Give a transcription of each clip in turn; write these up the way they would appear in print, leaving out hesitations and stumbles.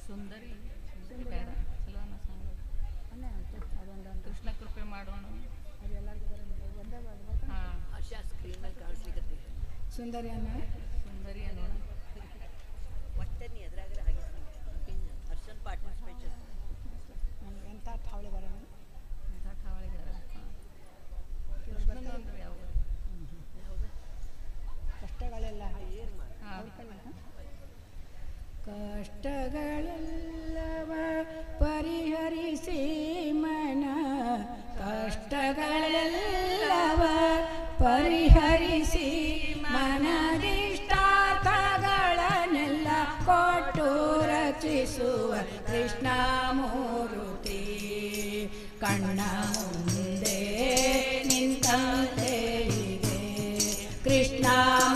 ಸುಂದರಿ ಸುಂದರಿ ಬೇಡ, ಚಲೋ ಅನ್ನೋ ಸಾಂಗ್. ಕೃಷ್ಣ ಕೃಪೆ ಮಾಡೋಣ. ಹಾಂ. ಆಶಾ, ಸ್ಕ್ರೀನ್ ಮೇಲೆ ಕಾಣಿಸ್ಲಿಕ್ಕೆ. ಸುಂದರಿ ಅನ್ನ. ಸುಂದರಿ ಅನ್ನೋಣ. ಒಟ್ಟೆ ನೀ ಅದ್ರಾಗರೆ ಆಗಿಸ್ತೀನಿ ಹರ್ಷನ್ ಪಾಟೀಲ್ ಸ್ಪೆಷಲ್. ನಮ್ಗೆ ಎಂಥ ಠಾವಳಿದಾರ. ಎಂಥ ಠಾವಳಿದಾರ. ಕೃಷ್ಣನ ಅಂದ್ರೆ ಯಾವುದು? ಕಷ್ಟಗಳೆಲ್ಲ ಹಾಂ. ಕಷ್ಟಗಳೆಲ್ಲವ ಪರಿಹರಿಸಿ ಮನ, ಕಷ್ಟಗಳೆಲ್ಲವ ಪರಿಹರಿಸಿ ಮನದಿಷ್ಟಾರ್ಥಗಳನ್ನೆಲ್ಲ ಕೊಟ್ಟು ರಚಿಸುವ ಕೃಷ್ಣ ಮೂರುತಿ ಕಣ್ಣ ಮುಂದೆ ನಿಂತಂತೆ ಇದೆ. ಕೃಷ್ಣ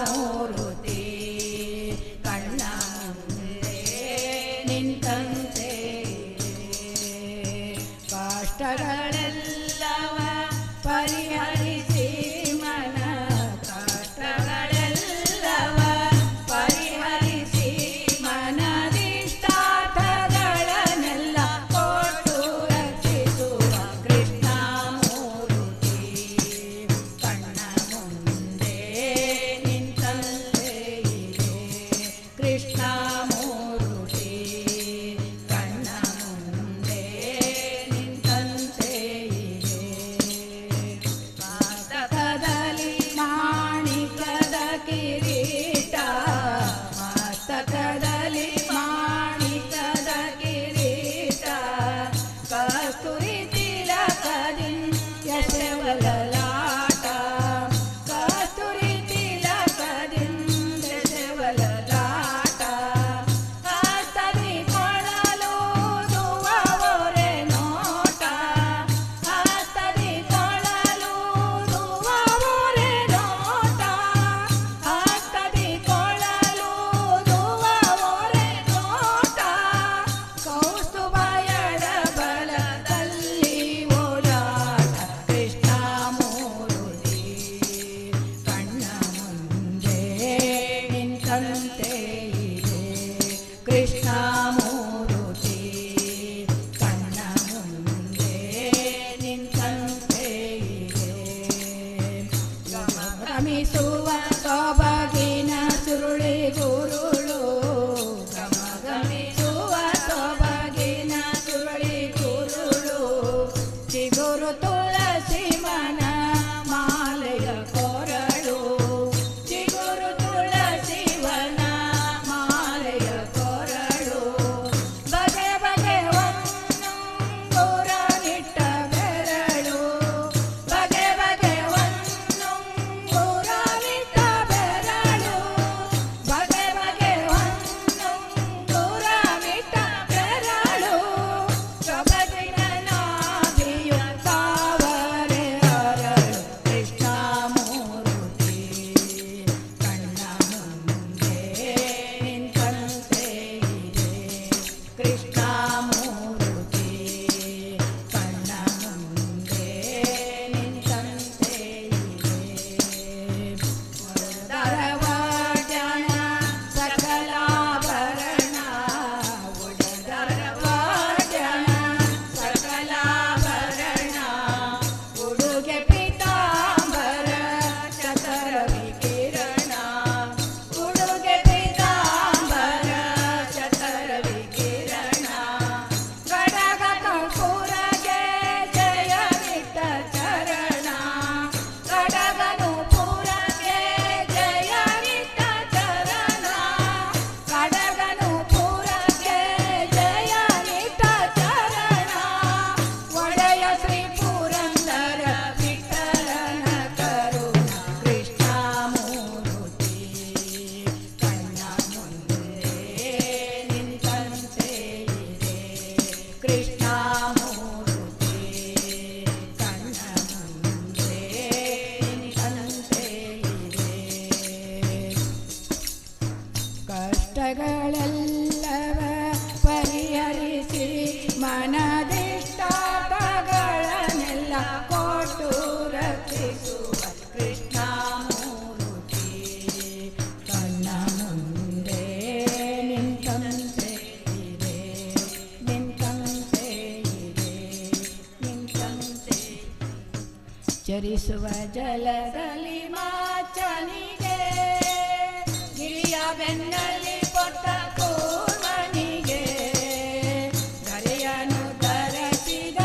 ಮೂರುತಿ ಕಣ್ಣ ಮುಂದೆ ನಿಂತಂತೆ ಇದೆ. ಕಷ್ಟಗಳೆಲ್ಲವ ಪರಿಹರಿಸಿ ಮನ, ಕಷ್ಟಗಳೆಲ್ಲವ ಪರಿಹರಿಸಿ ಮನದಿಷ್ಟಾರ್ಥಗಳನ್ನೆಲ್ಲ ಕೊಟ್ಟು ರಕ್ಷಿಸುವ ಕೃಷ್ಣ ಮೂರುತಿ. ಚರಿಸುವ ಜಲದಲ್ಲಿ ಮಾಚನಿಗೆ, ಗಿರಿಯ ಬೆನ್ನಲ್ಲಿ ಪೊಟ್ಟ ಕೂರ್ಮನಿಗೆ, ಧರೆಯನು ಧರಿಸಿದ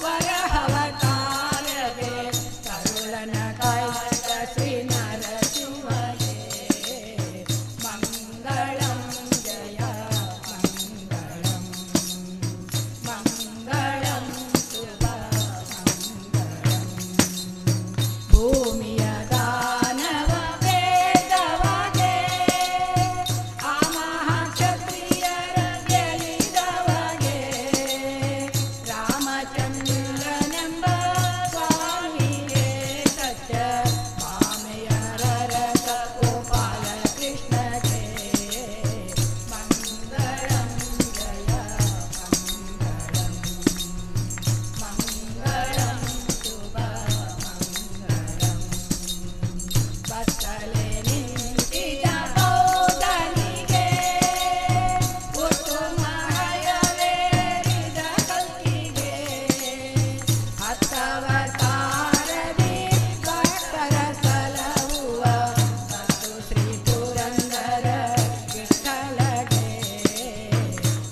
ವರಹವತಾರಗೆ, ಕರುಳನ ಕಾಯ್ದ ಶ್ರೀ ನರಸಿಂಹಗೆ. ಮಂಗಳಂ ಜಯ ಮಂಗಳಂ, ಮಂಗಳಂ ಶುಭ ಮಂಗಳಂ. ಭೂಮಿಯ ದಾನವ ಭೇದವಾಗೆ, ಆ ಮಹಾಕ್ಷತ್ರಿಯರ ಗೆಲಿದವಗೆ, ರಾಮಚಂದ್ರನೆಂಬ ಸ್ವಾಮಿಗೆ, ಸತ್ಯ ಭಾಮೆಯರ ರಥ ಗೋಪಾಲ ಕೃಷ್ಣಗೆ. ಮಂಗಳಂ ಜಯ ಮಂಗಳಂ, ಮಂಗಳಂ ಶುಭ ಮಂಗಳಂ. ಬತ್ತಲೆ ನಿಂತಿದ ಬೌದ್ಧನಿಗೆ, ಉತ್ತುಂಗ ಹಯವೇರಿದ ಕಲ್ಕಿಗೆ, ಹತ್ತವತಾರದಿ ಭಕ್ತರ ಸಲಹುವ ಮತ್ತು ಶ್ರೀ ಪುರಂದರ ವಿಠಲಗೆ.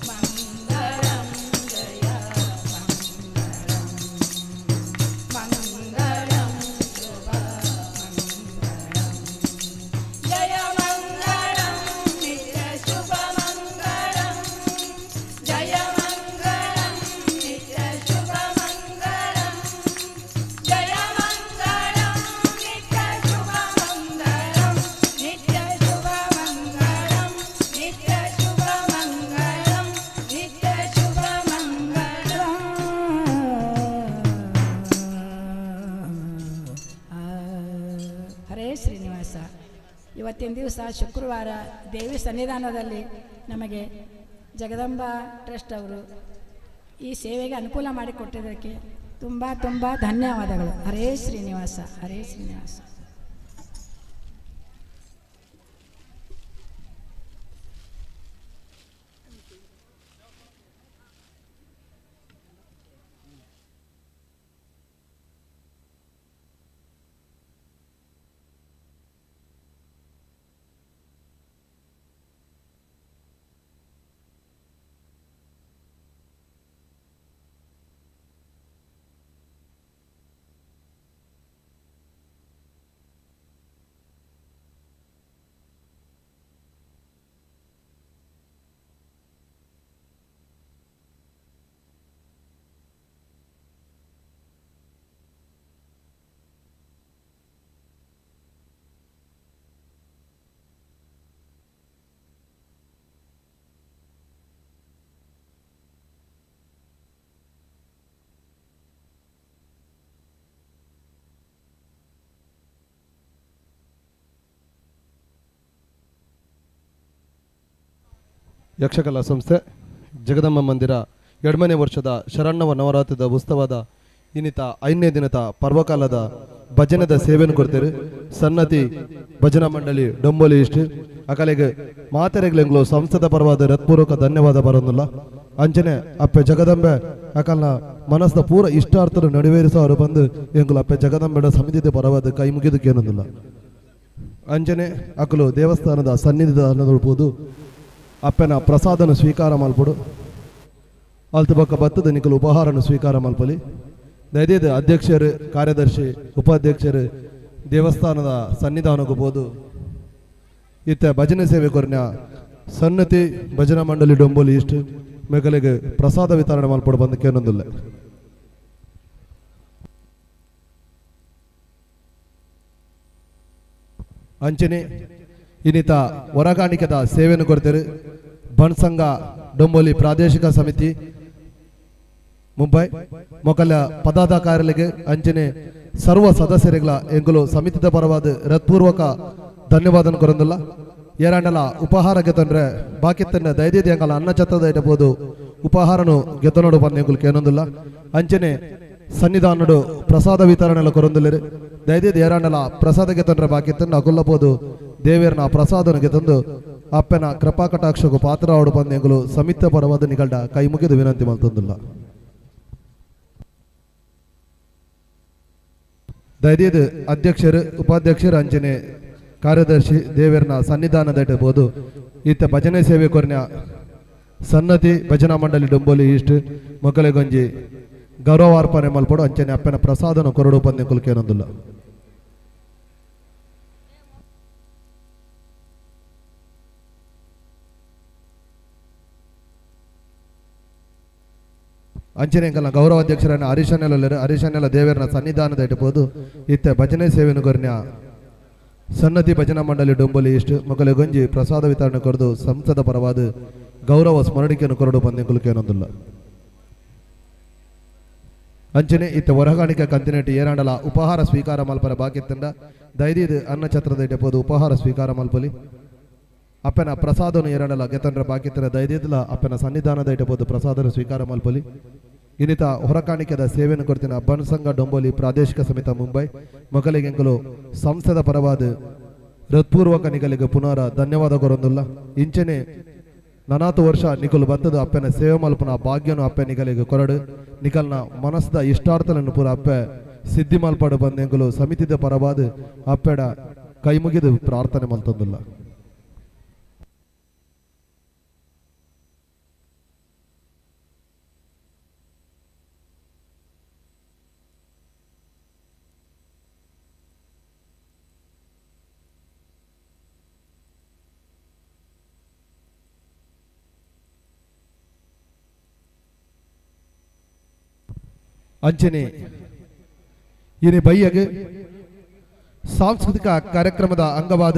ಮಂಗಳಂ ಜಯ ಮಂಗಳಂ, ಮಂಗಳಂ ಶುಭ ಮಂಗಳಂ. ಜಯ ಮಂಗಳಂ ನಿತ್ಯ ಶುಭ ಮಂಗಳಂ, ಜಯ ಮಂಗಳಂ ನಿತ್ಯ ಶುಭ ಮಂಗಳಂ, ಜಯ ಮಂಗಳಂ ನಿತ್ಯ ಶುಭ ಮಂಗಳಂ, ನಿತ್ಯ ಶುಭ ಮಂಗಳಂ, ನಿತ್ಯ ಶುಭ ಮಂಗಳಂ, ನಿತ್ಯ ಶುಭ ಮಂಗಳಂ. ಹರೇ ಶ್ರೀನಿವಾಸ. ಇವತ್ತಿನ ದಿವಸ ಶುಕ್ರವಾರ ದೇವಿ ಸನ್ನಿಧಾನದಲ್ಲಿ ನಮಗೆ ಜಗದಂಬಾ ಟ್ರಸ್ಟ್ ಅವರು ಈ ಸೇವೆಗೆ ಅನುಕೂಲ ಮಾಡಿಕೊಟ್ಟಿದ್ದಕ್ಕೆ ತುಂಬ ತುಂಬ ಧನ್ಯವಾದಗಳು. ಹರೇ ಶ್ರೀನಿವಾಸ, ಹರೇ ಶ್ರೀನಿವಾಸ. ಯಕ್ಷಕಲಾ ಸಂಸ್ಥೆ ಜಗದಂಬ ಮಂದಿರ 2ನೇ ವರ್ಷದ ಶರಣ್ಣವ ನವರಾತ್ರಿದ ಉತ್ಸವದ ಇನ್ನಿತ 5ನೇ ದಿನದ ಪರ್ವಕಾಲದ ಭಜನದ ಸೇವೆಯನ್ನು ಕೊಡ್ತೇವೆ. ಸನ್ನತಿ ಭಜನಾ ಮಂಡಳಿ ಡೊಂಬೋಲಿ ಇಷ್ಟು ಅಕಲೆಗೆ ಮಾತೆರೆಗ್ಲೆಂಗ್ಲು ಸಂಸ್ಥೆದ ಪರವಾದ ಹೃತ್ಪೂರ್ವಕ ಧನ್ಯವಾದ ಬರೋದಿಲ್ಲ. ಅಂಚನೆ ಅಪ್ಪೆ ಜಗದಂಬೆ ಅಕಲ್ನ ಮನಸ್ಸದ ಪೂರ ಇಷ್ಟಾರ್ಥರು ನೆರವೇರಿಸೋರು ಬಂದು ಎಂಗುಲು ಅಪ್ಪೆ ಜಗದಂಬೆಡ ಸಮಿತಿದ ಪರವಾದ ಕೈ ಮುಗಿದಕ್ಕೇನೊಂದಿಲ್ಲ. ಅಂಚನೆ ಅಕಲು ದೇವಸ್ಥಾನದ ಸನ್ನಿಧಿದ ಅಪ್ಪನ ಪ್ರಸಾದನ ಸ್ವೀಕಾರ ಮಲ್ಪಡು, ಅಲ್ತ ಬೊಕ್ಕ ಬತ್ತದ ನಿಕಲು ಉಪಹಾರನ ಸ್ವೀಕಾರ ಮಲ್ಪಲಿ. ದಯದೇದ ಅಧ್ಯಕ್ಷರು, ಕಾರ್ಯದರ್ಶಿ, ಉಪಾಧ್ಯಕ್ಷರು ದೇವಸ್ಥಾನದ ಸನ್ನಿಧಾನಕ್ಕೆ ಹೋದು ಇತ್ತ ಭಜನೆ ಸೇವೆ ಕೊರ್ನ ಸನ್ನತಿ ಭಜನಾ ಮಂಡಳಿ ಡೊಂಬೋಲಿ ಇಷ್ಟು ಮೆಗಲಿಗೆ ಪ್ರಸಾದ ವಿತರಣೆ ಮಲ್ಪಡು ಬಂದು ಕೇನೊಂದಿಲ್ಲ. ಅಂಚನೆ ಇನ್ನಿತ ಹೊರಗಾಣಿಕೆದ ಸೇವೆಯನ್ನು ಕೊಡ್ತಾರೆ ಬನ್ಸಂಗ ಡೊಂಬೋಲಿ ಪ್ರಾದೇಶಿಕ ಸಮಿತಿ ಮುಂಬೈ ಮೊಕಲ ಪದಾಧಿಕಾರಿಗಳಿಗೆ ಅಂಚನೆ ಸರ್ವ ಸದಸ್ಯರಿಗಳ ಎಂಗುಲು ಸಮಿತಿದ ಪರವಾದ ಹೃತ್ಪೂರ್ವಕ ಧನ್ಯವಾದ ಕೊರಂದಿಲ್ಲ. ಏರಾಂಡಲ ಉಪಹಾರ ಗೆತಂದ್ರೆ ಬಾಕಿ ತನ್ನ ದಯದೀದಿ ಅಂಗಲ ಅನ್ನ ಛತ್ರದ ಇಡಬಹುದು ಉಪಹಾರನು ಗೆತನೋಡು ಬಂದ ಎಂಗುಲು ಕೇನೊಂದಿಲ್ಲ. ಅಂಚನೆ ಸನ್ನಿಧಾನಡು ಪ್ರಸಾದ ವಿತರಣೆ ಕೊರಂದಿಲ್ಲರು. ದಯದೀದಿ ಏರಾಂಡಲ ಪ್ರಸಾದ ಗೆತಂದ್ರೆ ಬಾಕಿ ತನ್ನ ಅಗುಲ್ಲಬೋದು ದೇವಿಯರ್ನ ಪ್ರಸಾದನಿಗೆ ತಂದು ಅಪ್ಪನ ಕೃಪಾ ಕಟಾಕ್ಷకు ಪಾತ್ರವಾಡು ಬಂದ ಎಂಗುಲು ಸಮಿತಿ ಪರವಾದ ನಿಗಲ್ಡ ಕೈ ಮುಗಿದು ವಿನಂತಿ ಮಲ್ತೊಂದಿಲ್ಲ. ದಯದೀದ್ ಅಧ್ಯಕ್ಷರು ಉಪಾಧ್ಯಕ್ಷರು ಅಂಚನೆ ಕಾರ್ಯದರ್ಶಿ ದೇವರನ ಸನ್ನಿಧಾನದ ಬೋದು ಇತ್ತ ಭಜನೆ ಸೇವೆ ಕೊರ್ನ ಸನ್ನತಿ ಭಜನಾ ಮಂಡಳಿ ಡೊಂಬೋಲಿ ಈಸ್ಟ್ ಮೊಕಲೆಗೊಂಜಿ ಗೌರವಾರ್ಪಣೆ ಮಲ್ಪಡು ಅಂಚನೆ ಅಪ್ಪನ ಪ್ರಸಾದನ ಕೊರಡು ಪಂದೆ ಕುಲ್ಕೇನೊಂದುಲ್ಲ. ಅಂಚನೆ ಎಂಕಲ್ನ ಗೌರವ ಅಧ್ಯಕ್ಷರನ್ನ ಹರೀಶನೆಲ್ಲ ಹರೀಶನೆಲ್ಲ ದೇವರನ ಸನ್ನಿಧಾನದ ಇಟ್ಟಬಹುದು ಇತ್ತ ಭಜನೆ ಸೇವೆನು ಕೊರ್ನ ಸನ್ನತಿ ಭಜನಾ ಮಂಡಳಿ ಡೊಂಬಲಿ ಇಷ್ಟು ಮೊಕಲೆಗೊಂಜಿ ಪ್ರಸಾದ ವಿತರಣೆ ಕೊರದು ಸಂಸದ ಪರವಾದ ಗೌರವ ಸ್ಮರಣಿಕೆಯನ್ನು ಕೊರಡು ಪಂದೆ ಕುಲ್ಕೇನೊಂದುಲ್ಲ. ಅಂಚನೆ ಇತ್ತ ಹೊರಗಾಣಿಕೆ ಕಂತಿನೆಟ್ಟು ಏರಾಂಡಲ ಉಪಹಾರ ಸ್ವೀಕಾರ ಮಲ್ಪರ ಬಾಕಿತ್ತಂಡ ದೈದೀದ್ ಅನ್ನ ಛತ್ರದ ಇಟ್ಟಬೋದು ಉಪಹಾರ ಸ್ವೀಕಾರ ಮಲ್ಪಲಿ. ಅಪ್ಪನ ಪ್ರಸಾದನು ಏರಾಂಡಲ ಗೆತಂಡ್ರ ಬಾಕಿತ್ತರ ದೈದೀದ್ಲ ಅಪ್ಪನ ಸನ್ನಿಧಾನದ ಇಟ್ಟಬೋದು ಪ್ರಸಾದನ ಸ್ವೀಕಾರ ಮಲ್ಪಲಿ. ಇನ್ನಿತ ಹೊರಕಾಣಿಕೆದ ಸೇವೆಯನ್ನು ಕೊಡ್ತಿನ ಬನ್ಸಂಗ ಡೊಂಬೋಲಿ ಪ್ರಾದೇಶಿಕ ಸಮಿತ ಮುಂಬೈ ಮೊಕಲಿಗೆಂಕಲು ಸಂಸದ ಪರವಾದ ಹೃತ್ಪೂರ್ವಕ ನಿಗಲಿಗೆ ಪುನರ ಧನ್ಯವಾದ ಕೊರೊಂದುಲ್ಲ. ಇಂಚನೆ ನನಾತು ವರ್ಷ ನಿಕಲು ಬತ್ತದ ಅಪ್ಪನ ಸೇವೆ ಮಲ್ಪನ ಭಾಗ್ಯನು ಅಪ್ಪೆ ನಿಗಲಿಗೆ ಕೊರಡು ನಿಕಲ್ನ ಮನಸ್ಸದ ಇಷ್ಟಾರ್ಥలను ಪೂರ ಅಪ್ಪೆ ಸಿದ್ಧಿ ಮಲ್ಪಡು ಬಂದೆಂಕಲು ಸಮಿತಿದ ಪರವಾದ ಅಪ್ಪೆಡ ಕೈ ಮುಗಿದು ಪ್ರಾರ್ಥನೆ ಮಲ್ತೊಂದುಲ್ಲ. ಅಂಚನೆ ಇನಿ ಬೈಯಗ್ ಸಾಂಸ್ಕೃತಿಕ ಕಾರ್ಯಕ್ರಮದ ಅಂಗವಾದ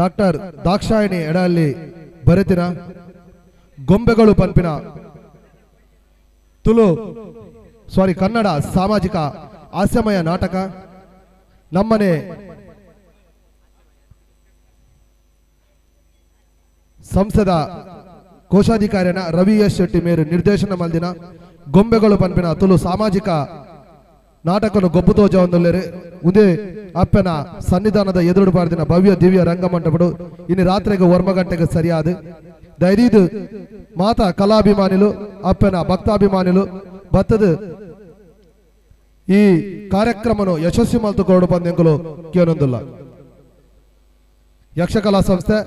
ಡಾಕ್ಟರ್ ದಾಕ್ಷಾಯಿಣಿ ಎಡಲ್ಲಿ ಬರೆತಿನ ಗೊಂಬೆಗಳು ಪನ್ಪಿನ ತುಳು ಸಾರಿ ಕನ್ನಡ ಸಾಮಾಜಿಕ ಹಾಸ್ಯಮಯ ನಾಟಕ ನಮ್ಮನೆ ಸಂಸದ ಕೋಶಾಧಿಕಾರಿನ ರವಿ ಎಸ್ ಶೆಟ್ಟಿ ಮೇರು ನಿರ್ದೇಶನ ಮಲ್ದಿನ ಗೊಂಬೆಗಳು ಪನ್ಪಿನ ತುಳು ಸಾಮಾಜಿಕ ನಾಟಕನು ಗೊಬ್ಬು ತೋಜ ಒಂದುಲ್ಲೆರು. ಉದೇ ಅಪ್ಪನ ಸನ್ನಿಧಾನದ ಎದುರು ಬಾರ್ದಿನ ಭವ್ಯ ದಿವ್ಯ ರಂಗಮಂಟಪಡು ಇನ್ನು ರಾತ್ರಿಗೆ 1 ಗಂಟೆಗೆ ಸರಿಯಾದ ದೈರೀದು ಮಾತಾ ಕಲಾಭಿಮಾನಿಲು ಅಪ್ಪನ ಭಕ್ತಾಭಿಮಾನಿಲು ಬತ್ತದ ಈ ಕಾರ್ಯಕ್ರಮನು ಯಶಸ್ವಿ ಮಲ್ತು ಕೊರಡು ಪಂದೆಂಕುಲು ಕೇನೊಂದುಲ್ಲ. ಯಕ್ಷಕಲಾ ಸಂಸ್ಥೆ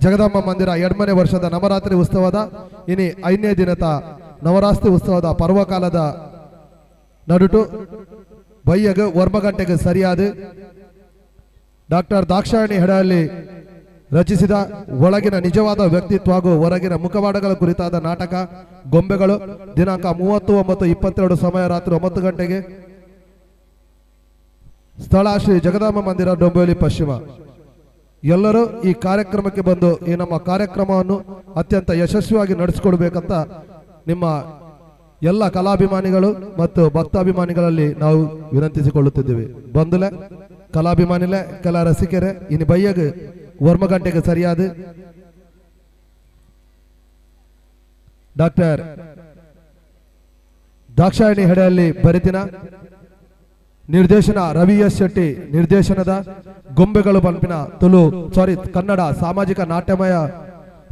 ಜಗದಾಂಬ ಮಂದಿರ 2ನೇ ವರ್ಷದ ನವರಾತ್ರಿ ಉತ್ಸವದ ಇನಿ 5ನೇ ದಿನದ ನವರಾತ್ರಿ ಉತ್ಸವದ ಪರ್ವಕಾಲದ ನಡುಟು ಬೈಯಗ 1 ಗಂಟೆಗೆ ಸರಿಯಾದ ಡಾಕ್ಟರ್ ದಾಕ್ಷಾಯಣಿ ಹೆಡಹಳ್ಳಿ ರಚಿಸಿದ ಒಳಗಿನ ನಿಜವಾದ ವ್ಯಕ್ತಿತ್ವ ಹಾಗೂ ಹೊರಗಿನ ಮುಖವಾಡಗಳ ಕುರಿತಾದ ನಾಟಕ ಗೊಂಬೆಗಳು ದಿನಾಂಕ 30/9/22 ಸಮಯ ರಾತ್ರಿ 9 ಗಂಟೆಗೆ ಸ್ಥಳ ಶ್ರೀ ಜಗದಾಂಬ ಮಂದಿರ ಡೊಂಬೋಲಿ ಪಶ್ಚಿಮ. ಎಲ್ಲರೂ ಈ ಕಾರ್ಯಕ್ರಮಕ್ಕೆ ಬಂದು ಈ ನಮ್ಮ ಕಾರ್ಯಕ್ರಮವನ್ನು ಅತ್ಯಂತ ಯಶಸ್ವಿಯಾಗಿ ನಡೆಸಿಕೊಡ್ಬೇಕಂತ ನಿಮ್ಮ ಎಲ್ಲ ಕಲಾಭಿಮಾನಿಗಳು ಮತ್ತು ಭಕ್ತಾಭಿಮಾನಿಗಳಲ್ಲಿ ನಾವು ವಿನಂತಿಸಿಕೊಳ್ಳುತ್ತಿದ್ದೇವೆ. ಬಂದುಲೆ ಕಲಾಭಿಮಾನಿಲೆ ಕಲಾ ರಸಿಕರೇ ಇನ್ನು ಬೈಯಗ್ 1 ಗಂಟೆಗೆ ಸರಿಯಾದ ಡಾಕ್ಟರ್ ದಾಕ್ಷಾಯಣಿ ಹೆಡೆಯಲ್ಲಿ ಬರಿತಿನ ನಿರ್ದೇಶನ ರವಿ ಎಸ್ ಶೆಟ್ಟಿ ನಿರ್ದೇಶನದ ಗೊಂಬೆಗಳು ಪನ್ಪಿನ ತುಳು ಸಾರಿ ಕನ್ನಡ ಸಾಮಾಜಿಕ ನಾಟ್ಯಮಯ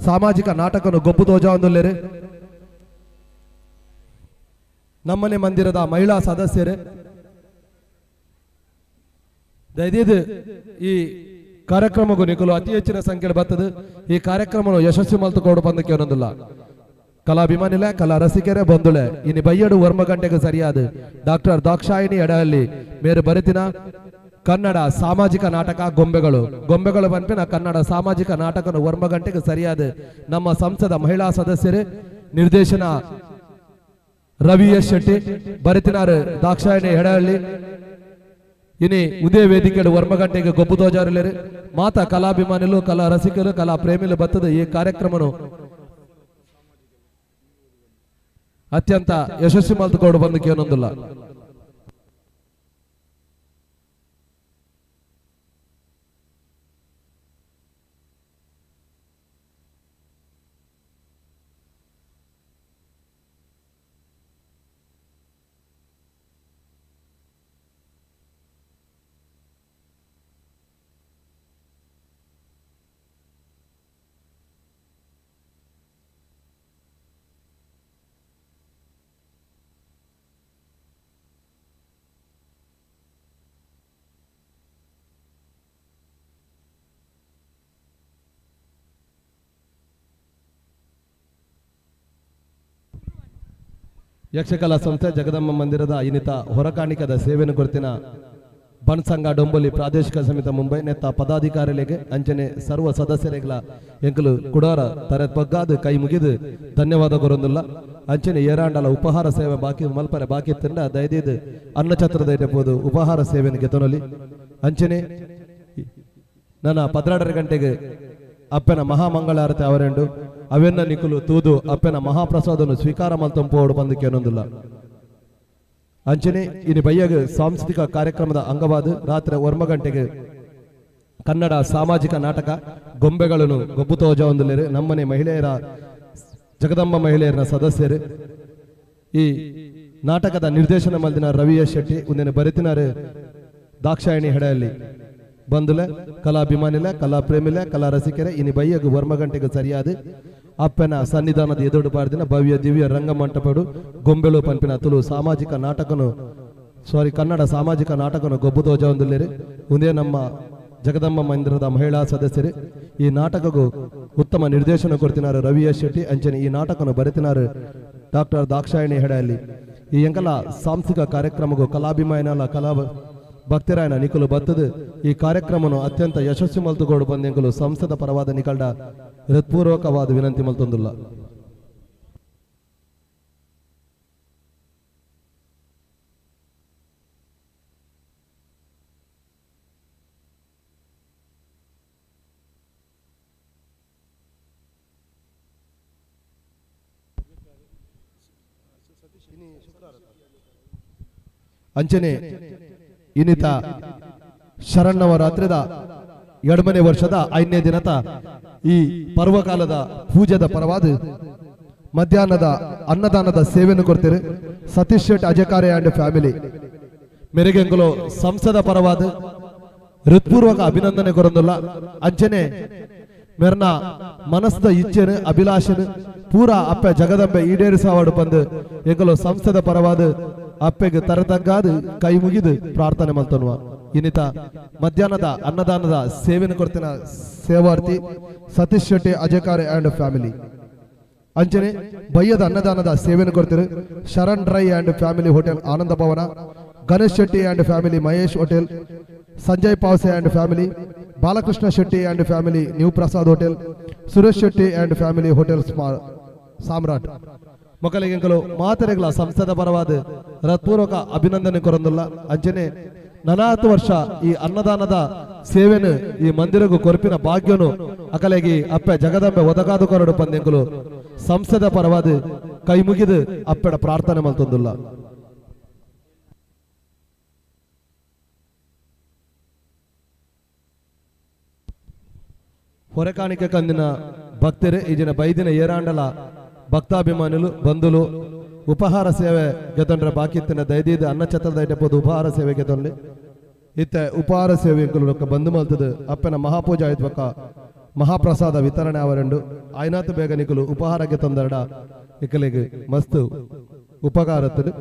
ಸಾಮಾಜಿಕ ನಾಟಕನು ಗೊಬ್ಬು ತೋಜ ಒಂದುಲ್ಲೆರು. ನಮ್ಮನೆ ಮಂದಿರದ ಮಹಿಳಾ ಸದಸ್ಯರೇ ದಯದೀದು ಈ ಕಾರ್ಯಕ್ರಮಕ್ಕೂ ನಿಕಲು ಅತಿ ಹೆಚ್ಚಿನ ಸಂಖ್ಯೆ ಬರ್ತದೆ. ಈ ಕಾರ್ಯಕ್ರಮವನ್ನು ಯಶಸ್ವಿ ಮಲ್ತುಕೊಂಡು ಬಂದಕ್ಕೆ ಒಂದೊಂದಿಲ್ಲ ಕಲಾಭಿಮಾನಿಲೆ ಕಲಾ ರಸಿಕರೇ ಬಂದುಳೆ ಇನ್ನು ಬೈಯಡು 1 ಗಂಟೆಗೆ ಸರಿಯಾದ ಡಾಕ್ಟರ್ ದಾಕ್ಷಾಯಿಣಿ ಎಡಹಳ್ಳಿ ಮೇರು ಬರೆತಿನ ಕನ್ನಡ ಸಾಮಾಜಿಕ ನಾಟಕ ಗೊಂಬೆಗಳು ಗೊಂಬೆಗಳು ಪನ್ಪಿನ ಕನ್ನಡ ಸಾಮಾಜಿಕ ನಾಟಕನು 1 ಗಂಟೆಗೆ ಸರಿಯಾದ ನಮ್ಮ ಸಂಸದ ಮಹಿಳಾ ಸದಸ್ಯರೇ ನಿರ್ದೇಶನ ರವಿ ಎಸ್ ಶೆಟ್ಟಿ ಬರೆತಿನಾರು ದಾಕ್ಷಾಯಿಣಿ ಎಡಹಳ್ಳಿ ಇನಿ ಉದಯ ವೇದಿಕೆ 1 ಗಂಟೆಗೆ ಗೊಬ್ಬು ತೋಜಾರುಲೇರು. ಮಾತಾ ಕಲಾಭಿಮಾನಿಲು ಕಲಾ ರಸಿಕರು ಕಲಾ ಪ್ರೇಮಿಲು ಬತ್ತದ ಈ ಕಾರ್ಯಕ್ರಮನು ಅತ್ಯಂತ ಯಶಸ್ವಿ ಮಲ್ತುಕೊಂಡು ಬಂದಕ್ಕೆ ಏನೊಂದಿಲ್ಲ. ಯಕ್ಷಕಲಾ ಸಂಸ್ಥೆ ಜಗದಂಬ ಮಂದಿರದ ಇನ್ನಿತ ಹೊರಕಾಣಿಕದ ಸೇವೆಯನ್ನು ಕೊರ್ತಿನ ಬನ್ಸಂಗ ಡೊಂಬೊಲಿ ಪ್ರಾದೇಶಿಕ ಸಮಿತಿ ಮುಂಬೈ ನೆತ್ತ ಪದಾಧಿಕಾರಿಗಳಿಗೆ ಅಂಚನೆ ಸರ್ವ ಸದಸ್ಯರಿಗಳ ಎಂಕಲು ಕುಡಾರ ತರೆ ಪಗ್ಗಾದು ಕೈ ಮುಗಿದು ಧನ್ಯವಾದ ಕೊರೊಂದುಲ್ಲ. ಅಂಚನೆ ಏರಾಂಡಲ ಉಪಹಾರ ಸೇವೆ ಬಾಕಿ ಮಲ್ಪರೆ ಬಾಕಿ ತಿಂಡ ದಯದೀದು ಅನ್ನಛತ್ರದ ಪೋದು ಉಪಹಾರ ಸೇವೆಯನ್ನು ಗೆತೊನಲಿ. ಅಂಚನೆ ನನ್ನ 12 ಗಂಟೆಗೆ ಅಪ್ಪನ ಮಹಾಮಂಗಳಾರತಿ ಅವರೆಂಡು ಅವೆನ್ನ ನಿಕುಲು ತೂದು ಅಪ್ಪನ ಮಹಾಪ್ರಸಾದನ್ನು ಸ್ವೀಕಾರ ಮಲ್ತಂಪೋಡು ಬಂದಕ್ಕೇನೊಂದಿಲ್ಲ. ಅಂಚನೆ ಇನ್ನು ಬಯ್ಯಗ ಸಾಂಸ್ಕೃತಿಕ ಕಾರ್ಯಕ್ರಮದ ಅಂಗವಾದ ರಾತ್ರಿ 9 ಗಂಟೆಗೆ ಕನ್ನಡ ಸಾಮಾಜಿಕ ನಾಟಕ ಗೊಂಬೆಗಳನ್ನು ಗೊಬ್ಬು ತೋಜ ಒಂದುಲೇರು ನಮ್ಮನೆ ಮಹಿಳೆಯರ ಜಗದಂಬ ಮಹಿಳೆಯರ ಸದಸ್ಯರು. ಈ ನಾಟಕದ ನಿರ್ದೇಶನ ಮಲ್ದಿನ ರವಿಯ ಶೆಟ್ಟಿ ಒಂದಿನ ಬರೆತಿನಾರು ದಾಕ್ಷಾಯಣಿ ಹೆಡೆಯಲ್ಲಿ ಬಂದುಲೆ ಕಲಾಭಿಮಾನಿಲೆ ಕಲಾ ಪ್ರೇಮಿಲೆ ಕಲಾ ರಸಿಕರೆ ಇನಿ ಬಯ್ಯಗು 9 ಗಂಟೆಗೆ ಸರಿಯಾದ ಅಪ್ಪನ ಸನ್ನಿಧಾನದ ಎದುರು ಪಾಡ್ದಿನ ಭವ್ಯ ದಿವ್ಯ ರಂಗಮಂಟಪಡು ಗೊಂಬೆಳು ಪಂಪಿನ ತುಳು ಸಾಮಾಜಿಕ ನಾಟಕನು ಸಾರಿ ಕನ್ನಡ ಸಾಮಾಜಿಕ ನಾಟಕನು ಗೊಬ್ಬು ತೋಜ ಒಂದುಲ್ಲೇರು. ಒಂದೇ ನಮ್ಮ ಜಗದಂಬ ಮಂದಿರದ ಮಹಿಳಾ ಸದಸ್ಯರು ಈ ನಾಟಕಗೂ ಉತ್ತಮ ನಿರ್ದೇಶನ ಕೊಡ್ತಿನಾರು ರವಿಯ ಶೆಟ್ಟಿ. ಅಂಚನೆ ಈ ನಾಟಕನು ಬರೆತಿನಾರು ಡಾಕ್ಟರ್ ದಾಕ್ಷಾಯಣಿ ಹೆಡೆಯಲ್ಲಿ. ಈ ಎಂಕಲ ಸಾಂಸ್ಕೃತಿಕ ಕಾರ್ಯಕ್ರಮಗೂ ಕಲಾಭಿಮಾನಿಲ ಕಲಾ ಭಕ್ತರಾಯನ ನಿಕುಲು ಬತ್ತದು ಈ ಕಾರ್ಯಕ್ರಮನು ಅತ್ಯಂತ ಯಶಸ್ವಿ ಮಲ್ತುಗೋಡು ಬಂದೆಂಕುಲು ಸಂಸದ ಪರವಾದ ನಿಕಲ್ಡ ಹೃತ್ಪೂರ್ವಕವಾದ ವಿನಂತಿ ಮಲ್ತೊಂದುಲ್ಲ. ಅಂಚನೆ ಇನ್ನಿತ ಶರಣ್ಣವರಾತ್ರಿದ 2ನೇ ವರ್ಷದ 5ನೇ ದಿನದ ಈ ಪರ್ವಕಾಲದ ಪೂಜೆದ ಪರವಾದ ಮಧ್ಯಾಹ್ನದ ಅನ್ನದಾನದ ಸೇವೆಯನ್ನು ಕೊಡ್ತೀರಿ ಸತೀಶ್ ಶೆಟ್ ಅಜಕಾರೆ ಅಂಡ್ ಫ್ಯಾಮಿಲಿ ಮೆರೆಗೆಂಗುಲು ಸಂಸದ ಪರವಾದ ಹೃತ್ಪೂರ್ವಕ ಅಭಿನಂದನೆ ಕೊರಂದುಲ್ಲ. ಅಂಚನೆ ಮೆರ್ನ ಮನಸ್ಸದ ಇಚ್ಛೆನು ಅಭಿಲಾಷೆನು ಪೂರಾ ಅಪ್ಪೆ ಜಗದಂಬೆ ಈಡೇರಿಸವಾಡು ಬಂದು ಎಂಕಲು ಸಂಸದ ಪರವಾದ ಅಪ್ಪೆಗೆ ತರತಗ್ಗಾದು ಕೈ ಮುಗಿದು ಪ್ರಾರ್ಥನೆ ಮಲ್ತನ್ವ. ಇನ್ನಿತ ಮಧ್ಯಾಹ್ನದ ಅನ್ನದಾನದ ಸೇವೆಯನ್ನು ಕೊಡ್ತಿನ ಸೇವಾರ್ಥಿ ಸತೀಶ್ ಶೆಟ್ಟಿ ಅಜಕಾರೆ ಅಂಡ್ ಫ್ಯಾಮಿಲಿ. ಅಂಚನೆ ಬಯ್ಯದ ಅನ್ನದಾನದ ಸೇವೆಯನ್ನು ಕೊಡ್ತಿರು Sharan Rai and family hotel Ananda Bhavana, Ganesh Shetty and family Mahesh hotel, Sanjay Pavase and family, Balakrishna Shetty and family new Prasad hotel, Suresh Shetty and family hotel Samrat. ಮೊಕಲಿಗೆಂಕಲು ಮಾತೆರೆಗಳ ಸಂಸದ ಪರವಾದ ಹೃತ್ಪೂರ್ವಕ ಅಭಿನಂದನೆ ಕೊರಂದುಲ್ಲ. ಅಂಚನೆ 40 ವರ್ಷ ಈ ಅನ್ನದಾನದ ಸೇವೆನು ಈ ಮಂದಿರಗೂ ಕೊರಪಿನ ಭಾಗ್ಯನು ಅಕಲೆಗಿ ಅಪ್ಪೆ ಜಗದಂಬೆ ಒದಗಾದು ಕೊರಡು ಪಂದೆಂಕುಲು ಸಂಸದ ಪರವಾದ ಕೈ ಮುಗಿದು ಅಪ್ಪೆಡ ಪ್ರಾರ್ಥನೆ ಮಲ್ತೊಂದುಲ್ಲ. ಹೊರಕಾಣಿಕೆ ಕಂದಿನ ಭಕ್ತರು ಈ ದಿನ ಬೈದಿನ ಏರಾಂಡಲ ಭಕ್ತಾಭಿಮಾನುಲು ಬಂಧುಲು ಉಪಹಾರ ಸೇವೆ ಗೆತೊಂಡ್ರೆ ಬಾಕಿ ಇತ್ತಿನ ದಯದೀದ ಅನ್ನಛತ್ರದ ಐಟಪೋದು ಉಪಹಾರ ಸೇವೆ ಗೆತೊಂಡ್ಲಿ ಇತ್ತೆ ಉಪಹಾರ ಸೇವೆ ಎಂಕುಲು ಬಂದು ಮಲ್ತದ ಅಪ್ಪನ ಮಹಾಪೂಜೆ ಆಯ್ತು ಮಹಾಪ್ರಸಾದ ವಿತರಣೆ ಅವರೆಂಡು ಆಯ್ನಾತು ಬೇಗ ನಿಕುಲು ಉಪಹಾರಕ್ಕೆ ತಂದರಡ ಇಕ್ಕಲಿಗೆ ಮಸ್ತ್ ಉಪಕಾರತ್ತದು.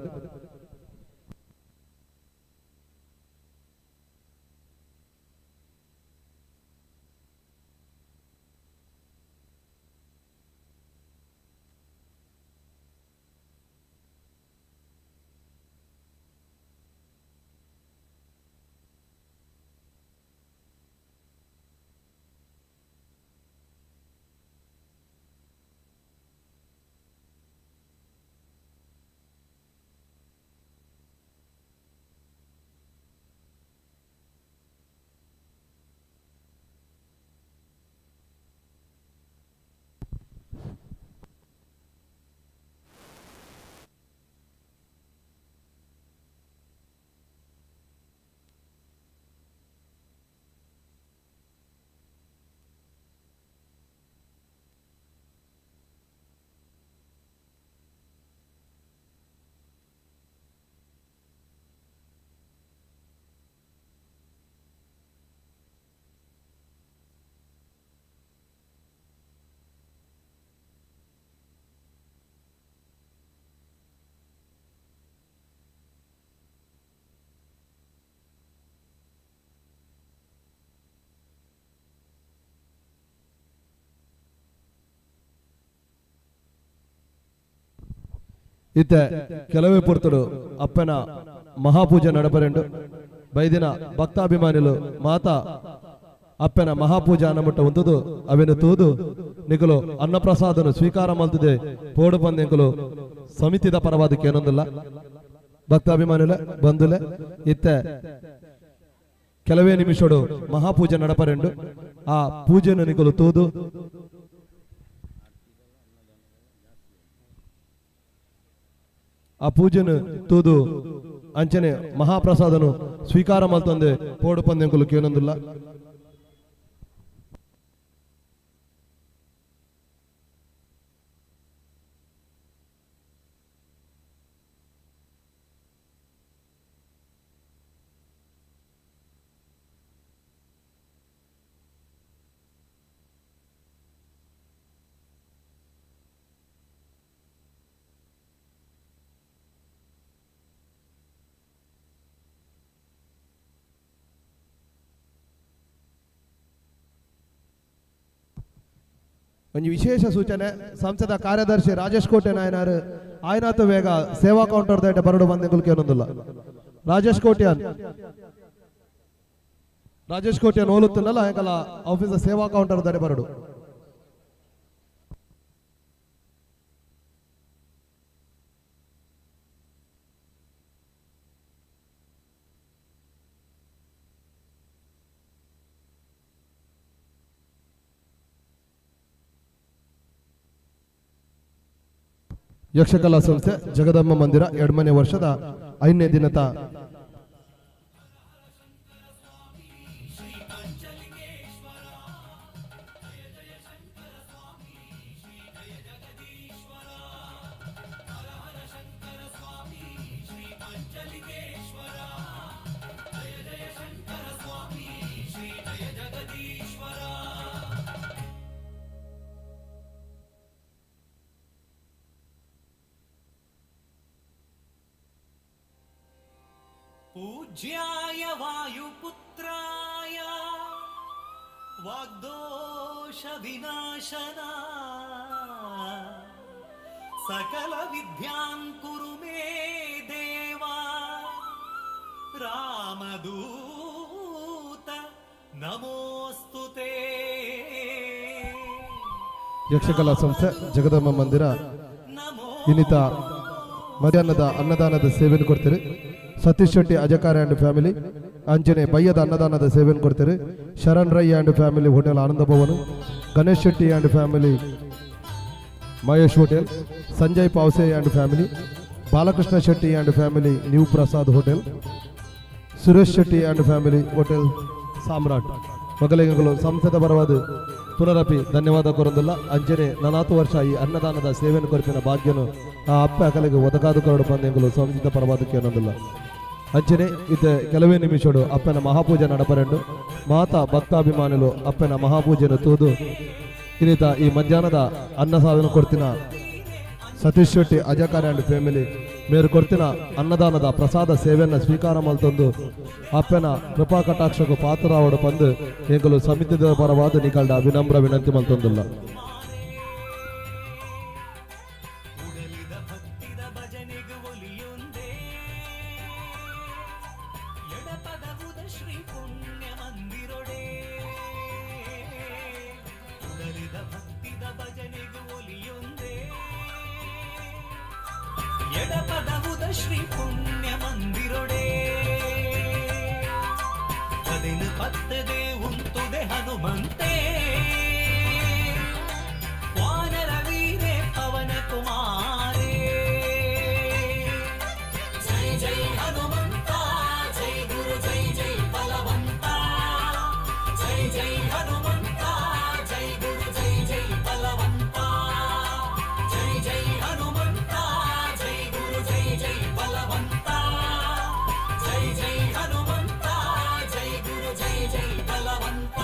ಇತ್ತೆ ಕೆಲವೇ ಪುರ್ತುಡು ಅಪ್ಪನ ಮಹಾಪೂಜೆ ನಡಪರೆಂಡು. ಬೈದಿನ ಭಕ್ತಾಭಿಮಾನಿಲು ಮಾತಾ ಅಪ್ಪನ ಮಹಾಪೂಜೆ ಅನ್ನಮುಟ್ಟ ಉಂತುದು ಅವೆನು ತೂದು ನಿಕಲು ಅನ್ನಪ್ರಸಾದನು ಸ್ವೀಕಾರ ಮಲ್ತದೆ ಪೋಡು ಪಂದೆಂಕುಲು ಸಮಿತಿದ ಪರವಾದಕ್ಕೆ ಏನೊಂದಿಲ್ಲ. ಭಕ್ತಾಭಿಮಾನುಲೆ ಬಂಧುಲೆ, ಇತ್ತೆ ಕೆಲವೇ ನಿಮಿಷಡು ಮಹಾಪೂಜೆ ನಡಪರೆಂಡು. ಆ ಪೂಜೆಯನ್ನು ನಿಕಲು ತೂದು ಆ ಪೂಜೆನು ತೂದು ಅಂಚನೆ ಮಹಾಪ್ರಸಾದನು ಸ್ವೀಕಾರ ಮಲ್ತಂದೆ ಪೋಡು ಪಂದೆಂಕುಲು ಕೇನೊಂದಿಲ್ಲ. ಒಂದು ವಿಶೇಷ ಸೂಚನೆ, ಸಂಸದ ಕಾರ್ಯದರ್ಶಿ ರಾಜೇಶ್ ಕೋಟೆ ನಾಯನಾರು ಆಯ್ನಾತು ವೇಗ ಸೇವಾ ಕೌಂಟರ್ ದಾಟ ಬರಡು ಬಂದೆಂಕುಲು ಕೇನೊಂದಿಲ್ಲ. ರಾಜೇಶ್ ಕೋಟ್ಯಾನ್ ರಾಜೇಶ್ ಕೋಟ್ಯಾನ್ ಓಲುತ್ತಲ್ಲ ಆಯ್ಕಲ ಆಫೀಸ್ ಸೇವಾ ಕೌಂಟರ್ ದಾಟ ಬರಡು. ಯಕ್ಷಕಲಾ ಸಂಸ್ಥೆ ಜಗದಂಬ ಮಂದಿರ 2ನೇ ವರ್ಷದ 5ನೇ ದಿನದ पूज्याय वायुपुत्राय वाग्दोष विनाशना सकल विद्यां कुरु मे देवा रामदूत नमोऽस्तु ते. ಯಕ್ಷಕಲಾ ಸಂಸ್ಥೆ ಜಗದಂಬ ಮಂದಿರ ಇನ್ನಿತ ಮಧ್ಯಾಹ್ನದ ಅನ್ನದಾನದ ಸೇವೆಯನ್ನು ಕೊಡ್ತೀರಿ. ಸತೀಶ್ ಶೆಟ್ಟಿ ಅಜಕಾರ ಆ್ಯಂಡ್ ಫ್ಯಾಮಿಲಿ ಅಂಜನೆ ಬಯ್ಯದ ಅನ್ನದಾನದ ಸೇವೆಯನ್ನು ಕೊಡ್ತೀರಿ. Sharan Rai and family hotel Ananda Bhavan, Ganesh Shetty and family Mahesh hotel, Sanjay Pavase and family, Balakrishna Shetty and family new Prasad hotel, Suresh Shetty and family hotel Samrat. ಮೊದಲಿಗಗಳು ಸಂಸದ ಪರವಾದ ಪುನರಪಿ ಧನ್ಯವಾದ ಕೊರೊಂದಿಲ್ಲ. ಅಂಜನೆ ನನಾತು ವರ್ಷ ಈ ಅನ್ನದಾನದ ಸೇವೆಯನ್ನು ಕೊರಪಿನ ಭಾಗ್ಯನು ಆ ಅಪ್ಪ ಅಕಲಿಗೆ ಒದಗಾದು ಕೊರಡು ಬಂದೆಂಗಲು ಸಂಸದ ಪರವಾದಕ್ಕೆ ಅನ್ನೊಂದಿಲ್ಲ. ಅಂಚನೆ ಇತ್ತೆ ಕೆಲವೇ ನಿಮಿಷಡು ಅಪ್ಪನ ಮಹಾಪೂಜೆ ನಡಪರೆಂಡು. ಮಾತಾ ಭಕ್ತಾಭಿಮಾನುಲು ಅಪ್ಪನ ಮಹಾಪೂಜೆಯನ್ನು ತೂದು ಇನ್ನಿತ ಈ ಮಧ್ಯಾಹ್ನದ ಅನ್ನ ಸಾಧನ ಕೊಡ್ತಿನ ಸತೀಶ್ ಶೆಟ್ಟಿ ಅಜಕಾರ ಆ್ಯಂಡ್ ಫ್ಯಾಮಿಲಿ ಮೇರು ಕೊಡ್ತಿನ ಅನ್ನದಾನದ ಪ್ರಸಾದ ಸೇವೆಯನ್ನು ಸ್ವೀಕಾರ ಮಲ್ತೊಂದು ಅಪ್ಪನ ಕೃಪಾ ಕಟಾಕ್ಷకు ಪಾತ್ರರಾವಡು ಪಂದು ಎಂಕಲು ಸಮಿತಿದ ಪರವಾದ ನಿಕಲ್ಡ ವಿನಮ್ರ ವಿನಂತಿ ಮಲ್ತೊಂದಿಲ್ಲ. ಉಡಲಿದ ಭಕ್ತಿದ ಭಜನೆಗು ಒಲಿಯೊಂದೇ ಎಡಪದವುದ ಶ್ರೀ ಪುಣ್ಯ ಮಂದಿರೊಡೆ. ಉಡಲಿದ ಭಕ್ತಿದ ಭಜನೆಗು ಒಲಿಯೊಂದೇ ಎಡಪದವುದ ಶ್ರೀ ಪುಣ್ಯ ಮಂದಿರೊಡೆ. ಪದೆನು ಪತ್ತದೆ ಉಂತುದೆ ಹನುಮಂತೆ ವಾನರ ವೀರೆ ಪವನ ಕುಮಾರೇ. ಜೈ ಜೈ ಹನುಮಂತ ಜೈ ಗುರು ಜೈ ಜೈ ಬಲವಂತ. ಜೈ ಜೈ ಹನುಮಂತ ಜೈ ಗುರು ಜೈ ಜೈ ಬಲವಂತ. ಜೈ ಜೈ ಹನುಮಂತ ಜೈ ಗುರು ಜೈ ಜೈ ಬಲವಂತ. ಜೈ ಜೈ ಹನುಮಂತ ಜೈ ಗುರು ಜೈ ಜೈ ಬಲವಂತ.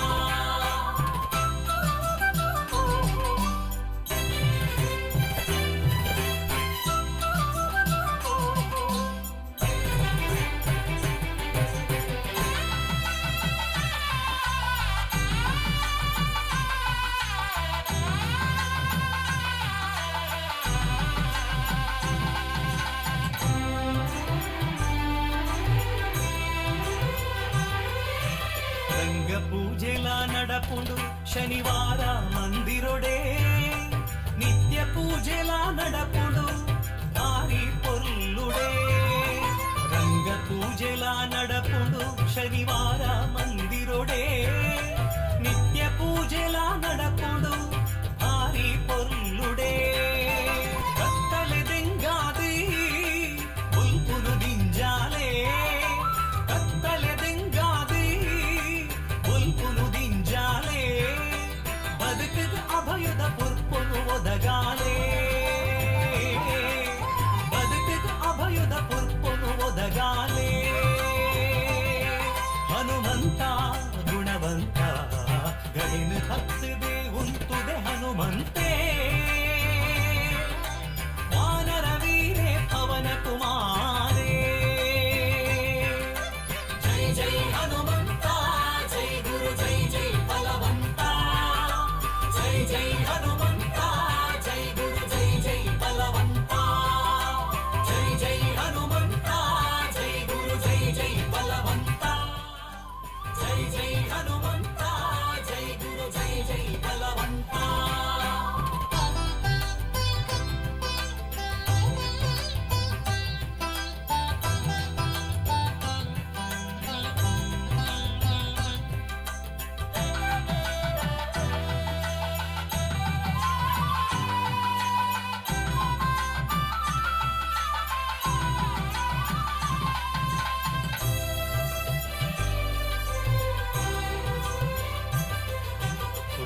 ಶನಿವಾರ ಮಂದಿರೊಡೆ ನಿತ್ಯ ಪೂಜೆಲ ನಡಪುಡು ದಾರಿ ಪೊರ್ಲುಡೆ. ರಂಗ ಪೂಜೆಲ ನಡಪುಡು ಶನಿವಾರ ಮಂದಿರೊಡೆ ನಿತ್ಯ ಪೂಜೆಲ ನಡಪುಡು ಭಾರಿ ಪೊರ್ಲುಡೆ. ಕತ್ತಲೆ ದೆಂಗಾದಿ ಬುಲ್ಪುನು ದಿಂಜಾಲೆ, ಕತ್ತಲೆ ದೆಂಗಾದಿ ಬುಲ್ಪುನು ದಿಂಜಾಲೆ, ಬದುಕದ ಅಭಯದ ಪುರ್ಪುನು ಒದಗಾಲೆ, ಬದುಕದ ಅಭಯದ ಪುರ್ಪುನು ಒದಗಾಲೆ. ಹನುಮಂತ ಗುಣವಂತ, ಗಡಿನ ಹತ್ತದೆ ಉಂತುದೆ ಹನುಮಂತೇ. ವಾನರ ವೀರೆ ಪವನ ಕುಮಾರೇ. ಜೈ ಜೈ ಹನುಮಂತ, ಜೈ ಗುರು ಜೈ ಜೈ ಬಲವಂತ. ಜೈ ಜೈ ಹನುಮಂತ, ಜೈ ಗುರು ಜೈ ಜೈ ಬಲವಂತ. ಜೈ ಜೈ ಹನುಮಂತ, ಜೈ ಗುರು ಜೈ ಜೈ ಬಲವಂತ. ಜೈ ಜೈ ಹನುಮಂತ, ಜೈ ಗುರು ಜೈ ಜೈ ಬಲವಂತ.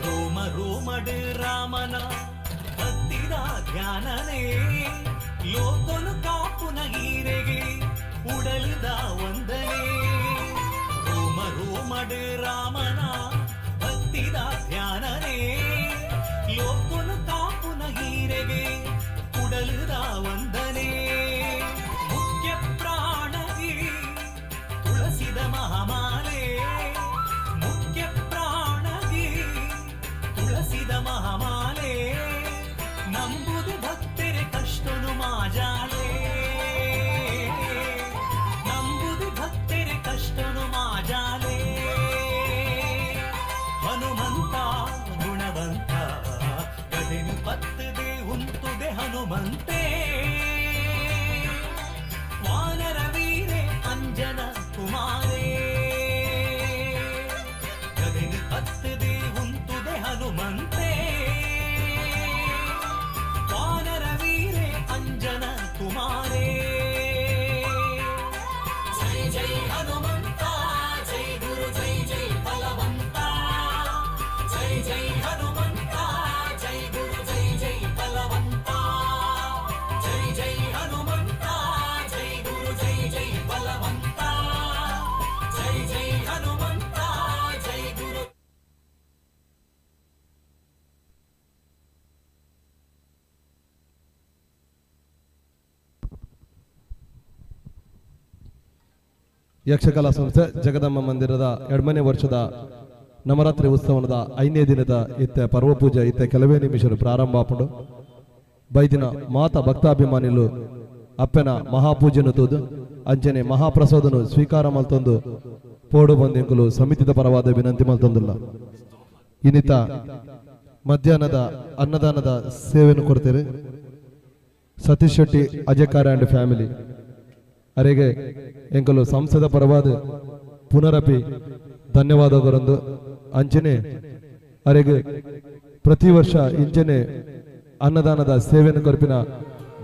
ರೋಮ ರೋಮಡು ರಾಮನ ಭಕ್ತಿದ ಧ್ಯಾನನೇ, ಲೋಕನು ಕಾಪುನ ಈರೆಗೆ ಉಡಲುದ ವಂದನೆ. ರೋಮ ರೋಮಡು ರಾಮನ ಭಕ್ತಿದ ಧ್ಯಾನನೇ, ಲೋಕನು ಕಾಪುನ ಈರೆಗೆ ಉಡಲುದ ವಂದನೆ. ಮುಖ್ಯ ಪ್ರಾಣಗಿ ತುಳಸಿದ ಮಹಾಮಾಲೆ, ಮುಖ್ಯ ಪ್ರಾಣಗಿ ತುಳಸಿದ ಮಹಾಮಾಲೆ, ನಂಬುದು ಭಕ್ತರೆ ಕಷ್ಟನು ಮಾಜಾಲೆ, ನಂಬುದು ಭಕ್ತರೆ ಕಷ್ಟನು ಮಾಜಾಲೆ. ಹನುಮಂತ ಗುಣವಂತ, ಗದೆನು ಪತ್ತದೆ ಉಂತುದೆ ಹನುಮಂತೇ. ವಾನರ ವೀರೆ ಅಂಜನ ಕುಮಾರೇ. ಗದೆನು ಪತ್ತದೆ ಉಂತುದೆ ಹನುಮಂತೇ. ವಾನರ ವೀರೆ ಅಂಜನ ಕುಮಾರೇ. ಜೈ ಜೈ ಹನುಮಂತ, ಜೈ ಗುರು ಜೈ ಜೈ ಬಲವಂತ. ಜೈ ಜೈ ಹನುಮಂತ, ಜೈ ಗುರು ಜೈ ಜೈ ಬಲವಂತ. ಜೈ ಜೈ ಹನುಮಂತ, ಜೈ ಗುರು ಜೈ ಜೈ ಬಲವಂತ. ಜೈ ಜೈ ಹನುಮಂತ, ಜೈ ಗುರು. ಯಕ್ಷಕಲಾ ಸಂಸ್ಥೆ ಜಗದಂಬ ಮಂದಿರದ 2ನೇ ವರ್ಷದ ನವರಾತ್ರಿ ಉತ್ಸವದ 5ನೇ ದಿನದ ಇತ್ತೆ ಪರ್ವಪೂಜೆ ಇತ್ತೆ ಕೆಲವೇ ನಿಮಿಷರು ಪ್ರಾರಂಭ ಆಪುಂಡು. ಬೈದಿನ ಮಾತ ಭಕ್ತಾಭಿಮಾನಿಲು ಅಪ್ಪನ ಮಹಾಪೂಜೆನು ತೂದು ಅಂಚನೆ ಮಹಾಪ್ರಸಾದನು ಸ್ವೀಕಾರ ಮಲ್ತೊಂದು ಪೋಡು ಬಂದಿಂಕುಲು ಸಮಿತಿದ ಪರವಾದ ವಿನಂತಿ ಮಲ್ತೊಂದುಲ್ಲ. ಇನ್ನಿತ ಮಧ್ಯಾಹ್ನದ ಅನ್ನದಾನದ ಸೇವೆಯನ್ನು ಕೊಡ್ತೇವೆ ಸತೀಶ್ ಶೆಟ್ಟಿ ಅಜಯಕಾರ ಅಂಡ್ ಫ್ಯಾಮಿಲಿ ಅರೆಗೆ ಎಂಕಲು ಸಂಸದ ಪರವಾದ ಪುನರಪಿ ಧನ್ಯವಾದಗಳೊಂದು. ಅಂಚನೆ ಅರೆಗೆ ಪ್ರತಿ ವರ್ಷ ಇಂಚನೆ ಅನ್ನದಾನದ ಸೇವೆಯನ್ನು ಕೊರ್ಪಿನ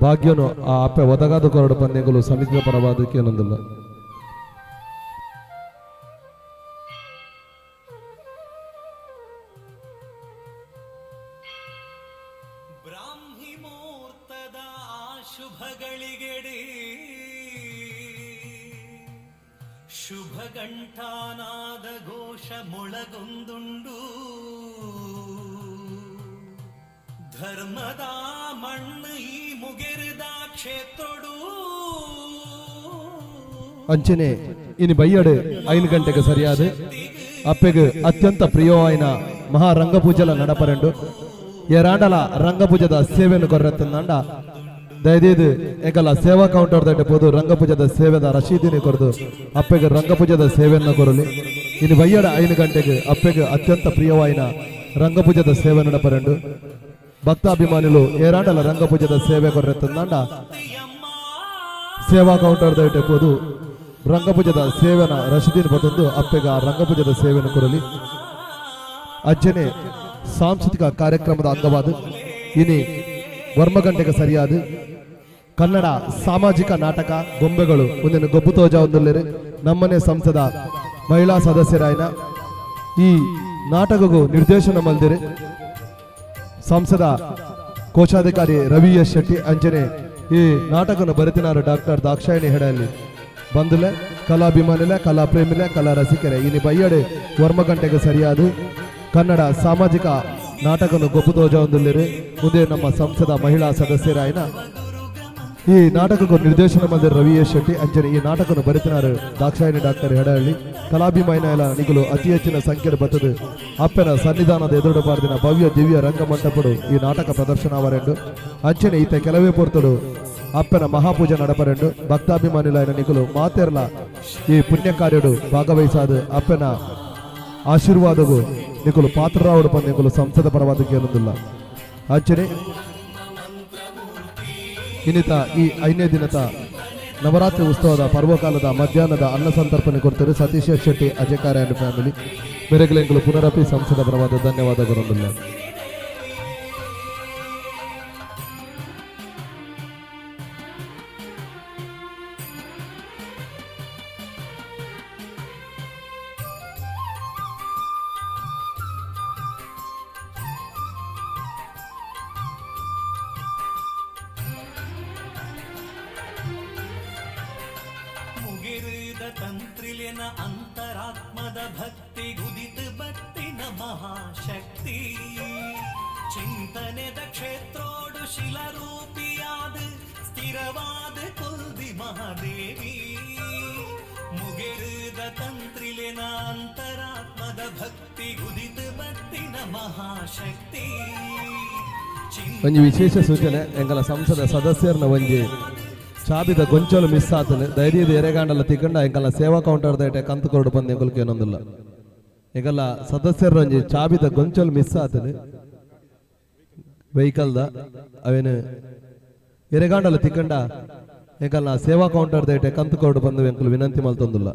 ಭಾಗ್ಯನು ಆ ಅಪ್ಪೆ ಒದಗಾದ ಕೊರಡು ಪಂದ್ಯಗಳು ಸಮಿತಿಯ ಪರವಾದ ಕೇಳೊಂದಿಲ್ಲ. ಬ್ರಾಹ್ಮಿ ಮುಹೂರ್ತದ ಶುಭಗಳಿಗೆಡೆ ಶುಭ ಘಂಟಾನಾದ ಘೋಷ ಮೊಳಗೊಂದುಂಡು. ಧರ್ಮದ ಮಣ್ಣು ಈ ಮುಗೆರದ ಕ್ಷೇತ್ರಡು. ಅಂಚನೆ ಇನಿ ಬಯ್ಯಡು 5 ಗಂಟೆಗೆ ಸರಿಯಾದ ಅಪ್ಪೆಗೆ ಅತ್ಯಂತ ಪ್ರಿಯವಾಯಿನ ಮಹಾರಂಗಪೂಜೆಲ ನಡಪರೆಂಡು. ಏರಾಂಡಲ ರಂಗಪೂಜದ ಸೇವೆಯನ್ನು ಕೊರ್ರೆತ್ತಂದಾಂಡ ದಯದೀದು ಎಂಕಲ ಸೇವಾ ಕೌಂಟರ್ ದಟ್ಟ ಪೋದು ರಂಗಪೂಜದ ಸೇವೆದ ರಶೀದಿನಿ ಕೊರದು ಅಪ್ಪೆಗೆ ರಂಗಪೂಜದ ಸೇವೆಯನ್ನು ಕೊರಲಿ. ಇನ್ನು ಬಯ್ಯಡ 5 ಗಂಟೆಗೆ ಅಪ್ಪೆಗೆ ಅತ್ಯಂತ ಪ್ರಿಯವಾಯಿನ ರಂಗಪೂಜದ ಸೇವೆ ನಡಪರೆಂಡು. ಭಕ್ತಾಭಿಮಾನಿಲು ಏರಾಂಡಲ ರಂಗಪೂಜದ ಸೇವೆ ಕೊರ್ರೆತ್ತಂದಾಂಡ ಸೇವಾ ಕೌಂಟರ್ ದೈಟೆ ಪೋದು ರಂಗಪೂಜದ ಸೇವೆನ ರಶೀದಿನ ಬತ್ತೊಂದು ಅಪ್ಪೆಗ ರಂಗಪೂಜದ ಸೇವೆಯನ್ನು ಕೊರಲಿ. ಅಜ್ಜನೆ ಸಾಂಸ್ಕೃತಿಕ ಕಾರ್ಯಕ್ರಮದ ಅಂಗವಾದ ಇನಿ 9 ಗಂಟೆಗೆ ಸರಿಯಾದ ಕನ್ನಡ ಸಾಮಾಜಿಕ ನಾಟಕ ಗೊಂಬೆಗಳು ಒಂದಿನ ಗೊಬ್ಬು ತೋಜ ಒಂದುಲ್ಲೇರು. ನಮ್ಮನೆ ಸಂಸದ ಮಹಿಳಾ ಸದಸ್ಯರಾಯನ ಈ ನಾಟಕಗೂ ನಿರ್ದೇಶನ ಮಲ್ದಿರು ಸಂಸದ ಕೋಶಾಧಿಕಾರಿ ರವಿ ಎಸ್ ಶೆಟ್ಟಿ. ಅಂಚನೆ ಈ ನಾಟಕನ ಬರೆತಿನಾರು ಡಾಕ್ಟರ್ ದಾಕ್ಷಾಯಿಣಿ ಹೆಡಲ್ಲಿ. ಬಂದುಲೆ ಕಲಾಭಿಮಾನಿಲೆ, ಕಲಾ ಪ್ರೇಮಿಲೆ, ಕಲಾ ರಸಿಕರೆ, ಇನಿ ಬಯ್ಯಡೆ 9 ಗಂಟೆಗೆ ಸರಿಯಾದ ಕನ್ನಡ ಸಾಮಾಜಿಕ ನಾಟಕನು ಗೊಬ್ಬು ತೋಜ ಒಂದುಲ್ಲೇರು. ಮುಂದೆ ನಮ್ಮ ಸಂಸದ ಮಹಿಳಾ ಸದಸ್ಯರಾಯನ ಈ ನಾಟಕಕ್ಕೂ ನಿರ್ದೇಶನ ಮಾಡಿದ ರವಿ ಎಸ್ ಶೆಟ್ಟಿ. ಅಂಚನೆ ಈ ನಾಟಕನು ಬರೆತಿನಾರು ದಾಕ್ಷಾಯಿಣಿ ಡಾಕ್ಟರ್ ಹೆಡಹಳ್ಳಿ. ಕಲಾಭಿಮಾನ ನಿಗುಲು ಅತಿ ಹೆಚ್ಚಿನ ಸಂಖ್ಯೆ ಬತ್ತದು ಅಪ್ಪನ ಸನ್ನಿಧಾನದ ಎದುರು ಪಾರ್ದಿನ ಭವ್ಯ ದಿವ್ಯ ರಂಗಮಂಟಪಡು ಈ ನಾಟಕ ಪ್ರದರ್ಶನ ಅವರೆಂಡು. ಅಂಚನೆ ಈತ ಕೆಲವೇ ಪೊರ್ತುಡು ಅಪ್ಪನ ಮಹಾಪೂಜೆ ನಡಪರೆಂಡು. ಭಕ್ತಾಭಿಮಾನಿಲಾಯನ ನಿಗುಲು ಮಾತೆರ್ಲ ಈ ಪುಣ್ಯ ಕಾರ್ಯಡು ಭಾಗವಹಿಸಾದ ಅಪ್ಪನ ಆಶೀರ್ವಾದವು ನಿಕುಲು ಪಾತ್ರರಾವುಡು ಬಂದು ನಿಕುಲು ಸಂಸದ ಪರವಾದ ಕೇಳುದಿಲ್ಲ. ಅಂಚನೆ ಇನ್ನಿತ ಈ 5ನೇ ದಿನದ ನವರಾತ್ರಿ ಉತ್ಸವದ ಪರ್ವಕಾಲದ ಮಧ್ಯಾಹ್ನದ ಅನ್ನ ಸಂತರ್ಪಣೆ ಕೊಡ್ತಾರೆ ಸತೀಶ್ ಶೆಟ್ಟಿ ಅಜಕಾರ ಅಂಡ್ ಫ್ಯಾಮಿಲಿ ಮೆರೆಗಲೆಂಗುಲು ಪುನರಪಿ ಸಂಸದ ಪರವಾದ ಧನ್ಯವಾದಗಳು. ಮುಗಿರಿದ ತಂತ್ರಿಲಿನ ಅಂತರಾತ್ಮದ ಭಕ್ತಿ ಗುದಿತ ಬತ್ತಿನ ಮಹಾಶಕ್ತಿ, ಚಿಂತನೆದ ಕ್ಷೇತ್ರೋಡು ಶಿಲರೂಪಿಯಾದ ಸ್ಥಿರವಾದ ಕುಲ್ದಿ ಮಹಾದೇವಿ. ಮುಗಿರಿದ ತಂತ್ರಿಲಿನ ಅಂತರಾತ್ಮದ ಭಕ್ತಿ ಗುದಿತ ಬತ್ತಿನ ಮಹಾಶಕ್ತಿ. ಒಂಜಿ ವಿಶೇಷ ಸೂಚನೆ, ಎಂಗಲ ಸಂಸದ ಸದಸ್ಯರ್ನ ಒಂಜಿ ಚಾಬಿದ ಗೊಂಚಲು ಮಿಸ್ ಆತನೆ. ಧೈರ್ಯದ ಎರೆಗಾಂಡಲ ತಿಕ್ಕಂಡ ಎಂಕಲ್ನ ಸೇವಾ ಕೌಂಟರ್ ದೈಟೆ ಕಂತು ಕೊರಡು ಬಂದು ಎಂಕಲ್ಗೆ ಏನೊಂದಿಲ್ಲ. ಎಂಕಲ್ಲ ಸದಸ್ಯರ ಒಂಜಿ ಚಾಬಿದ ಗೊಂಚಲು ಮಿಸ್ ಆತನೆ ವೆಹಿಕಲ್ದ. ಅವೇನು ಎರೆಗಾಂಡಲ ತಿಕ್ಕಂಡ ಎಂಕಲ್ನ ಸೇವಾ ಕೌಂಟರ್ ದೈಟೆ ಕಂತು ಕೊರಡು ಬಂದು ಎಂಕುಲು ವಿನಂತಿ ಮಲ್ತೊಂದುಲ್ಲ.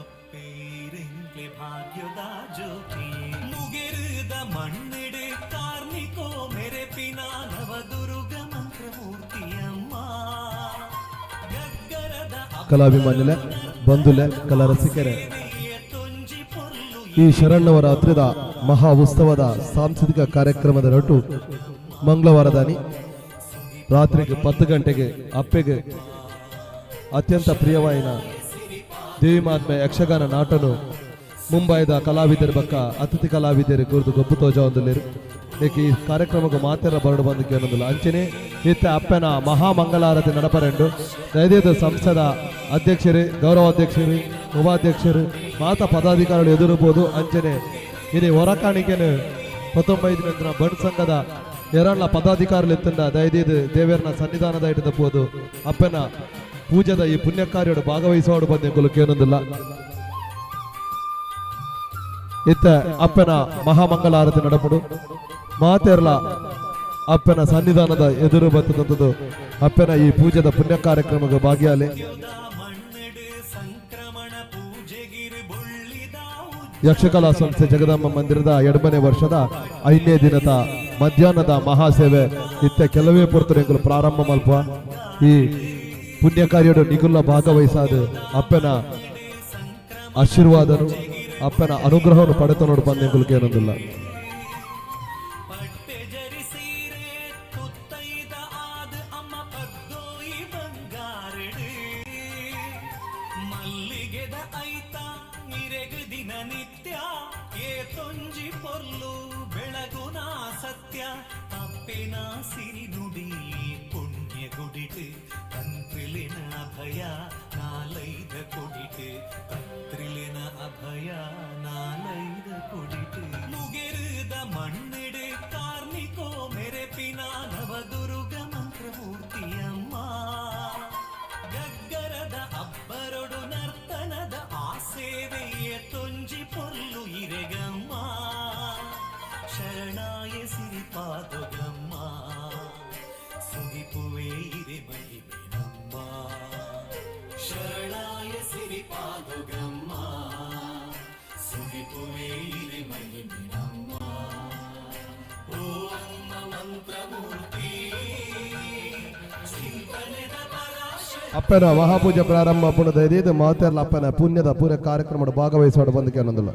ಒಪ್ಪೇರೆಂಕ್ಲೆ ಭಾಗ್ಯದ ಜ್ಯೋತಿ, ಮುಗಿರದ ಮಣ್ಣಿಡೆ ಕಾರ್ನಿಕೋ ಮೆರೆಪಿನ ನವದುರ್ಗ ಮಂತ್ರಮೂರ್ತಿಯಮ್ಮ, ಗಗ್ಗರದ ಕಲಾಭಿಮಾನಿಲೆ, ಬಂಧುಲೆ, ಕಲಾ ರಸಿಕರೇ, ತೊಂಜಿ ಪೊರ್ಲು ಈ ಶರಣ್ಣವರಾತ್ರಿದ ಮಹಾ ಉತ್ಸವದ ಸಾಂಸ್ಕೃತಿಕ ಕಾರ್ಯಕ್ರಮದ ನಟು ಮಂಗಳವಾರದಾನಿ ರಾತ್ರಿಗೆ 10 ಗಂಟೆಗೆ ಅಪ್ಪೆಗೆ ಅತ್ಯಂತ ಪ್ರಿಯವಾಯಿನ ದೇವಿ ಮಹಾತ್ಮೆ ಯಕ್ಷಗಾನ ನಾಟನು ಮುಂಬೈದ ಕಲಾವಿದರ ಬಕ್ಕ ಅತಿಥಿ ಕಲಾವಿದರು ಕುರಿತು ಗೊಬ್ಬು ತೋಜ ಒಂದುಲ್ಲೇರು. ಏಕೆ ಈ ಕಾರ್ಯಕ್ರಮಕ್ಕೆ ಮಾತೆರ ಬರಡು ಬಂದು ಕೇಳೊಂದಿಲ್ಲ. ಅಂಚನೆ ಇತ್ತ ಅಪ್ಪನ ಮಹಾಮಂಗಳಾರತಿ ನಡಪರೆಂಡು. ದಯದೇದ ಸಂಸ್ಥೆದ ಅಧ್ಯಕ್ಷರು, ಗೌರವಾಧ್ಯಕ್ಷರು, ಉಪಾಧ್ಯಕ್ಷರು, ಮಾತಾ ಪದಾಧಿಕಾರಿಗಳು ಎದುರುಬೋದು. ಅಂಚನೆ ಇನಿ ಹೊರಕಾಣಿಕೆನು 19 ನಂತರ ಬಂಡ್ ಸಂಘದ ಎರಡ್ಲ ಪದಾಧಿಕಾರಿಗಳು ಎತ್ತಂಡ ದಯದೀದು ದೇವರನ ಸನ್ನಿಧಾನದ ಇಟ್ಟು ತಪ್ಪುವುದು ಅಪ್ಪನ ಪೂಜದ ಈ ಪುಣ್ಯ ಕಾರ್ಯಡು ಭಾಗವಹಿಸುವಾಡು ಬಂದು ಎಂಕುಲು ಕೇನೊಂದಿಲ್ಲ. ಇತ್ತ ಅಪ್ಪನ ಮಹಾಮಂಗಳಾರತಿ ನಡಪುಡು. ಮಾತೆರ್ಲ ಅಪ್ಪನ ಸನ್ನಿಧಾನದ ಎದುರು ಬತ್ತದಂಥದ್ದು ಅಪ್ಪನ ಈ ಪೂಜೆದ ಪುಣ್ಯ ಕಾರ್ಯಕ್ರಮಕ್ಕೆ ಭಾಗಿಯಾಲೆ. ಮಣ್ಣಿಡು ಸಂಕ್ರಮಣ ಪೂಜೆಗಿರು ಬುಳ್ಳಿದ ಯಕ್ಷಕಲಾ ಸಂಸ್ಥೆ ಜಗದಾಂಬ ಮಂದಿರದ 2ನೇ ವರ್ಷದ 5ನೇ ದಿನದ ಮಧ್ಯಾಹ್ನದ ಮಹಾಸೇವೆ ಇತ್ತ ಕೆಲವೇ ಪೊರ್ತುರೆಂಕುಲು ಪ್ರಾರಂಭ ಮಲ್ಪ. ಈ ಪುಣ್ಯ ಕಾರ್ಯಡು ನಿಗುಲ್ಲ ಭಾಗವಹಿಸಾದ ಅಪ್ಪನ ಆಶೀರ್ವಾದನು, ಅಪ್ಪನ ಅನುಗ್ರಹವನ್ನು ಪಡೆತ ನೋಡು ಬಂದೆಂಕುಲು ಕೇನೊಂದಿಲ್ಲ. ಪಟ್ಟೆ ಜರಿ ಸೀರೆ ತುತ್ತೈದ ಆದ ಅಮ್ಮ ಪದ್ದೋಯಿ ಬಂಗಾರಡು ಮಲ್ಲಿಗೆದ ಐತ ನಿರೆಗು ದಿನ ನಿತ್ಯ ಏ ತೊಂಜಿ ಪೊರ್ಲು ಬೆಳಗುನ ಸತ್ಯ ಅಪ್ಪೆನ ಸಿರಿ ನುಡಿ ಪುಣ್ಯ ಗುಡಿಟ್ ತಂತ್ರಿಲಿನ ಅಭಯ ನಾಲೈದ ಕೊಡಿಟ್, ತಂತ್ರಿಲಿನ ಅಭಯ ನಾಲೈದ ಕೊಡಿಟ್. ಮುಗಿರುದ ಮಣ್ಣಿಡು ಕಾರ್ನಿಕೋ ಮೆರೆಪಿನ ನವದುರ್ಗ ಮಂತ್ರಮೂರ್ತಿಯಮ್ಮ, ಗಗ್ಗರದ ಅಬ್ಬರೊಡು ನರ್ತನದ ಆ ಸೇವೆಯ ತೊಂಜಿ ಪೊರ್ಲು ಇರೆಗಮ್ಮ. ಅಪ್ಪನ ಮಹಾಪೂಜೆ ಪ್ರಾರಂಭ ಪುಣದ ಇದು ಮಾತೆರ್ಲ ಅಪ್ಪನ ಪುಣ್ಯದ ಪೂರ ಕಾರ್ಯಕ್ರಮದ ಭಾಗವಹಿಸೋಡು ಬಂದು ಕೇನೊಂದಿಲ್ಲ.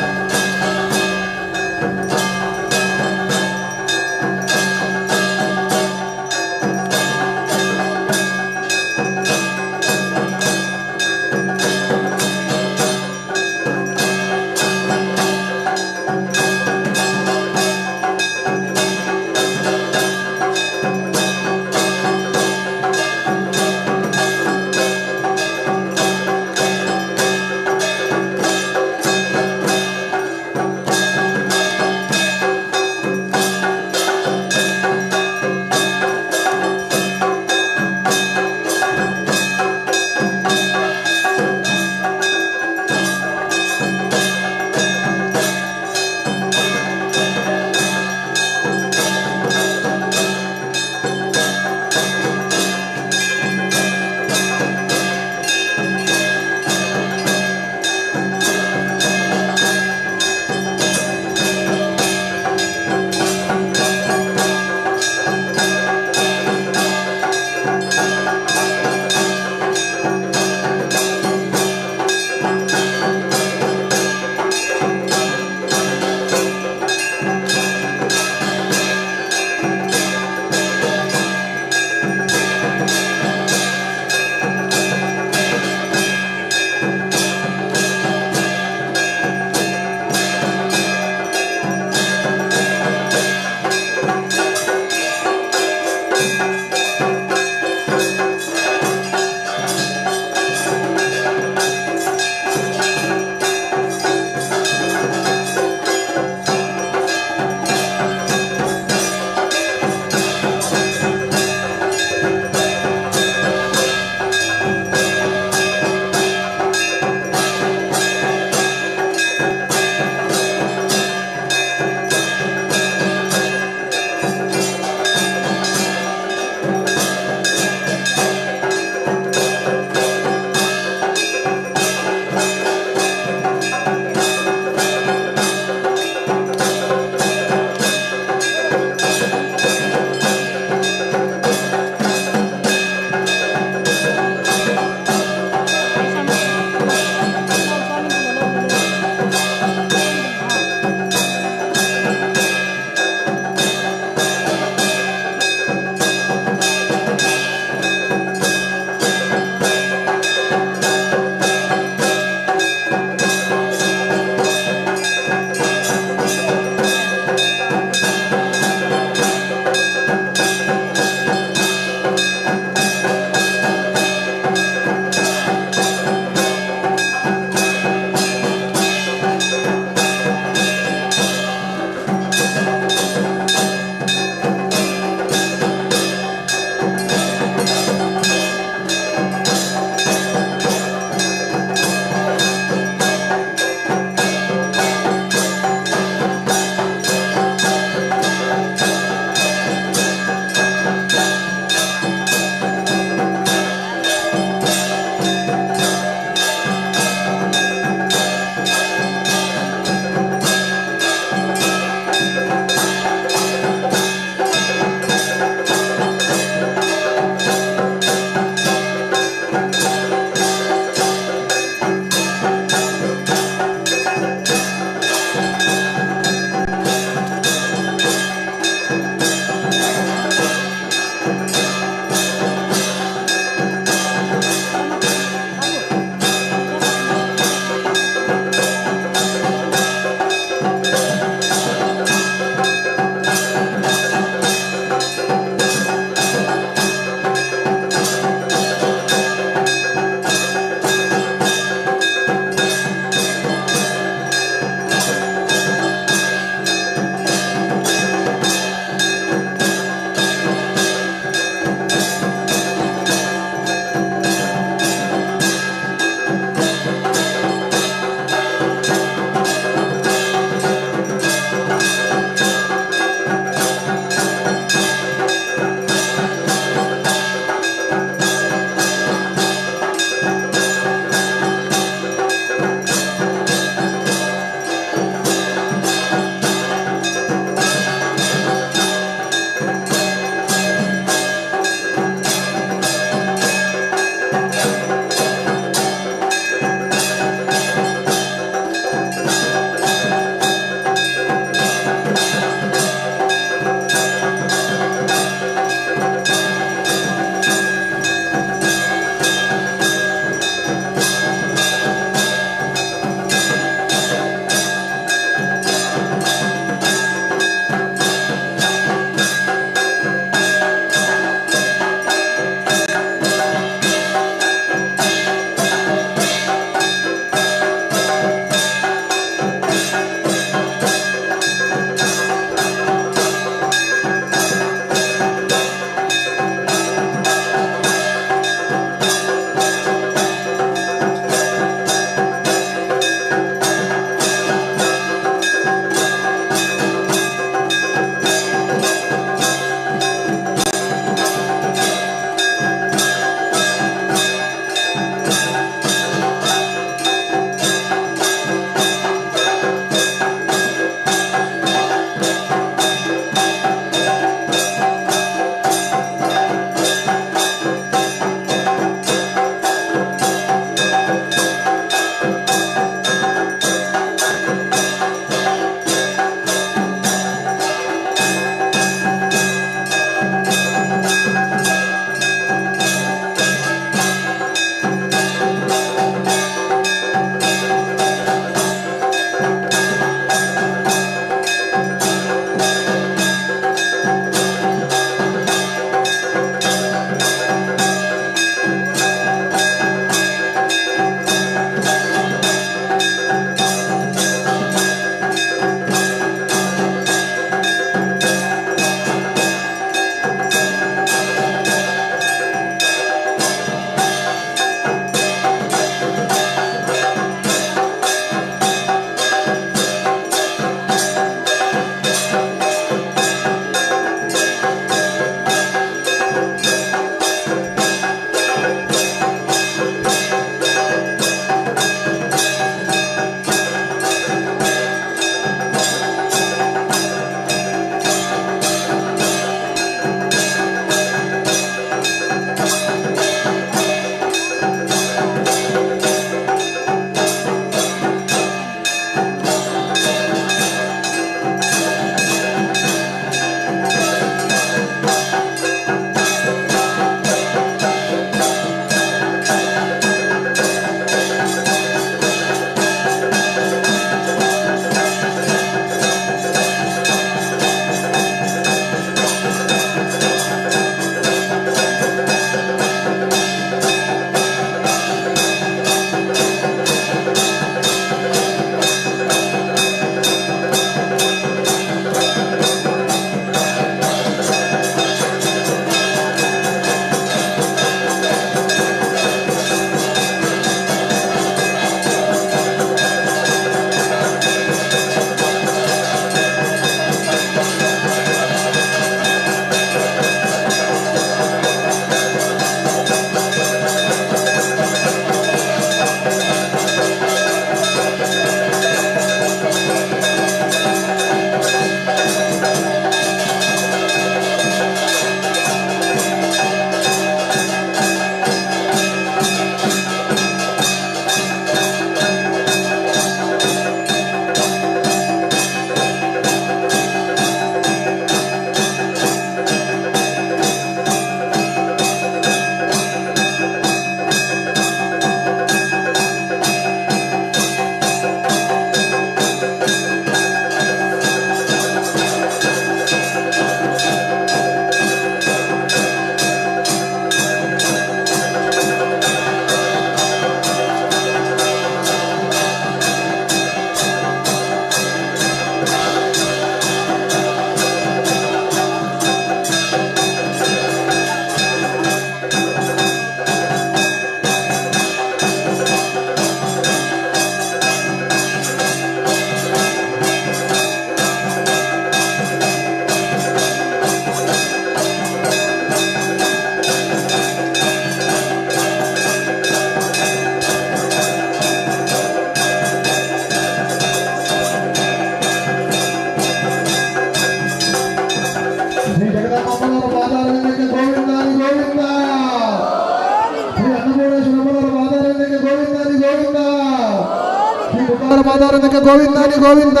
ಪಾದಾರವಿಂದಕ್ಕೆ ಗೋವಿಂದಾನಿ ಗೋವಿಂದ.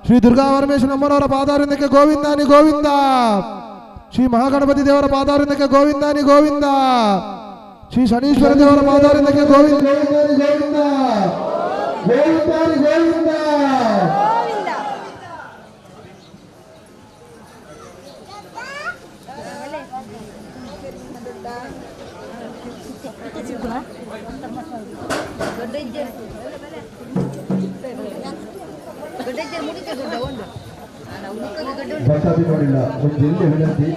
ಶ್ರೀ ದುರ್ಗಾ ಪರಮೇಶ್ವರ ಅಮ್ಮನವರ ಪಾದಾರವಿಂದಕ್ಕೆ ಗೋವಿಂದಾನಿ ಗೋವಿಂದ. ಶ್ರೀ ಮಹಾಗಣಪತಿ ದೇವರ ಪಾದಾರವಿಂದಕ್ಕೆ ಗೋವಿಂದಾನಿ ಗೋವಿಂದ. ಶ್ರೀ ಶನೀಶ್ವರ ದೇವರ ಪಾದಾರವಿಂದಕ್ಕೆ ಗೋವಿಂದ ಗೋವಿಂದಾನಿ ಗೋವಿಂದ ಗೋವಿಂದಾನಿ ಗೋವಿಂದ. ಭಕ್ತಾಭಿಮಾನಿಗಳ ಒಂದು ಎಲ್ಲಿ ವಿನಂತಿ,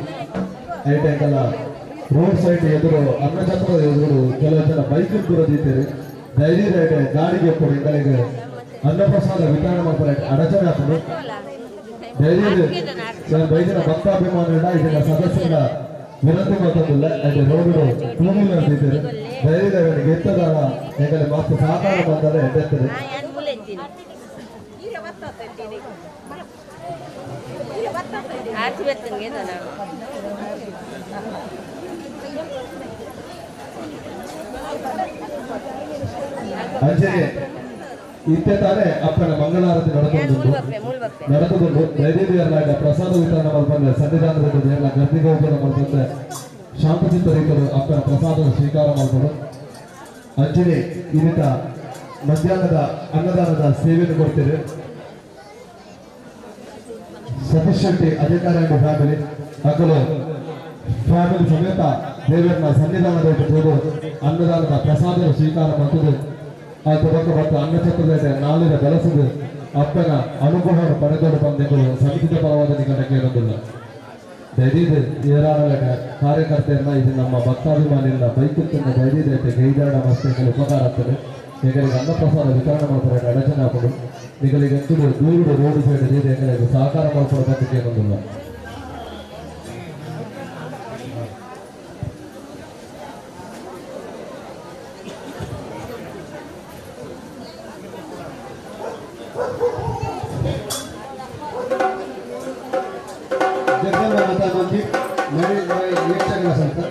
ಐಟೆಂಕಲ ರೋಡ್ ಸೈಡ್ ಎದುರು ಅನ್ನಛತ್ರದ ಎದುರು ಕೆಲವು ಜನ ಬೈಕ್ ದೂರದಿದ್ದಾರೆ. ಧೈರ್ಯ ರೈಟ್ ಗಾಡಿಗೆ ಕೊಡಿ ಎಂಗಳಿಗೆ ಅನ್ನಪ್ರಸಾದ ವಿತರಣೆ ಮಾಡ್ತಾರೆ ಅಡಚಣೆ ಹಾಕೊಂಡು ಧೈರ್ಯ ಬೈದಿನ ಭಕ್ತಾಭಿಮಾನಿಗಳ ಇದನ್ನ ಸದಸ್ಯರ ವಿನಂತಿ ಮಾತಂದಿಲ್ಲ. ಅಲ್ಲಿ ರೋಡ್ ಟೂ ವೀಲರ್ ಇದ್ದಾರೆ. ಧೈರ್ಯ ಎತ್ತದಾರ ಎಂಗಲೆ ಮಾತು ಸಹಕಾರ ಬಂದರೆ ಎಡ್ಡೆತ್ತದೆ. ಅಂಚೆಗೆ ಇತ್ತೆ ತಾನೇ ಅಪ್ಪನ ಮಂಗಳಾರತಿ ನಡೆದುಕೊಂಡು ಧೈರ್ಯ ಪ್ರಸಾದ ವಿತರಣೆ ಮಾಡ್ಬಂದ್ರೆ ಸನ್ನಿಧಾನದ ಎಲ್ಲ ಗರ್ದಿಗೆ ಉಪಯೋಗ ಮಾಡ್ಬಂದ್ರೆ ಶಾಂತಚಿತ್ತ ರೀತಿಯಲ್ಲಿ ಅಪ್ಪನ ಪ್ರಸಾದ ಸ್ವೀಕಾರ ಮಾಡ್ಕೊಂಡು ಅಂಜನೆ ಇನ್ನಿತ ಮಧ್ಯಾಹ್ನದ ಅನ್ನದಾನದ ಸೇವೆಯನ್ನು ಕೊಡ್ತೇವೆ. ಸತೀಶ್ ಶೆಟ್ಟಿ ಅಧಿಕಾರಿ ಫ್ಯಾಮಿಲಿ ಅಕಲು ಫ್ಯಾಮಿಲಿ ಸಮೇತ ದೇವರನ್ನ ಸನ್ನಿಧಾನದ ಹೋದು ಅನ್ನದಾನದ ಪ್ರಸಾದ ಸ್ವೀಕಾರ ಮಾಡ್ತದೆ. ಆ ತೊಡಕ ಮತ್ತು ಅನ್ನಛತ್ರದ ನಾಳಿನ ಬೆಳೆಸದು ಅಪ್ಪನ ಅನುಗ್ರಹವನ್ನು ಪಡೆದೊಡು ಬಂದೆಂಬುದು ಸಮಿತಿಯ ಪರವಾದ ನಿಗಡ ಕೇಳೋದಿಲ್ಲ. ದಯದೀದ ಏರಾಡಲ ಕಾರ್ಯಕರ್ತೆಯನ್ನ ಇದು ನಮ್ಮ ಭಕ್ತಾಭಿಮಾನಿಗಳ ಬೈಕುತ್ತನ್ನ ದಯದೀದ ಗೈದಾಡ ಮಸ್ತೆಗಳು ಉಪಕಾರ ಆಗ್ತದೆ. ಎಂಗಳಿಗೆ ಅನ್ನಪ್ರಸಾದ ವಿತರಣೆ ಮಾಡ್ತಾರೆ ಅಡಚಣೆ ಹಾಕೊಂಡು ನಿಗಳಿಗೆ ದೂರು ರೋಡ್ ಸೈಡ್ ಇದೆ ಎಂಗಳಿಗೆ ಸಹಕಾರ ಮಾಡ್ಕೊಳ್ಳೋ ಬಗ್ಗೆ ಕೇಳೋದಿಲ್ಲ. जगदंबा माता मंदिर यक्षगान संस्था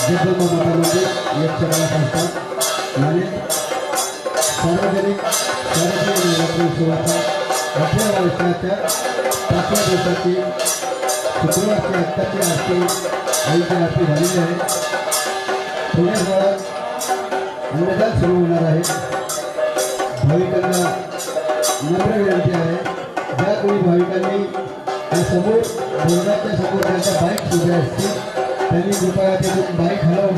जगदंबा माता मंदिर यक्षगान संस्था आणि सार्वजनिक शारदीय नवरात्र उत्सवाचा 18व्या वर्षाच्या 5व्या दिवसाची शुक्रवारची आत्ताची आरती आईची आरती झालेली आहे. थोड्याच वेळात अन्नदान सुरू होणार आहे. भाविकांना नम्र विनंती आहे, ज्या कोणी भाविकांनी या समोर बोर्डाच्या समोर त्यांच्या बाईक उभ्या असतील त्यांनी कृपया तिथून बाईक हलवून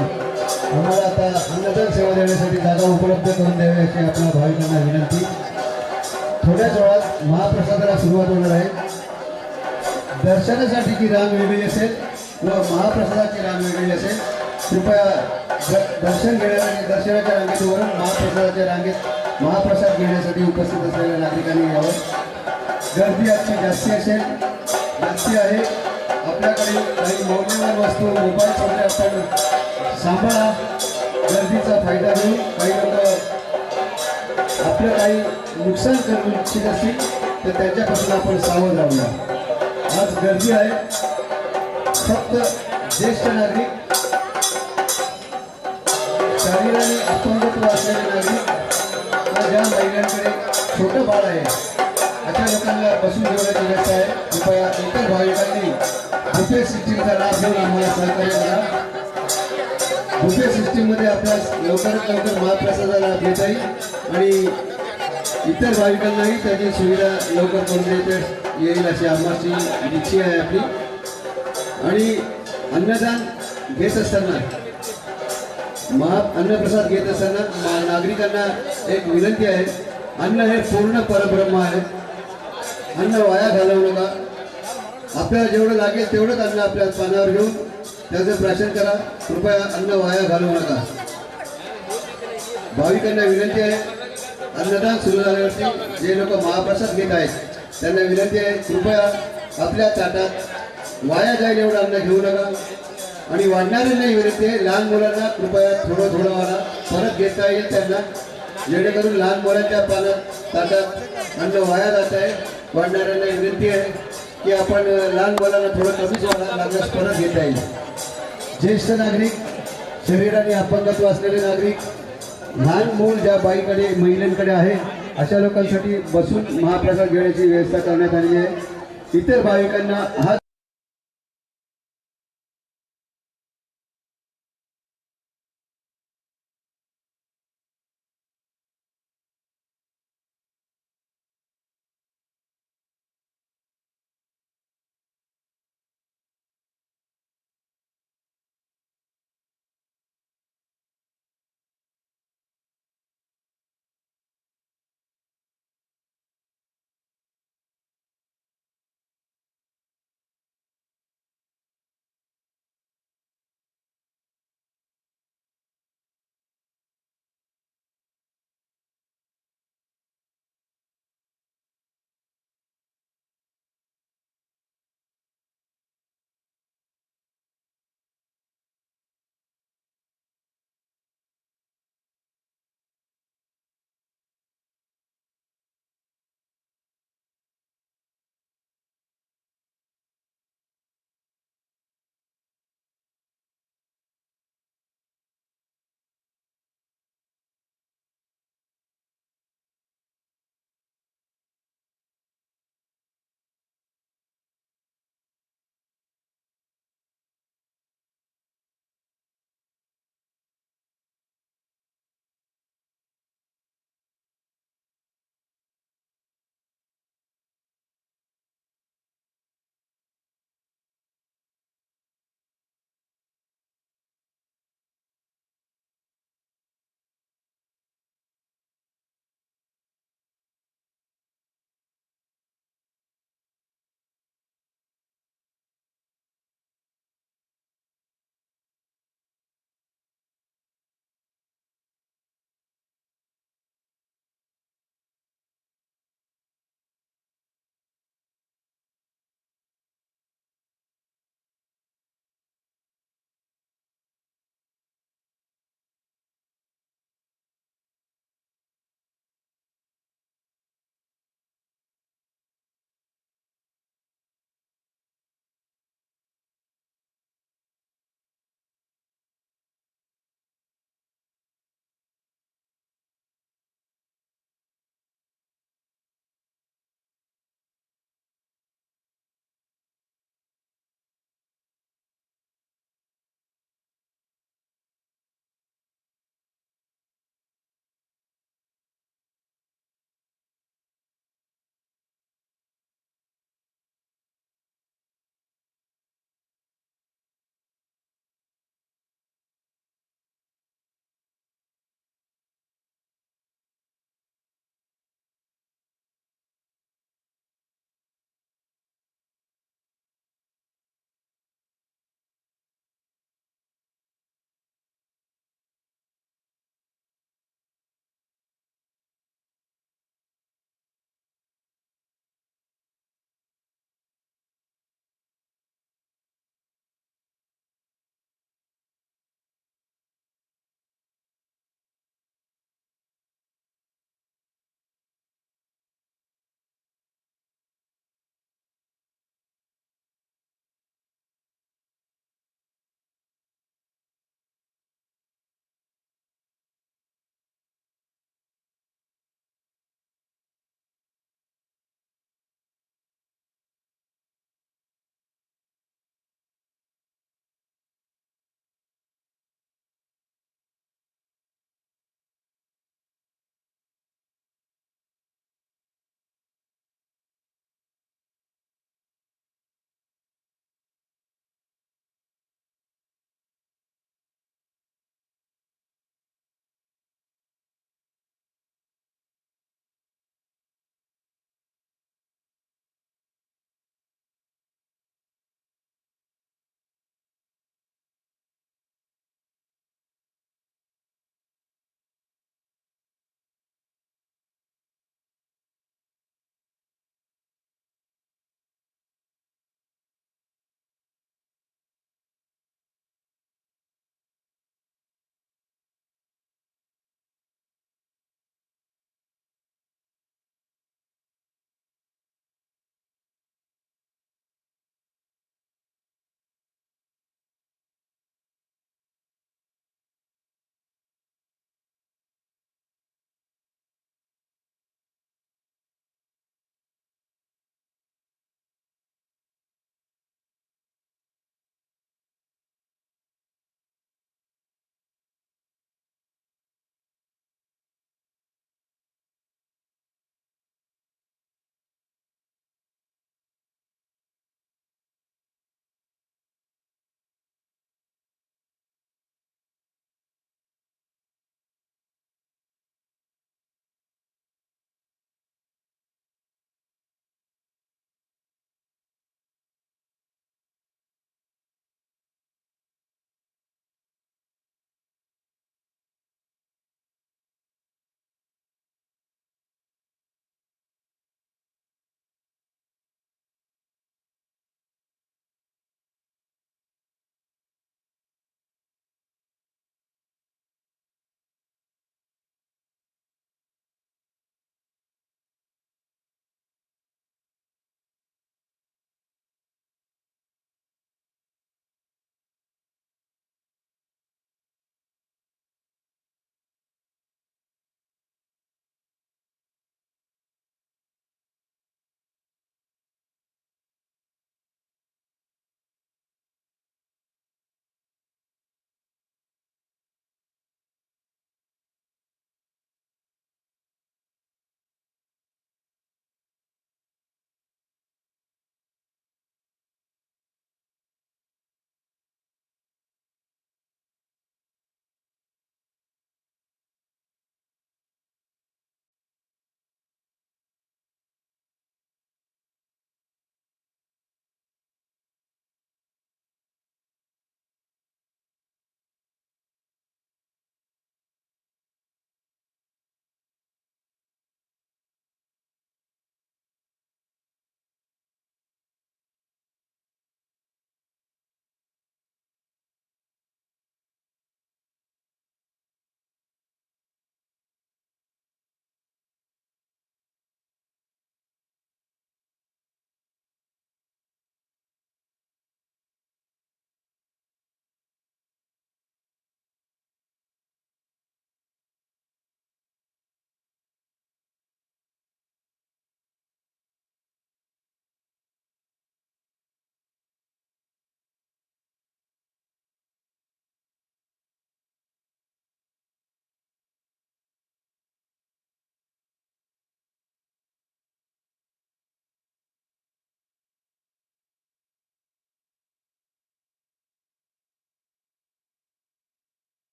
आम्हाला आता अन्नदान सेवा देण्यासाठी जागा उपलब्ध करून द्यावी अशी आपल्या भाविकांना विनंती. थोड्याच वेळात महाप्रसादाला सुरुवात होणार आहे. दर्शनासाठीची रांग वेगळी असेल व महाप्रसादाची रांग वेगळी असेल, कृपया दर्शन घेण्यासाठी दर्शनाच्या रांगेत वरून महाप्रसादाच्या रांगेत महाप्रसाद घेण्यासाठी उपस्थित असलेल्या नागरिकांनी यावं. गर्दी आजची जास्ती असेल, जास्ती आहे. आपल्याकडे काही मौल्यवान वस्तू मोबाईल्स वगैरे आपण सांभाळा. गर्दीचा फायदा घेऊन काही लोक आपलं काही नुकसान करू इच्छित असतील तर त्यांच्यापासून आपण सावध राहूया. आज गर्दी आहे, फक्त ज्येष्ठ नागरिक, शरीराने अपंगत्व असलेले नागरिक व ज्या महिलांकडे छोटं बाळ आहे अशा लोकांना बसून जेवण्याची व्यवस्था आहे. कृपया इतर भाविकांनी बुफे सिस्टीमचा लाभ घेऊन आम्हाला सहकार्य करा. बुफे सिस्टीममध्ये आपल्यास लवकरात लवकर महाप्रसादाला लाभ घेता येईल आणि इतर भाविकांनाही त्याची सुविधा लवकर करून देता येईल अशी आम्हाची इच्छा आहे आपली. आणि अन्नदान घेत असताना अन्नप्रसाद घेत असताना नागरिकांना एक विनंती आहे, अन्न हे पूर्ण परब्रह्म आहे. अन्न वाया घालवू नका. आपल्याला जेवढं लागेल तेवढंच अन्न आपल्या पानावर घेऊन त्याचं प्राशन करा. कृपया अन्न वाया घालवू नका. भाविकांना विनंती आहे, अन्नदान सुरू झाल्यावरती जे लोक महाप्रसाद घेत आहेत त्यांना विनंती आहे, कृपया आपल्या ताटात वाया जाईल एवढं अन्न घेऊ नका. आणि वाढणाऱ्यांनाही विनंती आहे, लहान मुलांना कृपया थोडं थोडं वाढा, परत घेता येईल त्यांना. जेणेकरून लहान मुलांच्या पानात ताटात अन्न वाया जात आहे. वाढणाऱ्यांना विनंती आहे की आपण लहान मुलांना थोडं कमीच वाढा, लागल्यास परत घेता येईल. ज्येष्ठ नागरिक, शरीराने अपंगत्व असलेले नागरिक, लहान मूल ज्या बाईकडे महिलांकडे आहे अशा लोकांसाठी बसून महाप्रसाद घेण्याची व्यवस्था करण्यात आली आहे. इतर भाविकांना हात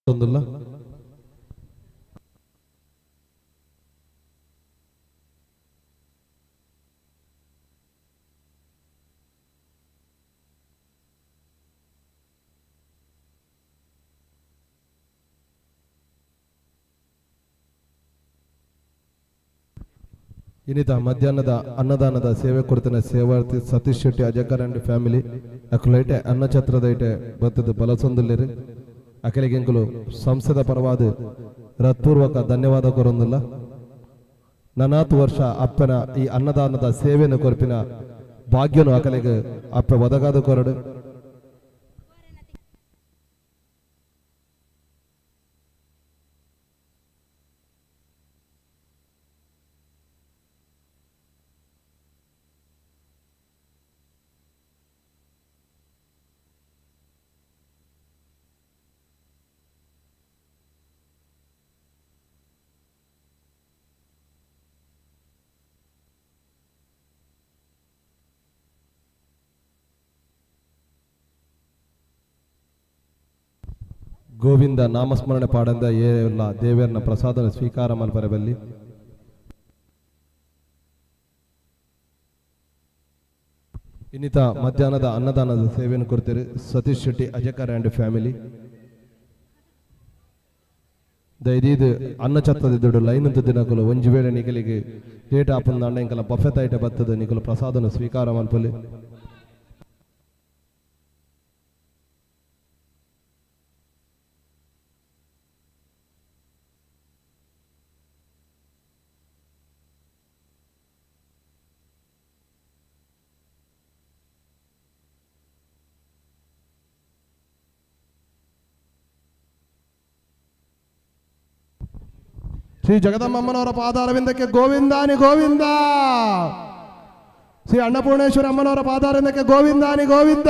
ತೊಂದುಲ್ಲ. ಇನ್ನಿತ ಮಧ್ಯಾಹ್ನದ ಅನ್ನದಾನದ ಸೇವೆ ಕೊಡ್ತಾನೆ ಸೇವಾರ್ಥಿ ಸತೀಶ್ ಶೆಟ್ಟಿ ಅಜಕರ್ ಅಂಡ್ ಫ್ಯಾಮಿಲಿ ಅಕುಲೈಟೆ ಅನ್ನಛತ್ರದ ಐಟೆ ಬತ್ತದ ಬಲಸೊಂದುಲ್ಲೇರು. ಅಕಲಿಗೆಂಕುಲು ಸಂಸ್ಥೆದ ಪರವಾದ ಹೃತ್ಪೂರ್ವಕ ಧನ್ಯವಾದ ಕೊರೊಂದಿಲ್ಲ. ನನಾತು ವರ್ಷ ಅಪ್ಪನ ಈ ಅನ್ನದಾನದ ಸೇವೆಯನ್ನು ಕೊರ್ಪಿನ ಭಾಗ್ಯನು ಅಕಲಿಗೆ ಅಪ್ಪ ಒದಗಾದ ಕೊರಡು. ಗೋವಿಂದ ನಾಮಸ್ಮರಣೆ ಪಾಡಂದ ಏಲ್ಲ ದೇವರನ್ನ ಪ್ರಸಾದನ ಸ್ವೀಕಾರ ಮಲ್ಪರಬಲ್ಲಿ. ಇನ್ನಿತ ಮಧ್ಯಾಹ್ನದ ಅನ್ನದಾನದ ಸೇವೆಯನ್ನು ಕೊಡ್ತೀರಿ ಸತೀಶ್ ಶೆಟ್ಟಿ ಅಜಕರ್ ಆ್ಯಂಡ್ ಫ್ಯಾಮಿಲಿ. ದಯದೀದು ಅನ್ನಛತ್ರದ ದುಡ್ಡು ಲೈನ್ ಅಂತ ದಿನಕುಲು ಒಂಜಿ ವೇಳೆ ನಿಕಲಿಗೆ ಲೇಟ್ ಆಪುಂದ ಅಂಡ ಇಂಕಲ ಬಫೆ ತೈಟ ಬತ್ತದ ನಿಕಲು ಪ್ರಸಾದನ ಸ್ವೀಕಾರ ಮಲ್ಪಲಿ. ಶ್ರೀ ಜಗದಮ್ಮನವರ ಪಾದಾರವಿಂದಕ್ಕೆ ಗೋವಿಂದಾನಿ ಗೋವಿಂದ, ಶ್ರೀ ಅನ್ನಪೂರ್ಣೇಶ್ವರ ಅಮ್ಮನವರ ಪಾದಾರವಿಂದಕ್ಕೆ ಗೋವಿಂದಾನಿ ಗೋವಿಂದ.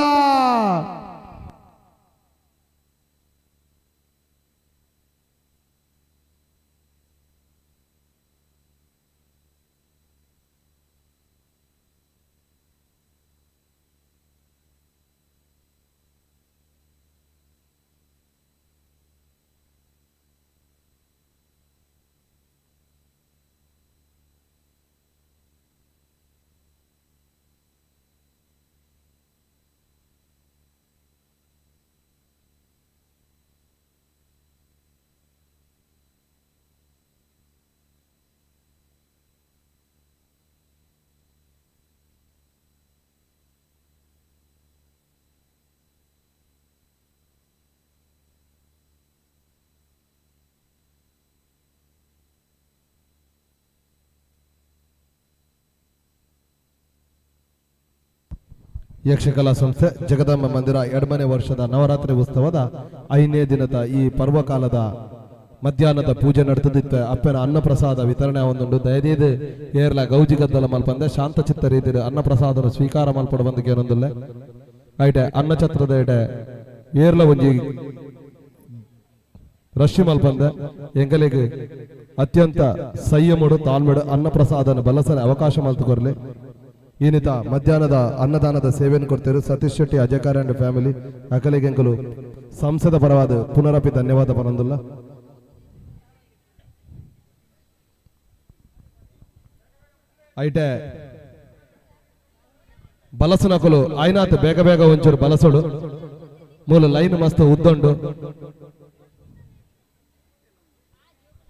ಯಕ್ಷಕಲಾ ಸಂಸ್ಥೆ ಜಗದಾಂಬ ಮಂದಿರ 2ನೇ ವರ್ಷದ ನವರಾತ್ರಿ ಉತ್ಸವದ 5ನೇ ದಿನದ ಈ ಪರ್ವಕಾಲದ ಮಧ್ಯಾಹ್ನದ ಪೂಜೆ ನಡೆದಿತ್ತ ಅಪ್ಪನ ಅನ್ನಪ್ರಸಾದ ವಿತರಣೆ ಒಂದುಂಡು. ದಯದೀದು ಏರ್ಲ ಗೌಜಿ ಗದ್ದಲ ಮಲ್ಪಂದೆ ಶಾಂತಚಿತ್ತ ರೀತಿಯ ಅನ್ನಪ್ರಸಾದನ ಸ್ವೀಕಾರ ಮಲ್ಪಡ ಬಂದಕ್ಕೆ ಏನೊಂದಿಲ್ಲ. ಐಟೆ ಅನ್ನಛತ್ರದ ಐಟೆ ಏರ್ಲ ಒಂಜಿ ರಶ್ಮಿ ಮಲ್ಪಂದೆ ಎಂಗಲಿಗೆ ಅತ್ಯಂತ ಸಂಯಮಡು ತಾಳ್ಮೆಡು ಅನ್ನಪ್ರಸಾದನ ಬಲಸನೆ ಅವಕಾಶ ಮಲ್ತುಕೊರ್ಲಿ. ಈನಿತ ಮಧ್ಯಾಹ್ನದ ಅನ್ನದಾನದ ಸೇವೆಯನ್ನು ಕೊಡ್ತಾರೆ ಸತೀಶ್ ಶೆಟ್ಟಿ ಅಜಯಕಾರ್ ಅಂಡ್ ಫ್ಯಾಮಿಲಿ. ಅಕಲಿಗೆಂಕಲು ಸಂಸದ ಪರವಾದ ಪುನರಪಿ ಧನ್ಯವಾದ ಪರಂದುಲ್ಲ. ಐಟೆ ಬಲಸುನಕಲು ಐನಾತ್ ಬೇಗ ಬೇಗ ಒಂಚೂರು ಬಲಸುಡು ಮೂಲ ಲೈನ್ ಮಸ್ತ್ ಉದ್ದಂಡು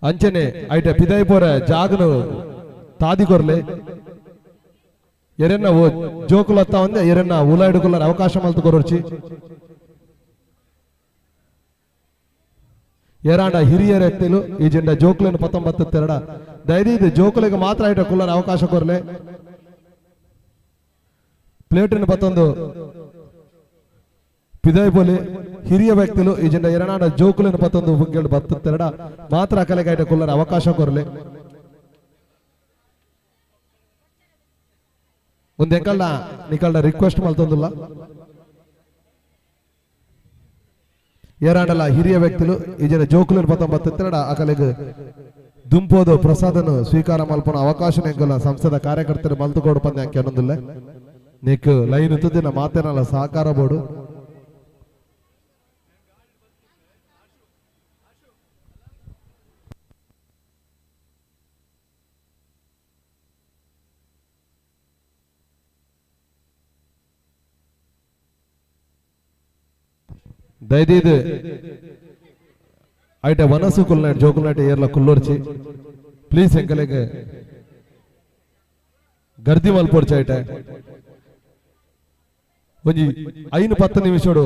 ಅಂಚನೆ ಐಟೆ ಪಿದೈಪೋರ ಜಾಗನು ತಾದಿ ಕೊರ್ಲೆ ಎರೆನ್ನ ಜೋಕುಲತ್ತ ಒಂದೇ ಎರೆನ್ನ ಉಲಾಯ್ಡುಕುಲ್ಲರ ಅವಕಾಶ ಮಲ್ತು ಕೊರೊರ್ಚಿ. ಏರಾಂಡ ಹಿರಿಯರ ಎತ್ತಿಲು ಈ ಜೆಂಡ ಜೋಕುలను ಪತ್ತೊಂಬತ್ತೆರಡ ದಯದೀದು ಜೋಕುಲಿಗೆ ಮಾತ್ರ ಐಟ ಕುಲ್ಲರ ಅವಕಾಶ ಕೊರ್ಲೆ. ಪ್ಲೇಟಿನ ಪತ್ತೊಂದು ಪಿದೈಪೊಲಿ ಹಿರಿಯ ವ್ಯಕ್ತಿಲು ಈ ಜೆಂಡ ಎರನಾಡ ಜೋಕುలను ಪತ್ತೊಂದು ಬುಗ್ಗೆಳು ಬತ್ತೆರಡ ಮಾತ್ರ ಕಲೆಗೆ ಐಟ ಕುಲ್ಲರ ಅವಕಾಶ ಕೊರ್ಲೆ. ಒಂದು ಎಂಕಲ್ನ ನಿಕಲ್ನ ರಿಕ್ವೆಸ್ಟ್ ಮಲ್ತೊಂದುಲ್ಲ. ಏರಾಂಡಲ ಹಿರಿಯ ವ್ಯಕ್ತಿಲು ಈ ಜನ ಜೋಕುలను ಪತ್ತೊಂಬತ್ತೆರಡ ಅಕಲೆಗ್ ದುಂಪೋದು ಪ್ರಸಾದನು ಸ್ವೀಕಾರ ಮಲ್ಪನ ಅವಕಾಶ ಎಂಕಲ್ಲ ಸಂಸ್ಥೆದ ಕಾರ್ಯಕರ್ತರು ಮಲ್ತುಕೋಡು ಪಂದ್ಯ ಅಂಕೆ ಅನ್ನೊಂದಿಲ್ಲ. ನೀಕ್ ಲೈನ್ ಉತ್ತದಿನ ಮಾತೇನಲ್ಲ ಸಹಕಾರ ಬೋಡು. ದಯದೀದ್ ಐಟ ವನಸು ಕುಲ್ನಾಯ್ಟ್ ಜೋಕುಲ್ನಾಯ್ಟ್ ಏರ್ಲ ಕುಲ್ಲೋರ್ಚಿ ಪ್ಲೀಸ್ ಎಂಕಲೆಗ್ ಗರ್ದಿ ಮಲ್ಪೊರ್ಚಿ ಐಟ ಒಂಜಿ 5-10 ನಿಮಿಷಡು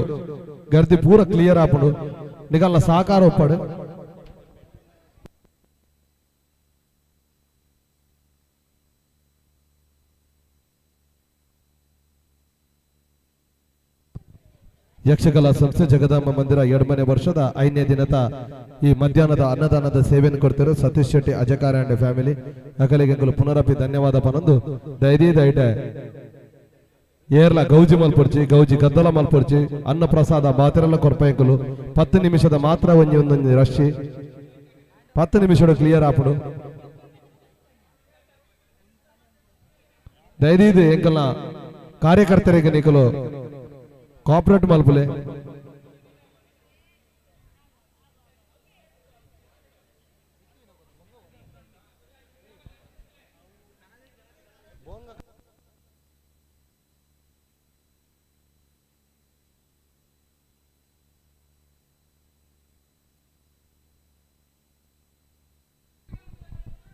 ಗರ್ದಿ ಪೂರ ಕ್ಲಿಯರ್ ಆಪುಂಡು. ನಿಕಲ್ನ ಸಹಕಾರ ಒಪ್ಪಡು. ಯಕ್ಷಕಲಾ ಸಂಸ್ಥೆ ಜಗದಾಂಬ ಮಂದಿರ 2ನೇ ವರ್ಷದ 5ನೇ ದಿನದ ಈ ಮಧ್ಯಾಹ್ನದ ಅನ್ನದಾನದ ಸೇವೆಯನ್ನು ಕೊಡ್ತಾರೆ ಸತೀಶ್ ಶೆಟ್ಟಿ ಅಜಕಾರ ಅಂಡ್ ಫ್ಯಾಮಿಲಿ. ಅಕಲಿಗೆ ಪುನರಪಿ ಧನ್ಯವಾದ ಪನೊಂದು ದಯದೀದ ಐಟ ಏರ್ಲ ಗೌಜಿ ಮಲ್ಪೊರ್ಚಿ ಗೌಜಿ ಗದ್ದಲ ಮಲ್ಪೊರ್ಚಿ ಅನ್ನ ಪ್ರಸಾದ ಮಾತಿರಲ್ಲ ಕೊರ್ಪೈಂಕುಲು 10 ನಿಮಿಷದ ಮಾತ್ರ ಒಂಜಿ ಒಂದೊಂಜಿ ರಶಿ 10 ನಿಮಿಷಡು ಕ್ಲಿಯರ್ ಆಪುಡು. ದಯದೀದ ಎಂಕಲ್ನ ಕಾರ್ಯಕರ್ತರಿಗೆ ನಿಕಲು ಕೋಆಪರೇಟ್ ಮಲ್ಪುಲೆ.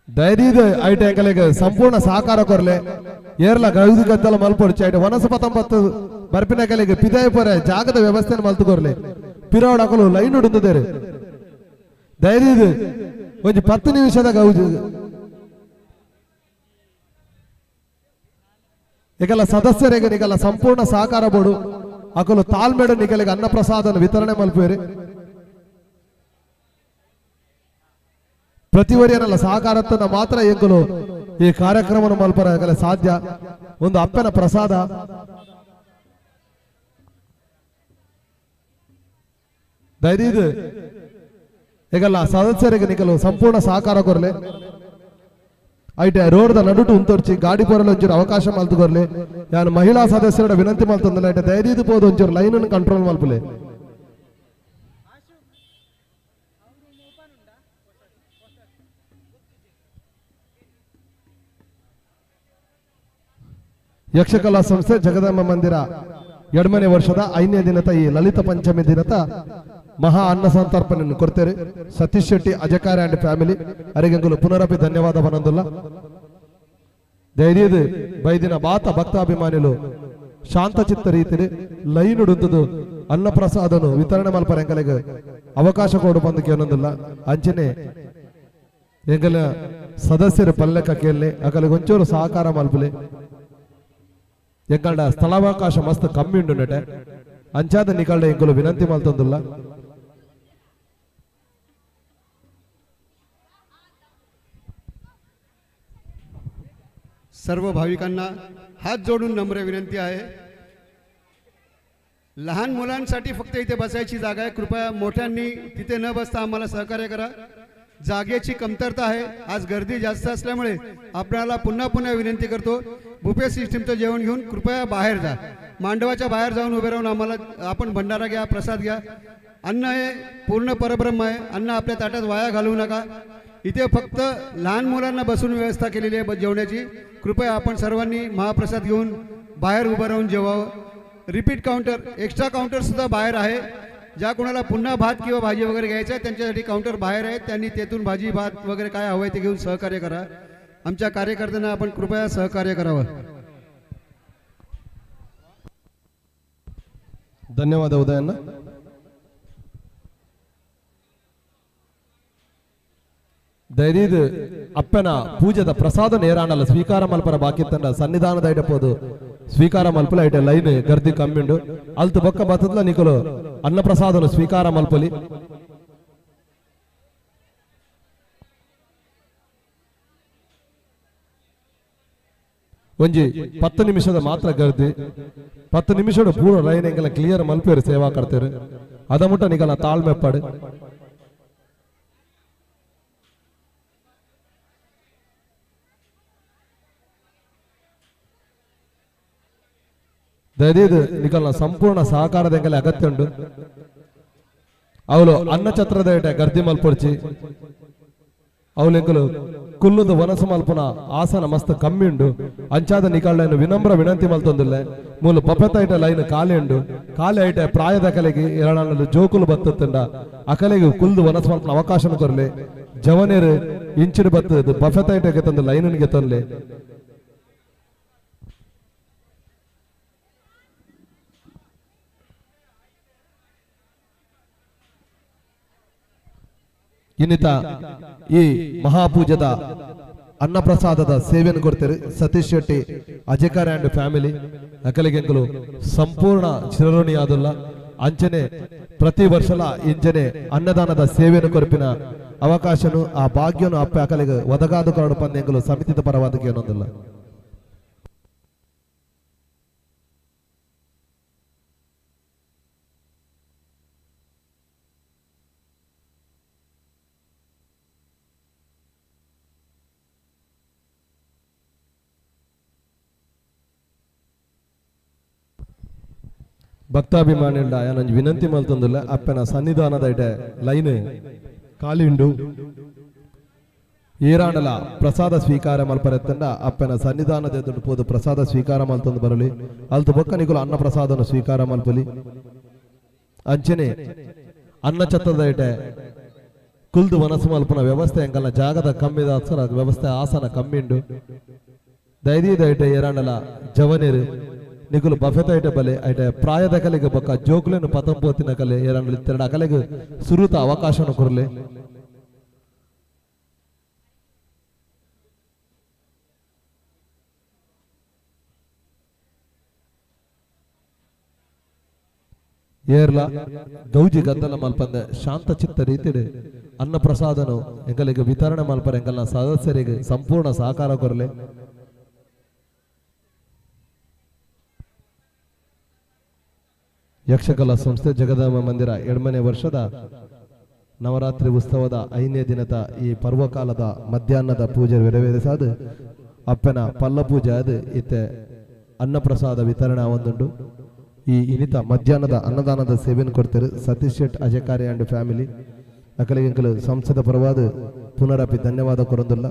ದಯದೀದ ಐಟ ಎಂಕಲೆಗ್ ಸಂಪೂರ್ಣ ಸಹಕಾರ ಕೊರ್ಲೆ. ಏರ್ಲ ಗೌಜಿ ಗದ್ದಲ ಮಲ್ಪೊರ್ಚಿ ಐಟ ವನಸ 19 ಬರ್ಪಿನ ಕಲೆಗೆ ಪಿದಾಯ ಪೊರೆ ಜಾಗದ ವ್ಯವಸ್ಥೆಯನ್ನು ಮಲ್ತುಕೊರ್ಲೆ. ಪಿರಾವಡ ಅಕಲು ಲೈನ್ ಉಡುತ್ತದೇರು. ದಯದೀದ ಒಂಜಿ 10 ನಿಮಿಷದ ಗೌಜಿ ಇಕಲ ಸದಸ್ಯರಿಗೆ ನಿಕಲ ಸಂಪೂರ್ಣ ಸಹಕಾರ ಬೋಡು. ಅಕಲು ತಾಳ್ಮೆಡು ನಿಕಲಿಗೆ ಅನ್ನಪ್ರಸಾದನ ವಿತರಣೆ ಮಲ್ಪುವೆರು. ಪ್ರತಿವರಿಯನಲ್ಲ ಸಹಕಾರತ್ತನ್ನ ಮಾತ್ರ ಎಂಕುಲು ಈ ಕಾರ್ಯಕ್ರಮವನ್ನು ಮಲ್ಪರ ಸಾಧ್ಯ. ಒಂದು ಅಪ್ಪನ ಪ್ರಸಾದ. ದಯದೀದ್ ಈಗಲ್ಲ ಸದಸ್ಯರಿಗೆ ನಿಕಲು ಸಂಪೂರ್ಣ ಸಹಕಾರ ಕೊರ್ಲೆ. ಐಟೆ ರೋಡ್ದ ನಡುಟು ಉಂತೊರ್ಚಿ ಗಾಡಿ ಪೋರಲು ಒಂಚೂರು ಅವಕಾಶ ಮಲ್ತುಕೊರ್ಲೆ. ಯಾನು ಮಹಿಳಾ ಸದಸ್ಯರ ವಿನಂತಿ ಮಲ್ತೊಂದಿಲ್ಲ ಐಟೆ ದಯದೀದ್ ಪೋದು ಒಂಚೂರು ಲೈನ್ ಕಂಟ್ರೋಲ್ ಮಲ್ಪುಲೆ. ಯಕ್ಷಕಲಾ ಸಂಸ್ಥೆ ಜಗದಾಂಬ ಮಂದಿರ 2ನೇ ವರ್ಷದ 5ನೇ ದಿನದ ಈ ಲಲಿತ ಪಂಚಮಿ ದಿನದ ಮಹಾ ಅನ್ನ ಸಂತರ್ಪಣೆಯನ್ನು ಕೊಡ್ತೇವೆ ಸತೀಶ್ ಶೆಟ್ಟಿ ಅಜಕಾರ ಅಂಡ್ ಫ್ಯಾಮಿಲಿ ಅರಿಗಂಗುಲು ಪುನರಪಿ ಧನ್ಯವಾದ ಬನಂದುಲ್ಲ. ಧೈರ್ಯದ ಬೈದಿನ ಬಾತ ಭಕ್ತಾಭಿಮಾನಿಲು ಶಾಂತಚಿತ್ತ ರೀತಿಲಿ ಲೈನ್ ಉಡುಂತದು ಅನ್ನಪ್ರಸಾದನು ವಿತರಣೆ ಮಲ್ಪರ ಎಂಕಲೆಗ್ ಅವಕಾಶ ಕೊಡು ಬಂದು ಕೇಳೊಂದಿಲ್ಲ. ಅಂಚನೆ ಎಂಕಲ ಸದಸ್ಯರು ಪಲ್ಲೆಕ್ಕ ಕೇಳಲಿ ಅಕಲಿಗೆ ಒಂಚೂರು ಸಹಕಾರ ಮಲ್ಪಲೆ. ಎಂಕಲ್ಡ ಸ್ಥಳಾವಕಾಶ ಮಸ್ತ್ ಕಮ್ಮಿ ಉಂಡು ನೆಟೆ ಅಂಚಾದ ನಿಕಲ್ಡ ಎಂಕುಲು ವಿನಂತಿ ಮಲ್ತೊಂದುಲ್ಲ. सर्व भाविकांना हात जोडून नम्र विनंती आहे. लहान मुलांसाठी फक्त इथे बसायची जागा आहे. कृपया मोठ्यांनी तिथे न बसता आम्हाला सहकार्य करा. जागेची कमतरता आहे. आज गर्दी जास्त असल्यामुळे आपल्याला पुन्हा पुन्हा विनंती करतो, बुफे सिस्टीमचं जेवण घेऊन कृपया बाहेर जा. मांडवाच्या बाहेर जाऊन उभे राहून आम्हाला आपण भंडारा घ्या, प्रसाद घ्या. अन्न हे पूर्ण परब्रह्म आहे. अन्न आपल्या ताटात वाया घालवू नका. इथे फक्त लहान मुलांना बसून व्यवस्था केलेली आहे जेवणाची. कृपया आपण सर्वांनी महाप्रसाद घेऊन बाहेर उभं राहून जेवावं. Repeat counter, extra काउंटरसुद्धा बाहेर आहे. ज्या कोणाला पुन्हा भात किंवा भाजी वगैरे घ्यायचं आहे त्यांच्यासाठी काउंटर बाहेर आहे. त्यांनी तेथून भाजी भात वगैरे काय हवं आहे ते घेऊन सहकार्य करा. आमच्या कार्यकर्त्यांना आपण कृपया सहकार्य करावं. धन्यवाद उदयన్న. ದಯದೀದ್ ಅಪ್ಪನ ಪೂಜೆದ ಪ್ರಸಾದ ನೇರಾಣಲ್ಲ ಸ್ವೀಕಾರ ಮಲ್ಪರ ಬಾಕಿತ್ತಂಡ ಸನ್ನಿಧಾನದ ಐಟ ಪೋದು ಸ್ವೀಕಾರ ಮಲ್ಪಲ. ಐಟ ಲೈನ್ ಗರ್ದಿ ಕಮ್ಮಿಂಡು ಅಲ್ತು ಬೊಕ್ಕ ಬತ್ತದ್ಲ ನಿಕುಲು ಅನ್ನ ಪ್ರಸಾದನು ಸ್ವೀಕಾರ ಮಲ್ಪಲಿ. ಒಂಜಿ 10 ನಿಮಿಷದ ಮಾತ್ರ ಗರ್ದಿ, 10 ನಿಮಿಷದ ಪೂರ ಲೈನ್ ಎಂಗೆಲ್ಲ ಕ್ಲಿಯರ್ ಮಲ್ಪೇರು ಸೇವಾ ಕರ್ತೇರು. ಅದ ಮುಟ್ಟ ನಿಕಲ ತಾಳ್ಮೆ ಪಡು. ದಯದೀದ್ ನಿಕಲ್ನ ಸಂಪೂರ್ಣ ಸಹಕಾರದ ಎಂಗಲೆ ಅಗತ್ಯ ಉಂಡು. ಅವಳು ಅನ್ನಛತ್ರದ ಇಟ ಗರ್ದಿ ಮಲ್ಪೊರ್ಚಿ. ಅವಲೆಂಕುಲು ಕುಲ್ಲುದು ವನಸು ಮಲ್ಪುನ ಆಸನ ಮಸ್ತ್ ಕಮ್ಮಿ ಉಂಡು. ಅಂಚಾದ ನಿಕಲ್ನ ವಿನಮ್ರ ವಿನಂತಿ ಮಲ್ತೊಂದುಲ್ಲೆ, ಮೂಲು ಬಫೆತ ಐಟ ಲೈನ್ ಖಾಲಿ ಉಂಡು. ಖಾಲಿ ಐಟ ಪ್ರಾಯದ ಕಲೆಗೆ ಎರಡನ್ನು ಜೋಕುಲು ಬತ್ತುಂಡ ಅಕಲೆಗೆ ಕುಲ್ದು ವನಸು ಮಲ್ಪುನ ಅವಕಾಶ ಕೊರ್ಲೆ. ಜವನೇರು ಇಂಚಿನ ಬತ್ತದು ಬಫೆತ ಐಟ ಗೆತ್ತೊಂದು ಲೈನ್ ಗೆತ್ತೊಂದ್ಲೆ. ಇನ್ನಿತ ಈ ಮಹಾಪೂಜದ ಅನ್ನಪ್ರಸಾದದ ಸೇವೆಯನ್ನು ಕೊಡ್ತಾರೆ ಸತೀಶ್ ಶೆಟ್ಟಿ ಅಜೇಕರ್ ಅಂಡ್ ಫ್ಯಾಮಿಲಿ. ಅಕಲಿಗೆಂಕುಲು ಸಂಪೂರ್ಣ ಚಿರಋಣಿ ಆದುಲ್ಲ. ಅಂಚನೆ ಪ್ರತಿ ವರ್ಷಲ ಇಂಚನೆ ಅನ್ನದಾನದ ಸೇವೆಯನ್ನು ಕೊರ್ಪಿನ ಅವಕಾಶನು ಆ ಭಾಗ್ಯನು ಅಪ್ಪೆ ಅಕಲಿಗೆ ಒದಗಾದು ಕೊರಡು ಪಂದೆಂಕುಲು ಸಮಿತಿದ ಪರವಾದಕ್ಕೆ ಏನೊಂದಿಲ್ಲ. ಭಕ್ತಾಭಿಮಾನಿಂಡ ಯಾನೊಂಜಿ ವಿನಂತಿ ಮಲ್ತೊಂದುಲ್ಲ, ಅಪ್ಪನ ಸನ್ನಿಧಾನದ ಇಡೆ ಲೈನ್ ಖಾಲಿ ಉಂಡು. ಏರಾಂಡಲ ಪ್ರಸಾದ ಸ್ವೀಕಾರ ಮಲ್ಪರೆತ್ತಂಡ ಅಪ್ಪನ ಸನ್ನಿಧಾನದ ಎದುರು ಪೋದು ಪ್ರಸಾದ ಸ್ವೀಕಾರ ಮಲ್ತೊಂದು ಬರಲಿ. ಅಲ್ತು ಬೊಕ್ಕ ನಿಕುಲು ಅನ್ನ ಪ್ರಸಾದನ ಸ್ವೀಕಾರ ಮಲ್ಪಲಿ. ಅಂಚನೆ ಅನ್ನ ಛತ್ರದ ಇಡೆ ಕುಲ್ದು ಮನಸ್ಸು ಮಲ್ಪುನ ವ್ಯವಸ್ಥೆ ಎಂಕಲ್ನ ಜಾಗದ ಕಮ್ಮಿದ ವ್ಯವಸ್ಥೆ ಆಸನ ಕಮ್ಮಿಂಡು. ದೈದಿ ದೈಟೆ ಏರಾಂಡಲ ಜವನಿರು ನಿಕುಲು ಬಫೆತ ಐಟ ಬಲೆ ಐಟ ಪ್ರಾಯದ ಕಲೆಗೆ ಬೊಕ್ಕ ಜೋಕುಲೆನು ಪತಂಪೋತಿನ ಕಲೆ ಏರಾಂಡಲ ಇತ್ತೆರಡು ಅಕಲೆಗೆ ಸುರುತ ಅವಕಾಶನ ಕೊರಲೆ. ಏರ್ಲ ಗೌಜಿ ಗದ್ದಲ ಮಲ್ಪಂದೆ ಶಾಂತ ಚಿತ್ತ ರೀತಿಡ್ ಅನ್ನ ಪ್ರಸಾದನು ಎಂಕಲಿಗೆ ವಿತರಣೆ ಮಲ್ಪರ ಎಂಕಲ್ನ ಸದಸ್ಯರಿಗೆ ಸಂಪೂರ್ಣ ಸಹಕಾರ ಕೊರಲೆ. ಯಕ್ಷಕಲಾ ಸಂಸ್ಥೆ ಜಗದಾಂಬ ಮಂದಿರ ಎಡ್ಮನೆ ವರ್ಷದ ನವರಾತ್ರಿ ಉತ್ಸವದ 5ನೇ ದಿನದ ಈ ಪರ್ವಕಾಲದ ಮಧ್ಯಾಹ್ನದ ಪೂಜೆ ನೆರವೇರಿಸಾದ ಅಪ್ಪನ ಪಲ್ಲ ಪೂಜೆ ಅದು ಇತ್ತೆ ಅನ್ನಪ್ರಸಾದ ವಿತರಣೆ ಒಂದುಂಡು. ಈ ಇನಿತ ಮಧ್ಯಾಹ್ನದ ಅನ್ನದಾನದ ಸೇವೆಯನ್ನು ಕೊಡ್ತಾರೆ ಸತೀಶ್ ಶೆಟ್ ಅಜಕಾರಿ ಅಂಡ್ ಫ್ಯಾಮಿಲಿ. ಅಕಲಿಗೆ ಸಂಸ್ಥೆದ ಪರವಾದ ಪುನರಪಿ ಧನ್ಯವಾದ ಕೊರೊಂದುಲ್ಲ.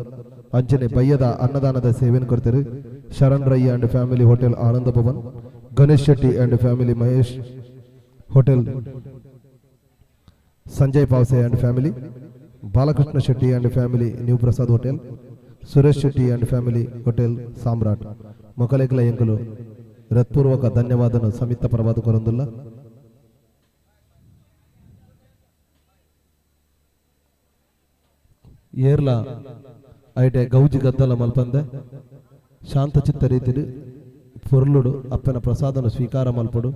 ಅಂಚನೆ ಬಯ್ಯದ ಅನ್ನದಾನದ ಸೇವೆಯನ್ನು ಕೊಡ್ತಾರೆ Sharan Rai and family hotel Ananda Bhavan, Ganesh Shetty and family Mahesh hotel, Sanjay Pavase and family, Balakrishna Shetty and family new Prasad hotel, Suresh Shetty and family hotel Samrat. ಮೊಕಲೆಕಲ ಎಂಕುಲು ಹೃತ್ಪೂರ್ವಕ ಧನ್ಯವಾದನು ಸಮಿತ ಪರವಾದ ಕೊರೊಂದುಲ್ಲ. ಏರ್ಲ ಐಟೆ ಗೌಜಿ ಗದ್ದಲ ಮಲ್ಪಂದೆ ಶಾಂತಚಿತ್ತ ರೀತಿಡು ಪೊರ್ಲುಡು ಅಪ್ಪನ ಪ್ರಸಾದನು ಸ್ವೀಕಾರ ಮಲ್ಪಡು.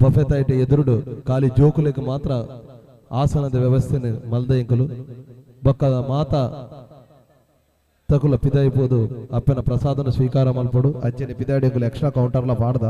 ಬಫೆತ ಐಟೆ ಎದುರುಡು ಖಾಲಿ ಜೋಕುಲೆಗ್ ಮಾತ್ರ ಆಸನದ ವ್ಯವಸ್ಥೆನ ಮಲ್ದ ಎಂಕುಲು. ಬೊಕ್ಕದ ಮಾತ ತಕುಲ ಪಿದಾಯಿಪೋದು ಅಪ್ಪನ ಪ್ರಸಾದನ ಸ್ವೀಕಾರ ಮಲ್ಪಡು. ಅಜ್ಜನ ಪಿದಾಡಿ ಎಂಕುಲು ಎಕ್ಸ್ಟ್ರಾ ಕೌಂಟರ್ಲ ಪಾಡ್ದ.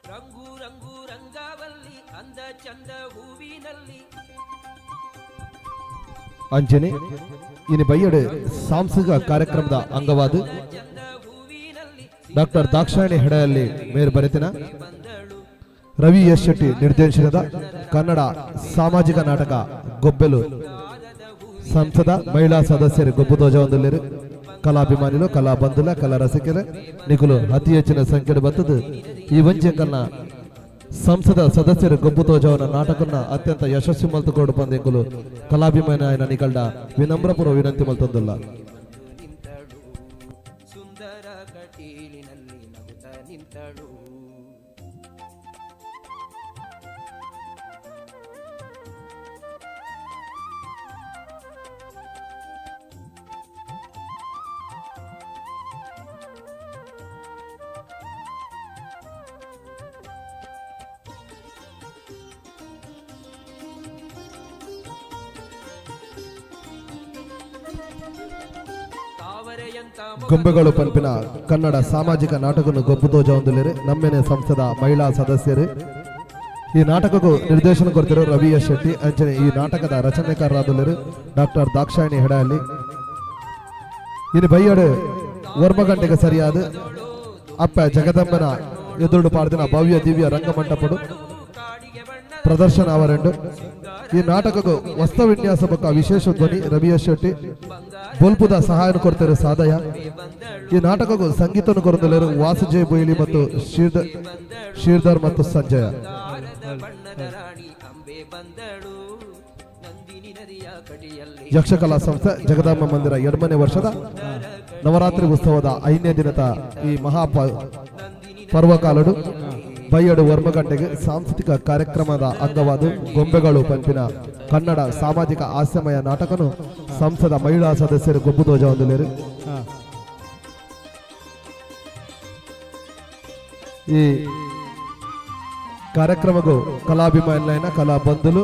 ರಂಗು ರಂಗು ರಂಗಾವಲ್ಲಿ ಅಂದ ಚಂದ ಹೂವಿನಲ್ಲಿ. ಅಂಚನೆ ಇನಿ ಬಯ್ಯಡು ಸಾಂಸ್ಕೃತಿಕ ಕಾರ್ಯಕ್ರಮದ ಅಂಗವಾದ ಡಾಕ್ಟರ್ ದಾಕ್ಷಾಯಣಿ ಹೆಡೆಯಲ್ಲಿ ಮೇರ್ ಬರೆತಿನ ರವಿ ಎಸ್ ಶೆಟ್ಟಿ ನಿರ್ದೇಶನದ ಕನ್ನಡ ಸಾಮಾಜಿಕ ನಾಟಕ ಗೊಬ್ಬೆಲು ಸಂಸದ ಮಹಿಳಾ ಸದಸ್ಯರು ಗೊಬ್ಬು ಧ್ವಜ ಹೊಂದಲೇರು. ಕಲಾಭಿಮಾನಿಲು, ಕಲಾ ಬಂಧುಲ, ಕಲಾ ರಸಿಕರು ನಿಕುಲು ಅತಿ ಹೆಚ್ಚಿನ ಸಂಖ್ಯೆ ಬರ್ತದೆ. ಈ ವಂಚಕನ್ನ ಸಂಸದ ಸದಸ್ಯರು ಗೊಬ್ಬು ಧ್ವಜವನ್ನ ನಾಟಕನ್ನ ಅತ್ಯಂತ ಯಶಸ್ವಿ ಮಲ್ತುಕೊಡು ಬಂದೆಂಕುಲು ಕಲಾಭಿಮಾನಿ ಆಯ್ನ ನಿಕಲ್ಡ ವಿನಮ್ರಪೂರ್ವ ವಿನಂತಿ ಮಲ್ತೊಂದುಲ್ಲ. ನಿಂತಳು ಸುಂದರ ಕಟೀಲಿನಲ್ಲಿ ನಗುತ್ತ ನಿಂತಳು. ತಾವರೆಯಂತ ಗೊಂಬೆಗಳು ಪಂಪಿನ ಕನ್ನಡ ಸಾಮಾಜಿಕ ನಾಟಕವನ್ನು ಗೊಬ್ಬು ಧ್ವಜ ಹೊಂದಲೇರು ನಮ್ಮೆನೆ ಸಂಸದ ಮಹಿಳಾ ಸದಸ್ಯರು. ಈ ನಾಟಕಕ್ಕೂ ನಿರ್ದೇಶನ ಕೊಡ್ತಿರೋ ರವಿ ಎಸ್ ಶೆಟ್ಟಿ. ಅಂಚನೆ ಈ ನಾಟಕದ ರಚನೆಕಾರರಾದಲ್ಲರು ಡಾಕ್ಟರ್ ದಾಕ್ಷಾಯಿಣಿ ಹೆಡಹಳ್ಳಿ. ಇನ್ನು ಬೈಯಡು 9 ಗಂಟೆಗೆ ಸರಿಯಾದ ಅಪ್ಪ ಜಗದಂಬನ ಎದುರುಡು ಪಾಡ್ದಿನ ಭವ್ಯ ದಿವ್ಯ ರಂಗಮಂಟಪಡು ಪ್ರದರ್ಶನ ಅವರೆಂಡು. ಈ ನಾಟಕಕ್ಕೂ ವಸ್ತ್ರ ವಿನ್ಯಾಸ ಬೊಕ್ಕ ವಿಶೇಷ ಧ್ವನಿ ರವಿ ಎಸ್ ಶೆಟ್ಟಿ, ಬೊಲ್ಪುದ ಸಹಾಯ ಕೊಡ್ತಾರೆ ಸಾದಯ. ಈ ನಾಟಕಕ್ಕೂ ಸಂಗೀತವನ್ನು ಕೊರದಲ್ಲರು ವಾಸುಜಯ ಬೊಯ್ಲಿ ಮತ್ತು ಶ್ರೀಧರ್ ಮತ್ತು ಸಂಜಯ. ಬಂಗಾರದ ಬಣ್ಣದ ರಾಣಿ ಅಂಬೆ ಬಂದಳು ನಂದಿನಿ ನದಿಯ ಕಡಿಯಲ್ಲಿ. ಯಕ್ಷಕಲಾ ಸಂಸ್ಥೆ ಜಗದಾಂಬ ಮಂದಿರ 2ನೇ ವರ್ಷದ ನವರಾತ್ರಿ ಉತ್ಸವದ 5ನೇ ದಿನದ ಈ ಮಹಾ ಪರ್ವಕಾಲಡು ಬೈಯಡು 9 ಗಂಟೆಗೆ ಸಾಂಸ್ಕೃತಿಕ ಕಾರ್ಯಕ್ರಮದ ಅಂಗವಾದ ಗೊಂಬೆಗಳು ಪಂಪಿನ ಕನ್ನಡ ಸಾಮಾಜಿಕ ಹಾಸ್ಯಮಯ ನಾಟಕನು ಸಂಸದ ಮಹಿಳಾ ಸದಸ್ಯರು ಗೊಬ್ಬು ಧ್ವಜ ಹೊಂದಲೇರು. ಈ ಕಾರ್ಯಕ್ರಮಕ್ಕೂ ಕಲಾಭಿಮಾನಿಲೈನ ಕಲಾ ಬಂಧುಲು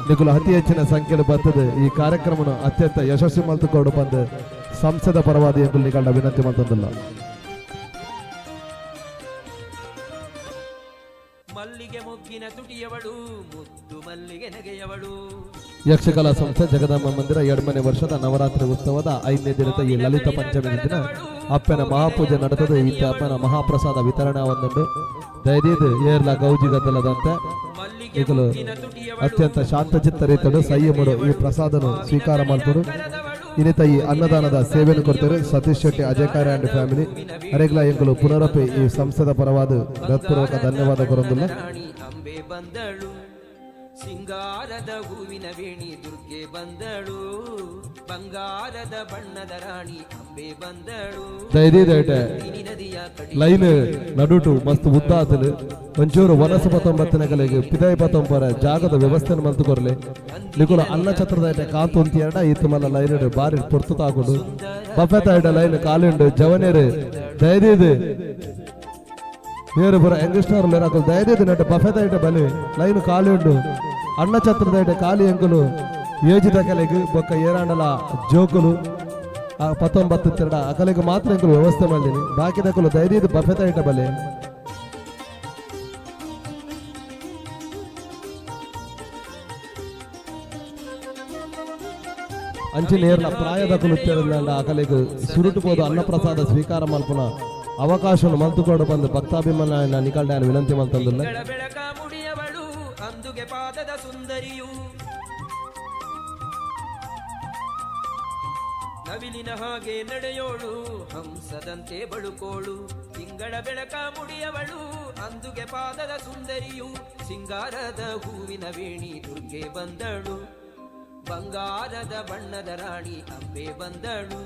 ನಿಕುಲು ಅತಿ ಹೆಚ್ಚಿನ ಸಂಖ್ಯೆಯಲ್ಲಿ ಬರ್ತದೆ. ಈ ಕಾರ್ಯಕ್ರಮನು ಅತ್ಯಂತ ಯಶಸ್ವಿ ಮಲ್ತುಕೊಂಡು ಬಂದು ಸಂಸದ ಪರವಾದ ಎಂಬುದು ನಿಗಡ ವಿನಂತಿ ಮಲ್ತೊಂದುಲ್ಲ. ಮಲ್ಲಿಗೆ ಮೊಗ್ಗಿನ ತುಟಿಯವಳು, ಮುದ್ದು ಮಲ್ಲಿಗೆ ನಗೆಯವಳು. ಯಕ್ಷಕಲಾ ಸಂಸ್ಥೆ ಜಗದಾಂಬ ಮಂದಿರ 2ನೇ ವರ್ಷದ ನವರಾತ್ರಿ ಉತ್ಸವದ 5ನೇ ದಿನದ ಈ ಲಲಿತ ಪಂಚಮಿ ದಿನ ಅಪ್ಪನ ಮಹಾಪೂಜೆ ನಡೆತದೆ. ಈತ ಅಪ್ಪನ ಮಹಾಪ್ರಸಾದ ವಿತರಣಾ ಒಂದುಂಡು. ದಯದೀದು ಏರ್ಲ ಗೌಜಿ ಗದ್ದಲದಂತೆ ಮಲ್ಲಿಗೆ ಈಗಲೂ ಮೊಗ್ಗಿನ ತುಟಿಯವಳು, ಅತ್ಯಂತ ಶಾಂತಚಿತ್ತ ರೀತಿಡು ಸಂಯಮಡು ಈ ಪ್ರಸಾದನು ಸ್ವೀಕಾರ ಮಲ್ಪಡು. ಇನ್ನಿತ ಈ ಅನ್ನದಾನದ ಸೇವೆಯನ್ನು ಕೊಡ್ತಾರೆ ಸತೀಶ್ ಶೆಟ್ಟಿ ಅಜಯಕಾರಿ ಅಂಡ್ ಫ್ಯಾಮಿಲಿ. ಅರೆಗ್ಲ ಎಂಕುಲು ಪುನರಪಿ ಈ ಸಂಸ್ಥೆದ ಪರವಾದ ಹೃತ್ಪೂರ್ವಕ ಧನ್ಯವಾದ ಕೊರೊಂದುಲ್ಲ. ರಾಣಿ ಅಂಬೆ ಬಂದಳು, ಸಿಂಗಾರದ ಹೂವಿನ ವೇಣಿ ದುರ್ಗೆ ಬಂದಳು, ಬಂಗಾರದ ಬಣ್ಣದ ರಾಣಿ ಅಂಬೆ ಬಂದಳು ದಯದೀದು ನಂದಿನಿ ನದಿಯ ಕಡಿ ಲೈನ್ ನಡುಟು ಮಸ್ತ್ ಉದ್ದ ಆತಲು. ಒಂಚೂರು ವನಸು ಪತ್ತೊಂಬತ್ತನಗಲಿಗೆ ಪಿದಾಯಿ ಪತ್ತೊಂಬರ ಜಾಗದ ವ್ಯವಸ್ಥೆನ ಮಲ್ತು ಕೊರ್ಲೆ. ನಿಕುಲ ಅನ್ನ ಛತ್ರದ ಐಟೆ ಕಾತು ಉಂತಿ ಎರಡ ಇತ್ತು ಮಲ್ಲ ಲೈನ್ ಬಾರಿ ಪೊರ್ತು ತಾಗುಡು. Buffet ತಾಯ್ಡ line ಕಾಲುಂಡು. ಜವನೇರು ದಯದೀದು, ಏರು ಪುರ ಯಂಗ್ಸ್ಟರ್ ಲೇರಾಕುಲು ದಯದೀದು ನೆಟ್ ಬಫೆ ತಾಯ್ಟ ಬಲಿ, ಲೈನ್ ಖಾಲಿ ಉಂಡು. ಅನ್ನ ಛತ್ರದ ಐಟೆ ಖಾಲಿ. ಎಂಕುಲು ಏಜಿದ ಕಲೆಗ್ ಬೊಕ್ಕ ಏರಾಂಡಲ ಜೋಕುಲು ಆ 19 ತಿರಡ ಅಕಲಿಗೆ ಮಾತ್ರ ಎಂಕುಲು ವ್ಯವಸ್ಥೆ ಮಲ್ದಿನಿ. ಬಾಕಿದಕುಲು ದಯದೀದು ಬಫೆ ತಾಯ್ಟ ಬಲೆ. ಅಂಚಿನ ಏರ್ಲ ಪ್ರಾಯದ ಕುಲುತ್ತಿರಲ್ಲ ಅಕಲಿಗೆ ಸುರುಟು ಪೋದು ಅನ್ನಪ್ರಸಾದ ಸ್ವೀಕಾರ ಮಲ್ಪುನ ಅವಕಾಶವನ್ನು ಮಲ್ತುಕೊಂಡು ಬಂದು ಭಕ್ತಾಭಿಮಾನ ನಿಕಲ್ಡ ವಿನಂತಿ ಮಲ್ತಂದುಲ್ಲ. ತಿಂಗಳ ಬೆಳಕ ಮುಡಿಯವಳು, ಅಂದುಗೆ ಪಾದದ ಸುಂದರಿಯು, ನವಿಲಿನ ಹಾಗೆ ನಡೆಯೋಳು, ಹಂಸದಂತೆ ಬಳುಕೋಳು. ತಿಂಗಳ ಬೆಳಕ ಮುಡಿಯವಳು, ಅಂದುಗೆ ಪಾದದ ಸುಂದರಿಯು, ಸಿಂಗಾರದ ಹೂವಿನ ವೇಣಿ ದುರ್ಗೆ ಬಂದಳು, ಬಂಗಾರದ ಬಣ್ಣದ ರಾಣಿ ಅಂಬೆ ಬಂದಳು.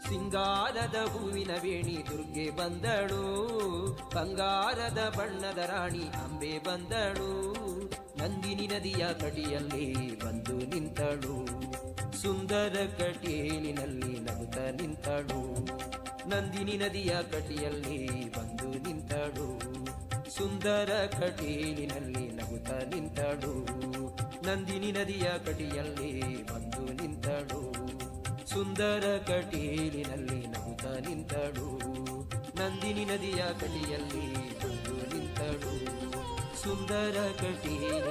ಸಿಂಗಾರದ ಹೂವಿನ ವೇಣಿ ದುರ್ಗೆ ಬಂದಳು, ಬಂಗಾರದ ಬಣ್ಣದ ರಾಣಿ ಅಂಬೆ ಬಂದಳು, ನಂದಿನಿ ನದಿಯ ಕಡಿಯಲ್ಲಿ ಬಂದು ನಿಂತಳು, ಸುಂದರ ಕಟೀಲಿನಲ್ಲಿ ನಗುತ್ತ ನಿಂತಳು. ನಂದಿನಿ ನದಿಯ ಕಟಿಯಲ್ಲಿ ಬಂದು ನಿಂತಳು, ಸುಂದರ ಕಟೀಲಿನಲ್ಲಿ ನಗುತ್ತ ನಿಂತಳು. ನಂದಿನಿ ನದಿಯ ಕಟಿಯಲ್ಲಿ ಬಂದು ನಿಂತಳು, ಸುಂದರ ಕಟೀಲಿನಲ್ಲಿ ನಗುತ್ತ ನಿಂತಳು. ನಂದಿನಿ ನದಿಯ ಕಟಿಯಲ್ಲಿ ಬಂದು ನಿಂತಳು, ಸುಂದರ ಕಟೀಲಿನಲ್ಲಿ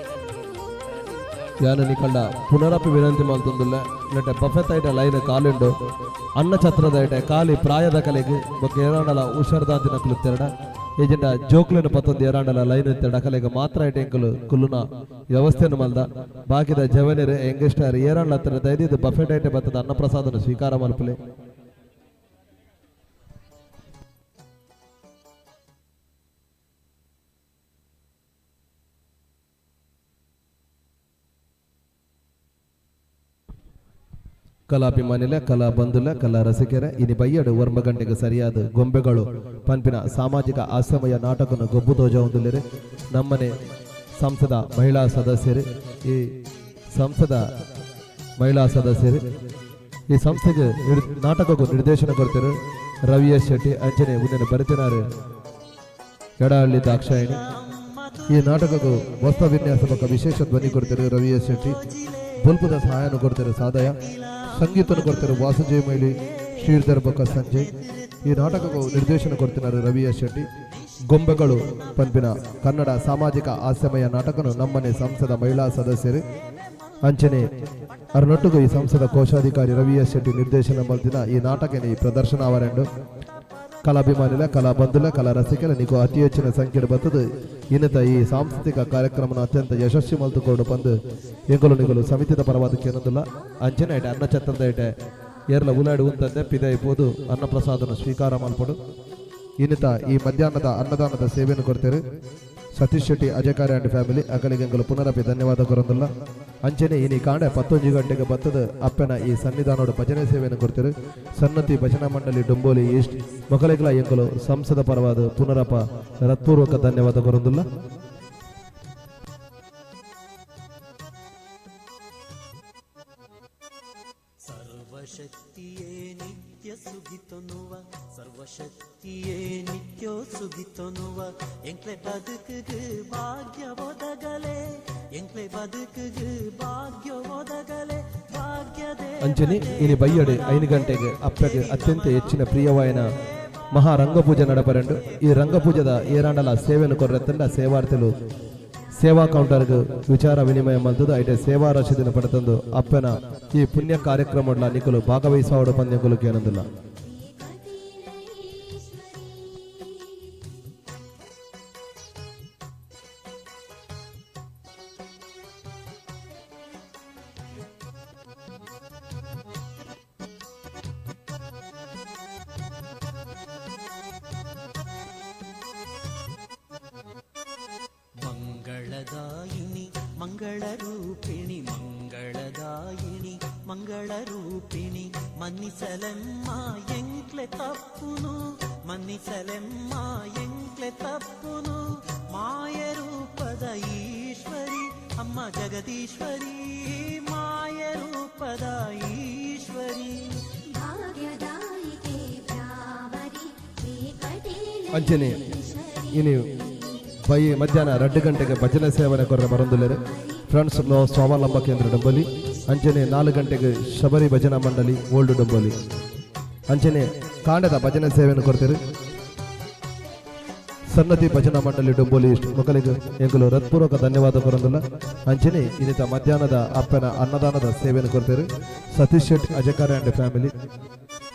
ನಗುತ್ತ ನಿಂತಳು. ಯಾನ ನಿಕಂಡ ಪುನರಪಿ ವಿನಂತಿ ಮಲ್ತೊಂದುಲ್ಲ. ನೆಟ್ಟೆ ಬಫೆತ್ ಐಟ ಲೈನ್ ಕಾಲುಂಡು. ಅನ್ನ ಛತ್ರದ ಐಟೆ ಖಾಲಿ ಪ್ರಾಯದ ಕಲೆಗ್ ಬೊಕ್ಕ ಏರಾಂಡಲ ಹುಷಾರ್ದಾಂತಿನ ಕುಲುತ್ತೆರಡ ಏಜೆಂಡ ಜೋಕ್ಲೆನ ಪತ್ತೊಂದು ಏರಾಂಡಲ ಲೈನ್ ಇತ್ತೆರಡ ಅಕಲೆಗ್ ಮಾತ್ರ ಐಟೆ ಎಂಕುಲು ಕುಲ್ಲುನ ವ್ಯವಸ್ಥೆಯನ್ನು ಮಲ್ದ. ಬಾಕಿದ ಜವನೆರ್ ಎಂಗೆಸ್ಟಾರ್ ಏರಾಂಡಲ ಹತ್ತಿರ ದಯದೀದ್ ಬಫೆಟ್ ಐಟೆ ಬತ್ತದ ಅನ್ನಪ್ರಸಾದನ ಸ್ವೀಕಾರ ಮಲ್ಪುಲೆ. ಕಲಾಭಿಮಾನಿಲೆ, ಕಲಾ ಬಂಧುಲೆ, ಕಲಾ ರಸಿಕರೆ, ಇನಿ ಬಯ್ಯಡು 9 ಗಂಟೆಗೆ ಸರಿಯಾದ ಗೊಂಬೆಗಳು ಪನ್ಪಿನ ಸಾಮಾಜಿಕ ಆಶ್ರಮಯ ನಾಟಕನ ಗೊಬ್ಬು ತೋಜ ಹೊಂದುಲೇರು ನಮ್ಮನೆ ಸಂಸದ ಮಹಿಳಾ ಸದಸ್ಯರು. ಈ ಸಂಸದ ಮಹಿಳಾ ಸದಸ್ಯರು ಈ ಸಂಸ್ಥೆಗೆ ನಾಟಕಕ್ಕೂ ನಿರ್ದೇಶನ ಕೊಡ್ತಾರೆ ರವಿ ಎಸ್ ಶೆಟ್ಟಿ. ಅಂಚನೆ ಉಂದೆನ ಬರಿತಿನಾರು ಎಡಹಳ್ಳಿ ದಾಕ್ಷಾಯಿಣಿ. ಈ ನಾಟಕಕ್ಕೂ ವಸ್ತ್ರ ವಿನ್ಯಾಸ ಬೊಕ್ಕ ವಿಶೇಷ ಧ್ವನಿ ಕೊಡ್ತಾರೆ ರವಿ ಎಸ್ ಶೆಟ್ಟಿ. ಬೊಲ್ಪುದ ಸಹಾಯನ ಕೊಡ್ತಾರೆ ಸಾದಯ. ಸಂಗೀತನ ಕೊಡ್ತಾರೆ ವಾಸುಜಯ ಮೈಲಿ, ಶ್ರೀಧರ್ ಬೊಕ್ಕ ಸಂಜಯ್. ಈ ನಾಟಕಕ್ಕೂ ನಿರ್ದೇಶನ ಕೊಡ್ತಿದ್ದಾರೆ ರವಿ ಎಸ್ ಶೆಟ್ಟಿ. ಗೊಂಬೆಗಳು ಪನ್ಪಿನ ಕನ್ನಡ ಸಾಮಾಜಿಕ ಹಾಸ್ಯಮಯ ನಾಟಕನು ನಮ್ಮನೆ ಸಂಸದ ಮಹಿಳಾ ಸದಸ್ಯರು ಅಂಚನೆ ಅರ್ನೊಟ್ಟುಗು ಈ ಸಂಸದ ಕೋಶಾಧಿಕಾರಿ ರವಿ ಎಸ್ ಶೆಟ್ಟಿ ನಿರ್ದೇಶನ ಮಲ್ತಿನ ಈ ನಾಟಕನೇ ಈ ಪ್ರದರ್ಶನ ಅವರೆಂಡು. ಕಲಾಭಿಮಾನಿಲ, ಕಲಾ ಬಂಧುಲ, ಕಲಾ ರಸಿಕರ ನಿಕೋ ಅತಿ ಹೆಚ್ಚಿನ ಸಂಖ್ಯೆ ಬರ್ತದೆ ಇನ್ನತ ಈ ಸಾಂಸ್ಕೃತಿಕ ಕಾರ್ಯಕ್ರಮನ ಅತ್ಯಂತ ಯಶಸ್ವಿ ಮಲ್ತುಕೊಂಡು ಬಂದು ಎಂಕುಲು ನಿಕಲು ಸಮಿತಿದ ಪರವಾದ ಕೇನೊಂದುಲ್ಲ. ಅಂಚನೆ ಐಟೆ ಅನ್ನ ಛತ್ರದ ಐಟೆ ಏರ್ಲ ಉಲಾಡು ಉಂತಂದೆ ಪಿದೈ ಪೋದು ಅನ್ನಪ್ರಸಾದನ ಸ್ವೀಕಾರ ಮಲ್ಪಡು. ಇನ್ನಿತ ಈ ಮಧ್ಯಾಹ್ನದ ಅನ್ನದಾನದ ಸೇವೆಯನ್ನು ಕೊಡ್ತೇವೆ ಸತೀಶ್ ಶೆಟ್ಟಿ ಅಜಯಕಾರಿ ಅಂಡ್ ಫ್ಯಾಮಿಲಿ. ಅಕಲಿಗೆ ಎಂಕುಲು ಪುನರಪಿ ಧನ್ಯವಾದ ಕೊರೊಂದುಲ್ಲ. ಅಂಚನೆ ಇನಿ ಕಾಂಡೆ 11 ಗಂಟೆಗೆ ಬತ್ತದ ಅಪ್ಪನ ಈ ಸನ್ನಿಧಾನೋಡು ಭಜನೆ ಸೇವೆಯನ್ನು ಕೊಡ್ತೇವೆ ಸನ್ನತಿ ಭಜನಾ ಮಂಡಳಿ ಡೊಂಬೋಲಿ ಈಸ್ಟ್ ಮೊಕಲೆಗ್ಲ ಎಂಕುಲು ಸಂಸದ ಪರವಾದ ಪುನರಪ ಹೃತ್ಪೂರ್ವಕ ಧನ್ಯವಾದ ಕೊರೊಂದುಲ್ಲ. ಸರ್ವಶಕ್ತಿಯೇ ನಿತ್ಯ ಸುಗಿತೊನುವ, ಸರ್ವಶಕ್ತಿಯೇ ನಿತ್ಯ ಸುಗಿತೊನುವ, ಎಂಕ್ಲೆ ಬದುಕುಗು ಭಾಗ್ಯ ಒದಗಲೆ, ಎಂಕ್ಲೆ ಬದುಕುಗು ಭಾಗ್ಯ ಒದಗಲೆ, ಭಾಗ್ಯದೇ. ಅಂಚನೆ ಇನಿ ಬಯ್ಯಡೆ 5 ಗಂಟೆಗೆ ಅಪ್ಪಗೆ ಅತ್ಯಂತ ಹೆಚ್ಚಿನ ಪ್ರಿಯವಾಯನ ಮಹಾ ರಂಗಪೂಜೆ ನಡಪರೆಂಡು. ಈ ರಂಗಪೂಜೆದ ಏರಾಂಡಲ ಸೇವೆಯನ್ನು ಕೊರ್ರೆತ್ತಂಡ ಸೇವಾರ್ಥಿಲು ಸೇವಾ ಕೌಂಟರ್ಗ್ ವಿಚಾರ ವಿನಿಮಯ ಮಲ್ತದು ಐಟೆ ಸೇವಾ ರಶೀದಿನ ಪಡೆತಂದು ಅಪ್ಪನ ಈ ಪುಣ್ಯ ಕಾರ್ಯಕ್ರಮ ನಿಕಲು ಭಾಗವಹಿಸುವಡು ಪಂದ್ಯಗಳು ಕೇನಂದಿಲ್ಲ. ಮಂಗಳದಾಯಿನಿ ಮಂಗಳರೂಪಿಣಿ, ಮಂಗಳದಾಯಿನಿ ಮಂಗಳರೂಪಿಣಿ, ಮನ್ನಿಸಲೆಮ್ಮ ಎಂಕ್ಲೆ ತಪ್ಪುನು, ಮನ್ನಿಸಲೆಮ್ಮ ಎಂಕ್ಲೆ ತಪ್ಪುನು, ಮಾಯ ರೂಪದ ಈಶ್ವರಿ ಅಮ್ಮ ಜಗದೀಶ್ವರಿ, ಮಾಯ ರೂಪದ ಈಶ್ವರಿ. ಭಾಗ್ಯದಾಯಿಕೆ ಭ್ರಾಮರಿ ಶ್ರೀ ಅಂಚನೆ ಇನಿ ಬೈ ಮಧ್ಯಾಹ್ನ 2 ಗಂಟೆಗೆ ಭಜನೆ ಸೇವನೆ ಕೊರ್ರೆ ಬರಂದುಲ್ಲೆರ್ ಫ್ರೆಂಡ್ಸ್ ಲೋ ಸ್ವಾವಲಂಬ ಕೇಂದ್ರ ಡೊಂಬೊಲಿ. ಅಂಚನೆ 4 ಗಂಟೆಗೆ ಶಬರಿ ಭಜನಾ ಮಂಡಳಿ ಓಲ್ಡ್ ಡೊಂಬೊಲಿ. ಅಂಚನೆ ಕಾಂಡದ ಭಜನೆ ಸೇವೆಯನ್ನು ಕೊಡ್ತಾರೆ ಸನ್ನತಿ ಭಜನಾ ಮಂಡಳಿ ಡೊಂಬೋಲಿ ಇಷ್ಟು ಮಕ್ಕಳಿಗೆ ಎಂಕುಲು ಹೃತ್ಪೂರ್ವಕ ಧನ್ಯವಾದ ಕೊರಂದುಲ್ಲ. ಅಂಚನೆ ಇನ್ನಿತ ಮಧ್ಯಾಹ್ನದ ಅಪ್ಪನ ಅನ್ನದಾನದ ಸೇವೆಯನ್ನು ಕೊಡ್ತಾರೆ ಸತೀಶ್ ಶೆಟ್ಟಿ ಅಜಕಾರಿ ಅಂಡ್ ಫ್ಯಾಮಿಲಿ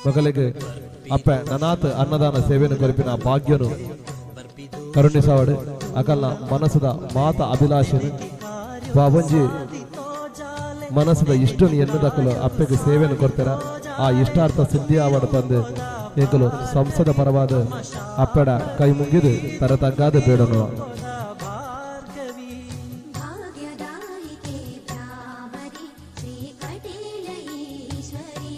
ಮಕ್ಕಳಿಗೆ. ಅಪ್ಪ ನನಾತ್ ಅನ್ನದಾನ ಸೇವೆಯನ್ನು ಕೊರಪಿನ ಭಾಗ್ಯನು ಕರುಣಿಸಾವಡು, ಅಕಲ್ನ ಮನಸ್ಸದ ಮಾತ ಅಭಿಲಾಷೆನು ಬಾಬಂಜಿ ಮನಸ್ಸದ ಇಷ್ಟನು ಎನ್ನುದಕ್ಕಲು ಅಪ್ಪಗೆ ಸೇವೆಯನ್ನು ಕೊಡ್ತಾರ, ಆ ಇಷ್ಟಾರ್ಥ ಸಿದ್ಧಿ ಆವಡು ತಂದು ಎಂಕಲು ಸಂಸದ ಪರವಾದ ಅಪ್ಪಡ ಕೈ ಮುಗಿದು ತರತಗ್ಗಾದ ಬೇಡನು. ಭಾರ್ಗವಿ. ಭಾಗ್ಯದಾಯಿಕೆ ಭ್ರಾಮರಿ ಶ್ರೀ ಕಟೀಲ ಈಶ್ವರಿ.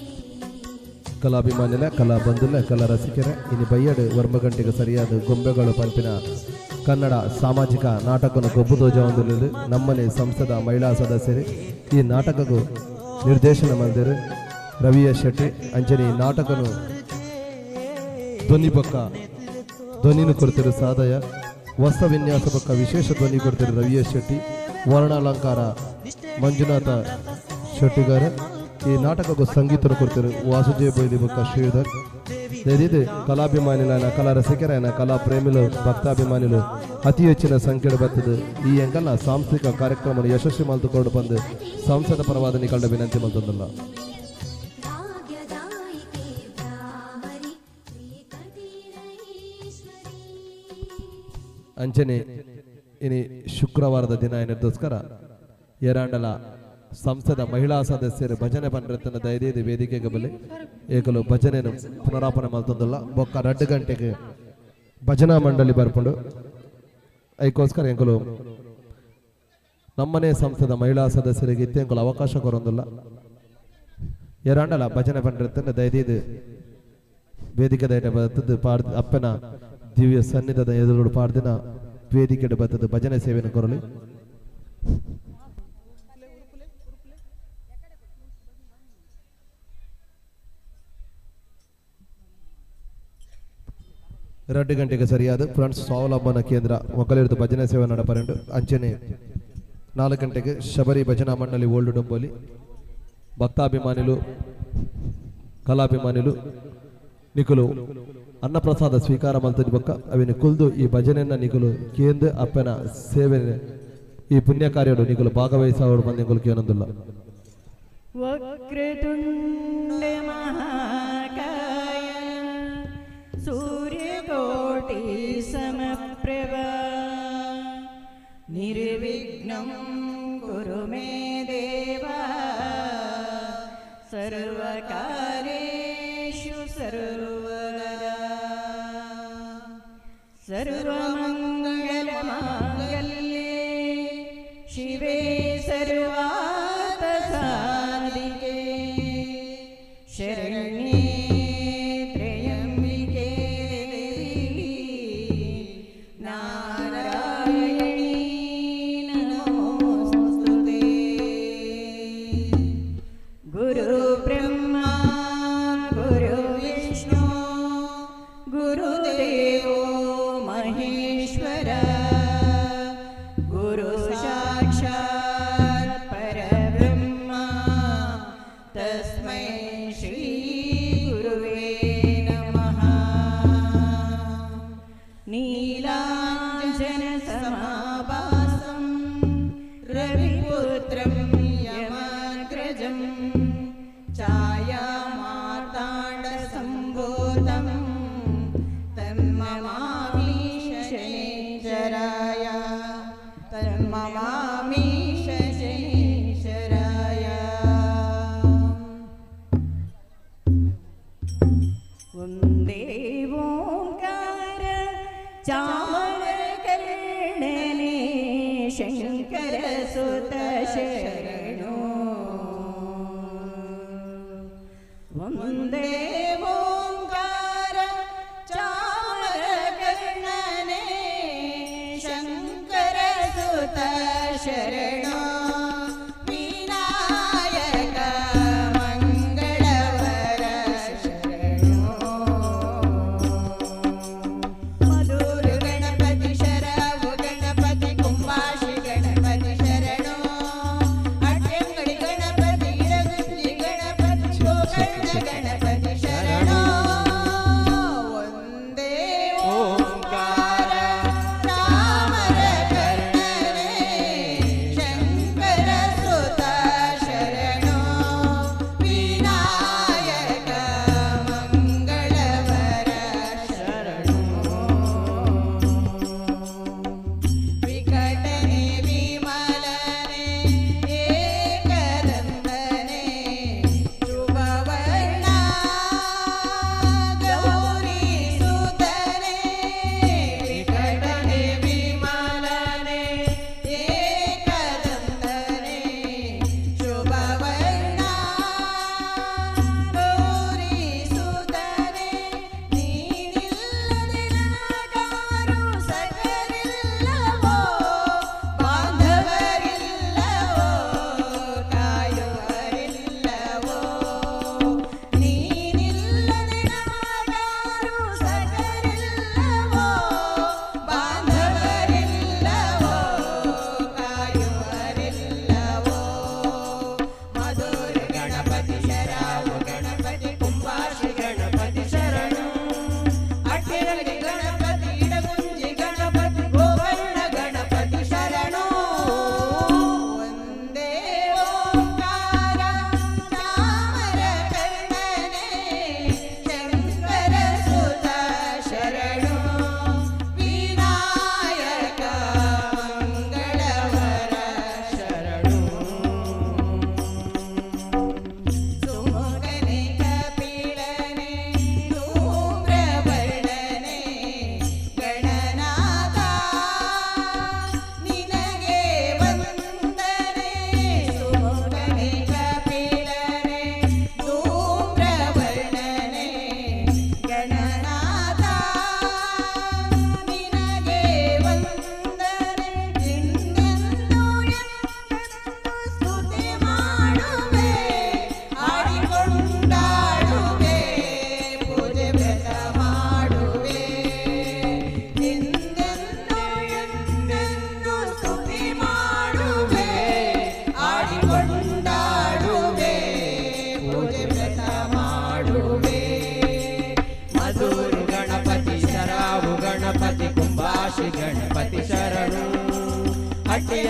ಕಲಾಭಿಮಾನಿಲ, ಕಲಾ ಬಂಧುಲ, ಕಲಾ ರಸಿಕರ, ಇನಿ ಬಯ್ಯಡು 9 ಗಂಟೆಗೆ ಸರಿಯಾದ ಗೊಂಬೆಗಳು ಪಂಪಿನ ಕನ್ನಡ ಸಾಮಾಜಿಕ ನಾಟಕವನ್ನು ಗೊಬ್ಬು ದೋಜ ಹೊಂದಿರುವುದು ನಮ್ಮನೆ ಸಂಸದ ಮಹಿಳಾ ಸದಸ್ಯರು. ಈ ನಾಟಕಕ್ಕೂ ನಿರ್ದೇಶನ ಮಲ್ದಿರು ರವಿಯ ಶೆಟ್ಟಿ. ಅಂಚನೆ ಈ ನಾಟಕನು ಧ್ವನಿ ಪಕ್ಕ ಧ್ವನಿನು ಕೊಡ್ತಿರು ಸಾದಯ. ವಸ್ತ್ರ ವಿನ್ಯಾಸ ಪಕ್ಕ ವಿಶೇಷ ಧ್ವನಿ ಕೊಡ್ತಿರು ರವಿಯ ಶೆಟ್ಟಿ. ವರ್ಣಾಲಂಕಾರ ಮಂಜುನಾಥ ಶೆಟ್ಟಿಗಾರ. ಈ ನಾಟಕಕ್ಕೂ ಸಂಗೀತ ಕೊಡ್ತಾರೆ ವಾಸುದೇವ ಬೈಲಿ ಬೊಕ್ಕ ಶ್ರೀಧರ್. ದಯದೀದ್ ಕಲಾಭಿಮಾನಿಲಾನ, ಕಲಾ ರಸಿಕರಾಯನ, ಕಲಾ ಪ್ರೇಮಿಲು, ಭಕ್ತಾಭಿಮಾನಿಲು ಅತಿ ಹೆಚ್ಚಿನ ಸಂಖ್ಯೆ ಬರ್ತದೆ. ಈ ಎಂಕಲ್ನ ಸಾಂಸ್ಕೃತಿಕ ಕಾರ್ಯಕ್ರಮ ಯಶಸ್ವಿ ಮಲ್ತುಕೊಂಡು ಬಂದು ಸಂಸದ ಪರವಾದ ನಿಕಲ್ಡ ವಿನಂತಿ ಮಲ್ತೊಂದುಲ್ಲ. ಭಾಗ್ಯದಾಯಿಕೆ ಭ್ರಾಮರಿ ಶ್ರೀ ಕಟೀಲ ಈಶ್ವರಿ. ಅಂಚನೆ ಇನಿ ಶುಕ್ರವಾರದ ದಿನ ಏನಿದ್ದೋಸ್ಕರ ಏರಾಂಡಲ ಸಂಸದ ಮಹಿಳಾ ಸದಸ್ಯರು ಭಜನೆ ಪಂಡ್ರತನ ದಯದೀದಿ ವೇದಿಕೆಗೆ ಬಲಿ. ಏಕಲು ಭಜನೆನು ಪುನರಾಪಣೆ ಮಲ್ತೊಂದುಲ್ಲ. ಬೊಕ್ಕ 2 ಗಂಟೆಗೆ ಭಜನಾ ಮಂಡಳಿ ಬರ್ಪುಂಡು. ಐಕೋಸ್ಕರ ಎಂಕುಲು ನಮ್ಮನೆ ಸಂಸದ ಮಹಿಳಾ ಸದಸ್ಯರಿಗೆ ಇತ್ತೆ ಎಂಕುಲು ಅವಕಾಶ ಕೊರೊಂದುಲ್ಲ. ಏರಾಂಡಲ ಭಜನೆ ಪಂಡ್ರತನ ದಯದೀದು ವೇದಿಕೆ ದಯಟ ಬರ್ತದೆ. ಪಾಡ್ ಅಪ್ಪನ ದಿವ್ಯ ಸನ್ನಿಧದ ಎದುರು ಪಾಡ್ದಿನ ವೇದಿಕೆ ಬರ್ತದೆ. ಭಜನೆ ಸೇವೆಯನ್ನು ಕೊರಲಿ. 2 ಗಂಟೆಗೆ ಸರಿಯಾದ ಫ್ರೆಂಡ್ಸ್ ಸ್ವಾವಲಂಬನ ಕೇಂದ್ರ ಮೊಕಲಿರ್ದು ಭಜನೆ ಸೇವೆ ನಡಪರೆಂಡು. ಅಂಚನೆ 4 ಗಂಟೆಗೆ ಶಬರಿ ಭಜನಾ ಮಂಡಳಿ ಓಲ್ಡ್ ಡೊಂಬೋಲಿ. ಭಕ್ತಾಭಿಮಾನಿಲು, ಕಲಾಭಿಮಾನಿಲು, ನಿಕುಲು ಅನ್ನಪ್ರಸಾದ ಸ್ವೀಕಾರ ಮಲ್ತದ ಬೊಕ್ಕ ಅವಿನ ಕುಲ್ದು ಈ ಭಜನೆಯನ್ನ ನಿಕುಲು ಕೇಂದ್ರ ಅಪ್ಪನ ಸೇವೆ ಈ ಪುಣ್ಯ ಕಾರ್ಯಡು ನಿಕುಲು ಭಾಗವಹಿಸೋಡು ಬಂದು ನಿಕುಲು ಕೇನೊಂದುಲ್ಲ. वक्रतुण्ड महाकाय, सूर्यकोटि समप्रभ, निर्विघ्नं कुरु मे देव, सर्वकार्येषु सर्वदा. सर्वमङ्गलमाङ्गल्ये शिवे सर्वार्थसाधिके, शरण्ये त्र्यम्बिके देवी, नारायणी नमोऽस्तु. गुरुब्रह्मा गुरुविष्णु गुरुदेवो महेश्वर, गुरु साक्षात् परब्रह्म, तस्मै श्रीगुरुवे नमः. नीलाञ्जनसमाभासं रविपुत्रं यमाग्रजं, छायामार्ताण्डसम्भूतं तन्नमामि शनैश्चराय, तन्नमामि शनैश्चराय. वन्दे ओङ्कार चामरकर्णने, शङ्करसुत शरणो. वन्दे ओङ्कार चामरकर्णने, शङ्करसुत शरणो, विनायक मङ्गलवर शरणो. मधुर गणपति शरवु गणपति, कुंभाषि गणपति शरणो, अट्यंगಡಿ गणपति, ಇರಗುಂಜಿ ಗಣಪತಿ, ಗೋಕರ್ಣ ಗಣಪತಿ ಶರಣೋ. ಒಂದೇ ಓಂಕಾರ ಚಾಮರ ಕರ್ಣನೆ, ಶಂಕರ ಸುತ ಶರಣೋ, ವಿನಾಯಕ ಮಂಗಳವರ ಶರಣೋ. ವಿಕಟನೆ ವಿಮಲನೆ ಏಕದಂತನೆ, ಶುಭವರ್ಣ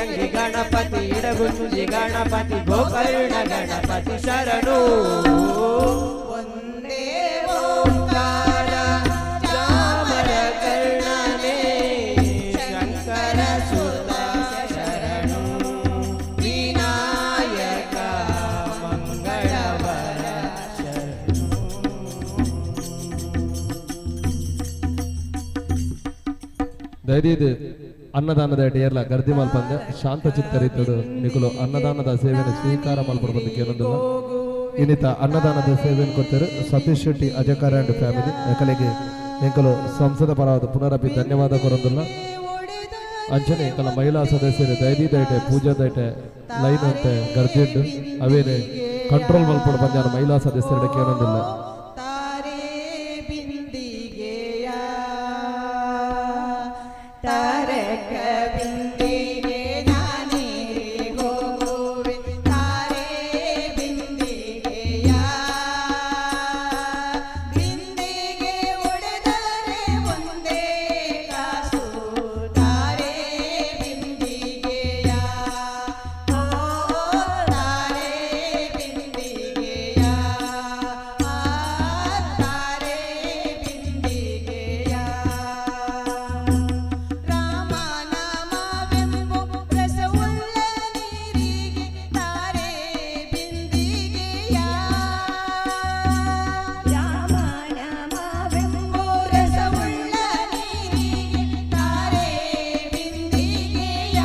ಅಂಗಿ ಗಣಪತಿ ಇಡಗುಂಜಿ ಗಣಪತಿ ಗೋಕರ್ಣ ಗಣಪತಿ ಶರಣು. ಒಂದೇ ಓಂಕಾರ ಚಾಮರ ಕರ್ಣನೆ ಶಂಕರ ಸುತ ಶರಣು ವಿನಾಯಕ ಮಂಗಳವರ ಶರಣು. ದಯದೀದ್ ಅನ್ನದಾನದ ಏರ್ಲ ಗರ್ದಿ ಮಲ್ಪಂದೆ ಶಾಂತ ಚಿತ್ತರಿತಡು ನಿಕುಲು ಅನ್ನದಾನದ ಸೇವೆಯನ್ನು ಸ್ವೀಕಾರ ಮಲ್ಪಡು ಬಂದು ಕೇಳೊಂದಿಲ್ಲ. ಇನ್ನಿತ ಅನ್ನದಾನದ ಸೇವೆಯನ್ನು ಕೊಡ್ತಾರೆ ಸತೀಶ್ ಶೆಟ್ಟಿ ಅಜಕಾರ ಅಂಡ್ ಫ್ಯಾಮಿಲಿ. ಎಕಲೆಗೆ ಎಂಕಲು ಸಂಸದ ಪರವಾದ ಪುನರಪಿ ಧನ್ಯವಾದ ಕೊರೊಂದಿಲ್ಲ. ಅಂಚನೆ ಎಂಕಲ ಮಹಿಳಾ ಸದಸ್ಯರು ದಯದಿ ದಯಟೆ ಪೂಜಾ ದಯಟೆ ಲೈನ್ ಅಂತೆ ಗರ್ದಿಡ್ಡು ಅವೇನೆ ಕಂಟ್ರೋಲ್ ಮಲ್ಪಡು ಬಂದ ಮಹಿಳಾ ಸದಸ್ಯರ ಕೇಳೊಂದಿಲ್ಲ. ತಾರೆ ಬಿಂದಿಗೆಯ ತಾರಕ ಬಿಂದಿಗೆ ನಾನೀರಿ ಹೋಗುವೆ ತಾರೆ ಬಿಂದಿಗೆಯ ಬಿಂದಿಗೆ ಒಡೆದರೆ ಒಂದೇ ಕಾಸು ತಾರೆ ಬಿಂದಿಗೆಯ ಓ ತಾರೆ ಬಿಂದಿಗೆಯ ಆ ತಾರೆ ಬಿಂದಿಗೆಯ ರಾಮ ನಾಮವೆಂಬು ರಸವುಳ್ಳ ನೀರಿಗೆ ತಾರೆ ಬಿಂದಿಗೆಯ ರಾಮ ನಾಮವೆಂಬು ರಸವುಳ್ಳ ನೀರಿಗೆ ತಾರೆ ಬಿಂದಿಗೆಯ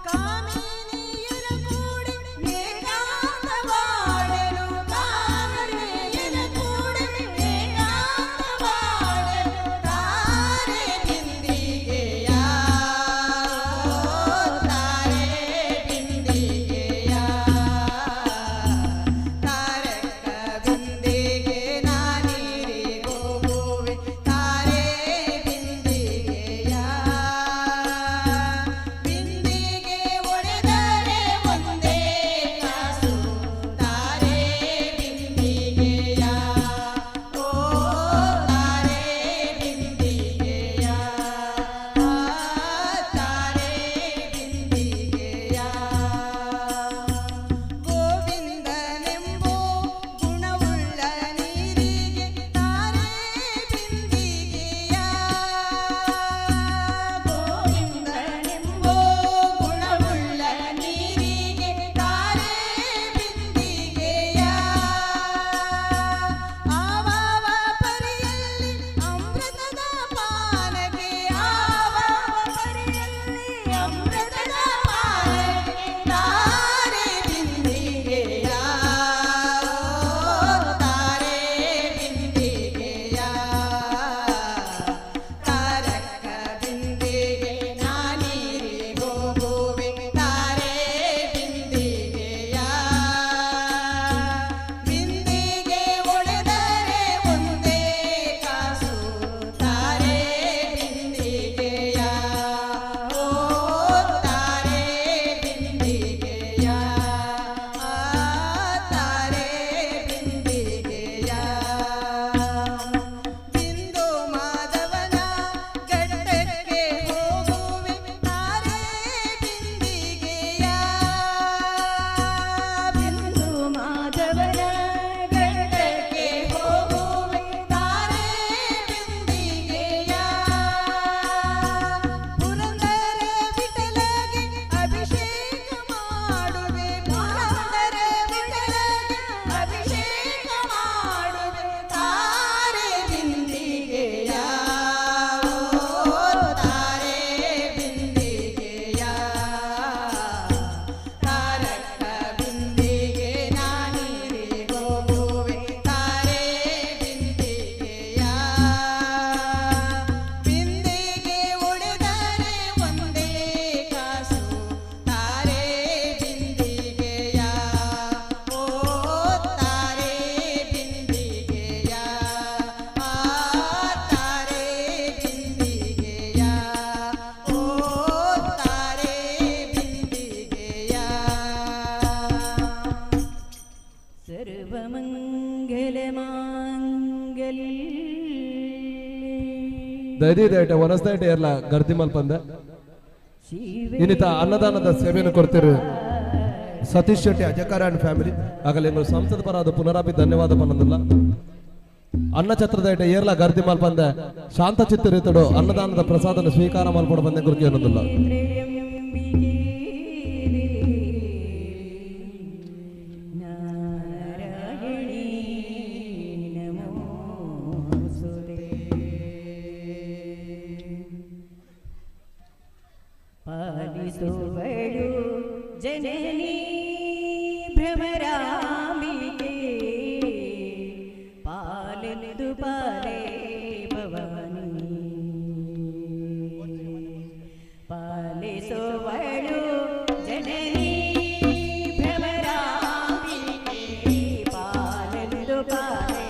ಕಾಮಿನಿಯರ ಕೂಡಿ ಏಕಾಂತವಾಡಲು ಕಾಮಿನಿಯರ ಕೂಡಿ ಏಕಾಂತವಾಡಲು ತಾರೆ ಬಿಂದಿಗೆಯ ತಾರೆ ಬಿಂದಿಗೆಯ ತಾರಕ ಬಿಂದಿಗೆ ನಾನೀರಿ ಹೋಗುವೆ ತಾರೆ ಬಿಂದಿಗೆಯ ಬಿಂದಿಗೆ ಒಡೆದರೆ ಒಂದೇ ಕಾಸು ತಾರೆ ಬಿಂದಿಗೆಯ ಓ ತಾರೆ ಬಿಂದಿಗೆಯ ಆ ತಾರೆ ಬಿಂದಿಗೆಯ ಗೋವಿಂದನೆಂಬೋ ಗುಣವುಳ್ಳ ನೀರಿಗೆ ತಾರೆ ಬಿಂದಿಗೆಯ ಗೋವಿಂದನೆಂಬೋ ಗುಣವುಳ್ಳ ನೀರಿಗೆ ತಾರೆ ಬಿಂದಿಗೆಯ ಆವಾವ ಪರಿಯಲ್ಲಿ ಅಮೃತದ ಪಾನಗೆ ಆವಾವ ಪರಿಯಲ್ಲಿ ಅಮೃತದ ಪಾನಗೆ ತಾರೆ ಬಿಂದಿಗೆಯ ತಾರೆ ಬಿಂದಿಗೆಯ ತಾರಕ ಬಿಂದಿಗೆ ನಾನೀರಿ ಹೋಗುವೆ ತಾರೆ ಬಿಂದಿಗೆಯ ಬಿಂದಿಗೆ ಒಡೆದರೆ ಒಂದೇ ಕಾಸು ತಾರೆ ಬಿಂದಿಗೆಯ ಓ ತಾರೆ ಬಿಂದಿಗೆಯ ಆ ತಾರೆ ಬಿಂದಿಗೆಯ ಬಿಂದು ಮಾಧವನ ಗಡ್ಡಕ್ಕೆ ಹೋಗುವೆ ತಾರೆ ಬಿಂದಿಗೆಯ ಬಿಂದು ಮಾಧವನ ಗಡ್ಡಕ್ಕೆ ಹೋಗುವೆ ತಾರೆ ಬಿಂದಿಗೆಯ ಪುರಂದರ ವಿಠಲಗೆ ಅಭಿಷೇಕ ಮಾಡುವೆ ಪುರಂದರ ವಿಠಲಗೆ ಅಭಿಷೇಕ ಮಾಡುವೆ ತಾರೆ ಬಿಂದಿಗೆಯ ಓ ತಾರೆ ಬಿಂದಿಗೆಯ ತಾರಕ ಬಿಂದಿಗೆ ನಾನೀರಿ ಹೋಗುವೆ ತಾರೆ ಬಿಂದಿಗೆಯ ಬಿಂದಿಗೆ ಒಡೆದರೆ ಒಂದೇ ಕಾಸು ತಾರೆ ಬಿಂದಿಗೆಯ ಓ ತಾರೆ ಬಿಂದಿಗೆಯ ಆ ತಾರೆ ಬಿಂದಿಗೆಯ ಓ ತಾರೆ ಬಿಂದಿಗೆಯ. ಸರ್ವಮಂಗಲ ಮಾಂಗಲ್ಯೆ ದಯದೀದ್ ಐಟೆ ವನಸ್ದ ಐಟೆ ಏರ್ಲ ಗರ್ದಿ ಮಲ್ಪಂದೆ. ಇನ್ನಿತ ಅನ್ನದಾನದ ಸೇವೆಯನ್ನು ಕೊಡ್ತೀರಿ ಸತೀಶ್ ಶೆಟ್ಟಿ ಅಜಕಾರ ಅಂಡ್ ಫ್ಯಾಮಿಲಿ. ಆಗಲೇ ಸಂಸದ ಪರಾದ ಪುನರಾಪಿ ಧನ್ಯವಾದ ಪನ್ನೊಂದಿಲ್ಲ. ಅನ್ನಛತ್ರದ ಇಟ ಏರ್ಲ ಗರ್ದಿ ಮಲ್ಪಂದೆ ಶಾಂತ ಚಿತ್ತ ರೀತಡು ಅನ್ನದಾನದ ಪ್ರಸಾದನ ಸ್ವೀಕಾರ ಮಲ್ಪಡ ಬಂದೆ ಗುರುಕಿ ಅನ್ನೋದಿಲ್ಲ. ನಾರಾಯಣಿ ನಮೋಸ್ತುತೆ. ಪಾಲಿಸುವಳು ಜನನಿ ಭ್ರಮರಾಂಬಿಕೆ, ಪಾಲೆಂದು ಪಾಲೇ ಭವಾನಿ. ಪಾಲಿಸುವಳು ಜನನಿ ಭ್ರಮರಾಂಬಿಕೆ, ಪಾಲೆಂದು ಪಾಲೇ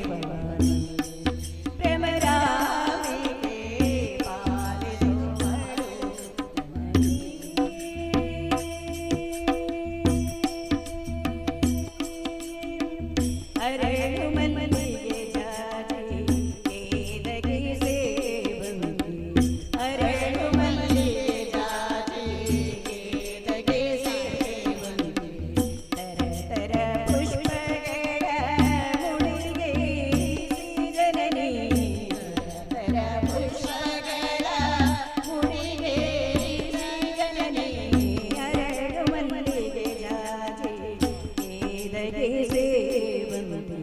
ಭವಾನಿ. ಭ್ರಮರಾಂಬಿಕೆ, ಪಾಲಿಸುವಳು. ಅರಳು ಮಲ್ಲಿಗೆ ಜಾಜಿ ಕೇದಗೆ ಸೇವಂತಿ, ಅರಳು ಮಲ್ಲಿಗೆ ಜಾಜಿ ಕೇದಗೆ ಸೇವಂತಿ, ತರ ತರ ಪುಷ್ಪಗಳ ಮುಡಿಗೆ ಜನನಿ, ತರ ಪುಷ್ಪಗಳ ಮುಡಿಗೆ ಜನನಿ, ಅರಳು ಮಲ್ಲಿಗೆ ಜಾಜಿ ಕೇದಗೆ ಸೇವಂತಿ.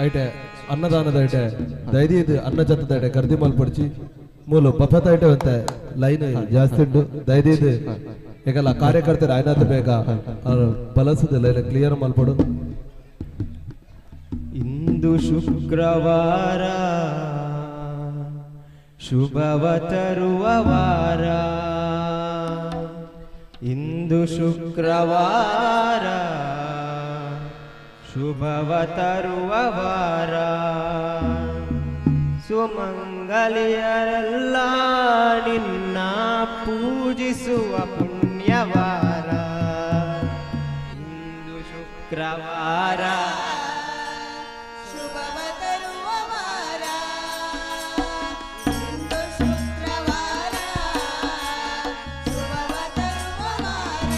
ಐಟೆ ಅನ್ನದಾನದ ಐಟೆ ದೈದೀದ್ ಅನ್ನ ಜತ್ತದ ಐಟೆ ಗರ್ದಿ ಮಲ್ಪೊಡ್ಚಿ ಮೂಲು ಬಫೆತ ಐಟೆ ಒಂತೆ ಲೈನ್ ಜಾಸ್ತಿ ಉಂಡು. ದಯದೀದ್ ಏಕಲ್ಲ ಕಾರ್ಯಕರ್ತರು ಆಯ್ನಾತ ಬೇಗ ಬಲಸದ ಲೈನ್ ಕ್ಲಿಯರ್ ಮಲ್ಪೊಡು. ಇಂದು ಶುಕ್ರವಾರ, ಶುಭವ ತರುವ ವಾರ. ಇಂದು ಶುಕ್ರವಾರ, ಶುಭವ ತರುವ ವಾರ. ಸುಮಂಗಲಿಯರೆಲ್ಲ ನಿನ್ನ ಪೂಜಿಸುವ ಪುಣ್ಯವಾರ. ಇಂದು ಶುಕ್ರವಾರ, ಶುಭವ ತರುವ ವಾರ. ಇಂದು ಶುಕ್ರವಾರ, ಶುಭವ ತರುವ ವಾರ.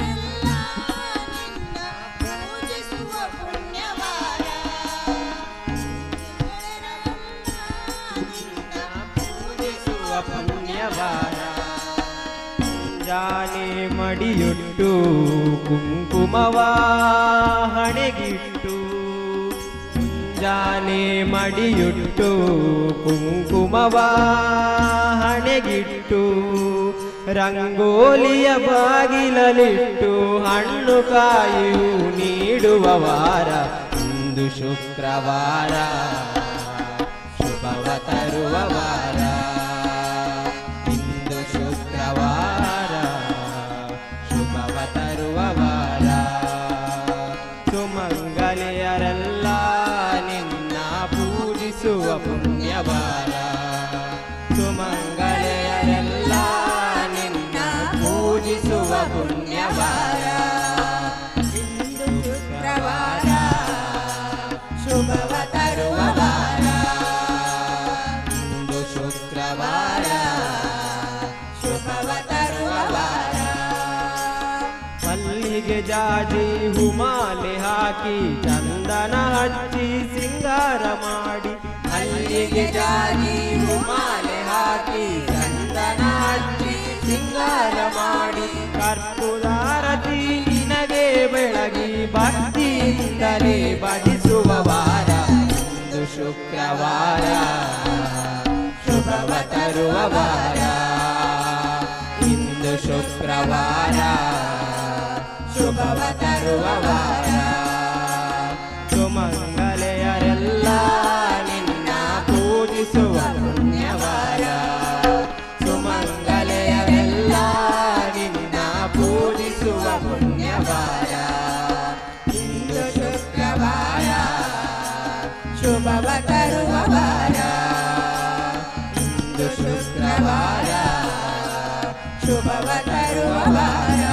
ಎಲ್ಲ ನಿನ್ನ ಪೂಜಿಸುವ ಪುಣ್ಯವಾರ. ನಿನ್ನ ಪೂಜಿಸುವ ಪುಣ್ಯವಾರ. ಮುಂಜಾನೆ ಮಡಿಯುಟ್ಟು, ಕುಂಕುಮವ ಹಣೆಗಿಟ್ಟು, ಮುಂಜಾನೆ ಮಡಿಯುಟ್ಟು, ಕುಂಕುಮವ ಹಣೆಗಿಟ್ಟು, ರಂಗೋಲಿಯ ಬಾಗಿಲಲಿಟ್ಟು, ಹಣ್ಣು ಕಾಯಿಯು ನೀಡುವ ವಾರ. ಇಂದು ಶುಕ್ರವಾರ, ಶುಭವ ತರುವ ವಾರ. ಇಂದು ಶುಕ್ರವಾರ, ಶುಭವ ತರುವ ವಾರ. ಸುಮಂಗಲಿಯರೆಲ್ಲ ನಿನ್ನ ಪೂಜಿಸುವ ಪುಣ್ಯವಾರ. ಸುಮಂಗಲಿಯರೆಲ್ಲ ನಿನ್ನ ಪೂಜಿಸುವ ಪುಣ್ಯವಾರ. ಇಂದು ಶುಕ್ರವಾರ, ಶುಭವ ತರುವ ವಾರ. ಇಂದು ಶುಕ್ರವಾರ, ಶುಭವ ತರುವ ವಾರ. ಮಲ್ಲಿಗೆ ಜಾಜಿ ಹುಮಾಲೆ ಹಾಕಿ, ಚಂದನ ಹಚ್ಚಿ ಸಿಂಗಾರ ಮಾಡಿ, ಮಲ್ಲಿಗೆ ಜಾಜಿ ಹುಮಾಲೆ ಹಾಕಿ, ಚಂದನ ಹಚ್ಚಿ ಸಿಂಗಾರ ಮಾಡಿ, ಕರ್ಪೂರಾರತಿ ನಿನಗೆ ಬೆಳಗಿ, ಭಕ್ತಿಯಿಂದಲೇ ಭಜಿಸುವ ವಾರ. ಇಂದು ಶುಕ್ರವಾರ, ಶುಭವ ತರುವ ವಾರ. ಇಂದು ಶುಕ್ರವಾರ, ಶುಭವ ತರುವ ವಾರ. ಸುಮಂಗಲೆಯರೆಲ್ಲ ನಿನ್ನ ಪೂಜಿಸುವ ಪುಣ್ಯವಾರ. ಸುಮಂಗಲೆಯರೆಲ್ಲ ನಿನ್ನ ಪೂಜಿಸುವ ಪುಣ್ಯವಾರ. ಇಂದು ಶುಕ್ರವಾರ, ಶುಭವ ತರುವ ವಾರ. ಇಂದು ಶುಕ್ರವಾರ, ಶುಭವ ತರುವ ವಾರ.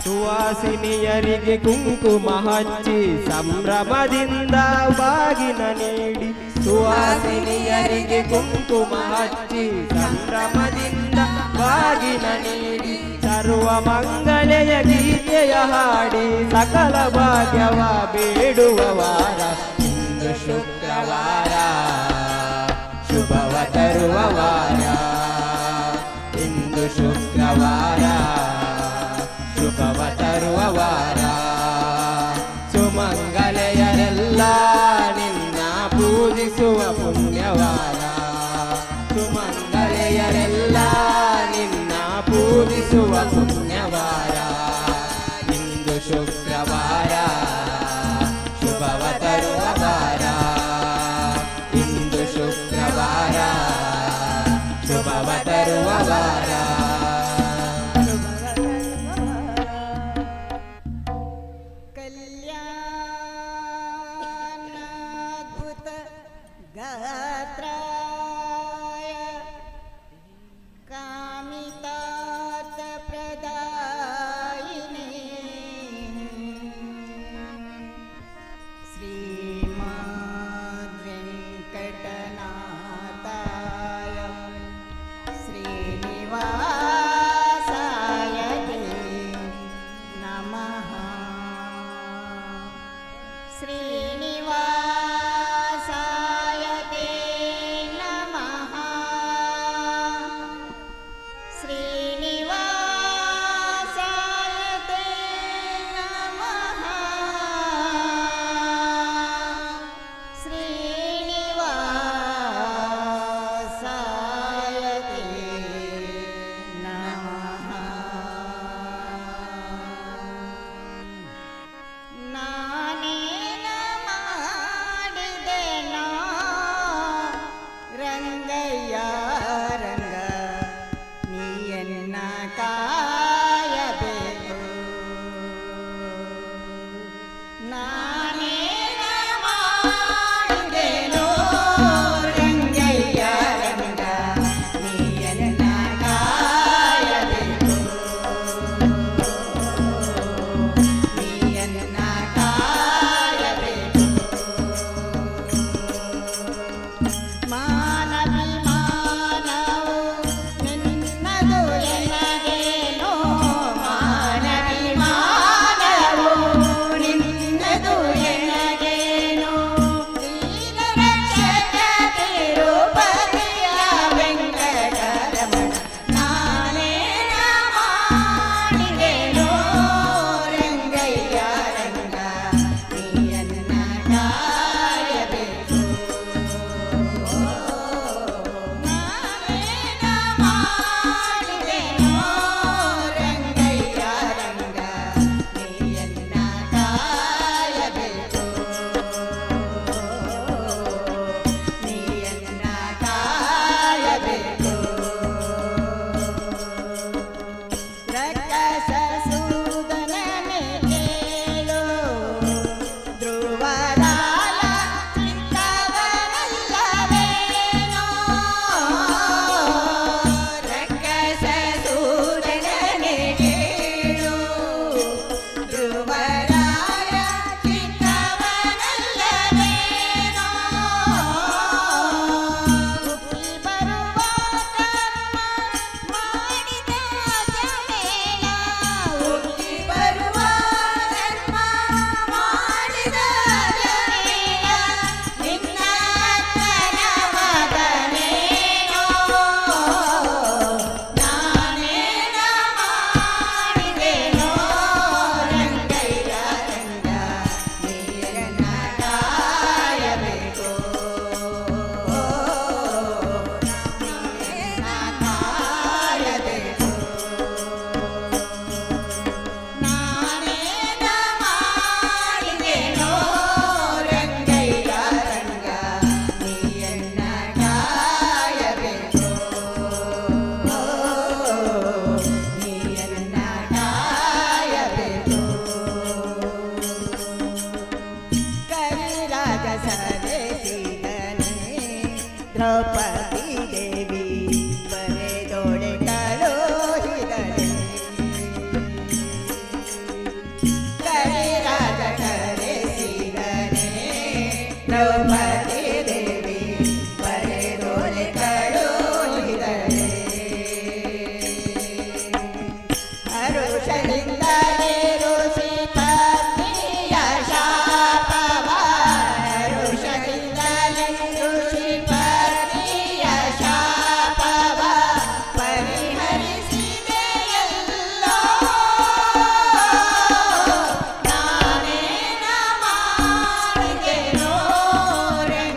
ಸುವಾಸಿನಿಯರಿಗೆ ಕುಂಕುಮ ಹಚ್ಚಿ, ಸಂಭ್ರಮದಿಂದ ಬಾಗಿನ ನೀಡಿ, ಸುವಾಸಿನಿಯರಿಗೆ ಕುಂಕುಮ ಹಚ್ಚಿ, ಸಂಭ್ರಮದಿಂದ ಬಾಗಿನ ನೀಡಿ, ಸರ್ವ ಮಂಗಳೆಯ ಗೀತೆಯ ಹಾಡಿ, ಸಕಲ ಭಾಗ್ಯವ ಬೇಡುವ ವಾರ. ಇಂದು ಶುಕ್ರವಾರ, ಶುಭವ ತರುವ ವಾರ. ಇಂದು ಶುಕ್ರವಾರ, ಶುಭವ ತರುವ ವಾರ. ಸುಮಂಗಲೆಯರೆಲ್ಲ ನಿನ್ನ ಪೂಜಿಸುವ ಪುಣ್ಯವಾರ. ಸುಮಂಗಲೆಯರೆಲ್ಲ ನಿನ್ನ ಪೂಜಿಸುವ ಪುಣ್ಯವಾರ. ಇಂದು ಶುಕ್ರವಾರ, ಶುಭವ ತರುವ ವಾರ. ಇಂದು ಶುಕ್ರವಾರ, ಶುಭವ ತರುವ ವಾರ. ಶುಭವ ತರುವ ವಾರ. ಕಲ್ಯಾಣಾದ್ಭುತ ಗಾತ್ರಾಯ ಕಾಮಿತಾರ್ಥ ಪ್ರದಾಯಿನೇ ಶ್ರೀಮಾನ್ ವೆಂಕಟನಾಥಾಯ ಶ್ರೀನಿವಾಸಾಯ ತೇ ನಮಃ. ಶ್ರೀನಿವಾಸಾಯ ತೇ. ಶ್ರೀನಿವಾಸಾಯ ತೇ ನಮಃ. ನಾನೇನ ಮಾಡಿದೆನೋ ರಂಗಯ್ಯ ರಂಗ, ನೀಯನ್ನ ಕಾಯಬೇಕು. ನಾನೇನ ಮಾಡಿದೆನೋ ರಂಗಯ್ಯ ರಂಗ, ನೀಯನ್ನ ಕಾಯಬೇಕು, ನೀಯನ್ನ ಕಾಯಬೇಕು. ಮಾನವಿಮಾನವು ನಿನ್ನದು ಎನಗೇನೋ, ಮಾನವಿಮಾನವು ನಿನ್ನದು ಎನಗೇನೋ. ದೀನರಕ್ಷಕ ತಿರುಪತಿಯ ವೆಂಕಟರಮಣ, ನಾನೇನ ಮಾಡಿದೆನೋ ರಂಗಯ್ಯ ರಂಗ, ನೀಯನ್ನ ಕಾಯಬೇಕು. ನಾನೇನ ಮಾಡಿದೆನೋ ರಂಗಯ್ಯ ರಂಗ, ನೀಯನ್ನ ಕಾಯಬೇಕು, ನೀಯನ್ನ ಕಾಯಬೇಕು. ರಕ್ಕಸಸೂದನನೆ ಕೇಳು, ಧ್ರುವರಾಯ ಚಿತ್ತವನಲ್ಲವೇನೋ. ರಕ್ಕಸಸೂದನನೆ ಕೇಳು, ಧ್ರುವರಾಯ ಚಿತ್ತವನಲ್ಲವೇನೋ. ಹುಟ್ಟಿ ಬರುವ ಕರ್ಮ ಮಾಡಿದ ಅಜಮೇಳ, ಹುಟ್ಟಿ ಬರುವ ಕರ್ಮ ಮಾಡಿದ ಅಜಮೇಳ, ನಿನ್ನ ಅಕ್ಕನ ಮಗನೇನೋ. ನಾನೇನ ಮಾಡಿದೆನೋ ರಂಗಯ್ಯ ರಂಗ, ನೀಯನ್ನ ಕಾಯಬೇಕು, ನೀಯನ್ನ ಕಾಯಬೇಕು. ನಾನೇನ ಮಾಡಿದೆನೋ ರಂಗಯ್ಯ ರಂಗ, ನೀಯನ್ನ ಕಾಯಬೇಕು, ನೀಯನ್ನ ಕಾಯಬೇಕು. ಕವಿರಾಜ ಸರಿಸಿದನೆ, ದ್ರೌಪದಿ ದೇವಿ ಬರೆದೊಡೆ ಕಳುಹಿದಳೆ. ಕವಿರಾಜ ಕರೆಸಿದನೆ, ದ್ರೌಪದಿ ದೇವಿ ಬರೆದೊಡೆ ಕಳುಹಿದಳೆ. ಹರುಷದಿಂದಲೇ ಋಷಿ ಪತ್ನಿಯ ಶಾಪವ, ಹರುಷದಿಂದಲೇ ಋಷಿ ಪತ್ನಿಯ ಶಾಪವ ಪರಿಹರಿಸಿದೆಯಲ್ಲೋ. ನಾನೇನ ಮಾಡಿದೆನೋ ರಂಗಯ್ಯ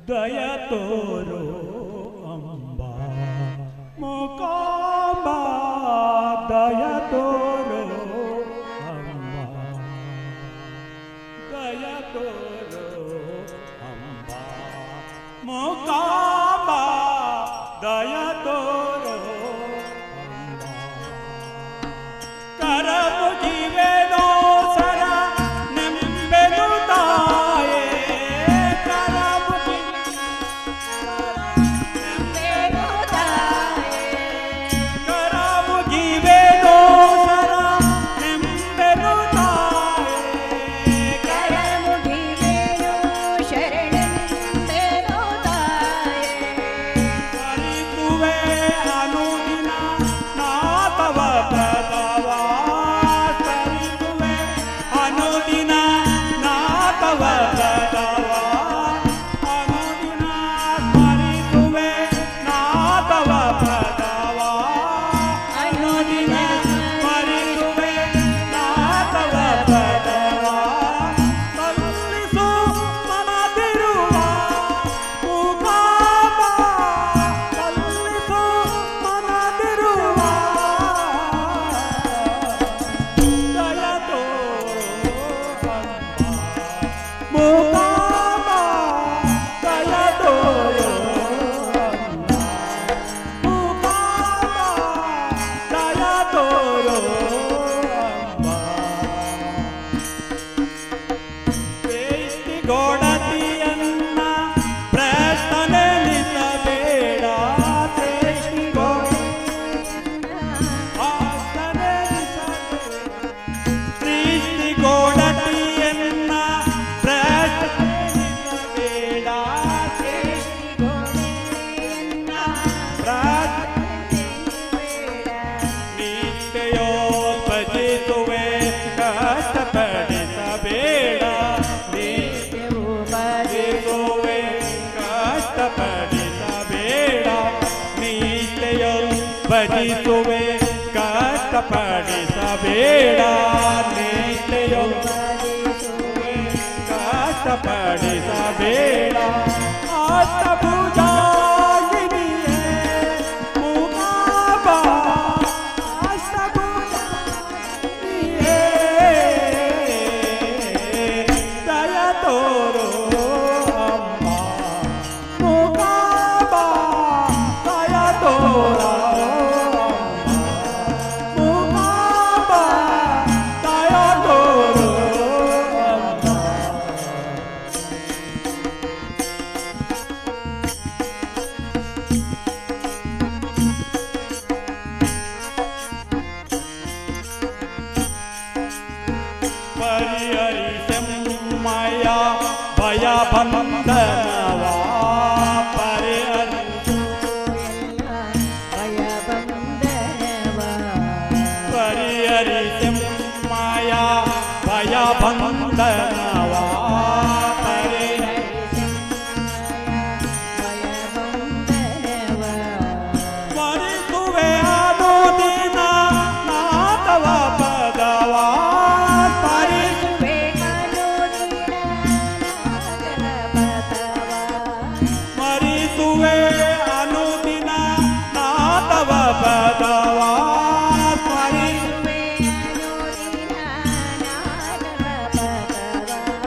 ದಯ ತೋರೋ ಅಂಬಾ ಮೂಕಾಂಬಾ, ದಯ ತೋರೋ ಅಂಬಾ, ದಯ ತೋರೋ ಅಂಬಾ ಮೂಕಾಂಬಾ, ದಯ ತೋರೋ ಅಂಬಾ. ಕರ ಮುಗಿವೆನೋ ಸರ ನೆಂಬೆನು ತಾಯೇ, ಕರ ಮುಗಿ ಕರ ಮುಗಿವೆನೋ ಸರ ನೆಂಬೆನು ತಾಯೇ, ಕರ ಮುಗಿವೆನು ಶರಣೆಂಬೆನು ತಾಯೇ. ಸ್ಮರಿಸುವೆ ಅನುದಿನ ನಾತವ ಪದವ, ಸ್ಮರಿಸುವೆ ಅನುದಿನ ನಾತವ ಪದವ, ಅನುದಿನ ಸ್ಮರಿಸುವೆ ನಾತವ ಪದವ, ಅನುದಿನ ಸ್ಮರಿಸುವೆ ನಾತವ ಪದವ. ಸಲ್ಲಿಸು ಮನದಿರುವ ಮೂಕಾಂಬ, ಸಲ್ಲಿಸು ಮನದಿರುವ, ದಯ ತೋರೋ ಮೂಕಾಂಬ, ದಯ ತೋರೋ ಮೂಕಾಂಬ, ದಯ ತೋರೋ ಅಂಬಾ. ಗೋಡತಿಯನ್ನ ಪ್ರಶ್ನೆ ನಿಲ್ಲಬೇಡ, ಗೋಡತಿಯನ್ನ ಪ್ರಶ್ನೆ ನಿಲ್ಲಬೇಡ, ನಿತ್ಯೋ ಭಜಿಸುವೆ ಕಷ್ಟಪಡಿಸಬೇಡ, ಭಜಿಸುವೆ ಕಷ್ಟಪಡಿಸಬೇಡ, ನಿತ್ಯೋ ಭಜಿಸುವೆ ಕಷ್ಟಪಡಿಸಬೇಡ, ನಿತ್ಯೋ ಕಷ್ಟಪಡಿಸಬೇಡ. ಅಷ್ಟಭುಜಾಗಿನಿಯೇ ಮೂಕಾಂಬ, ಅಷ್ಟಭುಜಾಗಿನಿಯೇ ದಯ ತೋರೋ ಅಮ್ಮ ಮೂಕಾಂಬ, ದಯ ತೋರೋ ಮೂಕಾಂಬ, ದಯ ತೋರೋ ಅಮ್ಮ. ಪರಿಹರಿಸೆಮ್ಮಯ ಭಯ ಬಂಧನವ, ಪರಿಹರಿಸು ಭಯ ಬಂಧನವ, ಪರಿಹರಿಸೆಮ್ಮಯ ಭಯ ಬಂಧನವ, ಭಯ ಬಂಧನವ. ಸ್ಮರಿಸುವೆ ಅನುದಿನ ನಾಥವ ಪದವ, ಸ್ಮರಿಸುವೆ ಅನುದಿನ ನಾಗರ ಪದವ, ಸ್ಮರಿಸುವೆ ಅನುದಿನ ನಾಥವ ಪದವ, ಸ್ಮರಿಸುವೆ ಅನುದಿನ ನಾಗರ ಪದವ.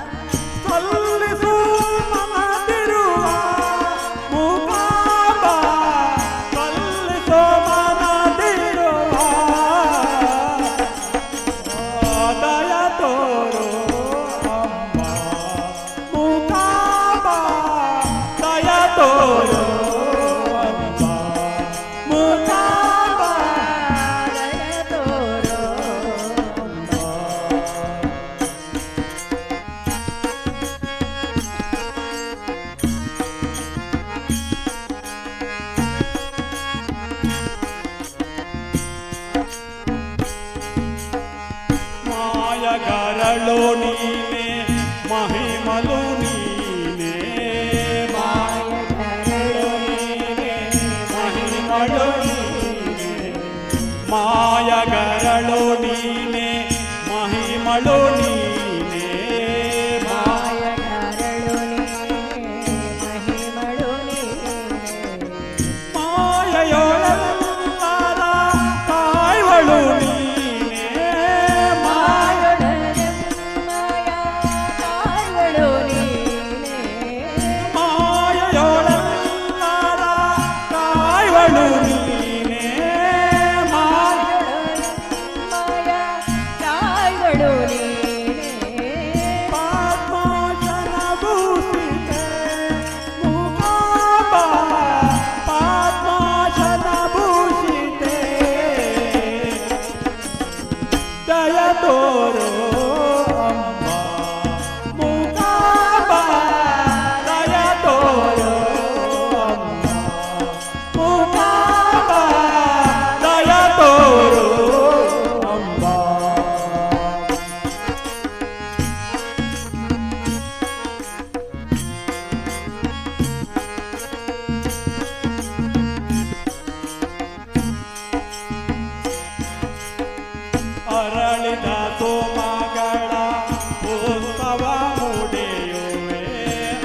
ಪುಷ್ಪವ ಮೂಡೆಯುವೆ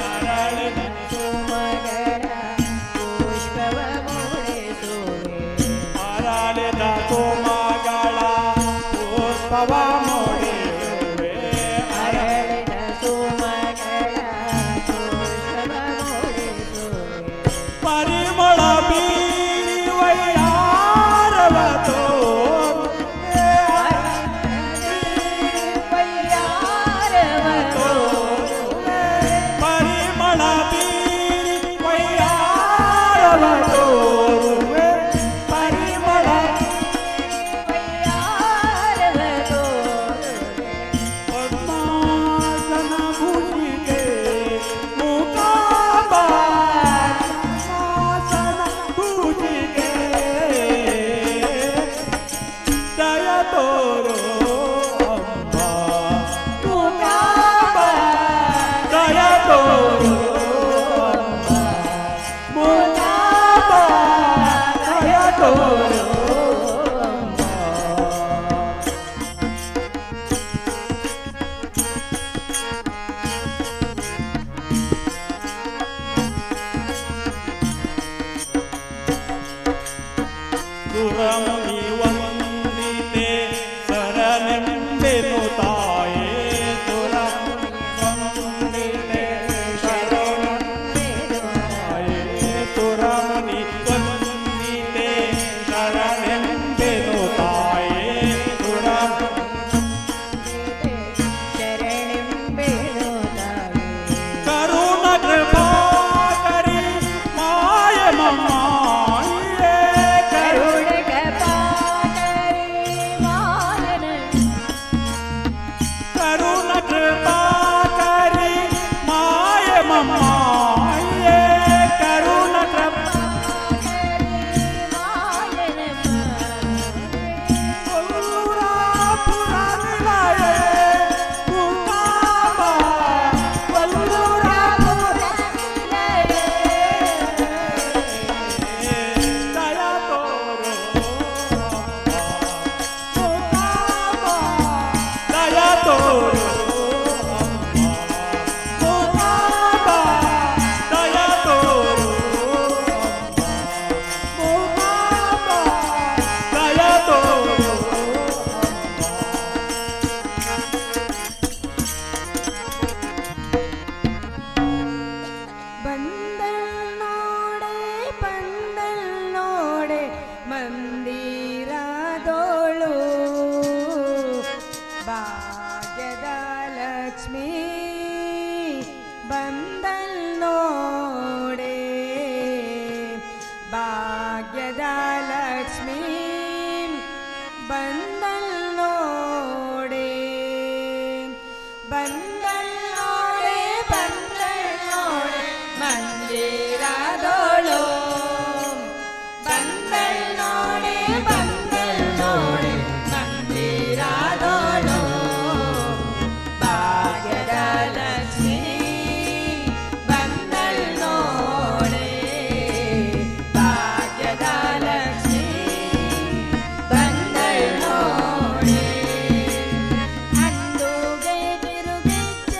ಅರಳಿದ ಸುಮಗಳ ಪುಷ್ಪವ ಮೂಡಿಸುವೆ. ಅರಳಿದ ಸುಮಗಳ ಪುಷ್ಪವ ಮೂಡೆಯುವೆ. ಅರಳಿದ ಸುಮಗಳ ಪುಷ್ಪವ ಮೂಡಿಸುವೆ. ಪರಿಮಳ ಬೀರಿ ವೈಯಾರವ ತೋರುವೆ. ವೈಯಾರವ ತೋರುವೆ. ಪರಿಮಳ ಬೀರಿ ವೈಯಾರವ ತೋರುವೆ. ಪರಿಮಳ ವೈಯಾರವ ತೋರುವೆ. ಪದ್ಮಾಸನ ಭೂಷಿಗೆ ಮೂಕಾಂಬ, ಪದ್ಮಾಸನ ಭೂಷಿಗೆ ದಯ ತೋರೋ ಅಂಬಾ, ಮೂಕಾಂಬ ದಯ ತೋರೋ ಅಂಬಾ, ಮೂಕಾಂಬ ದಯ ತೋರೋ ಅಂಬಾ. ಸುರಮುನಿ ವಂದಿತೆ ಶರಣೆಂಬೆನು ತಾಯೇ. ಸುರಮುನಿ ವಂದಿತೆ ಶರಣೆಂಬೆನು ತಾಯೇ. ಸುರಮುನಿ ವಂದಿತೆ ಶರಣೆಂಬೆನು ತಾಯೇ. ಸುರಮುನಿ ಶರಣೆಂಬೆನು ತಾಯೇ. ಕರುಣ ಕೃಪಾಕರಿ ಮಾಯ ಮಮ್ಮಾಯೇ. ಕರುಣ ಕರುಣ ಕೃಪಾಕರಿ ಮಾಯನ. ಕರುಣ ಕೃಪಾಕರಿ ಮಾಯ ಮಮ್ಮಾಯೇ. ಕರುಣ ಕೃಪಾ ಮಾಯನ. ವಲ್ಲೂರಾಪುರ ನಿಲಯೇ ಮೂಕಾಂಬ, ವಲ್ಲೂರಾಪುರ ದಯ ತೋರೋ ಮೂಕಾಂಬ, ದಯ ತೋರೋ ಮೂಕಾಂಬ, ದಯ ತೋರೋ ಮೂಕಾಂಬ, ದಯ ತೋರೋ. ಬಂದಲ್ ನೋಡೆ ಬಂದಲ್ ನೋಡೆ ಮಂದಿರದೋಳು ಭಾಗ್ಯದ ಲಕ್ಷ್ಮೀ ಬಂದಲ್ ನೋಡೆ, ಭಾಗ್ಯದ ಲಕ್ಷ್ಮೀ ಬಂದಲ್ ನೋಡೆ. ಬಂದಲ್ ನೋಡೆ ಬಂದಲ್ ನೋಡೆ ಮಂದಿರದೋಳು, ಬಂದಲ್ ನೋಡೆ ಬಂದಲ್ ನೋಡೆ ಮಂದಿರದೋಳು ಭಾಗ್ಯದ ಲಕ್ಷ್ಮೀ ಬಂದಲ್ ನೋಡೆ, ಭಾಗ್ಯದ ಲಕ್ಷ್ಮೀ ಬಂದಲ್ ನೋಡೆ. ಅಂದುಗೆ ತಿರುಗಿಜ್ಜೆ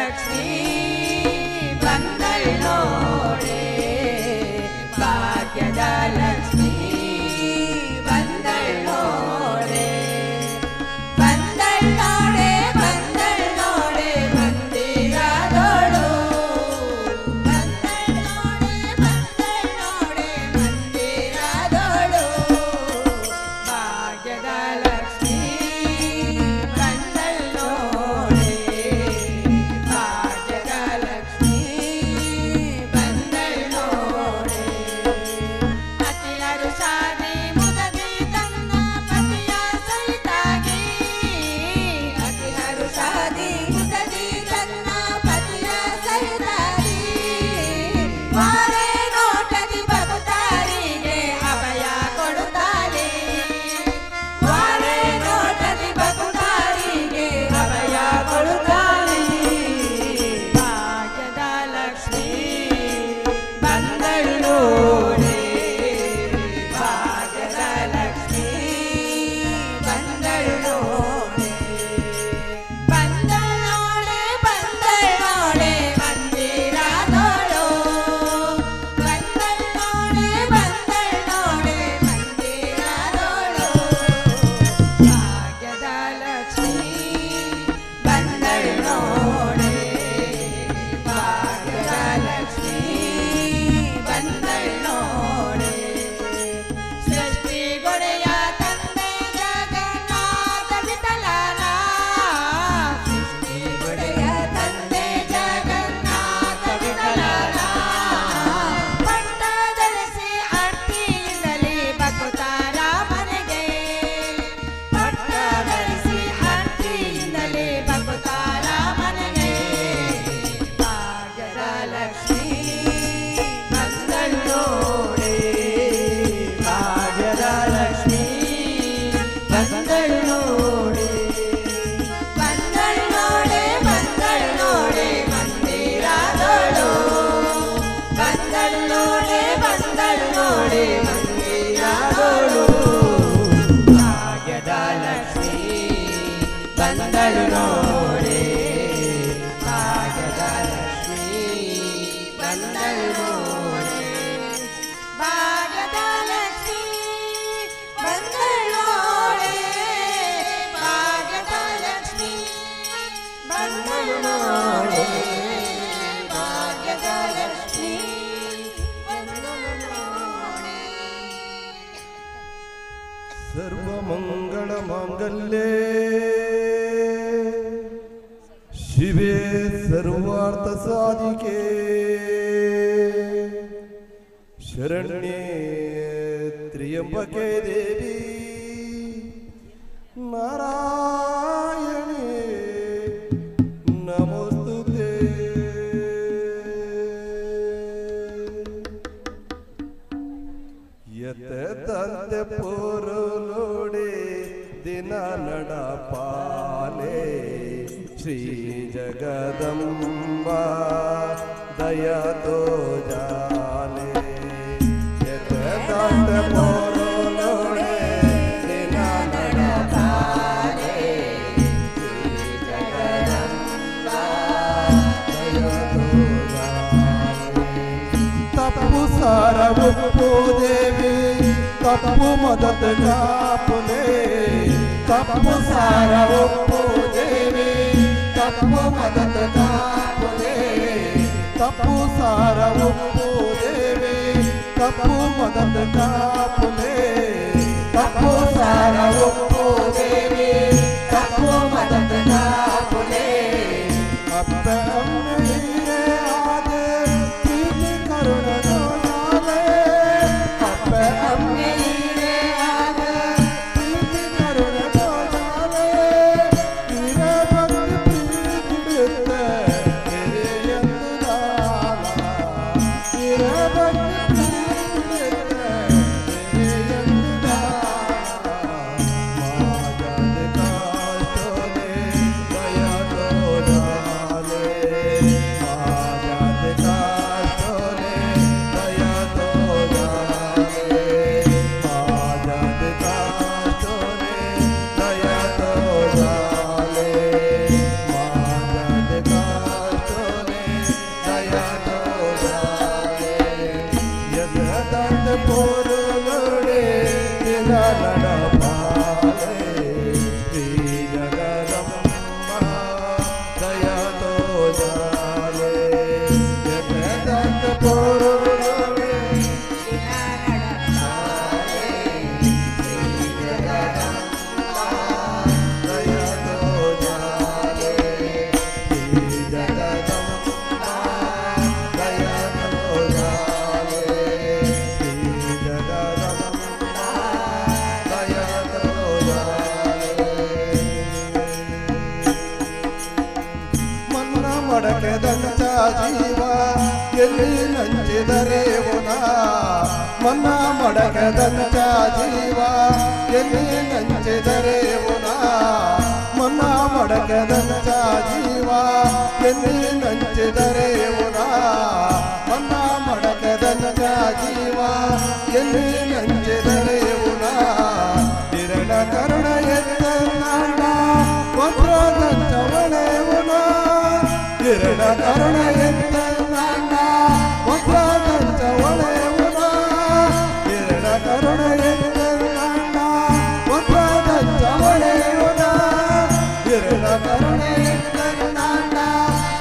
ಲಕ್ಷ್ಮೀ ಬಂದಳ್ ನೋಡೆ, ಭಾಗ್ಯದ ಲಕ್ಷ್ಮೀ ಬಂದಳ್ ನೋಡೆ. ಬಂದಳ್ ನೋಡೆ, ಬಂದಳ್ ನೋಡೆ ಮಂದಿರದೊಳು. ಬಂದಳ್ ನೋಡೆ, ಬಂದಳ್ ನೋಡೆ ಮಂದಿರದೊಳು. ಭಾಗ್ಯದ ಲಕ್ಷ್ಮೀ ಬಂದಳ್ ನೋಡೆ, ಭಾಗ್ಯದ ಲಕ್ಷ್ಮೀ ಬಂದಳ್ ನೋಡೆ. ಅತಿ ಹರುಷಾದಿ ಮುದದಿ ತನ್ನ ಪತಿಯ ಸಹಿತಾಗಿ, ಅತಿ ಹರುಷಾದಿ ಮುದದಿ ತನ್ನ ಪತಿಯ ಸಹಿತಾಗಿ, ವಾರೆ ನೋಟದಿ ಭಕ್ತರಿಗೆ ಅಭಯ ಕೊಡುತ್ತಾಳೆ, ವಾರೆ ನೋಟದಿ ಭಕ್ತರಿಗೆ ಅಭಯ ಕೊಡುತ್ತಾಳೆ. ಭಾಗ್ಯದ ಲಕ್ಷ್ಮೀ ಬಂದಳು ನೋಡೆ, ಭಾಗ್ಯದ ಲಕ್ಷ್ಮೀ ಬಂದಳು ನೋಡೆ. ಬಂದಳು ನೋಡೆ, ಬಂದಳು ನೋಡೆ ಮಂದಿರದೊಳು. ಬಂದಳು ನೋಡೆ, ಬಂದಳು ನೋಡೆ ಮಂದಿರದೊಳು. ಭಾಗ್ಯದ ಲಕ್ಷ್ಮೀ ಬಂದಳು ನೋಡೆ, ಭಾಗ್ಯದ ಲಕ್ಷ್ಮೀ ಬಂದಳು ನೋಡೆ. ಸೃಷ್ಟಿಗೊಡೆಯ ತಂದೆ ಜಗನ್ನಾಥ ವಿಠಲನ, ಸೃಷ್ಟಿಗೊಡೆಯ ತಂದೆ ಜಗನ್ನಾಥ ವಿಠಲನ, ಪಟ್ಟದರಸಿ ಅರ್ತಿಯಿಂದಲೇ ಬಕುತಾರ ಮನೆಗೆ, ಪಟ್ಟದರಸಿ ಅರ್ತಿಯಿಂದಲೇ ಬಕುತಾರ ಮನೆಗೆ. ಭಾಗ್ಯದ ಲಕ್ಷ್ಮೀ ಬಂದಳು ನೋಡೆ, ಭಾಗ್ಯದ ಲಕ್ಷ್ಮೀ ಬಂದಳು ನೋಡೆ. ಬಂದಳು ನೋಡೆ, ಬಂದಳು ನೋಡೆ ಮಂದಿರದೊಳು. ಬಂದಳು ನೋಡೆ, ಬಂದಳು ನೋಡೆ ಮಂದಿರದೊಳು. ಭಾಗ್ಯದ ಲಕ್ಷ್ಮೀ ಬಂದಳು ನೋಡೆ, ಭಾಗ್ಯದ ಲಕ್ಷ್ಮೀ ಬಂದಳು ನೋಡೆ. ಭಾಗ್ಯದ ಲಕ್ಷ್ಮೀ ಬಂದಳು ನೋಡೆ, ಭಾಗ್ಯದ ಲಕ್ಷ್ಮೀ ಬಂದಳು ನೋಡೆ, ಭಾಗ್ಯದ ಲಕ್ಷ್ಮೀ ಬಂದಳು ನೋಡೆ. ಸರ್ವಮಂಗಳ ಮಾಂಗಲ್ಯೇ ಶಿವೆ ಸರ್ವಾರ್ಥ ಸಾಧಿಕೆ ಶರಣ್ಯೇ ತ್ರ್ಯಂಬಕೆ ದೇವಿ ನಾರಾಯಣೇ ನಮೋಸ್ತುತೇ. ಎತ್ತದಂತೆ ಪೊರುಲೋಡೆ ದಿನ ನಡಪಾಲೆ, ಶ್ರೀ ಜಗದಂಬ ದಯ ತೋಜಾಲೆ. ಎತ್ತದಂತೆ ಪೊರುಲೋಡೆ ದಿನ ನಡಪಾಲೆ, ಶ್ರೀ ಜಗದಂಬ ದಯ ತೋಜಾಲೆ. ತಪ್ಪು ಸಾರ ಉಪ್ಪು ದೇವಿ ತಪ್ಪು ಮದತ್ ಕಾಪುಲೆ, ತಪ್ಪು ಸಾರ ಉಪ್ಪು ದೇವಿ ತಪ್ಪು ಮದತ್ ಕಾಪುಲೆ, ತಪ್ಪು ಸಾರ ಉಪ್ಪು ದೇವಿ ತಪ್ಪು ಮದತ್ ಕಾಪುಲೆ, ತಪ್ಪು ಸಾರ ಉಪ್ಪು ದೇವಿ ತಪ್ಪು ಮದತ್ ಕಾಪುಲೆ. ಅಪ್ಪ ಅಮ್ಮನಿಗೆ ಆದೆ ಪ್ರೀತಿ ಕರುಣ ತೋಜಾಲೆ, ಅಪ್ಪ ಅಮ್ಮನಿಗೆ ಆದೆ ಪ್ರೀತಿ ಕರುಣ ತೋಜಾಲೆ. ವೀರ ಭಕ್ತಿ ಪ್ರೀತಿ ಬಿತ್ತ ಹಿರಿಯಂದು ದಾಲ, ವೀರ ಭಕ್ತಿ ಪ್ರೀತಿ ಬಿತ್ತ ಹಿರಿಯಂದು ದಾಲ. ಮಾಯಾದ ಕಾಷ್ಟೋಲೆ ದಯ ತೋಜಾಲೆ. ಜಾಲೆ ಎಕದಂತ ಪೋರುವೆ ಮನ್ನ ಮಡಕೆದಂತ ಜೀವ ಎಲ್ಲಿ ನಂಚಿದರೇವುನ ಮನ್ನ ಮಡಕೆದಂತ ಜೀವ ಎಲ್ಲಿ ನಂಚಿದರೇವುನ ಮನ್ನ ಮಡಕೆದಂತ ಜೀವ ಎಲ್ಲಿ ನಂಚಿದರೇವುನ ಮನ್ನ ಮಡಕೆದಂತ ಜೀವ ಎಲ್ಲಿ ನಂಚಿದರೇವುನ ಕಿರಣ ಕರುಣ ಎತ್ತ ನಾಡ ವಜ್ರದಂಚವಳೆವುನ ಕಿರಣ ಕರುಣ ಎತ್ತ ನಾಡ ವಜ್ರದಂಚವಳೆವುನ ಕಿರಣ ಕರುಣ ಎತ್ತ ನಾಡ ವಜ್ರದಂಚವಳೆವುನ ಕಿರಣ ಕರುಣ ಎತ್ತ ನಾಡ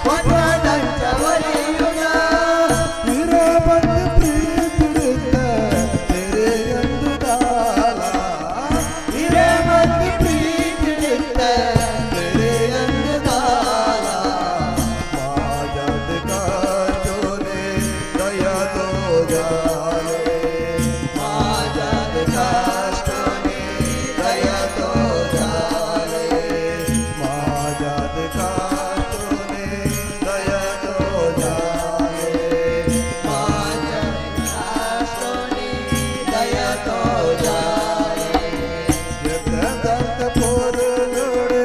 ವಜ್ರದಂಚವಳೆಯುನ ವೀರಭದ್ರ ಪ್ರೀತಿಡುತ್ತ ತೆರೆಯಂದು ದಾಲ ವೀರಭದ್ರ ಪ್ರೀತಿಡುತ್ತ ತೆರೆಯಂದು ದಾಲ ಮಾಜದ ಕಾಚೋನೆ ದಯ ತೋ ಜಾಲೆ ಮಾಜದ ಕಾಷ್ಟೋನೆ ದಯ ತೋ ಜಾಲೆ ಮಾಜದ ಕಾಷ್ಟೋನೆ ದಯ ತೋ ಜಾಲೆ ಮಾಜದ ಕಾಷ್ಟೋನೆ ದಯ ತೋ ಜಾಲೆ ಯತದಂತ ಪೋರುಲುಡೆ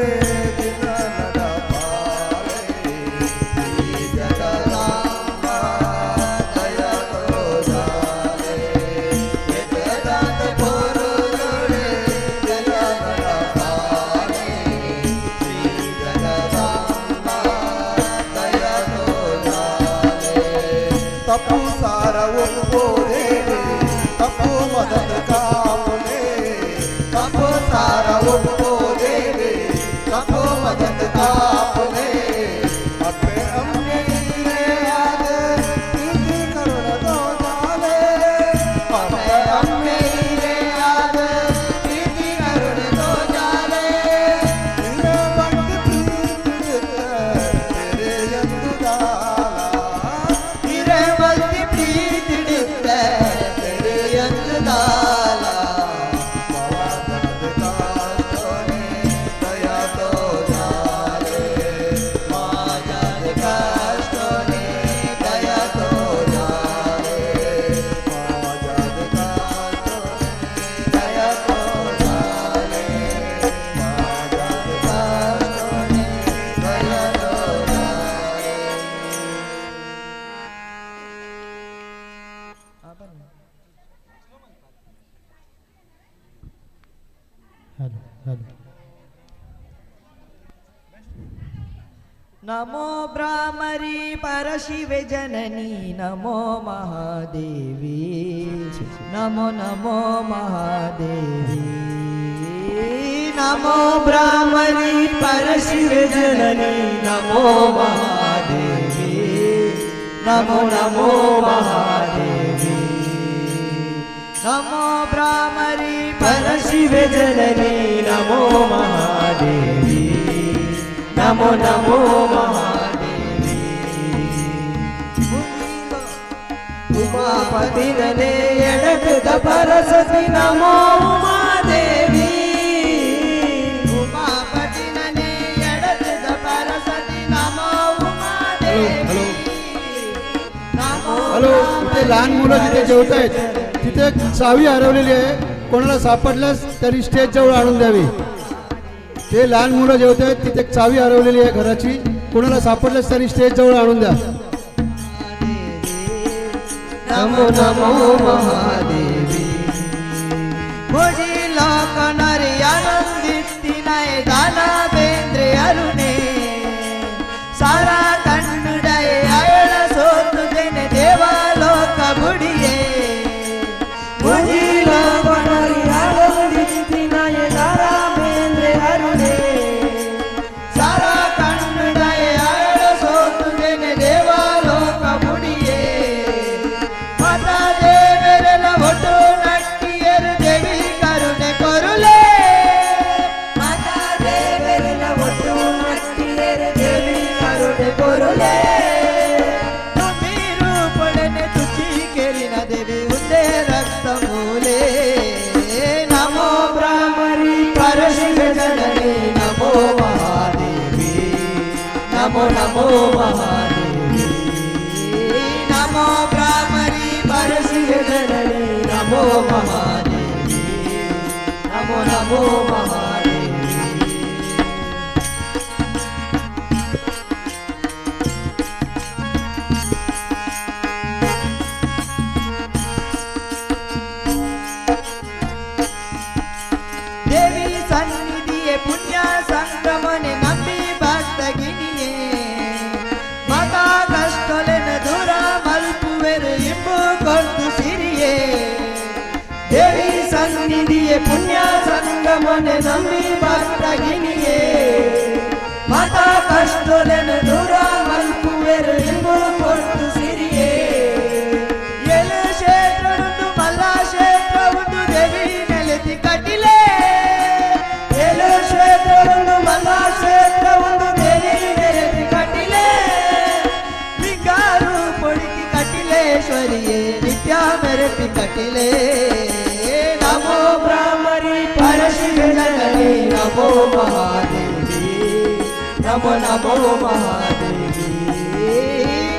ದಿನ ನಡಪಾಲೆ ಶ್ರೀ ಜಗದಾಂಬ ದಯ ತೋ ಜಾಲೆ ಯತದಂತ ಪೋರುಲುಡೆ ದಿನ ನಡಪಾಲೆ ಶ್ರೀ ಜಗದಾಂಬ ದಯ ತೋ ಜಾಲೆ ತಪ್ಪು ಸಾರವು ದೇವಿ ತಪ್ಪು ಮದದ ಕಾಪುಲೆ ತಪ್ಪು ಸಾರವು ದೇವಿ ತಪ್ಪು ಮದದ ಕಾಪುಲೆ ಅಪ್ಪೆ ಅಮ್ಮೆ ರೇ ಆದ ಪ್ರೀತಿ ಕರುಣ ತೋ ಜಾಲೆ ಅಪ್ಪೆ ಅಮ್ಮೆ ರೇ ಆದ ಪ್ರೀತಿ ಕರುಣ ತೋ ಜಾಲೆ ಭಕ್ತಿ ಪ್ರೀತಿ ತೆರೆಯಂದು ದಾಲ ಹಿರಮತಿ ಪ್ರೀತಿಡುತ್ತ ತೆರೆಯಂದು ದಾಲ ದಯ ತೋ ಜಾಲೆ ಮಾಜದ ಕಾಷ್ಟೋನೆ ದಯ ತೋ ಜಾಲೆ ಮಾಜದ ಕಾಷ್ಟೋನೆ ದಯ ತೋ ಜಾಲೆ ಮಾಜದ ಕಾಷ್ಟೋನೆ ದಯ ತೋ ಜಾಲೆ. Hello hello. नमो भ्रामरी परशिवे जननी नमो महादेवी नमो नमो महादेवी नमो भ्रामरी परशिवे जननी नमो महादेवी नमो नमो महादेवी नमो भ्रामरी परशिवे जननी नमो महादेवी नमो नमो महादेवी उमापतिनने एडगद परसति नमो उमादेवी उमापतिनने एडगद परसति नमो उमादेवी नमो हॅलो, इथे लहान मुलं जिथे जेवत आहेत तिथे एक चावी हरवलेली आहे. कोणाला सापडल्यास तरी स्टेजजवळ आणून द्यावी. ते लहान मुलं जेवत आहेत तिथे एक चावी हरवलेली आहे घराची. कोणाला सापडल्यास तरी स्टेजजवळ आणून द्या. नमो नमो महादेवी भोजी लोक नरी आनंदिती नय दाना बेंद्रे अरुणे सारा तन्नुडय अयळ सोतु देने देवा लोक बुडिये भोजी लोक नरी आनंदिती नय दाना बेंद्रे अरुणे सारा तन्नुडय अयळ सोतु ರೂಪೊಡೆನೆ ದೇವಾಲೋಕ ಮುಡಿಯೇ. ಮಾತಾ ದೇವರೆಲ್ಲ ಒಟ್ಟು ನಟ್ಟಿಯರು ದೇವಿ ಕರುಣೆ ಕೊರುಲೆ. ಮಾತಾ ದೇವರೆಲ್ಲ ಒಟ್ಟು ನಟ್ಟಿಯರು ದೇವಿ ಕರುಣೆ ಕೊರುಲೆ. ತುಮಿ ರೂಪೊಡೆನೆ ತುಚಿ ಕೆರಿನ ದೇವಿ ಉಂದೇ ರಕ್ತ ಮೂಲೆ. ನಮೋ ಬ್ರಾಹ್ಮರಿ ಪರಶಿವ ಜನನಿ ನಮೋ ಮಹಾದೇವಿ ನಮೋ ನಮೋ ಮಹಾದೇವಿ. ನಮೋ ಬ್ರಾಹ್ಮರಿ ಪರಶಿವ ಜನನಿ ನಮೋ ಮಹಾದೇವಿ ನಮೋ ನಮೋ ಮಹಾದೇವಿ. ದೇವಿ ಸನ್ನಿಧಿಯೇ ಪುಣ್ಯ ಸಂಗಮನೆ ನಂಬಿ ಭಕ್ತಗಿನಿಯೇ. ಮಾತಾ ಕಷ್ಟೊಲೆನ ದೂರ ಮಲ್ಪುವೆರು ಇಂಬು ಕೊರ್ದು ಸಿರಿಯೇ. ದೇವಿ ಸನ್ನಿಧಿಯೇ ಪುಣ್ಯ ಸಂಗಮನೆ ನಂಬಿ ಭಕ್ತಗಿನಿಯೇ. ಮಾತಾ ಕಷ್ಟೊಲೆನ ದೂರ ಮಲ್ಪುವೆರು ಇಂಬು ಕೊರ್ದು ಸಿರಿಯೇ. ಎಲು ಕ್ಷೇತ್ರವುಂದು ಮಲ್ಲ ಕ್ಷೇತ್ರವುಂದು ದೇವಿ ನೆಲೆತಿ ಕಟಿಲೆ. ಎಲು ಕ್ಷೇತ್ರವುಂದು ಮಲ್ಲ ಕ್ಷೇತ್ರವುಂದು ದೇವಿ ನೆಲೆತಿ ಕಟಿಲೆ. ಲಿಂಗಾರು ಪೊಡಿತಿ ಕಟಿಲೇಶ್ವರಿಯೇ ನಿತ್ಯ ಮೆರಪಿ ಕಟಿಲೆ. ನಮೋ ಬ್ರಾಹ್ಮರಿ ಪರಶಿವ ಜನನಿ ನಮೋ ಮಹಾದೇವಿ ನಮೋ ನಮೋ ಮಹಾದೇವಿ.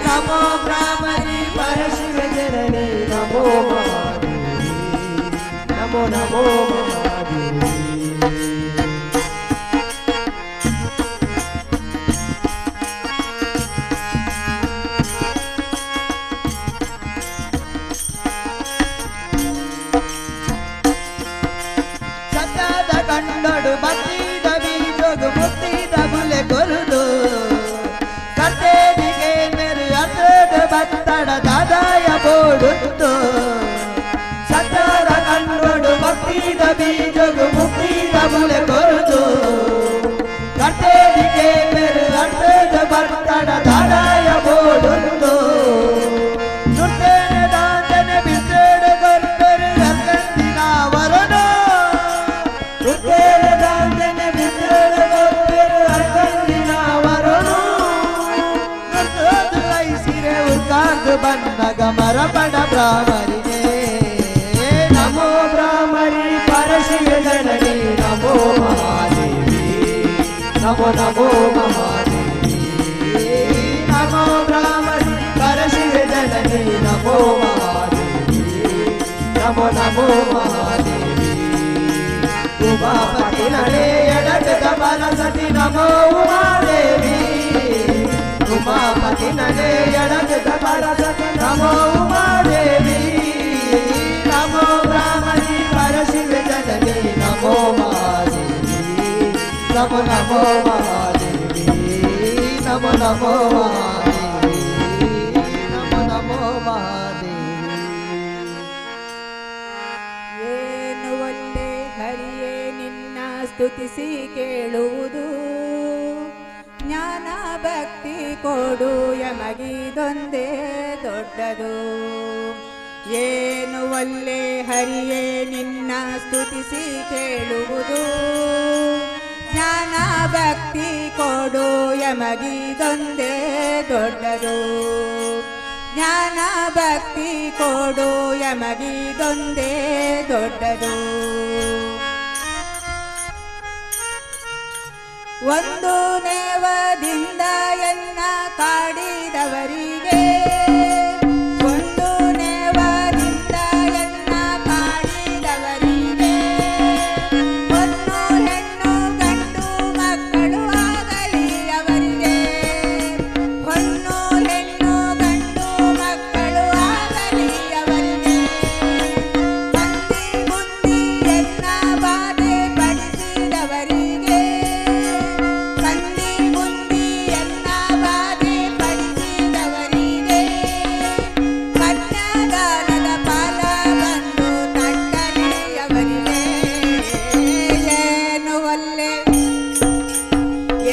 ನಮೋ ಬ್ರಾಹ್ಮರಿ ಪರಶಿವ ಜನನಿ ನಮೋ ಮಹಾದೇವಿ ನಮೋ ನಮೋ ಮಹಾದೇವಿ. ಸತ್ಯದ ಕಂಡೊಡು ಬತ್ತಿದ ಬೀಜೊಗು ಮುತ್ತಿದ ಬುಲೆ ಕೊರುದು. ಕರ್ತೇದಿಗೆ ನೆರು ಅರ್ಥದ ಬತ್ತಡ ದಾದಾಯ ಬೋಡುತ್ತು. ಸತ್ಯದ ಕಂಡೊಡು ಬತ್ತಿದ ಬೀಜೊಗು ಮುತ್ತಿದ ಬುಲೆ ಕೊರುದು. ಕರ್ತೇದಿಗೆ ನೆರು ಅರ್ಥದ ಬತ್ತಡ ದಾದಾಯ ಬೋಡುತ್ತು. ದುರ್ತೇನೆ ದಾಂತನೆ ಬಿರ್ತೇಡು ಗರ್ಭರು ಅರ್ಕಂದಿನ ವರನು. ದುರ್ತೇನೆ ದಾಂತನೆ ಬಿರ್ತೇಡು ಗರ್ಭರು ಅರ್ಕಂದಿನ ವರನು. ದುರ್ತೋದು ಐಸಿರೆ ಉರ್ಕಾಂದು ಬನ್ನಗ ಮರಪಡ ಬ್ರಾಹ್ಮರಿನೇ. ನಮೋ ಬ್ರಾಹ್ಮರಿ ಪರಶಿವ ಜನನಿ ನಮೋ ಮಹಾದೇವಿ ನಮೋ ನಮೋ ಮಹಾದೇವಿ. ನಮೋ ಬ್ರಾಹ್ಮರಿ ಪರಶಿವ ಜನನಿ ನಮೋ ಮಹಾದೇವಿ ನಮೋ ನಮೋ ಮಹಾದೇವಿ. ಉಮಾಪತಿ ನಡೆ ಎಡಗದ ಬಲಸತಿ ನಮೋ ಉಮಾದೇವಿ. ಉಮಾಪತಿ ನಡೆ ಎಡಗದ ಬಲಸತಿ ನಮೋ ಉಮಾದೇವಿ. ನಮೋ ಬ್ರಾಹ್ಮಣಿ ಪರಶಿವ ಜನನಿ ನಮೋ ಮಹಾದೇವಿ ನಮೋ ನಮೋ ಮಹಾದೇವಿ. ನಮೋ ನಮೋ ಮಹಾದೇವಿ ನಮೋ ನಮೋ ಮಹಾದೇವಿ. ಏನು ಒಲ್ಲೆ ಹರಿಯೇ ನಿನ್ನ ಸ್ತುತಿಸಿ ಕೇಳುವುದು. ಜ್ಞಾನ ಭಕ್ತಿ ಕೊಡು ಯಮಗಿದೊಂದೇ ದೊಡ್ಡದು. ಏನು ಒಲ್ಲೆ ಹರಿಯೇ ನಿನ್ನ ಸ್ತುತಿಸಿ ಕೇಳುವುದು. ಜ್ಞಾನ ಭಕ್ತಿ ಕೊಡು ಯಮಗಿದೊಂದೇ ದೊಡ್ಡದು. ಜ್ಞಾನ ಭಕ್ತಿ ಕೊಡು ಯಮಗಿದೊಂದೇ ದೊಡ್ಡದು. ಒಂದು ನೇವದಿಂದ ಎನ್ನ ಕಾಡಿದವರಿಗೆ, ಒಂದು ನೇವದಿಂದ ಎನ್ನ ಕಾಡಿದವರಿಗೆ, ಹೊನ್ನು ಹೆಣ್ಣು ಗಂಡು ಮಕ್ಕಳು ಆಗಲಿ ಅವರಿಗೆ. ಹೊನ್ನು ಹೆಣ್ಣು ಗಂಡು ಮಕ್ಕಳು ಆಗಲಿ ಅವರಿಗೆ. ತಂದಿ ಬುದ್ಧಿ ಎನ್ನ ಬಾಧೆ ಪಡಿಸಿದವರಿಗೆ, ತಂದಿ ಬುದ್ಧಿ ಎನ್ನ ಬಾಧೆ ಪಡಿಸಿದವರಿಗೆ, ಕನ್ಯಾದಾನದ ಫಲ ಬಂದು ತಟ್ಟಲಿ ಅವರಿಗೆ. ಏನು ಒಲ್ಲೆ,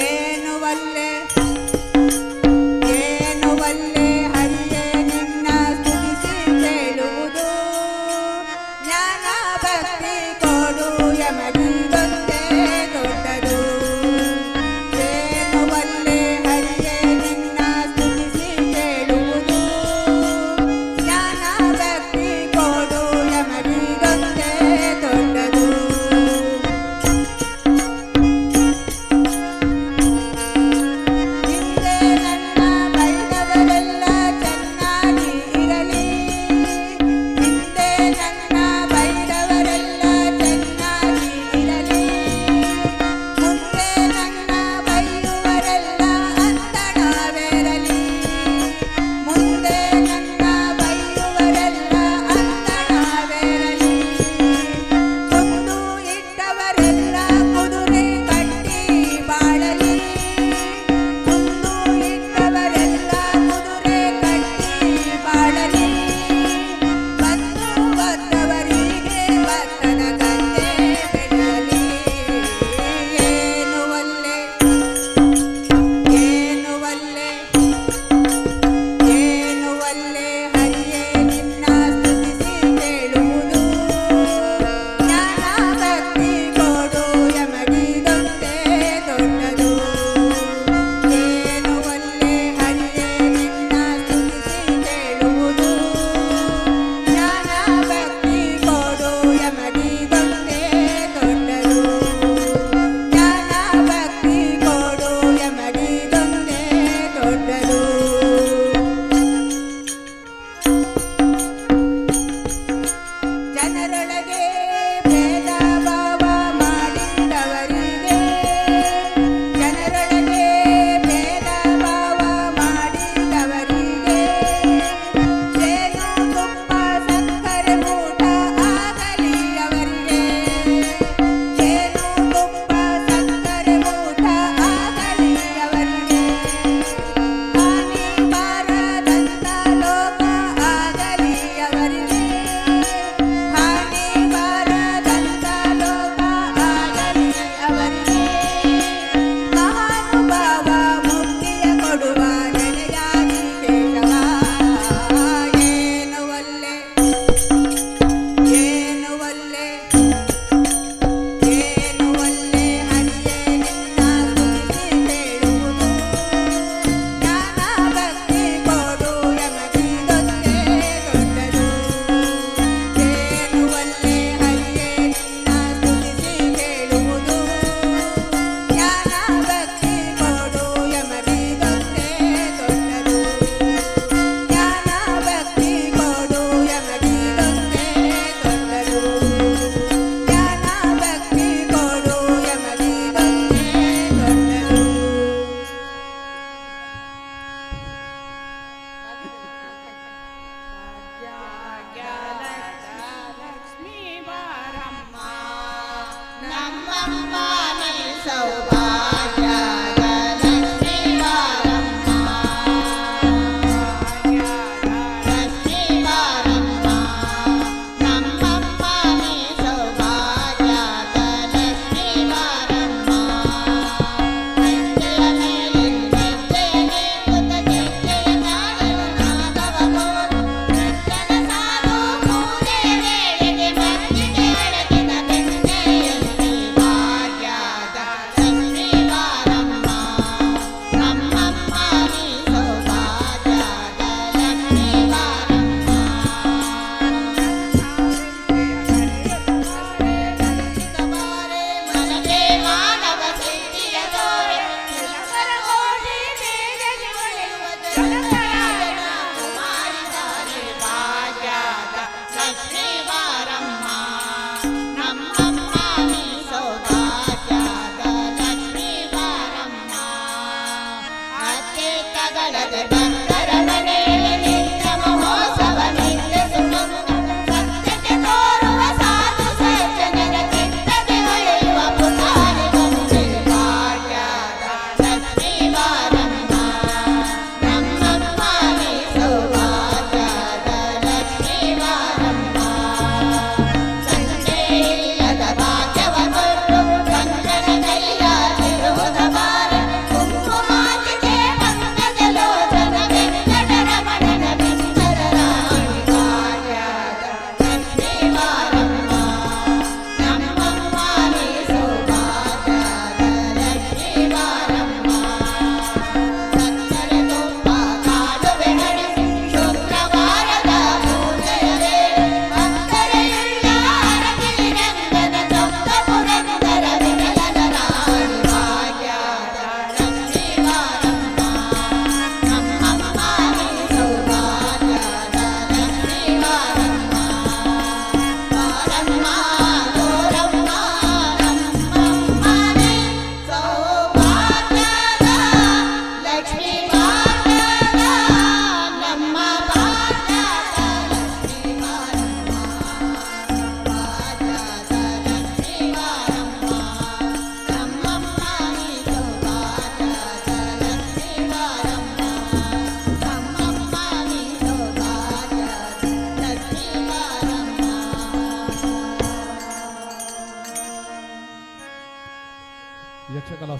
ಏನು ಒಲ್ಲೆ, ಏನು ಒಲ್ಲೆ ಹರಿಯೇ ನಿನ್ನ ಸ್ತುತಿಸಿ ಕೇಳುವುದು, ಜ್ಞಾನ ಭಕ್ತಿ ಕೊಡು ಯಮಗಿದೊಂದೇ ದೊಡ್ಡದು. ಏನು ಒಲ್ಲೆ ಹರಿಯೇ ನಿನ್ನ ಸ್ತುತಿಸಿ ಕೇಳುವುದು, ಜ್ಞಾನ ಭಕ್ತಿ ಕೊಡು ಯಮಗಿದೊಂದೇ ದೊಡ್ಡದು. ಹಿಂದೆ ನನ್ನ ಬೈದವರೆಲ್ಲ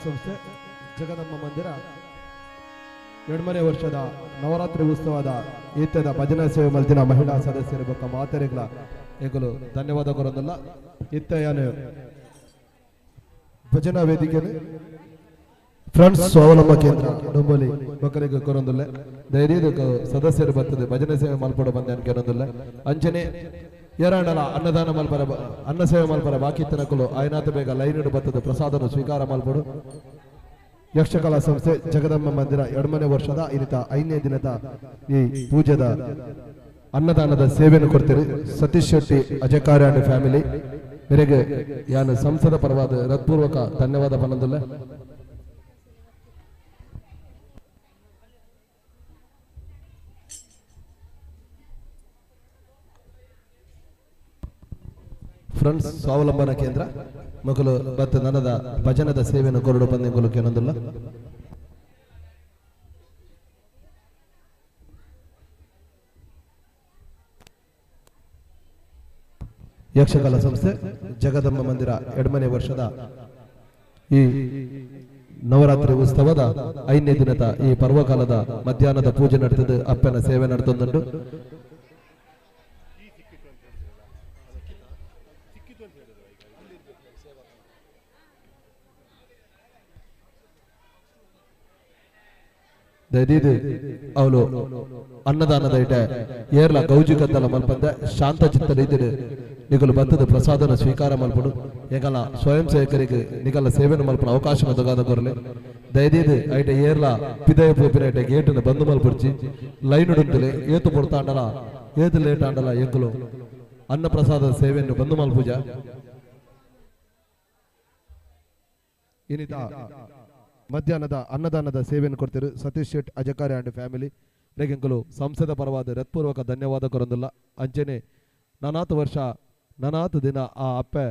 ಸಂಸ್ಥೆ ಜಗದಂಬ ಮಂದಿರ ಎರಡ್ಮನೆ ವರ್ಷದ ನವರಾತ್ರಿ ಉತ್ಸವದ ಈತದ ಭಜನಾ ಸೇವೆ ಮಲ್ತಿನ ಮಹಿಳಾ ಸದಸ್ಯರು ಬೊಕ್ಕ ಮಾತೆರೆಗ್ಲ ಎಂಕುಲು ಧನ್ಯವಾದ ಕೊರೊಂದುಲ್ಲ. ಇತ್ತಯಾನು ಭಜನಾ ವೇದಿಕೆ ಫ್ರೆಂಡ್ಸ್ ಸ್ವಾವಲಂಬ ಕೇಂದ್ರ ಡೊಂಬೊಲಿ ಬೊಕ್ಕಲಿಗೆ ಕೊರೊಂದುಲ್ಲೆ. ಧೈರ್ಯದ ಸದಸ್ಯರು ಬರ್ತದೆ ಭಜನೆ ಸೇವೆ ಮಲ್ಪಡ ಬಂದೆ ಕೇರೊಂದುಲ್ಲೆ. ಅಂಚನೆ ಏರಾಂಡಲ ಅನ್ನದಾನ ಮಲ್ಪರ ಅನ್ನ ಸೇವೆ ಮಲ್ಪರ ಬಾಕಿ ತನಕಲು ಆಯ್ನಾತ ಬೇಗ ಲೈನ್ ಬರ್ತದೆ ಪ್ರಸಾದನ ಸ್ವೀಕಾರ ಮಲ್ಪಡು. ಯಕ್ಷಕಲಾ ಸಂಸ್ಥೆ ಜಗದಂಬ ಮಂದಿರ ಎರಡ್ಮನೆ ವರ್ಷದ ಇನ್ನಿತ 5ನೇ ದಿನದ ಈ ಪೂಜೆದ ಅನ್ನದಾನದ ಸೇವೆಯನ್ನು ಕೊಡ್ತೀರಿ ಸತೀಶ್ ಶೆಟ್ಟಿ ಅಜಕಾರ್ಯ ಅಂಡ್ ಫ್ಯಾಮಿಲಿ ಮೇರೆಗೆ ಯಾನು ಸಂಸದ ಪರವಾದ ಹೃತ್ಪೂರ್ವಕ ಧನ್ಯವಾದ ಪನೊಂದುಲ್ಲೆ. ಫ್ರೆಂಡ್ಸ್ ಸ್ವಾವಲಂಬನ ಕೇಂದ್ರ ಮಕ್ಕಳು ಬತ್ತ ನನದ ಭಜನದ ಸೇವೆಯನ್ನು ಕೊರಡು ಬಂದೆಂಗುಲು ಕೇನೊಂದುಲ್ಲ. ಯಕ್ಷಕಲಾ ಸಂಸ್ಥೆ ಜಗದಂಬ ಮಂದಿರ ಎರಡ್ಮನೆ ವರ್ಷದ ಈ ನವರಾತ್ರಿ ಉತ್ಸವದ 5ನೇ ದಿನದ ಈ ಪರ್ವಕಾಲದ ಮಧ್ಯಾಹ್ನದ ಪೂಜೆ ನಡೆತದೆ, ಅಪ್ಪನ ಸೇವೆ ನಡೆತೊಂದುಂಟು. ದಯದೀದು ಅವಳು ಅನ್ನದಾನದ ಇಟ ಏರ್ಲ ಗೌಜಿ ಗದ್ದಲ ಮಲ್ಪಂದೆ ಶಾಂತ ಚಿತ್ತ ರೀತಿಡು ನಿಗಲು ಬತ್ತದ ಪ್ರಸಾದನ ಸ್ವೀಕಾರ ಮಲ್ಪಡು. ಎಂಗಲ ಸ್ವಯಂ ಸೇವಕರಿಗೆ ನಿಗಲ ಸೇವೆಯನ್ನು ಮಲ್ಪನ ಅವಕಾಶ ಒದಗಾದ ಕೊರಲೆ. ದಯದೀದು ಐಟ ಏರ್ಲ ಪಿದಯ ಪೋಪಿನ ಐಟ ಗೇಟನ್ನು ಬಂದು ಮಲ್ಪುಡ್ಚಿ ಲೈನ್ ಉಡುಂತಲೆ ಏತು ಪೊರ್ತಾಂಡಲ ಏತು ಲೇಟ್ ಆಂಡಲ ಎಂಕುಲು ಅನ್ನ ಪ್ರಸಾದ ಸೇವೆಯನ್ನು ಬಂದು ಮಲ್ಪೂಜ. ಇನ್ನಿತ ಮಧ್ಯಾಹ್ನದ ಅನ್ನದಾನದ ಸೇವೆಯನ್ನು ಕೊಡ್ತಿರು ಸತೀಶ್ ಶೆಟ್ ಅಜಕಾರಿ ಅಂಡ್ ಫ್ಯಾಮಿಲಿ ರೇಗೆಂಕುಲು ಸಂಸದ ಪರವಾದ ಹೃತ್ಪೂರ್ವಕ ಧನ್ಯವಾದ ಕೊರೊಂದುಲ್ಲ. ಅಂಚನೆ ನನಾತು ವರ್ಷ ನನಾತು ದಿನ ಆ ಅಪ್ಪೆ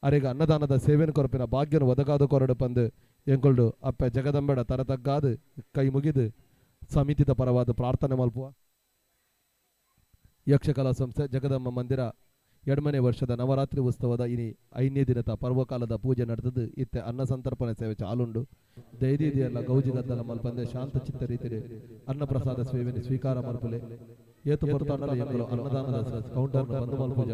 ಅರೆಗ ಅನ್ನದಾನದ ಸೇವೆಯನ್ನು ಕೊರಪಿನ ಭಾಗ್ಯನು ಒದಗಾದ ಕೊರಡು ಪಂದು ಎಂಕುಲ್ಡು ಅಪ್ಪೆ ಜಗದಂಬೆಡ ತರತಗ್ಗಾದು ಕೈ ಮುಗಿದು ಸಮಿತಿದ ಪರವಾದ ಪ್ರಾರ್ಥನೆ ಮಲ್ಪುವ. ಯಕ್ಷಕಲಾ ಸಂಸ್ಥೆ ಜಗದಂಬ ಮಂದಿರ ಎರಡ್ಮನೆ ವರ್ಷದ ನವರಾತ್ರಿ ಉತ್ಸವದ ಇನಿ 5ನೇ ದಿನದ ಪರ್ವಕಾಲದ ಪೂಜೆ ನಡೆದದ್ದು. ಇತ್ತೆ ಅನ್ನ ಸಂತರ್ಪಣೆ ಸೇವೆ ಚಾಲುಂಡು. ದೈದೀದಿಯಲ್ಲ ಗೌಜಿ ಗದ್ದಲ ಮಲ್ಪಂದೆ ಶಾಂತ ಚಿತ್ತ ರೀತಿಯಲ್ಲಿ ಅನ್ನ ಪ್ರಸಾದ ಸೇವೆಯನ್ನು ಸ್ವೀಕಾರ ಮಲ್ಪುಲೆ. ಏತು ಪೊರ್ತಾಂಡಲ ಎಂಕುಲು ಅನ್ನದಾನದ ಕೌಂಟರ್ ಬಂದು ಮಲ್ಪುಜ.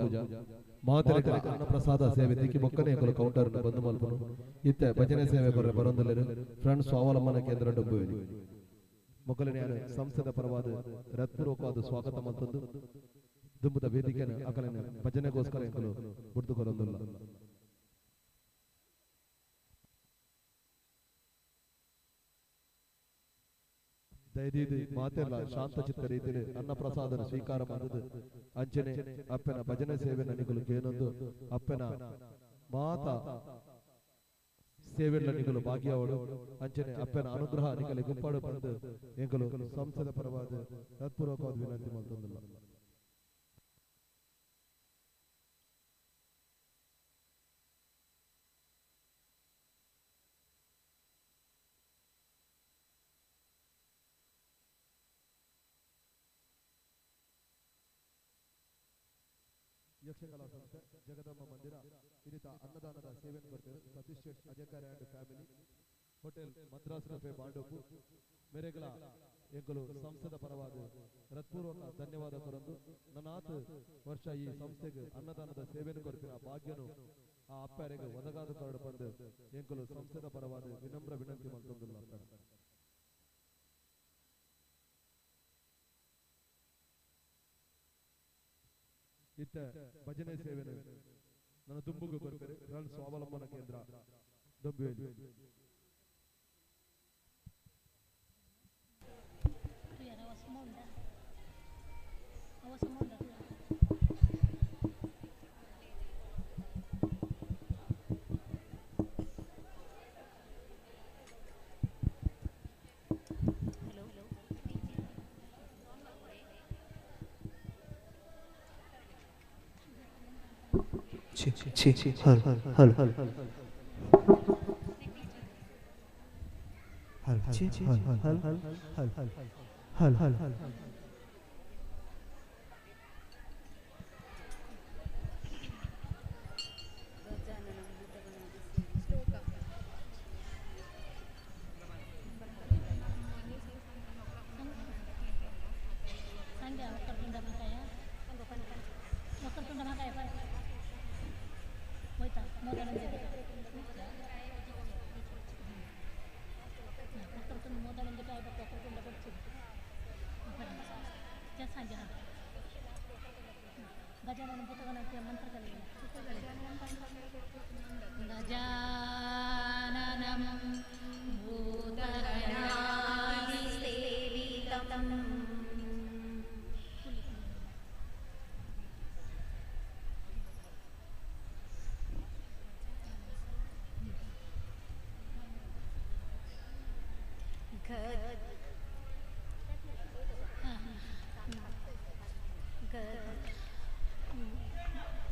ಮಾತೆರೆಗ್ಲ ಅನ್ನ ಪ್ರಸಾದ ಸೇವೆ ತಿಕ್ಕಿ ಬೊಕ್ಕನೆ ಎಂಕುಲು ಕೌಂಟರ್ ಬಂದು ಮಲ್ಪುನು. ಇತ್ತೆ ಭಜನೆ ಸೇವೆ ಕೊರ್ರೆ ಬರೊಂದುಲ್ಲೆರ್ ಫ್ರೆಂಡ್ಸ್ ಸ್ವಾವಲಂಬನ ಕೇಂದ್ರ ಡೊಂಬುವೆಲಿ ಮೊಕಲನೆ ಸಂಸ್ಥೆದ ಪರವಾದ ಹೃತ್ಪೂರ್ವಕವಾದ ಸ್ವಾಗತ ಮಲ್ತೊಂದು ದುಂಬುದ ವೇದಿಕೆಯನ್ನು ಅಕಲನೆ ಭಜನೆಗೋಸ್ಕರ ಎಂಕುಲು ಬುಡ್ದು ಕೊರೊಂದುಲ್ಲ. ದಯದೀದಿ ಮಾತೆಲ್ಲ ಶಾಂತ ಚಿತ್ತ ರೀತಿಯಲ್ಲಿ ಅನ್ನ ಪ್ರಸಾದನ ಸ್ವೀಕಾರ ಮಾಡಿದು ಅಂಚನೆ ಅಪ್ಪನ ಭಜನೆ ಸೇವೆನ ನಿಗುಲು ಕೇನೊಂದು ಅಪ್ಪನ ಮಾತ ಸೇವೆಲ್ಲ ನಿಗುಲು ಭಾಗ್ಯವಳು ಅಂಚನೆ ಅಪ್ಪನ ಅನುಗ್ರಹ ನಿಕಲೆ ಗುಪ್ಪಾಡು ಬಂದು ಎಂಕುಲು ಸಂಸದ ಪರವಾದ ಹೃತ್ಪೂರ್ವಕವಾದ ವಿನಂತಿ ಮಲ್ತೊಂದುಲ್ಲ. ಯಕ್ಷಕಲಾ ಸಂಸ್ಥೆ ಜಗದಂಬ ಮಂದಿರ ಇನ್ನಿತ ಅನ್ನದಾನದ ಸೇವೆಯನ್ನು ಕೊಡ್ತಾರೆ Satish Shet Ajakari and family hotel Madras cafe Bhandup ಮೆರೆಗಳ ಎಂಕುಲು ಸಂಸ್ಥೆದ ಪರವಾದ ಹೃತ್ಪೂರ್ವಕ ಧನ್ಯವಾದ ಕೊರಂದು ನನಾತ್ ವರ್ಷ ಈ ಸಂಸ್ಥೆಗೆ ಅನ್ನದಾನದ ಸೇವೆಯನ್ನು ಕೊರ್ಪಿನ ಭಾಗ್ಯನು ಆ ಅಪ್ಪರಿಗೆ ಒದಗಾದ ಕೊರಡು ಬಂದು ಎಂಕುಲು ಸಂಸ್ಥೆದ ಪರವಾದ ವಿನಮ್ರ ವಿನಂತಿ ಮಲ್ತೊಂದುಲ್ಲ. ಇತ್ತ ಭಜನೆ ಸೇವೆನು ನನ್ನ ದುಂಬುಗು ಕೊರ್ಪೆರು ರನ್ ಸ್ವಾವಲಂಬನ ಕೇಂದ್ರ ದೊಂಬುವೇಲಿ. ಹಲ್ ಹಲ್ ಹಲ್ ಹಲ್ ಹಲ್ ಹಲ್ ಹಲ್ ಹಲ್. गजाननं भूतगणादिसेवितम्।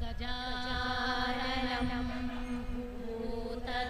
गजाननं भूतगणादिसेवितं।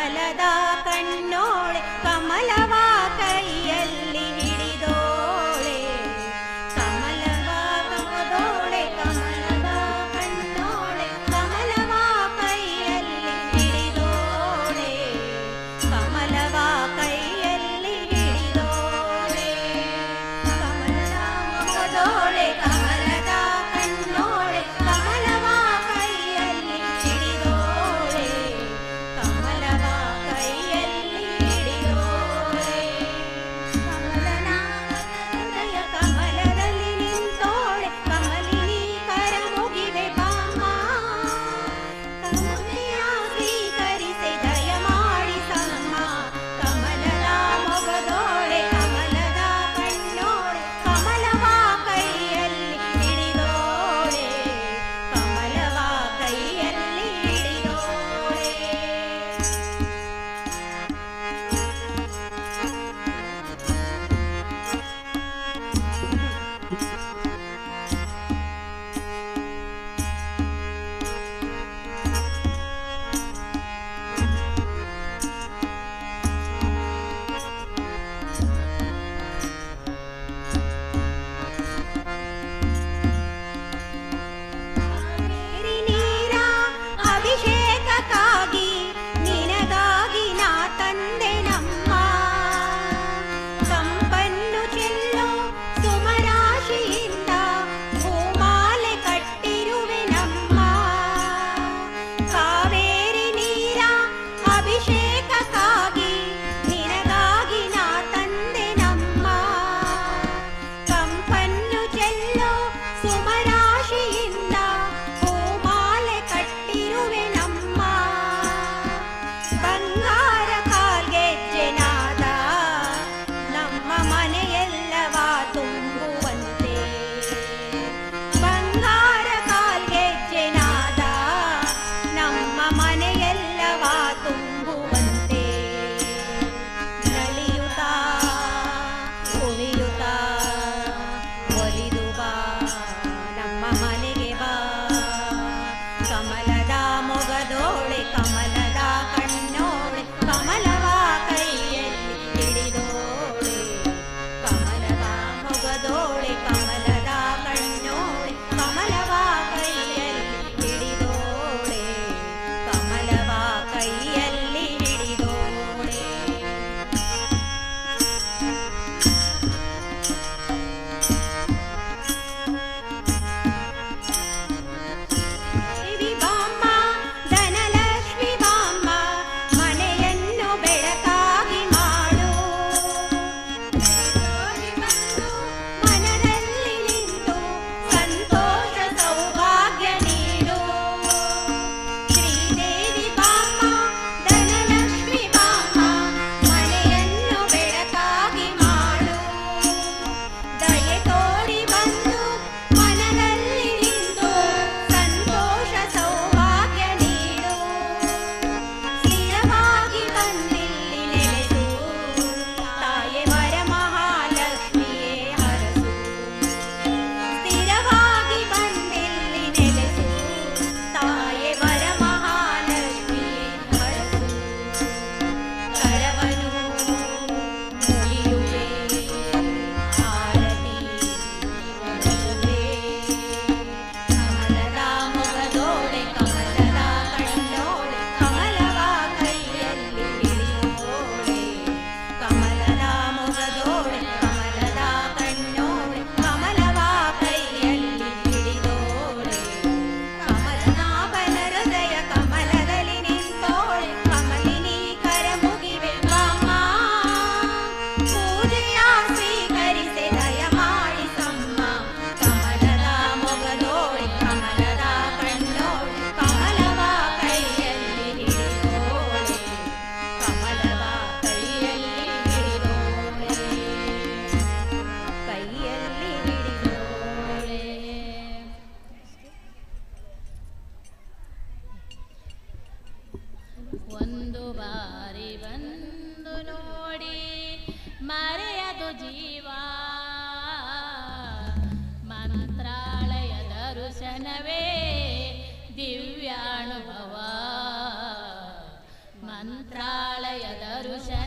ಕಮಲದ ಕಣ್ಣೋಳೆ, ಕಮಲವ ಕೈಯಲ್ಲಿ ಹಿಡಿದೋಳೆ. ಕಮಲವ ಕಮದೋಳೆ, ಕಮಲದ ಕಣ್ಣೋಳೆ, ಕಮಲವ ಕೈಯಲ್ಲಿ ಹಿಡಿದೋಳೆ, ಕಮಲವ ಕೈಯಲ್ಲಿ ಹಿಡಿದೋಳೆ. ಕಮಲದ ಮುಖದೋಳೆ, ಕಮಲದ ಕಣ್ಣೋಳೆ, ಕಮಲವ ಕೈಯಲ್ಲಿ ಹಿಡಿದೋಳೆ, ಕಮಲವ ಕೈಯಲ್ಲಿ.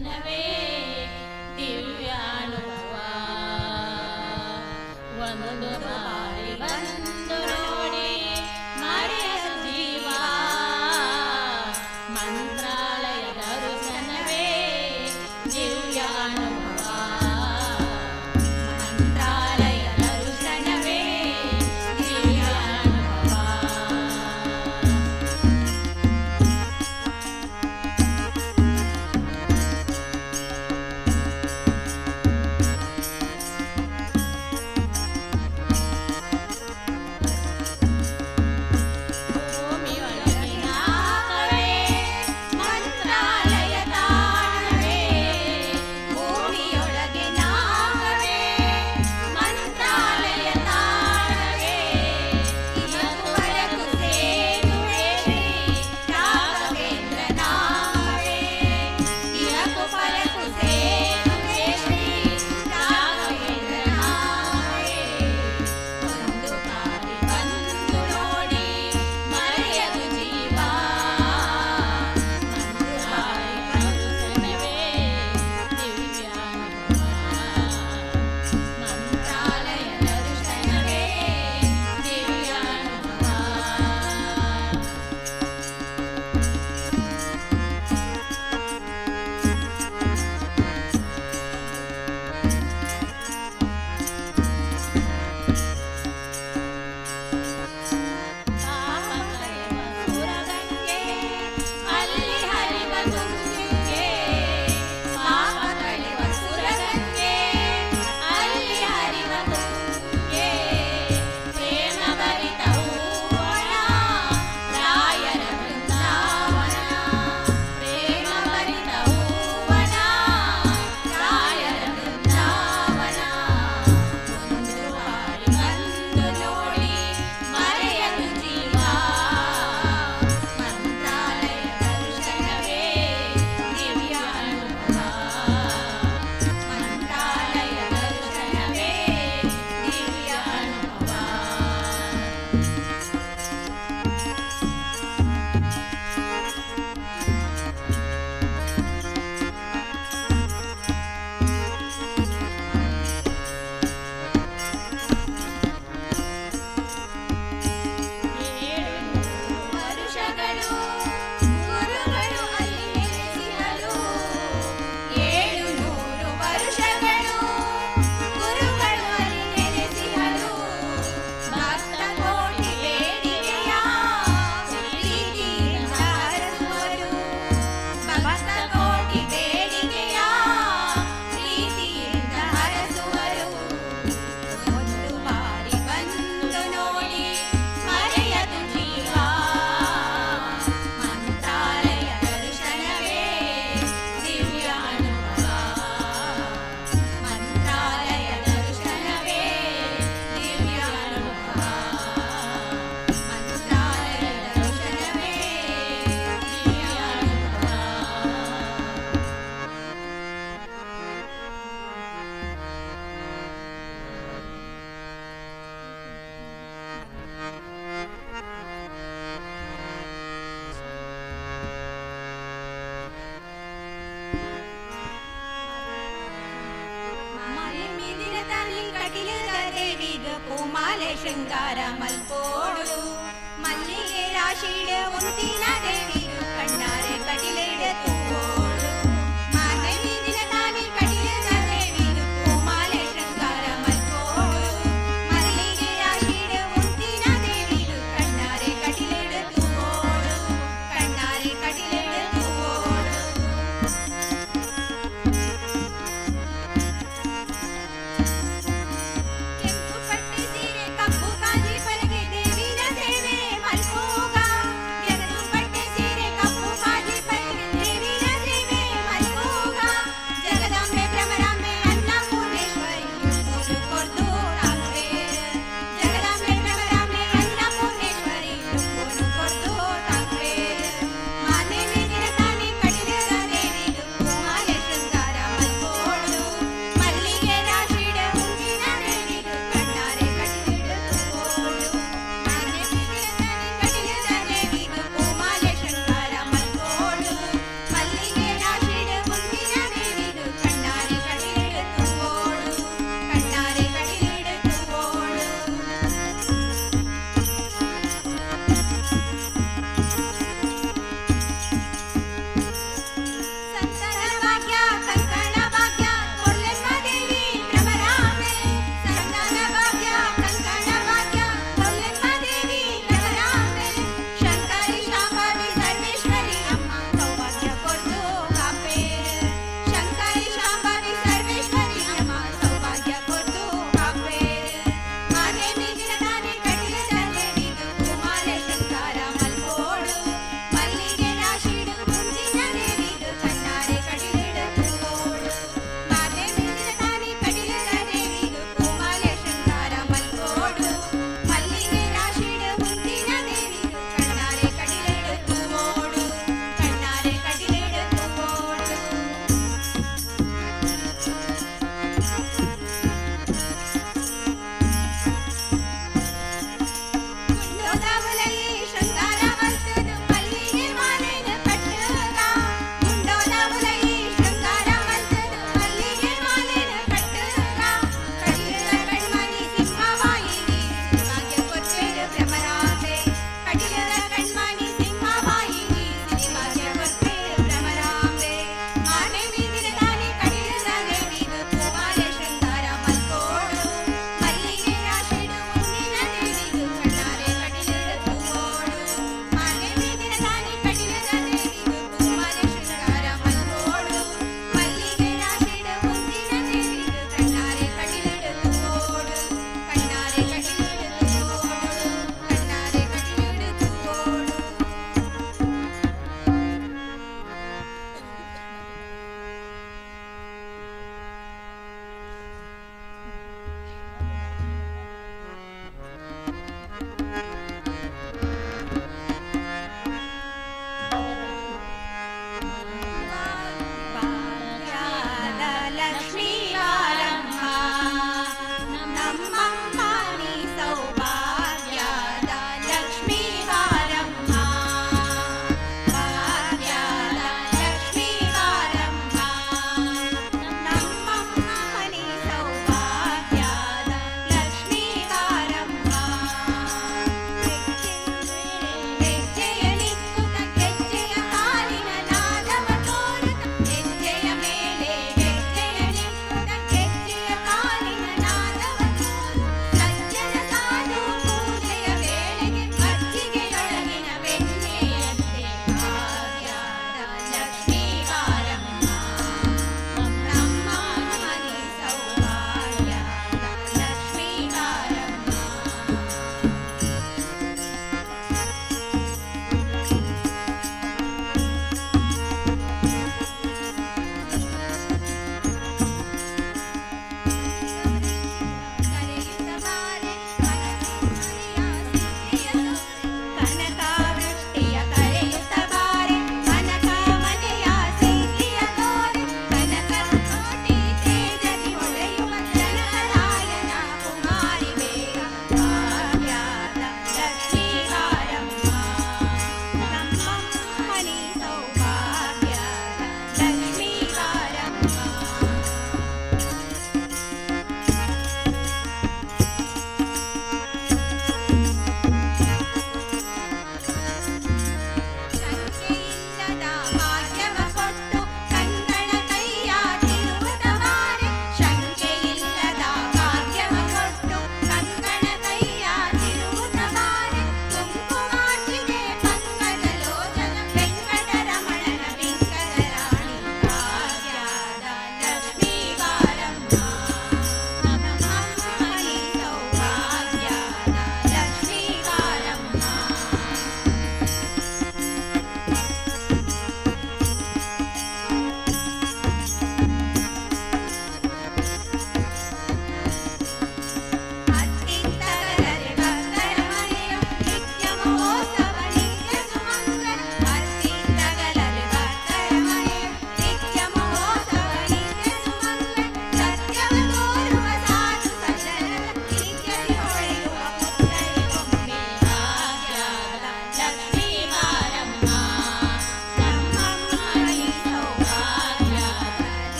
ದರ್ಶನವೇ ದಿವ್ಯಾನುಭವ. ಒಂದು ಬಾರಿ ಬಂದು ನೋಡಿ ಮರೆಯದು ಜೀವ. ಮಂತ್ರಾಲಯ ದರ್ಶನವೇ ದಿವ್ಯಾನುಭವ. ಮಂತ್ರಾಲಯ ದರ್ಶನವೇ ದಿವ್ಯಾನುಭವ. ಭೂಮಿಯೊಳಗಿನಾಗವೇ ಮಂತ್ರಾಲಯ ತಾಣವೇ, ಭೂಮಿಯೊಳಗಿನಾಗವೇ ಮಂತ್ರಾಲಯ ತಾಣವೇ, ಇಲಕು ಪರಕು ಸೇತುವೆ ಶ್ರೀ ರಾಘವೇಂದ್ರ ನಾಮವೇ, ಇಲಕು ಪರಕು ಸೇತುವೆ ಶ್ರೀ ರಾಘವೇಂದ್ರ ನಾಮವೇ. ಒಂದು ಬಾರಿ ಬಂದು ನೋಡಿ ಮರೆಯದು ಜೀವ. ಮಂತ್ರಾಲಯ ದರ್ಶನವೇ ದಿವ್ಯಾನುಭವ. ಮಂತ್ರಾಲಯ ದರ್ಶನವೇ ದಿವ್ಯಾನುಭವ. ಪಾಪಕಳೆವ ಸುರಗಂಗೆ ಅಲ್ಲಿ ಹರಿವ ತುಂಗೆ, ಪಾಪಕಳೆವ ಸುರಗಂಗೆ ಅಲ್ಲಿ ಹರಿವ ತುಂಗೆ, ಪ್ರೇಮ ಭರಿತ ಹೂವಣ ರಾಯರ ಬೃಂದಾವನ, ಪ್ರೇಮ ಭರಿತ ಹೂವಣ ರಾಯರ ಬೃಂದಾವನ. ಒಂದು ಬಾರಿ ಬಂದು ನೋಡಿ ಮರೆಯದು ಜೀವ. ಮಂತ್ರಾಲಯ ದರ್ಶನವೇ ದಿವ್ಯಾನುಭವ. ಮಂತ್ರಾಲಯ ದರ್ಶನವೇ ದಿವ್ಯಾನುಭವ. ವರುಷಗಳು ಗುರುಗಳು ಅಲ್ಲಿ ನೆಲೆಸಿಹರು. 700 ವರುಷಗಳು ಗುರುಗಳು ಅಲ್ಲಿ ನೆಲೆಸಿಹರು. ಭಕ್ತ ಕೋಟಿ ಬೇಡಿಕೆಯ ಪ್ರೀತಿಯಿಂದ ಹರಸುವರು. ಭಕ್ತ ಕೋಟಿ ಬೇಡಿಕೆಯ ಪ್ರೀತಿಯಿಂದ ಹರಸುವರು. ಒಂದು ಬಾರಿ ಬಂದು ನೋಡಿ ಮರೆಯದು ಜೀವ. ಮಂತ್ರಾಲಯ ದರ್ಶನವೇ ದಿವ್ಯಾನುಭವ. ಮಂತ್ರಾಲಯ ದರ್ಶನವೇ ದಿವ್ಯಾನುಭವ. ಮಂತ್ರಾಲಯ ದರ್ಶನವೇ ದಿವ್ಯಾನುಭವ. ಮಿದಿರತಾನಿ ಕಟಿಲದ ದೇವಿಗ ಪೂಮಾಲೆ ಶೃಂಗಾರ ಮಲ್ಪೋಡು. ಮಲ್ಲಿಗೆ ರಾಶಿಡ ಉಂತಿನ ದೇವಿಗ ಕಣ್ಣಾರೆ ಕಟಿಲಿಡ ತೂಗೋಡು. ಮಾನೆ ಮಿದಿರತಾನಿ ಕಟಿಲದ ದೇವಿಗ ಪೂಮಾಲೆ ಶೃಂಗಾರ ಮಲ್ಪೋಡು. ಮಲ್ಲಿಗೆ ರಾಶಿಡ ಉಂತಿನ ದೇವಿಗ ಕಣ್ಣಾರೆ ಕಟಿಲಿಡ ತೂಗೋಡು. ಕಣ್ಣಾರೆ ಕಟಿಲಿಡ ತೂಗೋಡು. ಕೆಂಪು ಪಟ್ಟೆ ಸೀರೆ ಕಪ್ಪು ಕಾಜಿ ಪಲಗೆ ದೇವಿನ ಸೇವೆ ಮಲ್ಪೋಗ. ಕೆಂಪು ಪಟ್ಟೆ ಸೀರೆ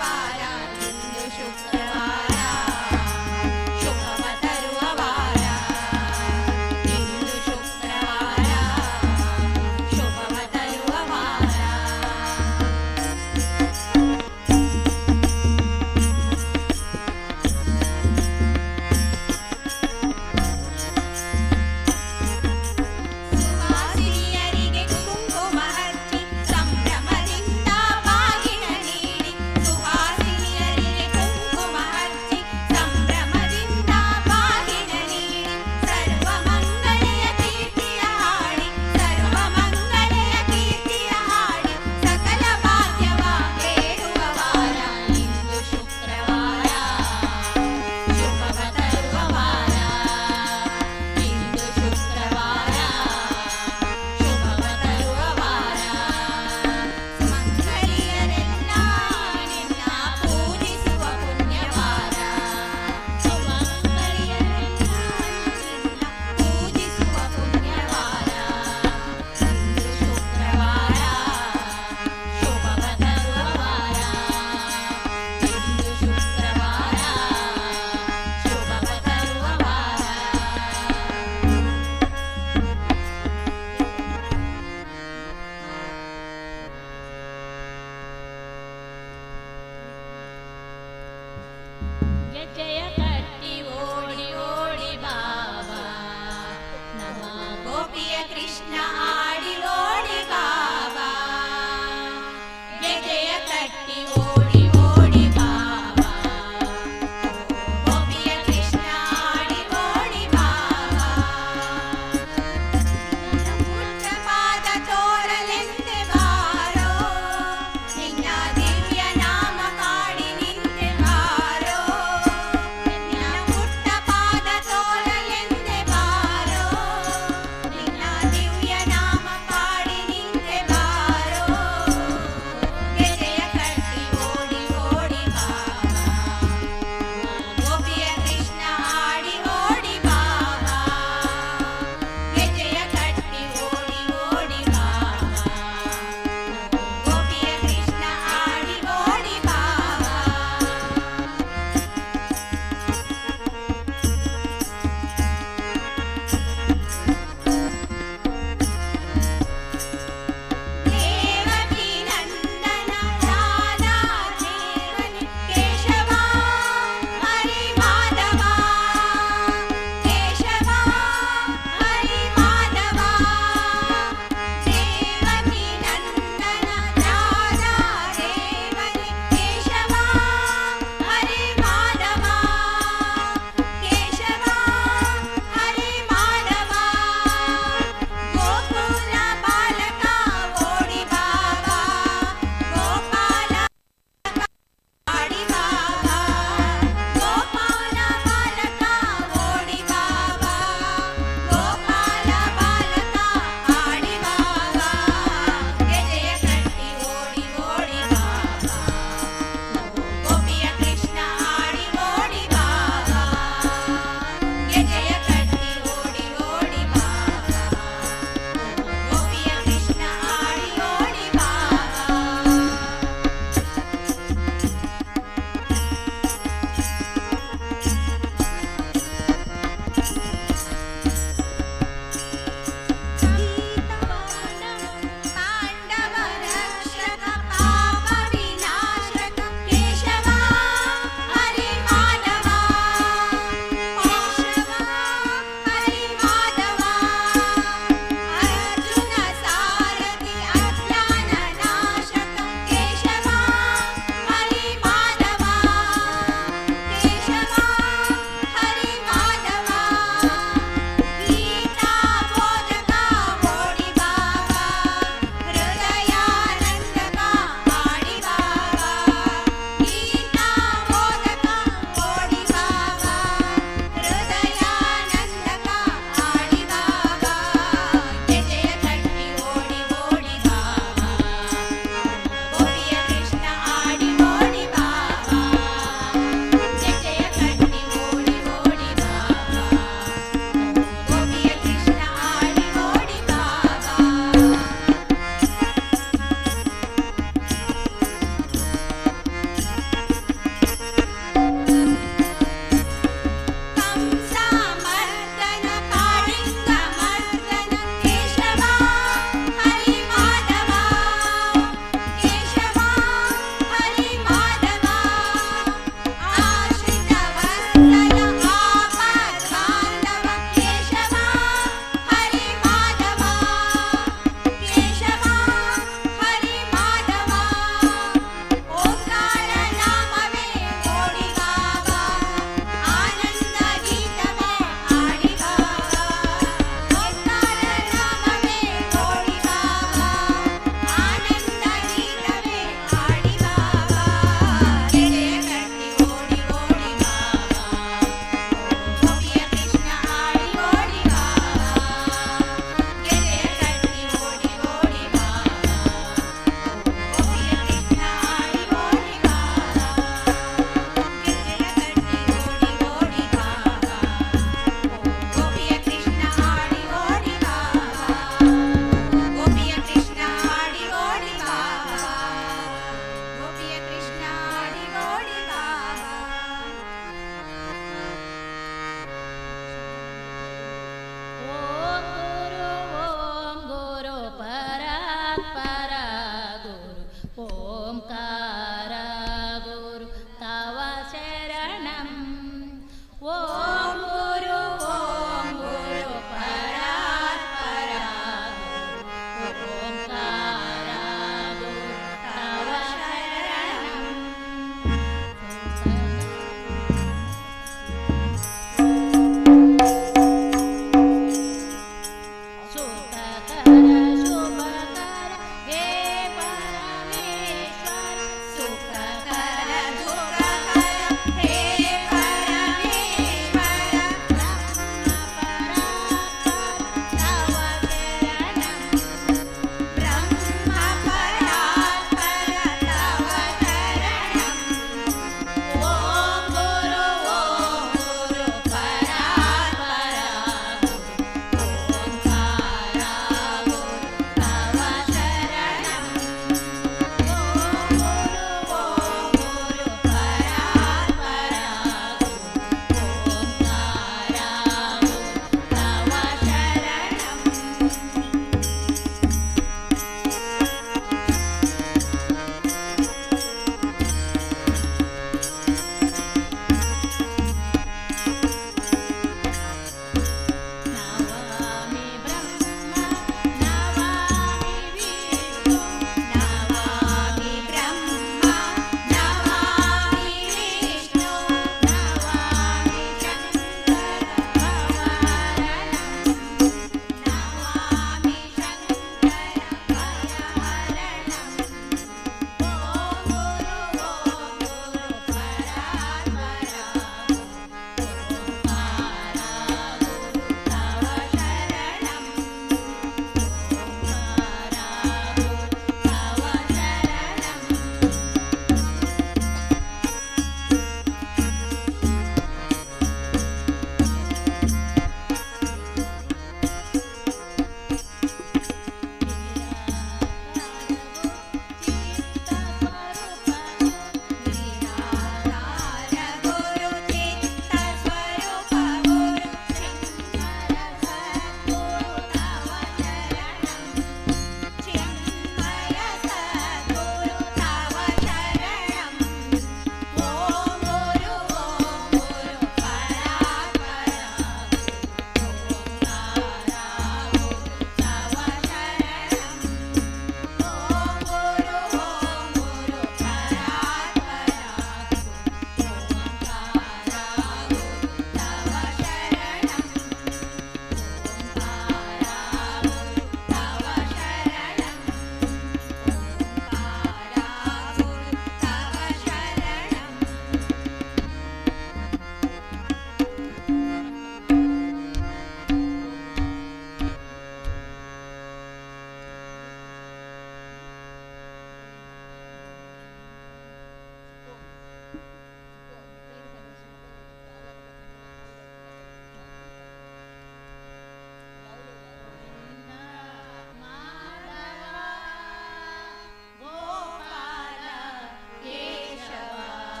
ವಾರ. ಇಂದು ಶುಕ್ರವಾರ, ಶುಭವ ತರುವ ವಾರ. ಇಂದು ಶುಕ್ರವಾರ, ಶುಭವ ತರುವ ವಾರ. ಸುಹಾಸಿನಿಯರಿಗೆ ಕುಂಕುಮ ಹಚ್ಚಿ ಸಂಭ್ರಮದಿಂದ ಬಾಗಿನ ನೀಡಿ. ಸುಹಾಸಿನಿಯರಿಗೆ ಕುಂಕುಮ ಹಚ್ಚಿ ಸಂಭ್ರಮದಿಂದ ಬಾಗಿನ ನೀಡಿ. ಸರ್ವ ಮಂಗಳೆಯ ಕೀರ್ತಿಯ ಹಾಡಿ, ಸರ್ವ ಮಂಗಳೆಯ ಕೀರ್ತಿಯ ಹಾಡಿ, ಸಕಲ ಭಾಗ್ಯವ ಬೇಡುವ ವಾರ. ಇಂದು ಶುಕ್ರವಾರ, ಶುಭವ ತರುವ ವಾರ. ಇಂದು ಶುಕ್ರವಾರ, ಶುಭವ ತರುವ ವಾರ. ಸುಮಂಗಲಿಯರೆಲ್ಲ ನಿನ್ನ ಪೂಜಿಸುವ ಪುಣ್ಯವಾರ. ಸುಮಂಗಲಿಯರೆಲ್ಲ ನಿನ್ನ ಪೂಜಿಸುವ ಪುಣ್ಯವಾರ. ಇಂದು ಶುಕ್ರವಾರ, ಶುಭವ ತರುವ ವಾರ. ಇಂದು ಶುಕ್ರವಾರ, ಶುಭವ ತರುವ ವಾರ. ಗೆಜ್ಜೆಯ ಕಟ್ಟಿ ಓಡಿ ಓಡಿ ಬಾಬಾ, ನಮ್ಮ ಗೋಪಿಯ ಕೃಷ್ಣ ಆಡಿ ಓಡಿ ಬಾಬಾ. ಗೆಜ್ಜೆಯ ಕಟ್ಟಿ ಓಡಿ ಓಡಿ ಬಾಬಾ, ಗೋಪಿಯ ಕೃಷ್ಣ ಆಡಿ ಓಡಿ ಬಾಬಾ. ಪುಟ್ಟ ಪಾದ ತೋರಲೆಂದೆ ಬಾರೋ, ನಿನ್ನ ದಿವ್ಯ ನಾಮ ಕಾಡಿ ನಿಂತೆ ಬಾರೋ.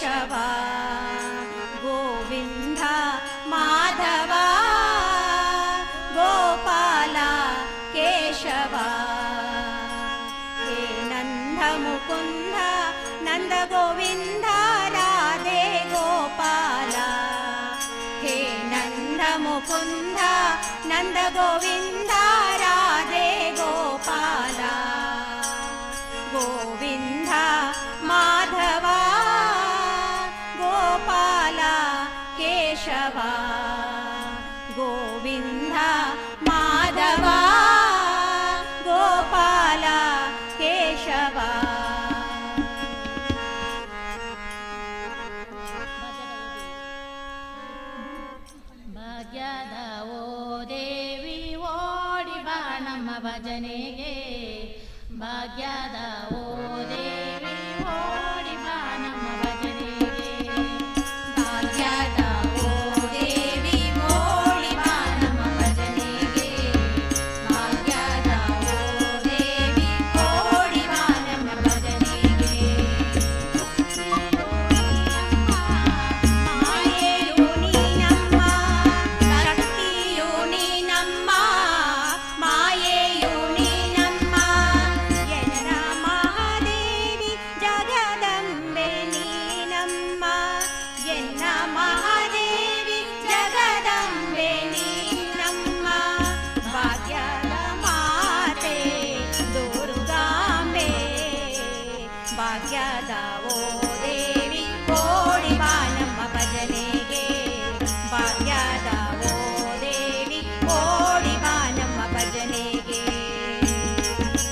ಕೇಶವ, ಗೋವಿಂದ ಮಾಧವ ಗೋಪಾಲ ಕೇಶವ. ಹೇ ನಂದ ಮುಕುಂದ ನಂದ ಗೋವಿಂದ ರಾಧೆ ಗೋಪಾಲ. ಹೇ ನಂದ ಮುಕುಂದ ನಂದ ಗೋವಿಂದ ರಾಧೆ ಗೋಪಾಲ. ಗೋವಿಂದ ಮಾಧವ ಗೋಪಾಲ ಕೇಶವ, ಗೋವಿಂದ ಮಾಧವ ಗೋಪಾಲ ಕೇಶವ. ಭಾಗ್ಯದ ಓ ದೇವಿ ಓಡಿ ಬಾ ನಮ್ಮ ಭಜನೆಗೆ. ಭಾಗ್ಯದ ಓ ದೇವಿ ಓಡಿ ಬಾ ನಮ್ಮ ಭಜನೆಗೆ. ಭಾಗ್ಯದ ಓ ದೇವಿ ಓಡಿ ಬಾ ನಮ್ಮ ಭಜನೆಗೆ. ಭಾಗ್ಯದ ಓ ದೇವಿ ಓಡಿ ಬಾ ನಮ್ಮ ಭಜನೆಗೆ. ಮಾಯೆಯು ನೀನಮ್ಮ, ಶಕ್ತಿಯು ನೀನಮ್ಮ, ಮಾಯೆಯು ನೀನಮ್ಮ. ಎನ್ನ ಮಹಾದೇವಿ ಜಗದಂಬೆ ನೀನಮ್ಮ. ಎನ್ನ ಮಹಾದೇವಿ ಜಗದಂಬೆ ನೀನಮ್ಮ. ಭಾಗ್ಯದ ಮಾತೆ ದುರ್ಗಾಂಬೆ. ಭಾಗ್ಯದ ಓ ದೇವಿ ಓಡಿ ಬಾ ನಮ್ಮ ಭಜನೆಗೆ. ಭಾಗ್ಯದ ಓ ದೇವಿ ಓಡಿ ಬಾ ನಮ್ಮ ಭಜನೆಗೆ. ಭಾಗ್ಯದ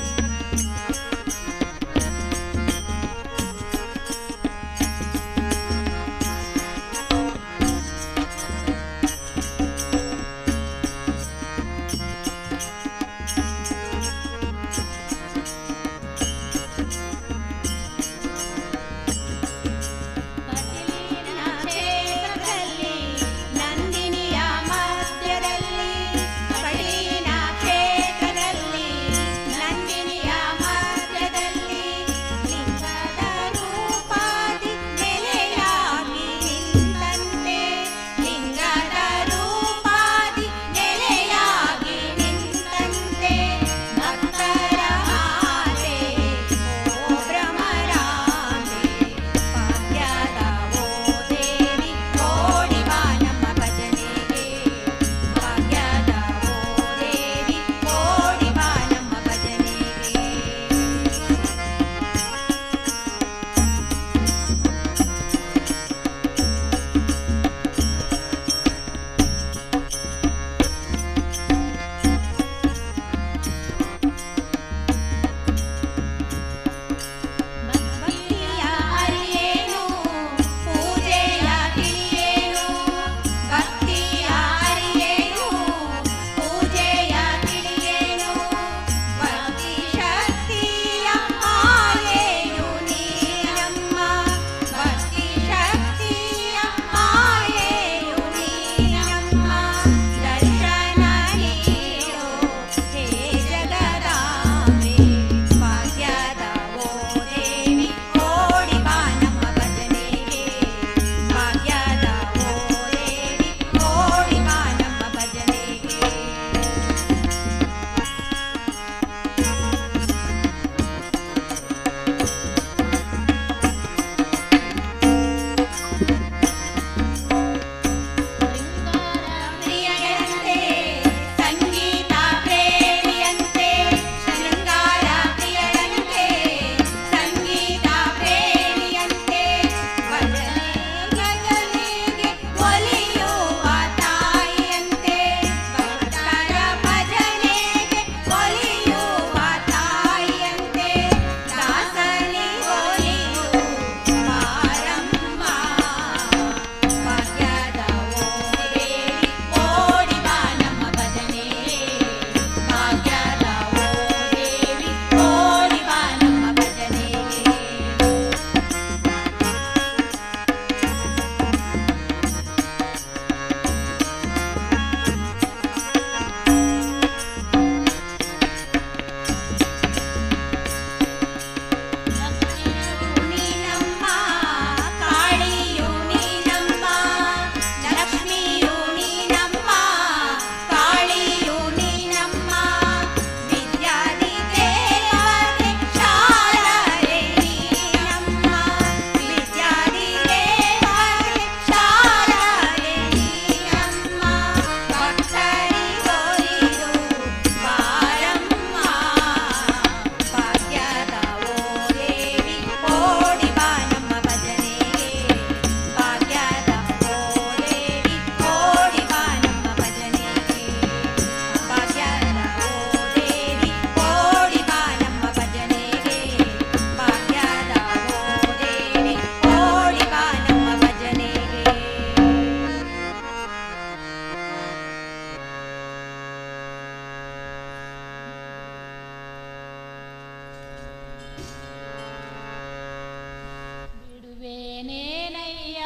ಬಿಡುವೇನೇನಯ್ಯ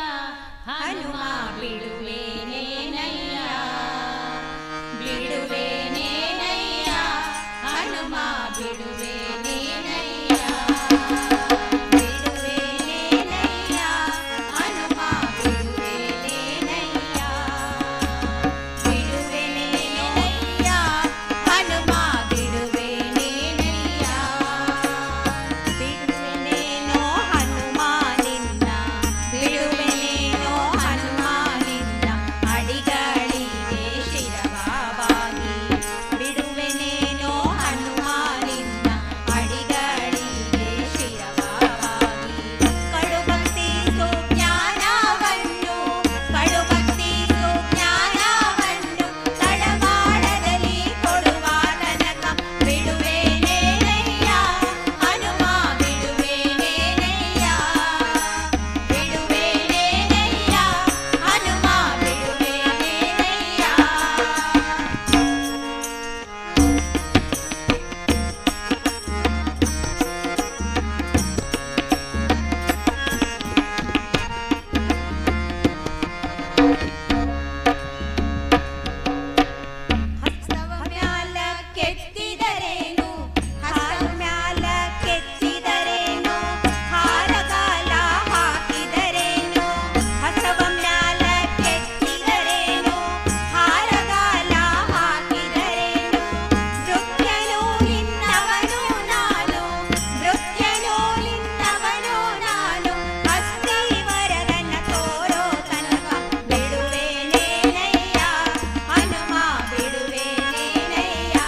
ಹನುಮ ಬಿಡುವೇನೇನಯ್ಯ ಬಿಡುವೇನೇನಯ್ಯ ಹನುಮ ಬಿಡುವೇನೇನಯ್ಯ ಬಿಡುವೇನೇನಯ್ಯ ಹನುಮ ಬಿಡುವೇನೇನಯ್ಯ ಬಿಡುವೇನೇನಯ್ಯ ಹನುಮ ಬಿಡುವೇನೇನಯ್ಯ ಬಿಡುವೆನೇನೋ ಹನುಮ ನಿನ್ನ ಬಿಡುವೆನೇನೋ ಹನುಮ ನಿನ್ನ ಅಡಿಗಳಿಗೆ ಶಿರವಾಗಿ ಬಿಡುವೆನೇನೋ ಹನುಮ ನಿನ್ನ ಅಡಿಗಳಿಗೆ ಶಿರವಾಗಿ ಕಡುಭಕ್ತಿ ಸುಜ್ಞಾನವನ್ನು ಕಡುಭಕ್ತಿ ಸುಜ್ಞಾನವನ್ನು ತಡಮಾಡದಲ್ಲಿ ಕೊಡುವ ತನಕ ಬಿಡುವೇನೇನಯ್ಯ ಹನುಮ ಬಿಡುವೇನೇನಯ್ಯ ಬಿಡುವೇನೇನಯ್ಯ ಹನುಮ ಬಿಡುವೇನೇನಯ್ಯ. ಹಸ್ತವ ಮ್ಯಾಲ ಕೆತ್ತಿದರೇನು ಹಸ್ತವ ಮ್ಯಾಲ ಕೆತ್ತಿದರೇನು ಹಾರಗಾಲ ಹಾಕಿದರೇನು ಹಸ್ತವ ಮ್ಯಾಲ ಕೆತ್ತಿದರೇನು ಹಾರಗಾಲ ಹಾಕಿದರೇನು ನೃತ್ಯನು ನಿನ್ನವನು ನಾನು ನೃತ್ಯನು ನಿನ್ನವನು ನಾನು ಅಸ್ಥಿವರದನ ತೋರೋ ತನಕ ಬಿಡುವೇನೇನಯ್ಯ ಹನುಮ ಬಿಡುವೇನೇನಯ್ಯ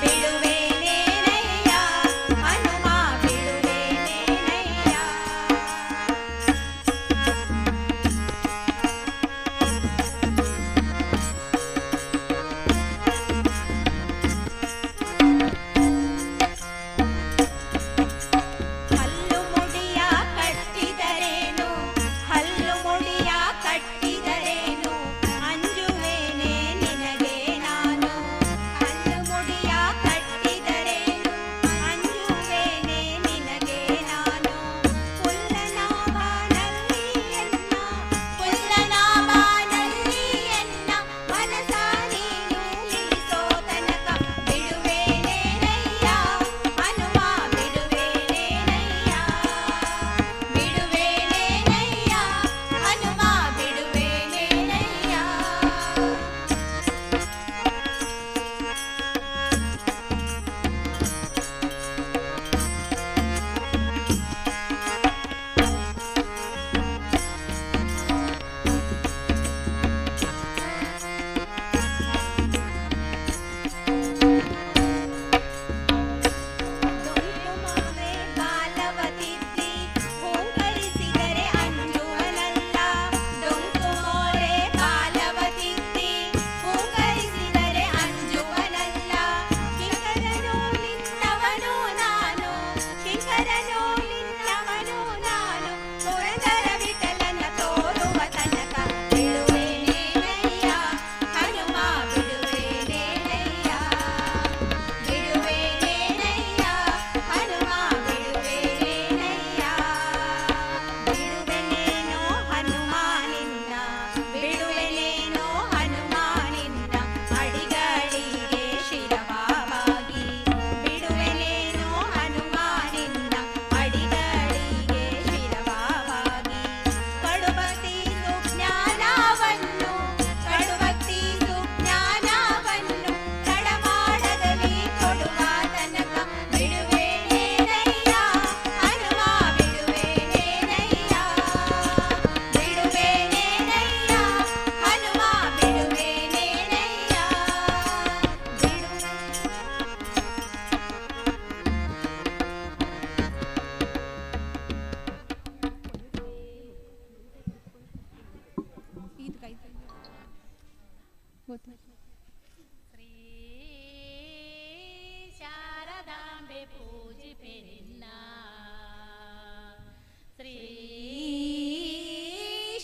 ಬಿಡುವೇನೇನಯ್ಯ ಹನುಮ ಬಿಡುವೇನೇನಯ್ಯ. ಹಲ್ಲು ಮುಡಿಯ ಕಟ್ಟಿದರೇನು ಹಲ್ಲು ಮುಡಿಯ ಕಟ್ಟಿದರೇನು ಅಂಜುವೇನೆ ನಿನಗೆ ನಾನು ಹಲ್ಲು ಮುಡಿಯ ಕಟ್ಟಿದರೇನು ಅಂಜುವೇನೆ ನಿನಗೆ ನಾನು ಪುಲ್ಲನಾಭನಲ್ಲಿ ಎನ್ನ ಪುಲ್ಲನಾಭನಲ್ಲಿ ಎನ್ನ ಮನಸ ನೀನು ನಿಲ್ಲಿಸೋ ತನಕ ಬಿಡುವೇನೇನಯ್ಯ ಹನುಮ ಬಿಡುವೇನೇನಯ್ಯ ಬಿಡುವೇನೇನಯ್ಯ ಹನುಮ ಬಿಡುವೇನೇನಯ್ಯ. ಡೊಂಕು ಮಾರೆ ಬಾಲವತಿದ್ದಿ ಹೂಂಕರಿಸಿದರೆ ಅಂಜುವನಲ್ಲ ಡೊಂಕು ಮೋರೆ ಬಾಲವತಿದ್ದಿ ಹೂಂಕರಿಸಿದರೆ ಅಂಜುವನಲ್ಲ ಕಿಂಕರನು ನಿನ್ನವನು ನಾನು ಕಿಂಕರನು ನಿನ್ನವನು ನಾನು ಪುರಂದರ ವಿಠಲನ ತೋರುವ ತನಕ ಬಿಡುವೇನೇನಯ್ಯ ಹನುಮ ಬಿಡುವೇನೇನಯ್ಯ ಬಿಡುವೇನೇನಯ್ಯ ಹನುಮ ಬಿಡುವೇನೇನಯ್ಯ ಬಿಡುವೆನೇನೋ ಹನುಮ ನಿನ್ನ ಬಿಡುವೆನೇನೋ ಹನುಮ ನಿನ್ನ ಅಡಿಗಳಿಗೆ ಶಿರವಾಗಿ ಬಿಡುವೆನೇನೋ ಹನುಮ ನಿನ್ನ ಅಡಿಗಳಿಗೆ ಶಿರವಾಗಿ ಕಡುಭಕ್ತಿ ಸುಜ್ಞಾನವನ್ನು ಕಡುಭಕ್ತಿ ಸುಜ್ಞಾನವನ್ನು ತಡಮಾಡದಲ್ಲಿ ಕೊಡುವ ತನಕ ಬಿಡುವೇನೇನಯ್ಯ ಹನುಮ ಬಿಡುವೇನೇನಯ್ಯ ಬಿಡುವೇನೇನಯ್ಯ ಹನುಮ ಬಿಡುವೇನೇನಯ್ಯ ಬಿಡು. ಶ್ರೀ ಶಾರದಾಂಬೆ ಪೂಜಿಪೆ ನಿನ್ನ ಶ್ರೀ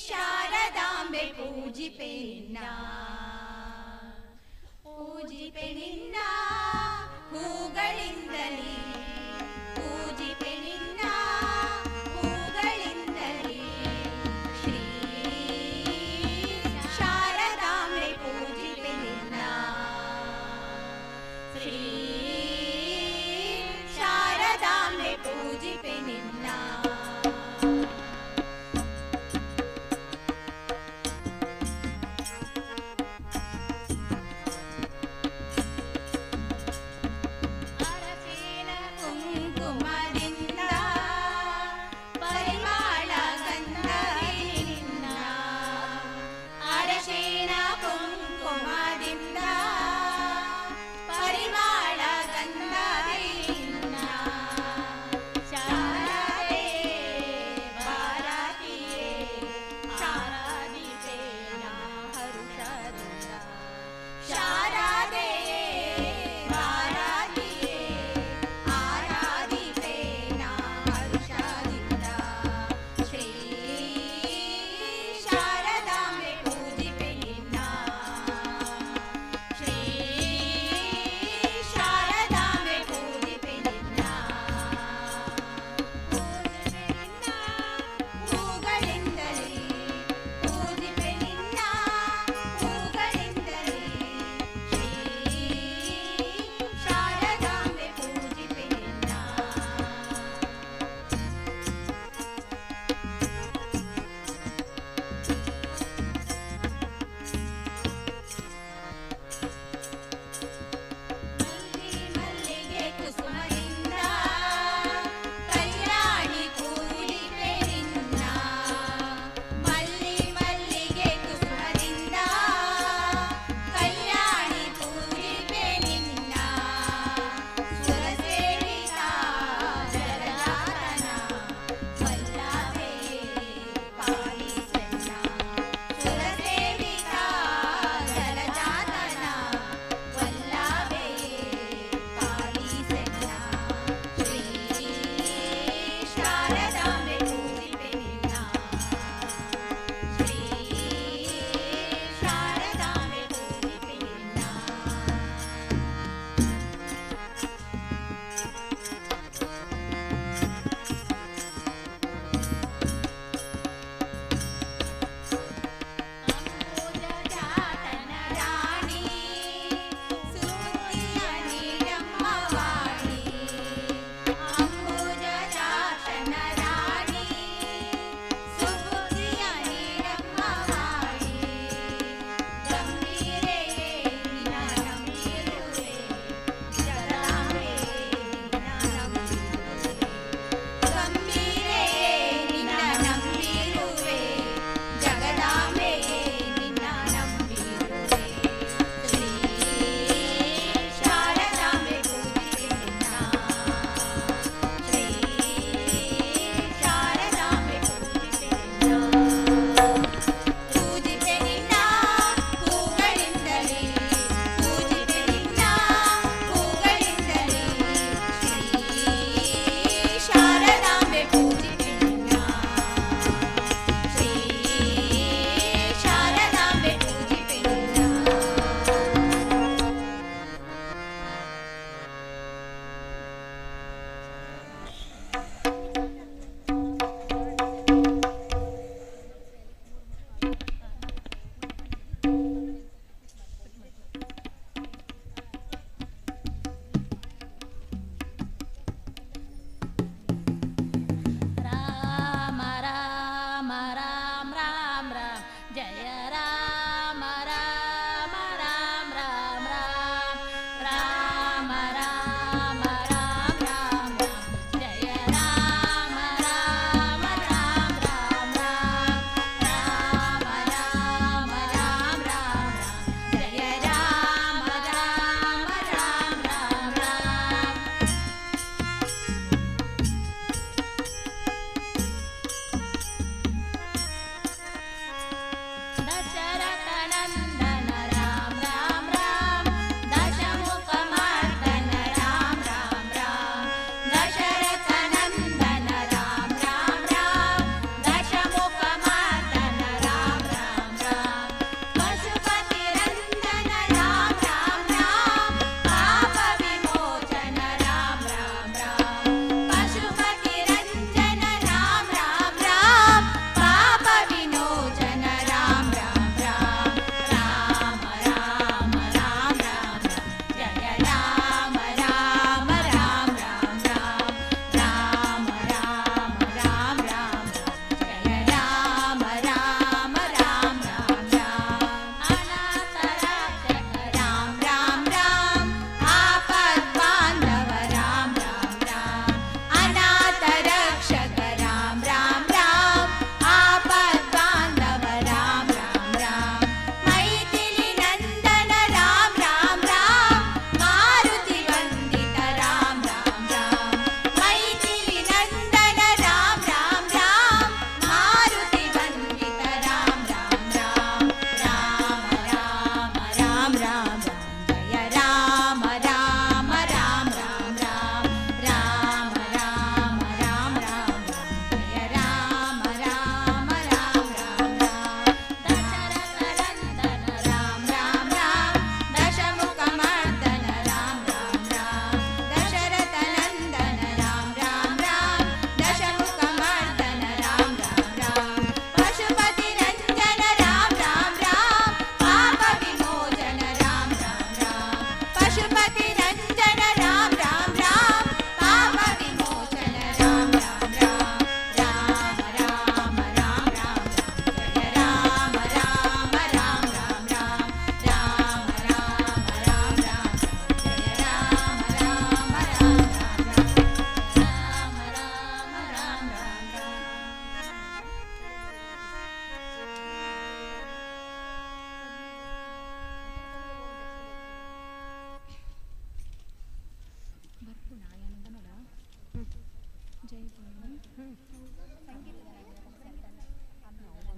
ಶಾರದಾಂಬೆ ಪೂಜಿಪೆ ನಿನ್ನ ಪೂಜಿಪೆ ನಿನ್ನ ಹೂಗಳಿಂದಲೇ ಪೂಜಿಪೆ ನಿನ್ನ ಹೂಗಳಿಂದಲೇ.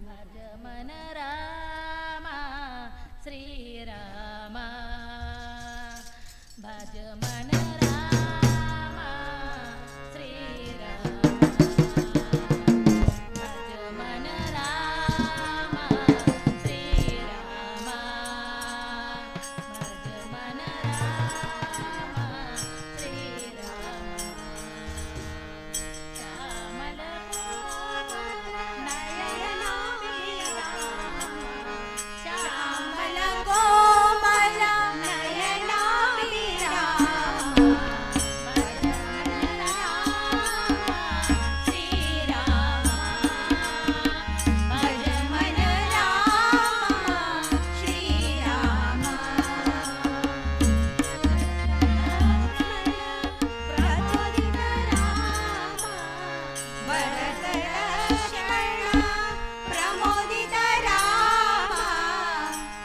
ಭಜ ಮನ ರಾಮ ಶ್ರೀರಾಮ, ಭಜ ಮನ ರಾಮ ಶ್ರೀರಾಮ, ಭಜ ಮನ ರಾಮ ಶ್ರೀರಾಮ, ಭಜ ಮನ ರಾಮ ಶ್ರೀರಾಮ. ಶ್ಯಾಮಲ ಶ್ಯಾಮಲ ಕೋಮಲ ನಯನಾಭಿರಾಮ, ಶ್ರೀರಾಮ, ಭಜ ಮನ ರಾಮ ಶ್ರೀರಾಮ. ಪ್ರಚೋದಿತ ರಾಮ, ಭರತ ಲಕ್ಷ್ಮಣ ಪ್ರಮೋದಿತ ರಾಮ,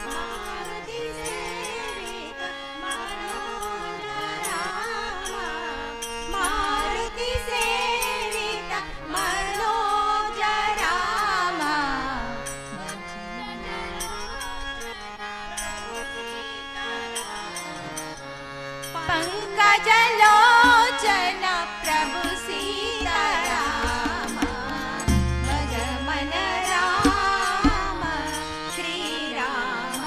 ಮಾರುತಿ ಸೇವಿತ ಮನೋಜ ರಾಮ, ಮಾರುತಿ ಸೇವಿತ ಮನೋಜ ರಾಮ. ಪಂಕಜಲೋಚನ ಪ್ರಭು ಸೀತಾರಾಮ, ಭಜ ಮನ ರಾಮ ಶ್ರೀರಾಮ,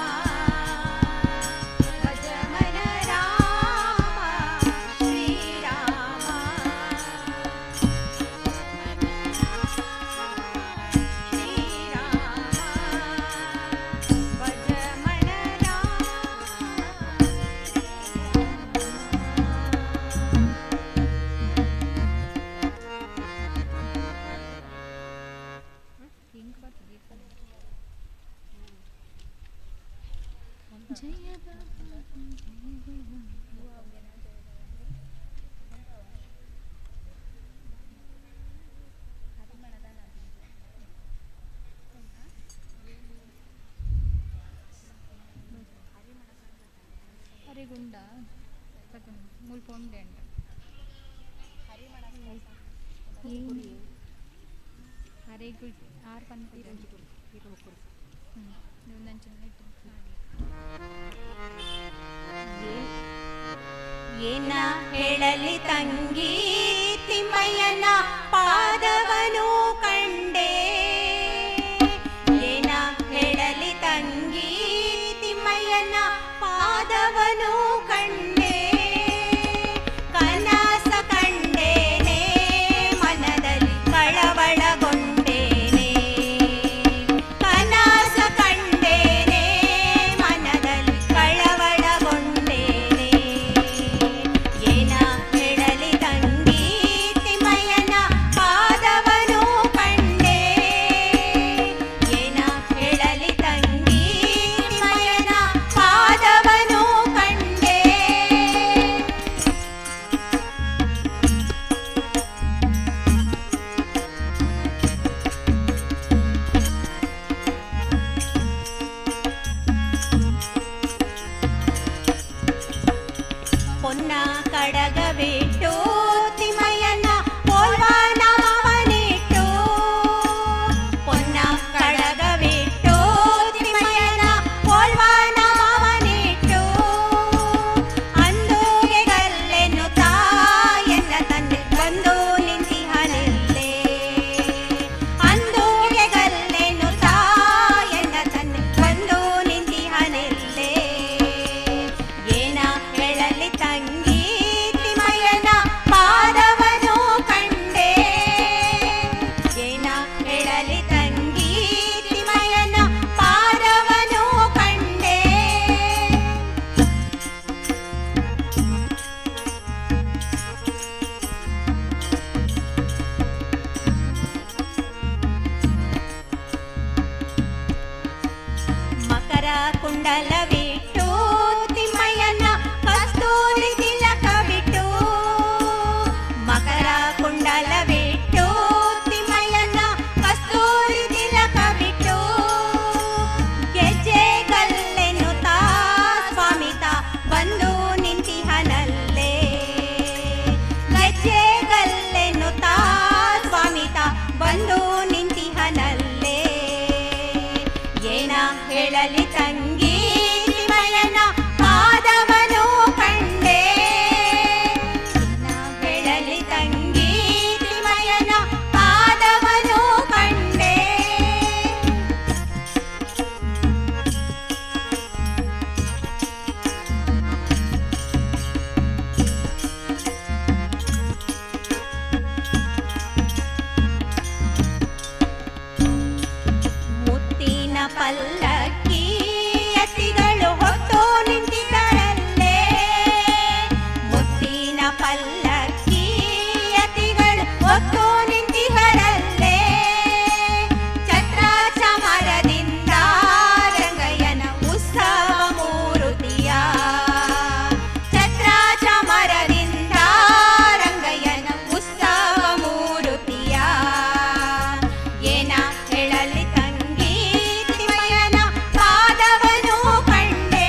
ಭಜ ಮನ ರಾಮ ಶ್ರೀರಾಮ, ಶ್ರೀರಾಮ, ಭಜ ಮನ ರಾಮ. ಜಯ ಬಾಬಾ ಜಯ ಹರಿಗುಂಡ ಮೂಲ್ಪೊಂಡೆ ಅಂಡ ಹರಿಗು ಆರು ಪನ್ಪಿ ಏನ ಹೇಳಲಿ ತಂಗಿ ತಿಮ್ಮಯ್ಯನ ಪಾದವನು ಕಂಡೆ, ಏನ ಹೇಳಲಿ ತಂಗಿ ತಿಮ್ಮಯ್ಯನ ಪಾದವನು ಕಂಡೆ, ಕನಸ ಕಂಡೇನೆ ಮನದಲ್ಲಿ ಕಳವಳಗೊಂಡೇನೆ, ಕನಸ ಕಂಡೇನೆ ಮನದಲ್ಲಿ ಕಳವಳಗೊಂಡೇನೆ. ಏನ ಹೇಳಲಿ ತಂಗಿ ತಿಮ್ಮಯ್ಯನ ಪಾದವನು ಕಂಡೆ, ಏನ ಹೇಳಲಿ ತಂಗಿ ತಿಮ್ಮಯ್ಯನ ಪಾದವನು ಕಂಡೆ. ಪೊನ್ನ ಕಡಗವಿಟ್ಟು ತಿಮ್ಮಯ್ಯನ ಪೋಲ್ವ ನಾಮವನಿಟ್ಟು, ಪೊನ್ನ ಕಡಗವಿಟ್ಟು ತಿಮ್ಮಯ್ಯನ ಪೋಲ್ವ ನಾಮವನಿಟ್ಟು, ಅಂದುಗೆ ಗಲ್ಲೆನು ತಾಯನ್ನ ತಂದೆ ಬಂದು ನಿಂತಿಹನಿಲ್ಲೇ, ಅಂದುಗೆ ಗಲ್ಲೆನು ತಾಯನ್ನ ತಂದೆ ಬಂದು ನಿಂತಿಹನಿಲ್ಲೇ. ಏನ ಹೇಳಲಿ ತಂಗಿ ತಿಮ್ಮಯ್ಯನ ಪಾದವನು ಕಂಡೆ, ಏನ ಹೇಳಲಿ ತಂಗಿ ತಿಮ್ಮಯ್ಯನ ಪಾದವನು ಕಂಡೆ. ಮಕರ ಕುಂಡಲವಿಟ್ಟು ತಿಮ್ಮಯ್ಯನ ಕಸ್ತೂರಿ ತಿಲಕವಿಟ್ಟು, ಮಕರ ಕುಂಡಲವಿಟ್ಟು ತಿಮ್ಮಯ್ಯನ ಕಸ್ತೂರಿ ತಿಲಕವಿಟ್ಟು, ಗೆಜ್ಜೆ ಗಲ್ಲೆನು ತಾ ಸ್ವಾಮಿತ ಬಂದು ನಿಂತಿಹನಲ್ಲೇ, ಗೆಜ್ಜೆ ಗಲ್ಲೆನು ತಾ ಹೇಳಲಿ ತಂಗಿ ತಿಮ್ಮಯ್ಯನ ಪಾದವನು ಕಂಡೆ. ಹೇಳಲಿ ತಂಗಿ ತಿಮ್ಮಯ್ಯನ ಪಾದವನು ಕಂಡೆ. ಮುತ್ತಿನ ಪಲ್ಲಕ್ಕಿ ಯತಿಗಳು ಹೊತ್ತು ನಿಂತಿದ್ದರಲ್ಲೇ. ಮುತ್ತಿನ ಪಲ್ಲಕ್ಕಿ ಯತಿಗಳು ಹೊತ್ತು ನಿಂತಿಹರಲ್ಲೇ. ಛತ್ರ ಚಮರದಿಂದ ರಂಗಯ್ಯನ ಉತ್ಸವ ಮೂರುತಿಯ. ಛತ್ರ ಚಮರದಿಂದ ರಂಗಯ್ಯನ ಉತ್ಸವ ಮೂರುತಿಯ. ಏನ ಹೇಳಲಿ ತಂಗಿ ತಿಮ್ಮಯ್ಯನ ಪಾದವನು ಕಂಡೆ.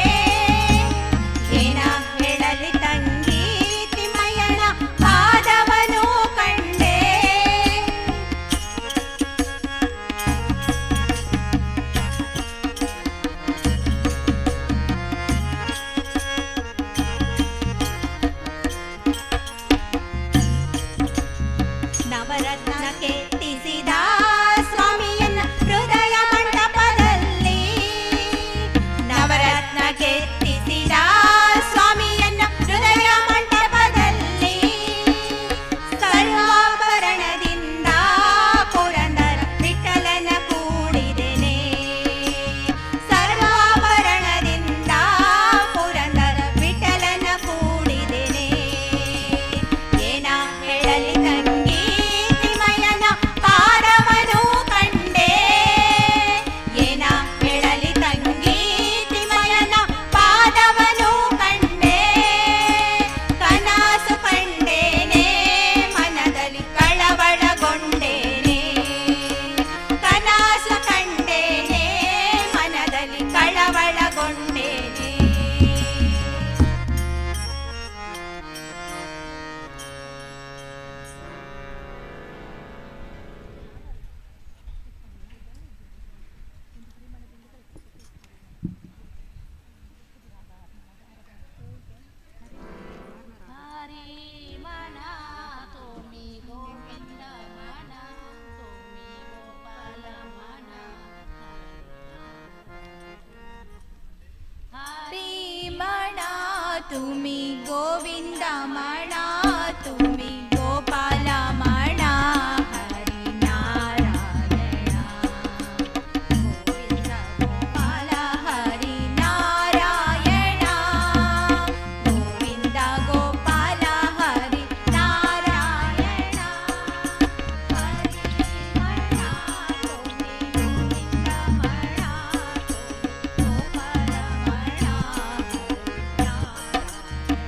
ಏನ ಹೇಳಲಿ ತಂಗಿ ತಿಮ್ಮಯ್ಯನ ಪಾದವನು ಕಂಡೆ. ನವರತ್ನ ಕೆತ್ತಿಸಿದ ಸ್ವಾಮಿಯನ್ನ ಹೃದಯ ಮಂಟಪದಲ್ಲಿ. ನವರತ್ನ ಕೆತ್ತಿಸಿದ ಸ್ವಾಮಿಯನ್ನ ಹೃದಯ ಮಂಟಪದಲ್ಲಿ. ಸರ್ವಾಭರಣದಿಂದ ಪುರಂದರ ವಿಠಲನ ಕೂಡಿದೆನೆ. ಸರ್ವಾಭರಣದಿಂದ ಪುರಂದರ ವಿಠಲನ ಕೂಡಿದೆನೆ. ಏನ ಹೇಳಲಿ ತಂಗಿ ತಿಮ್ಮಯ್ಯನ ಪಾದವನು ಕಂಡೆ. ಏನ ಹೇಳಲಿ ತಂಗಿ ತಿಮ್ಮಯ್ಯನ ಪಾದವನು ಕಂಡೆ. ಕನಸು ಕಂಡೇನೆ ಮನದಲ್ಲಿ ಕಳವಳಗೊಂಡೇನೆ. ಕನಸು ಕಂಡೇನೆ ಮನದಲ್ಲಿ ಕಳವಳಗೊಂಡೇನೆ. ಹರಿ ಮಣ ತುಮಿ ಗೋವಿಂದ ಮಣ ತುಮಿ ಗೋಪಾಲ ಮಣ. ಹರಿ ಮಣ ತುಮಿ ಗೋವಿಂದ ಮಣ ತುಮಿ ಗೋಪಾಲ ಮಣ ಹರಿ ನಾರಾಯಣ. ಗೋವಿಂದ ಗೋಪಾಲ ಹರಿ ನಾರಾಯಣ. ಗೋವಿಂದ ಗೋಪಾಲ ಹರಿ ನಾರಾಯಣ. ಹರಿ ಮಣ ತುಮಿ ಗೋವಿಂದ ಮಣ ತುಮಿ ಗೋಪಾಲ ಮಣ ಹರಿ ನಾರಾಯಣ.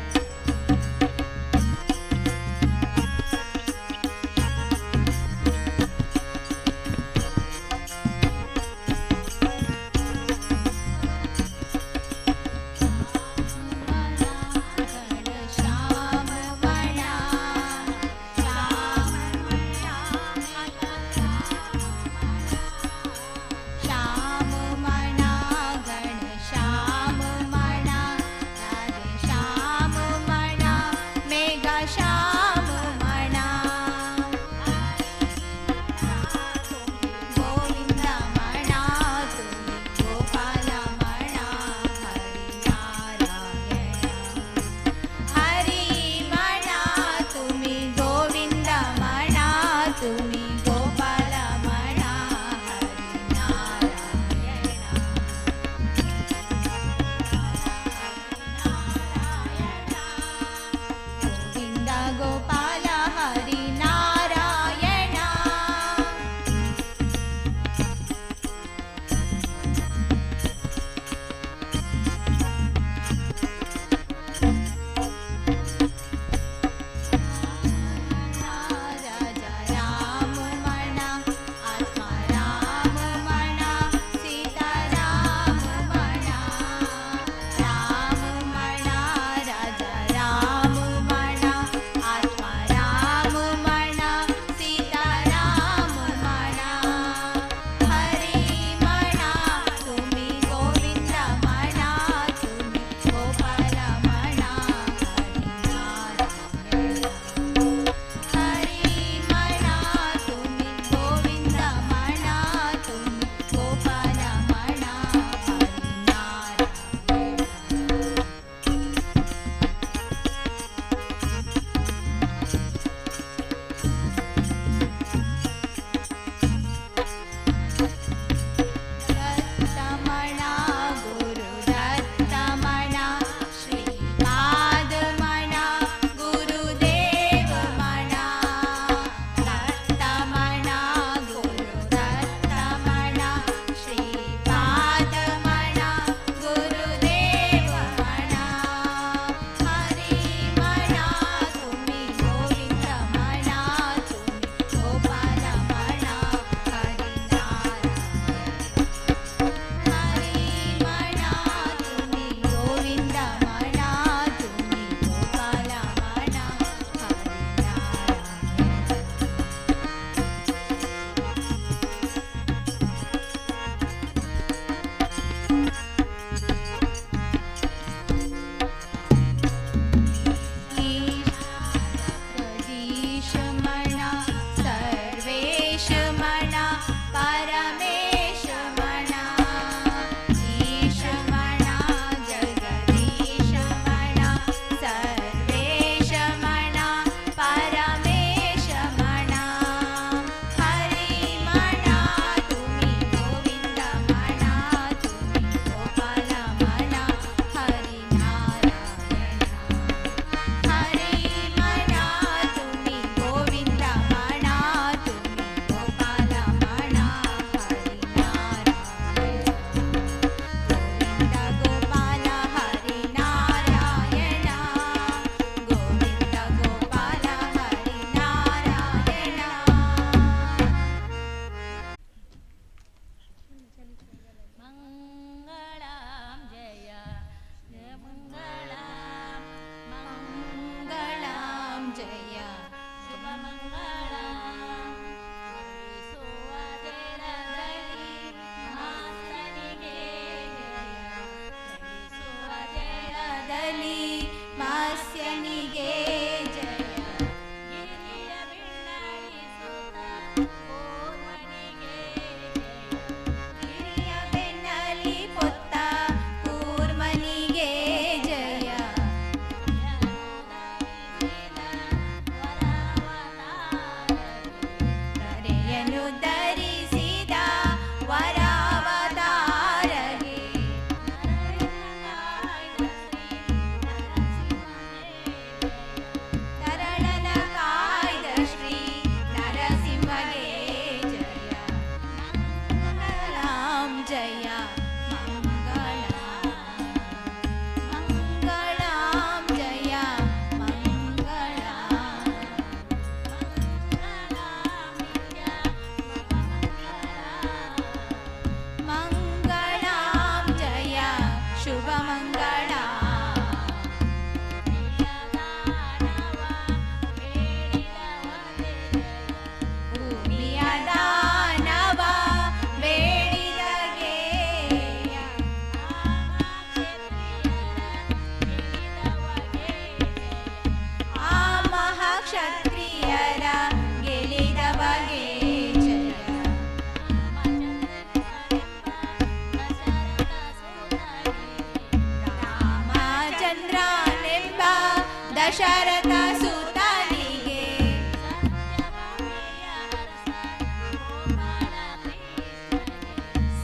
ದಶರಥ ಸುತನಿಗೆ.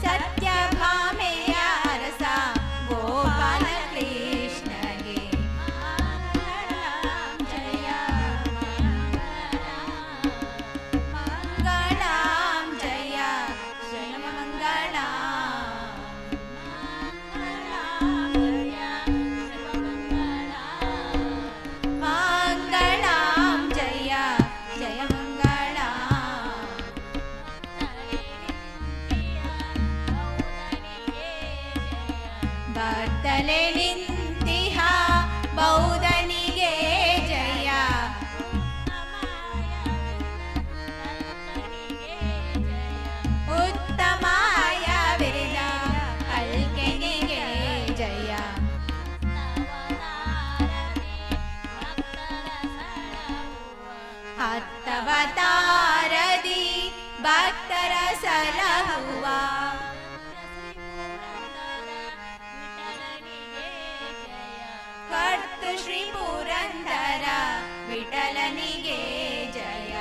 ಸತ್ಯಭಾಮೆಯ ಅರಸ ಗೋಪಾಲ ಕೃಷ್ಣಗೆ. ಮಂಗಳಾಂ ಜಯ ಮಂಗಳಾಂ ಜಯ ಜಯ ಮಂಗಳಾಂ ಮಂಗಳಾಂ ಜಯ ಜಯ ಮಂಗಳಾಂ. ಬತ್ತಲೆ ನಿಂತಿಹ ಬೌದನಿಗೆ ಜಯ. ಉತ್ತಮಾಯ ವೇದ ಕಲ್ಕೆನಿಗೆ ಜಯ. ಹತ್ತವತಾರದಿ ಭಕ್ತರ ಸಲಹುವ. ಕರ್ತು ಶ್ರೀ ಪುರಂದರ ವಿಠಲನಿಗೆ ಜಯ.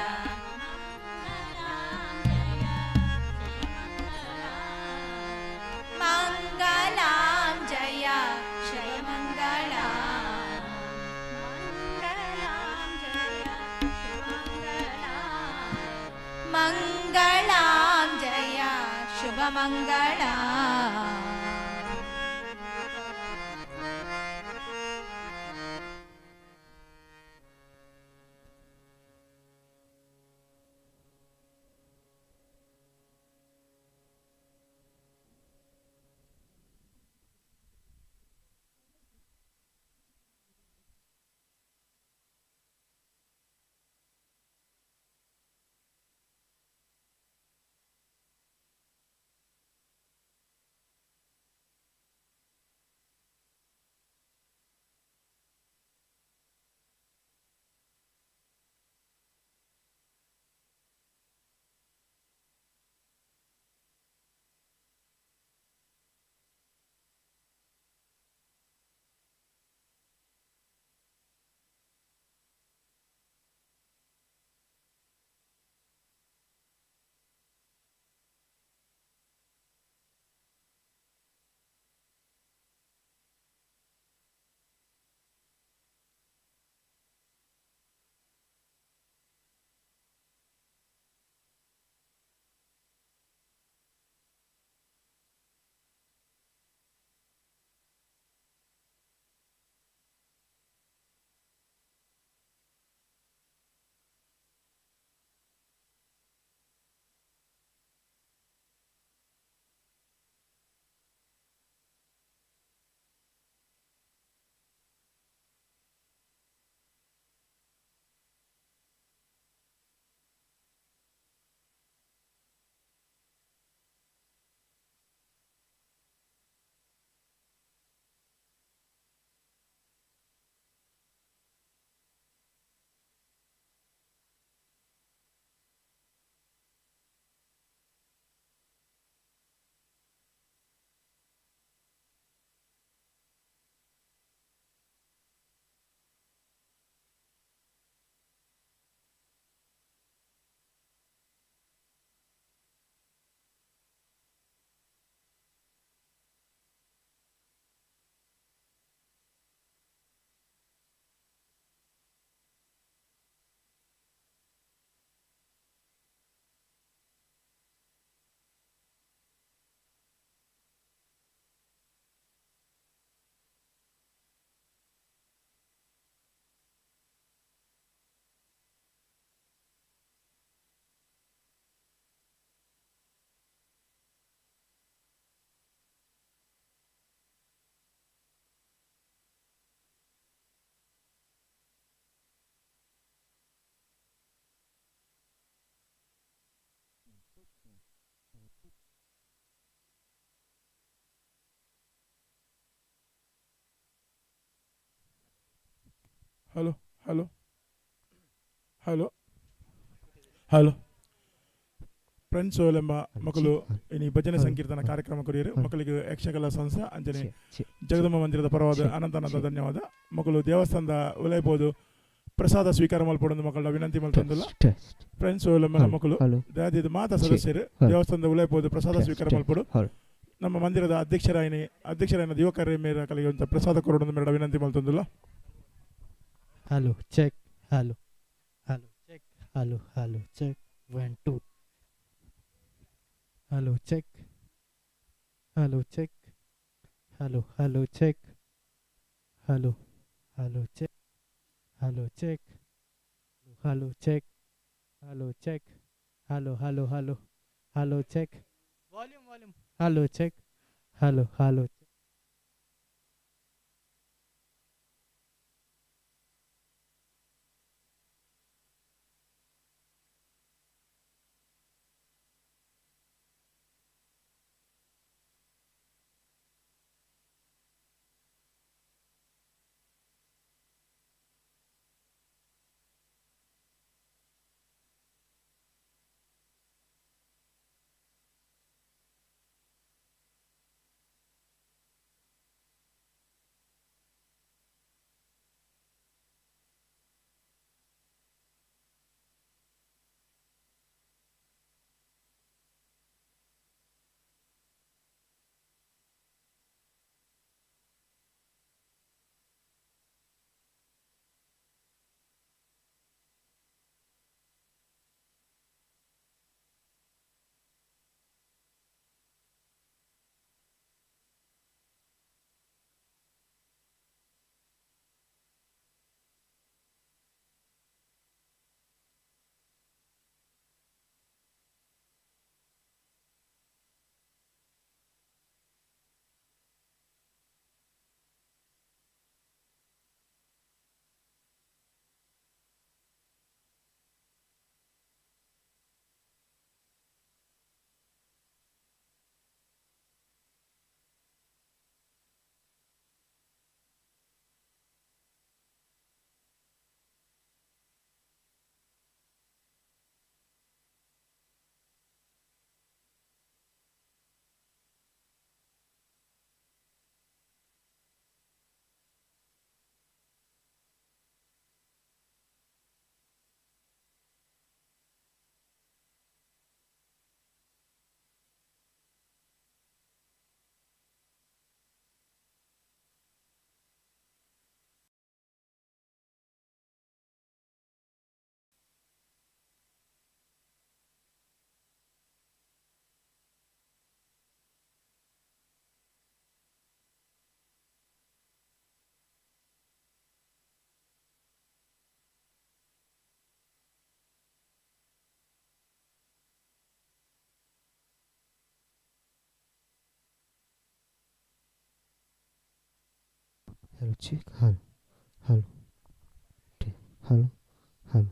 ಮಂಗಳಾಂ ಜಯ ಜಯ ಮಂಗಳಾಂ ಮಂಗಳಾಂ ಜಯ ಶುಭ ಮಂಗಳಾಂ. Hello hello hello hello. Friends ಎಂಬ ಮಕ್ಕಳು ಇನಿ ಭಜನೆ ಸಂಕೀರ್ತನ ಕಾರ್ಯಕ್ರಮ ಕೊರಿಯರು. ಮಕ್ಕಳಿಗೆ ಯಕ್ಷಕಲಾ ಸಂಸ್ಥೆ ಅಂಚನೆ ಜಗದಂಬ ಮಂದಿರದ ಪರವಾದ ಅನಂತ ಅನಂತ ಧನ್ಯವಾದ. ಮಕ್ಕಳು ದೇವಸ್ಥಾನದ ಉಲೈಬೋದು ಪ್ರಸಾದ ಸ್ವೀಕಾರ ಮಲ್ಪಡೊಂದು ಮಕ್ಕಳ ವಿನಂತಿ ಮಲ್ತಂದಿಲ್ಲ. ಫ್ರೆಂಡ್ಸ್ ಎಂಬ ಮಕ್ಕಳು ದಯಾದಿದ ಮಾತಾ ಸದಸ್ಯರು ದೇವಸ್ಥಾನದ ಉಲೈಬೋದು ಪ್ರಸಾದ ಸ್ವೀಕಾರ ಮಲ್ಪಡು. ನಮ್ಮ ಮಂದಿರದ ಅಧ್ಯಕ್ಷರಾಯನಿ ಅಧ್ಯಕ್ಷರಾಯನ ಯುವಕರ ಮೇರ ಕಲಿಗೆ ಪ್ರಸಾದ ಕೊರಡೊಂದು ಮೇಡ ವಿನಂತಿ ಮಲ್ತಂದಿಲ್ಲ. Hello check hello hello check hello hello check 1 2 hello check hello check hello hello check hello hello check hello check hello check hello check hello hello hello hello check volume volume hello check hello hello. Hello check hello hello hello hello.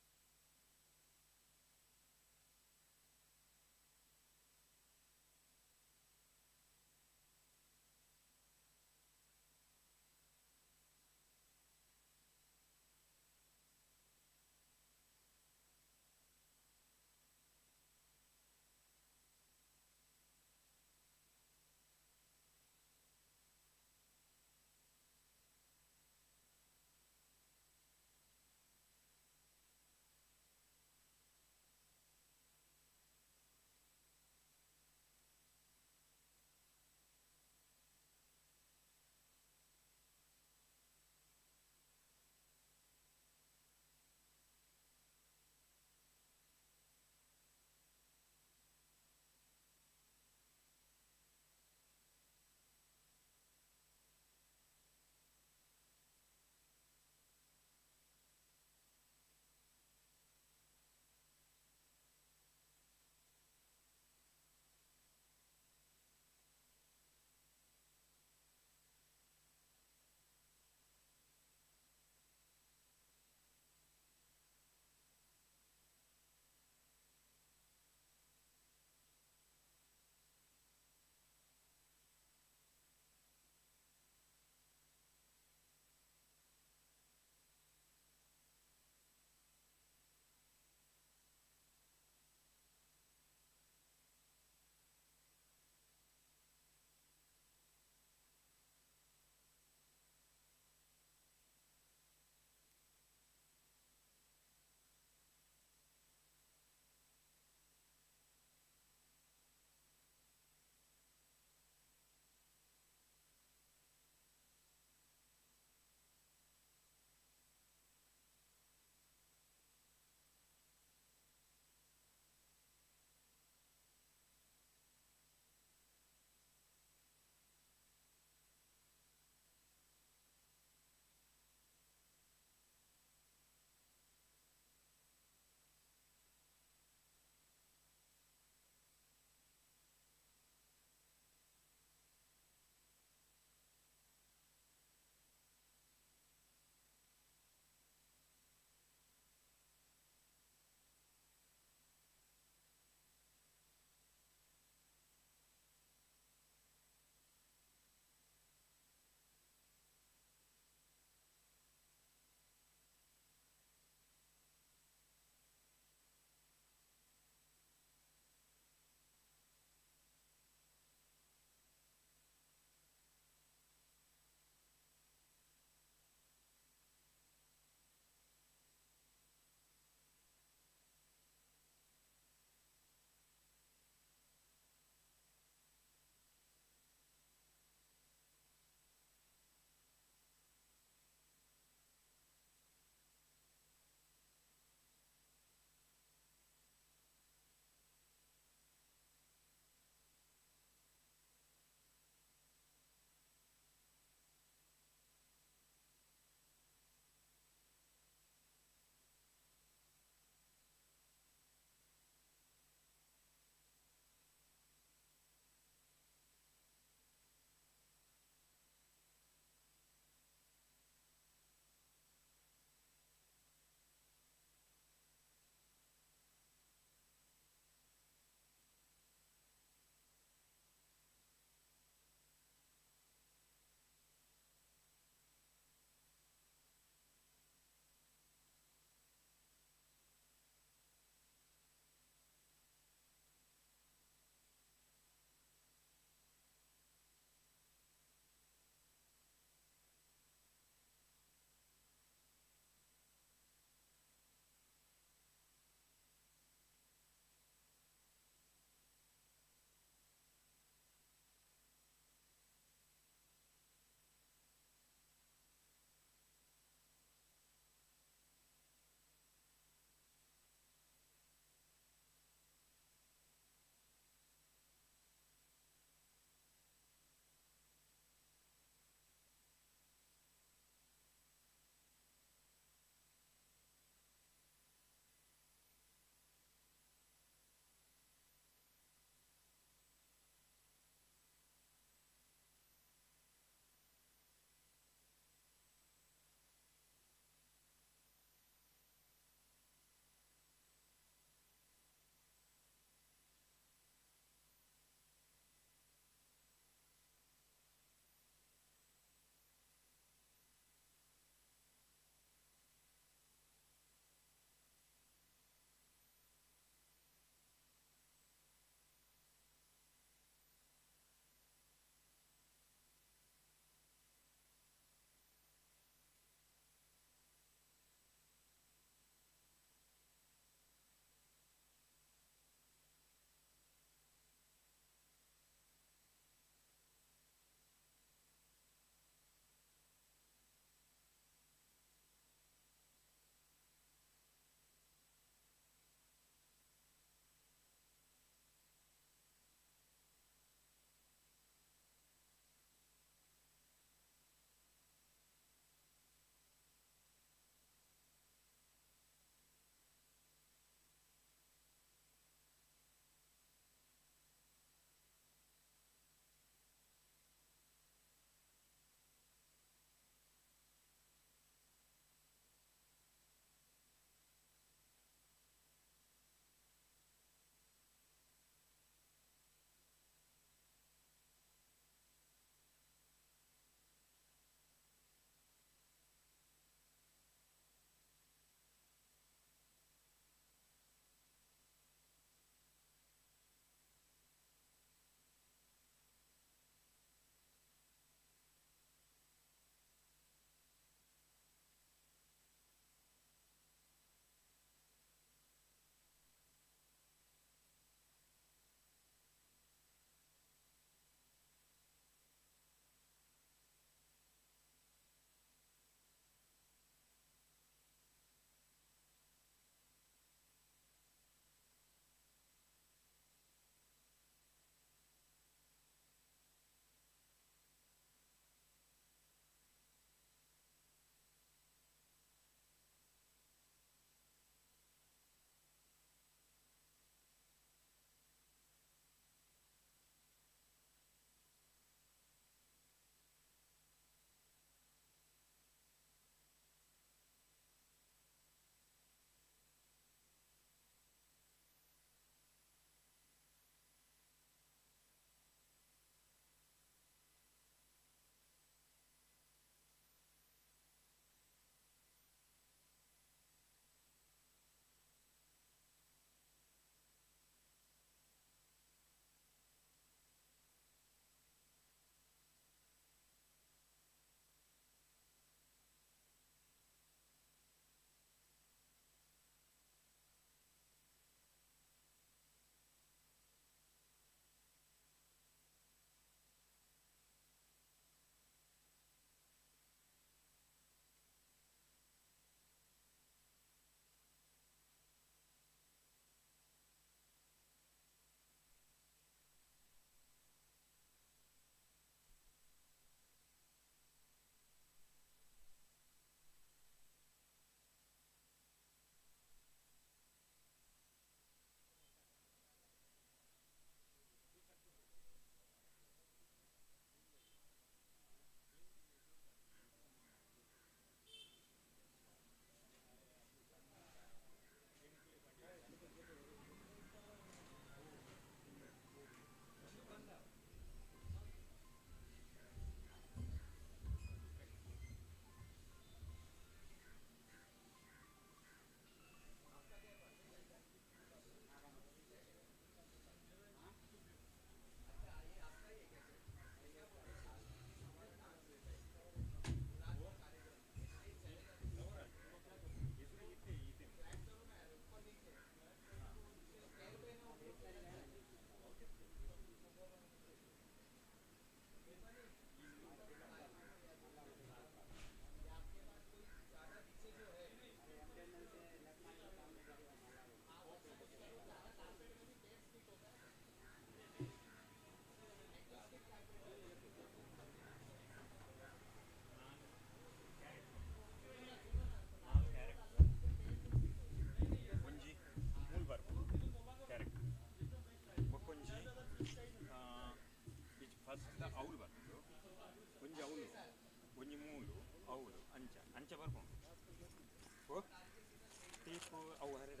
Jeep ಅವು ಹರಡ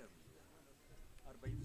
ಆರ್ bike.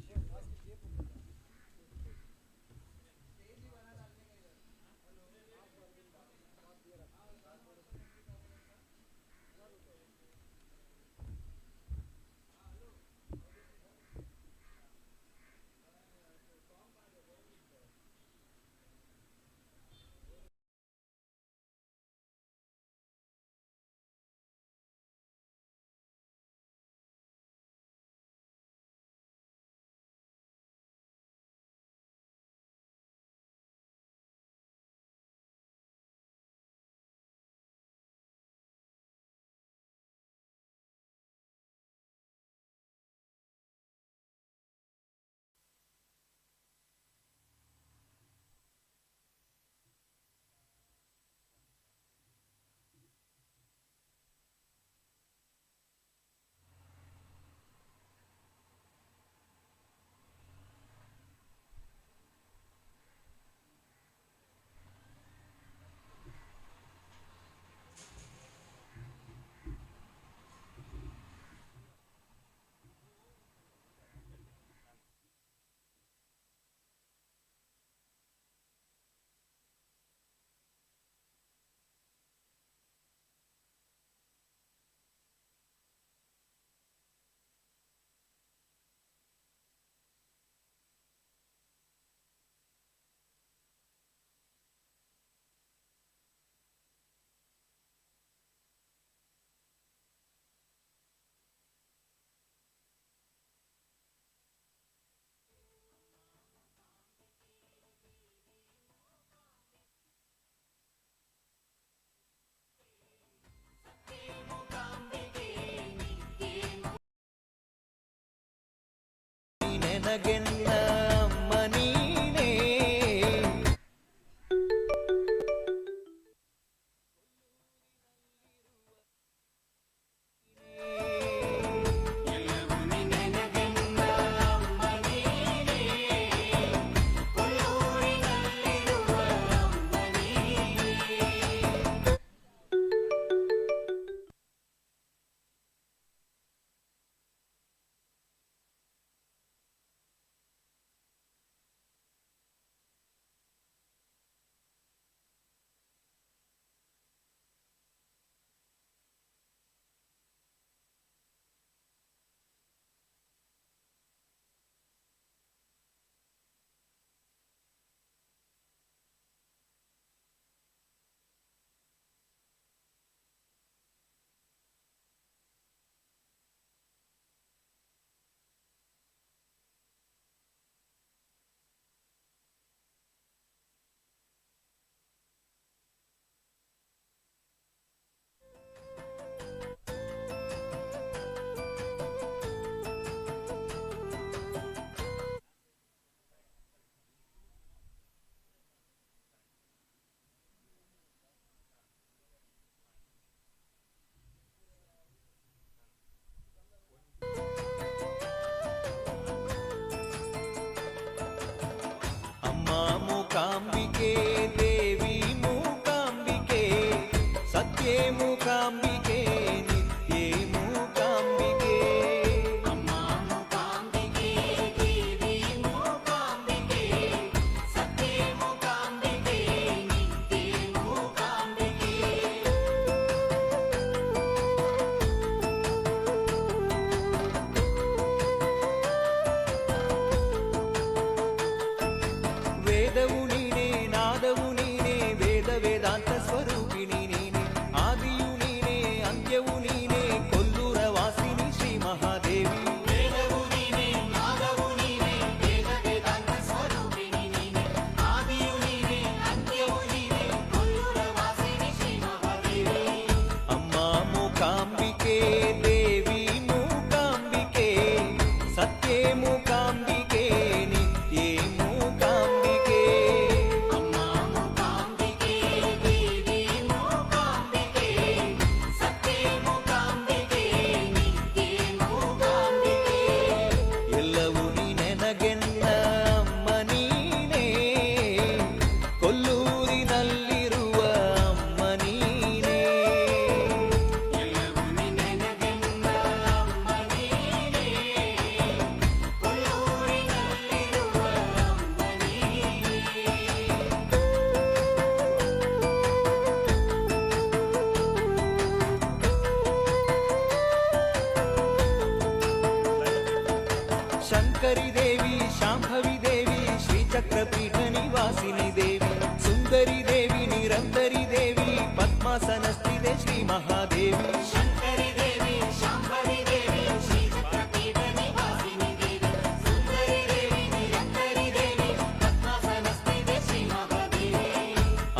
Shankari ದೇವಿ ಶಾಂಭವಿ ದೇವಿ ಶ್ರೀಚಕ್ರಪೀಠ ನಿವಾಸಿನಿ ದೇವಿ ಸುಂದರಿ ದೇವಿ ನಿರಂತರಿ ದೇವಿ ಪದ್ಮಾಸನಸ್ಥಿತೆ ಶ್ರೀ ಮಹಾದೇವಿ. ಶಂಕರಿ ದೇವಿ ಶಾಂಭವಿ ದೇವಿ ಶ್ರೀಚಕ್ರಪೀಠ ನಿವಾಸಿನಿ ದೇವಿ ಸುಂದರಿ ದೇವಿ ನಿರಂತರಿ ದೇವಿ ಪದ್ಮಾಸನಸ್ಥಿತೆ ಶ್ರೀ ಮಹಾದೇವಿ.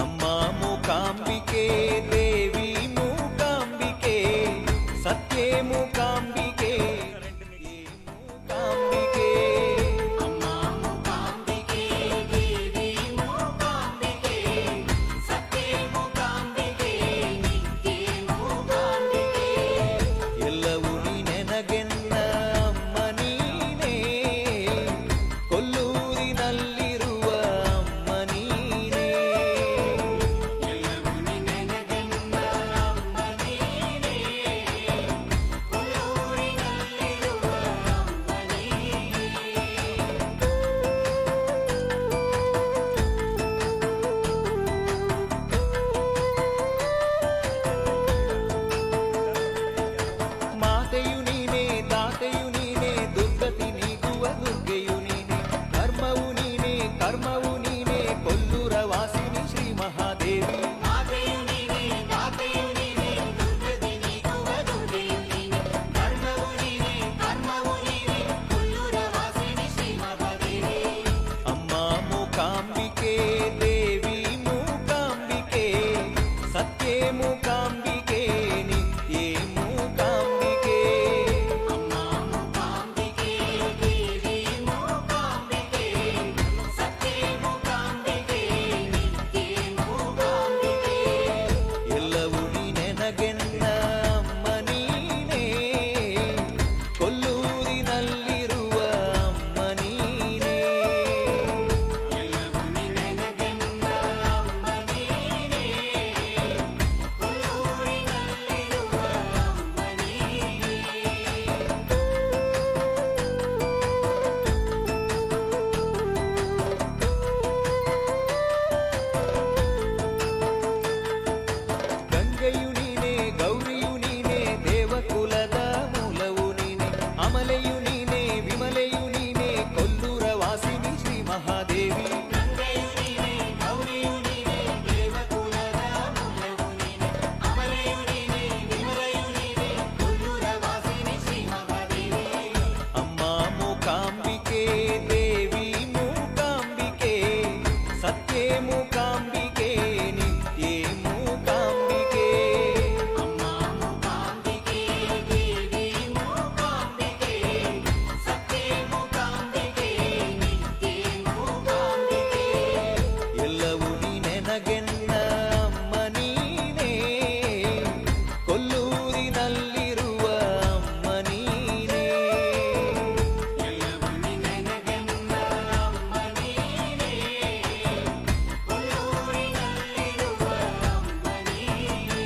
ಅಮ್ಮ ಮೂಕಾಂಬಿಕೆ ದೇವಿ ಮೂಕಾಂಬಿಕೆ ಸತ್ಯೇ ಮೂಕಾಂಬಿಕೆ ಮೂಕಾಂಬಿಕೆ. ಅಮ್ಮ ಮೂಕಾಂಬಿಕೆ ದೇವಿ ಮೂಕಾಂಬಿಕೆ ಸತ್ಯೇ ಮೂಕಾಂಬಿಕೆ ನಿತ್ಯೇ ಮೂಕಾಂಬಿಕೆ. ಎಲ್ಲವೂ ನೀನೆನಗೆನ್ನ ಅಮ್ಮ ನೀನೇ, ಕೊಲ್ಲೂರಿನಲ್ಲಿರುವ ಅಮ್ಮ ನೀನೇ. ಎಲ್ಲವೂ ನಿನಗೆನ್ನ ಅಮ್ಮ ನೀನೇ, ಕೊಲ್ಲೂರಿನಲ್ಲಿರುವ ಅಮ್ಮ ನೀನೇ. ಮಾತೆಯು ನೀನೇ ದಾತೆಯು ನೀನೇ ದುರ್ಗತಿ ನೀಗುವ ದುರ್ಗೆಯು ನೀನೇ, ಧರ್ಮವು ನೀನೇ ಕರ್ಮವು ನೀನೇ ಕೊಲ್ಲೂರ ವಾಸಿನಿ ಶ್ರೀ ಮಹಾದೇವಿ. ಮಾತೆಯು ನೀನೇ ದಾತೆಯು ನೀನೇ ದುರ್ಗತಿ ನೀಗುವ ದುರ್ಗೆಯು ನೀನೇ, ಧರ್ಮವು ನೀನೇ ಕರ್ಮವು ನೀನೇ ಕೊಲ್ಲೂರ ವಾಸಿನಿ ಶ್ರೀ ಮಹಾದೇವಿ. ಅಮ್ಮ ಮೂಕಾಂಬಿಕೆ ದೇವಿ ಮೂಕಾಂಬಿಕೆ ಸತ್ಯೇ ಮೂಕಾಂಬಿಕೆ ನಿತ್ಯೇ ಮೂಕಾಂಬಿಕೆ. ಅಮ್ಮ ಮೂಕಾಂಬಿಕೆ ದೇವಿ ಮೂಕಾಂಬಿಕೆ ಸತ್ಯೇ ಮೂಕಾಂಬಿಕೆ ನಿತ್ಯೇ ಮೂಕಾಂಬಿಕೆ. ಎಲ್ಲವೂ ನೀನೆನಗೆನ್ನ ಅಮ್ಮ ನೀನೇ, ಕೊಲ್ಲೂರಿನಲ್ಲಿರುವ ಅಮ್ಮ ನೀನೇ. ಎಲ್ಲವೂ ನಿನಗೆನ್ನ ಅಮ್ಮ ನೀನೇ, ಕೊಲ್ಲೂರಿನಲ್ಲಿರುವ ಅಮ್ಮ ನೀನೇ. ಗಂಗೆಯು ನೀನೇ ಗೌರಿಯು ನೀನೇ ದೇವಕುಲದ ಮೂಲವು ನೀನೇ, ಅಮಲೆಯು ನೀನೇ ವಿಮಲೆಯು ನೀನೇ ಕೊಲ್ಲೂರ ವಾಸಿನಿ ಶ್ರೀ ಮಹಾದೇವಿ. ಗಂಗೆಯು ನೀನೇ ಗೌರಿಯು ನೀನೇ ದೇವಕುಲದ ಮೂಲವು ನೀನೇ, ಅಮಲೆಯು ನೀನೇ ವಿಮಲೆಯು ನೀನೇ ಕೊಲ್ಲೂರ ವಾಸಿನಿ ಶ್ರೀ ಮಹಾದೇವಿ. ಅಮ್ಮ ಮೂಕಾಂಬಿಕೆ ದೇವಿ ಮೂಕಾಂಬಿಕೆ ಸತ್ಯೇ ಮೂಕಾಂಬಿಕೆ ನಿತ್ಯೇ ಮೂಕಾಂಬಿಕೆ. ಅಮ್ಮ ಮೂಕಾಂಬಿಕೆ ದೇವಿ ಮೂಕಾಂಬಿಕೆ ಸತ್ಯೇ ಮೂಕಾಂಬಿಕೆ ನಿತ್ಯೇ ಮೂಕಾಂಬಿಕೆ. ಎಲ್ಲವೂ ನೀನೆನಗೆನ್ನ ಅಮ್ಮ ನೀನೇ, ಕೊಲ್ಲೂರಿನಲ್ಲಿರುವ ಅಮ್ಮ ನೀನೇ. ಎಲ್ಲವೂ ನಿನಗೆನ್ನ ಅಮ್ಮ ನೀನೇ, ಕೊಲ್ಲೂರಿನಲ್ಲಿರುವ ಅಮ್ಮ ನೀನೇ.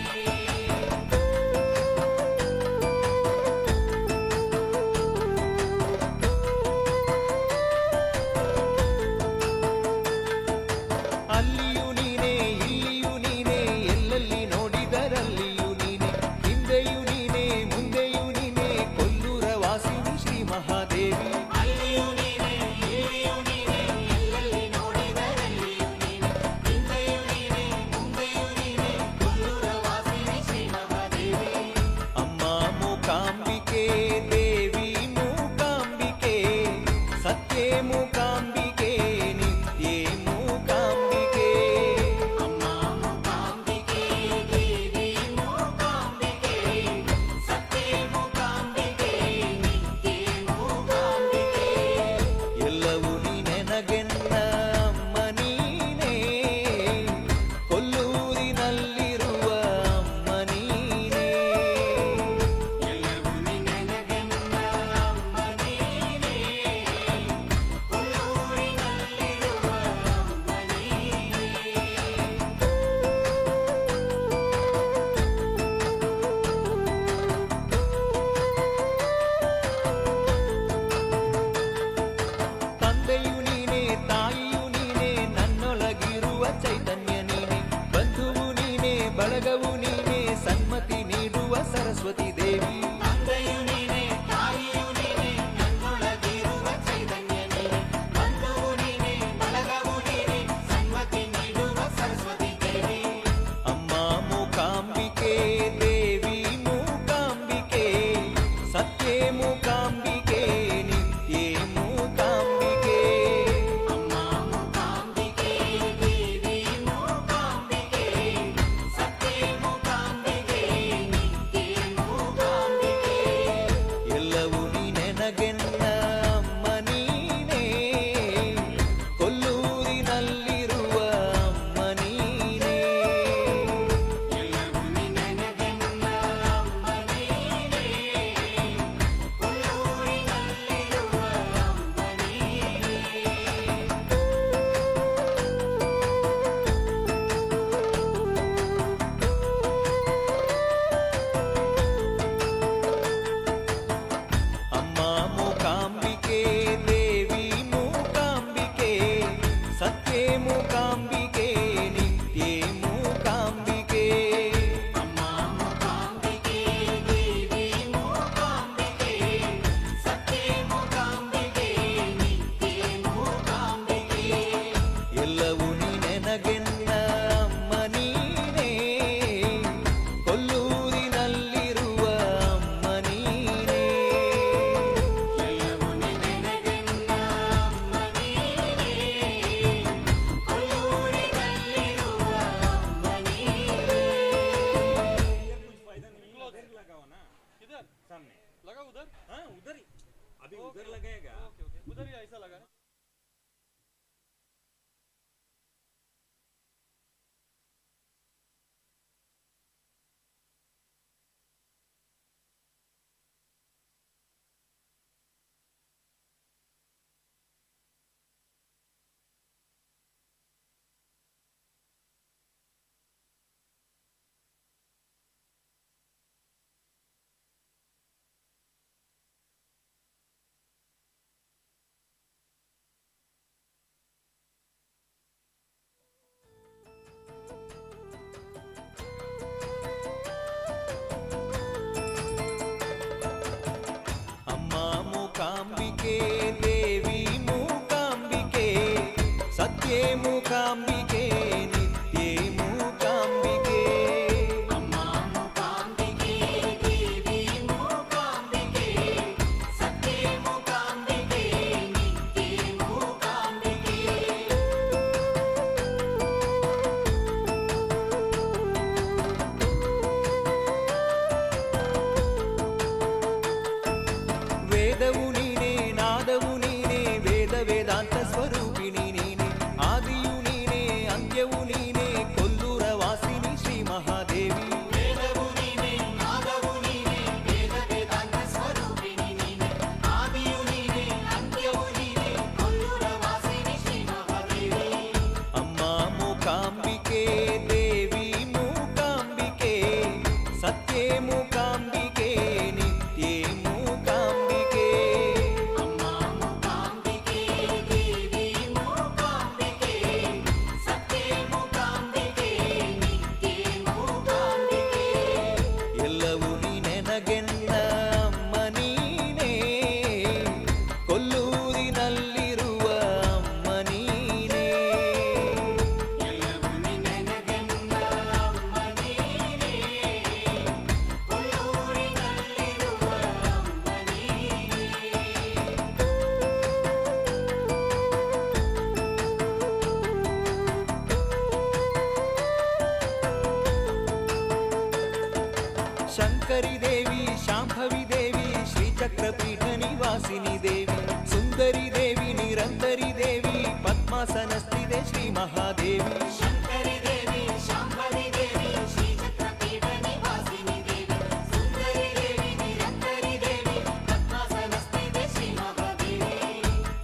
ಅಲ್ಲಿಯೂ ನೀನೇ ಇಲ್ಲಿಯೂ ನೀನೇ ಎಲ್ಲೆಲ್ಲಿ ನೋಡಿದರಲ್ಲಿಯೂ ನೀನೇ, ಹಿಂದೆಯೂ ನೀನೇ ಮುಂದೆಯೂ ನೀನೇ ಕೊಲ್ಲೂರ ವಾಸಿನಿ ಶ್ರೀ ಮಹಾದೇವಿ. ಅಲ್ಲಿಯೂ ನೀನೇ ಇಲ್ಲಿಯೂ ನೀನೇ ಎಲ್ಲೆಲ್ಲಿ ನೋಡಿದರಲ್ಲಿಯೂ ನೀನೇ, ಹಿಂದೆಯೂ ನೀನೇ ಮುಂದೆಯೂ ನೀನೇ ಕೊಲ್ಲೂರ ವಾಸಿನಿ ಶ್ರೀ ಮಹಾದೇವಿ. ಅಮ್ಮ ಮೂಕಾಂಬಿಕೆ ದೇವಿ ಮೂಕಾಂಬಿಕೆ ಸತ್ಯೇ ಮೂಕಾಂಬಿಕೆ ನಿತ್ಯೇ ಮೂಕಾಂಬಿಕೆ. ಅಮ್ಮ ಮೂಕಾಂಬಿಕೆ ದೇವಿ ಮೂಕಾಂಬಿಕೆ ಸತ್ಯೇ ಮೂಕಾಂಬಿಕೆ ನಿತ್ಯೇ ಮೂಕಾಂಬಿಕೆ. ಎಲ್ಲವೂ ನೀನೆನಗೆನ್ನ ಅಮ್ಮ ನೀನೇ, ಕೊಲ್ಲೂರಿನಲ್ಲಿರುವ ಅಮ್ಮ ನೀನೇ. ಎಲ್ಲವೂ ನಿನಗೆನ್ನ ಅಮ್ಮ ನೀನೇ, ಕೊಲ್ಲೂರಿನಲ್ಲಿರುವ ಅಮ್ಮ ನೀನೇ. ತಂದೆಯು ನೀನೇ ತಾಯಿಯು ನೀನೇ ನನ್ನೊಳಗಿರುವ ಚೈತನ್ಯ ನೀನೇ, ಬಂಧುವು ನೀನೇ ಬಳಗವು ನೀನೇ ಸನ್ಮತಿ ನೀಡುವ ಸರಸ್ವತಿ ದೇವಿ. ತಂದೆಯು ನೀನೇ ತಾಯಿಯು ನೀನೇ ನನ್ನೊಳಗಿರುವ ಚೈತನ್ಯ ಅಮ್ಮ ಮೂಕಾಂಬಿಕೆ ದೇವಿ ಮೂಕಾಂಬಿಕೆ ಸತ್ಯೇ ಮೂಕಾಂಬಿಕೆ ನಿತ್ಯೇ ಮೂಕಾಂಬಿಕೆ. ಅಮ್ಮ ಮೂಕಾಂಬಿಕೆ ದೇವಿ ಮೂಕಾಂಬಿಕೆ ಸತ್ಯೇ ಮೂಕಾಂಬಿಕೆ ನಿತ್ಯೇ ಮೂಕಾಂಬಿಕೆ. ವೇದವು ನೀನೇ, ನಾದವು ನೀನೇ, ವೇದ ವೇದಾಂತ ಸ್ವರೂಪಿಣಿ ನೀನೆ, ಆದಿಯು ನೀನೇ, ಅಂತ್ಯವು ನೀನೇ, ಕೊಲ್ಲೂರ ವಾಸಿನಿ ಶ್ರೀ ಮಹಾದೇವಿ. ವೇದವು ನೀನೇ, ನಾದವು ನೀನೇ, ವೇದ ವೇದಾಂತ ಸ್ವರೂಪಿಣಿ ನೀನೆ, ಆದಿಯು ನೀನೇ, ಅಂತ್ಯವು ನೀನೇ, ಕೊಲ್ಲೂರ ವಾಸಿನಿ ಶ್ರೀ ಮಹಾದೇವಿ. ಅಮ್ಮ ಮೂಕಾಂಬಿಕೆ ದೇವಿ ಮೂಕಾಂಬಿಕೆ ಸತ್ಯೇ ಮೂಕಾಂಬಿಕೆ ನಿತ್ಯೇ ಮೂಕಾಂಬಿಕೆ. ಅಮ್ಮ ಮೂಕಾಂಬಿಕೆ ದೇವಿ ಮೂಕಾಂಬಿಕೆ ಸತ್ಯೇ ಮೂಕಾಂಬಿಕೆ ನಿತ್ಯೇ ಮೂಕಾಂಬಿಕೆ. ಎಲ್ಲವೂ ನೀನೆನಗೆನ್ನ ಅಮ್ಮ ನೀನೇ, ಕೊಲ್ಲೂರಿನಲ್ಲಿರುವ ಅಮ್ಮ ನೀನೇ. ಎಲ್ಲವೂ ನಿನಗೆನ್ನ ಅಮ್ಮ ನೀನೇ, ಕೊಲ್ಲೂರಿನಲ್ಲಿರುವ ಅಮ್ಮ ನೀನೇ. ಶಂಕರಿ ದೇವಿ, ಶಾಂಭವಿ ದೇವಿ, ಶ್ರೀಚಕ್ರಪೀಠ ನಿವಾಸಿನಿ ದೇವಿ, ಸುಂದರಿ ದೇವಿ, ನಿರಂತರಿ ದೇವಿ, ಪದ್ಮಾಸನಸ್ಥಿತೆ ಶ್ರೀ ಮಹಾದೇವಿ. ಶಂಕರಿ ದೇವಿ, ಶಾಂಭವಿ ದೇವಿ, ಶ್ರೀಚಕ್ರಪೀಠ ನಿವಾಸಿನಿ ದೇವಿ, ಸುಂದರಿ ದೇವಿ, ನಿರಂತರಿ ದೇವಿ, ಪದ್ಮಾಸನಸ್ಥಿತೆ ಶ್ರೀ ಮಹಾದೇವಿ.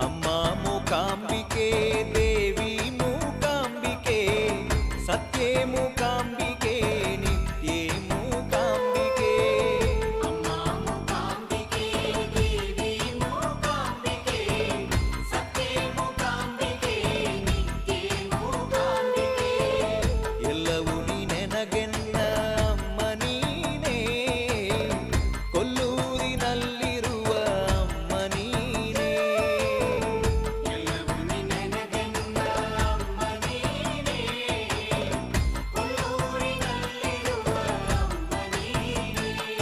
ಅಮ್ಮ ಮೂಕಾಂಬಿಕೆ ದೇವಿ ಮೂಕಾಂಬಿಕೆ ಸತ್ಯೇ ಮೂಕಾಂಬಿಕೆ ನಿತ್ಯೇ ಮೂಕಾಂಬಿಕೆ. ಅಮ್ಮ ಮೂಕಾಂಬಿಕೆ ದೇವಿ ಮೂಕಾಂಬಿಕೆ ಸತ್ಯೇ ಮೂಕಾಂಬಿಕೆ ನಿತ್ಯೇ ಮೂಕಾಂಬಿಕೆ. ಎಲ್ಲವೂ ನೀನೆನಗೆನ್ನ ಅಮ್ಮ ನೀನೇ, ಕೊಲ್ಲೂರಿನಲ್ಲಿರುವ ಅಮ್ಮ ನೀನೇ. ಎಲ್ಲವೂ ನಿನಗೆನ್ನ ಅಮ್ಮ ನೀನೇ, ಕೊಲ್ಲೂರಿನಲ್ಲಿರುವ ಅಮ್ಮ ನೀನೇ.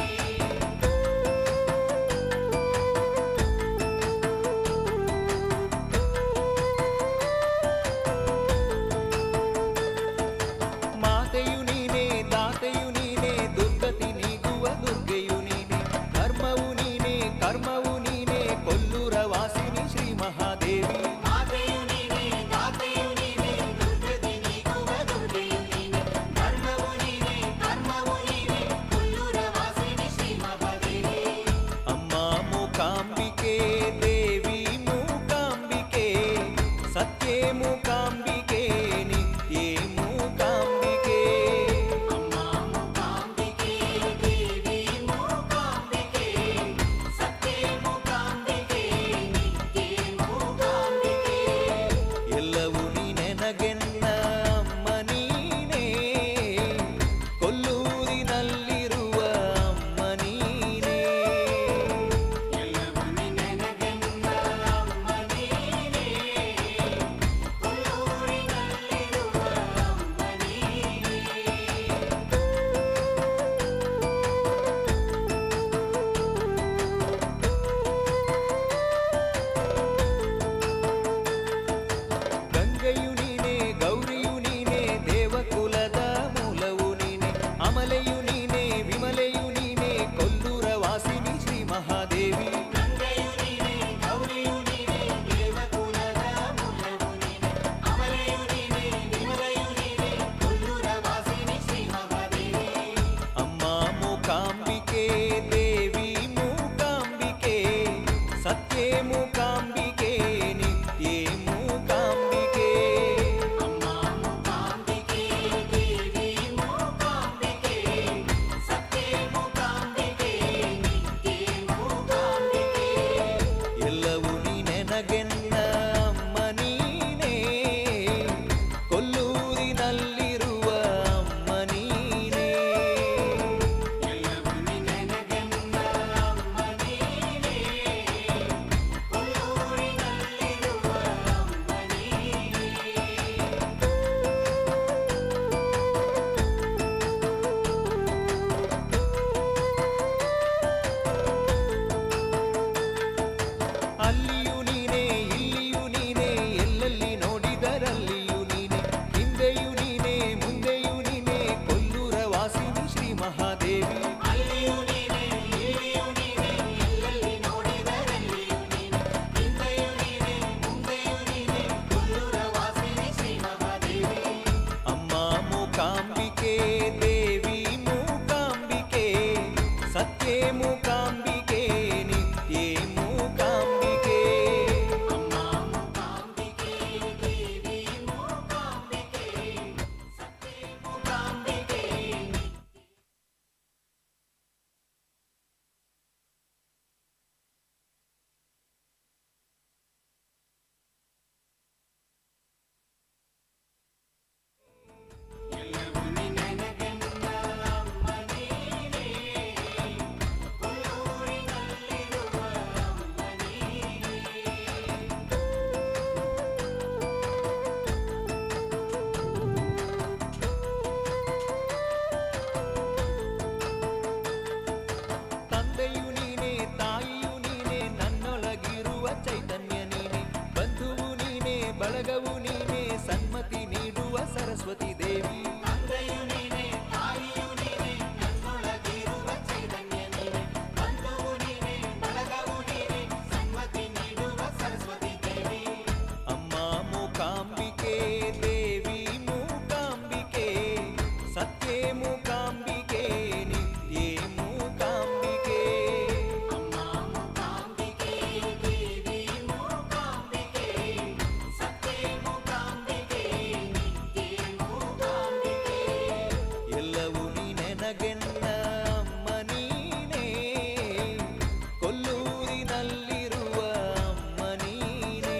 ಮಾತೆಯು ನೀನೇ, ದಾತೆಯು ನೀನೇ, ದುರ್ಗತಿ ನೀಗುವ ದುರ್ಗೆಯು ನೀನೇ, ಧರ್ಮವು ನೀನೇ, ಕರ್ಮವು ನೀನೇ, ಕೊಲ್ಲೂರ ವಾಸಿನಿ ಶ್ರೀ ಮಹಾದೇವಿ. ಮಾತೆಯು ನೀನೇ, ದಾತೆಯು ನೀನೇ, ದುರ್ಗತಿ ನೀಗುವ ದುರ್ಗೆಯು ನೀನೇ, ಧರ್ಮವು ನೀನೇ, ಕರ್ಮವು ನೀನೇ, ಕೊಲ್ಲೂರ ವಾಸಿನಿ ಶ್ರೀ ಮಹಾದೇವಿ. ಅಮ್ಮ ಮೂಕಾಂಬಿಕೆ ದೇವಿ ಮೂಕಾಂಬಿಕೆ ಸತ್ಯೇ ಮೂಕಾಂಬಿಕೆ ನಿತ್ಯೇ ಮೂಕಾಂಬಿಕೆ. ಅಮ್ಮ ಮೂಕಾಂಬಿಕೆ ದೇವಿ ಮೂಕಾಂಬಿಕೆ ಸತ್ಯೇ ಮೂಕಾಂಬಿಕೆ ನಿತ್ಯೇ ಮೂಕಾಂಬಿಕೆ. ಎಲ್ಲವೂ ನೀನೆನಗೆನ್ನ ಅಮ್ಮ ನೀನೇ, ಕೊಲ್ಲೂರಿನಲ್ಲಿರುವ ಅಮ್ಮ ನೀನೇ. ಎಲ್ಲವೂ ನಿನಗೆನ್ನ ಅಮ್ಮ ನೀನೇ, ಕೊಲ್ಲೂರಿನಲ್ಲಿರುವ ಅಮ್ಮ ನೀನೇ. ಗಂಗೆಯು ನೀನೇ, ಗೌರಿಯು ನೀನೇ, ದೇವಕುಲದ ಮೂಲವು ನೀನೇ, ಅಮಲೆಯು ನೀನೇ, ವಿಮಲೆಯು ನೀನೇ, ಕೊಲ್ಲೂರ ವಾಸಿನಿ ಶ್ರೀ ಮಹಾದೇವಿ. ಗಂಗೆಯು ನೀನೇ, ಗೌರಿಯು ನೀನೇ, ದೇವಕುಲದ ಬಳಗವು ನೀನೇ, ಸನ್ಮತಿ ನೀಡುವ ಸರಸ್ವತಿ ದೇವಿ. ತಂದೆಯು ನೀನೇ, ತಾಯಿಯು ನೀನೇ, ನನ್ನೊಳಗಿರುವ ಚೈತನ್ಯ ನೀನೇ. ಬಂಧುವು ನೀನೇ, ಬಳಗವು ನೀನೇ, ಸನ್ಮತಿ ನೀಡುವ ಸರಸ್ವತಿ ದೇವಿ. ಅಮ್ಮ ಮೂಕಾಂಬಿಕೆ, ದೇವಿ ಮೂಕಾಂಬಿಕೆ, ಸತ್ಯೇ ಮೂಕಾಂಬಿಕೆ, ನಿತ್ಯೇ ಮೂಕಾಂಬಿಕೆ. ಅಮ್ಮ ಮೂಕಾಂಬಿಕೆ, ದೇವಿ ಮೂಕಾಂಬಿಕೆ, ಸತ್ಯೇ ಮೂಕಾಂಬಿಕೆ, ನಿತ್ಯೇ ಮೂಕಾಂಬಿಕೆ. ಎಲ್ಲವೂ ನೀನೆನಗೆನ್ನ ಅಮ್ಮ ನೀನೇ, ಕೊಲ್ಲೂರಿನಲ್ಲಿರುವ ಅಮ್ಮ ನೀನೇ.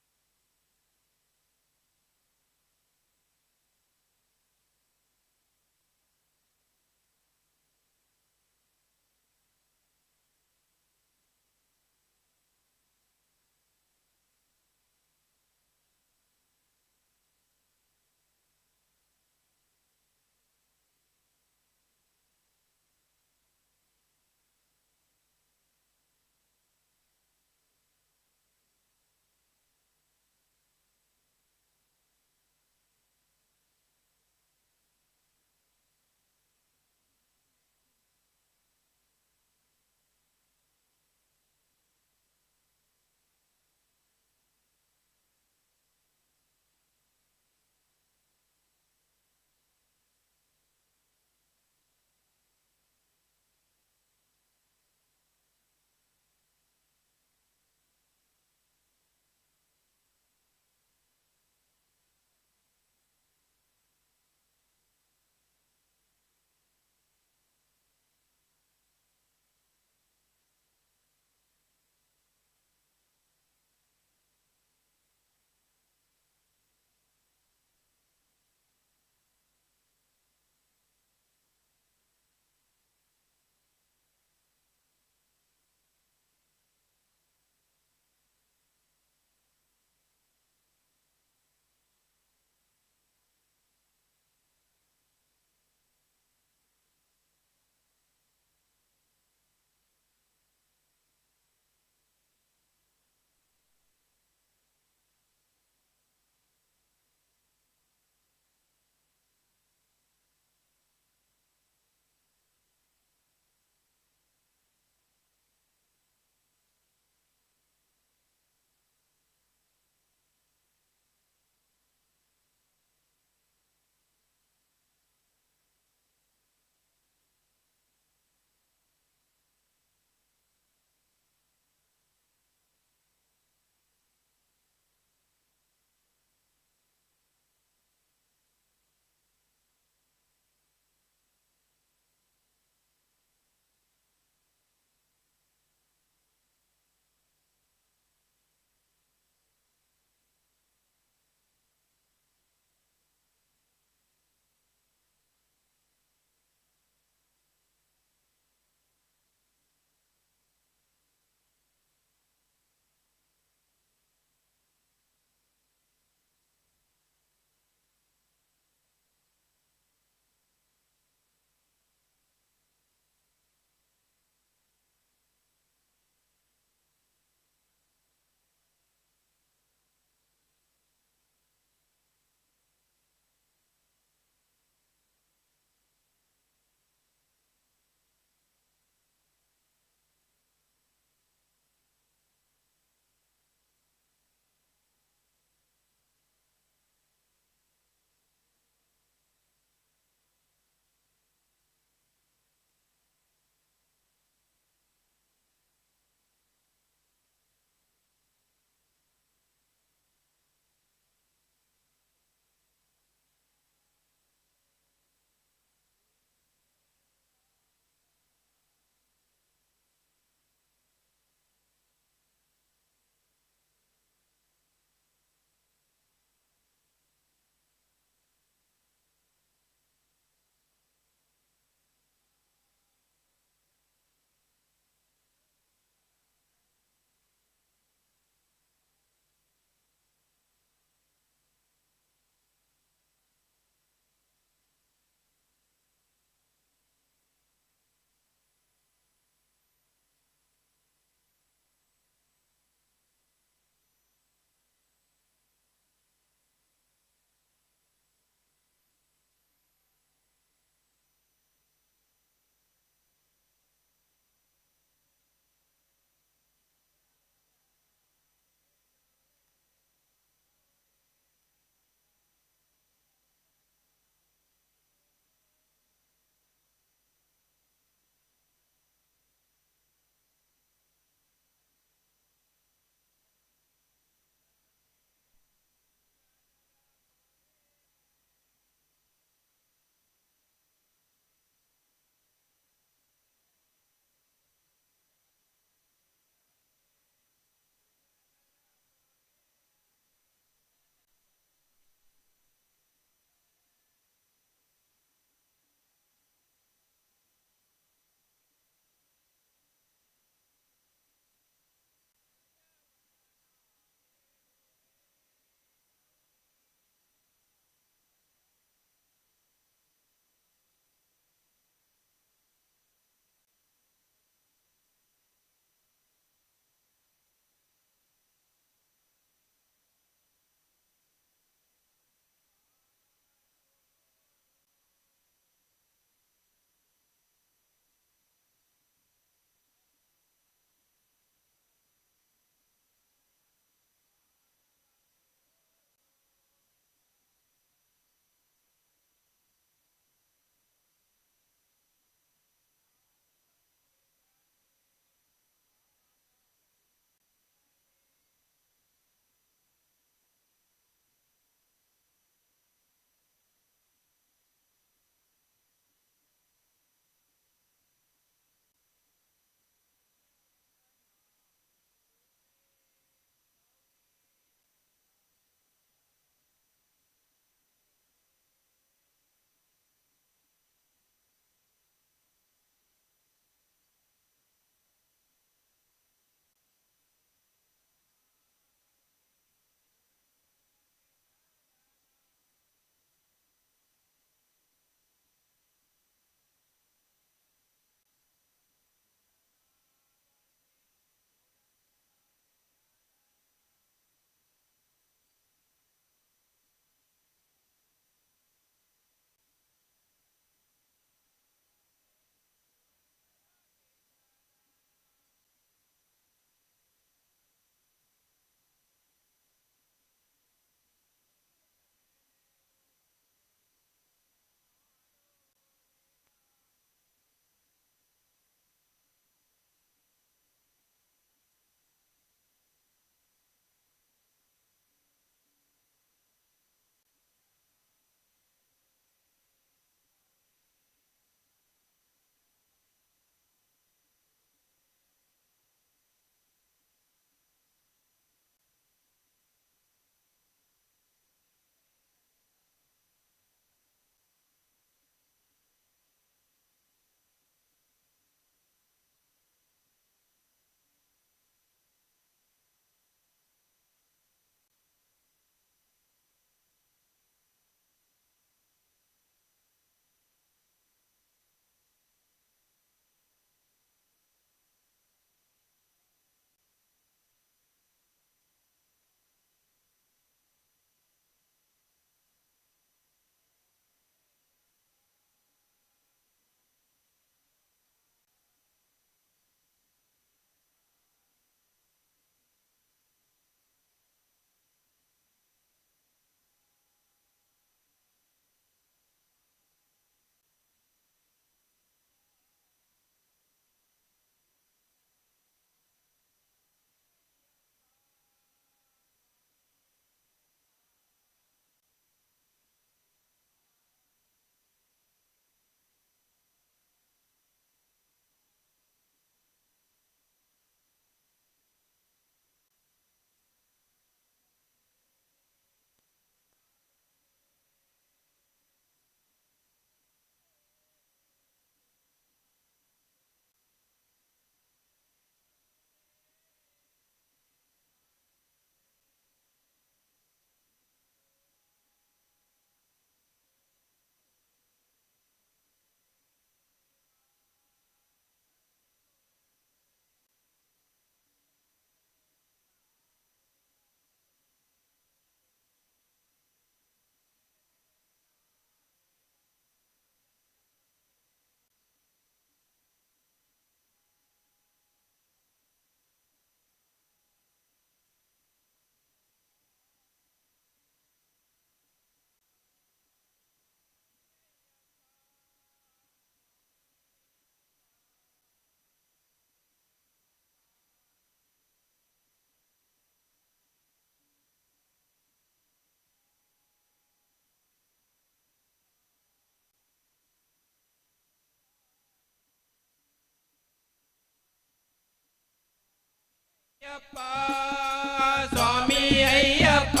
ಸ್ವಾಮಿ ಅಯ್ಯಪ್ಪ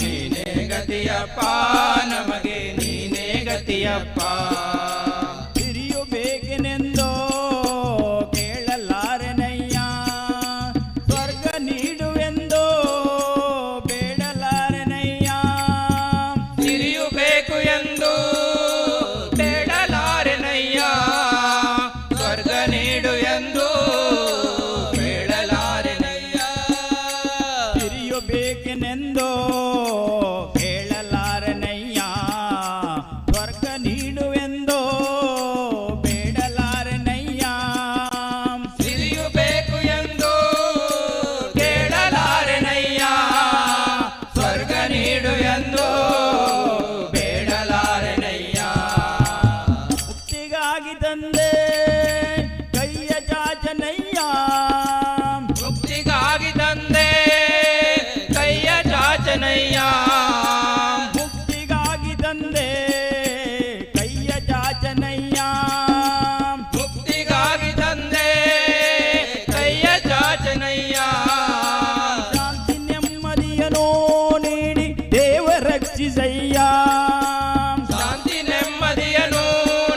ನೀನೇ ಗತಿಯಪ್ಪ ನಮಗೆ ನೀನೇ ಗತಿಯಪ್ಪ. ಸಿರಿಯು ಬೇಕೆನೆಂದೋ ಕೇಳಲಾರೆನಯ್ಯ, ಸ್ವರ್ಗ ನೀಡುವೆಂದೋ ಬೇಡಲಾರೆನಯ್ಯ. ಸಿರಿಯು ಬೇಕು ಎಂದು ಬೇಡಲಾರೆನಯ್ಯ, ಸ್ವರ್ಗ ನೀಡು ಎಂದು ಬೇಡಲಾರೆನಯ್ಯ. ಸಿರಿಯು ಬೇಕೆನೆಂದೋ ಕೇಳಲಾರೆನಯ್ಯ, ಸ್ವರ್ಗ ನೀಡುವೆಂದೋ ಬೇಡಲಾರೆನಯ್ಯ. ಸಿರಿಯು ಬೇಕು ಎಂದು ಕೇಳಲಾರೆನಯ್ಯ, ಸ್ವರ್ಗ ನೀಡು ಎಂದು ಬೇಡಲಾರೆನಯ್ಯ. ಮುಕ್ತಿಗಾಗಿ ತಂದೆ ಕೈಯ ಚಾಚನಯ್ಯ, ಮುಕ್ತಿಗಾಗಿ ತಂದೆ ಕೈಯ ಚಾಚನಯ್ಯ, ಮುಕ್ತಿಗಾಗಿ ತಂದೆ ಕೈಯ ಚಾಚನಯ್ಯ, ಮುಕ್ತಿಗಾಗಿ ತಂದೆ ಕೈಯ ಚಾಚನಯ್ಯ. ಶಾಂತಿ ನೆಮ್ಮದಿಯನೋ ನೀಡಿ ದೇವ ರಕ್ಷಿಸಯ್ಯ, ಶಾಂತಿ ನೆಮ್ಮದಿಯನ್ನು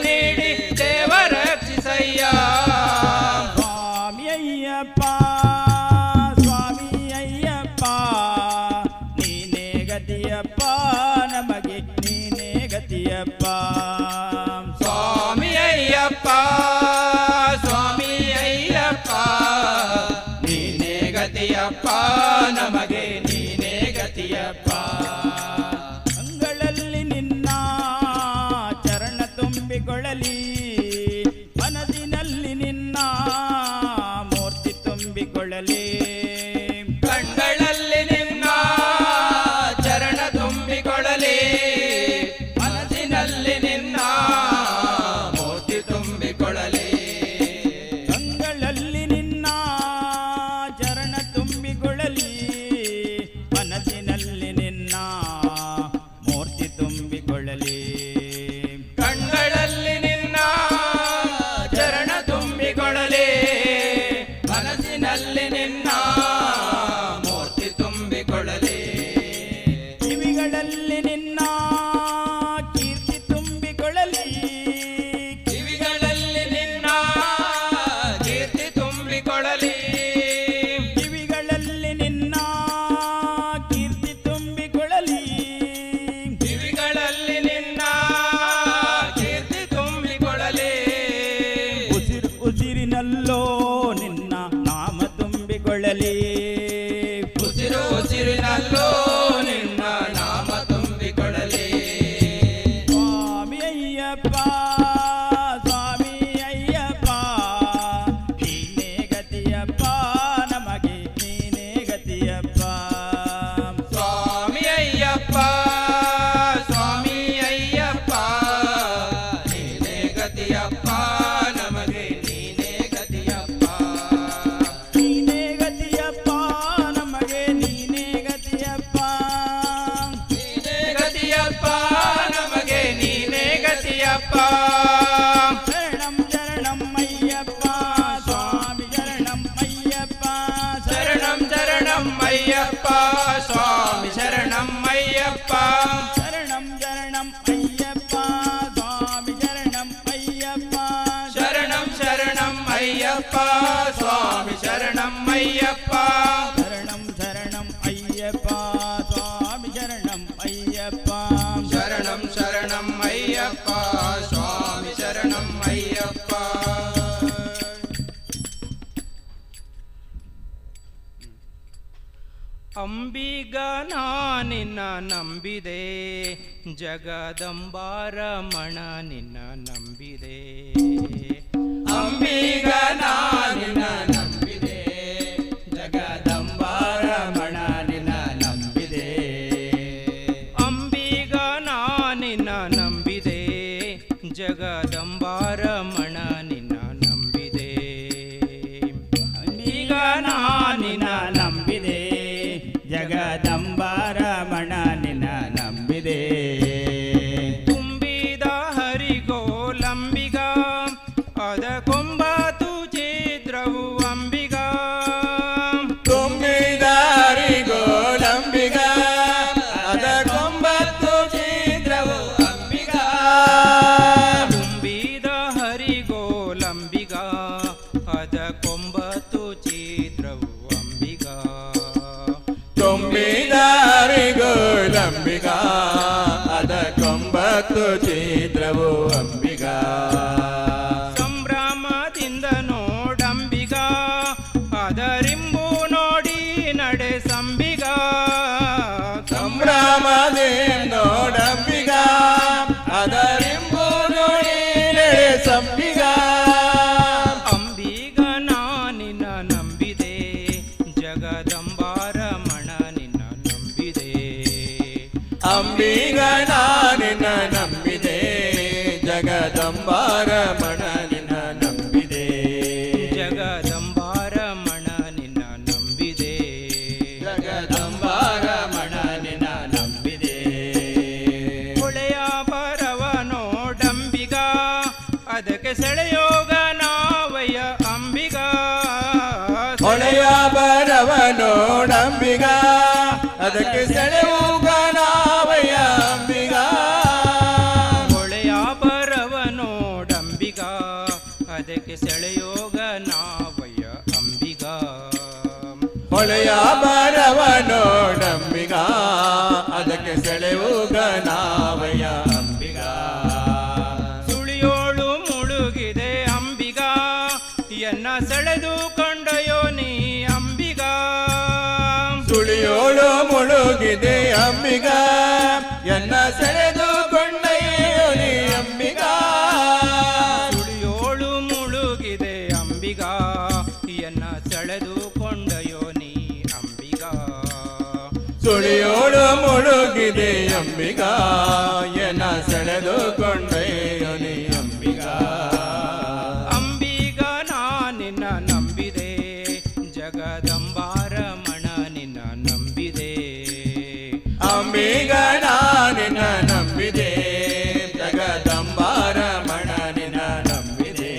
ನೀಡಿ ದೇವ ರಕ್ಷಿಸಯ್ಯ. ಸ್ವಾಮಿ ಅಯ್ಯಪ್ಪ ಸ್ವಾಮಿ ಅಯ್ಯಪ್ಪ ನೀನೇ ಗತಿಯಪ್ಪ ನಮಗೆ ನೀನೇ ಗತಿಯಪ್ಪ. ಸ್ವಾಮಿ ಅಯ್ಯಪ್ಪ ಸ್ವಾಮಿ ಅಯ್ಯಪ್ಪ ನೀನೇ ಗತಿಯಪ್ಪ ನಮಗೆ ನೀನೇ ಗತಿಯಪ್ಪ. ಅಂಗಳಲ್ಲಿ ನಿನ್ನ ಚರಣ ತುಂಬಿಕೊಳ್ಳಲಿ, ಮನಸ್ಸಿನಲ್ಲಿ ನಿನ್ನ ಮೂರ್ತಿ ತುಂಬಿಕೊಳ್ಳಲಿ. ಕಣ್ಗಳಲ್ಲಿ ನಿನ್ನ ಚರಣ ತುಂಬಿಕೊಳ್ಳಲಿ, ಮನಸ್ಸಿನಲ್ಲಿ ನಿನ್ನ ಮೂರ್ತಿ ತುಂಬಿಕೊಳ್ಳಲಿ. ಕಂಗಳಲ್ಲಿ ನಿನ್ನ ಚರಣ ತುಂಬಿಕೊಳ್ಳಲಿ, ಮನಸ್ಸಿನಲ್ಲಿ ನಿನ್ನ ಮೂರ್ತಿ ತುಂಬಿಕೊಳ್ಳಲಿ. ಕಣ್ಗಳಲ್ಲಿ ನಿನ್ನ ಚರಣ ತುಂಬಿಕೊಳ್ಳಲಿ, ಮನಸ್ಸಿನಲ್ಲಿ ನಿನ್ನ ಮೂರ್ತಿ ತುಂಬಿಕೊಳ್ಳಲಿ. ಕಿವಿಗಳಲ್ಲಿ ನಿನ್ನ ಕೀರ್ತಿ ತುಂಬಿಕೊಳ್ಳಲಿ, ಕಿವಿಗಳಲ್ಲಿ ನಿನ್ನ ಕೀರ್ತಿ ತುಂಬಿಕೊಳ್ಳಲಿ, ಕಿವಿಗಳಲ್ಲಿ ನಿನ್ನ ಕೀರ್ತಿ ತುಂಬಿಕೊಳ್ಳಲಿ, ಕಿವಿಗಳಲ್ಲಿ ನಿನ್ನ ಕೀರ್ತಿ ತುಂಬಿಕೊಳ್ಳಲಿ. ಉಸಿರು ಉಸಿರಿನಲ್ಲೋ ನಿನ್ನ ನಾಮ ತುಂಬಿಕೊಳ್ಳಲಿ, ಉಸಿರು ಉಸಿರಿನಲ್ಲೋ ನಿನ್ನ ನಾಮ ತುಂಬಿಕೊಳ್ಳಲಿ. ಸ್ವಾಮಿ ಅಯ್ಯಪ್ಪ ಸ್ವಾಮಿ ಅಯ್ಯಪ್ಪ ನೀನೇ ಗತಿಯಪ್ಪ ನಮಗೆ ನೀನೇ ಗತಿಯಪ್ಪ. ಸ್ವಾಮಿ ಅಯ್ಯಪ್ಪ ಸ್ವಾಮಿ ಅಯ್ಯಪ್ಪ ನೀನೇ ಗತಿಯಪ್ಪ ನಮಗೆ ನೀನೇ ಗತಿಯಪ್ಪ. ನೀನೇ ಗತಿಯಪ್ಪ ನಮಗೆ ನೀನೇ ಗತಿಯಪ್ಪ. ನೀನೇ ಗತಿಯಪ್ಪ ನಮಗೆ ನೀನೇ ಗತಿಯಪ್ಪ. ಶರಣಂ ಶರಣಂ ಅಯ್ಯಪ್ಪ ಸ್ವಾಮಿ ಶರಣಂ ಅಯ್ಯಪ್ಪ, ಶರಣಂ ಶರಣಂ ಅಯ್ಯಪ್ಪ ಸ್ವಾಮಿ ಶರಣಂ ಅಯ್ಯಪ್ಪ. ಶರಣಂ ಶರಣಂ ಅಯ್ಯಪ್ಪ ಸ್ವಾಮಿ ಶರಣಂ ಅಯ್ಯಪ್ಪ, ಶರಣಂ ಶರಣಂ ಅಯ್ಯಪ್ಪ ಸ್ವಾಮಿ ಶರಣಂ ಅಯ್ಯಪ್ಪ. ಶರಣಂ ಶರಣಂ ಅಯ್ಯಪ್ಪ ಸ್ವಾಮಿ ಶರಣಂ ಅಯ್ಯಪ್ಪ. ಶರಣಂ ಶರಣಂ ಅಯ್ಯಪ್ಪ ಸ್ವಾಮಿ ಶರಣಂ ಅಯ್ಯಪ್ಪ. ಅಂಬಿಗ ನಿನ್ನ ನಂಬಿದೆ, ಜಗದಂಬಾರಮಣ ನಿನ್ನ ನಂಬಿದೆ. ಅಂಬಿಗ ನಿನ್ನ ನಂಬಿದೆ, ಜಗದಂಬಾರಮಣ ನಿನ್ನ ನಂಬಿದೆ. ಅಂಬಿಗ ನಿನ್ನ ನಂಬಿದೆ, ಜಗದಂಬಾರಮಣ ನಿನ್ನ ನಂಬಿದೆ. ಅಂಬಿಗ ನಿನ್ನ ನಂಬಿದೆ, ಜಗದಂಬಾರಮಣ ನಿನ್ನ ನಂಬಿದೆ. ತುಂಬಿದ ಹರಿಗೋಲಂಬಿಗ ಅದ ಕೊಂಬಾತು ಛಿದ್ರವು ಅಂಬಿಗ. ಅದಕ್ಕೆ ಸೆಳೆಯೋಗ ನಾವಯ್ಯ ಅಂಬಿಗ. ಹೊಳೆಯ ಬರವ ನೋಡಂಬಿಗ, ಅದಕ್ಕೆ ಸೆಳೆಯುಗ ನಾವಯ್ಯ ಅಂಬಿಗ. ಸುಳಿಯೋಳು ಮುಳುಗಿದೆ ಅಂಬಿಗ, ಎನ್ನ ಸೆಳೆದು ಕೊಂಡಯೋ ನೀ ಅಂಬಿಗ. ಸುಳಿಯೋಳು ಮುಳುಗಿದೆ ಅಂಬಿಗ, ಎನ್ನ ಸೆಳೆದು ಕೊಂಡಯ್ಯೋ ನೀ ಅಂಬಿಗ. ಸುಳಿಯೋಳು ಮುಳುಗಿದೆ ಅಂಬಿಗ, ಎನ್ನ ಸೆಳೆದು ಕೊಂಡಯೋ ನೀ ಅಂಬಿಗ. ಸುಳಿಯೋಳು ಮುಳುಗಿದೆ ಅಂಬಿಗ, ಎನ್ನ ಸೆಳೆದು ಕೊಂಡಯ್ಯೋ ನೀ ಅಂಬಿಗ. ಅಂಬಿಗ ನಾನಿನ್ನ ನಂಬಿದೆ, ಜಗದಂಬಾರಮಣ ನಿನ್ನ ನಂಬಿದೆ. ಅಂಬಿಗ ನಾನಿನ್ನ ನಂಬಿದೆ, ಜಗದಂಬಾರಮಣ ನಿನ್ನ ನಂಬಿದೆ.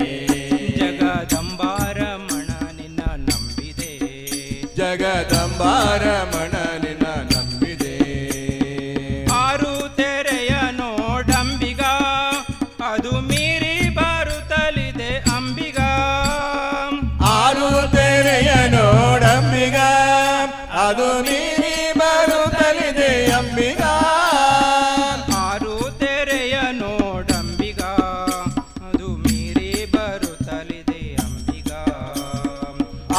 ಜಗದಂಬಾರಮಣ ನಿನ್ನ ನಂಬಿದೆ. ಜಗದಂಬಾರಮಣ ನಿನ್ನ ನಂಬಿದೆ. ಆರು ತೆರೆಯ ನೋಡಂಬಿಗ, ಅದು ಮೀರಿ ಬರುತ್ತಲಿದೆ ಅಂಬಿಗ. ಆರು ತೆರೆಯ ನೋಡಂಬಿಗ, ಅದು ಮೀರಿ ಬರುತ್ತಲಿದೆ ಅಂಬಿಗ. ಆರು ತೆರೆಯ ನೋಡಂಬಿಗ, ಅದು ಮೀರಿ ಬರುತ್ತಲಿದೆ ಅಂಬಿಗ.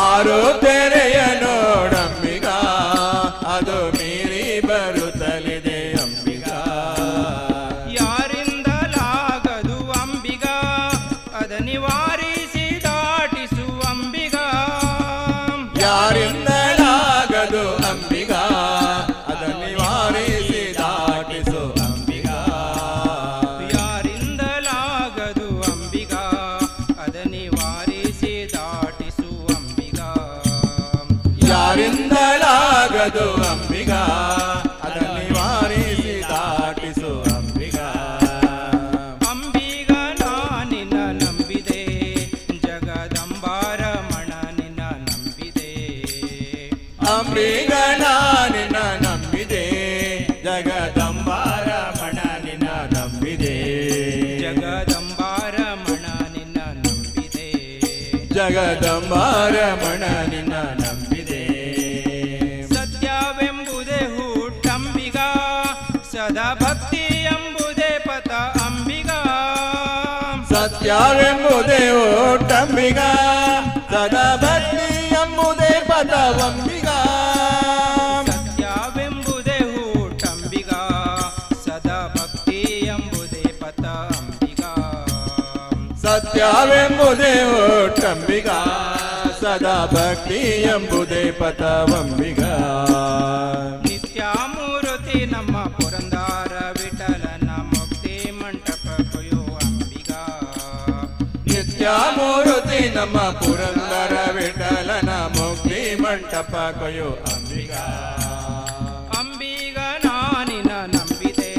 ಆರು ತೆರೆಯ ನೋಡಂಬಿಗ, ಅದು ಮೀರಿ ಬರುತ್ತಲಿದೆ ಅಂಬಿಗ. ಯಾರಿಂದಲಾಗದು ಅಂಬಿಗ, ಅದ ನಿವಾರಿಸಿ ದಾಟಿಸು ಅಂಬಿಗ. ಯಾರಿಂದಲಾಗದು ಅಂಬಿಗ, ಅದನ್ನು ನಿವಾರಿಸಿ ದಾಟಿಸು ಅಂಬಿಗ. ಯಾರಿಂದಲಾಗದು ಅಂಬಿಗ, ಅದ ನಿವಾರಿಸಿ ದಾಟಿಸು ಅಂಬಿಗ. ಯಾರಿಂದಲಾಗದು ಅಂಬಿಗ, ಅದನ್ನು ನಿವಾರಿಸಿ ದಾಟಿಸು ಅಂಬಿಗ. ಅಂಬಿಗ ನಾನಿನ ನಂಬಿದೆ, ಜಗದಂಬಾರಮಣ ನಿನ್ನ ನಂಬಿದೆ. ಅಂಬಿಗ ನಾನಿನ ನಂಬಿದೆ, ಜಗದಂಬಾರಮಣ ನಿನ್ನ ನಂಬಿದೆ. ಜಗದಂಬಾರಮಣ ನಿನ್ನ ನಂಬಿದೆ. ಜಗದಂಬಾರಮಣ ನಿನ್ನ ನಂಬಿದೆ. ಸತ್ಯವೆಂಬುದೇ ಹುಟ್ಟಂಬಿಗ, ಸದಾ ಭಕ್ತಿ ಎಂಬುದೇ ಪಥ ಅಂಬಿಗ. ಸತ್ಯವೆಂಬುದೇ ಓಟಂಬಿಗ, ಸದಾ ಭಕ್ತಿ ಎಂಬುದೇ ಪದವಂಬಿಗ. ಸತ್ಯವೆಂಬುದೇ ಹುಟ್ಟಂಬಿಗ, ಸದಾ ಭಕ್ತಿ ಎಂಬುದೇ ಪಥ ಅಂಬಿಗ. ಸತ್ಯವೆಂಬುದೇ ಓಟಂಬಿಗ, ಸದಾ ಭಕ್ತಿ ಎಂಬುದೇ ಪದವಂಬಿಗ. ನಿತ್ಯ ಮೂರ್ತಿ ನಮ್ಮ ಪುರಂದರ ವಿಠಲನ ಮುಕ್ತಿ ಮಂಟಪ ಕೊಯೋ ಅಂಬಿಗ. ನಿತ್ಯ ಮೂರ್ತಿ ನಮ್ಮ ಪುರಂದರ ವಿಠಲನ ಮುಕ್ತಿ ಮಂಟಪ ಕೊಯೋ ಅಂಬಿಗ. ಅಂಬಿಗ ನಾನಿನ ನಂಬಿದೆ,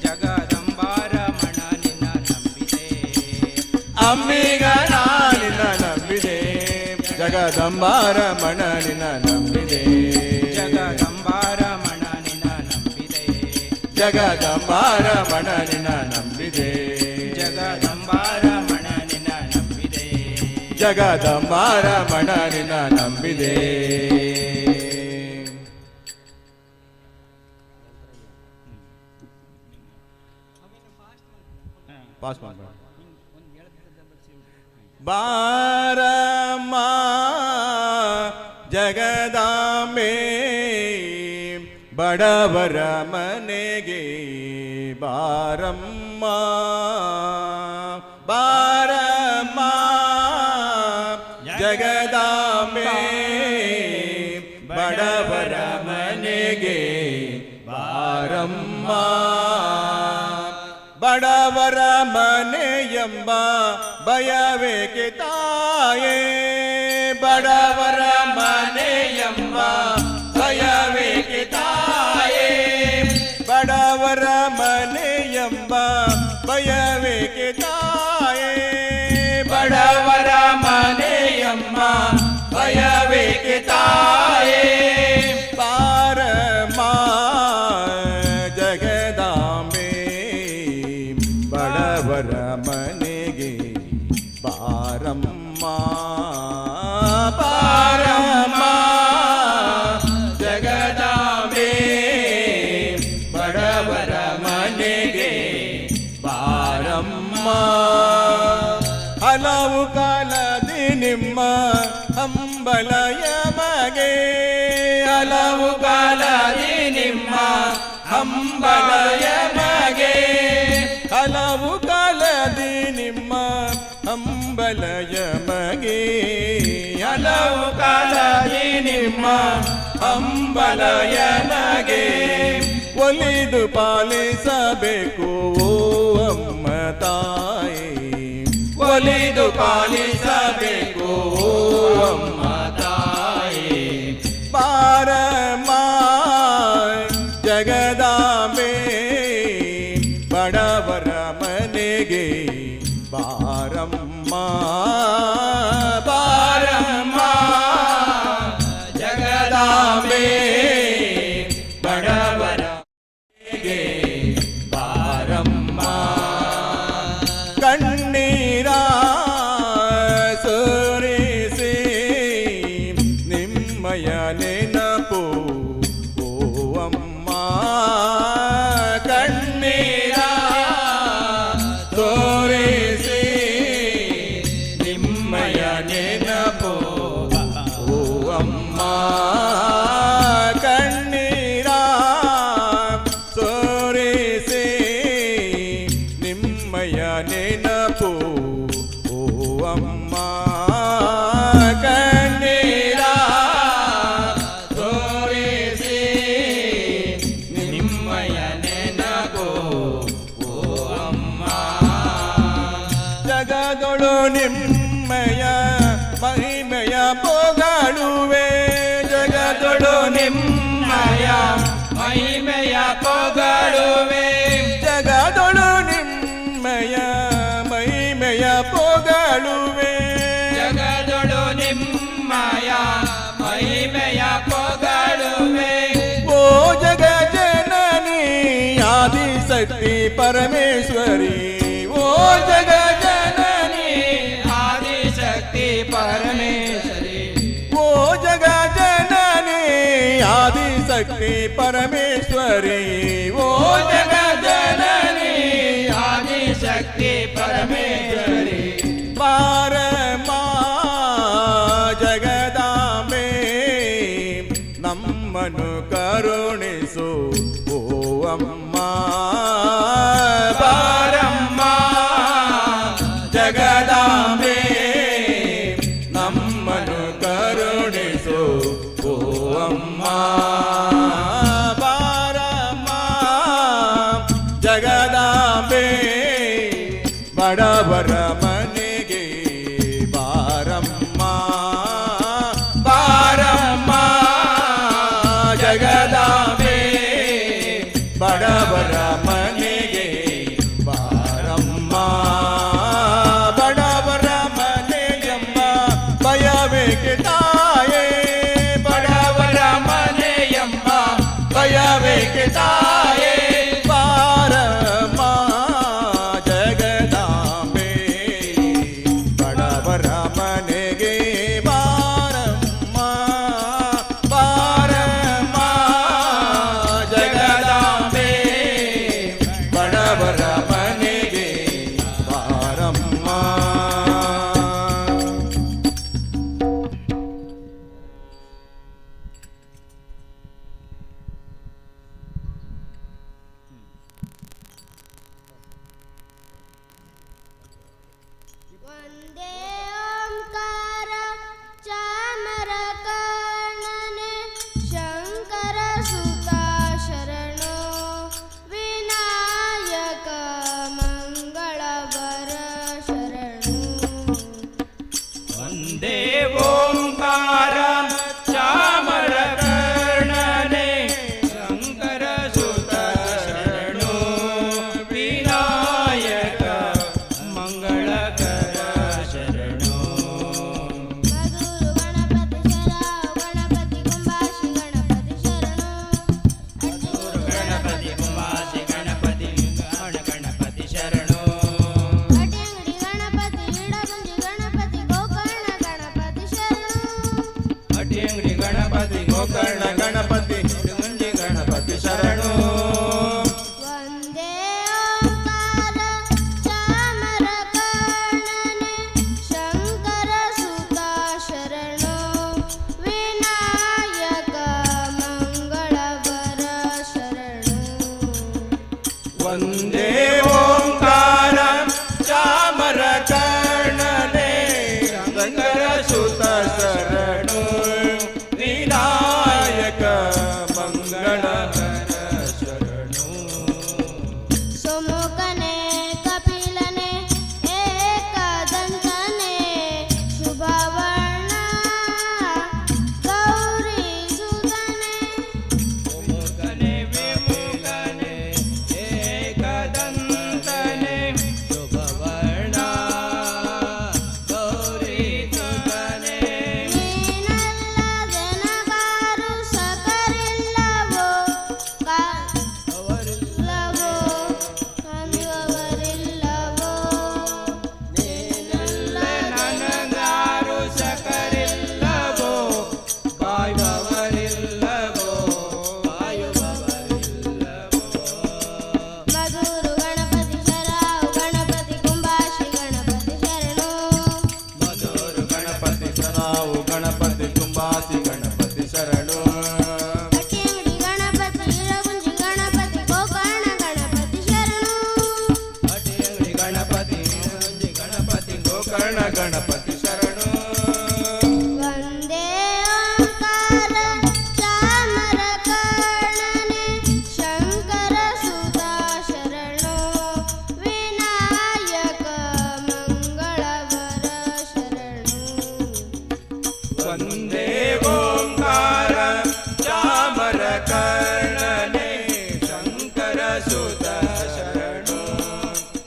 ಜಗದಂಬಾರಮಣ ನಿನ್ನ ನಂಬಿದೆ. ಅಂಬಿಗ ನಾನಿನ ನಂಬಿದೆ, ಜಗದಂಬಾರಮಣ ನಿನ್ನ ನಂಬಿದೆ. ಜಗದಂಬಾರಮಣ ನಿನ್ನ ನಂಬಿದೆ. ಜಗದಂಬಾರಮಣ ನಿನ್ನ ನಂಬಿದೆ. ಜಗದಂಬಾರಮಣ ನಿನ್ನ ನಂಬಿದೆ. ಜಗದಂಬಾರಮಣ ನಿನ್ನ ನಂಬಿದೆ. ಪಾಸ್ ಮಾಡ್ಬೇಡ. ಬಾರಮ್ಮ ಜಗದಾಂಬೆ, ಬಡವರ ಮನೆಗೆ ಬಾರಮ್ಮ. ಬಾರಮ್ಮ ಜಗದಾಂಬೆ, ಬಡವರ ಮನೆಗೆ ಬಾರಮ್ಮ. ಬಡವರ ಮನೆಯೆಂಬ ಭಯವೇಕೆ ತಾಯೇ, ಬಡವರ ಮನೆಯೆಂಬ ಭಯವೇಕೆ ತಾಯೇ, ಬಡವರ ಮನೆಯೆಂಬ ಭಯವೇಕೆ ತಾಯೇ, ಬಡವರ ಮನೆಯೆಂಬ ಭಯವೇಕೆ ತಾಯೇ. ಪಾರಮ್ಮ ಜಗದಾಂಬೆ, ಬಡವರ ಮನೆಗೆ ಬಾರಮ್ಮ. ಬಾರಮ್ಮ ಬಾರಮ್ಮ ಜಗದಾಂಬೆ ಬಡವರ ಮನೆಗೆ ಬಾರಮ್ಮ. ಹಲವು ಕಾಲದಿ ನಿಮ್ಮ ಹಂಬಲಯ ಮಗೆ, ಹಲವು ಕಾಲದಿ ನಿಮ್ಮ ಹಂಬಲಯ ಮಗೆ, ಹಲವು ಕಾಲದಿ ನಿಮ್ಮ ಹಂಬಲಯ ಮಗೆ, ಹಲವು ಕಾಲದಿ ನಿಮ್ಮ ಹಂಬಲಯ ಮಗೆ, ಒಲಿದು ಪಾಲಿಸಬೇಕು ಓ ಅಮ್ಮ ತಾಯಿ, ಒಲಿದು ಪಾಲಿಸಬೇಕು ಓ ಅಮ್ಮ ತಾಯಿ. ಬಾರಮ್ಮ ಜಗದಾಂಬೆ ಬಡವರ ಮನೆಗೆ ಬಾರಮ್ಮ ಬಾರಮ್ಮ ಜಗದಾಂಬೆ ಬಡವರ ಮನೆಗೆ ಬಾರಮ್ಮ. ಕಣ್ಣೀರ ಸುರಿಸಿ ನಿಮ್ಮಯ ನೆನಪು ಓ ಅಮ್ಮ, ಕಣ್ಣೀರ ತೋರಿಸಿ ನಿಮ್ಮಯ ನೆನಪು ಓ ಅಮ್ಮ, ಕಣ್ಣೀರ ತೋರಿಸಿ ನಿಮ್ಮಯ ನೆನಪು ಓ ಅಮ್ಮ, ಕಣ್ಣೀರ ತೋರಿಸಿ ನಿಮ್ಮಯ ನೆನಪು ಓ ಅಮ್ಮ. ಜಗದೊಳು ನಿಮ್ಮಯ ಮಹಿಮೆಯ ಪೊಗಳುವೆ, ಜಗದೊಳು ನಿಮ್ಮಯ ಮಹಿಮೆಯ ಪೊಗಳುವೆ, ಜಗದೊಳು ನಿಮ್ಮಯ ಮಹಿಮೆಯ ಪೊಗಳುವೆ, ಜಗದೊಳು ನಿಮ್ಮಯ ಮಹಿಮೆಯ ಪೊಗಳುವೆ. ಓ ಜಗ ಜನನಿ ಆದಿಶಕ್ತಿ ಪರಮೇಶ್ವರಿ, ಓ ಜಗ ಜನನಿ ಆದಿಶಕ್ತಿ ಪರಮೇಶ್ವರಿ, ಓ ಜಗ ಜನನಿ ಆದಿಶಕ್ತಿ ಪರಮೇಶ್ವರಿ, ಓ ಜಗ ಜನನಿ ಆದಿಶಕ್ತಿ ಪರಮೇಶ್ವರಿ. ಬಾರಮ್ಮ ಜಗದಾಂಬೆ ನಮ್ಮನ್ನು ಕರುಣಿಸು ಓ ಅಮ್ಮ, ಬಾರಮ್ಮ ಜಗದಾಂಬೆ ನಮ್ಮನ್ನು ಕರುಣಿಸು ಓ ಅಮ್ಮ, ಬಾರಮ್ಮ ಜಗದಾಂಬೆ ಬಡವರ ಮನೆಗೆ ಬಾರಮ್ಮ ಬಾರಮ್ಮ ಜಗದಾಂಬೆ ಬಡವರ ಮನೆಗೆ ಬಾರಮ್ಮ. ಬಡವರ ಮನೆಯಮ್ಮ ಭಯವೇಕೆ ತಾಯೇ, ಬಡವರ ಮನೆಯಮ್ಮ ಭಯವೇಕೆ ತಾಯೇ, ಬಾರಮ್ಮ ಜಗದಾಂಬೆ ಬಡವರ ಮನೆಗೆ ಬಾರಮ್ಮ ಬಾರಮ್ಮ ಜಗದಾಂಬೆ ಬಡವರ ಮನೆಗೆ ಬಾರಮ್ಮ. ವಂದೇ ಓಂಕಾರ ಚಾಮರ ಕರ್ಣನೆ ಶಂಕರ ಸುತ ಶರಣೋ ವಿನಾಯಕ ಮಂಗಳವರ ಶರಣೋ. ವಂದೇ ಓಂಕಾರ ಚಾಮರ ಕರ್ಣನೆ ಶಂಕರ ಸುತ ಶರಣೋ ವಿನಾಯಕ ಮಂಗಳಕರ ಶರಣೋ. ಮಧುರು ಗಣಪತಿ ಶರಣ ಗಣಪತಿ ಕುಂಬಾಶಿ ಗಣಪತಿ ಶರಣೋ, ಗಣಪತಿ ಕುಮಾಸಿ ಗಣಪತಿ ಗಣ ಗಣಪತಿ ಶರಣೋ. ಕಟಿಯಂಗಡಿ ಗಣಪತಿ ಇಡಗುಂಜಿ ಗಣಪತಿ ಶರಾವು ಗಣಪತಿ ಕುಂಬಾಸಿ ಗಣಪತಿ ಶರಣು. ಭಟ್ಟಿಯಂಗಡಿ ಗಣಪತಿ ಇಳಗುಂಜಿ ಗಣಪತಿ ಗೋಕರ್ಣ ಗಣಪತಿ ಶರಣು. ಭಟ್ಟಿಯಂಗಡಿ ಗಣಪತಿ ಇಳಗುಂಜಿ ಗಣಪತಿ ಗೋಕರ್ಣ ಗಣಪತಿ ಶರಣು. ವಂದೇ ಓಂಕಾರ ಚಾಮರ ಕರ್ಣನೆ ಶಂಕರ ಸುತಾ ಶರಣು ವಿನಾಯಕ ಮಂಗಳವರ ಶರಣು. ವಂದೇ ಓಂಕಾರ ಚಾಮರ ಕರ್ಣನೆ ಶಂಕರ ಸುತ ಶರಣು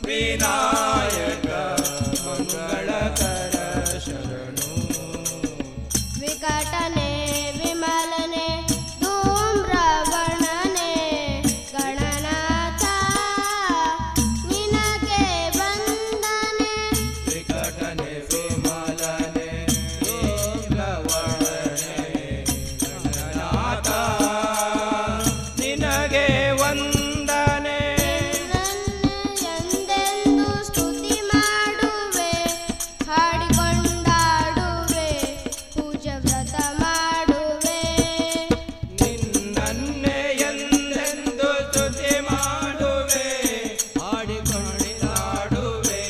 ವಿನಾಯಕ ಮಂಗಳಕರ ಶರಣು. ವಿಕಟನೆ ವಿಮಲನೆ ಧೂಮ್ರವರ್ಣನೆ ಗಣನಾಥ ನಿನಗೆ ವಂದನೆ. ವಿಕಟನೆ ವಿಮಲನೆ ಧೂಮ್ರವರ್ಣನೆ ಗಣನಾಥ ನಿನಗೆ ವಂದನೆ. ಎಂದೆಂದು ಸ್ತುತಿ ಮಾಡುವೆ ಹಾಡಿಕೊಂಡಾಡುವೆ ಪೂಜೆ ವ್ರತ ಮಾಡುವೆ. ನಿನ್ನನ್ನೇ ಎಂದೆಂದು ಸ್ತುತಿ ಮಾಡುವೆ ಹಾಡಿಕೊಂಡಾಡುವೆ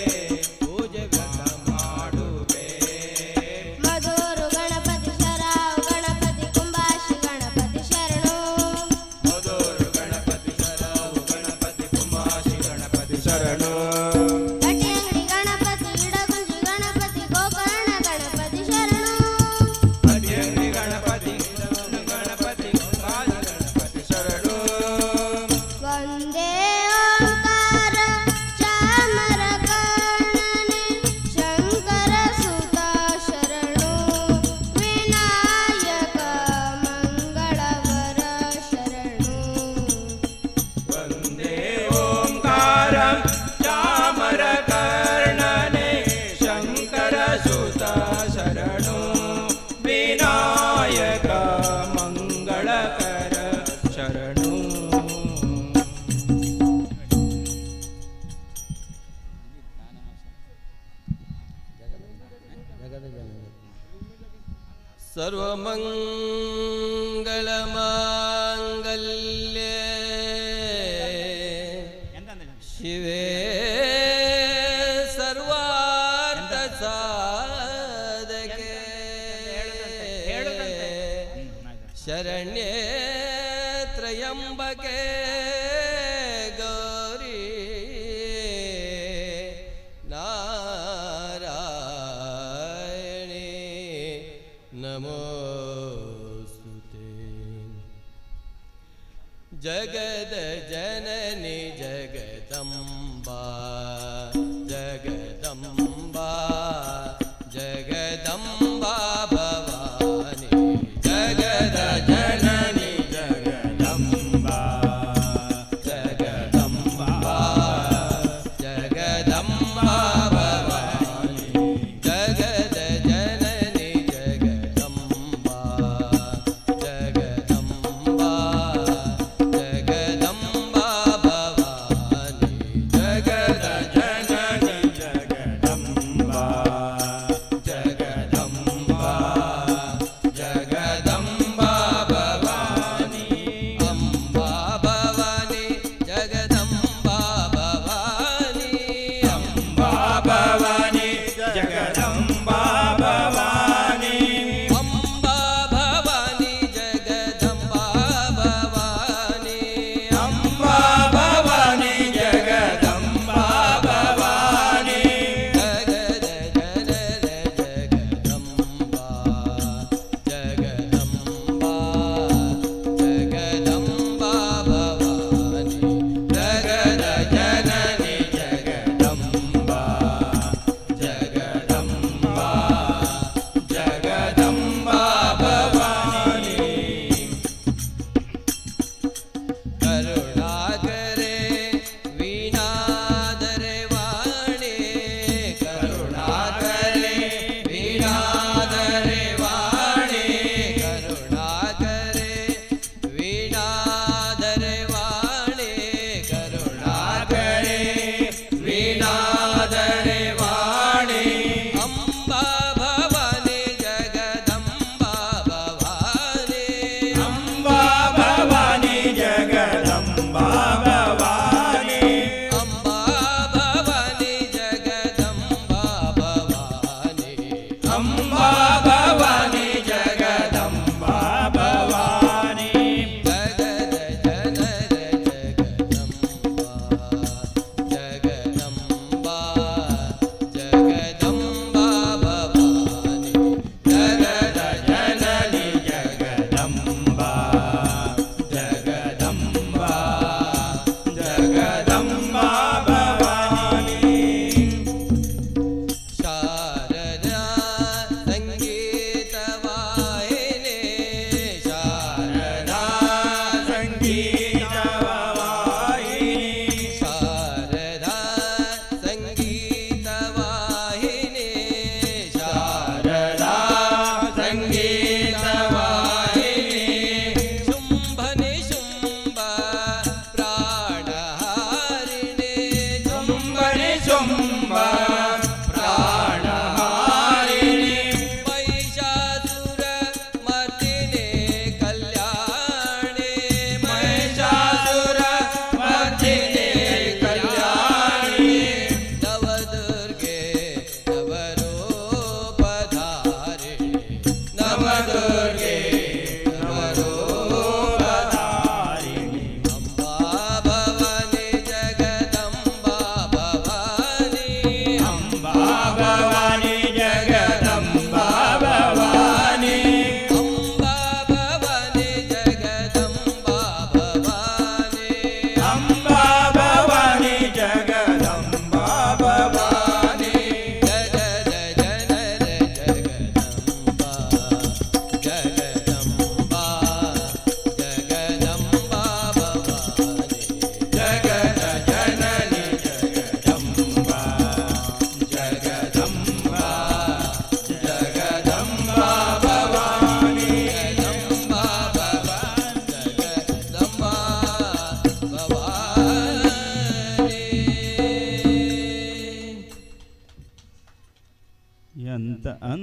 ಪೂಜೆ ವ್ರತ ಮಾಡುವೆ. ಮಧುರು ಗಣಪತಿ ಶರಾವ್ ಗಣಪತಿ ಕುಂಬಾಶಿ ಗಣಪತಿ ಶರಣು. ಮಧುರು ಗಣಪತಿ ಶರಾವು ಗಣಪತಿ ಕುಮಾಶಿ ಗಣಪತಿ ಶರಣು. ಭಟ್ಟಿಯಂಗಡಿ ಗಣಪತಿ ಇಡಗುಂಜಿ ಗಣಪತಿ ಗೋಕರ್ಣ ಗಣಪತಿ ಶರಣು. ಭಟ್ಟಿಯಂಗಡಿ ಗಣಪತಿ ಗಣಪತಿ ಕುಮಾಶಿ ಗಣಪತಿ ಶರಣು. ವಂದೇ ಓಂಕಾರ ಚಾಮರ ಕರ್ಣನೆ ಶಂಕರ ಸುತ ಶರಣು ವಿನಾಯಕ ಮಂಗಳವರ ಶರಣು. ವಂದೇ ಓಂಕಾರ ಚಾಮರ ಕರ್ಣನೆ ಶಂಕರ ಸುತ ಶರಣು ವಿನಾಯಕ ಮಂಗಳಕರ ಶರಣು. ಸರ್ವಮಂಗಳಮಾಂಗಲ್ಯೆ ಶಿವೆ ಸರ್ವಾರ್ಥ ಸಾಧಕೆ ಶರಣ್ಯೇ ತ್ರಯಂಬಕೆ ಗೌರಿ ನಾರಾಯಣಿ ನಮೋಸ್ತುತೆ. ಜಗದ ಜನನಿ ಜಗದಂಬಾ ಜಗದಂಬಾ ಜಗದಂಬಾ ಭವಾನಿ ಜಗದ ಜನನಿ ಜಗದಂಬಾ ಜಗದಂಬಾ ಜಗದಂಬಾ ಭವಾನಿ ಜಗದ ಜನನಿ ಜಗದಂಬಾ ಜಗದಂಬಾ ಜಗದಂಬಾ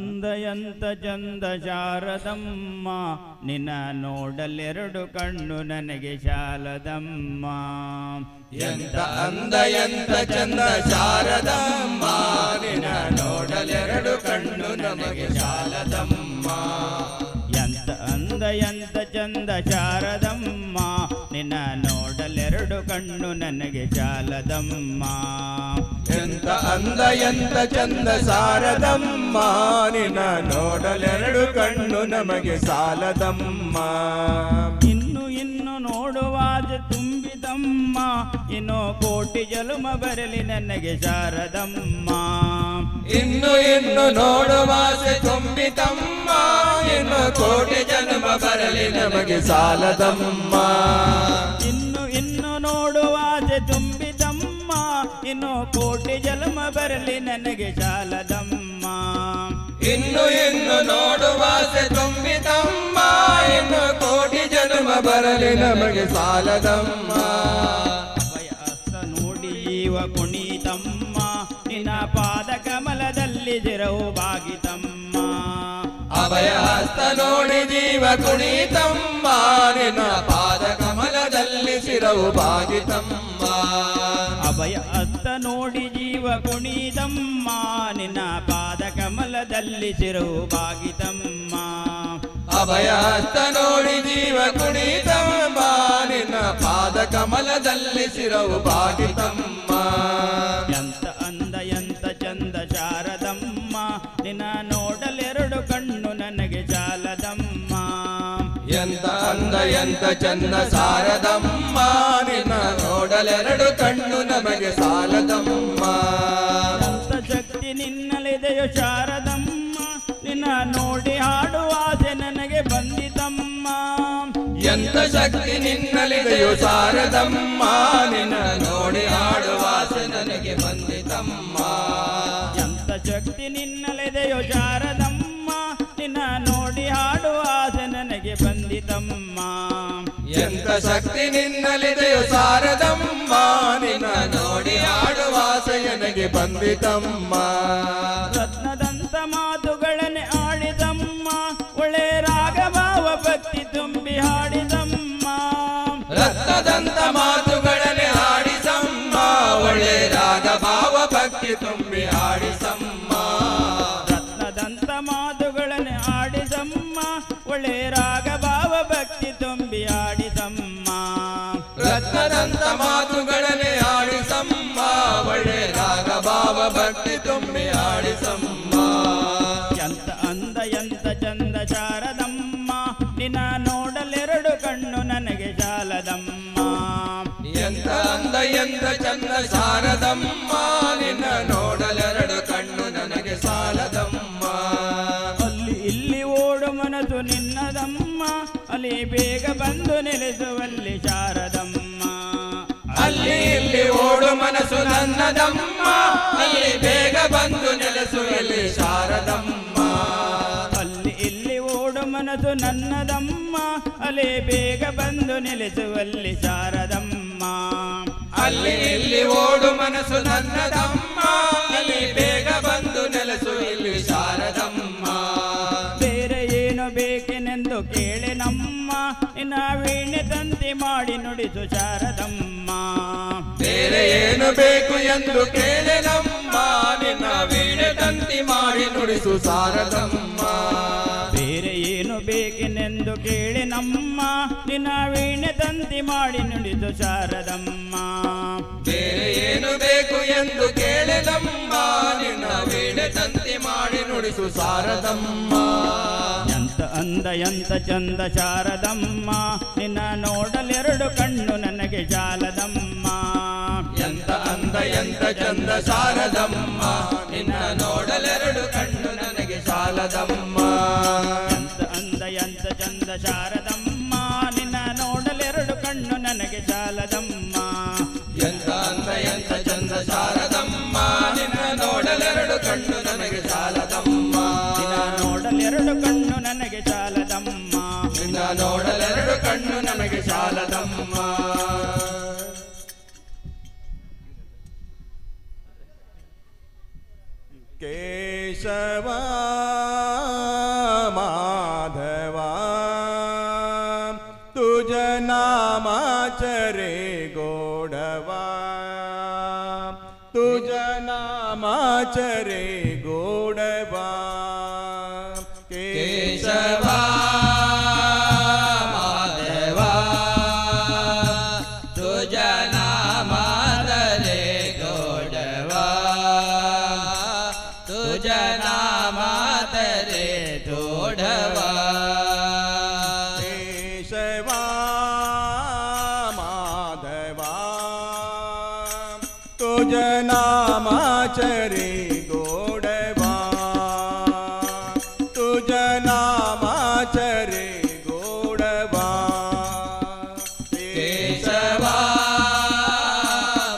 ಅಂದಯಂತ ಚಂದ ಶಾರದಮ್ಮ ನಿನ್ನ ನೋಡಲೆರಡು ಕಣ್ಣು ನನಗೆ ಶಾಲದಮ್ಮ. ಎಂತ ಅಂದ ಎಂತ ಚಂದ ಶಾರದಮ್ಮ ನಿನ್ನ ನೋಡಲೆರಡು ಕಣ್ಣು ನಮಗೆ ಶಾಲದಮ್ಮ. ಎಂತ ಅಂದ ಎಂತ ಚಂದ ಶಾರದಮ್ಮ ನಿನ್ನ ನೋಡಲೆರಡು ಕಣ್ಣು ನನಗೆ ಶಾಲದಮ್ಮ. ಎಂತ ಅಂದ ಎಂತ ಚಂದ ಶಾರದಮ್ಮ ನಿನ್ನ ನೋಡಲೆರಡು ಕಣ್ಣು ನಮಗೆ ಸಾಲದಮ್ಮ. ಇನ್ನು ಇನ್ನು ನೋಡುವಾಜ ತುಂಬಿದಮ್ಮ ಇನ್ನು ಕೋಟಿ ಜಲುಮ ಬರಲಿ ನನಗೆ ಶಾರದಮ್ಮ. ಇನ್ನು ಇನ್ನು ನೋಡುವಾಸೆ ತುಂಬಿತಮ್ಮ ಇನ್ನು ಕೋಟಿ ಜನ್ಮ ಬರಲಿ ನಮಗೆ ಸಾಲದಮ್ಮ. ಇನ್ನು ಇನ್ನು ನೋಡುವಾಸೆ ತುಂಬಿದಮ್ಮ ಇನ್ನು ಕೋಟಿ ಜನ್ಮ ಬರಲಿ ನನಗೆ ಶಾಲದಮ್ಮ. ಇನ್ನು ಇನ್ನು ನೋಡುವಾಸೆ ತುಂಬಿತಮ್ಮ ಇನ್ನು ಕೋಟಿ ಜನ್ಮ ಬರಲಿ ನಮಗೆ ಸಾಲದಮ್ಮ. ಅಭಯಹಸ್ತ ನೋಡಿ ಜೀವ ಕುಣಿತಮ್ಮ ನಿನ್ನ ಪಾದ ಕಮಲದಲ್ಲಿ ಶಿರವು ಬಾಗಿತಮ್ಮ. ಅಭಯಹಸ್ತ ನೋಡಿ ಜೀವ ಕುಣಿತಮ್ಮ ನಿನ್ನ ಪಾದ ಕಮಲದಲ್ಲಿ ಶಿರವು ಬಾಗಿತಮ್ಮ. ಅಭಯ ಹಸ್ತ ನೋಡಿ ಜೀವ ಕುಣಿತಮ್ಮ ನಿನ್ನ ಪಾದ ಕಮಲದಲ್ಲಿ ಶಿರವು ಬಾಗಿತಮ್ಮ. ಅಭಯಹಸ್ತ ನೋಡಿ ಜೀವ ಕುಣಿತಮ್ಮ ನಿನ್ನ ಪಾದ ಕಮಲದಲ್ಲಿ ಶಿರವು ಬಾಗಿತಮ್ಮ. ಎಂತ ಅಂದ ಎಂತ ಚಂದ ಶಾರದಮ್ಮ ನಿನ್ನ ನೋಡಲೆರಡು ಕಣ್ಣು ನನಗೆ ಜಾಲದಮ್ಮ. ಎಂತ ಅಂದ ಎಂತ ಚಂದ ಶಾರದಮ್ಮ ನಿನ್ನ ನೋಡಲೆರಡು ಕಣ್ಣು ನಮಗೆ ಸಾಲದಮ್ಮ. ಎಂತ ಶಕ್ತಿ ನಿನ್ನಲ್ಲಿದೆಯೋ ಶಾರದಮ್ಮ ನಿನ್ನ ನೋಡಿ ಹಾಡುವ ಆಸೆ ನನಗೆ ಬಂದಿತಮ್ಮ. ಎಂತ ಶಕ್ತಿ ನಿನ್ನಲ್ಲಿದೆಯೋ ಶಾರದಮ್ಮ ನಿನ್ನ ನೋಡಿ ಹಾಡುವ ಆಸೆ ನನಗೆ ಬಂದಿತಮ್ಮ. ಎಂತ ಶಕ್ತಿ ನಿನ್ನಲ್ಲಿದೆಯೋ ಶಾರದಮ್ಮ ನಿನ್ನ ನೋಡಿ ಹಾಡುವ ಆಸೆ ನನಗೆ ಬಂದಿತಮ್ಮ. ಎಂತ ಶಕ್ತಿ ನಿನ್ನಲ್ಲಿದೆಯೋ ಶಾರದಮ್ಮ ನಿನ್ನ ನೋಡಿ ಹಾಡುವ ಆಸೆ ನನಗೆ ಬಂದಿತಮ್ಮ. ರತ್ನದಂತ ಮಾತುಗಳನ್ನೇ ಆಡಿದಮ್ಮ ಒಳ್ಳೆ ರಾಗಭಾವ ಭಕ್ತಿ ತುಂಬಿ ಹಾಡಿದಮ್ಮ. ರತ್ನದಂತ ಮಾತುಗಳನ್ನೇ ಆಡಿಸಮ್ಮ ಒಳ್ಳೆ ರಾಗ ಭಾವ ಭಕ್ತಿ ತುಂಬಿ ಆಡಿಸಮ್ಮ. ರತ್ನದಂತ ಮಾತುಗಳನ್ನೇ ಆಡಿದಮ್ಮ ಒಳ್ಳೆ ರಾಗಭಾವ ಭಕ್ತಿ ತುಂಬಿ ಆಡಿದಮ್ಮ. ರತ್ನದಂತ ಮಾತುಗಳನ್ನೇ ಆಡಿಸಮ್ಮ ಒಳ್ಳೆ ರಾಗ ಭಾವ ಭಕ್ತಿ ತುಂಬಿ ಆಡಿಸಮ್ಮ. ಎಂತ ಅಂದ ಎಂತ ಚಂದ ಶಾರದಮ್ಮ ನಿನ್ನ ನೋಡಲೆರಡು ಕಣ್ಣು ನನಗೆ ಜಾಲದಮ್ಮ. ಎಂತ ಅಂದ ಎಂತ ಚಂದ ಶಾರದಮ್ಮ ನಿನ್ನ ನೋಡಲೆರಡು ಕಣ್ಣು ನನಗೆ ಸಾಲದಮ್ಮ. ಅಲ್ಲಿ ಇಲ್ಲಿ ಓಡು ಮನಸ್ಸು ನಿನ್ನದಮ್ಮ ಅಲ್ಲಿ ಬೇಗ ಬಂದು ನೆಲೆಸುವಲ್ಲಿ ಶಾರದಮ್ಮ. ಅಲ್ಲಿ ಇಲ್ಲಿ ಓಡು ಮನಸ್ಸು ನನ್ನದಮ್ಮ ಅಲ್ಲಿ ಬೇಗ ಬಂದು ನೆಲೆಸುವಲ್ಲಿ ಶಾರದಮ್ಮ. ಅಲ್ಲಿ ಇಲ್ಲಿ ಓಡು ಮನಸ್ಸು ನನ್ನದಮ್ಮ ಅಲ್ಲಿ ಬೇಗ ಬಂದು ನೆಲೆಸುವಲ್ಲಿ ಶಾರದಮ್ಮ. ಅಲ್ಲಿ ಇಲ್ಲಿ ಓಡು ಮನಸ್ಸು ನನ್ನದಮ್ಮ ಅಲ್ಲಿ ಬೇಗ ಬಂದು ನೆಲೆಸು ಇಲ್ಲಿ ಶಾರದಮ್ಮ. ಬೇರೆ ಏನು ಬೇಕೆನೆಂದು ಕೇಳೆ ನಮ್ಮ ನಿನ್ನ ವೀಣೆ ತಂತಿ ಮಾಡಿ ನುಡಿಸು ಶಾರದಮ್ಮ. ಬೇರೆ ಏನು ಬೇಕು ಎಂದು ಕೇಳೆ ನಮ್ಮ ನಿನ್ನ ವೀಣೆ ತಂತಿ ಮಾಡಿ ನುಡಿಸು ಶಾರದಮ್ಮ. ಬೇರೆ ಏನು ಬೇಕೆನೆಂದು ಕೇಳೆ ನಮ್ಮ ನಿನ್ನ ವೀಣೆ ತಂತಿ ಮಾಡಿ ನುಡಿಸು ಶಾರದಮ್ಮ. ಬೇರೆ ಏನು ಬೇಕು ಎಂದು ಕೇಳೆ ನಮ್ಮ ನಿನ್ನ ವೀಣೆ ತಂತಿ ಮಾಡಿ ನುಡಿಸು ಶಾರದಮ್ಮ. ಎಂತ ಅಂದ ಎಂತ ಚಂದ ಶಾರದಮ್ಮ ನಿನ್ನ ನೋಡಲೆರಡು ಕಣ್ಣು ನನಗೆ ಜಾಲದಮ್ಮ. ಎಂತ ಅಂದ ಎಂತ ಚಂದ ಶಾರದಮ್ಮ ನಿನ್ನ ನೋಡಲೆರಡು ಕಣ್ಣು ನನಗೆ ಸಾಲದಮ್ಮ. ಎಂತ ಅಂದ ಎಂತ ಚಂದ ಶಾರದಮ್ಮ ನಿನ್ನ ನೋಡಲೆರಡು ಕಣ್ಣು ನನಗೆ ಜಾಲದಮ್ಮ. ಎಂತ ಅಂದ ಎಂತ ಚಂದ ಶಾರದಮ್ಮ ನಿನ್ನ ನೋಡಲೆರಡು ಕಣ್ಣು ನನಗೆ ಸಾಲದಮ್ಮ. ನಿನ್ನ ನೋಡಲೆರಡು ಕಣ್ಣು ನನಗೆ ಜಾಲದಮ್ಮ. ನಿನ್ನ ನೋಡಲೆರಡು ಕಣ್ಣು ನಮಗೆ ಸಾಲದಮ್ಮ. ಕೇಶವ नामाचरे गोडवा, तुझ नामाचरे गोडवा. केशवा माधवा, तुझ नामातले गोडवा, तुझ नामातले गोडवा. केशवा माधवा, तुझ नामाचरे गोडवा, तुझ नामाचरे गोडवा. केशवा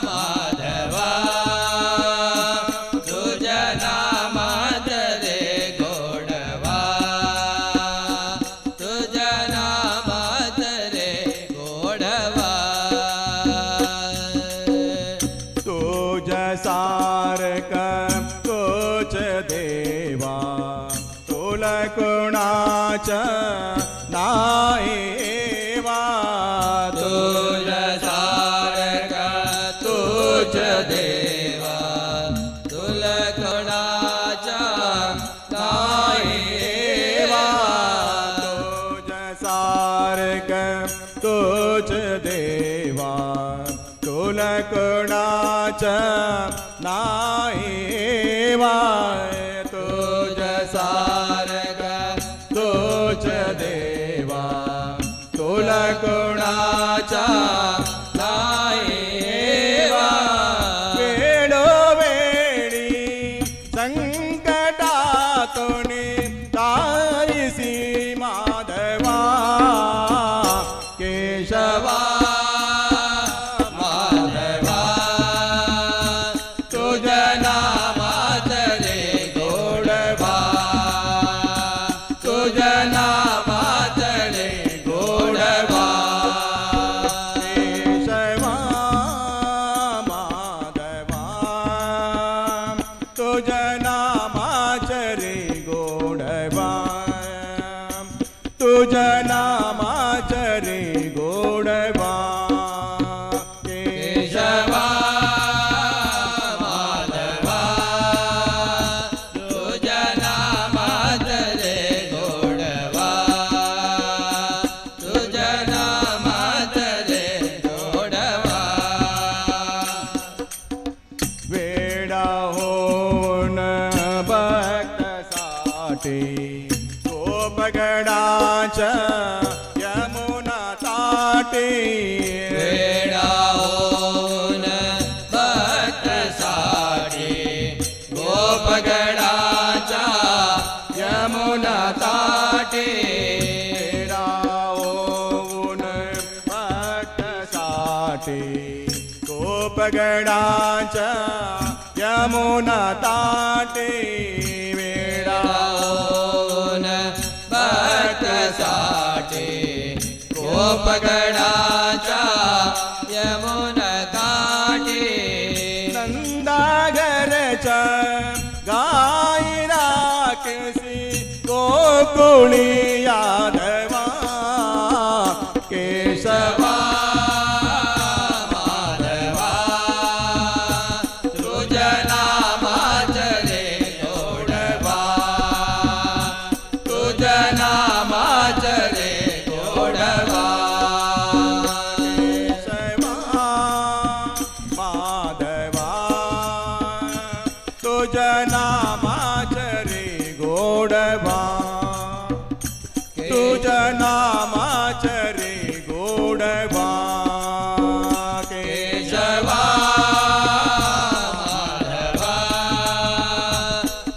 माधवा, तुझ नामातले गोडवा, तुझ नामातले गोडवा. तुझ सारक तोच देवा, तुला कोणाच नाहीवा. तुझ सारखा तुझ देवा, तुला कोणाच्या नाहीवा. तुझ सारक तोच देवा, तुला कोणाच नाहीवा. तुझ सारक तोच देवा, तुला कोणाच्या नाहीवा. वेळोवेळी संकटातून तारिसी माधवा. केशवा माधवा, तुझ नामातले गोडवा, तुझ नामातले गोडवा. केशवा माधवा, तुझ नामाचरे गोडवा, तुझ नामाचरे गोडवा. केशवा माधवा, तुझ नामातले गोडवा, तुझ नामातले गोडवा. वेडा होऊन भक्तसाठी गोपगडाच्या यमुना ताटे. वेडा होऊन भक्तसाठी गोपगडाच्या यमुना ताटे. वेडा होऊन भक्तसाठी गोपगडाच्या यमुना ताटे. वेडा होऊन भक्तसाठी गोपगडाच्या यमुना काठी. नंदाघरच्या गाय राखसी गोकुळी यादवा. केशवा माधवा, तुझ नामाचले गोडवा, तुझ नामाचले गोडवा. केशवा माधवा, तुझ नामाचरे गोडवा, तुझ नामाचरे गोडवा. केशवा माधवा,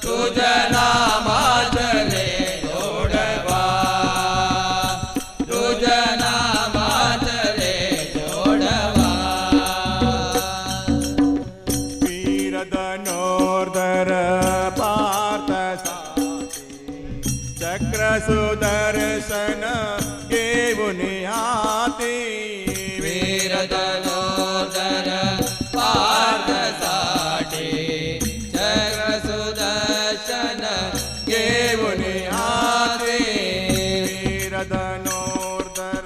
तुझ नामाचले गोडवा, तुझ नामाचले गोडवा. वीरधनोर्धर पार्थ चक्र सुदर्शन घेऊन हाती. वीरधनोदर पार्थसाठी चक्र सुदर्शन घेऊन हाती. वीरधनोर्धर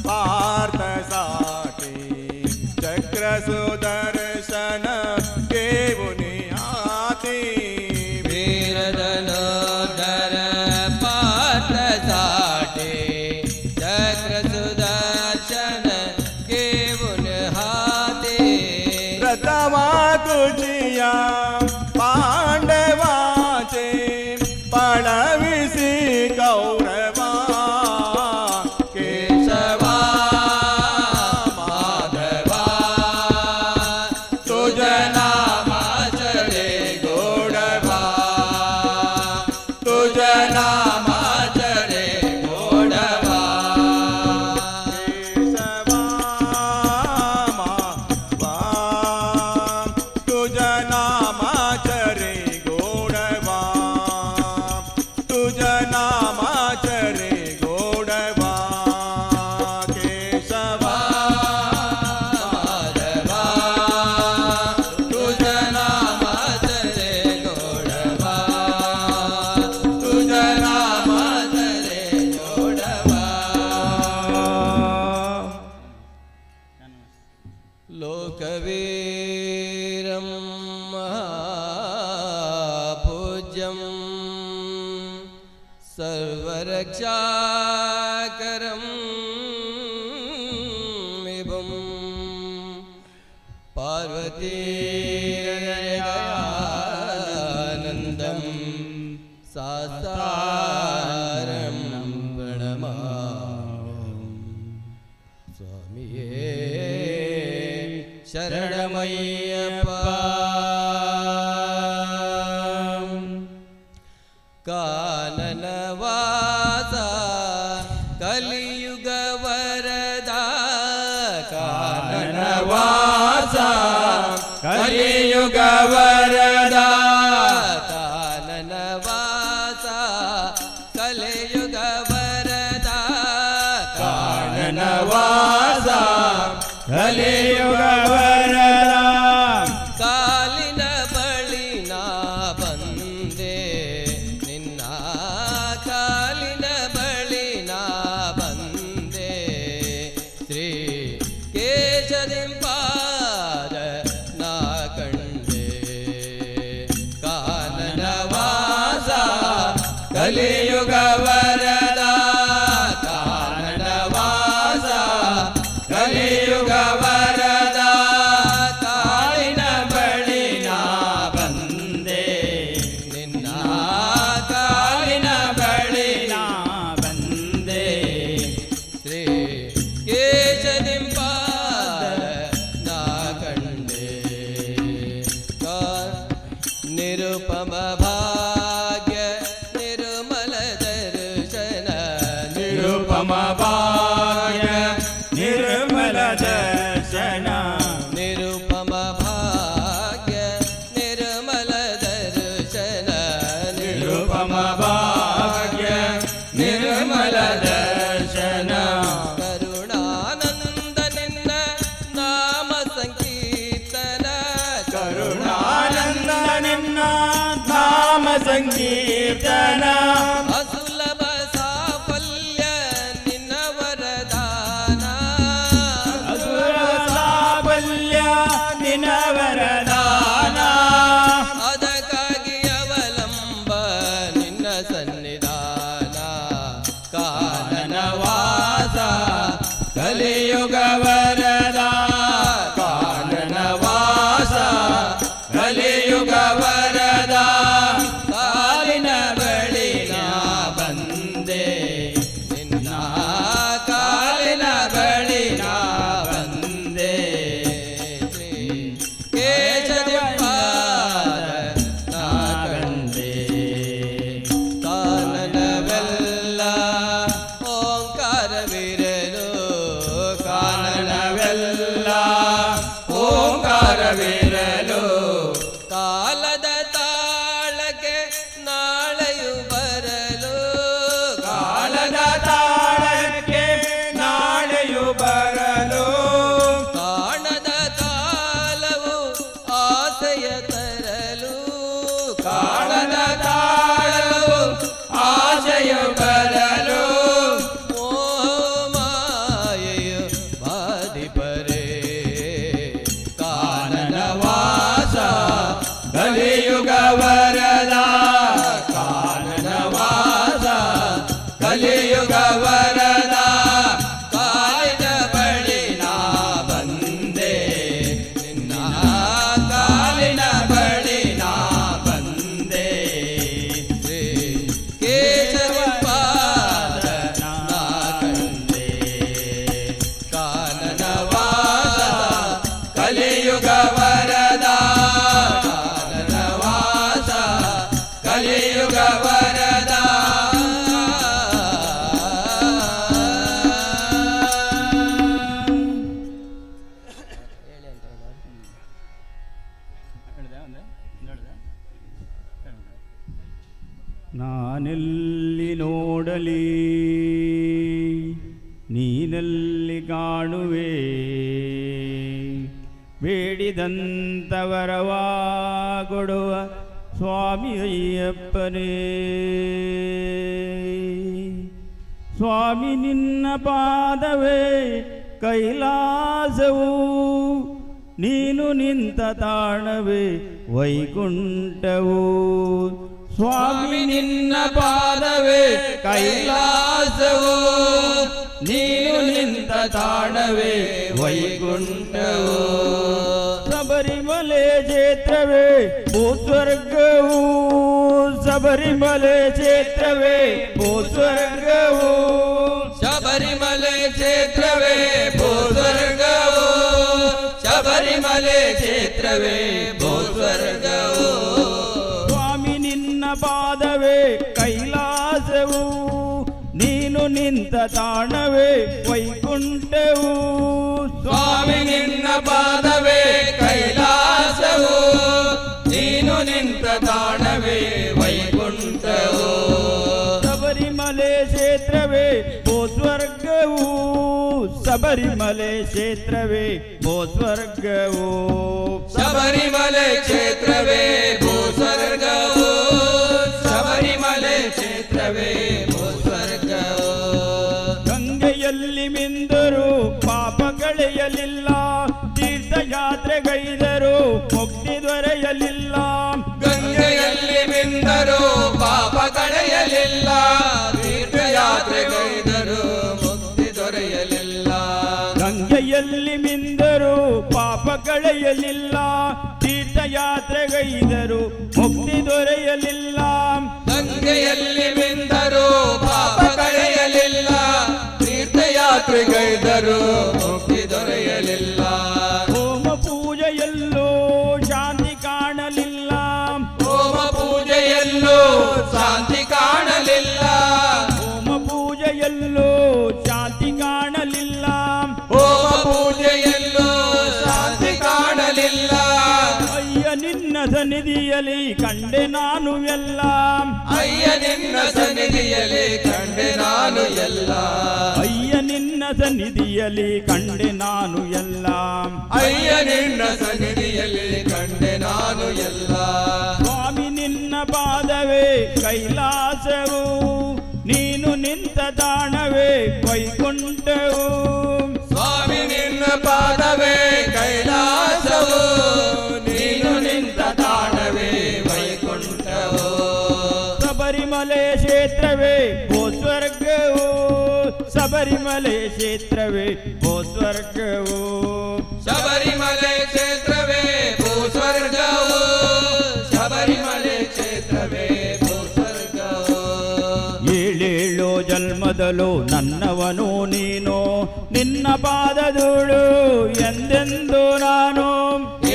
पार्थ साठी तुझ नामाचरे गोडवा केशवा माधवा तुझ नामाचरे गोडवा तुझ नामाचरे गोडवा. लोकवीरं महापूज्यं सर्वरक्षाकरं विभुं पार्वतीदयानन्दं सासारं प्रणमामि. स्वामिये शरणमय्यप्पा. काननवासा कलियुग वरदा काननवासा कलियुग वरदा काननवासा कलियुग वरदा काननवासा कलियुग वरदा. ಕಾಲಿನ ಬಳಿ ನಾ ಬಂದೆ ನಿನ್ನ ಕಾಲಿನ ಬಳಿ ನಾ ಬಂದೆ ಶ್ರೀ ಕೇಶದಿಂಪಾದ ನಾ ಕಂಡೆ. ಕಾನನವಾಸ ಕಲಿಯುಗ ವರದ ಕಾನನವಾಸ ಕಲಿಯುಗ ವರದ ಕಾಲಿನ ಬಳಿ ನಾ ಬಂದೆ ನಿನ್ನ ಕಾಲಿನ ಬಳಿ ನಾ ಬಂದೆ ಶ್ರೀ ಕೇಶದಿಂಪಾದ ನಾ ಕಂಡೆ. ನಿರುಪಮ ಭಾಗ್ಯ ನಿರ್ಮಲ ದರ್ಶನ ನಿರುಪಮ ಭಾಗ್ಯ ನಿರ್ಮಲ ದರ್ಶನ ನಿರುಪಮ ಭಾಗ್ಯ ನಿರ್ಮಲ ದರ್ಶನ ನಿರುಪಮ ಭಾಗ್ಯ ನಿರ್ಮಲ ದರ್ಶನ ಕರುಣಾನಂದ ನಿನ್ನ ನಾಮ ಸಂಕೀರ್ತನ ಕರುಣಾನಂದ ನಿನ್ನ ನಾಮ ಸಂಕೀರ್ತನ ಅಸುಲಭ ಸಾಫಲ್ಯ ನಿನ್ನ ವರದಾನ ಅಸುರ ಸಾಫಲ್ಯ ನಿನ್ನ ವರದಾನ ಅದಕ್ಕಾಗಿ ಅವಲಂಬ ನಿನ್ನ ಸನ್ನಿಧಾನ ಕಾನನವಾಸ ಕಲಿಯುಗ ವರದ ಕಾನನವಾಸ ಕಲಿಯುಗ ವರದ ಕಾಲಿನ ಬಳಿ ನಾ ಬಂದೆ ನಿನ್ನ ಕಾಲಿನ ಬಳಿ ನಾ ಬಂದೆ ಕೇಶದಿಪ್ಪಾದ ನಾ ಕಂಡೆ. ಕಾನನವೆಲ್ಲ ಓಂಕಾರವಿರಲು ಕಾನನವೆಲ್ಲ ಎಲ್ಲಿ ನೋಡಲಿ ನೀನಲ್ಲಿ ಕಾಣುವೆ, ಬೇಡಿದಂತ ವರವ ಕೊಡುವ ಸ್ವಾಮಿ ಅಯ್ಯಪ್ಪನೇ. ಸ್ವಾಮಿ ನಿನ್ನ ಪಾದವೇ ಕೈಲಾಸವು, ನೀನು ನಿಂತ ತಾಣವೇ ವೈಕುಂಠವು. ಸ್ವಾಮಿ ನಿನ್ನ ಪಾದವೇ ಕೈಲಾಸವು, ನೀನು ನಿಂತ ತಾಣವೇ ವೈಕುಂಠವು. ಶಬರಿಮಲೆ ಕ್ಷೇತ್ರವೇ ಭೂಸ್ವರ್ಗವು, ಶಬರಿಮಲೆ ಕ್ಷೇತ್ರವೇ ಭೂಸ್ವರ್ಗವು. ಶಬರಿಮಲೆ ಕ್ಷೇತ್ರವೇ ಭೂಸ್ವರ್ಗವು, ಶಬರಿಮಲೆ ಕ್ಷೇತ್ರವೇ ಭೂಸ್ವರ್ಗವು. ಸ್ವಾಮಿ ನಿನ್ನ ಪಾದವೇ ಕೈಲಾಸವು, ನೀನು ನಿಂತ ತಾಣವೇ ವೈಕುಂಠವು. ಸ್ವಾಮಿ ನಿನ್ನ ಪಾದವೇ ಕೈಲಾಸವು, ನೀನು ನಿಂತ ತಾಣವೇ ವೈಕುಂಠವು. ಶಬರಿಮಲೆ ಕ್ಷೇತ್ರವೇ ಭೂಸ್ವರ್ಗವು, ಶಬರಿಮಲೆ ಕ್ಷೇತ್ರವೇ ಭೂಸ್ವರ್ಗವು. ಶಬರಿಮಲೆ ಕ್ಷೇತ್ರವೇ ಭೂಸ್ವರ್ಗವು, ಶಬರಿಮಲೆ ಕ್ಷೇತ್ರವೇ ಭೂಸ್ವರ್ಗವು. ಗಂಗೆಯಲ್ಲಿ ಮಿಂದರು ಪಾಪ ಕಳೆಯಲಿಲ್ಲ, ತೀರ್ಥಯಾತ್ರೆಗೈದರು ಮುಕ್ತಿ ದೊರೆಯಲಿಲ್ಲ. ಗಂಗೆಯಲ್ಲಿ ಮಿಂದರು ಪಾಪ ಕಳೆಯಲಿಲ್ಲ, ತೀರ್ಥಯಾತ್ರೆಗೈದರು ಮುಕ್ತಿ ದೊರೆಯಲಿಲ್ಲ. ಗಂಗೆಯಲ್ಲಿ ಮಿಂದರು ಪಾಪ ಕಳೆಯಲಿಲ್ಲ, ತೀರ್ಥಯಾತ್ರೆಗೈದರು ಮುಕ್ತಿ ದೊರೆಯಲಿಲ್ಲ. ಗಂಗೆಯಲ್ಲಿ ಮಿಂದರು ಪಾಪ ಕಳೆಯಲಿಲ್ಲ, ತೀರ್ಥಯಾತ್ರೆಗೈದರು ಮುಕ್ತಿ ದೊರೆಯಲಿಲ್ಲ. ಹೋಮ ಪೂಜೆಯಲ್ಲೂ ಶಾಂತಿ ಕಾಣಲಿಲ್ಲ, ಹೋಮ ಪೂಜೆಯಲ್ಲೂ ಶಾಂತಿ ಕಾಣಲಿಲ್ಲ. ಹೋಮ ಪೂಜೆಯಲ್ಲೂ ಶಾಂತಿ ಕಾಣಲಿಲ್ಲ, ಹೋಮ ಪೂಜೆಯಲ್ಲೂ ಶಾಂತಿ ಕಾಣಲಿಲ್ಲ. ಅಯ್ಯ ನಿನ್ನ ಸನ್ನಿಧಿಯಲ್ಲಿ ಕಂಡೆ ನಾನು ಎಲ್ಲ, ಅಯ್ಯ ನಿನ್ನ ಸನ್ನಿಧಿಯಲ್ಲಿ ಕಂಡೆ ನಾನು ಎಲ್ಲ. ಅಯ್ಯ ನಿನ್ನ ಸನ್ನಿಧಿಯಲ್ಲಿ ಕಂಡೆ ನಾನು ಎಲ್ಲ, ಅಯ್ಯ ನಿನ್ನ ಸನ್ನಿಧಿಯಲ್ಲಿ ಕಂಡೆ ನಾನು ಎಲ್ಲ. ಸ್ವಾಮಿ ನಿನ್ನ ಪಾದವೇ ಕೈಲಾಸವು, ನೀನು ನಿಂತ ತಾಣವೇ ವೈಕುಂಠವು. ಸ್ವಾಮಿ ನಿನ್ನ ಪಾದವೇ ಕೈಲಾಸವು, ನೀನು ನಿಂತ ತಾಣವೇ ವೈಕುಂಠವು. ಶಬರಿಮಲೆ ಕ್ಷೇತ್ರವೇ ಭೂಸ್ವರ್ಗವು, ಶಬರಿಮಲೆ ಕ್ಷೇತ್ರವೇ ಭೂಸ್ವರ್ಗವು. ಶಬರಿಮಲೆ ಕ್ಷೇತ್ರವೇ ಭೂಸ್ವರ್ಗವು, ಶಬರಿಮಲೆ ಕ್ಷೇತ್ರವೇ ಭೂಸ್ವರ್ಗವು. ಏಳೇಳು ಜನ್ಮದಲು ನನ್ನವನು ನೀನು, ನಿನ್ನ ಪಾದಧೂಳು ಎಂದೆಂದು ನಾನು.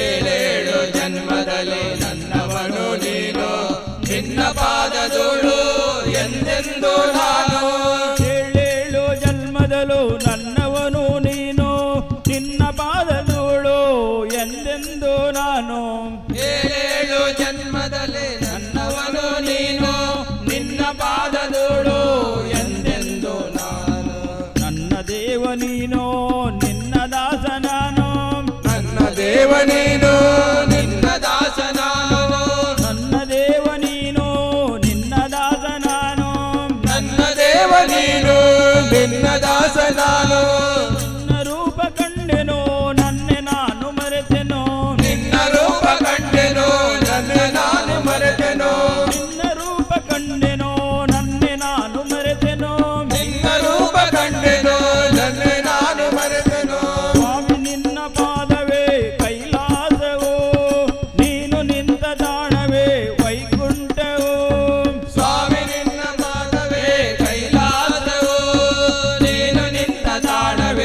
ಏಳೇಳು ಜನ್ಮದಲ್ಲಿ ನನ್ನವನು ನೀನು, ನಿನ್ನ ಪಾದಧೂಳು ಎಂದೆಂದು ನಾನು. ಏಳೇಳು ಜನ್ಮದಲು ನನ್ನವನು ನೀನು, ನಿನ್ನ ಪಾದಧೂಳು ಎಂದೆಂದು ನಾನು. ಏಳೇಳು ಜನ್ಮದಲ್ಲಿ ನನ್ನವನು ನೀನು, ನಿನ್ನ ಪಾದಧೂಳು ಎಂದೆಂದು ನಾನು. ನನ್ನ ದೇವ ನೀನು ನಿನ್ನ ದಾಸ ನಾನು, ನನ್ನ ದೇವ ನೀನು ನಿನ್ನ ದಾಸ ನಾನು. ನನ್ನ ದೇವ ನೀನು ನಿನ್ನ ದಾಸ ನಾನು, ನನ್ನ ದೇವ ನೀನು ನಿನ್ನ ದಾಸ ನಾನು. ನಿನ್ನ ರೂಪ ಕಂಡೆನು ನನ್ನೆ ನಾನು ಮರೆತೆನು, ನಿನ್ನ ರೂಪ ಕಂಡೆನು ನನ್ನ ನಾನು ಮರೆತೆನು. ನಿನ್ನ ರೂಪ ಕಂಡೆನು ನನ್ನೆ ನಾನು ಮರೆತೆನು, ನಿನ್ನ ರೂಪ ಕಂಡೆನು ನನ್ನೆ ನಾನು ಮರೆತೆನು. ಸ್ವಾಮಿ ನಿನ್ನ ಪಾದವೇ ಕೈಲಾಸವು, ನೀನು ನಿಂತ ತಾಣವೇ ವೈಕುಂಠವು. ಸ್ವಾಮಿ ನಿನ್ನ ಪಾದವೇ ಕೈಲಾಸವು, ನೀನು ನಿಂತ ತಾಣವೇ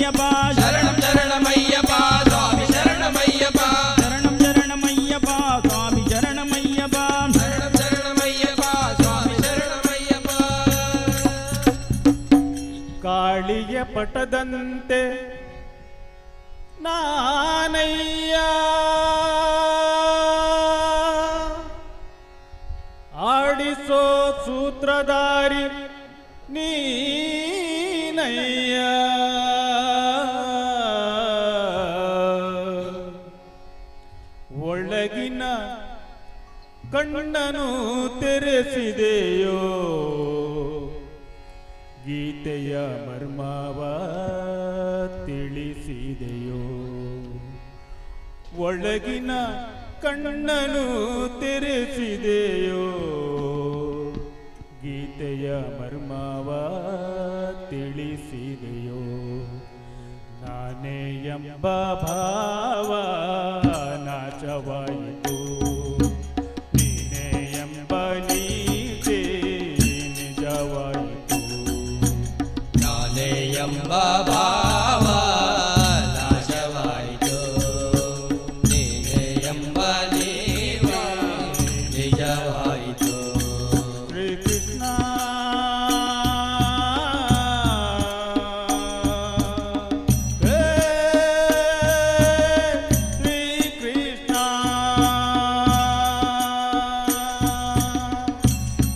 ಶರಣಮಯ್ಯಪ್ಪ. ಶರಣಂ ಶರಣಮಯ್ಯಪ್ಪ ಸ್ವಾಮಿ ಶರಣಮಯ್ಯಪ್ಪ. ಶರಣಂ ಶರಣಮಯ್ಯಪ್ಪ ಸ್ವಾಮಿ ಶರಣಮಯ್ಯಪ್ಪ. ಶರಣಂ ಶರಣಮಯ್ಯಪ್ಪ ಸ್ವಾಮಿ ಶರಣಮಯ್ಯಪ್ಪ. ಕಾಳಿಯ ಪಟದಂತೆ ನಾನಯ್ಯ ಆಡಿಸೋ ಸೂತ್ರಧಾರಿ ನೀನಯ್ಯ. ಒಳಗಿನ ಕಣ್ಣನು ತೆರೆಸಿದೆಯೋ, ಗೀತೆಯ ಮರ್ಮವ ತಿಳಿಸಿದೆಯೋ. ಒಳಗಿನ ಕಣ್ಣನು ತೆರೆಸಿದೆಯೋ, ಗೀತೆಯ ಮರ್ಮವ ತಿಳಿಸಿದೆಯೋ. ನಾನೇ ಎಂಬ ಭಾವ ನಾಶವಾಯಿತು, ನೀನೇ ಎಂಬ ನೀತಿ ನಿಜವಾಯಿತು. ನಾನೇ ಎಂಬ ಭಾವ ನಾಶವಾಯಿತು, ನೀನೇ ಎಂಬ ನೀತಿ ನಿಜವಾಯಿತು. ಶ್ರೀಕೃಷ್ಣ ಹೇ ಶ್ರೀಕೃಷ್ಣ,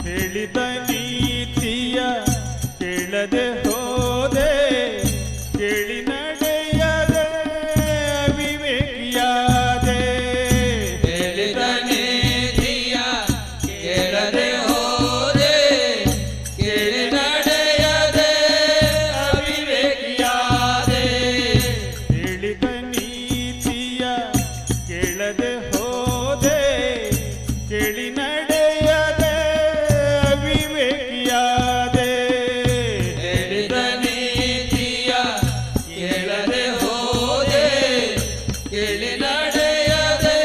ಹೇಳಿದ ನೀತಿಯ ಕೇಳದೆ ಹೋದೆ, ಕೇಳಿ ನಡೆಯದೆ ವಿವೇಕಿಯಾದೆ. ಹೇಳಿದ ನೀತಿಯ ಕೇಳದೆ ಹೋದೆ, ಕೇಳಿ ನಡೆಯದೆ ಅವಿವೇಕಿಯಾದೆ. ಹೇಳಿದ ನೀತಿಯ ಕೇಳದೆ ಹೋದೆ, ಕೇಳಿ ನಡೆಯದೆ ವಿವೇಕಿಯಾದೆ. ಹೇಳಿದ ನೀತಿಯ ಕೇಳದೆ ಹೋದೆ, ಕೇಳಿ ನಡೆಯದೆ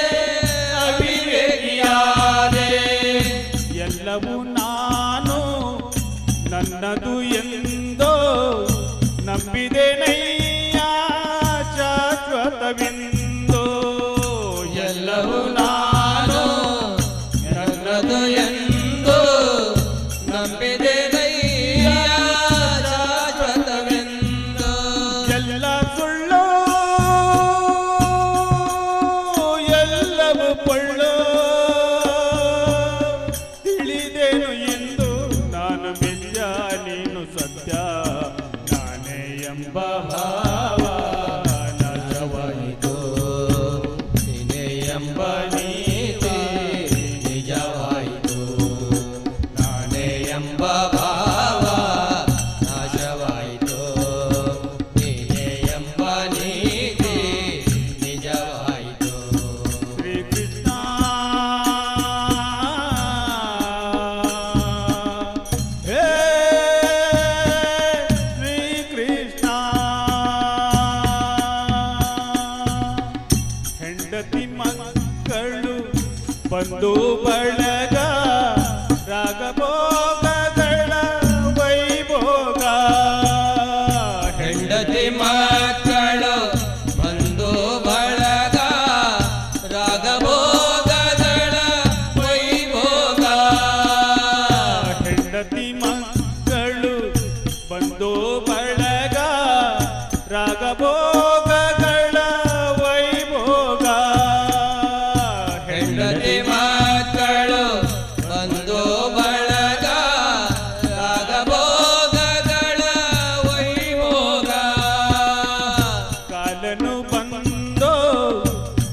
ಅವಿವೇಕಿಯಾದೆ. ಎಲ್ಲವೂ ನಾನು ನನ್ನದು ಎಂದೋ ನಂಬಿದೆನಯ್ಯ ಶಾಶ್ವತವೆಂದೋ. ಎಲ್ಲವೂ ನಾನು ನನ್ನದು ಎಂದು ನಂಬಿದೆನಯ್ಯ ಶಾಶ್ವತವೆಂದು. ಎಲ್ಲ ಸುಳ್ಳು ಎಲ್ಲವೂ ಪೊಳ್ಳು ತಿಳಿದೇನು ಎಂದು, ನಾನು ಮಿಥ್ಯ ನೀನು ಸತ್ಯ. ನಾನೇ ಎಂಬ ಭಾವ ನಾಶವಾಯಿತು, ನೀನೇ ಎಂಬ ನೀತಿ ನಿಜವಾಯಿತು. ನಾನೇ ಎಂಬ ಭಾವ ನಾಶವಾಯಿತು, ನೀನೇ ಎಂಬ ನೀತಿ ನಿಜವಾಯಿತು. ಶ್ರೀಕೃಷ್ಣ ಹೇ ಶ್ರೀಕೃಷ್ಣ, ಹೆಂಡತಿ ಮಕ್ಕಳು ಬಂಧು ಬಳಗ ರಾಗಭೋಗಗಳ ವೈಭೋಗ. ಹೆಂಡತಿ ಮಕ್ಕಳು ಬಂಧು ಬಳಗ ರಾಗಭೋಗಗಳ ವೈಭೋಗ. ಹೆಂಡತಿ ಮಕ್ಕಳು ಬಂಧು ಬಳಗ ರಾಗಭೋಗಗಳ ವೈಭೋಗ. ಹೆಂಡತಿ ಮಕ್ಕಳು ಬಂಧು ಬಳಗ ರಾಗಭೋಗಗಳ ವೈಭೋಗ. ಕಾಲನು ಬಂದೋ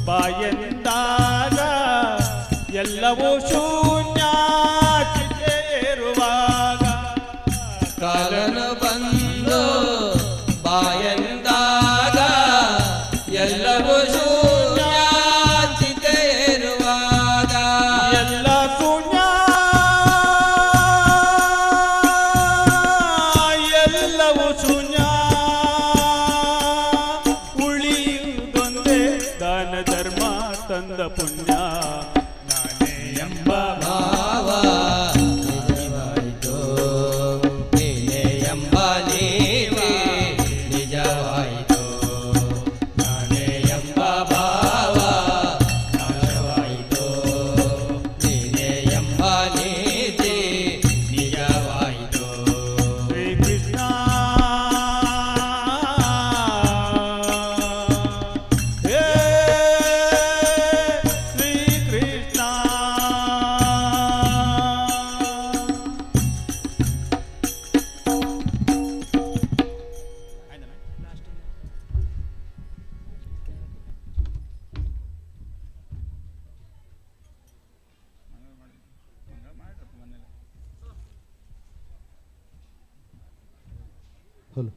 ಬಾಯಂದಾಗ ಎಲ್ಲವೂ ಶೂನ್ಯ ಚಿತೆಯೇರುವಾಗ. ಕಾಲನು ಬಂದು ಬಾಯಂದಾಗ ಎಲ್ಲವೂ ಶೂನ್ಯ ಚಿತೆಯೇರುವಾಗ. ಎಲ್ಲ ಶೂನ್ಯ ಎಲ್ಲವೂ ಶೂನ್ಯ, ಉಳಿಯುವುದೊಂದೇ ದಾನ ಧರ್ಮ ತಂದ ಪುಣ್ಯ. ನಾನೇ ಎಂಬ ಭಾವ ನಿಜವಾಯಿತು, ನೀನೇ ಎಂಬ ನೀತಿ ನಿಜವಾಯಿತು. ಹಲೋ.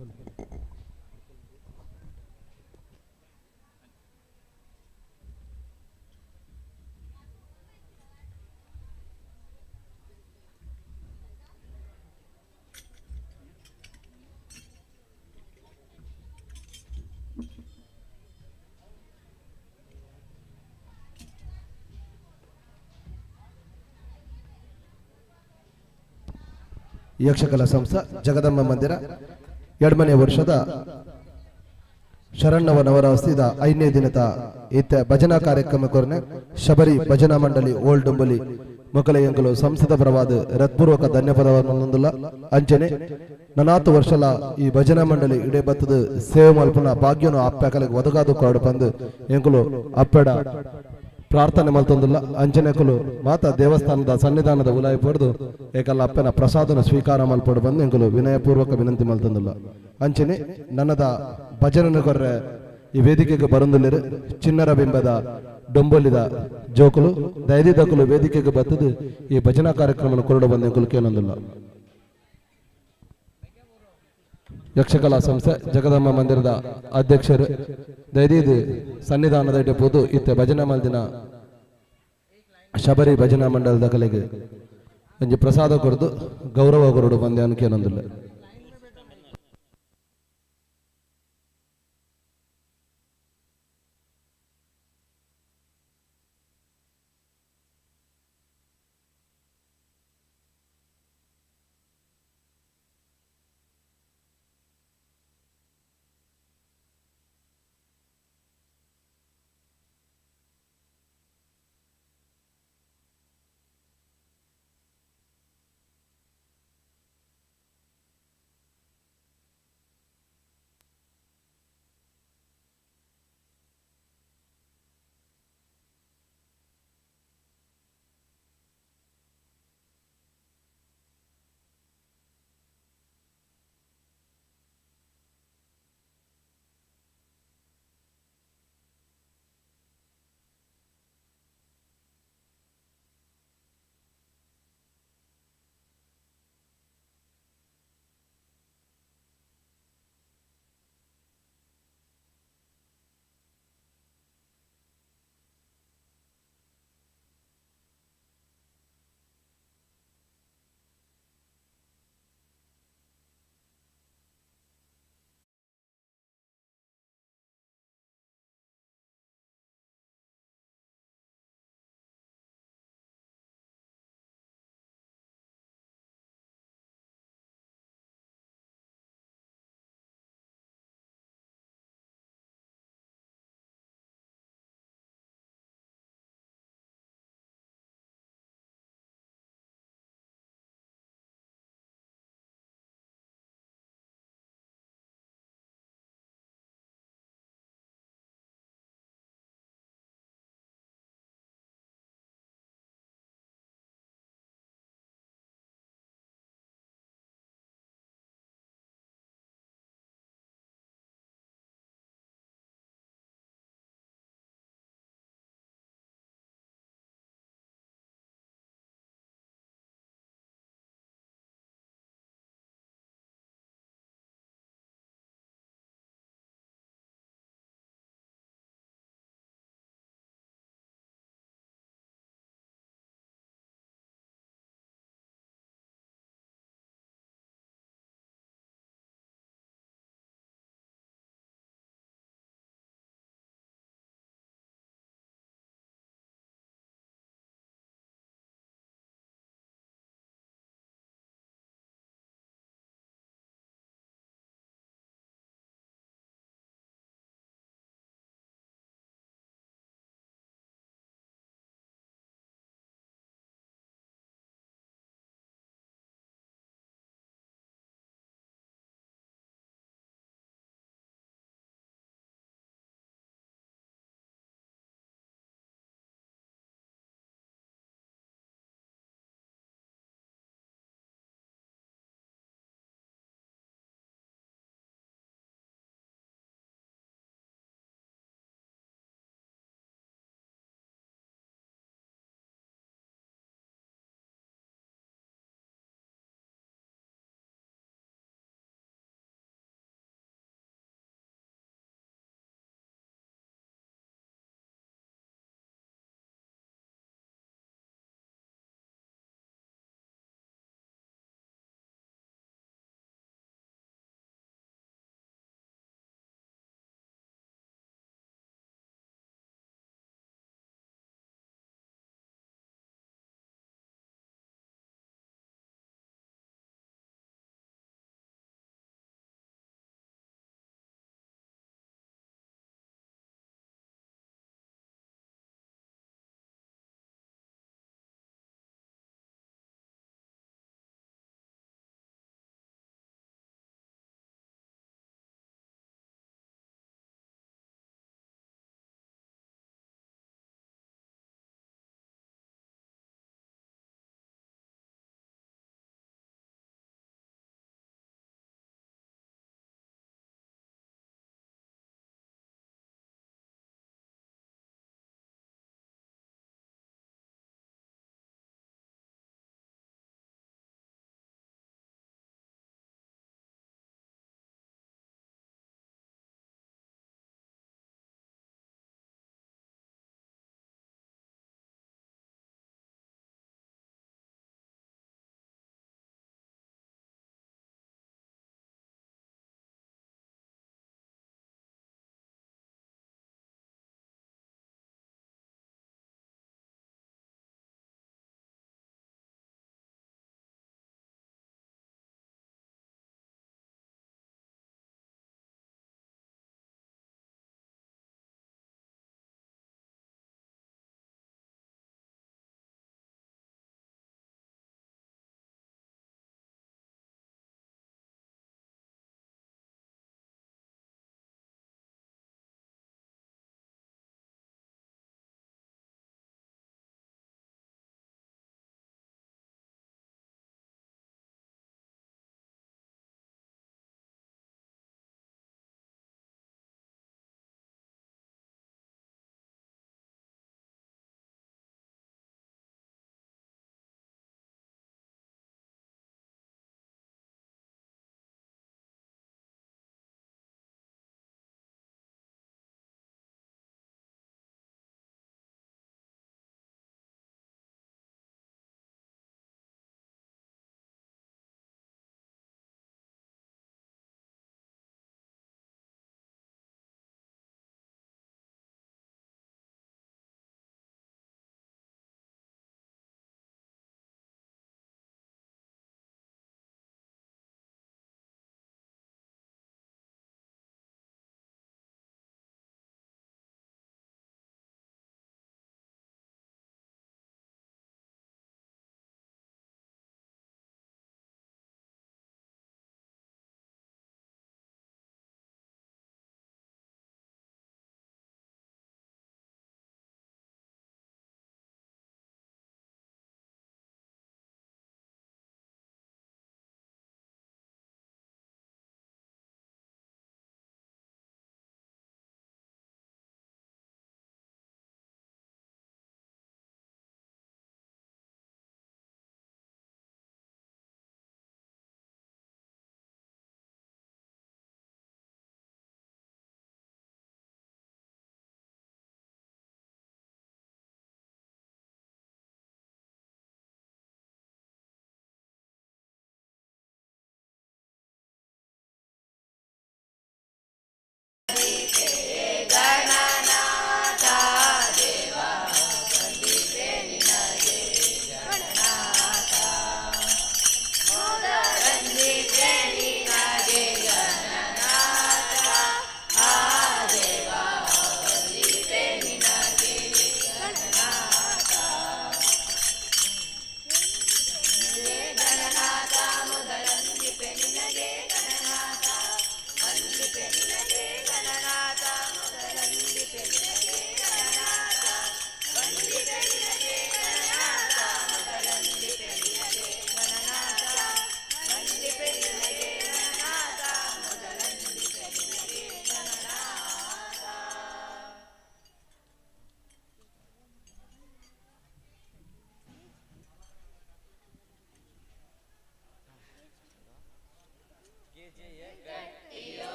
ಯಕ್ಷಕಲಾ ಸಂಸ್ಥೆ ಜಗದಂಬ ಮಂದಿರ ಎರಡನೇ ವರ್ಷದ ಶರಣ್ಣವ ನವರಾಸ್ತಿದ ಐದನೇ ದಿನದ ಇತ್ತ ಭಜನಾ ಕಾರ್ಯಕ್ರಮ ಕೊರನೆ ಶಬರಿ ಭಜನಾ ಮಂಡಳಿ ಓಲ್ಡ್ ಡೊಂಬಲಿ ಮೊಕಲೆಯಂಕಲು ಸಂಸದ ಪರವಾದ ಹೃತ್ಪೂರ್ವಕ ಧನ್ಯಪದವನ್ನು ಅಂಚನೆ ನನಾತು ವರ್ಷಲ ಈ ಭಜನಾ ಮಂಡಳಿ ಇಡೇ ಬತ್ತದ ಸೇವೆ ಮಲ್ಪನ ಭಾಗ್ಯನು ಅಪ್ಪಕಲಿಗೆ ಒದಗಾದು ಕಾಡು ಬಂದು ಎಂಕುಲು ಅಪ್ಪೆಡ ಪ್ರಾರ್ಥನೆ ಮಲ್ತೊಂದುಲ್ಲ. ಅಂಚನೆಕುಲು ಮಾತ ದೇವಸ್ಥಾನದ ಸನ್ನಿಧಾನದ ಉಲಾಯಿ ಪಡೆದು ಏಕಲ್ಲ ಅಪ್ಪನ ಪ್ರಸಾದನ ಸ್ವೀಕಾರ ಮಲ್ಪಡು ಬಂದು ಎಂಕುಲು ವಿನಯಪೂರ್ವಕ ವಿನಂತಿ ಮಲ್ತೊಂದುಲ್ಲ. ಅಂಚನೆ ನನ್ನದ ಭಜನನ ಕೊರ್ರೆ ಈ ವೇದಿಕೆಗೆ ಬರಂದುಲ್ಲೆರು ಚಿನ್ನರ ಬಿಂಬದ ಡೊಂಬೊಲಿದ ಜೋಕುಲು ದೈದಿದಕುಲು ವೇದಿಕೆಗೆ ಬತ್ತದು ಈ ಭಜನಾ ಕಾರ್ಯಕ್ರಮ ಕೊರಡು ಬಂದು ಎಂಕುಲು ಕೇನೊಂದುಲ್ಲ. ಯಕ್ಷಕಲಾ ಸಂಸ್ಥೆ ಜಗದಂಬ ಮಂದಿರದ ಅಧ್ಯಕ್ಷರು ದೈದೀದ್ ಸನ್ನಿಧಾನದ ಪೋದು ಇತ್ತೆ ಭಜನಾ ಮಲ್ದಿನ ಶಬರಿ ಭಜನಾ ಮಂಡಲದ ಕಲೆಗೆ ಒಂಜಿ ಪ್ರಸಾದ ಕೊರದು ಗೌರವ ಕೊರಡು ಬಂದೆ ಅನ್ಕೇನೊಂದುಲ್ಲ.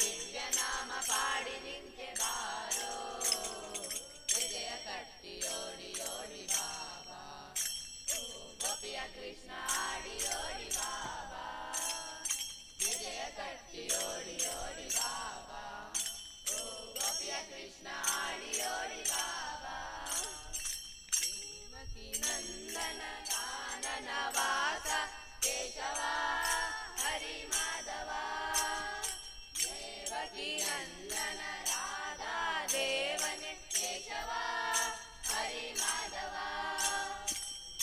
ದಿವ್ಯನಾಮ ಪಾಡಿ ನಿಂಕೆ ಬಾರೋ. ವಿಜಯ ಕಟ್ಟಿ ಓಡಿ ಓಡಿ ಬಾಬಾ, ಓ ಗೋಪಿಯ ಕೃಷ್ಣ ಆಡಿ ಓಡಿ ಬಾಬಾ. ವಿಜಯ ಕಟ್ಟಿ ಓಡಿ ಓಡಿ ಬಾಬಾ, ಓ ಗೋಪಿಯ ಕೃಷ್ಣ ಆಡಿ ಓಡಿ ಬಾಬಾ. ದೇವಕಿ ನಂದನ ಕಾನನ ವಾಸ ಕೇಶವ ಹರಿ ಮಾಧವ. ದೇವಕಿ ನಂದನ ರಾಧಾ ದೇವನೆ ಕೇಶವ ಹರಿ ಮಾಧವ.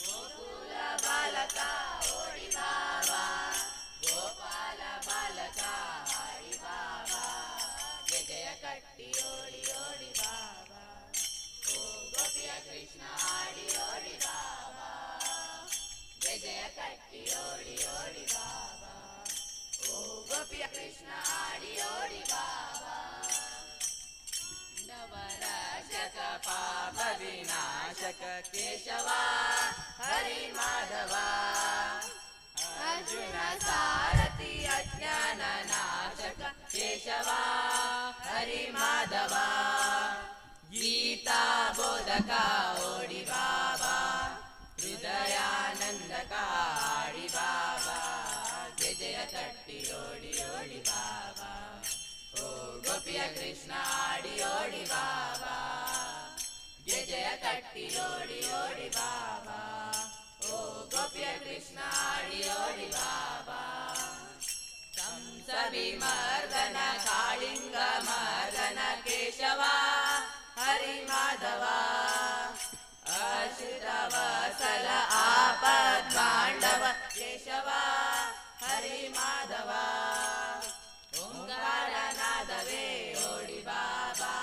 ಗೋಕುಲ ಬಾಲಕ ಓಡಿ ಬಾಬಾ, ಗೋಪಾಲ ಬಾಲಕ ಹರಿ ಬಾಬಾ. ಜಯ ಕಟ್ಟಿ ಓಡಿ ಓಡಿ ಬಾಬಾ, ಓ ಗೋಪಿಯ ಕೃಷ್ಣ ಆಡಿ ಓಡಿ ಬಾಬಾ. ಜಯ ಕಟ್ಟಿ ಓಡಿ ಓಡಿ ಬಾಬಾ, ಓ ಗೋಪಿಯ ಕೃಷ್ಣ ಆಡಿ ಓಡಿ ಬಾಬಾ. ನವರಾಶಕ ಪಾಪ ವಿನಾಶಕ ಕೇಶವ ಹರಿ ಮಾಧವ. ಅರ್ಜುನ ಸಾರಥಿ ಅಜ್ಞಾನ ನಾಶಕ ಕೇಶವ ಹರಿ ಮಾಧವ. ಗೀತಾ ಬೋಧಕ ಓಡಿ ಬಾಬಾ, ಹೃದಯಾನಂದಕ ಆಡಿ ಬಾಬಾ. ಜಯ ಜಯ ತಟ್ಟಿ ಓಡಿ ಓಡಿ ಬಾಬಾ, ಓ ಗೋಪಿಯ ಕೃಷ್ಣ ಆಡಿ ಓಡಿ ಬಾಬಾ. ಜಯ ಜಯ ತಟ್ಟಿ ಓಡಿ ಓಡಿ ಬಾಬಾ, ಓ ಗೋಪಿಯ ಕೃಷ್ಣ ಆಡಿ ಓಡಿ ಬಾಬಾ. ಕಂಸ ವಿಮರ್ದನ ಕಾಳಿಂಗ ಮರ್ದನ ಕೇಶವ ಹರಿ ಮಾಧವ. ಅಶ್ರಿತವ ಸಲ ಆಪದ್ ಪಾಂಡವ ಕೇಶವ ಹರಿ ಮಾಧವ. ಓಂಕಾರ ನಾದವೇ ಓಡಿ ಬಾಬಾ,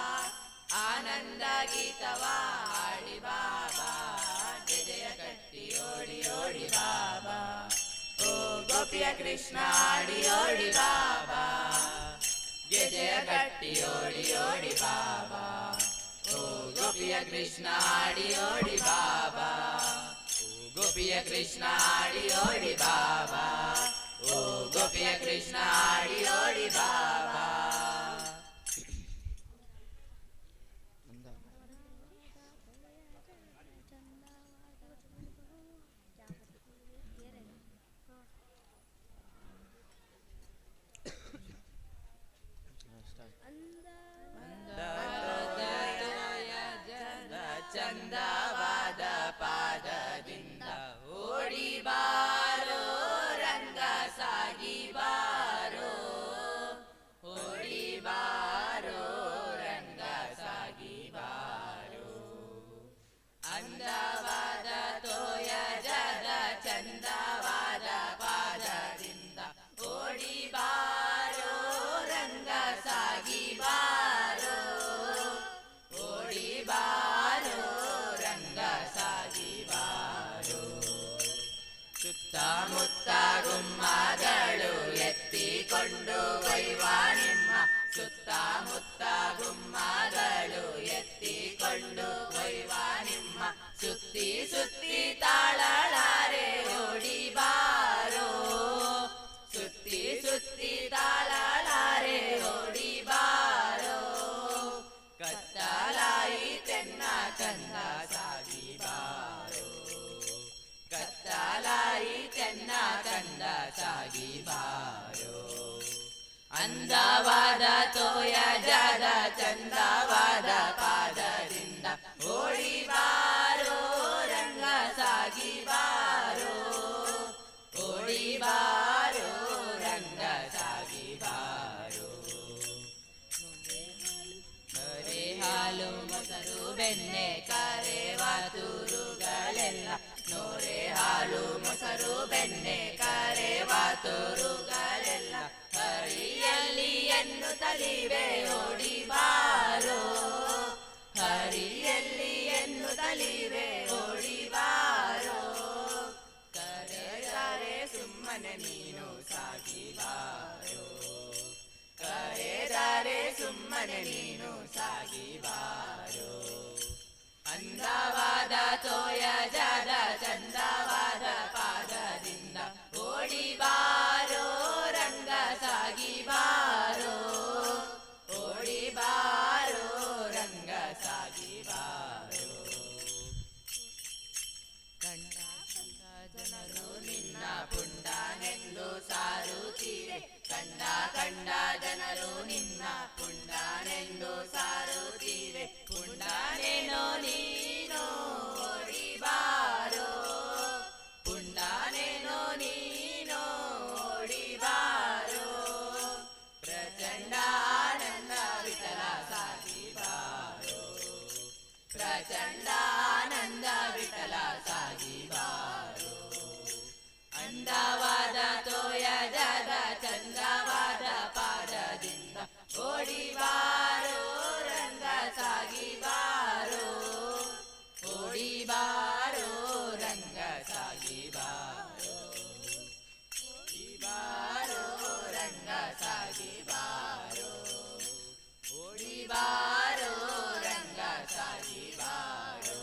ಆನಂದ ಗೀತವ ಹಾಡಿ ಬಾಬಾ. ಜಯ ಜಯ ಕಟ್ಟಿ ಓಡಿ ಓಡಿ ಬಾಬಾ, ಓ ಗೋಪಿಯ ಕೃಷ್ಣ ಆಡಿ ಓಡಿ ಬಾಬಾ. ಜಯ ಜಯ ಕಟ್ಟಿ ಓಡಿ ಓಡಿ ಬಾಬಾ, ಓ ಗೋಪಿಯ ಕೃಷ್ಣ ಆಡಿ ಓಡಿ ಬಾಬಾ. ಓ ಗೋಪಿಯ ಕೃಷ್ಣ ಆಡಿ ಓಡಿ ಬಾಬಾ, ಓ ಗೋಪಿಯ ಕೃಷ್ಣ ಆಡಿ ಓಡಿ ಬಾಬಾ. ಚಂದವಾದ ಪಾದದಿಂದ ಓಡಿ ಬಾರೋ ರಂಗ ಸಾಗಿ ಬಾರೋ. ಓಡಿ ಬಾರೋ ರಂಗ ಸಾಗಿ ಬಾರೋ. ಅಂದವಾದ ತೋಯ ಜದ ಚಂದವಾದ ಪಾದದಿಂದ ಓಡಿ ಬಾರೋ ರಂಗ ಸಾಗಿ ಬಾರೋ. ಓಡಿ ಬಾರೋ ರಂಗ ಸಾಗಿ ಬಾರೋ. ಸುತ್ತಮುತ್ತ ಗುಮ್ಮಗಳು ಎತ್ತಿಕೊಂಡು ಒಯ್ವ ನಿಮ್ಮ. ಸುತ್ತಮುತ್ತ ಗುಮ್ಮಗಳು ಎತ್ತಿಕೊಂಡು ಒಯ್ವ ನಿಮ್ಮ. ಸುತ್ತಿ ಸುತ್ತಿ ತಾಳಲಾರೆ ಓಡಿ ಬಾರೋ. ಸುತ್ತಿ ಸುತ್ತಿ ತಾಳಲಾರೆ ಓಡಿ ಬಾರೋ. ಕತ್ತಲಾಯಿ ತೆನ್ನ ಕಂದ ಸಾಗಿ ಬಾರೋ. ಕತ್ತಲಾಯಿ ತೆನ್ನ ಕಂದ ಸಾಗಿ ಬಾರೋ. ಅಂದವಾದ ತೋಯ ಜದ ಚಂದವಾದ ಪಾದದಿಂದ ಓಡಿ ಬಾರೋ ರಂಗ ಸಾಗಿ ಬಾರೋ. ಓಡಿ ಬಾರೋ ರಂಗ ಸಾಗಿ ಬಾರೋ. ಕರೆ ಹಾಲು ಮೊಸರು ಬೆಣ್ಣೆ ಕರೆವ ತೂರುಗಳೆಲ್ಲ. ನೊರೆ ಹಾಲು ಮೊಸರು ಬೆಣ್ಣೆ ಕರೆವ ತೋರುಗಳೆಲ್ಲ. ಹರಿಯಲ್ಲಿ ಎನ್ನುತ್ತಲಿವೆ ಓಡಿ ಬಾರೋ. ಹರಿಯಲ್ಲಿ ಎನ್ನುತ್ತಲಿವೆ ಓಡಿ ಬಾರೋ. ಕರೆ ಕರೆ ಸುಮ್ಮನೆ ನೀನು ಸಾಗಿ ಬಾರೋ. ಕರೆದರೆ ಸುಮ್ಮನೆ ನೀನು ಸಾಗಿ ಬಾರೋ. ಅಂದವಾದ ತೋಯ ಜದ ಚಂದವಾದ ಪಾದದಿಂದ ಓಡಿ ಬಾರೋ ರಂಗ ಸಾಗಿ ಬಾರೋ. ನಿನ್ನ ಪುಂಡಾನೆಂದು ಸಾರುತ್ತೀವೆ, ಪುಂಡಾನೇನೋ ನೀನು ಓಡಿ ಬಾರೋ, ಪುಂಡಾನೇನೋ ನೀನು ಓಡಿ ಬಾರೋ, ಪ್ರಚಂಡ ಆನಂದ ವಿಠಲ ಸಾಗಿ ಬಾರೋ, ಪ್ರಚಂಡ ಆನಂದ ವಿಠಲ ಸಾಗಿ ಬಾರೋ. ಅಂದವಾದ ತೋಯಜದ ಚಂದವಾದ ಪಾದದಿಂದ ಓಡಿ ಬಾರೋ ರಂಗ ಸಾಗಿ ಬಾರೋ, ಓಡಿ ಬಾರೋ ರಂಗ ಸಾಗಿ ಬಾರೋ, ಓಡಿ ಬಾರೋ ರಂಗ ಸಾಗಿ ಬಾರೋ, ಓಡಿ ಬಾರೋ ರಂಗ ಸಾಗಿ ಬಾರೋ.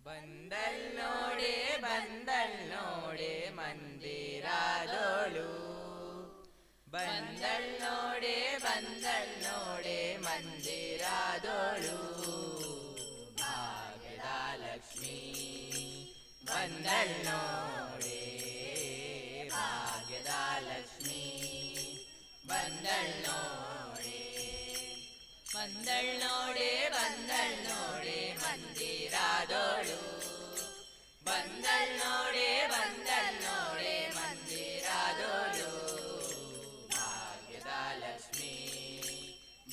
ಬಂದಲ್ ನೋಡೆ ಬಂದಲ್ ನೋಡೆ ಮಂದಿರದೋಳು, ಬಂದಲ್ ನೋಡೆ ಬಂದಲ್ ನೋಡೆ ಮಂದಿರದೋಳು, ಭಾಗ್ಯದ ಲಕ್ಷ್ಮೀ ಬಂದಲ್ ನೋಡೆ, ಭಾಗ್ಯದ ಲಕ್ಷ್ಮೀ ಬಂದಲ್ ನೋಡೆ, ಬಂದಳ್ ನೋಡೆ ಬಂದಳ್ ನೋಡೆ ಮಂದಿರದೋಳು, ಬಂದಳ್ ನೋಡೆ ಬಂದಳ್ ನೋಡೆ ಮಂದಿರದೋಳು, ಭಾಗ್ಯದ ಲಕ್ಷ್ಮೀ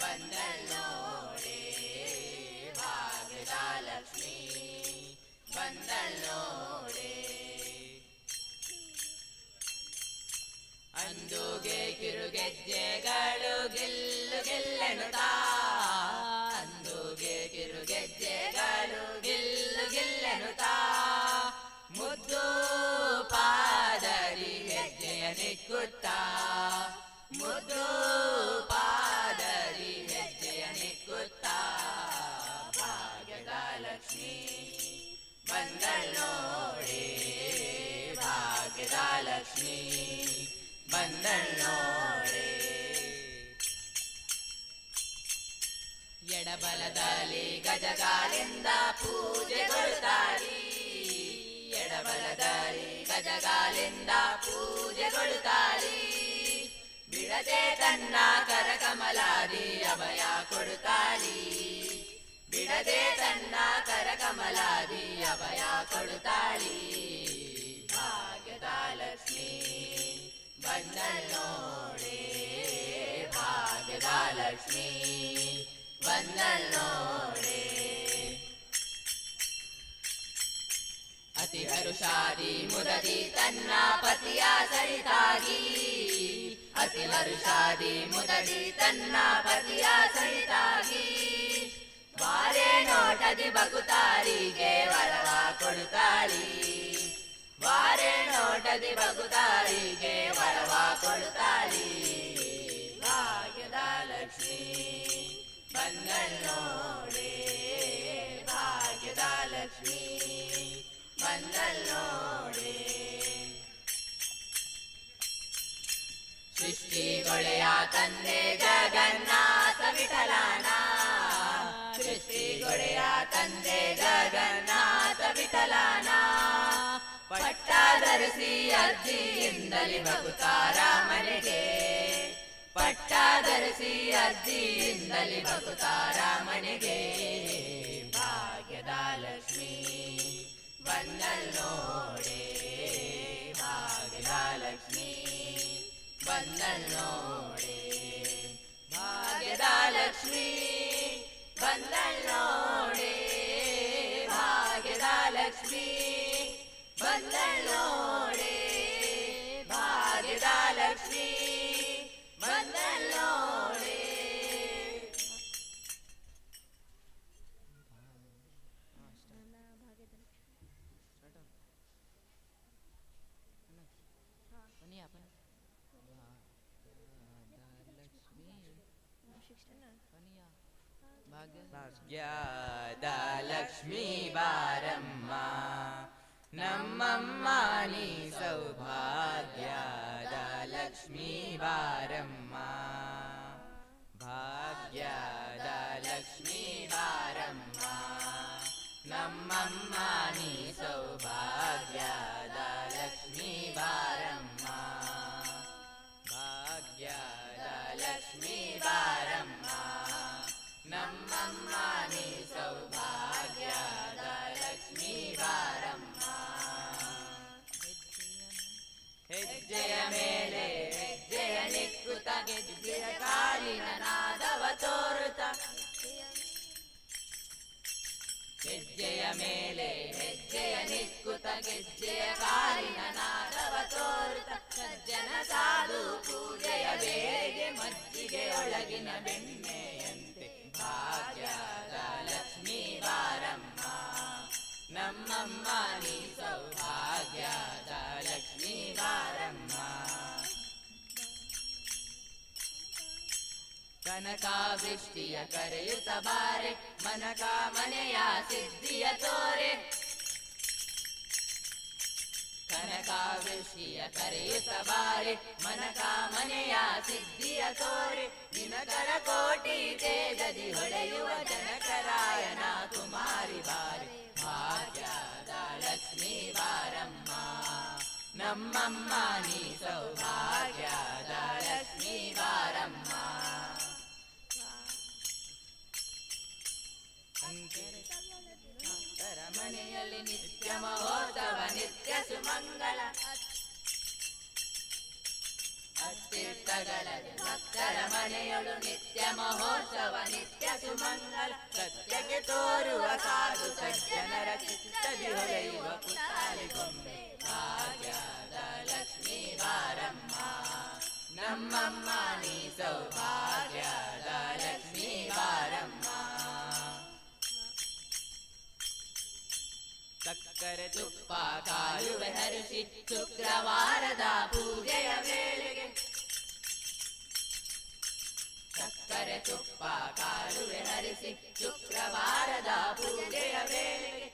ಬಂದಳ್ ನೋಡೆ, ಭಾಗ್ಯದ ಲಕ್ಷ್ಮೀ ಬಂದಳ್ ನೋಡೆ. ಅಂದುಗೆ ಕಿರುಗೆಜ್ಜೆಗಳು ಗಿಲ್ಲು ಗಿಲ್ಲೆನುತ್ತಾ, ಅಂದುಗೆ ಕಿರುಗೆಜ್ಜೆಗಳು ಗಿಲ್ಲು ಗಿಲ್ಲೆನುತ್ತಾ, ಮುದ್ದು ಪಾದರಿ ಹೆಜ್ಜೆಯ ನಿಕ್ಕುತ್ತಾ, ಮುದ್ದು ಪಾದರಿ ಹೆಜ್ಜೆಯ ನಿಕ್ಕುತ್ತಾ, ಭಾಗ್ಯದ ಲಕ್ಷ್ಮೀ ಬಂದಳ್ ನೋಡೆ, ಭಾಗ್ಯದ ಲಕ್ಷ್ಮೀ ಬಂದಳ್ ನೋಡೆ. ಎಡಬಲದಲ್ಲಿ ಗಜಗಾಲಿಂದ ಪೂಜೆಗೊಳ್ತಾರಿ, ಎಡಬಲದಲ್ಲಿ ಗಜಗಾಲಿಂದ ಪೂಜೆಗೊಳ್ತಾರಿ, ಬಿಡದೆ ತನ್ನ ಕರಕಮಲಾದಿ ಅಭಯ ಕೊಡುತ್ತಾಳಿ, ಬಿಡದೆ ತನ್ನ ಕರಕಮಲಾದಿ ಅಭಯ ಕೊಡುತ್ತಾಳಿ, ಭಾಗ್ಯದ ಲಕ್ಷ್ಮೀ ಬಂದಳ್ ನೋಡೆ, ಭಾಗ್ಯದ ಲಕ್ಷ್ಮೀ ಬಂದಳ್ ನೋಡೆ. ಅತಿ ಹರುಷಾದಿ ಮುದದಿ ತನ್ನ ಪತಿಯ ಸರಿತಾಗಿ, ಅತಿ ಹರುಷಾದಿ ಮುದದಿ ತನ್ನ ಪತಿಯ ಸರಿತಾಗಿ, ವಾರೆ ನೋಟದಿ ಬಗುತಾರಿಗೆ ವರವ ಕೊಡುತ್ತಾಳಿ, ವಾರೆ ನೋಟದಿ ಬಗುತಾರಿಗೆ ವರವ ಕೊಡುತ್ತಾಳಿ, ಭಾಗ್ಯದ ಲಕ್ಷ್ಮೀ ಬಂದಳ್ ನೋಡೆ, ಭಾಗ್ಯದ ಲಕ್ಷ್ಮೀ ಬಂದಳ್ ನೋಡೆ. ಸೃಷ್ಟಿಗೊಳೆಯ ತಂದೆ ಜಗನ್ನಾಥ ವಿಠಲನ, ಸೃಷ್ಟಿಗೊಳೆಯ ತಂದೆ ಜಗನ್ನಾಥ ವಿಠಲನ, ಪಟ್ಟಾಧರಿಸಿ ಅಜ್ಜಿಯಿಂದಲಿ ಬಗುತ್ತಾರ ಮನೆಗೆ, ಪಟ್ಟಾಧರಿಸಿ ಅಜ್ಜಿಯಿಂದಲಿ ಬಗುತ್ತಾರ ಮನೆಗೆ, ಭಾಗ್ಯದ ಲಕ್ಷ್ಮೀ ಬಂದಳ್ ನೋಡೆ, ಭಾಗ್ಯದ ಲಕ್ಷ್ಮೀ ಬಂದಳ್ ನೋಡೆ, ಭಾಗ್ಯದ ಲಕ್ಷ್ಮೀ ಬಂದಳ್ ನೋಡೆ, ಭಾಗ್ಯದ ಲಕ್ಷ್ಮೀ ಬಂದಳ್ ನೋಡೆ, ಭಾಗ್ಯದ ಲಕ್ಷ್ಮೀ ಬಂದಳ್ ನೋಡೆ. ಭಾಗ್ಯದ ಲಕ್ಷ್ಮೀ ಬಾರಮ್ಮ ನಮ್ಮಮ್ಮ ನೀ ಸೌಭಾಗ್ಯದ ಲಕ್ಷ್ಮೀ ಬಾರಮ್ಮ, ಭಾಗ್ಯದ ಲಕ್ಷ್ಮೀ ಬಾರಮ್ಮ, ನಮ್ಮಮ್ಮ ನೀ ಸೌಭಾಗ್ಯದ ಲಕ್ಷ್ಮೀ ಬಾರಮ್ಮ, ಭಾಗ್ಯದ ಲಕ್ಷ್ಮೀ ಬಾರಮ್ಮ, ನಮ್ಮಮ್ಮ ನೀ ಸೌಭಾಗ್ಯದ ಲಕ್ಷ್ಮೀ ಬಾರಮ್ಮ. ಹೆಜ್ಜೆಯ ಮೇಲೆ ಹೆಜ್ಜೆಯ ನಿಕ್ಕುತ ಗೆಜ್ಜೆಯ ಕಾಲಿನ ನಾದವ ತೋರುತ, ಹೆಜ್ಜೆಯ ಮೇಲೆ ಹೆಜ್ಜೆಯ ನಿಕ್ಕುತ ಗೆಜ್ಜೆಯ ಕಾಲಿನ ನಾದವ ತೋರುತ, ಸಜ್ಜನ ಸಾಧು ಪೂಜೆಯ ಬೇಗೆ ಮಜ್ಜಿಗೆ ಒಳಗಿನ ಬೆಣ್ಣೆಯಂತೆ ಭಾಗ್ಯದ ಲಕ್ಷ್ಮೀ ಬಾರಮ್ಮ, ನಮ್ಮಮ್ಮ ನೀ ಸೌಭಾಗ್ಯದ ಲಕ್ಷ್ಮೀ ಬಾರಮ್ಮ. ಕನಕಾವೃಷ್ಟಿಯ ಕರೆಯುತ್ತ ಬಾರೆ, ಮನಕ ಮನೆಯ ಸಿದ್ಧಿಯ ತೋರೆ, ಕನಕಾವೃಷ್ಟಿಯ ಕರೆಯುತ್ತ ಬಾರೆ, ಮನಕ ಮನೆಯ ಸಿದ್ಧಿಯ ತೋರೆ, ದಿನಕರ ಕೋಟಿ ತೇಜದಿ ಹೊಳೆಯುವ ಜನಕರಾಯನ ಕುಮಾರಿ ಬಾರೆ, ಭಾಗ್ಯದ ಲಕ್ಷ್ಮೀ ಬಾರಮ್ಮ, ನಮ್ಮಮ್ಮ ನೀ ಸೌಭಾಗ್ಯದ ಲಕ್ಷ್ಮೀ ಬಾರಮ್ಮ. ಭಕ್ತರ ಮನೆಯಲ್ಲಿ ನಿತ್ಯ ಮಹೋತ್ಸವ ನಿತ್ಯ ಸುಮಂಗಳ, ಅತ್ಯುತ್ತಗಳಲ್ಲಿ ಭಕ್ತರ ಮನೆಯೊಳು ನಿತ್ಯ ಮಹೋತ್ಸವ ನಿತ್ಯ ಸುಮಂಗಳ, ಸತ್ಯಕ್ಕೆ ತೋರುವ ಸಾಧು ಸಜ್ಜನರ ಚಿತ್ತದಿ ಹೊಳೆಯುವ ಪುತ್ತಾಳಿ ಗೊಂಬೆ, ಭಾಗ್ಯದ ಲಕ್ಷ್ಮೀ ಬಾರಮ್ಮ, ನಮ್ಮಮ್ಮ ನೀ ಸೌಭಾಗ್ಯದ ಲಕ್ಷ್ಮೀ ಬಾರಮ್ಮ. ಸಕ್ಕರೆ ತುಪ್ಪ ಕಾಲುವೆ ಹರಿಸಿ ಶುಕ್ರವಾರದ ಪೂಜೆಯ ವೇಳೆಗೆ, ಸಕ್ಕರೆ ತುಪ್ಪ ಕಾಲುವೆ ಹರಿಸಿ ಶುಕ್ರವಾರದ ಪೂಜೆಯ ವೇಳೆಗೆ,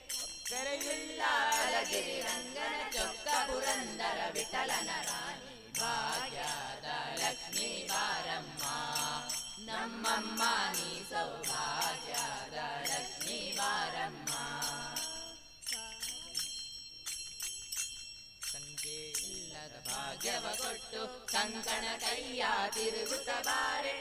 ಕರೆಯುಳ್ಳ ಅಲಗಿರಿ ರಂಗನ ಚೊಕ್ಕ ಪುರಂದರ ವಿಠಲನ ರಾಣಿ, ಭಾಗ್ಯದ ಲಕ್ಷ್ಮೀ ಬಾರಮ್ಮ, ನಮ್ಮಮ್ಮ ನೀ ಸೌಭಾಗ್ಯದ ಲಕ್ಷ್ಮೀ ಬಾರಮ್ಮ. ಇಲ್ಲದ ಭಾಗ್ಯವ ಕೊಟ್ಟು ಕಂಕಣ ಕೈಯ ತಿರುಗುತ್ತ ಬಾರೆ,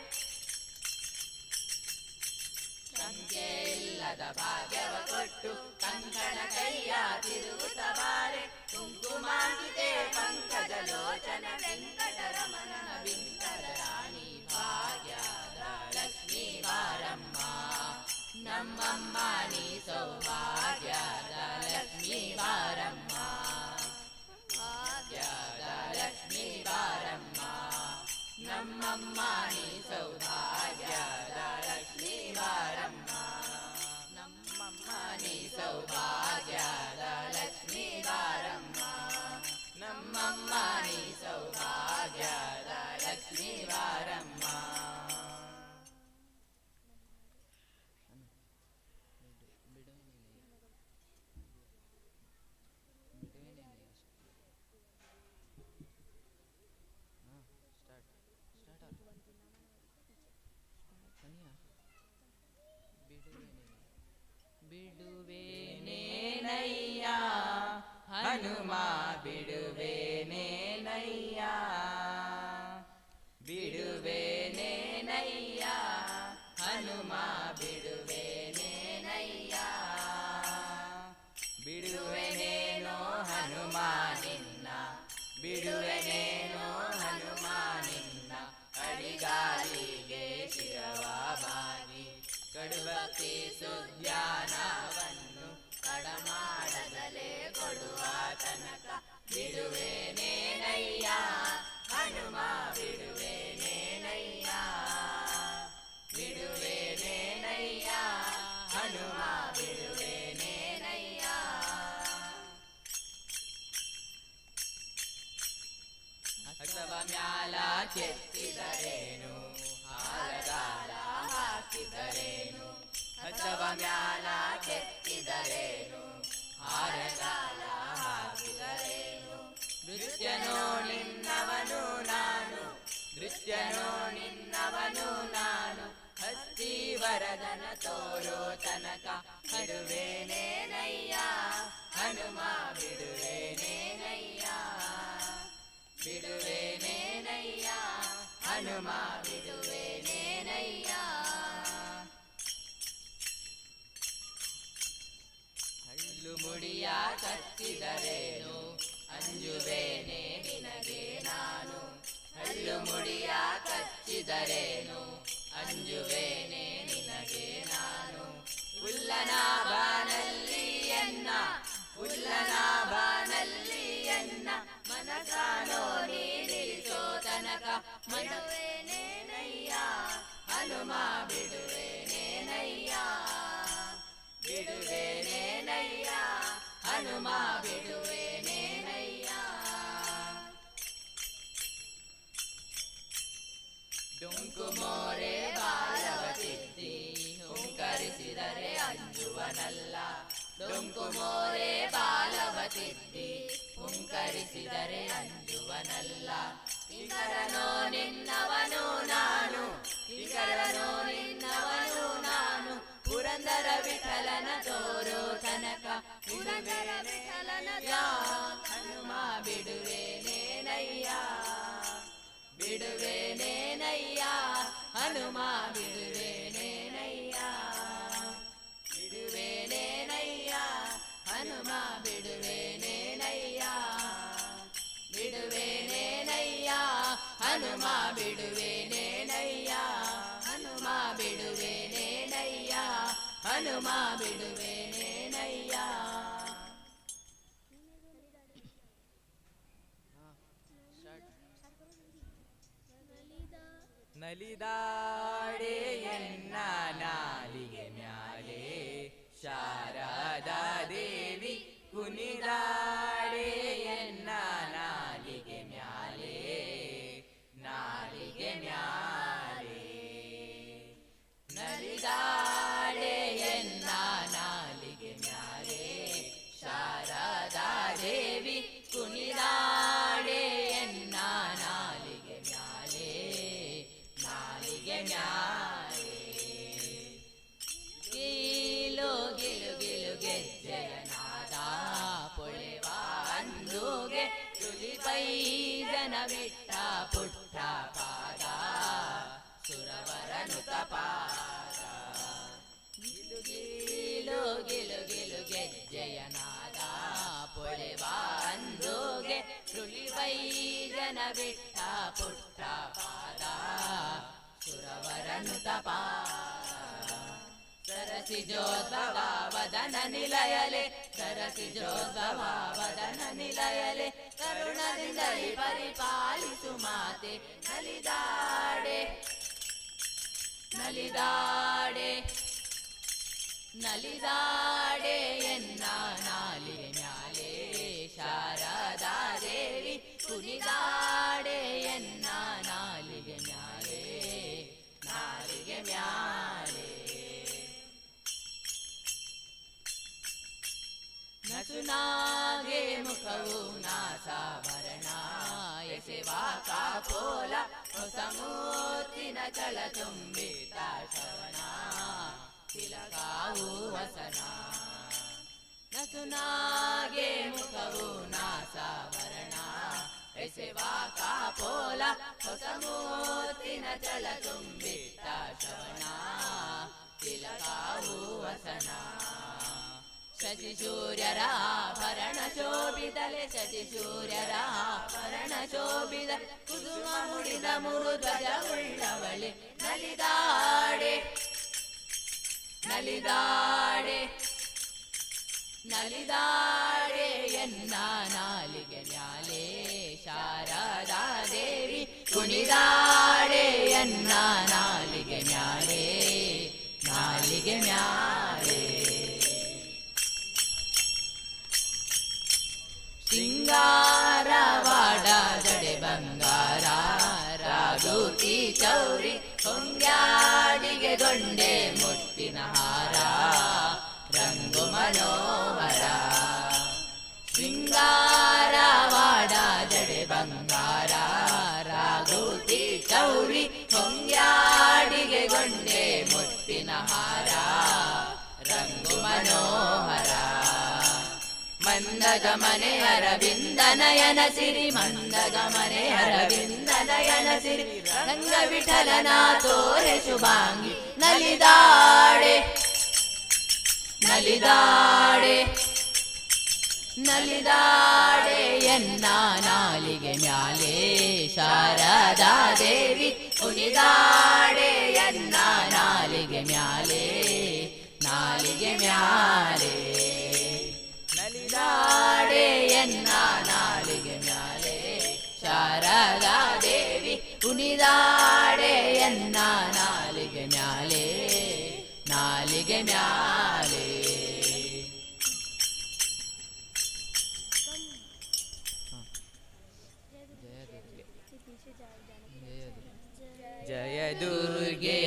ಸಂಖ್ಯೆ ಇಲ್ಲದ ಭಾಗ್ಯವ ಕೊಟ್ಟು ಕಂಕಣ ಕೈಯ ತಿರುಗುತ್ತ ಬಾರೆ, ಕುಂಕುಮಾಂಕಿತೆ ಪಂಕಜ ಲೋಚನ ವೆಂಕಟರಮಣನ ಬಿಂಕದ ರಾಣಿ, ಭಾಗ್ಯದ ಲಕ್ಷ್ಮೀ ಬಾರಮ್ಮ, ನಮ್ಮಮ್ಮ ನೀ ಸೌಭಾಗ್ಯದ ಲಕ್ಷ್ಮೀ ಬಾರಮ್ಮ, ಭಾಗ್ಯದ ಲಕ್ಷ್ಮೀ ಬಾರಮ್ಮ, ನಮ್ಮಮ್ಮ ನೀ ಸೌಭಾಗ್ಯದ ಲಕ್ಷ್ಮೀ ಬಾರಮ್ಮ, ನಮ್ಮಮ್ಮ ನೀ ಸೌಭಾಗ್ಯದ ಲಕ್ಷ್ಮೀ ಬಾರಮ್ಮ, ನಮ್ಮಮ್ಮ ನೀ ಸೌಭಾಗ್ಯದ ಲಕ್ಷ್ಮೀ ಬಾರಮ್ಮ. ಬಿಡುವೇನೇನಯ್ಯ ಹನುಮ ಬಿಡುವೇನೇನಯ್ಯ, ಬಿಡುವೇನೇನಯ್ಯ ಹನುಮ ಬಿಡುವೇನೇನಯ್ಯ, ಬಿಡುವೆನೇನೋ ಹನುಮ ನಿನ್ನ, ಬಿಡುವೆನೇನೋ ಹನುಮ ನಿನ್ನ, ಅಡಿಗಾಲಿಗೆ ಶಿರವಾಬಾಗಿ ಕಡುಭಕ್ತಿ ಸುಜ್ಞಾನವನ್ನು ಕಡಮಾಡದಲೇ ಕೊಡುವ ತನಕ ಬಿಡುವೇನೇನಯ್ಯ ಹನುಮ ಬಿಡುವೇನೇನಯ್ಯ, ಬಿಡುವೇನೇನಯ್ಯ ಹನುಮ ಬಿಡುವೇನೇನಯ್ಯ. ಹಸವ ಮ್ಯಾಲ ಕೆತ್ತಿದರೇನು ಹಾರಗಾಲ ಹಾಕಿದರೇನು, ಹಸವ ಮ್ಯಾಲ ಕೆತ್ತಿದರೇನು ಹಾರಗಾಲ ಹಾಕಿದರೇನು, ನೃತ್ಯನೋ ನಿನ್ನವನು ನಾನು ನಿತ್ಯನೋ ನಿನ್ನವನು ನಾನು, ಹಸ್ತಿ ವರದನ ತೋರೋ ತನಕ ಬಿಡುವೇನೇನಯ್ಯ ಹನುಮ, ಬಿಡುವೇನೇನಯ್ಯ, ಬಿಡುವೇನೇನಯ್ಯ ಹನುಮ, ಬಿಡುವೇನೇನಯ್ಯ. ಹಳ್ಳು ಮುಡಿಯ ಕಚ್ಚಿದರೇನು ಅಂಜುವೇನೆ ನಿನಗೆ ನಾನು, ಹಳ್ಳು ಮುಡಿಯ ಕಚ್ಚಿದರೇನು ಅಂಜುವೇನೆ ನಿನಗೆ ನಾನು. ಉಲ್ಲನಾಭನಲ್ಲಿ ಎನ್ನ, ಉಲ್ಲನಾಭನಲ್ಲಿ ಎನ್ನ ಮನಸಾನೋ ನೀನಿಳಿಸೋ ತನಕ ಮನವೇನೇನಯ್ಯ ಹನುಮ, ಬಿಡುವೇನೇನಯ್ಯ, ಬಿಡುವೇನೇನಯ್ಯ ಹನುಮ, ಬಿಡುವೇನೇನಯ್ಯ. ಡೊಂಕು ಮೋರೆ ಬಾಲವತಿದ್ದಿ ಹುಂಕರಿಸಿದರೆ ಅಂಜುವನಲ್ಲ, ಡೊಂಕು ಮೋರೆ ಬಾಲವತಿದ್ದಿ ಹುಂಕರಿಸಿದರೆ ಅಂಜುವನಲ್ಲ. ಕಿಂಕರನೋ ನಿನ್ನವನು ನಾನು, ಕಿಂಕರನೋ ನಿನ್ನವನು ನಾನು, ಪುರಂದರ ವಿಠಲನ ತೋರೋ ತನಕ, ಪುರಂದರ ವಿಠಲನ ಹನುಮ, ಬಿಡುವೇನೇನಯ್ಯ, ಬಿಡುವೇನೇನಯ್ಯ ಹನುಮ, ಬಿಡುವೇನೇನಯ್ಯ, ಬಿಡುವೇನೇನಯ್ಯ ಹನುಮ, ಬಿಡುವೇನೇನಯ್ಯ, ಬಿಡುವೇನೇನಯ್ಯ ಹನುಮ, ಬಿಡುವೇನೇನಯ್ಯ ಹನುಮ, ಬಿಡುವೇನೇನಯ್ಯ ಹನುಮ, ಬಿಡುವೇನೇನಯ್ಯ. ನಲಿದಾಡೆ ಎನ್ನ ನಾಲಿಗೆ ಮ್ಯಾಲೆ ಶಾರದಾ ದೇವಿ, ಕುಣಿದಾಡೆ ಎನ್ನ ನಾಲಿಗೆ ಮ್ಯಾಲೆ, ನಾಲಿಗೆ ಮ್ಯಾಲೆ. ನಲಿದಾಡೆ ಎನ್ನ ನಾಲಿಗೆ ಮ್ಯಾಲೆ ಶಾರದಾ ದೇವಿ, ಕುಣಿದಾಡೆ ಎನ್ನ ನಾಲಿಗೆ ಮ್ಯಾಲೆ, ನಾಲಿಗೆ ಮ್ಯಾಲೆ. ಗೀಲು ಗಿಲು ಗಿಲು ಗೆಜ್ಜೆಯ ನಾದ ಪೊಳೆವ ಅಂದುಗೆ, ತುಲಿಪೈದನ ಬಿಟ್ಟ ಪುಟ್ಟ ಪಾದ ಸುರವರನುತ ಪಾದ. ಗಿಲು ಗಿಲು ಗಿಲು ಗಿಲು ಗೆಜ್ಜೆಯ ನಾದ ಪೊಳೆವ ಅಂದುಗೆ, ತುಲಿಪೈದನ ಬಿಟ್ಟ ಪುಟ್ಟ ಪಾದ ಸುರವರನುತ ಪಾದ. ಸರಸಿಜೋದ್ಭವ ವದನ ನಿಲಯಲೆ, ಸರಸಿಜೋದ್ಭವ ವದನ ನಿಲಯಲೆ, ಕರುಣದಿಂದಲಿ ಪರಿಪಾಲಿಸು ಮಾತೆ. ನಲಿದಾಡೆ ನಲಿದಾಡೆ ನಲಿದಾಡೆ ಎನ್ನ ನಾಲಿಗೆ ಮ್ಯಾಲೆ ಶಾರದಾ ದೇವಿ, ಕುಣಿದಾಡೆ ಎನ್ನ ನಾಲಿಗೆ ಮ್ಯಾಲೆ, ನಾಲಿಗೆ ಮ್ಯಾಲೆ. ನಸುನಾಗೆ ಮುಖವು ನಾಸಾಭರಣ ಎಸೆವಾ ಕಾಪೋಲ, ಹೊಸ ಮೂರ್ತಿನ ಚಳ ತುಂಬಿತ ಶ್ರವಣ ತಿಲಕಾವು ವಸನ. ನಸುನಾಗೆ ಮುಖವು ನಾಸಾಭರಣ ಎಸೆವಾ ಕಾಪೋಲ, ಹೊಸ ಮೂರ್ತಿನ ಚಳ ತುಂಬಿತ ಶ್ರವಣ ತಿಲಕಾವು ವಸನ. ಶಶಿ ಸೂರ್ಯರ ಆಭರಣ ಶೋಭಿತಲೆ, ಶಶಿ ಸೂರ್ಯರ ಆಭರಣ ಶೋಭಿತ, ಕುಸುಮ ಮುಡಿದ ಮುರು ಧ್ವಜವುಳ್ಳವಳೆ. ನಲಿದಾಡೆ ನಲಿದಾಡೆ ನಲಿದಾಡೆ ಎನ್ನ ನಾಲಿಗೆ ಮ್ಯಾಲೆ ಶಾರದಾ ದೇವಿ, ಕುಣಿದಾಡೆ ಎನ್ನ ನಾಲಿಗೆ ಮ್ಯಾಲೆ, ನಾಲಿಗೆ ಮ್ಯಾಲೆ. ಸಿಂಗಾರವಾಡ ಜಡೆ ಬಂಗಾರ ರಾಗೂತಿ ಚೌರಿ, ಹೊಂಗ್ಯಾಡಿಗೆ ಗೊಂಡೆ ಮುತ್ತಿನ ಹಾರ ರಂಗು ಮನೋಹರ. ಸಿಂಗಾರವಾಡ ಜಡೆ ಬಂಗಾರ ರಾಗೂತಿ ಚೌರಿ ಗೌರಿ ಹೊಂಗ್ಯಾಡಿಗೆ ಗೊಂಡೆ ಮುತ್ತಿನ ಹಾರ ರಂಗು ಮನೋಹರ. ಮಂದಗಮನೆ ಅರವಿಂದ ನಯನ ಸಿರಿ, ಮಂದಗಮನೆ ಅರವಿಂದ ನಯನ ಸಿರಿ, ರಂಗ ವಿಠಲನ ತೋರೆ ಶುಭಾಂಗಿ ನಲಿದಾಡೆ ನಲಿದಾಡೆ ನಲಿದಾಡೆ ಎನ್ನ ನಾಲಿಗೆ ಮ್ಯಾಲೆ ಶಾರದಾ ದೇವಿ ಕುಣಿದಾಡೆ ಎನ್ನ ನಾಲಿಗೆ ಮ್ಯಾಲೆ ನಾಲಿಗೆ ಮ್ಯಾಲೆ ನಲಿದಾಡೆ ಎನ್ನ ನಾಲಿಗೆ ಮ್ಯಾಲೆ ಶಾರದಾ ದೇವಿ ಕುಣಿದಾಡೆ ಎನ್ನ ನಾಲಿಗೆ ಮ್ಯಾಲೆ ನಾಲಿಗೆ ಮ್ಯಾಲೆ. ಜಯ ದುರ್ಗೆ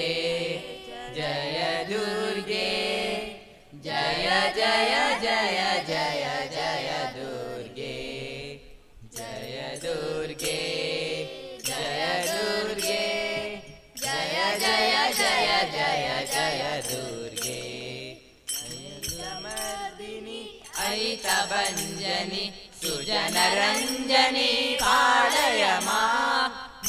ಜಯ ದುರ್ಗೆ ಜಯ ಜಯ ಜಯ ಜಯ ಜಯ ದುರ್ಗೆ ಜಯ ದುರ್ಗೆ ಜಯ ದುರ್ಗೆ ಜಯ ಜಯ ಜಯ ಜಯ ಜಯ ದುರ್ಗೆ. ಮರ್ದಿನಿ ಐತ ಭಂಜನಿ ಸುಜನರಂಜನಿ ಪಾಳಯ ಮಾ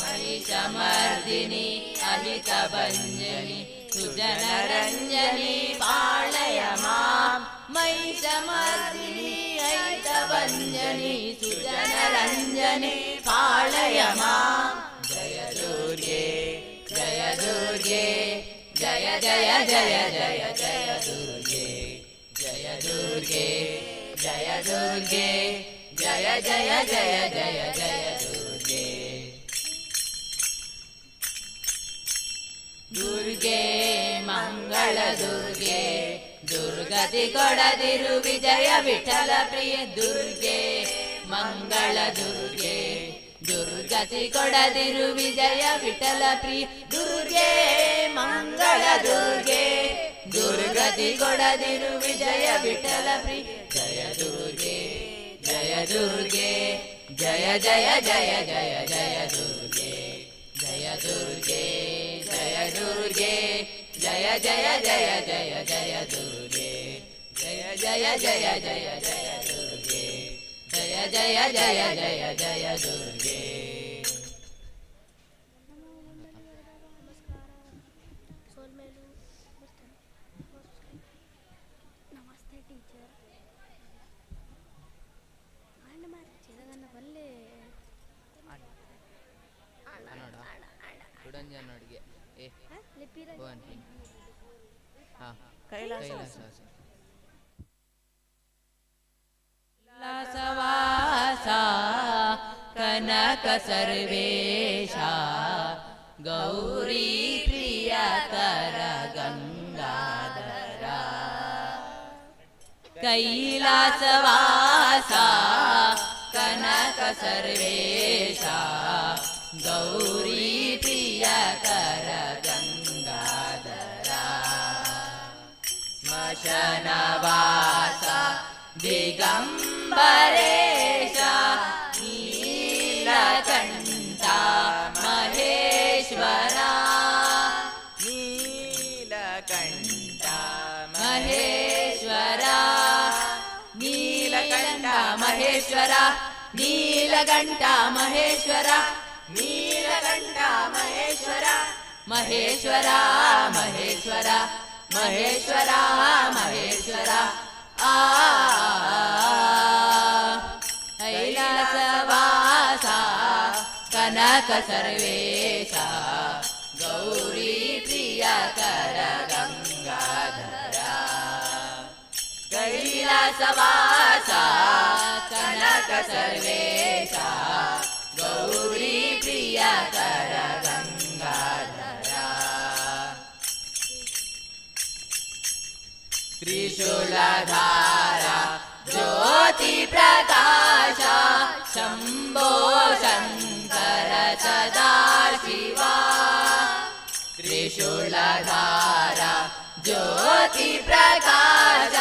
ಮಹಿಷಮರ್ದಿನಿ ಅಹಿತ ಭಂಜನಿ ಸುಜನರಂಜನಿ ಪಾಳಯ ಮಾಂ ಮಹಿಷಮರ್ದಿನಿ ಅಹಿತ ಭಂಜನಿ ಸುಜನರಂಜನಿ ಪಾಳಯ ಮಾಂ. ಜಯ ದುರ್ಗೆ ಜಯ ದುರ್ಗೆ ಜಯ ಜಯ ಜಯ ಜಯ ಜಯ ದುರ್ಗೆ ಜಯ ದುರ್ಗೆ ಜಯ ದುರ್ಗೆ ಜಯ ಜಯ ಜಯ ಜಯ ಜಯ ದುರ್ಗೆ. ದುರ್ಗೆ ಮಂಗಳ ದುರ್ಗೆ ದುರ್ಗತಿ ಕೊಡದಿರು ವಿಜಯ ವಿಠಲ ಪ್ರಿಯ ದುರ್ಗೆ ಮಂಗಳ ದುರ್ಗೆ ದುರ್ಗತಿ ಕೊಡದಿರು ವಿಜಯ ವಿಠಲ ಪ್ರಿಯ ದುರ್ಗೆ ಮಂಗಳ ದುರ್ಗೆ ದುರ್ಗತಿ ಕೊಡದಿರು ವಿಜಯ ವಿಠಲ ಪ್ರಿಯ ಜಯ ದುರ್ಗೆ ಜಯ ದುರ್ಗೆ ಜಯ ಜಯ ಜಯ ಜಯ ಜಯ ದುರ್ಗೆ ಜಯ ದುರ್ಗೆ ಜಯ ದುರ್ಗೆ ಜಯ ಜಯ ಜಯ ಜಯ ಜಯ ದುರ್ಗೆ ಜಯ ಜಯ ಜಯ ಜಯ ಜಯ ದುರ್ಗೆ ಜಯ ಜಯ ಜಯ ಜಯ ಜಯ ದುರ್ಗೆ. ನಮಸ್ತೆ ಟೀಚರ್. ಅಣ್ಣ ಮಾತ್ರ ಚಿರಗನ್ನ ಬಲ್ಲೆ. ಕುಡಂಜನೊಡಿಗೆ ಏ ಹಾಂ ಕೈಲಾಸ. ಕೈಲಾಸವಾಸ ಕನಕ ಸರ್ವೇಶ ಗೌರಿ ಪ್ರಿಯಕರ ಗಂಗಾಧರ ಕೈಲಾಸವಾಸ ಕನಕ ಸರ್ವೇಶ ಗೌರಿ ಪ್ರಿಯಕರ ಗಂಗಾಧರ ಸ್ಮಶಾನವಾಸ ದಿಗಂಬರೇಶ ನೀಲಕಂಠ ಮಹೇಶ್ವರ ನೀಲಕಂಠ ಮಹೇಶ್ವರ ನೀಲಕಂಠ ಮಹೇಶ್ವರ ನೀಲಕಂಠ ಮಹೇಶ್ವರ ನೀಲಕಂಠ ಮಹೇಶ್ವರ ಮಹೇಶ್ವರ ಮಹೇಶ್ವರ ಮಹೇಶ್ವರ ಮಹೇಶ್ವರ ಆ ಕೈಲಾಸವಾಸ ಕನಕ ಸರ್ವೇಶ ಗೌರಿ ಪ್ರಿಯಕರ ಗಂಗಾಧರ ಕೈಲಾಸವಾಸ ಕನಕ ಸರ್ವೇಶ ಗೌರಿ ಪ್ರಿಯಕರ ಗಂಗಾಧರ ತ್ರಿಶೂಲಧಾರ ಜ್ಯೋತಿ ಪ್ರಕಾಶ ಶಂಭೋ ಶಂಕರ ಸದಾ ಶಿವ ತ್ರಿಶೂಲಧಾರ ಜ್ಯೋತಿ ಪ್ರಕಾಶ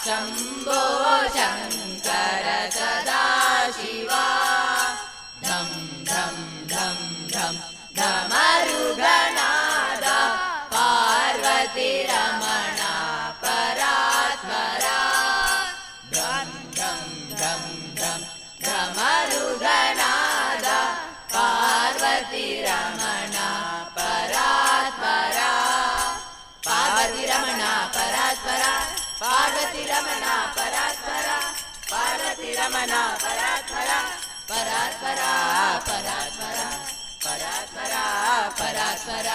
ಶಂಭೋ ಶಂಕರ ಸದಾ ಶಿವ ಢಂ ಢಂ ಢಂ ಢಂ ಢಮರುಕನಾದ ರಮಣ ಪರಾತ್ಪರ, ಪಾರ್ವತಿ ರಮಣ ಪರಾತ್ಪರ, ಪಾರ್ವತಿ ರಮಣ ಪರಾತ್ಪರ, ಪಾರ್ವತಿ ರಮಣ ಪರಾತ್ಪರ, ಪರಾತ್ಪರ ಪರಾತ್ಪರ ಪರಾತ್ಪರ ಪರಾತ್ಪರ.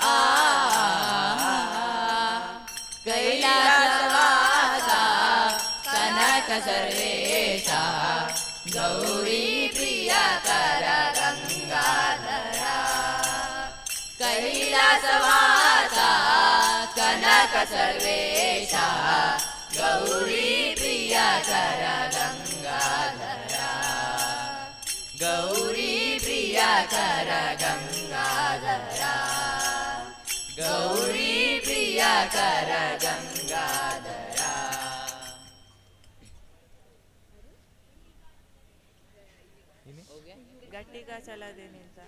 ಆ ಕೈಲಾಸವಾಸ ಕನಕ ಸರ್ವೇಶ, ಗೌರಿ ಪ್ರಿಯಕರ ಗಂಗಾಧರ. ಕೈಲಾಸವಾಸ ಕನಕ ಸರ್ವೇಶ, ಗೌರಿ ಪ್ರಿಯಕರ ಗಂಗಾಧರ, ಗೌರಿ ಪ್ರಿಯಕರ ಗಂಗಾಧರ, ಗೌರಿ ಪ್ರಿಯಕರ ಗಂಗಾಧರ. ಗಟ್ಟಿಗ ಚಲದಿನಿಂತ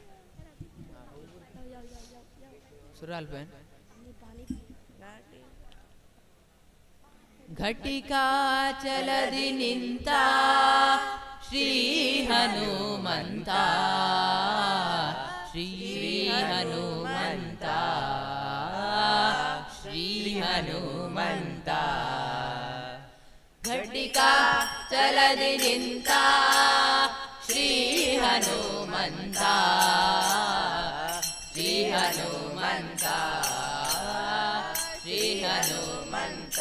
ಸುರಾಲ್ಪೇನ್ ಘಟಿಕಾ ಚಲದಿ ನಿಂತ ಶ್ರೀ ಹನುಮಂತ, ಶ್ರೀ ಹನುಮಂತ, ಶ್ರೀ ಹನುಮಂತ. ಘಟಿಕಾ ಚಲದಿ ನಿಂತ ಶ್ರೀ ಹನುಮಂತ, ಶ್ರೀ ಹನುಮಂತ, ಶ್ರೀ ಹನುಮಂತ.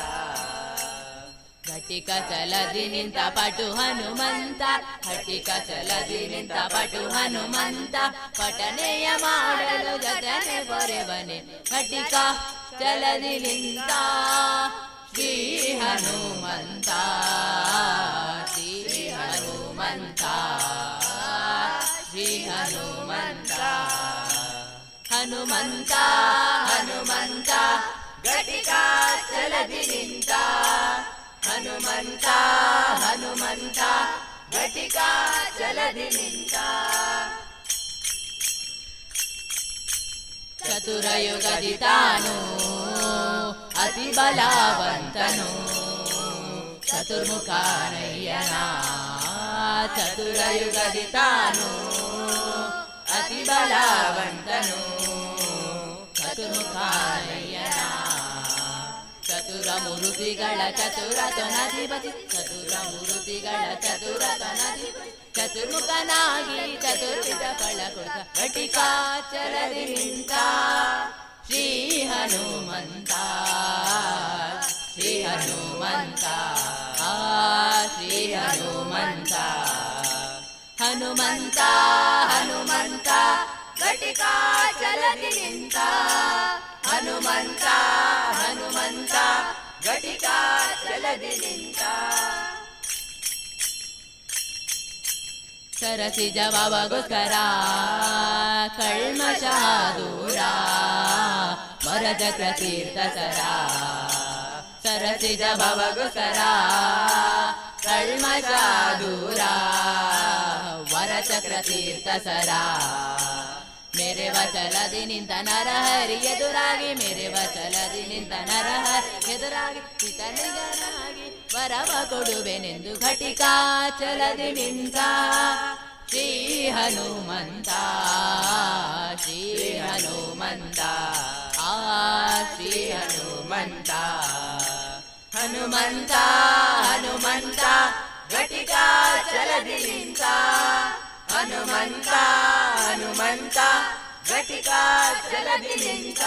ಘಟಿಕ ಚಲದಿ ನಿಂತ ಪಟು ಹನುಮಂತ, ಘಟಿಕ ಚಲದಿ ನಿಂತ ಪಟು ಹನುಮಂತ, ಪಠನೆಯ ಮಾಡಲು ಜತನೆ ಬರೆವನೆ. ಘಟಿಕ ಚಲದಿ ನಿಂತ ಶ್ರೀ ಹನುಮಂತ, ಶ್ರೀ ಹನುಮಂತ, ಶ್ರೀ ಹನುಮಂತ. ಹನುಮಂತ ಹನುಮಂತ ಘಟಿಕಾ ಚಲದಿ ನಿಂತ, ಹನುಮಂತ ಹನುಮಂತ ಘಟಿಕಾ ಚಲದಿ ನಿಂತ. ಚತುರಯುಗದಿ ತಾನು ಅತಿ ಬಲವಂತನು, ಚತುರ್ಮುಖಾನಯ್ಯನ. ಚತುರಯುಗದಿ ತಾನು ಅತಿ ಬಲವಂತನು, ಚತುರ್ಮುಖಾನಯ್ಯನ. ಚತುರ ಮೂರುತಿಗಳ ಚತುರ ತೊನಧಿಪತಿ, ಚತುರ ಮೂರುತಿಗಳ ಚತುರ ತೊನಧಿಪತಿ, ಚತುರ್ಮುಖನಾಗಿ ಚತುರ್ವಿಧ ಫಲ ಕೊಡುತ್ತ ಘಟಿಕಾ ಚಲದಿ ನಿಂತ ಶ್ರೀ ಹನುಮಂತ, ಶ್ರೀ ಹನುಮಂತ, ಶ್ರೀ ಹನುಮಂತ. ಹನುಮಂತ ಹನುಮಂತ ಘಟಿಕಾ ಚಲದಿ ನಿಂತ, ಹನುಮಂತ ಹನುಮಂತ ಘಟಿಕಾ ಚಲದಿ ನಿಂತ. ಸರಸಿ ಜವಾಬಗೋಸ್ಕರ ಕಳ್ಮಶ ದೂರ ವರಚಕ್ರ ತೀರ್ಥ ಸರ, ಸರಸಿ ಜವಾಬಗೋಸ್ಕರ ಕಳ್ಮಶ ದೂರ ವರಚಕ್ರ ತೀರ್ಥ ಸರ. ಮೇರೆ ವಚಲದಿ ನಿಂತ ನರಹರಿ ಎದುರಾಗಿ, ಮೇರೆ ವಚಲದಿ ನಿಂತ ನರಹರಿ ಎದುರಾಗಿ, ಪಿತನಿಗನಾಗಿ ವರವ ಕೊಡುವೆನೆಂದು ಘಟಿಕಾ ಚಲದಿ ನಿಂತ ಶ್ರೀ ಹನುಮಂತ, ಶ್ರೀ ಹನುಮಂತ, ಆ ಶ್ರೀ ಹನುಮಂತ. ಹನುಮಂತ ಹನುಮಂತ ಘಟಿಕಾ ಚಲದಿ ನಿಂತ, ಹನುಮಂತ ಹನುಮಂತ ಘಟಿಕಾ ಚಲದಿ ನಿಂತ.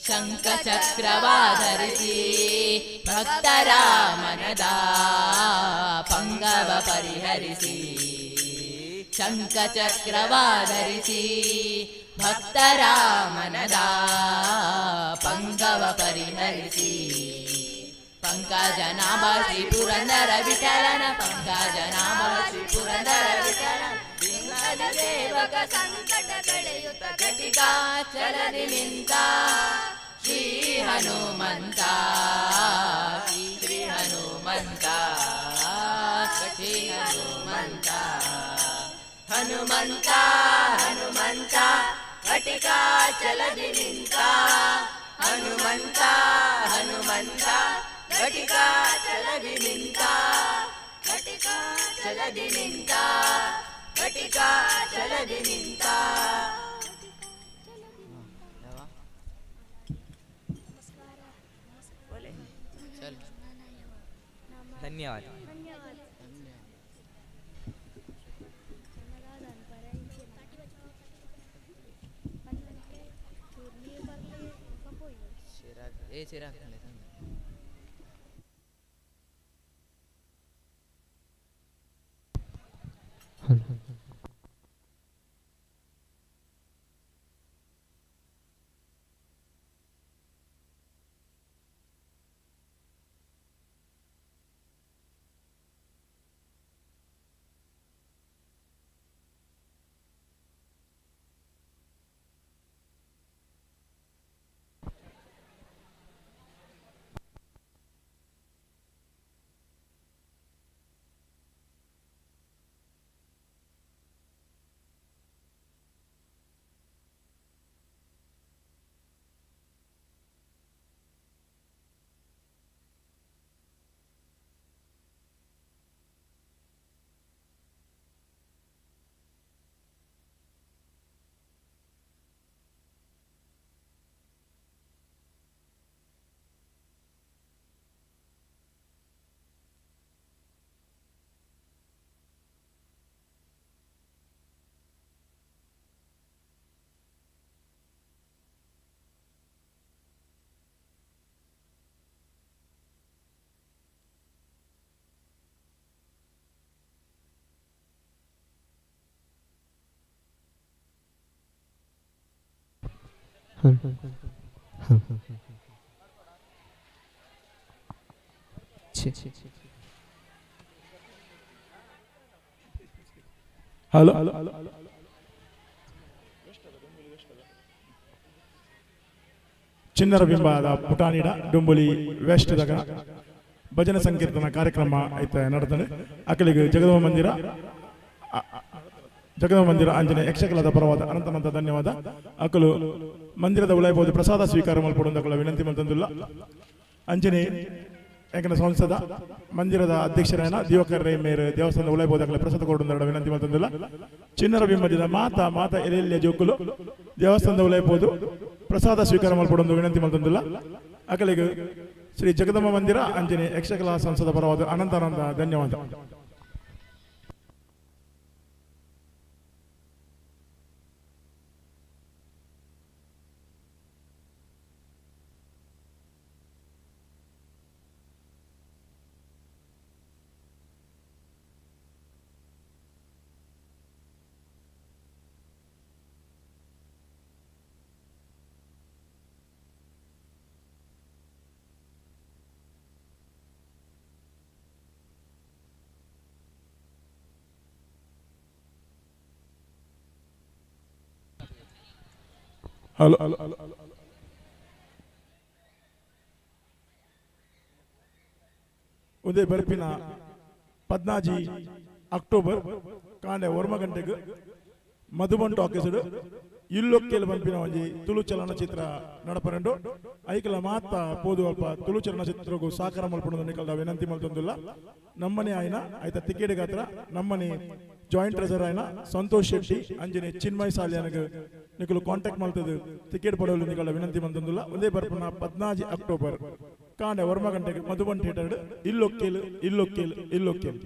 ಶಂಖ ಚಕ್ರವಾಧರಿಸಿ ಭಕ್ತರ ಮನದ ಪಂಗವ ಪರಿಹರಿಸಿ, ಶಂಖ ಚಕ್ರವಾಧರಿಸಿ ಭಕ್ತರ ಮನದ ಪಂಗವ ಪರಿಹರಿಸಿ, ಪಂಕಜನಾಭ ಶ್ರೀ ಪುರಂದರ ವಿಠಲನ, ಪಂಕಜನಾಭ ಶ್ರೀ ಪುರಂದರ ವಿಠಲನ, ಬಿಂಗದ ಸೇವಕ ಸಂಕಟ ಕಳೆಯುತ್ತ ಘಟಿಕಾ ಚಲದಿ ನಿಂತ ಶ್ರೀ ಹನುಮಂತ, ಶ್ರೀ ಹನುಮಂತ, ಶ್ರೀ ಹನುಮಂತ. ಹನುಮಂತ ಹನುಮಂತ ಘಟಿಕಾ ಚಲದಿ ನಿಂತ, ಹನುಮಂತ ಹನುಮಂತ ಘಟಿಕಾ ಚಲದಿ ನಿಂತ, ಘಟಿಕಾ ಚಲದಿ ನಿಂತ, ಘಟಿಕಾ ಹಲೋ ಚಿನ್ನರ ಬಿಂಬದ ಪುಟಾಣಿಡ ಡುಂಬುಲಿ ವೆಸ್ಟ್ ದಗ ಭಜನೆ ಸಂಕೀರ್ತನ ಕಾರ್ಯಕ್ರಮ ಐತೆ ನಡತದೆ. ಅಕಲಿಗೆ ಜಗದಮ ಮಂದಿರ ಜಗದಮ ಮಂದಿರ ಅಂಜನೆ ಯಕ್ಷಕಲದ ಪರವಾದ ಅನಂತ ಧನ್ಯವಾದ. ಅಕಲು ಮಂದಿರದ ಉಳೈಬಹುದು ಪ್ರಸಾದ ಸ್ವೀಕಾರ ಮಲ್ಪಡುವಂತ ವಿನಂತಿ ಮಂತಂದಿಲ್ಲ. ಅಂಜನೆ ಯಾಕಂದ್ರೆ ಸಂಸದ ಮಂದಿರದ ಅಧ್ಯಕ್ಷರಾಯನ ದಿವಾಕರ್ ರೈ ಮೇರ್ ದೇವಸ್ಥಾನದ ಉಳೈಬಹುದು ಅಕಲ ಪ್ರಸಾದ ಕೊಡುವಂತ ವಿನಂತಿ ಮಂತಂದಿಲ್ಲ. ಚಿನ್ನರ ಬಿಂಬದ ಮಾತಾ ಮಾತಾ ಎಲೆಯ ಜೋಕುಲು ದೇವಸ್ಥಾನದ ಉಳೈಬಹುದು ಪ್ರಸಾದ ಸ್ವೀಕಾರ ಮಲ್ಪಡುವಂತ ವಿನಂತಿ ಮಂತಂದಿಲ್ಲ. ಅಕಲಿಗೆ ಶ್ರೀ ಜಗದಮ್ಮ ಮಂದಿರ ಅಂಜನೆ ಯಕ್ಷಕಲಾ ಸಂಸದ ಪರವಾದ ಅನಂತ ಅನಂತ ಧನ್ಯವಾದ. ಹಲೋ ಉದಯ ಬರ್ಪಿನ 14 ಅಕ್ಟೋಬರ್ ಕಾಂಡೆ 1 ಗಂಟೆಗೆ ಮಧುಬನ್ ಟಾಕೀಸ್ ಇಲ್ಲೊಕ್ಕೆಲ್ ಬಂಪಿನ ಒಂಜಿ ತುಳು ಚಲನಚಿತ್ರ ನಡಪರಂಡು. ಐಕಲ ಮಾತ ಪೋದು ಅಲ್ಪ ತುಳು ಚಲನಚಿತ್ರಗೂ ಸಾಕಾರ ಮಲ್ಪುಂಡು ನಿಕಲ್ದ ವಿನಂತಿ ಮಲ್ತೊಂದುಲ್ಲ. ನಮ್ಮನೆ ಆಯ್ನ ಆಯ್ತ ಟಿಕೆಟ್ ಗಾತ್ರ ನಮ್ಮನೆ ಜಾಯಿಂಟ್ ಟ್ರೆಸರ್ ಆಯ್ನ ಸಂತೋಷ್ ಶೆಟ್ಟಿ ಅಂಜನೆ ಚಿನ್ಮಯ್ ಸಾಲಿಯಾನಗ ನಿಕಲು ಕಾಂಟ್ಯಾಕ್ಟ್ ಮಲ್ತದು ಟಿಕೆಟ್ ಪಡೋಲು ನಿಕಲ ವಿನಂತಿ ಮಲ್ತೊಂದುಲ್ಲ. ಒಂದೇ ಬರ್ಪುನ 14 ಅಕ್ಟೋಬರ್ ಕಾಂಡೆ 1 ಗಂಟೆಗೆ ಮಧುಬನ್ ಥಿಯೇಟರ್ ಇಲ್ಲೊಕ್ಕೆಲ್ ಇಲ್ಲೊಕ್ಕೆಲ್ ಇಲ್ಲೊಕ್ಕೆಲ್.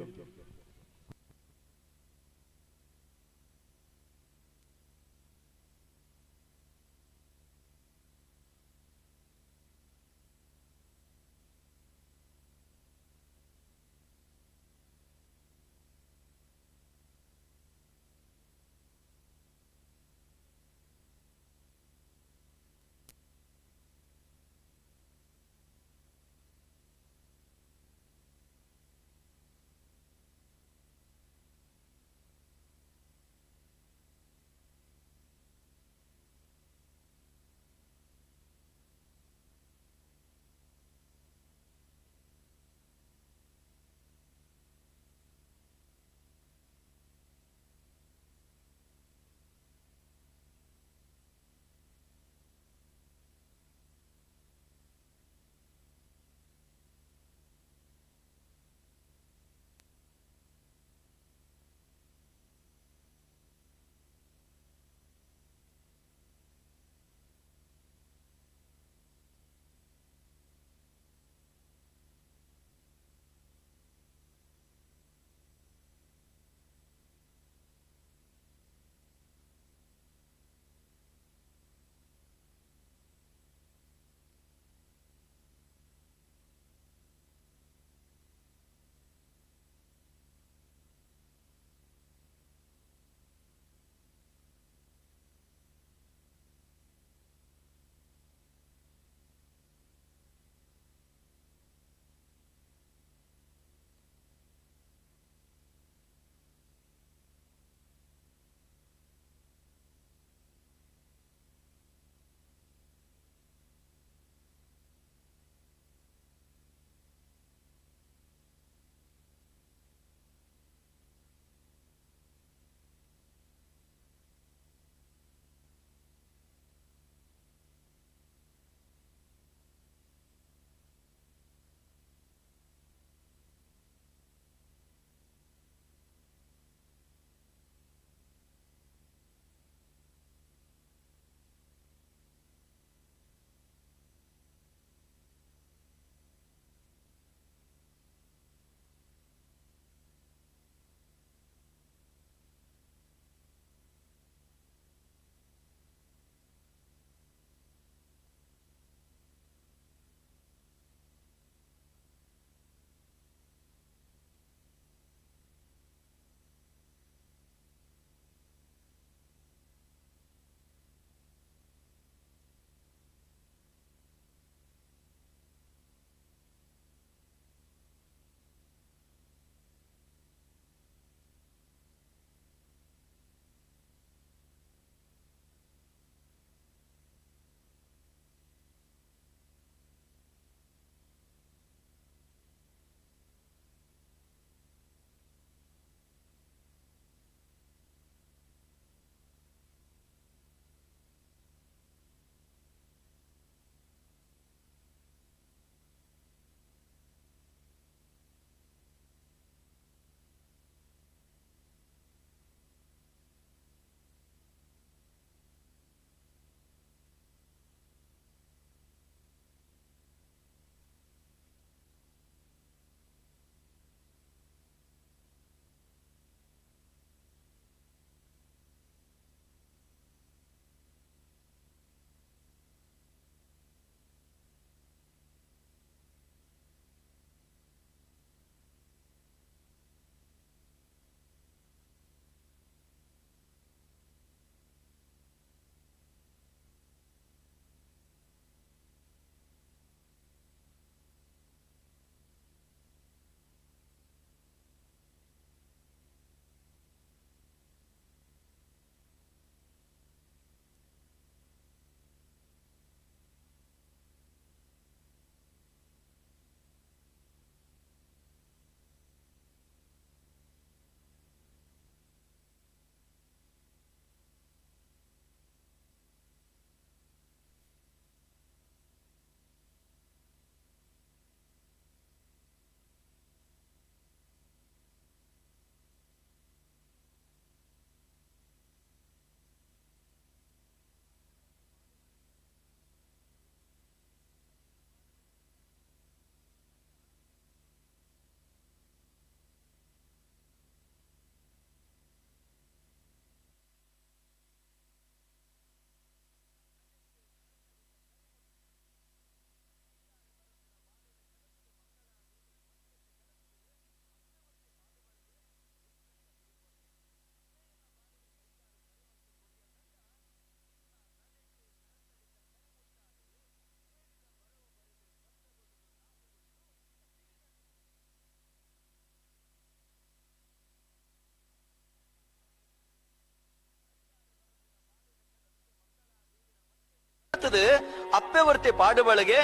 ಅಪ್ಪೆ ವರ್ತಿ ಪಾಡುಬಳಗೆ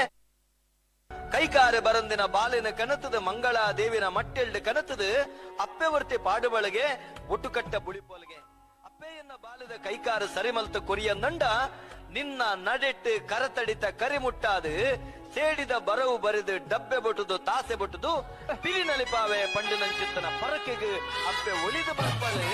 ಕೈಕಾರೆ ಬರಂದಿನ ಬಾಲಿನ ಕನತದ ಮಂಗಳ ದೇವಿನ ಮಟ್ಟೆಲ್ಡು ಕನತದ ಅಪ್ಪೆ ವರ್ತಿ ಪಾಡುಬಳಗೆ ಒಟ್ಟುಕಟ್ಟ ಬುಳಿಪೊಲಗೆ ಅಪ್ಪೆಯನ್ನ ಬಾಲಿದ ಕೈಕಾರ ಸರಿಮಲ್ತ ಕೊರಿಯಂದಂಡ ನಿನ್ನ ನಡೆಟ್ಟು ಕರತಡಿತ ಕರಿಮುಟ್ಟಾದು ಸೇಡಿದ ಬರವು ಬರೆದು ಡಬ್ಬೆ ಬೊಟ್ಟುದು ತಾಸೆ ಬೊಟ್ಟುದು ಪಿಲಿ ನಲಿಪಾವೆ ಪಂಡಿನಂಚಿತ್ತನ ಪರಕೆಗೆ ಅಪ್ಪೆ ಒಳಿದು ಬರ್ಪಳೆ.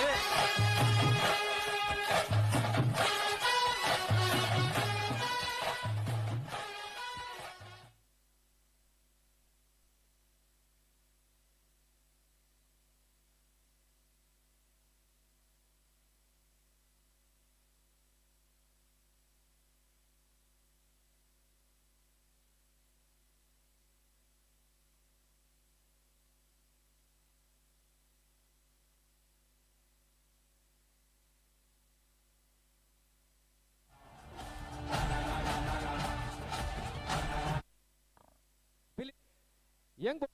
ಹೆಂಗ್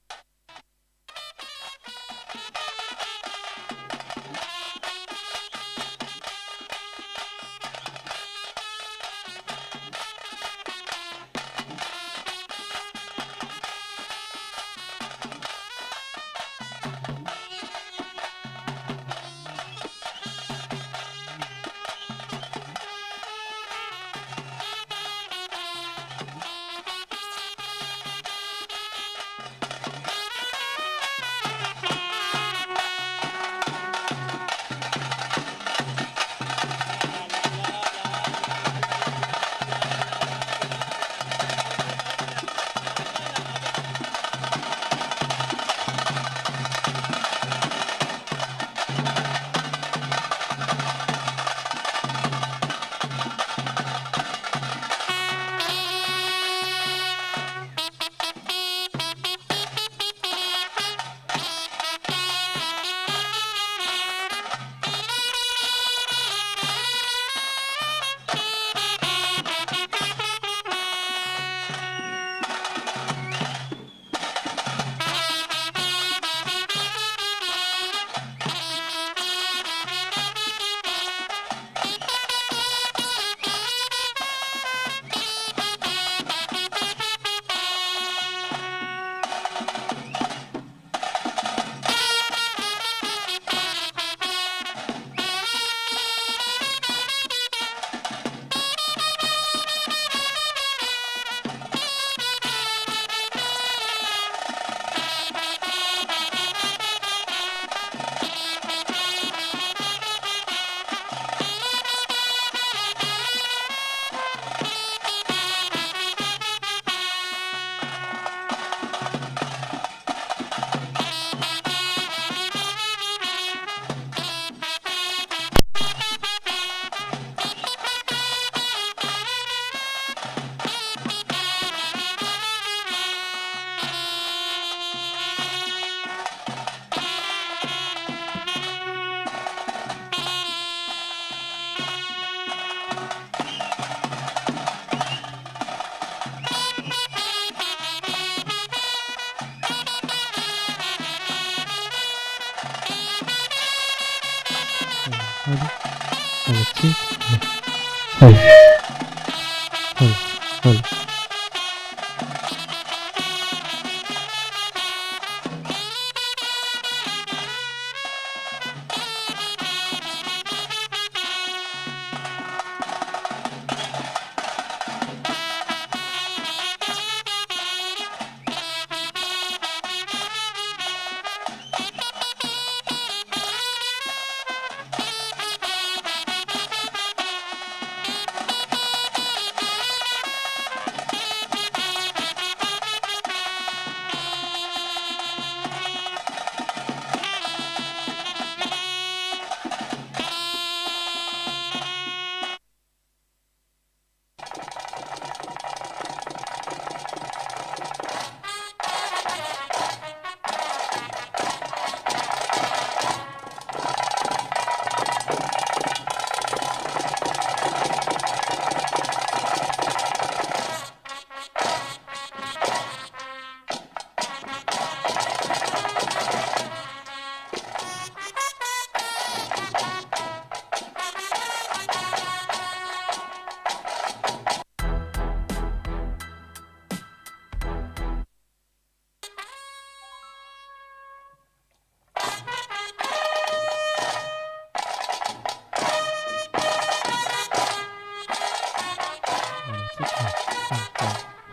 Hello hello check hello hello hello.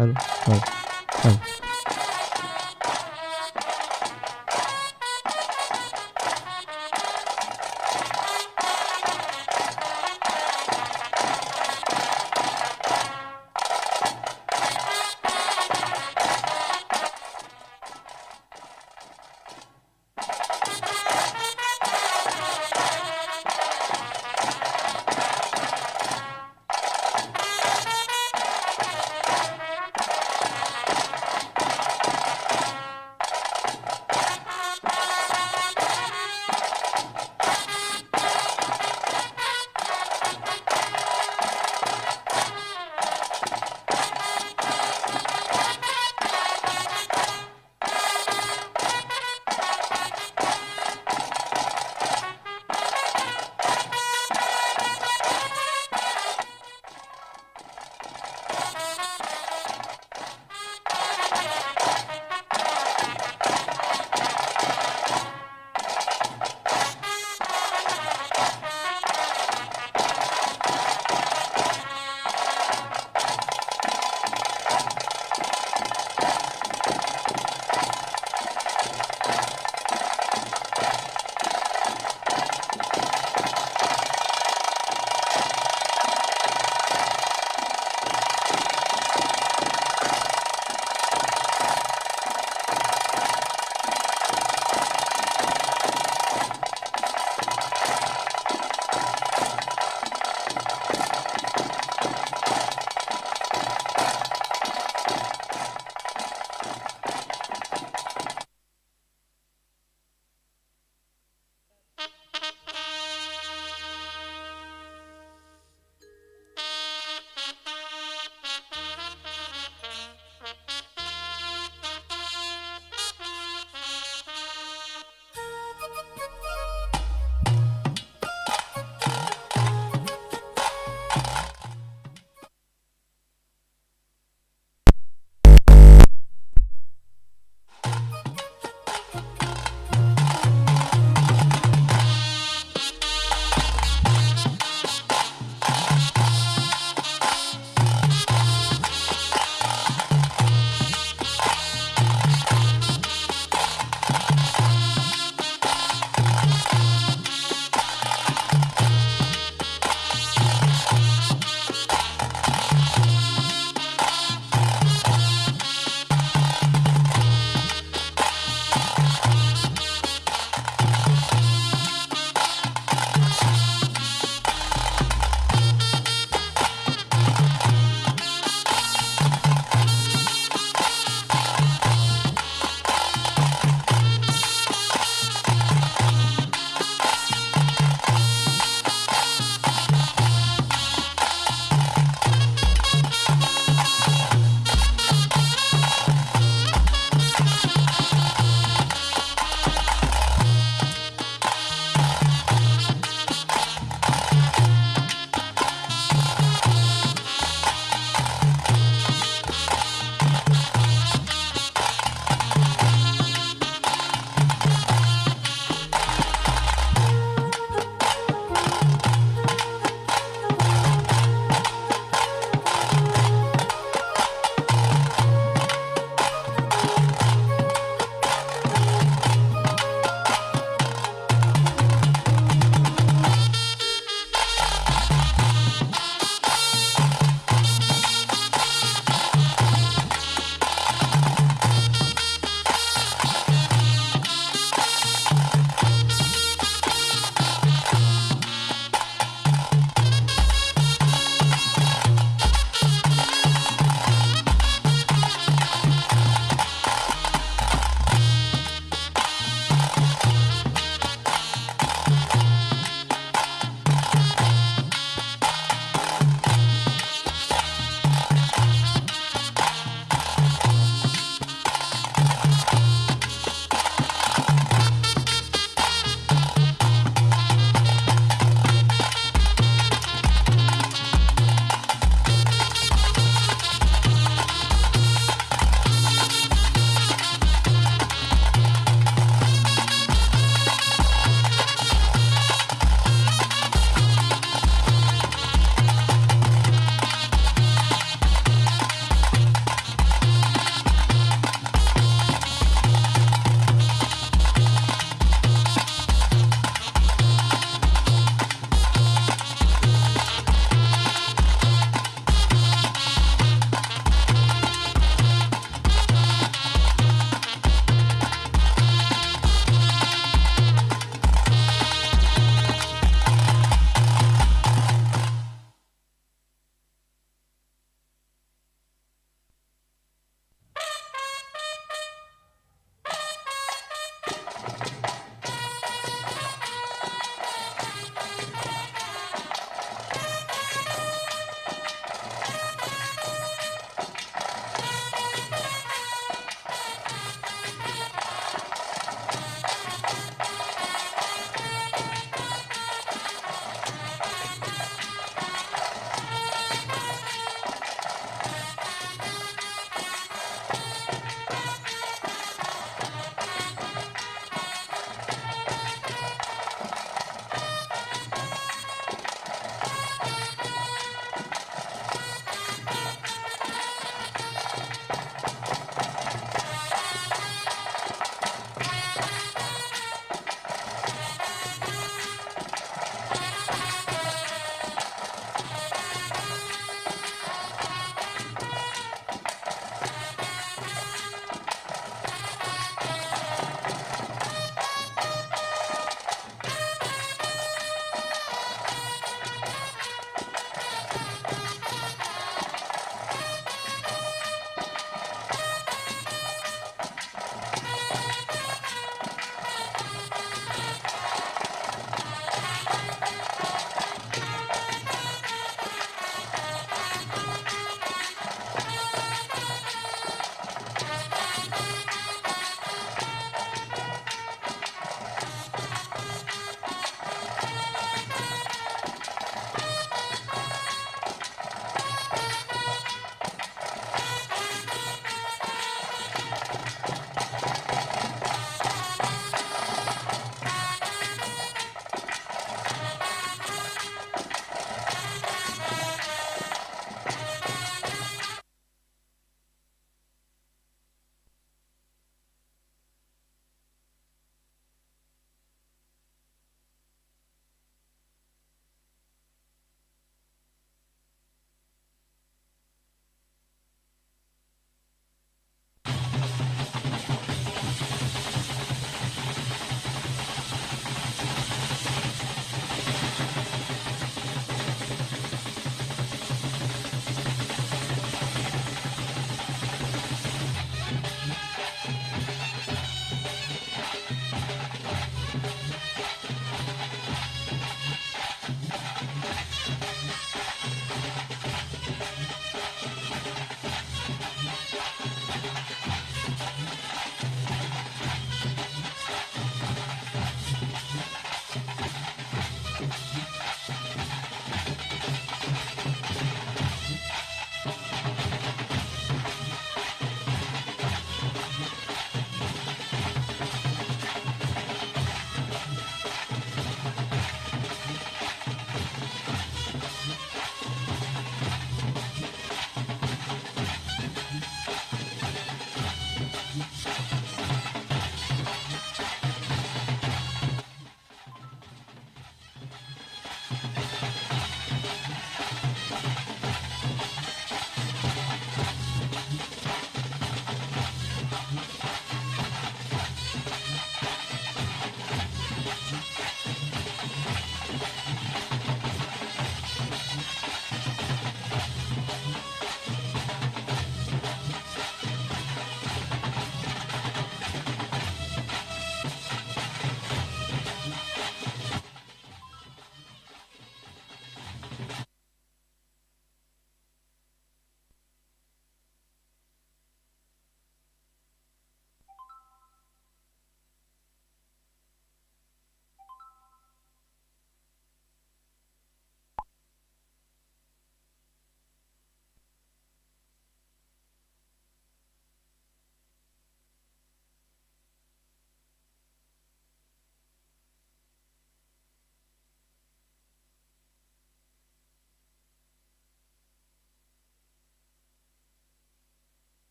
Hello hello hello.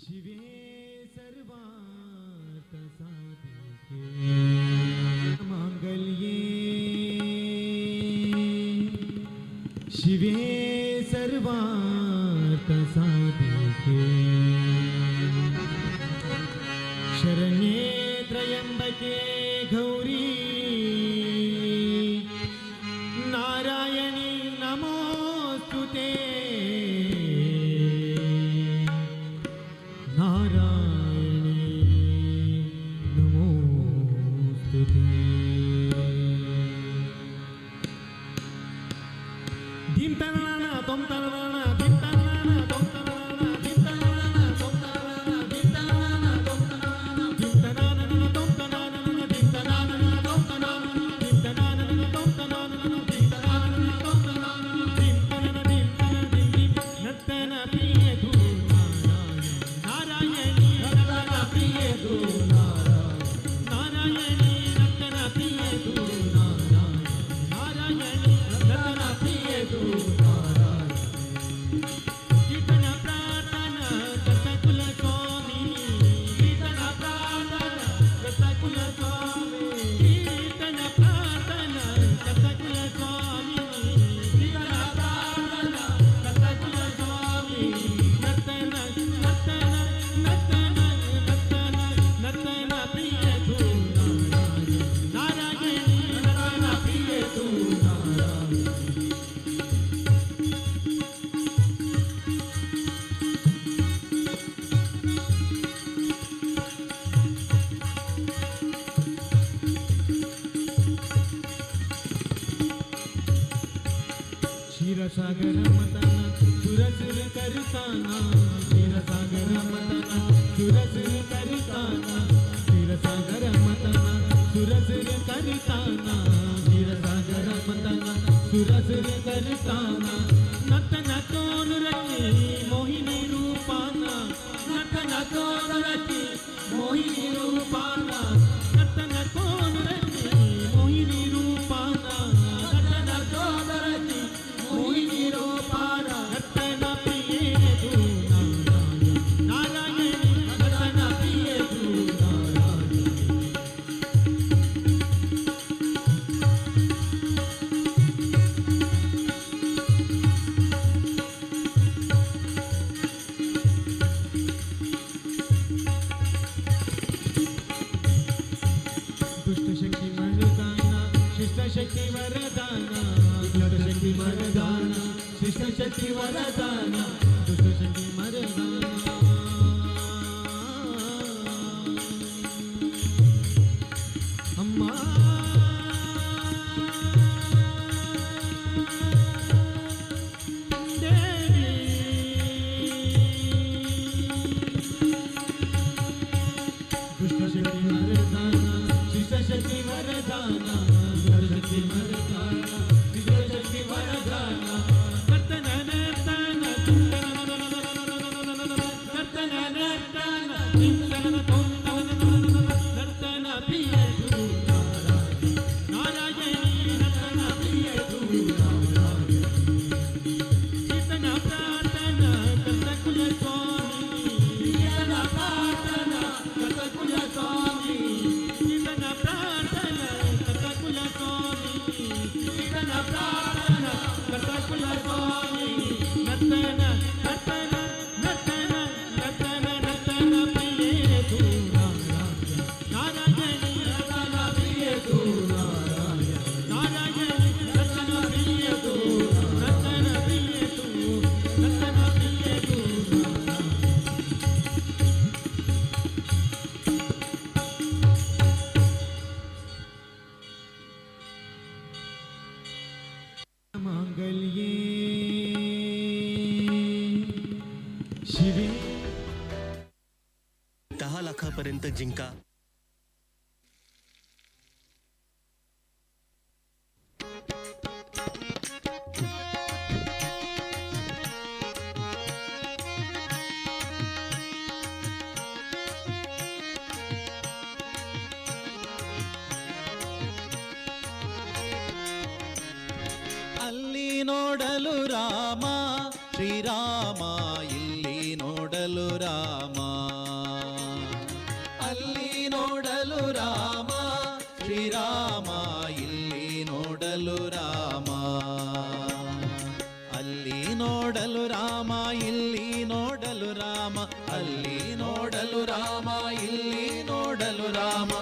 ಶಿವೇ ಸರ್ವಾರ್ಥ ಸಾಧಿಕೆ ಮಾಂಗಲ್ಯೇ ಶಿವೇ ಸರ್ವಾರ್ಥ ಸಾಧಿಕೆ ಶರಣ್ಯೇ ತ್ರಯಂಬಕೆ Gauri Narayani ನಮೋಸ್ತುತೇ Narayani ನಮೋಸ್ತುತೇ. ಧಿಂ ತನನ ತೊಂ ತನನ ಧಿಂ ತನನ ತೊಂ ತನನ ಧಿಂ ತನನ ತೊಂ ತನನ ಧಿಂ ತನನ ತೊಂ ತನನ ಧಿಂ ತನನ ತೊಂ ತನನ ಧಿಂ ತನನ ತೊಂ ತನನ ಧಿಂ ತನನ ತೊಂ ತನನ ಧಿಂ ತನನ ತೊಂ ತನನ ಧಿಂ ತನನ ಧಿಂ ತನನ ಧಿಂ ಧಿಂ ನರ್ತನ ಪ್ರಿಯ ಧೂ ನಾರಾಯಣಿ ನರ್ತನ ಪ್ರಿಯ ಧೂ ನಾರಾಯಣಿ ನರ್ತನ ಪ್ರಿಯ ಧೂ ನಾರಾಯಣಿ ನರ್ತನ ಪ್ರಿಯ ಧೂ ಕೀರ್ತನ ಪ್ರಾರ್ಥನ ಕರ್ತಕುಲ ಸ್ವಾಮಿನಿ ಕೀರ್ತನ ಪ್ರಾರ್ಥನ ಕರ್ತಕುಲ ಸ್ವಾಮಿ ಕೀರ್ತನ ಪ್ರಾರ್ಥನ ಕರ್ತಕುಲ ಸ್ವಾಮಿನಿ ಕೀರ್ತನ ಪ್ರಾರ್ಥನ ಕರ್ತಕುಲ ಸ್ವಾಮಿ ನರ್ತನ ನರ್ತನ ನರ್ತನ ನರ್ತನ ನರ್ತನ ಪ್ರಿಯ ಧೂ ನಾರಾಯಣಿ ನರ್ತನ ಪ್ರಿಯ ಧೂ ನಾರಾಯಣಿ. क्षीरसागर मतन सुरसुर करताना क्षीरसागर मतन सुरसुर करताना क्षीरसागर मतन सुरसुर करताना क्षीरसागर मतन सुरसुर करताना नतन तोन रखी मोहिनी रूपाना नतन तोन रखी मोहिनी रूपाना नतन तोन रखी मोहिनी रूपाना नतन तोन रखी मोहिनी रूपाना नतन प्रिय तू नारायण नतन प्रिय तू नारायण. दुष्टशक्ती मरदाना शिष्टशक्ती वरदाना दुष्टशक्ती मरदाना शिष्टशक्ती वरदाना दुष्टशक्ती मरदाना अम्मा दुष्टशक्ती वरदाना शिष्टशक्ती वरदाना दुष्टशक्ती वरदाना शिष्टशक्ती वरदाना नर्तन नर्तन नर्तन नर्तन नर्तन प्रिय तू नारायणी नर्तन प्रिय तू कीर्तन प्रार्थना कथकुल स्वामी कीर्तन प्रार्थना कथकुल स्वामी कीर्तन प्रार्थना कथकुल स्वामी कीर्तन प्रार्थना कथकुल स्वामी नर्तन नर्तन नर्तन नर्तन नर्तन प्रिय तू नारायणी नर्तन प्रिय तू नारायणी नर्तन प्रिय तू नर्तन प्रिय तू नर्तन प्रिय तू. मांगल्ये शिवे 10 लाखापर्यंत जिंका. ಅಲ್ಲಿ ನೋಡಲು ರಾಮ ಶ್ರೀರಾಮ, ಇಲ್ಲಿ ನೋಡಲು ರಾಮ. ನೋಡಲು ರಾಮ ಇಲ್ಲಿ ನೋಡಲು ರಾಮ, ಅಲ್ಲಿ ನೋಡಲು ರಾಮ ಇಲ್ಲಿ ನೋಡಲು ರಾಮ,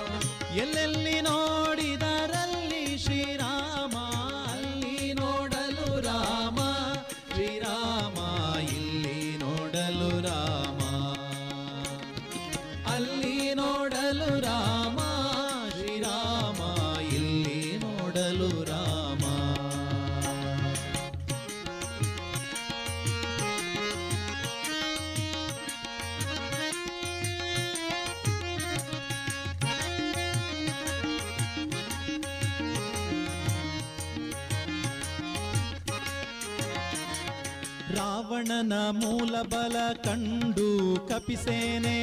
ಎಲ್ಲೆಲ್ಲಿ ನೋಡಿದರಲ್ಲಿ ಶ್ರೀರಾಮ, ಅಲ್ಲಿ ನೋಡಲು ರಾಮ ಶ್ರೀರಾಮ ಇಲ್ಲಿ ನೋಡಲು ರಾಮ, ಅಲ್ಲಿ ನೋಡಲು ರಾಮ ಶ್ರೀರಾಮ ಇಲ್ಲಿ ನೋಡಲು ರಾಮ. ರಾವಣನ ಮೂಲ ಬಲ ಕಂಡು ಕಪಿಸೇನೆ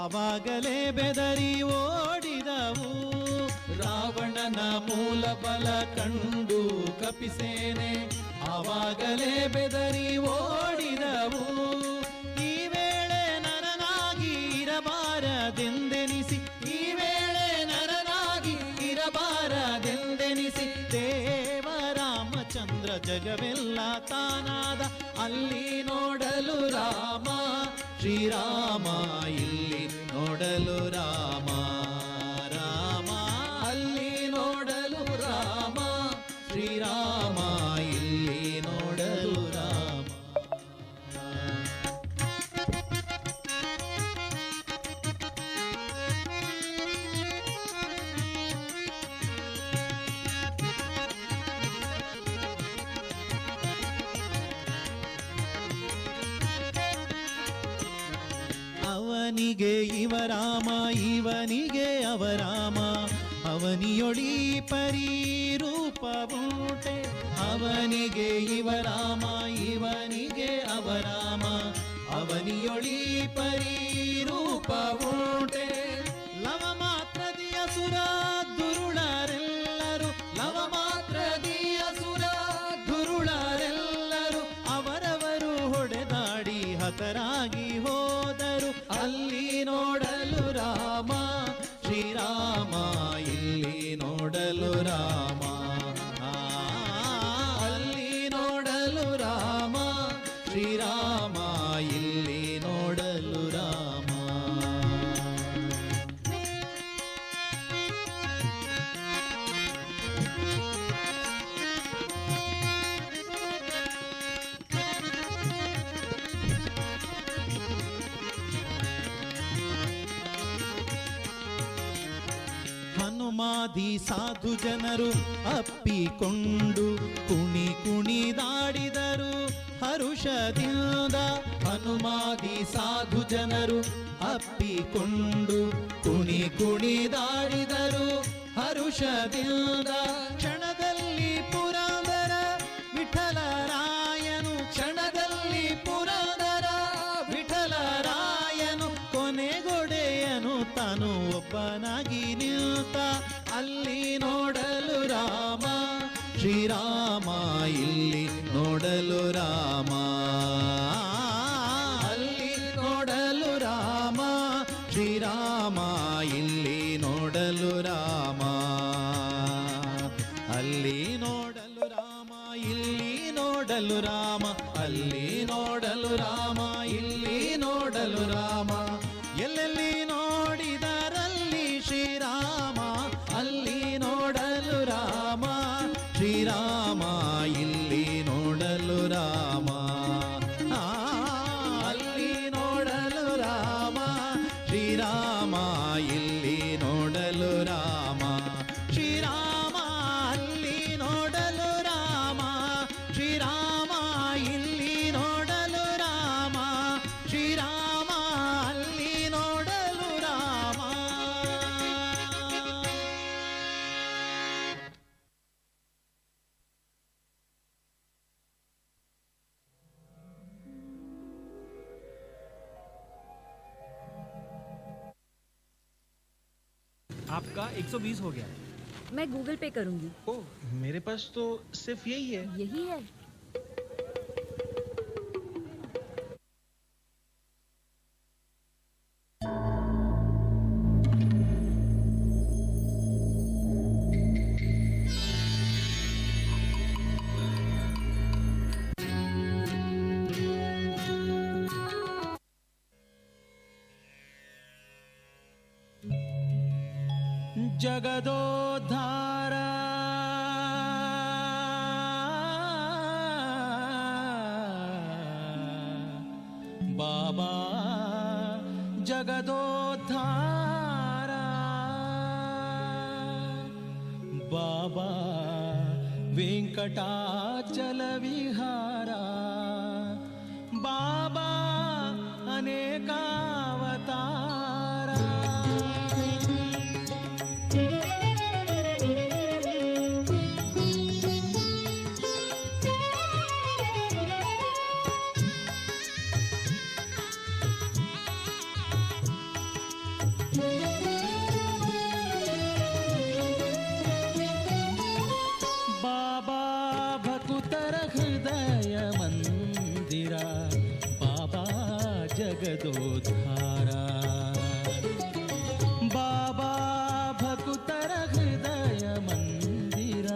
ಆವಾಗಲೇ ಬೆದರಿ ಓಡಿದವು, ರಾವಣನ ಮೂಲ ಬಲ ಕಂಡು ಕಪಿಸೇನೆ ಆವಾಗಲೇ ಬೆದರಿ ಓಡಿದವು, ಈ ವೇಳೆ ನರನಾಗಿ ಇರಬಾರದೆಂದೆನಿಸಿ, ಈ ವೇಳೆ ನರನಾಗಿ ಇರಬಾರದೆಂದೆನಿಸಿ, ದೇವ ರಾಮಚಂದ್ರ ಜಗವೆಲ್ಲ ತಾನಾದ, ಅಲ್ಲಿ ನೋಡಲು ರಾಮ ಶ್ರೀರಾಮ ಇಲ್ಲಿ ನೋಡಲು ರಾಮ ರಾಮ, ಅಲ್ಲಿ ನೋಡಲು ರಾಮ ಶ್ರೀರಾಮ ಇಲ್ಲಿ ನೋಡಲು ರಾಮ. ಅವನಿಗೆ ಇವರಾಮ ಇವನಿಗೆ ಅವರಾಮ, ಅವನಿಯೊಳಿ ಪರಿರೂಪವುಂಟೆ, ಅವನಿಗೆ ಇವರಾಮ ಇವನಿಗೆ ಅವರಾಮ, ಅವನಿಯೊಳಿ ಪರಿರೂಪವುಂಟೆ, ಲವ ಮಾತ್ರದಿ ಅಸುರ ದುರುಳರೆಲ್ಲರು, ಲವ ಮಾತ್ರದಿ ಅಸುರ ದುರುಳರೆಲ್ಲರು, ಅವರವರು ಹೊಡೆದಾಡಿ ಹತರಾಗಿ ಹೋದರು, ಅಲ್ಲಿ ನೋಡಲು ರಾಮ ಶ್ರೀರಾಮ ಇಲ್ಲಿ ನೋಡಲು ರಾಮ, ಅಲ್ಲಿ ನೋಡಲು ರಾಮ ಶ್ರೀರಾಮ ಇಲ್ಲಿ ನೋಡಲು ರಾಮ. ಹನುಮಾದಿ ಸಾಧು ಜನರು ಅಪ್ಪಿಕೊಂಡು ಕುಣಿ ಕುಣಿದಾಡಿದರು ಹರುಷದಿಂದ, ಹನುಮಾದಿ ಸಾಧು ಜನರು ಅಪ್ಪಿಕೊಂಡು ಕುಣಿ ಕುಣಿದಾಡಿದರು ಹರುಷದಿಂದ, ಕ್ಷಣದಲ್ಲಿ ಪುರಂದರ ವಿಠಲರಾಯನು, ಕ್ಷಣದಲ್ಲಿ ಪುರಂದರ ವಿಠಲರಾಯನು, ಕೊನೆಗೊಡೆಯನು ತಾನು ಒಬ್ಬನಾಗಿ ನಿಲ್ತ, ಅಲ್ಲಿ ನೋಡಲು ರಾಮ ಶ್ರೀರಾಮ ಇಲ್ಲಿ ನೋಡಲು ರಾಮ, ಅಲ್ಲಿ ನೋಡಲು ರಾಮ ಶ್ರೀರಾಮ ಇಲ್ಲಿ ನೋಡಲು ರಾಮ, ಅಲ್ಲಿ ನೋಡಲು ರಾಮ ಇಲ್ಲಿ ನೋಡಲು ರಾಮ, ಅಲ್ಲಿ ನೋಡಲು ರಾಮ ಇಲ್ಲಿ ನೋಡಲು ರಾಮ, ಎಲ್ಲೆಲ್ಲಿ ನೋಡಿದರಲ್ಲಿ ಶ್ರೀರಾಮ, ಅಲ್ಲಿ ನೋಡಲು ರಾಮ ಶ್ರೀರಾಮ ಇಲ್ಲಿ ನೋಡಲು ರಾಮ, ಅಲ್ಲಿ ನೋಡಲು ರಾಮ ಶ್ರೀರಾಮ ಇಲ್ಲಿ ನೋಡಲು ರಾಮ, ಶ್ರೀರಾಮ ಅಲ್ಲಿ ನೋಡಲು ರಾಮ ಶ್ರೀರಾಮ ಇಲ್ಲಿ ನೋಡಲು ರಾಮ ಶ್ರೀರಾಮ ಅಲ್ಲಿ ನೋಡಲು ರಾಮ. आपका 120 हो गया। मैं गूगल पे करूंगी। ओह, मेरे पास तो सिर्फ यही है। यही है। ಜಗದೋದ್ಧಾರ ಬಾಬಾ ಜಗದೋದ್ಧಾರ ಬಾಬಾ ವೆಂಕಟಾಚಲ ವಿಹಾರ ಬಾಬಾ ಅನೇಕಾವತಾರ. ಬಾಬಾ ಭಕುತರ ಹೃದಯ ಮಂದಿರ ಬಾಬಾ ಜಗದೋದ್ಧಾರ ಬಾಬಾ ಭಕುತರ ಹೃದಯ ಮಂದಿರ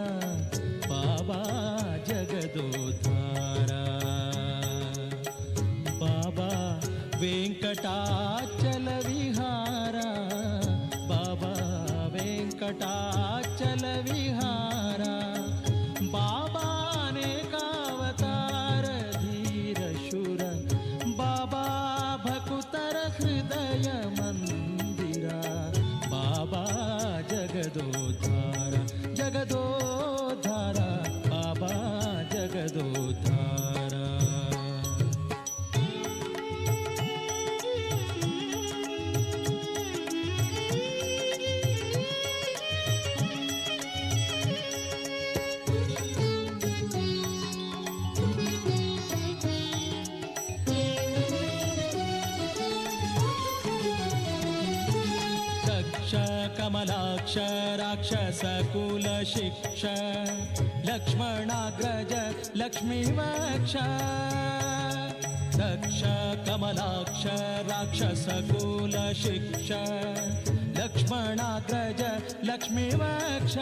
ಬಾಬಾ ಜಗದೋದ್ಧಾರ ಬಾಬಾ ವೆಂಕಟಾಚಲ ವಿಹಾರ ಬಾಬಾ ವೆಂಕಟಾಚಲ ವಿಹಾರ ಬಾಬಾ ಅನೇಕಾವತಾರ ಧೀರ ಶೂರ ಬಾಬಾ ಭಕುತರ ಹೃದಯ ಮಂದಿರ ಬಾಬಾ ಜಗದೋದ್ಧಾರ ಜಗದೋದ್ಧಾರ ಬಾಬಾ ಜಗದೋದ್ಧಾರ. ದಕ್ಷ ಕಮಲಾಕ್ಷ ರಾಕ್ಷಸ ಕುಲ ಶಿಕ್ಷ ಲಕ್ಷ್ಮಣಾಗ್ರಜ ಲಕ್ಷ್ಮೀ ವಕ್ಷ ದಕ್ಷ ಕಮಲಾಕ್ಷ ರಾಕ್ಷಸ ಕುಲ ಶಿಕ್ಷ ಲಕ್ಷ್ಮಣಾಗ್ರಜ ಲಕ್ಷ್ಮೀ ವಕ್ಷ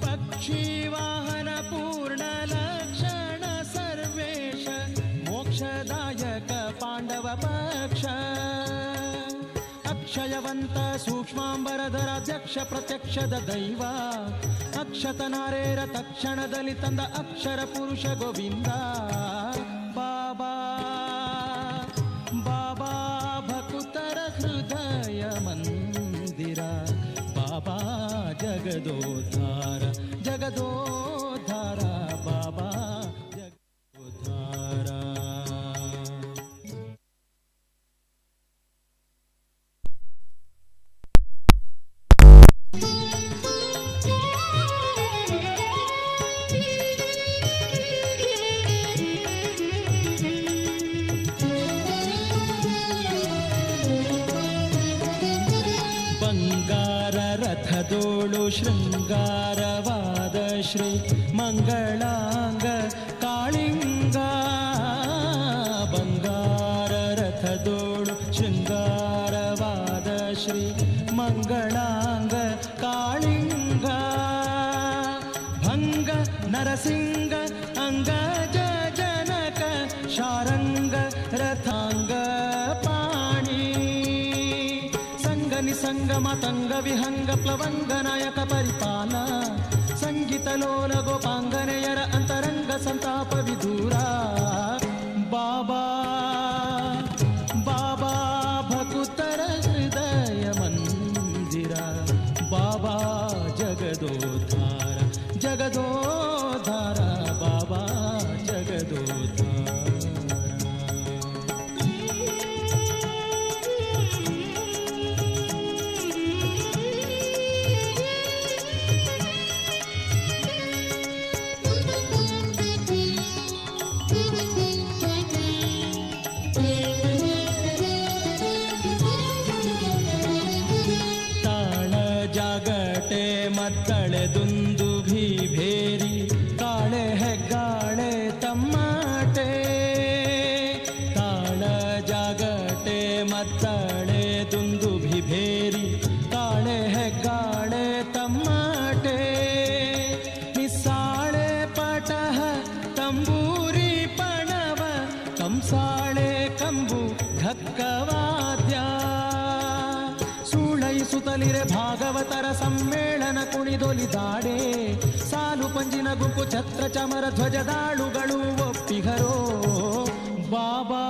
ಪಕ್ಷಿ ವಾಹನ ಪೂರ್ಣ ಲಕ್ಷಣ ಸರ್ವೇಶ ಮೋಕ್ಷದಾಯಕ ಪಾಂಡವ ಪಕ್ಷ ಅಕ್ಷಯವಂತ ಸೂಕ್ಷ್ಮಾಂಬರಧರಾಧ್ಯಕ್ಷ ಪ್ರತ್ಯಕ್ಷದ ದೈವ ಅಕ್ಷತನಾರೇರ ತಕ್ಷಣದಲ್ಲಿ ತಂದ ಅಕ್ಷರ ಪುರುಷ ಗೋವಿಂದ ಬಾಬಾ ಬಾಬಾ ಭಕುತರ ಹೃದಯ ಮಂದಿರ ಬಾಬಾ ಜಗದೋದ್ಧಾರ ಜಗದೋದ್ಧಾರ ಬಾಬಾ ಜಗದೋದ್ಧಾರ. ಬಂಗಾರ ರಥದೋಳು ಶೃಂಗಾರವಾದ ಶ್ರೀ ಮಂಗಳಾಂಗ ಕಾಳಿಂಗ ಬಂಗಾರ ರಥದೋಳು ಶೃಂಗಾರವಾದ ಶ್ರೀ ಮಂಗಳಾಂಗ ಕಾಳಿಂಗ ಭಂಗ ನರಸಿಂಗ ಅಂಗಜ ಜನಕ ಶಾರಂಗ ರಥಾಂಗ ಪಾಣಿ ಸಂಗ ನಿಸಂಗ ಮತಂಗ ವಿಹಂಗ ಪ್ಲವಂಗ ನಾಯಕ ಪರಿಪಾಲ ಸಂಗೀತ ಲೋಲ ಗೋಪಾಂಗನೆಯರ ಅಂತರಂಗ ಸಂತಾಪ ವಿದೂರ ಬಾಬಾ ಬಾಬಾ ಭಕುತರ ಹೃದಯ ಮಂದಿರ ಬಾಬಾ ಜಗದೋದ್ಧಾರ ಜಗದೋದ್ಧಾರ ಬಾಬಾ ಜಗದೋದ್ಧಾರ. ತಾಳ ಜಾಗಟೆ ಮತ್ತಳೆ ದುಂದು ಭೇರಿ ಕಾಳೆ ಹೆಗ್ಗಾಳೆ ತಮ್ಮಾಟೆ ತಾಳ ಜಾಗಟೆ ಮತ್ತಳೆ ದುಂದು ಭೇರಿ ಕಾಳೆ ಹೆಗ್ಗಾಳೆ ತಮ್ಮಾಟೆ ನಿಸ್ಸಾಳೆ ಪಟಹ ತಂಬೂರಿ ಪಣವ ಕಂಸಾಳೆ ಕಂಬು ಢಕ್ಕವಾದ್ಯ ಸೂಳೈಸುತ್ತಲೇ ಕುಣಿದೊಲಿರೆ ಭಾಗವತರ ಸಮ್ಮೇಳನ ಕುಣಿದೊಲಿದಾಡೆ ಸಾಲು ಪಂಜಿನ ಗುಂಪು ಛತ್ರ ಚಮರ ಧ್ವಜದಾಳುಗಳು ಒಪ್ಪಿಗರೋ. ಬಾಬಾ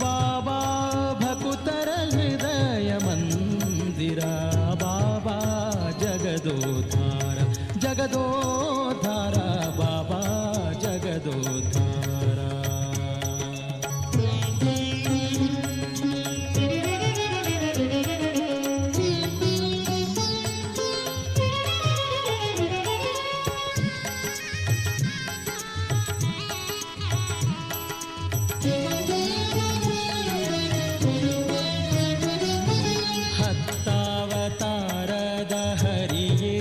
ಬಾಬಾ ಭಕುತರ ಹೃದಯ ಮಂದಿರ ಬಾಬಾ ಜಗದೋದ್ಧಾರ ಜಗದೋದ್ಧಾರ ಬಾಬಾ ಜಗದೋದ್ಧಾರ. ಹತ್ತಾವತಾರದ ಹರಿಯೇ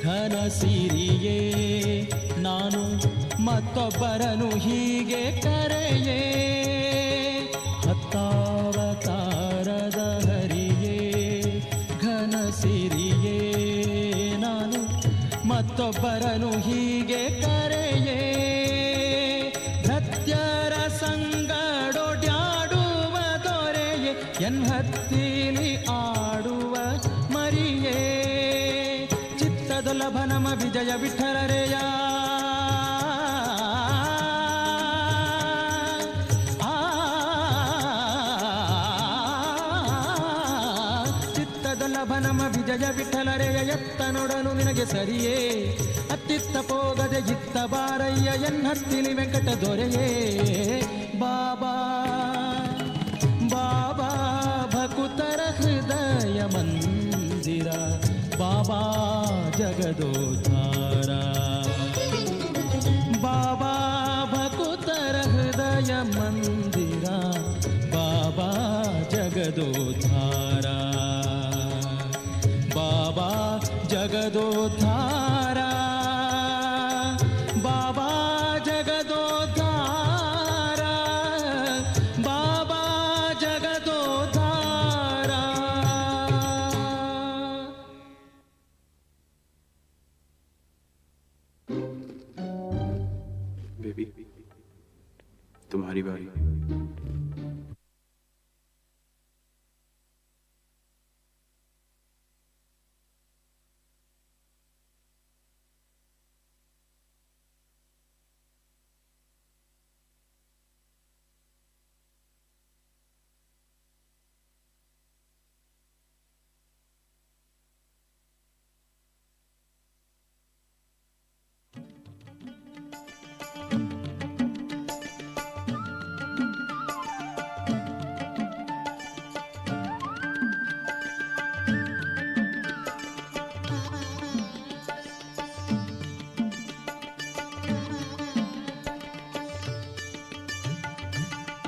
ಘನ ಸಿರಿಯೇ ನಾನು ಮತ್ತೊಬ್ಬರನು ಹೀಗೆ ಕರೆಯೇ. ಹತ್ತಾವತಾರದ ಹರಿಯೇ ಘನ ಸಿರಿಯೇ ನಾನು ಮತ್ತೊಬ್ಬರನು ಹೀಗೆ ಕರೆಯೇ. ಭೃತ್ಯರ ಸಂಗಡೊಡ್ಯಾಡುವ ದೊರೆಯೇ ಎನ್ಹತ್ತಿಲಿ ಆಡುವ ಮರಿಯೇ. ಚಿತ್ತದೊಲ್ಲಭ ನಮ ವಿಜಯ ವಿಠಲರೆಯ ಆ ಚಿತ್ತದೊಲ್ಲಭ ನಮ ವಿಜಯ ವಿಠಲರೆಯ ಎತ್ತ ನೋಡಲು ನಿನಗೆ ಸರಿಯೇ. ಅತ್ತಿತ್ತ ಪೋಗದೆ ಇತ್ತ ಬಾರಯ್ಯ ಎನ್ನತ್ತಿಲಿ ವೆಂಕಟ ದೊರೆಯೇ. ಬಾಬಾ ಬಾಬಾ ಭಕುತರ ಹೃದಯ ಮಂದಿರ ಬಾಬಾ ಜಗದೋದ್ಧಾರ ಬಾಬಾ ಭಕುತರ ಹೃದಯ ಮಂದಿರ ಬಾಬಾ ಜಗದೋದ್ಧಾರ ಬಾಬಾ ಜಗದೋದ್ಧಾರ ಬಾಬಾ ಜಗದೋದ್ಧಾರ ಬಾಬಾ ಜಗದೋದ್ಧಾರ. बेबी तुम्हारी बारी।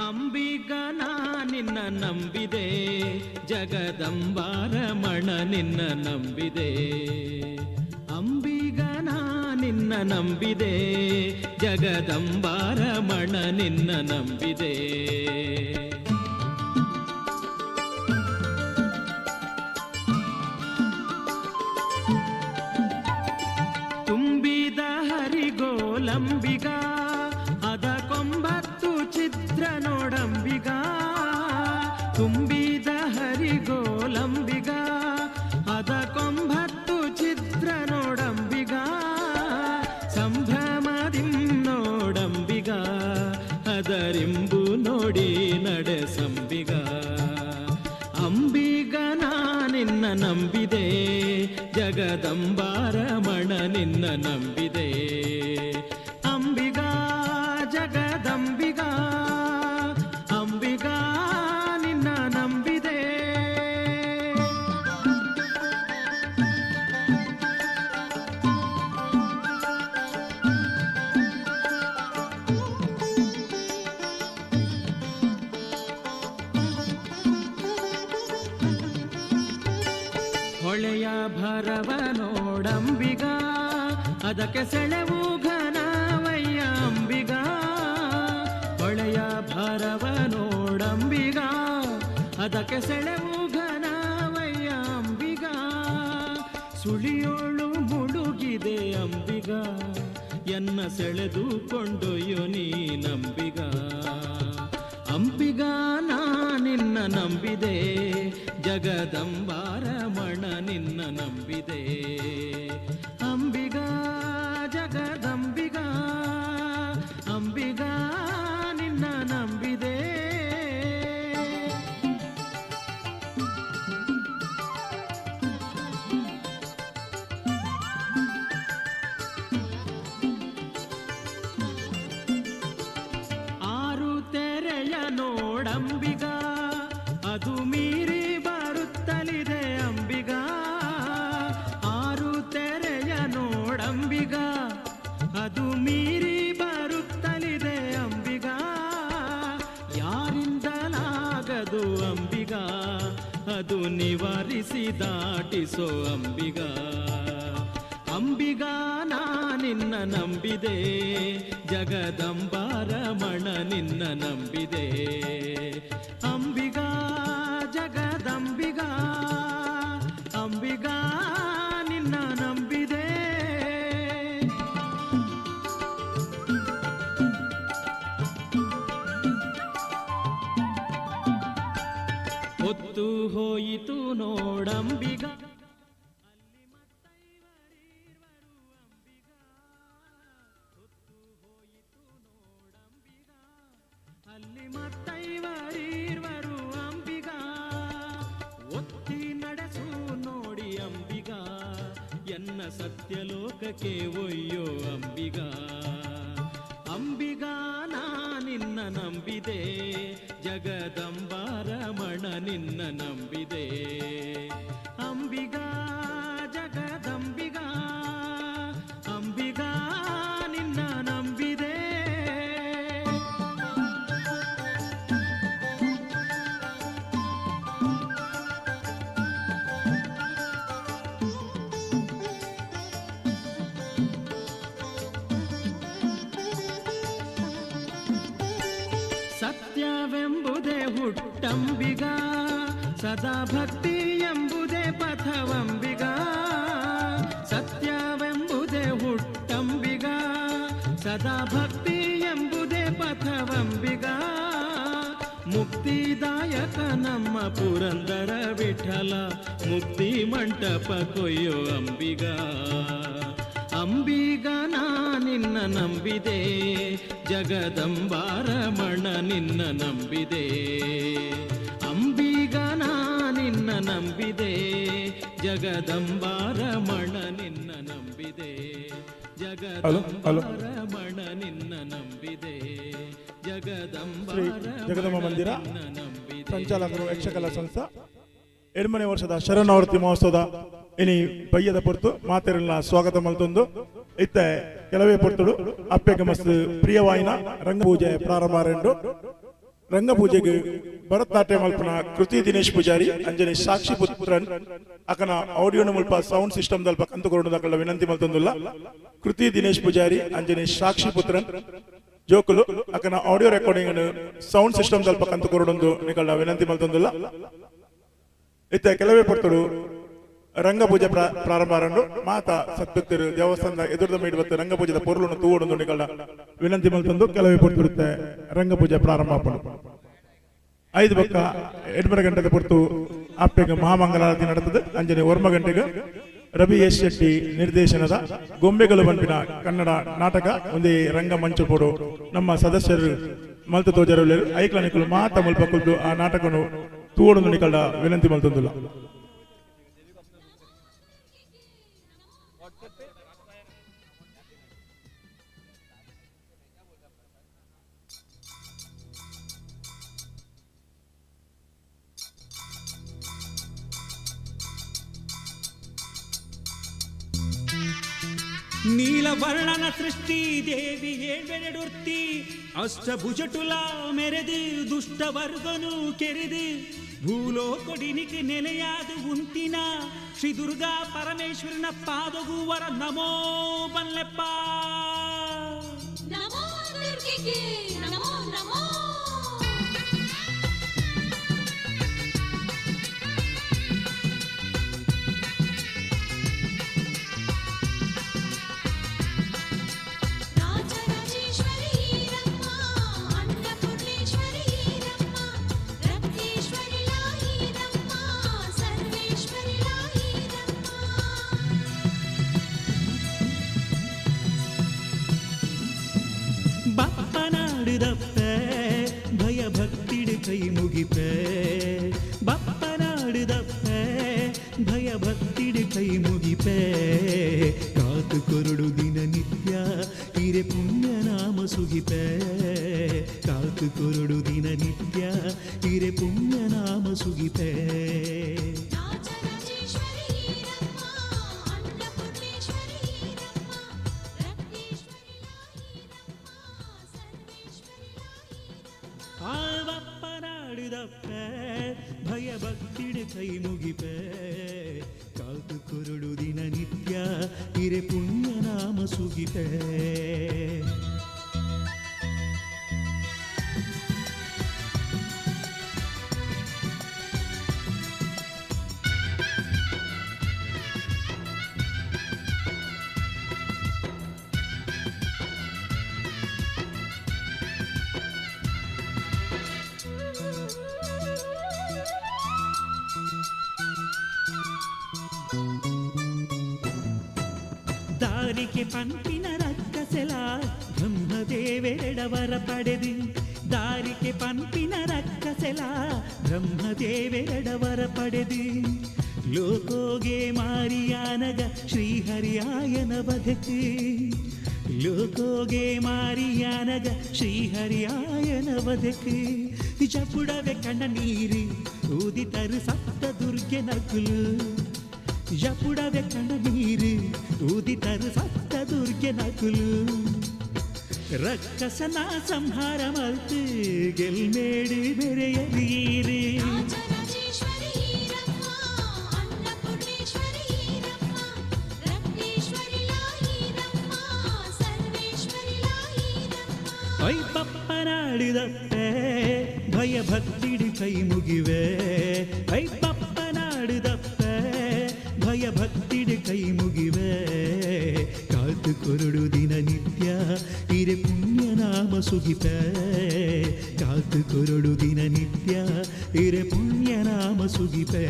ಅಂಬಿಗ ನಾ ನಿನ್ನ ನಂಬಿದೆ ಜಗದಂಬಾರಮಣ ನಿನ್ನ ನಂಬಿದೆ. ಅಂಬಿಗ ನಾ ನಿನ್ನ ನಂಬಿದೆ ಜಗದಂಬಾರಮಣ ನಿನ್ನ ನಂಬಿದೆ. ತುಂಬಿದ ಹರಿಗೋಲಂಬಿಗ ಅದಕ್ಕೊಂಬತ್ತು ಚಿತ್ರ ನೋಡಂಬಿಗ. ತುಂಬಿದ ಹರಿಗೋಲಂಬಿಗ ಅದಕ್ಕೊಂಬತ್ತು ಚಿತ್ರ ನೋಡಂಬಿಗ. ಸಂಭ್ರಮದಿಂ ನೋಡಂಬಿಗ ಅದರಿಂಬು ನೋಡಿ ನಡೆಸಂಬಿಗ. ಅಂಬಿಗ ನಾ ನಿನ್ನ ನಂಬಿದೆ ಜಗದಂಬಾರಮಣ ನಿನ್ನ ನಂಬಿದೆ. ಅಂಬಿಗ ಜಗದಂಬಿಗ ಅಂಬಿಗ ನಿನ್ನ ನಂಬಿದೆ. ಹೊಳೆಯ ಭರವ ನೋಡಂಬಿಗ ಅದಕ್ಕೆ ಸೆಳೆವು ಘನವಯ್ಯ ಅಂಬಿಗ. ಹೊಳೆಯ ಭರವ ನೋಡಂಬಿಗ ಅದಕ್ಕೆ ಸೆಳೆವು ಘನವಯ್ಯ ಅಂಬಿಗ. ಸುಳಿಯೋಳು ಮುಳುಗಿದೆ ಅಂಬಿಗ ಎನ್ನ ಸೆಳೆದು ಕೊಂಡೊಯ್ಯೋ ನೀನಂಬಿಗ. ಅಂಬಿಗ ನಾ ನಿನ್ನ ನಂಬಿದೆ, ಜಗದಂಬಾರಮಣ ನಿನ್ನ ನಂಬಿದೆ. ಅಂಬಿಗ ಜಗದಂಬಿಗ, ಅಂಬಿಗ ನಿನ್ನ ನಂಬಿದೆ. ಆರು ತೆರೆಯ ನೋಡಂಬಿಗ, ಅದು ಮೀರಿ ಬರುತ್ತಲಿದೆ ಅಂಬಿಗ. ಆರು ತೆರೆಯ ನೋಡಂಬಿಗ, ಅದು ಮೀರಿ ಬರುತ್ತಲಿದೆ ಅಂಬಿಗ. ಯಾರಿಂದಲಾಗದು ಅಂಬಿಗ, ಅದು ನಿವಾರಿಸಿ ದಾಟಿಸೋ ಅಂಬಿಗ. ಅಂಬಿಗ ನಾ ನಿನ್ನ ನಂಬಿದೆ, ಜಗದಂಬಾರಮಣ ನಿನ್ನ ನಂಬಿದೆ. ಅಂಬಿಗ ಜಗದಂಬಿಗ, ಅಂಬಿಗ ನಿನ್ನ ನಂಬಿದೆ. ಹೊತ್ತು ಹೋಯಿತು ನೋಡಂಬಿಗ, ಅಲ್ಲಿ ಮತ್ತೈವರೀರ್ವರು ಅಂಬಿಗ. ಒತ್ತಿ ನಡೆಸು ನೋಡಿ ಅಂಬಿಗ, ಎನ್ನ ಸತ್ಯಲೋಕಕ್ಕೆ ಒಯ್ಯೋ ಅಂಬಿಗ. ಅಂಬಿಗ ನಾ ನಿನ್ನ ನಂಬಿದೆ, ಜಗದಂಬಾರಮಣ ನಿನ್ನ ನಂಬಿದೆ. ಅಂಬಿಗ ಜಗದಂಬಿಗ, ಅಂಬಿಗ ನಿನ್ನ ನಂಬಿದೆ. ಸತ್ಯವೆಂಬುದೇ ಹುಟ್ಟಂಬಿಗ, ಸದಾ ಭಕ್ತಿ ಎಂಬುದೇ ಪಥವಂಬಿಗ. ಸತ್ಯವೆಂಬುದೇ ಹುಟ್ಟಂಬಿಗ, ಸದಾ ಭಕ್ತಿ ಎಂಬುದೇ ಪಥವಂಬಿಗ. ಮುಕ್ತಿದಾಯಕ ನಮ್ಮ ಪುರಂದರ ವಿಠಲ, ಮುಕ್ತಿ ಮಂಟಪ ಕೊಯ್ಯೋ ಅಂಬಿಗ. ಅಂಬಿಗ ನಾ ನಿನ್ನ ನಂಬಿದೆ, ಜಗದಂಬಾರಮಣ ನಿನ್ನ ನಂಬಿದೆ. ಅಂಬಿಗ ನಾ ನಿನ್ನ ನಂಬಿದೆ, ಜಗದಂಬಾರಮಣ ನಿನ್ನ ನಂಬಿದೆ. ಜಗದಂಬಾರಮಣ ನಿನ್ನ ನಂಬಿದೆ, ಶ್ರೀ ಜಗದಂಬ ಮಂದಿರ ಸಂಚಾಲಕರು ಯಕ್ಷಕಲಾ ಸಂಸ್ಥಾ 7ನೇ ವರ್ಷದ ಶರಣಾವರ್ತಿ ಮಹೋತ್ಸವದ ಇನಿ ಬಯ್ಯದ ಪೊರ್ತು ಮಾತೆರೆಲ್ಲ ಸ್ವಾಗತ ಮಲ್ತೊಂದು ಇತ್ತೆ ಕೆಲವೇ ಪೊರ್ತುಡು ಅಪ್ಪೆಗೆ ಮಸ್ತ್ ಪ್ರಿಯವಾಯಿನ ರಂಗಪೂಜೆ ಪ್ರಾರಂಭ ರೆಂಡು. ರಂಗಪೂಜೆಗೆ ಭರತನಾಟ್ಯ ಮಲ್ಪನ ಕೃತಿ ದಿನೇಶ್ ಪೂಜಾರಿ ಅಂಜನಿ ಸಾಕ್ಷಿ ಪುತ್ರನ್ ಅಕನ ಆಡಿಯೋನ ಮುಲ್ಪ ಸೌಂಡ್ ಸಿಸ್ಟಮ್ ದಲ್ಪ ಕಂತುಕೊಂಡು ದಕಲ ವಿನಂತಿ ಮಲ್ತೊಂದುಲ್ಲ. ಕೃತಿ ದಿನೇಶ್ ಪೂಜಾರಿ ಅಂಜನಿ ಸಾಕ್ಷಿ ಪುತ್ರನ್ ಜೋಕುಲು ಅಕನ ಆಡಿಯೋ ರೆಕಾರ್ಡಿಂಗ್ ಸೌಂಡ್ ಸಿಸ್ಟಮ್ ದಲ್ಪ ಕಂತುಕೊರೊಂದು ನಿಕಲ್ನ ವಿನಂತಿ ಮಲ್ತೊಂದುಲ್ಲ. ಇತ್ತೆ ಕೆಲವೇ ಪೊರ್ತುಡು ರಂಗಪೂಜೆ ಪ್ರಾರಂಭ ಆರಂಡು. ಮಾತಾ ಸದ್ಭಕ್ತರು ದೇವಸ್ಥಾನದ ಎದುರುದ ಮೀಡುವತ್ತು ರಂಗಪೂಜೆದ ಪೊರುಲನ್ನು ತೂವೊಡೊಂದು ನಿಕಲ್ನ ವಿನಂತಿ ಮಲ್ತೊಂದು ಕೆಲವೇ ಪೊರ್ತುಡುತ್ತೆ ರಂಗಪೂಜೆ ಪ್ರಾರಂಭ ಆಪುಂಡು. 5 ಬೊಕ್ಕ 8 ಗಂಟೆದ ಪೊರ್ತು ಅಪ್ಪೆಗ್ ಮಹಾಮಂಗಳಾರತಿ ನಡತದೆ. ಅಂಜನೆ 1 ಗಂಟೆಗೆ ರವಿ ಎಸ್ ಶೆಟ್ಟಿ ನಿರ್ದೇಶನದ ಗೊಂಬೆಗಳು ಬಂಪಿನ ಕನ್ನಡ ನಾಟಕ ಒಂದೇ ರಂಗಮಂಚ ಪೋಡು ನಮ್ಮ ಸದಸ್ಯರು ಮಲ್ತು ತೋಜರು ಐಕ್ಲ ನಿಕುಲು ಮಾತ ಮುಲ್ಪ ಕುಲ್ದು ಆ ನಾಟಕನು ತೂವೊಡೊಂದು ನಿಕಲ್ನ ವಿನಂತಿ ಮಲ್ತೊಂದುಲ್ಲ. ನೀಲವರ್ಣನ ಸೃಷ್ಟಿ ದೇವಿ ಏಳ್ಬೆರಡುರ್ತಿ ಅಷ್ಟಭುಜಟುಲ ಮೆರೆದು ದುಷ್ಟವರ್ಗನು ಕೆರೆದು ಭೂಲೋಕೊಡಿನಿಗೆ ನೆಲೆಯಾದ ಉಂತಿನ ಶ್ರೀ ದುರ್ಗಾ ಪರಮೇಶ್ವರನ ಪಾದಗುವರ ನಮೋ ಬಲ್ಲೆಪ್ಪ. ನಮೋ ದುರ್ಗೆಗೆ ನಮೋ ನಮೋ. ರಾಜರಾಜೇಶ್ವರಿ ರಮ್ಮ, ಅನ್ನಪೂರ್ಣೇಶ್ವರಿ. ಬಪ್ಪನಾಡುದಪ್ಪೆ ಭಯ ಭಕ್ತಿಡು ಕೈ ಮುಗಿಪೆ. ಬಪ್ಪನಾಡುದಪ್ಪೆ ಭಯ ಭಕ್ತಿಡು ಕೈ ಮುಗಿಪೆ. ಕಾತು ಕೊರಡು ದಿನ ನಿತ್ಯ ಹಿರೆ ಪುಣ್ಯ ನಾಮ ಸುಗಿಪೆ. ಕಾತು ಕೊರಡು ದಿನ ನಿತ್ಯ ಹಿರೆ ಪುಣ್ಯ ನಾಮ ಸುಗಿಪೆ. ಆವಪ್ಪನಾಡುದಪ್ಪೆ ಭಯ ಭಕ್ತಿಡು ಕೈ ಮುಗಿಪೆ. ಕಾತು ಕೊರಡು ದಿನ ನಿತ್ಯ ಹಿರೆ ಪುಣ್ಯ ನಾಮ ಸುಗಿಪೆ. ದಾರಿಗೆ ಪಂಪಿನ ರಕ್ಕಸೆಲ ಬ್ರಹ್ಮದೇವೆರಡವರ ಪಡೆದು. ದಾರಿಗೆ ಪಂಪಿನ ರಕ್ಕಸೆಲ ಬ್ರಹ್ಮದೇವೆರಡವರ ಪಡೆದು. ಲೋಕೋಗೆ ಮಾರಿಯಾನಗ ಶ್ರೀಹರಿಯಾಯನ ಬದುಕು. ಲೋಕೋಗೆ ಮಾರಿಯಾನಗ ಶ್ರೀಹರಿಯಾಯನ ಬದುಕು. ಜಪುಡವೆ ಕಣ್ಣ ನೀರು ಊದಿತರು ಸಪ್ತ ದುರ್ಗೆ ನಕುಲು. ಜಪುಡವೆ ಕಣ್ಣ ನೀರು ಊದಿತರು ಸಪ್ತ ದುರ್ಗೆ ನಕುಲು. ರಕ್ಕಸನ ಸಂಹಾರ ಮಲ್ತು ಗೆಲ್ಮೇಡು ಬೆರೆಯಲೀರು. I ಬಪ್ಪನಾಡುದಪ್ಪೆ ಭಯ ಭಕ್ತಿಡು ಕೈ ಮುಗಿವೆ. I ಬಪ್ಪನಾಡುದಪ್ಪೆ ಭಯ ಭಕ್ತಿಡು ಕೈ ಮುಗಿವೆ. ಕಾತು ಕೊರಡು ದಿನ ನಿತ್ಯ ಹಿರೆ ಪುಣ್ಯ ನಾಮ ಸುಗಿಪೆ. ಕಾತು ಕೊರಡು ದಿನ ನಿತ್ಯ ಹಿರೆ ಪುಣ್ಯ ನಾಮ ಸುಗಿಪೆ.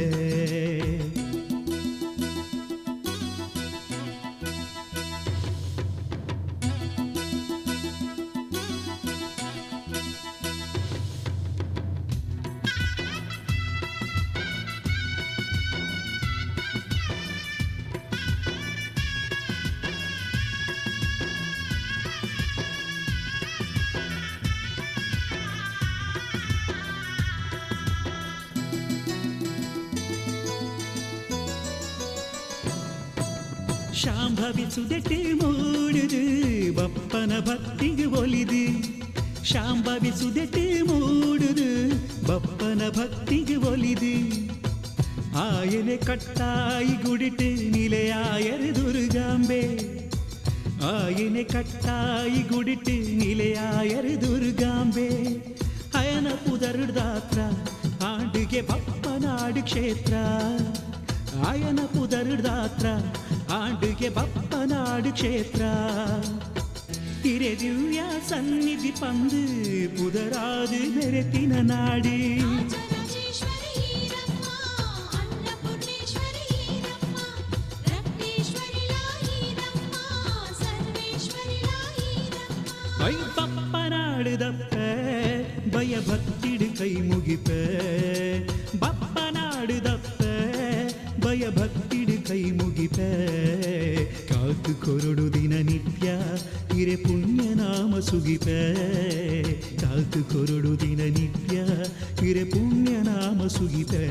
ಶಾಂಭವಿ ಸುದೆಟೆ ಮೂಡುದು ಬಪ್ಪನ ಭಕ್ತಿಗೆ ಒಲಿದು. ಶಾಂಭವಿ ಸುದೆಟೆ ಮೂಡುದು ಬಪ್ಪನ ಭಕ್ತಿಗೆ ಒಲಿದು. ಆಯನೆ ಕಟ್ಟಾಯಿ ಗುಡಿಟು ನಿಲೆಯಾಯರು ದುರ್ಗಾಂಬೆ. ಆಯನೆ ಕಟ್ಟಾಯಿ ಗುಡಿಟು ನಿಲೆಯಾಯರು ದುರ್ಗಾಂಬೆ. ಅಯನ ಪುದರುದಾತ್ರ ಆಂಡಿಗೆ ಬಪ್ಪನಾಡು ಕ್ಷೇತ್ರ. ಆಯನ ಪುದರುದಾತ್ರ ಆಂಡಿಗೆ ಬಪ್ಪನಾಡು ಕ್ಷೇತ್ರ. ಹಿರೆ ದಿವ್ಯ ಸನ್ನಿಧಿ ಪಂದು ಪುದರಾದು ಮೆರೆತಿನ ನಾಡು. I ಬಪ್ಪನಾಡುದಪ್ಪೆ ಭಯ ಭಕ್ತಿಡು ಕೈ ಮುಗಿಪೆ. ಬಪ್ಪನಾಡುದಪ್ಪೆ ಭಯ ಭಕ್ತಿಡು ಕೈ ಮುಗಿಪೆ. ಕಾತು ಕೊರಡು ದಿನ ನಿತ್ಯ ಹಿರೆ ಪುಣ್ಯ ನಾಮ ಸುಗಿಪೆ. ಕಾತು ಕೊರಡು ದಿನ ನಿತ್ಯ ಹಿರೆ ಪುಣ್ಯ ನಾಮ ಸುಗಿಪೆ.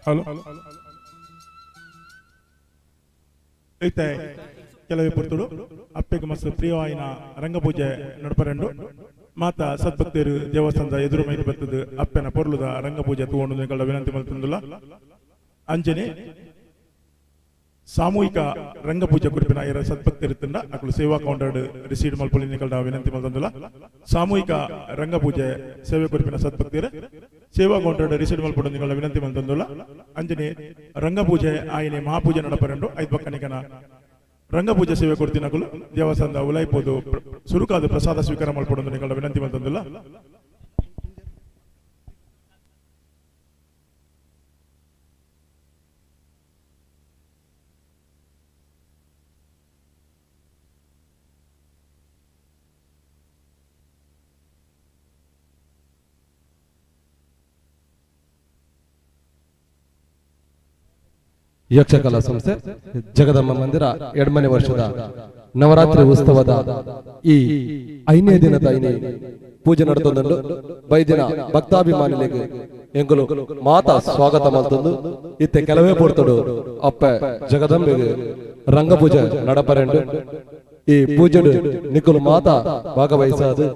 ಹಲೋ, ಇತ್ತೆ ಕೆಲವೇ ಪುರ್ತುಡು ಅಪ್ಪೆಗ್ ಮಸ್ತ್ ಪ್ರಿಯವಾಯಿನ ರಂಗಪೂಜೆ ನಡಪರೆಂಡು. ಮಾತಾ ಸದ್ಭಕ್ತರು ದೇವಸ್ಥಾನದ ಎದುರು ಮೈದು ಬರ್ತದೆ ಅಪ್ಪೆನ ಪೊರ್ಲುದ ರಂಗಪೂಜೆ ತೂವೊಂಡು ನಿಕಲ್ಡ ವಿನಂತಿ ಮಲ್ತೊಂದುಲ್ಲ. ಅಂಚನೆ ಸಾಮೂಹಿಕ ರಂಗಪೂಜೆ ಕುರಿಪಿನ ಇರ ಸದ್ಭಕ್ತರು ತಂಡ ಅಕುಲು ಸೇವಾ ಕೌಂಟರ್ ರಿಸೀವ್ ಮಲ್ಪೊಲಿ ನಿಕಲ್ಡ ವಿನಂತಿ ಮಲ್ತೊಂದುಲ್ಲ. ಸಾಮೂಹಿಕ ರಂಗಪೂಜೆ ಸೇವೆ ಕುರಿಪಿನ ಸದ್ಭಕ್ತರು ಸೇವಾ ಕೌಂಟರ್ ರಿಸೀವ್ ಮಲ್ಪೊಡು ನಿಗಳ ವಿನಂತಿ ಮಲ್ತೊಂದುಲ್ಲ. ಅಂಚನೆ ರಂಗಪೂಜೆ ಆಯಿನೆ ಮಹಾಪೂಜೆ ನಡಪರೆಂಡು. ಐದು ಪಕ್ಕನಿಕನ ರಂಗಪೂಜೆ ಸೇವೆ ಕೊಡ್ತಿನಕುಲು ದೇವಸ್ಥಾನದ ಉಲೈಪೋದು ಸುರುಕಾದ ಪ್ರಸಾದ ಸ್ವೀಕಾರ ಮಲ್ಪೊಡು ನಿಗಳ ವಿನಂತಿ ಮಲ್ತೊಂದುಲ್ಲ. ಯಕ್ಷಕಲಾ ಸಂಸ್ಥೆ ಜಗದಮ್ಮ ಮಂದಿರ ಎಡ್ಮನೆ ವರ್ಷದ ನವರಾತ್ರಿ ಉತ್ಸವದ ಈ ಐನೇ ದಿನದ ಐನೇ ಪೂಜೆ ನಡೆತೊಂದುಂಡು. ಬೈದಿನ ಭಕ್ತಾಭಿಮಾನಿಗಳಿಗೆ ಎಂಗುಲು ಮಾತಾ ಸ್ವಾಗತ ಮಲ್ತೊಂದು ಇತ್ತೆ ಕೆಲವೇ ಪೊರ್ತುಡು ಅಪ್ಪೆ ಜಗದಂಬೆಗೆ ರಂಗಪೂಜೆ ನಡಪರೆಂಡು. ಈ ಪೂಜೆಡು ನಿಕುಲು ಮಾತಾ ಭಾಗವಹಿಸಾದು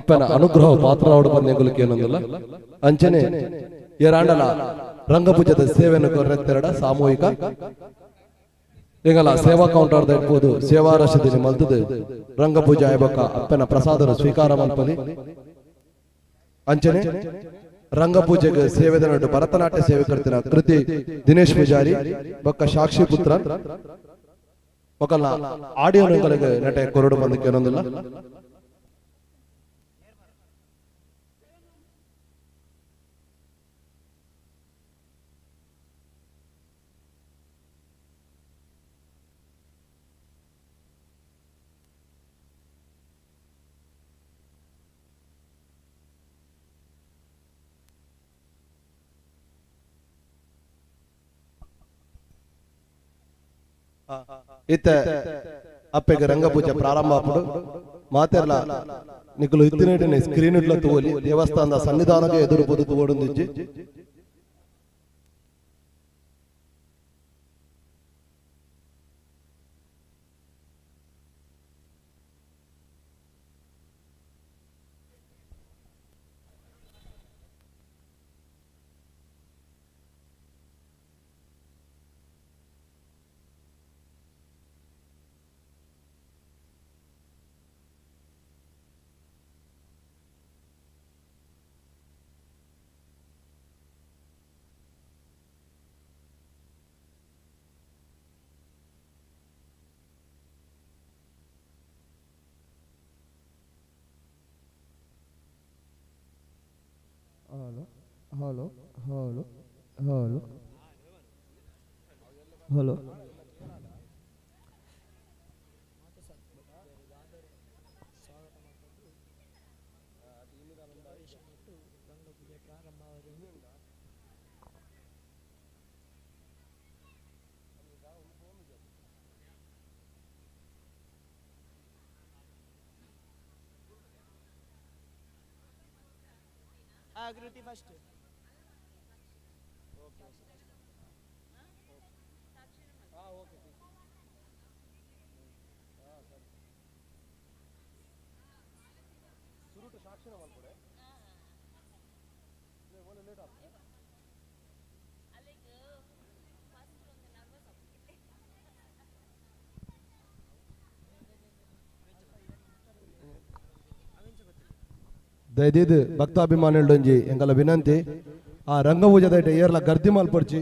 ಅಪ್ಪನ ಅನುಗ್ರಹ ಪಾತ್ರವಾಡು ಬಂದ ಎಂಗುಲು ಕೇನೊಂದಿಲ್ಲ. ಅಂಚನೆ ಏರಾಂಡಲ ರಂಗಪೂಜದ ಸೇವೆಯನ್ನು ಕೊರೆತ್ತೆರಡ ಸಾಮೂಹಿಕ ಎಂಗಲ ಸೇವಾ ಕೌಂಟರ್ ಇರ್ಬೋದು ಸೇವಾ ರಸೀದಿ ಮಲ್ತದು ರಂಗಪೂಜೆ ಆಯ್ಬಕ್ಕ ಅಪ್ಪನ ಪ್ರಸಾದನ ಸ್ವೀಕಾರ ಮಲ್ಪಲಿ. ಅಂಚನೆ ರಂಗಪೂಜೆಗೆ ಸೇವೆದ ನಡು ಭರತನಾಟ್ಯ ಸೇವೆ ಕರ್ತಿನ ಕೃತಿ ದಿನೇಶ್ ಪೂಜಾರಿ ಬೊಕ್ಕ ಸಾಕ್ಷಿ ಪುತ್ರ ಒಕಲ್ನ ಆಡಿಯೋ ನಟೆ ಕೊರಡು ಬಂದಕ್ಕೆ ಏನೊಂದಿಲ್ಲ. ಇತ್ತೆ ಅಪ್ಪೆಗೆ ರಂಗಪೂಜೆ ಪ್ರಾರಂಭ ಆಪುಡು. ಮಾತೆರ್ಲ ನಿಕುಲು ಇತ್ತಿನೇಟನೆ ಸ್ಕ್ರೀನ್ ಇಡ್ಲ ತೂವೊಲಿ ದೇವಸ್ಥಾನದ ಸನ್ನಿಧಾನಕ್ಕೆ ಎದುರು ಪೋದು ತೂವೊಡುಂದಿಜ್ಜಿ. Hello hello hello hello hello. Kriti first. ದಯದೀದ್ ಭಕ್ತಾಭಿಮಾನಿಗಳೊಂಜಿ ಎಂಗಲ ವಿನಂತಿ ಆ ರಂಗಪೂಜೆದ ಏರ್ಲ ಗರ್ದಿ ಮಲ್ಪೊಡ್ಚಿ.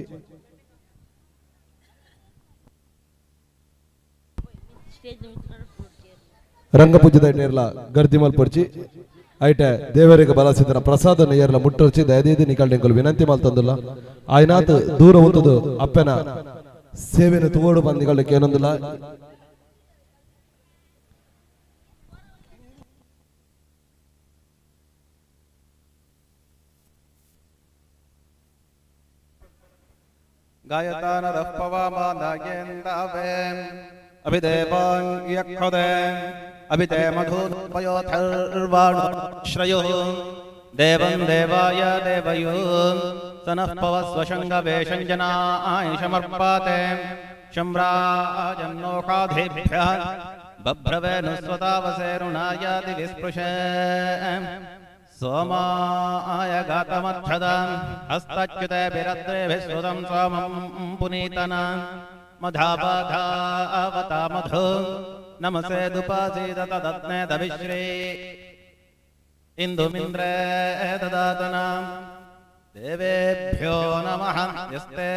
ರಂಗಪೂಜೆದ ಏರ್ಲ ಗರ್ದಿ ಮಲ್ಪೊಡ್ಚಿ. ಐಟೆ ದೇವರಿಗೆ ಬಲಸಿದನ ಪ್ರಸಾದನ ಏರ್ಲ ಮುಟ್ಟೊಡ್ಚಿ. ದಯದೀದ್ ನಿಕಲ್ಡ ಎಂಕುಲು ವಿನಂತಿ ಮಲ್ತೊಂದುಲ್ಲ. ಆಯ್ನಾತ್ ದೂರ ಉಂತುದು ಅಪ್ಪನ ಸೇವೆನ ತೂವೊಡು ಬಂದಿಗಳಕ್ಕೆ ಏನೊಂದಿಲ್ಲ. गायता नरः पवमानायेन्दवे अभिदेवां यक्षदे अभिते मधुपयोथर्वाणुश्रयुः देवं देवाय देवयो स नः पवस्वशङ्गवे शञ्जनाय शमर्पाते शम्राजन्नोषाधेभ्यः बभ्रवेनुस्वतावसेरुणायाति विस्पृशे सोमाय गातमच्छदां हस्तच्युते विरद्रेभिः सुतं सोमं पुनीतना मधाबाधावता मधु नमसे दुपासीद तदग्ने दभिश्री इन्दुमिन्द्रे ददातना। देवेभ्यो नमः। यस्ते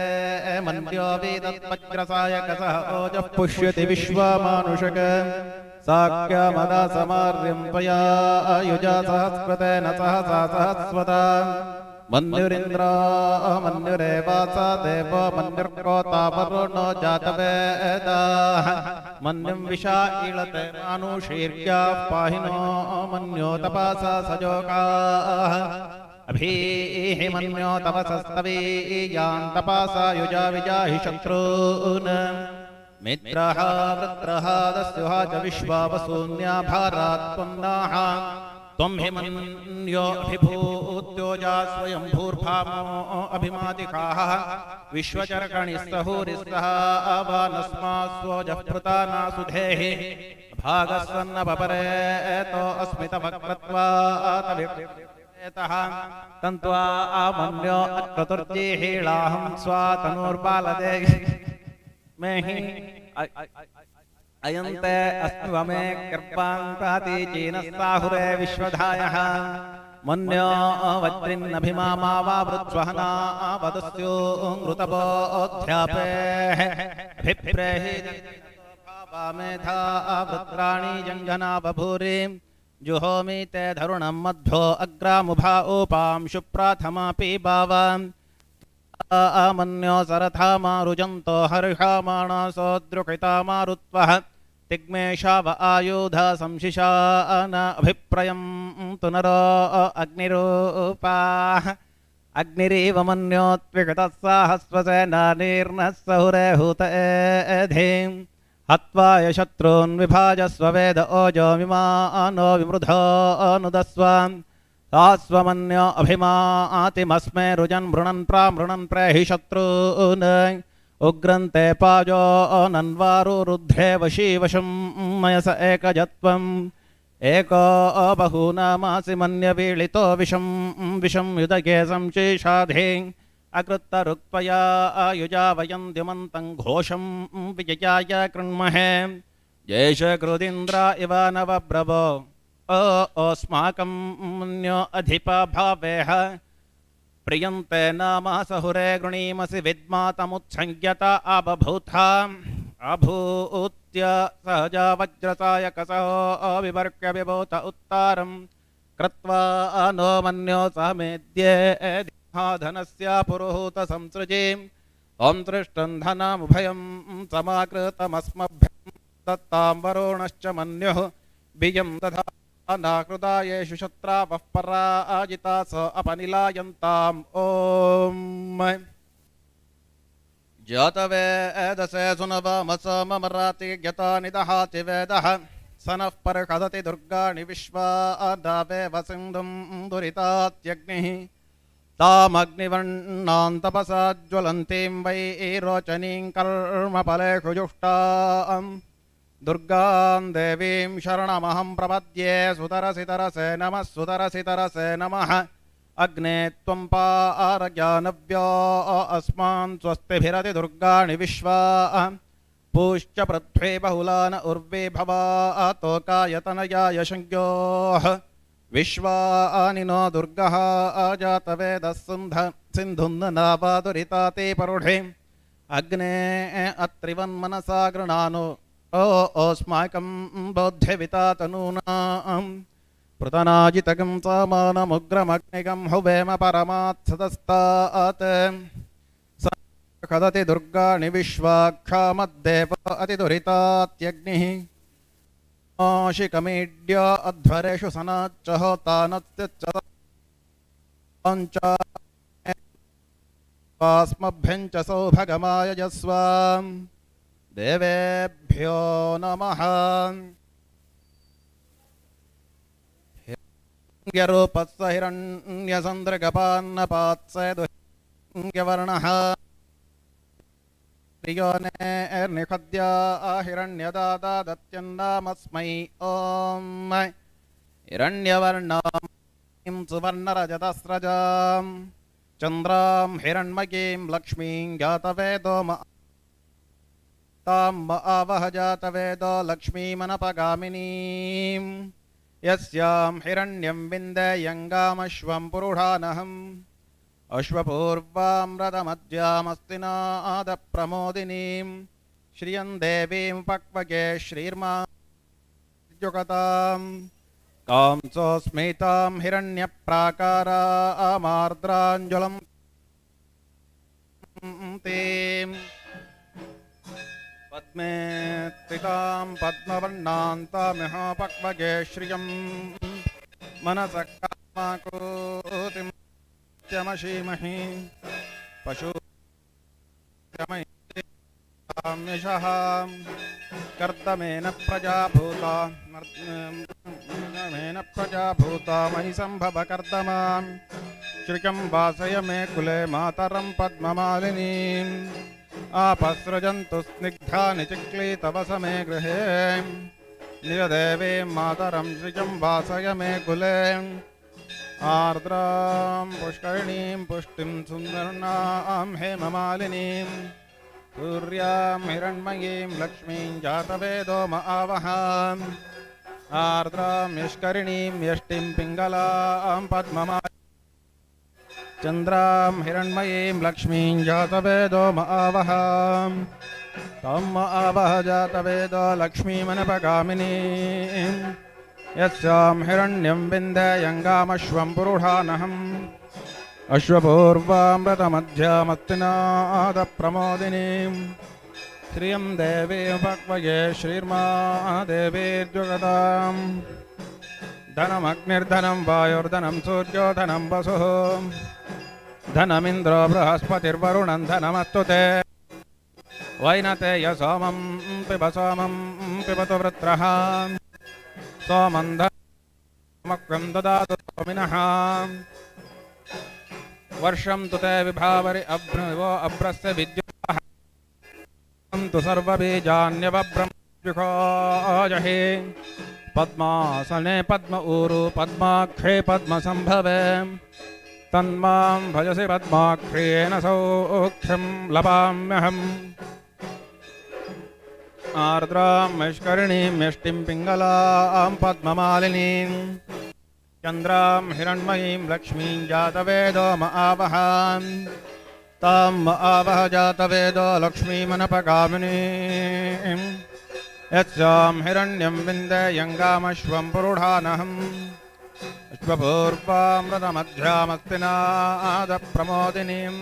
मन्द्यो वीतत्वज्रसायकसः ओजः पुष्यति विश्वमानुषक साख्यमदा समार्यं त्वया युजा सहस्कृतेन सहसा सहस्वता। मन्युरिन्द्र मन्युरेवास देवो मन्युर्कोता वरुणो जातवेदाः। मन्युं विशा ईळते मानुषीर्याः पाहिनो मन्यो तपासा सजोकाः। अभीहि मन्यो तपसस्तवीयान् तपासा युजा विजाहि शत्रून्। मित्रः वृत्रः दस्युः च विश्वावसून्या भारात् त्वं नाः। त्वं हि मन्यो अभिभूत्योजा स्वयं भूर्भामो अभिमातिकाः। विश्वचर्षणिः आवानस्मास्वोजः पृतानासुधेहि। भागस्वन्नपरेतो अस्मि तव क्रत्वा तवितः। तन्त्वा आमन्यो अक्रतुर्जीहीळाहं स्वातनूर्बालदे मेहि अयन्ते अस्मि वमे कृपान्तातीचीनस्ताहुरे विश्वधायः। मन्यो वज्रिन्नभिमामावावृत्स्वहना वदस्योऽमृतबोध्यापेः। अभिप्रेहि मेधा वृत्राणि जङ्घना बभूरिं जुहोमि ते धरुणं मध्वो अग्रामुभा उपांशु प्राथमापि भावान्। आमन्यो सरथा मारुजन्तो हर्षामाणासोऽद्रुकिता मारुत्वः। तिग्मेषाव आयुध संशिशान अभिप्रयं तु नरो अग्निरूपाः। अग्निरीव मन्योत्विगतः साहस्वसेनानीर्नः सहुरे हूत एधीम्। हत्वा यशत्रून् विभाजस्व वेद ओजो विमानो विमृधो अनुदस्व। तास्वमन्यो अभिमातिमस्मे रुजन् मृणन् प्रामृणन् प्रेहि शत्रून्। उग्रन्ते पाजो नन्वारुरुद्धे वशी वशं मयस एकजत्वम्। एको बहूनामासि मन्यवीळितो विषं विषं युदके संशिषाधि। अकृत्तरुक्त्वया आयुजा वयं द्युमन्तं घोषं विजयाय कृण्महे। जयेश कृदिन्द्र इव नवब्रवो अस्माकं मन्यो अधिपा भावेह। प्रियन्ते नाम सहुरे गृणीमसि विद्मातमुत्संज्ञता आबभूथा। अभूत्य सहजा वज्रसायकसहो अविवर्क्य विभूत उत्तारं कृत्वा नो मन्यो समेद्ये धनस्य पुरुहूत संसृजीं। ॐ सृष्टं धनमुभयं समाकृतमस्मभ्यं दत्तां वरुणश्च मन्युः बियं तथा नाकृता येषु शत्रावः पराजिता स अपनिलायन्ताम्। ॐ जातवेदसे सुनवामस ममराति यता निदहाति वेदः। स नः पर्षदति दुर्गाणि विश्वा दावेव सिन्धुं दुरितात्यग्निः। तामग्निवर्णां तपसा ज्वलन्तीं वै रोचनीं कर्मफलेषु जुष्टाम्। दुर्गां देवीं शरणमहं प्रपद्ये। सुतरसि तरसे नमः सुतरसि तरसे नमः। अग्ने त्वं पारज्ञानव्यो अस्मान् स्वस्तिभिरति दुर्गाणि विश्वा। पूश्च पृथ्वी बहुलान उर्वी भवा तोकायतनयाय शङ्योः। विश्वानि नो दुर्गः अजातवेदः सिन्धुं नावादुरिताति परुढिम्। अग्ने अत्रिवन्मनसा गृणानो अस्माकं बोध्यविता तनूनां। पृतनाजितकं सामानमुग्रमग्निगं हुवेम परमात्सदस्तात्। स खदति दुर्गाणि विश्वाक्षामद्देव अतिदुरितात्यग्निः। आशिकमीड्य अध्वरेषु सनाच्च होतानच्च अस्मभ्यं च सौभगमायजस्व। देवेभ्यो नमः। हिरण्यरूपस्य हिरण्यसन्द्रगपान्नपात्सेदुहिरण्यवर्णः। प्रियोनेर्निषद्य हिरण्यदादादत्यन्नामस्मै ॐ हिरण्यवर्णां सुवर्णरजतस्रजां चन्द्रां हिरण्मयीं लक्ष्मीं जातवेदो म तां म आवह जातवेदो लक्ष्मीमनपगामिनीं। यस्यां हिरण्यं विन्देयङ्गामश्वं पुरुषानहम्। अश्वपूर्वामृतमध्यामस्तिनादप्रमोदिनीं श्रियं देवीं पक्वगे श्रीर्माजुगतां कांसोऽस्मितां हिरण्यप्राकारामार्द्राञ्जलं तीं पद्मे स्थितां पद्मवर्णां तामिह पक्वगे श्रियं मनसः कामाकूतिं त्यमशीमहि पशु यशः कर्दमेन प्रजाभूता मेन प्रजाभूता मयि सम्भव कर्दमां श्रियं वासय मे कुले मातरं पद्ममालिनीम् आपसृजन्तु स्निग्धानि चिक्लीतव समे गृहे निरदेवीं मातरं श्रियं वासय मे कुले आर्द्रां पुष्करिणीं पुष्टिं सुन्दर्णां हेममालिनीं सूर्यां हिरण्मयीं लक्ष्मीं जातवेदो म आवहाम् आर्द्रां यष्करिणीं यष्टिं पिङ्गलां पद्ममा चन्द्रां हिरण्मयीं लक्ष्मीं जातवेदो म आवहाम् तं म आवह जातवेदो लक्ष्मीमनपगामिनीं यस्यां हिरण्यं विन्देयङ्गामश्वं पुरुषानहम् अश्वपूर्वामृतमध्यामत्तिनादप्रमोदिनीं श्रियं देवीं पक्वये श्रीर्मा देवीर्जुगताम् धनमग्निर्धनं वायुर्धनं सूर्यो धनं वसुः धनमिन्द्रो बृहस्पतिर्वरुणं धनमस्तु ते वैनतेय सोमं पिब सोमं पिबतु वृत्रः सोमं धमक्वं ददातु सोमिनः वर्षं तु ते विभावरि अभ्रुवो अभ्रस्य विद्युतः तु सर्वबीजान्यवब्रह्मजुषो जहि पद्मासने पद्म ऊरु पद्माक्षे पद्मसम्भवे तन्मां भजसि पद्माक्षेण सौख्यं लभाम्यहम् आर्द्रां निष्करिणीं यष्टिं पिङ्गलां पद्ममालिनीं चन्द्रां हिरण्मयीं लक्ष्मीं जातवेदो म आवहां तां म आवह जातवेदो लक्ष्मीमनपगामिनीं यस्यां हिरण्यं विन्देयङ्गामश्वं पुरुषानहम् अश्वपूर्वामृतमध्यामस्तिनादप्रमोदिनीं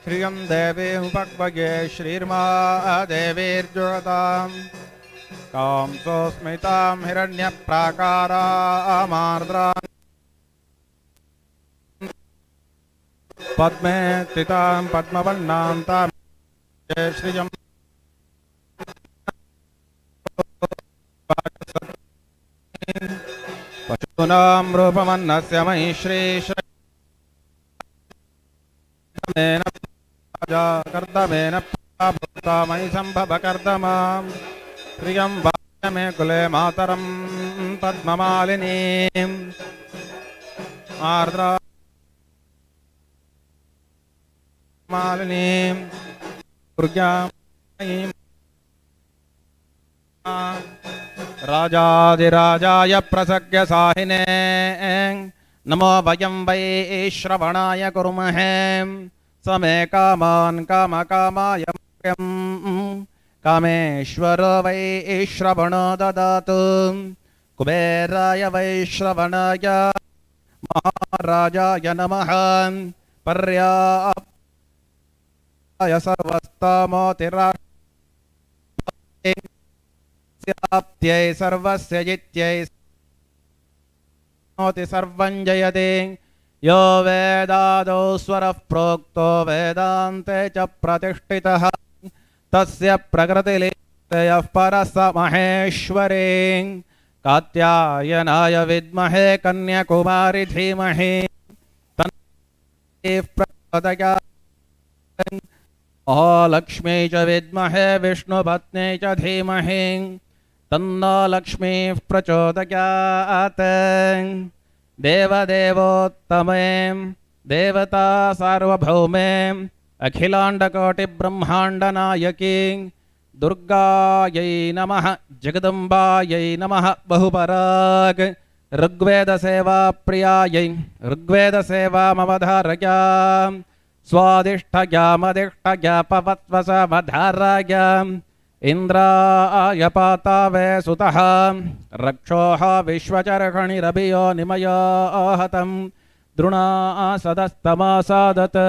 श्रियं देवीमुपक्वये श्रीर्मा देवीर्जुगतां कांसोऽस्मितां हिरण्यप्राकारामार्द्रां पद्मे स्थितां पद्मवर्णां तां श्रियं पशूनां रूपमन्नस्य मयि श्रीश्रेण कर्दमेन भूता मयि सम्भव कर्दमां श्रियं वाय मे कुले मातरं पद्ममालिनीम् आर्द्रा मालिनीं दुर्गां राजाधिराजाय प्रसज्ञ साहिने नमो वयं वै श्रवणाय कुर्महे समे कामान् कामकामाय मह्यं कामेश्वरो वै श्रवणो ददातु कुबेराय वै श्रवणाय महाराजाय नमः पर्याय सर्वस्तमोतिराप्त्यै सर्वस्य जित्यै मोति सर्वं जयति यो वेदादौ स्वरः प्रोक्तो वेदान्ते च प्रतिष्ठितः तस्य प्रकृतिलीलयः परः स महेश्वरी कात्यायनाय विद्महे कन्याकुमारी धीमहि तन्नो प्रचोदयात्। महालक्ष्मी च विद्महे विष्णुपत्नी च धीमहि तन्नो लक्ष्मीः प्रचोदयात्। देवदेवोत्तमे देवता सार्वभौमे अखिलाण्डकोटिब्रह्माण्डनायकी दुर्गायै नमः जगदम्बायै नमः बहुपराग। ಋಗ್ವೇದ ಸೇವಾ ಪ್ರಿಯಾಯೈ ಋಗ್ವೇದ ಸೇವಾಮವಧಾರಯ ಸ್ವಾದಿಷ್ಠಗ್ಯಾಮದಿಷ್ಠಗ್ಯಾಪವತ್ವಸವಧಾರಯ ಇಂದ್ರಾಯ ಪಾತಾವೇ ಸುತಃ ರಕ್ಷೋಃ ವಿಶ್ವಚರ್ಷಣಿರಭಿಯೋ ನಿಮಯೋಹತಂ ದ್ರುಣಾ ಸದಸ್ತಮಾಸಾದತ್.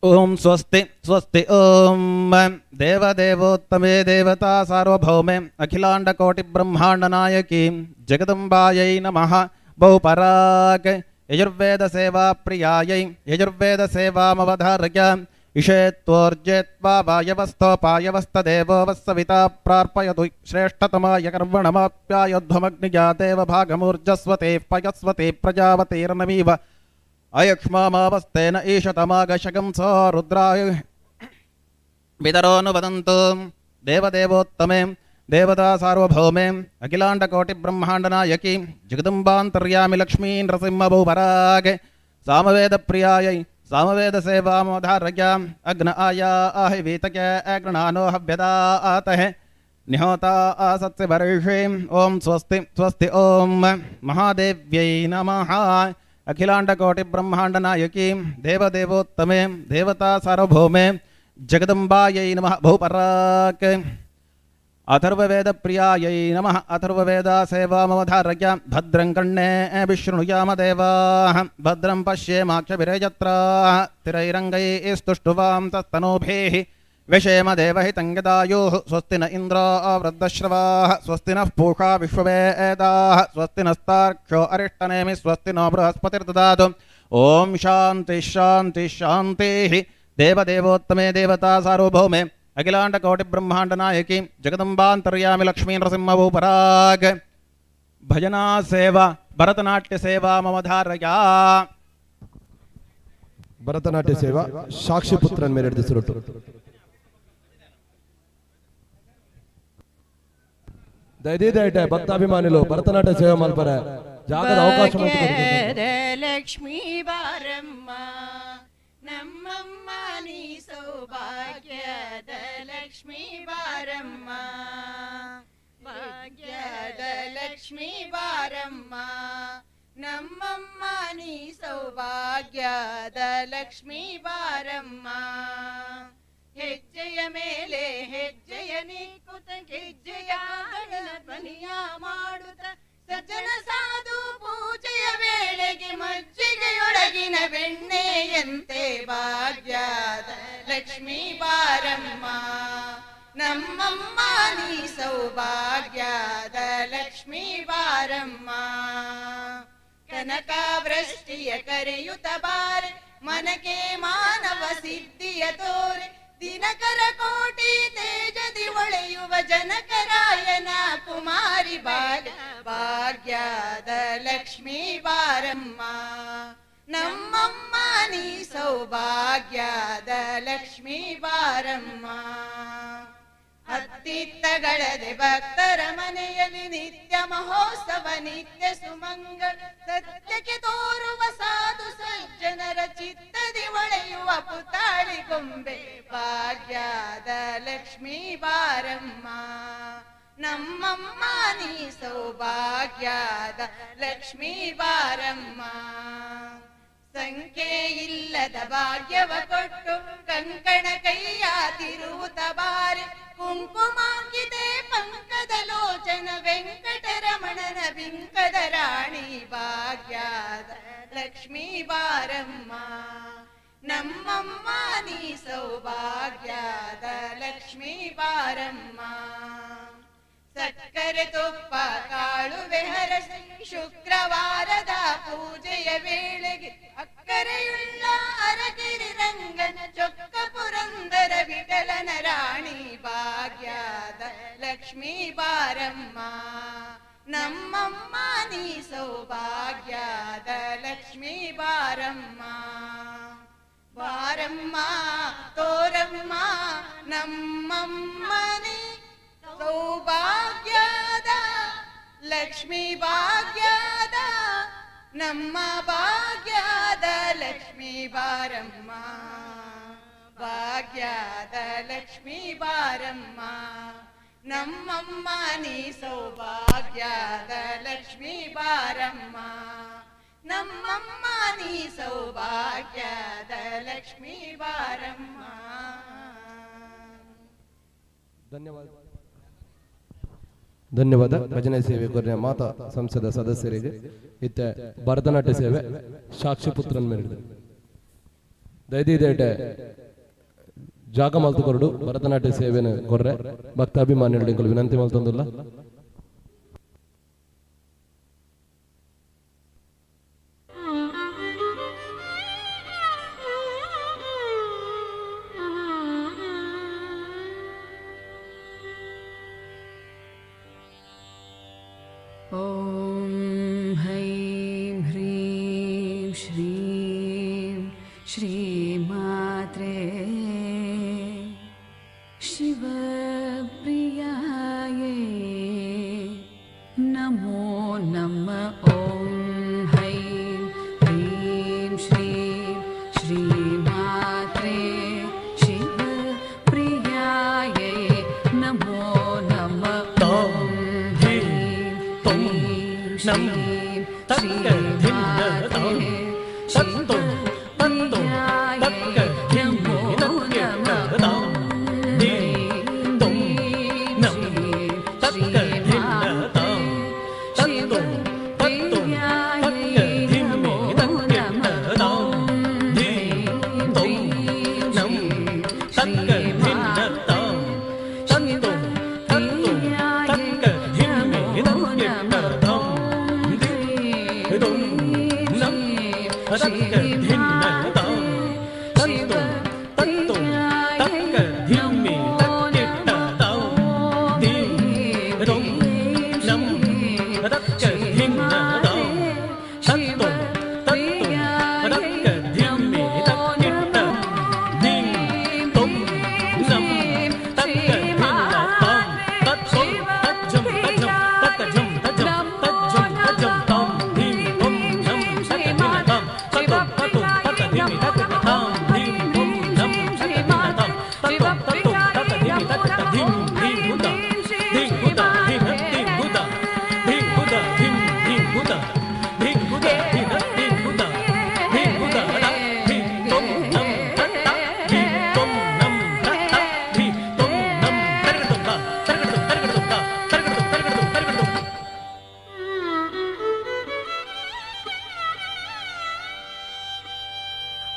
ಓಂ ಸ್ವಸ್ತಿ ಸ್ವಸ್ತಿ. ಓಂ ದೇವದೇವೋತ್ತಮೇ ದೇವತಾ ಸಾರ್ವಭೌಮೆ ಅಖಿಲಾಂಡ ಕೋಟಿ ಬ್ರಹ್ಮಾಂಡ ನಾಯಕಿ ಜಗದಂಬಾಯೈ ನಮಃ. ಬಹುಪರಾಕ್ ಯಜುರ್ವೇದ ಸೇವಾ ಪ್ರಿಯಾಯೈ ಯಜುರ್ವೇದ ಸೇವಾಮವಧಾರಯ ಇಷೇತ್ವೋರ್ಜೇತ್ವಾ ವಾಯವಸ್ಥೋಪಾಯವಸ್ತದೇವೋ ವಸ್ಸವಿತಾ ಪ್ರಾರ್ಪಯತು ಶ್ರೇಷ್ಠತಮಾಯ ಕರ್ವಣಮಾಪ್ಯಾಯಧ್ವಮಗ್ನಿಜಾತೇವ ಭಾಗಮೂರ್ಜಸ್ವತೆ ಪಯಸ್ವತೆ ಪ್ರಜಾವತೇರ್ನಮೀವ ಅಯಕ್ಷ್ಮಾಮಾವಸ್ತೇನ ಈಶತಮಾಗಶಕಂ ಸೋ ರುದ್ರಾಯ ವಿತರೋನುವದಂತು. ದೇವದೇವೋತ್ತಮೆ ದೇವತಾ ಸಾರ್ವಭೌಮೆ ಅಖಿಲಾಂಡ ಕೋಟಿ ಬ್ರಹ್ಮಾಂಡ ನಾಯಕಿ ಜಗದಂಬಾಂತರ್ಯಾಮಿ ಲಕ್ಷ್ಮೀ ನರಸಿಂಹ ಬಹುಪರಾಗೆ ಸಾಮವೇದ ಪ್ರಿಯಾಯೈ ಸಾಮವೇದ ಸೇವಾಮೋಧಾರಯ ಅಗ್ನ ಆಯಾ ಆಹಿ ವೀತಕೆ ಗೃಣಾನೋ ಹವ್ಯದಾ ಆತಹೆ ನಿಹೋತ ಆಸತ್ಸಿ ಬರ್ಷಿ. ಓಂ ಸ್ವಸ್ತಿ ಸ್ವಸ್ತಿ. ಓಂ ಮಹಾದೇವ್ಯೈ ನಮಃ. ಅಖಿಲಾಂಡ ಕೋಟಿ ಬ್ರಹ್ಮಾಂಡ ನಾಯಕಿ ದೇವದೇವೋತ್ತಮೆ ದೇವತಾ ಸಾರ್ವಭೌಮೆ ಜಗದಂಬಾಯೈ ನಮಃ. ಬಹುಪರಾಕ್ ಅಥರ್ವವೇದ ಪ್ರಿಯಾಯೈ ನಮಃ. ಅಥರ್ವವೇದ ಸೇವಾಮವಧಾರಯ ಭದ್ರಂ ಕರ್ಣೇ ವಿಶೃಣುಯಾಮ ದೇವಾಃ ಭದ್ರಂ ಪಶ್ಯೇಮಾಕ್ಷಭಿರಯತ್ರಾಃ ಸ್ಥಿರೈರಂಗೈಸ್ತುಷ್ಟುವಾಂ ತಸ್ತನೂಭಿः ವಿಷೇಮ ದೇವಹಿತಂ ಯದಾಯುಃ. ಸ್ವಸ್ತಿ ನ ಇಂದ್ರೋ ವೃದ್ಧಶ್ರವಾಃ ಸ್ವಸ್ತಿ ನಃ ಪೂಷಾ ವಿಶ್ವವೇದಾಃ ಸ್ವಸ್ತಿ ನಸ್ತಾರ್ಕ್ಷ್ಯೋ ಅರಿಷ್ಟನೇಮಿ ಸ್ವಸ್ತಿ ನೋ ಬೃಹಸ್ಪತಿರ್ದದಾತು. ಓಂ ಶಾಂತಿ ಶಾಂತಿ ಶಾಂತಿಃ. ದೇವದೇವೋತ್ತಮೇ ದೇವತಾ ಸಾರ್ವಭೌಮೆ ಅಖಿಲಾಂಡ ಕೋಟಿ ಬ್ರಹ್ಮಾಂಡ ನಾಯಕಿ ಜಗದಂಬಾಂತರ್ಯಾಮಿ ಲಕ್ಷ್ಮೀ ನರಸಿಂಹ ಪರಾಗ್ ಭಜನಾ ಸೇವಾ ಭರತನಾಟ್ಯ ಸೇವಾ ಮಮ ಧಾರಯ. ಭರತನಾಟ್ಯ ಸೇವಾ ಸಾಕ್ಷಿ ಪುತ್ರನ್ ಮೇರೆಡ್ದು ಸುರುಟು ದಯದೀದ ಭಕ್ತಾಭಿಮಾನಿಲು ಭರತನಾಟ್ಯ ಸೇವೆ ಮಲ್ಪರೆ ಜಾಗದ ಅವಕಾಶ ಭಾಗ್ಯದ ಲಕ್ಷ್ಮೀ ಬಾರಮ್ಮ, ನಮ್ಮಮ್ಮ ನೀ ಸೌಭಾಗ್ಯದ ಲಕ್ಷ್ಮೀ ಬಾರಮ್ಮ. ಭಾಗ್ಯದ ಲಕ್ಷ್ಮೀ ಬಾರಮ್ಮ, ನಮ್ಮಮ್ಮ ನೀ ಸೌಭಾಗ್ಯದ ಲಕ್ಷ್ಮೀ ಬಾರಮ್ಮ. ಹೆಜ್ಜೆಯ ಮೇಲೆ ಹೆಜ್ಜೆಯ ನೀಕುತ ಹೆಜ್ಜೆಯ ಧ್ವನಿಯ ಮಾಡುತ್ತ ಸಜ್ಜನ ಸಾಧು ಪೂಜೆಯ ವೇಳೆಗೆ ಮಜ್ಜಿಗೆಯೊಳಗಿನ ಬೆಣ್ಣೆಯಂತೆ ಭಾಗ್ಯದ ಲಕ್ಷ್ಮೀ ಬಾರಮ್ಮ, ನಮ್ಮಮ್ಮ ನೀ ಸೌಭಾಗ್ಯದ ಲಕ್ಷ್ಮೀ ಬಾರಮ್ಮ. ಕನಕಾವೃಷ್ಟಿಯ ಕರೆಯುತ ಬಾರೆ, ಮನಕೆ ಮಾನವ ಸಿದ್ಧಿಯ ತೋರೆ, ದಿನಕರ ಕೋಟಿ ತೇಜದಿ ಒಳೆಯುವ ಜನಕರಾಯನ ಕುಮಾರಿ ಬಾಲ ಭಾಗ್ಯದ ಲಕ್ಷ್ಮೀ ಬಾರಮ್ಮ, ನಮ್ಮಮ್ಮ ನೀ ಸೌಭಾಗ್ಯದ ಲಕ್ಷ್ಮೀ ಬಾರಮ್ಮ. ಅತ್ತಿತ್ತಗಳದೆ ಭಕ್ತರ ಮನೆಯಲ್ಲಿ ನಿತ್ಯ ಮಹೋತ್ಸವ ನಿತ್ಯ ಸುಮಂಗಳ ಸತ್ಯಕ್ಕೆ ತೋರುವ ಸಾಧು ಸಜ್ಜನರ ಚಿತ್ತದಿ ಒಳೆಯುವ ಪುತಾಳಿ ಗೊಂಬೆ ಭಾಗ್ಯದ ಲಕ್ಷ್ಮೀ ಬಾರಮ್ಮ, ನಮ್ಮಮ್ಮ ನೀ ಸೌಭಾಗ್ಯದ ಲಕ್ಷ್ಮೀ ಬಾರಮ್ಮ. ಸಂಖ್ಯೆ ಇಲ್ಲದ ಭಾಗ್ಯವ ಕೊಟ್ಟು ಕಂಕಣ ಕೈಯ ತಿರುವುತ ಬಾರೆ, ಕುಂಕುಮಾಂಕಿತೆ ಪಂಕದ ಲೋಚನ ವೆಂಕಟರಮಣನ ಬಿಂಕದ ರಾಣಿ ಭಾಗ್ಯದ ಲಕ್ಷ್ಮೀ ಬಾರಮ್ಮ, ನಮ್ಮಮ್ಮ ನೀ ಸೌಭಾಗ್ಯದ ಲಕ್ಷ್ಮೀ ಬಾರಮ್ಮ. ಸಕ್ಕರೆ ತುಪ್ಪ ಕಾಳುವೆ ಹರಸಿ ಶುಕ್ರವಾರದ ಪೂಜೆಯ ವೇಳೆಗೆ ಅಕ್ಕರೆಯುಳ್ಳ ಅರಗಿರಿ ರಂಗನ ಚೊಕ್ಕ ಪುರಂದರ ವಿಠಲನ ರಾಣಿ ಭಾಗ್ಯದ ಲಕ್ಷ್ಮೀ ಬಾರಮ್ಮ, ನಮ್ಮಮ್ಮ ನೀ ಸೌಭಾಗ್ಯದ ಲಕ್ಷ್ಮೀ ಬಾರಮ್ಮ. ಬಾರಮ್ಮ ತೋರಮ್ಮ ನಮ್ಮಮ್ಮನಿ ಸೌಭಾಗ್ಯದ ಲಕ್ಷ್ಮೀ ಭಾಗ್ಯದ ನಮ್ಮ ಭಾಗ್ಯದ ಲಕ್ಷ್ಮೀ ಬಾರಮ್ಮ, ಭಾಗ್ಯದ ಲಕ್ಷ್ಮೀ ಬಾರಮ್ಮ. ನಮ್ಮಮ್ಮ ನೀ ಸೌಭಾಗ್ಯದ ಲಕ್ಷ್ಮೀ ಬಾರಮ್ಮ, ನಮ್ಮಮ್ಮ ನೀ ಸೌಭಾಗ್ಯದ ಲಕ್ಷ್ಮೀ ಬಾರಮ್ಮ. ಧನ್ಯವಾದ ಧನ್ಯವಾದ. ಭಜನೆ ಸೇವೆ ಕೊರ್ನೆ ಮಾತಾ ಸಂಸದ ಸದಸ್ಯರಿಗೆ. ಇತ್ತೆ ಭರತನಾಟ್ಯ ಸೇವೆ ಸಾಕ್ಷಿ ಪುತ್ರನ್ ಮೇರಿದೆ ದಯದೀದೇಟೆ ಜಾಗ ಮಲ್ತು ಕೊರಡು ಭರತನಾಟ್ಯ ಸೇವೆನ ಕೊರ್ರೆ ಭಕ್ತಾಭಿಮಾನಿಗಳು ವಿನಂತಿ ಮಲ್ತೊಂದುಲ್ಲ. ॐ ऐं ह्रीं श्रीं श्रीमात्रे शिवप्रियायै नमो नमः। ॐ ऐं ह्रीं श्रीं श्रीमात्रे शिवप्रियायै नमो नमः। ॐ ऐं ह्रीं श्रीं श्रीमात्रे शिवप्रियायै नमो नमः। ॐ ह्रीं श्रीमात्रे शिवप्रियायै नमो नमः। ॐ ह्रीं श्रीमात्रे शिवप्रियायै नमो नमः। ॐ ह्रीं श्रीमात्रे शिवप्रियायै नमो नमः। ॐ ह्रीं श्रीमात्रे शिवप्रियायै नमो नमः।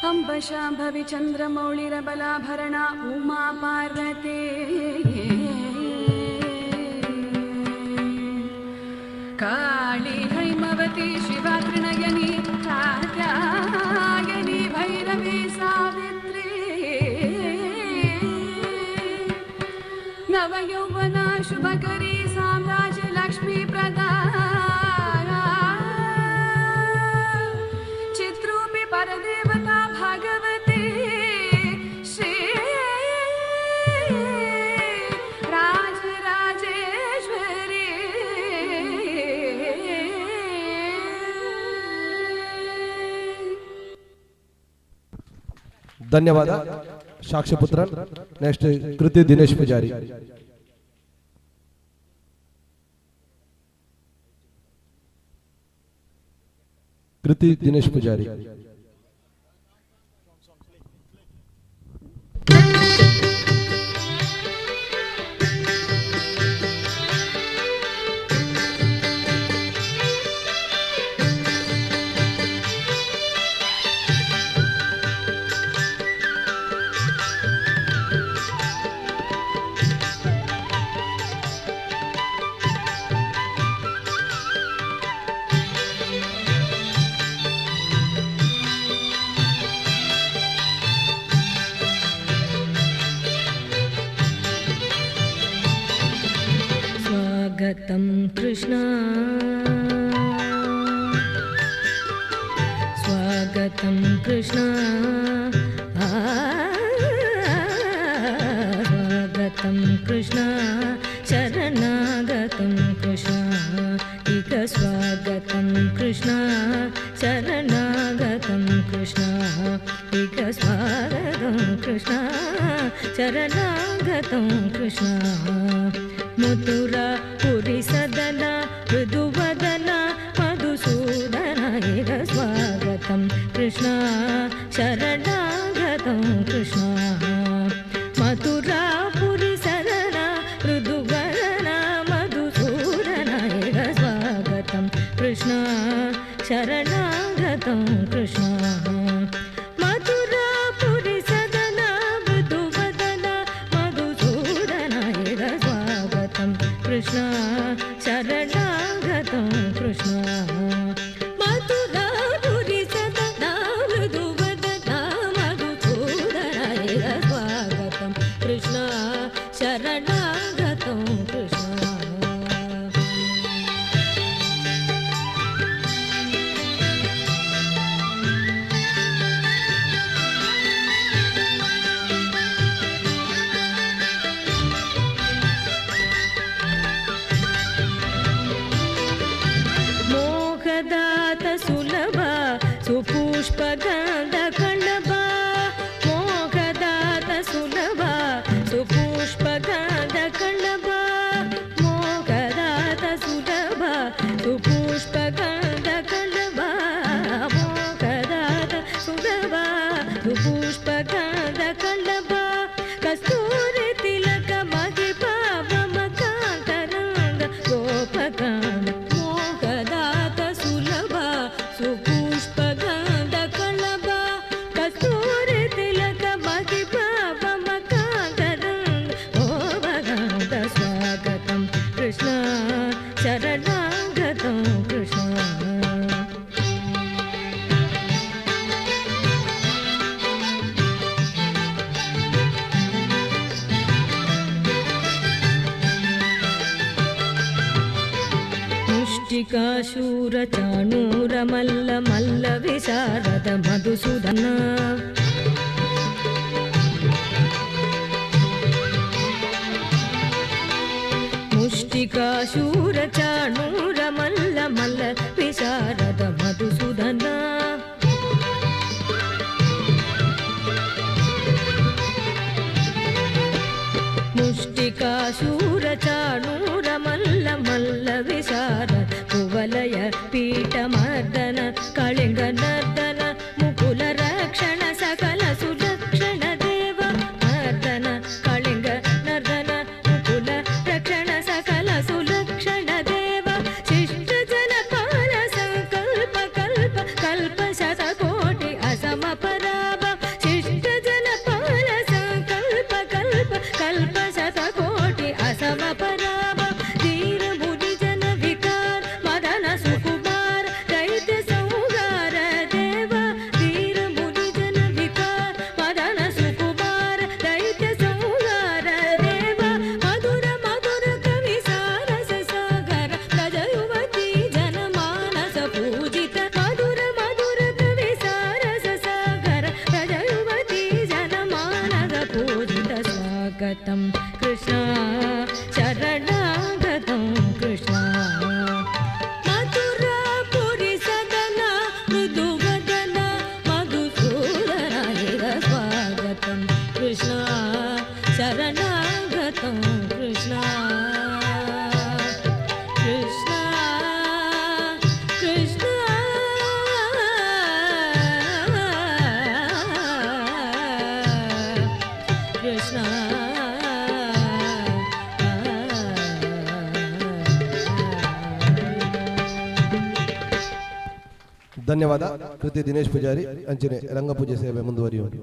अम्ब शाम्भवि चन्द्रमौळिरबलाभरणा उमा पार्वती काली हैमवती शिवा त्रिनयनी कात्यायनी भैरवी सावित्री नवयौवना शुभकरी साम्राज्य लक्ष्मी प्रदा चित्रूपि परदेवता भगवती श्री राजराजेश्वरी। ಧನ್ಯವಾದ ಸಾಕ್ಷಿಪುತ್ರ. ನೆಕ್ಸ್ಟ್ ಕೃತಿ ದಿನೇಶ್ ಪೂಜಾರಿ. ಕೃತಿ ದಿನೇಶ್ ಪೂಜಾರಿ. स्वागतं कृष्ण, स्वागतं कृष्ण, स्वागतं कृष्ण, शरणागतं कृष्ण, इक स्वागतं कृष्ण, शरणागतं कृष्ण, इक स्वागतं कृष्ण, शरणागतं कृष्ण। ಮಥುರಾ ಪುರಿ ಸದನ ಮೃದುವದನ ಮಧುಸೂದನ ಇಗ ಸ್ವಾಗತಂ ಕೃಷ್ಣ ಶರಣಾಗತಂ ಕೃಷ್ಣ. ಮಥುರಾ ಪುರಿ ಸದನ ಮೃದುವದನ ಮಧುಸೂದನ ಇಗ ಸ್ವಾಗತಂ ಕೃಷ್ಣ ಶರಣಾಗತಂ ಕೃಷ್ಣ. ಮಥುರಾ ಪುರಿ ಸದನ ಮೃದುವದನ ಮಧುಸೂದನ ಇಗ ಸ್ವಾಗತಂ ಕೃಷ್ಣ ಶರಣಾಗತಂ ಕೃಷ್ಣ. ಮಥುರಾ ಪುರಿ ಸದನ ಮೃದುವದನ ಮಧುಸೂದನ ಇಗ ಸ್ವಾಗತಂ ಕೃಷ್ಣ ಶರಣಾಗತಂ ಕೃಷ್ಣ. ಮೋಹದಾತ ಸುಲಭ ಸುಪುಷ್ಪಗಂಧ ಕಳ್ಳಭ. ಮೋಹದಾತ ಸುಲಭ ಸುಪುಷ್ಪಗಂಧ ಕಳ್ಳಭ. ಮೋಹದಾತ ಸುಲಭ ಸುಪುಷ್ಪಗಂಧ ಕಳ್ಳಭ. ಮೋಹದಾತ ಸುಲಭ ಸುಪುಷ್ಪಗಂಧ ಕಳ್ಳಭ. ಕಸ್ತೂರಿ ತಿಲಕ ಮಗಿ ಪಾವಮ ಕಾಂತರಂಗ ಗೋಪಕಾಂತ. ಮೋಹದಾತ ಸುಲಭ ಸುಪುಷ್ಪಗಂಧ ಕಳಭ. ಕಸ್ತೂರಿ ತಿಲಕ ಮಗಿ ಪಾವಮ ಕಾಂತರಂಗ ಗೋಪಕಾಂತ. ಸ್ವಾಗತಂ ಕೃಷ್ಣ ಶರಣಾಗತಂ ಕೃಷ್ಣ. ಮುಷ್ಟಿಕಾಶೂರ ಚಾಣೂರ ಮಲ್ಲ ಮಲ್ಲ ವಿಶಾರದ ಮಧುಸೂದನ. ಮುಷ್ಟಿಕಾಶೂರ ಚಾಣೂರ ಮಲ್ಲ ಮಲ್ಲ ವಿಶಾರದ ಮಧುಸೂದನ. ಮುಷ್ಟಿಕಾಶೂರ ಚಾಣೂರ ಮಲ್ಲ ಮಲ್ಲ ವಿಶಾರ ಕುವಲಯ ಪೀಠ ಮರ್ದನ ಕಳಿಂಗ ನರ್ದನ ಮುಕುಲ ರಕ್ಷಣ ಸಕಲ ಸುಲಕ್ಷಣ ದೇವ. ಮರ್ದನ ಕಳಿಂಗ ನರ್ದನ ಮುಕುಲ ರಕ್ಷಣ ಸಕಲ ಸುಲಕ್ಷಣ ದೇವ. ಶಿಷ್ಟ ಜನ ಪಾಲ ಸಂಕಲ್ಪ ಕಲ್ಪ ಕಲ್ಪ ಶತಕೋಟಿ ಅಸಮ ಪರಾಭ. ಶಿಷ್ಟ ಜನ ಪಾಲ ಸಂಕಲ್ಪ ಕಲ್ಪ ಕಲ್ಪ ಶತಕೋಟಿ ಅಸಮ ಪರಾಭ. ಧೀರ ಮುನಿ ಜನ ವಿಕಾರ ಮದನ ಸುಕುಮಾರ ದೈತ್ಯ ಸಂಹಾರ ದೇವ. ಧೀರ ಮುನಿ ಜನ ವಿಕಾರ ಮದನ ಸುಕುಮಾರ ದೈತ್ಯ ಸಂಹಾರ ದೇವ. ಮಧುರ ಮಧುರ ಕವಿ ಸಾರಸ ಸಾಗರ ಪ್ರಜಯುವತಿ ಜನ ಮಾನಸ ಪೂಜಿತ. ಮಧುರ ಮಧುರ ಕವಿ ಸಾರಸ ಸಾಗರ ಪ್ರಜಯುವತಿ ಜನ ಮಾನಸ ಪೂಜಿತ. ಸ್ವಾಗತಂ ಕೃಷ್ಣ ಶರಣಾಗತಂ ಕೃಷ್ಣ. ಮಥುರಾ ಪುರಿ ಸದನ ಮೃದುವದನ ಮಧುಸೂದನ ಇಗ ಸ್ವಾಗತಂ ಕೃಷ್ಣ ಶರಣಾಗತಂ ಕೃಷ್ಣ. ಕೃಷ್ಣ ಕೃಷ್ಣ ಕೃಷ್ಣ. ಧನ್ಯವಾದ ಕೃತಿ ದಿನೇಶ್ ಪೂಜಾರಿ. ಅಂಚನೆ ರಂಗಪೂಜೆ ಸೇವೆ ಮುಂದುವರಿಯುವುದು.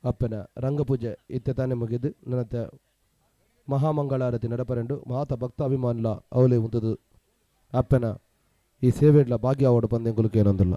ಅಪ್ಪೆನ ರಂಗಪೂಜೆ ಇತ್ತೆ ತಾನೆ ಮುಗಿದು ನನತೆ ಮಹಾಮಂಗಳಾರತಿ ನಡಪರೆಂಡು ಮಾತ ಭಕ್ತಾಭಿಮಾನುಲ ಅವಲೇ ಉಂತದು ಅಪ್ಪೆನ ಈ ಸೇವೆಡ್ಲ ಭಾಗ್ಯ ಆವಡು ಪಂದೆಂಕುಲು ಏನೊಂದುಲ್ಲ.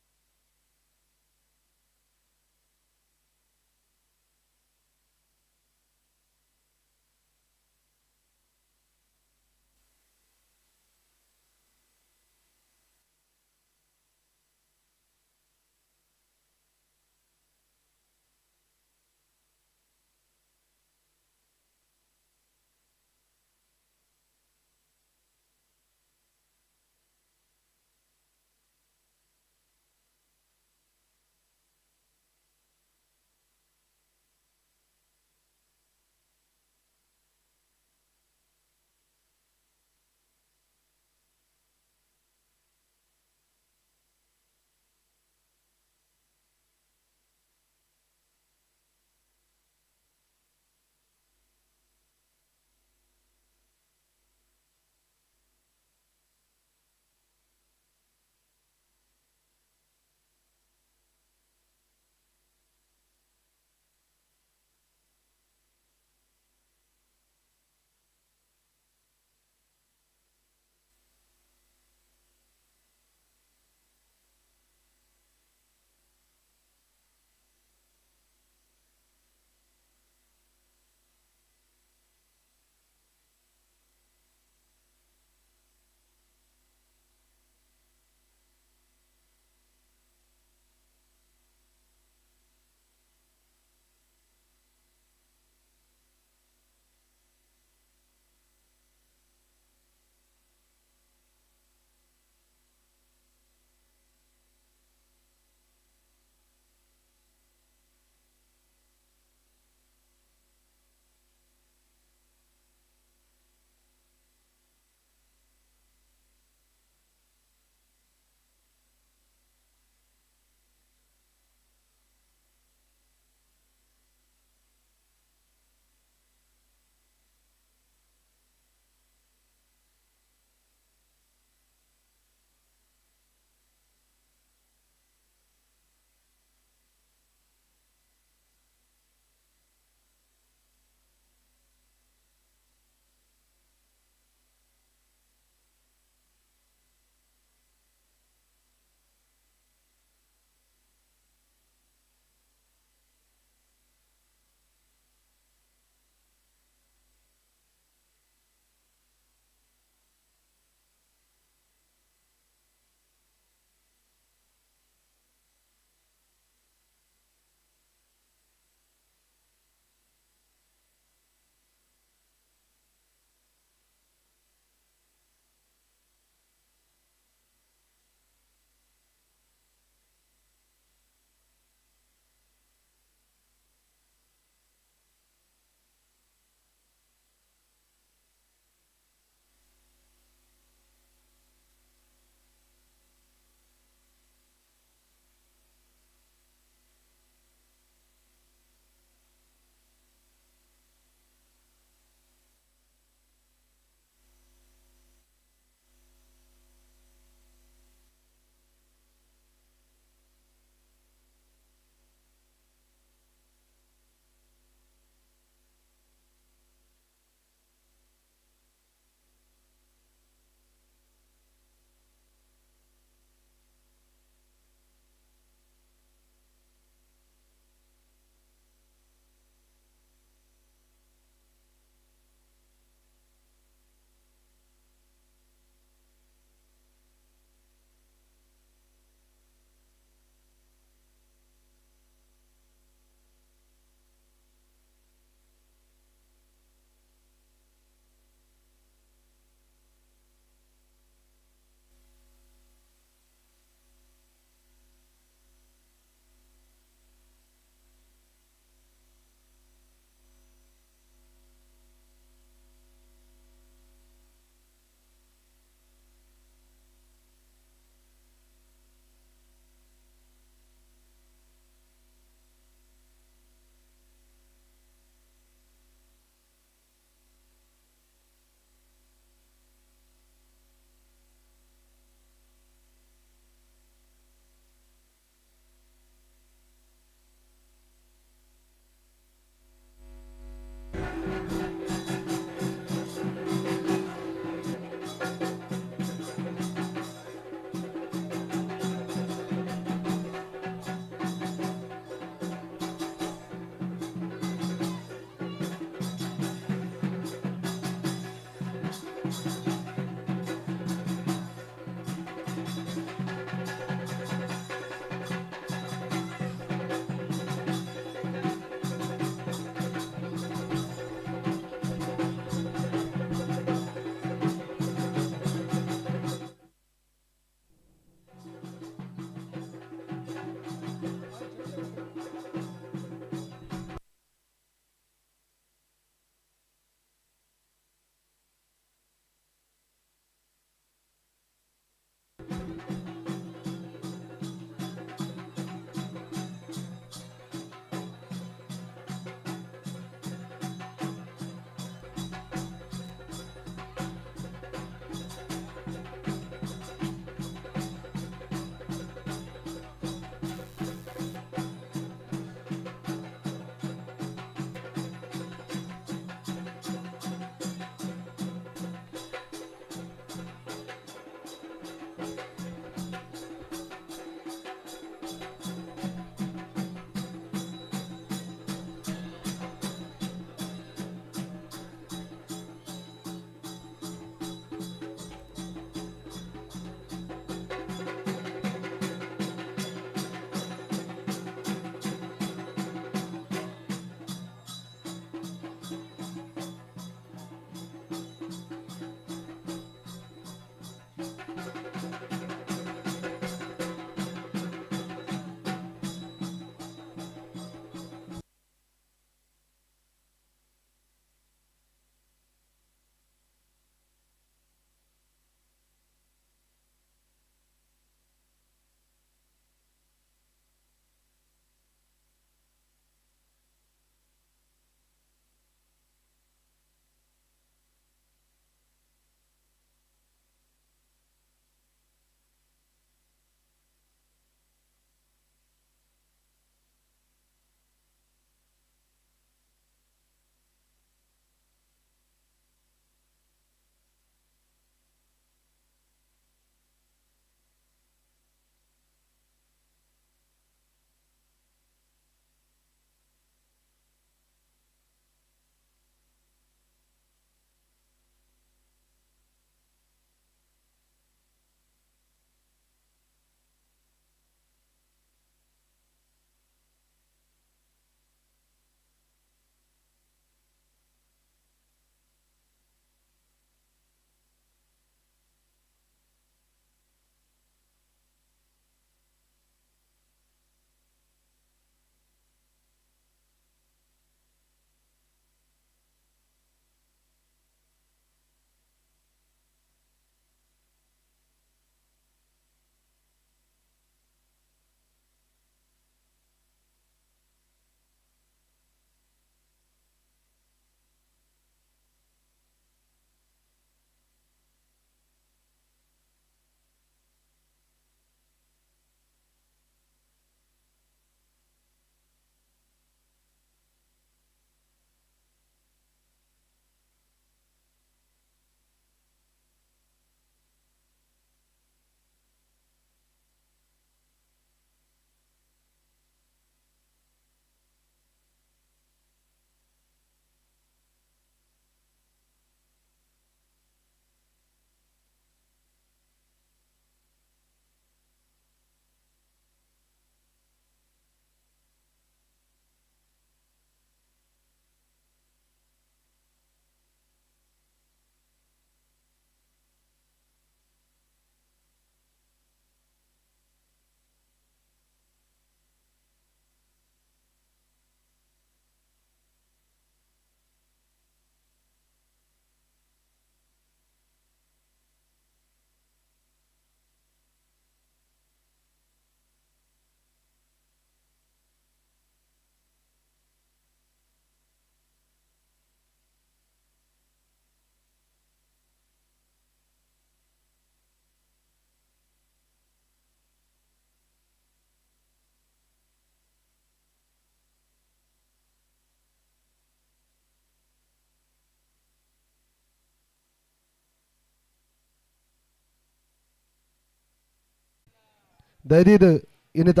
ದಯದೀದ್ ಇನ್ನಿತ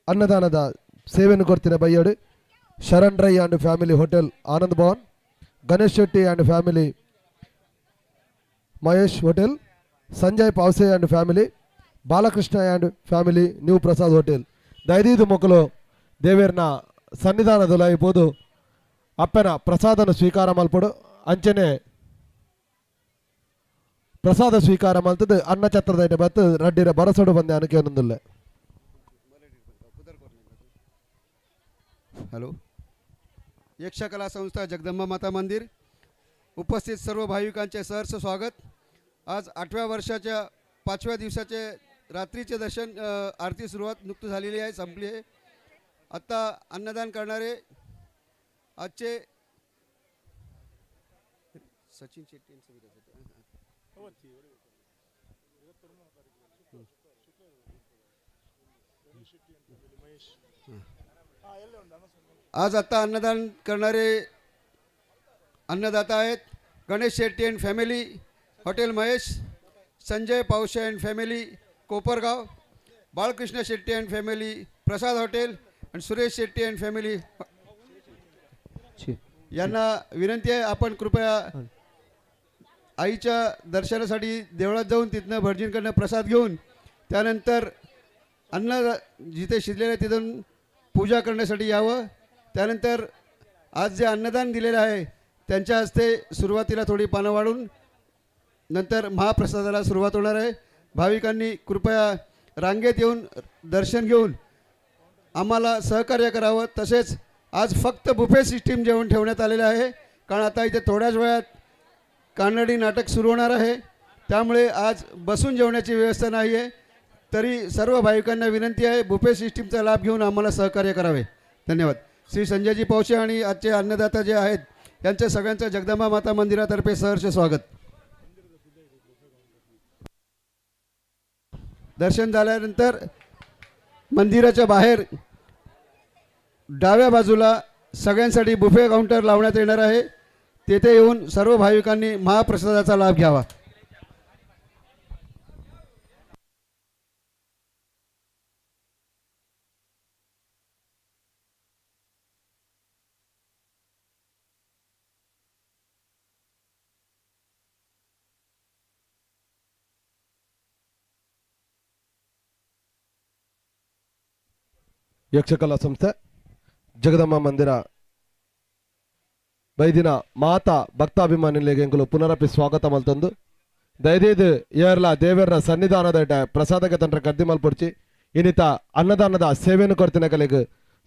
ಅನ್ನದಾನದ ಸೇವೆಯನ್ನು ಕೊಡ್ತಿನ ಬೈಯೋಡು Sharan Rai and family hotel Anand Bhavan, Ganesh Shetty and family Mahesh hotel, Sanjay Pavase and family, Balakrishna and family new Prasad hotel. ದಯದೀದು ಮೊಕ್ಕಲು ದೇವೇರ್ನ ಸನ್ನಿಧಾನದಲ್ಲಿ ಅಪ್ಪನ ಪ್ರಸಾದನ ಸ್ವೀಕಾರ ಮಲ್ಪಡು. ಅಂಚನೆ ಪ್ರಸಾದ ಸ್ವೀಕಾರ ಮಲ್ತದ್ದು ಅನ್ನ ಛತ್ರದ ಬತ್ತು ರಡ್ಡಿರ ಬರಸೋಡು ಬಂದೆ ಅನಕೇನೊಂದಿಲ್ಲ. हॅलो. यक्षकला संस्था जगदंबा माता मंदिर उपस्थित सर्व भाविकांचे सहर्ष स्वागत. आज 8व्या वर्षाच्या 5व्या दिवसाचे रात्रीचे दर्शन आरती सुरुवात नुकतं झालेली आहे, संपली आहे. आत्ता अन्नदान करणारे आजचे सचिन शेट्टी यांचं. आज आत्ता अन्नदान करणारे अन्नदाता आहेत Ganesh Shetty and family hotel Mahesh, Sanjay Pavase and family Kopargaon, Balkrishna Shetty and family Prasad hotel आणि सुरेश शेट्टी अँड फॅमिली. यांना विनंती आहे, आपण कृपया आईच्या दर्शनासाठी देवळात जाऊन तिथनं भटजींकडनं प्रसाद घेऊन त्यानंतर अन्न जिथे शिजलेलं आहे तिथून पूजा करण्यासाठी यावं. त्यानंतर आज जे अन्नदान दिलेलं आहे त्यांच्या हस्ते सुरुवातीला थोडी पानं वाढून नंतर महाप्रसादाला सुरुवात होणार आहे. भाविकांनी कृपया रांगेत येऊन दर्शन घेऊन आम्हाला सहकार्य करावं. तसेच आज फक्त बुफे सिस्टीम जेवण ठेवण्यात आलेलं आहे, कारण आता इथे थोड्याच वेळात कानडी नाटक सुरू होणार आहे, त्यामुळे आज बसून जेवण्याची व्यवस्था नाही आहे. तरी सर्व भाविकांना विनंती आहे, बुफे सिस्टीमचा लाभ घेऊन आम्हाला सहकार्य करावे. धन्यवाद. श्री संजयजी पावशे आणि आजचे अन्नदाता जे आहेत यांच्या सगळ्यांचं जगदंबा माता मंदिरातर्फे सहर्ष स्वागत. दर्शन झाल्यानंतर मंदिराच्या बाहेर डाव्या बाजूला सगळ्यांसाठी बुफे काउंटर लावण्यात येणार आहे, तेथे येऊन सर्व भाविकांनी महाप्रसादाचा लाभ घ्यावा. ಯಕ್ಷಕಲಾ ಸಂಸ್ಥೆ ಜಗದಮ್ಮ ಮಂದಿರ ಬೈದಿನ ಮಾತಾ ಭಕ್ತಾಭಿಮಾನಿಗಳಿಗೆ ಎಂಕುಲು ಪುನರಪಿ ಸ್ವಾಗತ ಮಲ್ತಂದು ದಯದೀದ್ ಏರ್ಲ ದೇವರ ಸನ್ನಿಧಾನದ ಪ್ರಸಾದಕ್ಕೆ ತಂತ್ರ ಕದ್ದಿ ಮಲ್ಪೊಡ್ಚಿ ಇನ್ನಿತ ಅನ್ನದಾನದ ಸೇವೆಯನ್ನು ಕೊಡ್ತಿನ ಕಲೆಗ್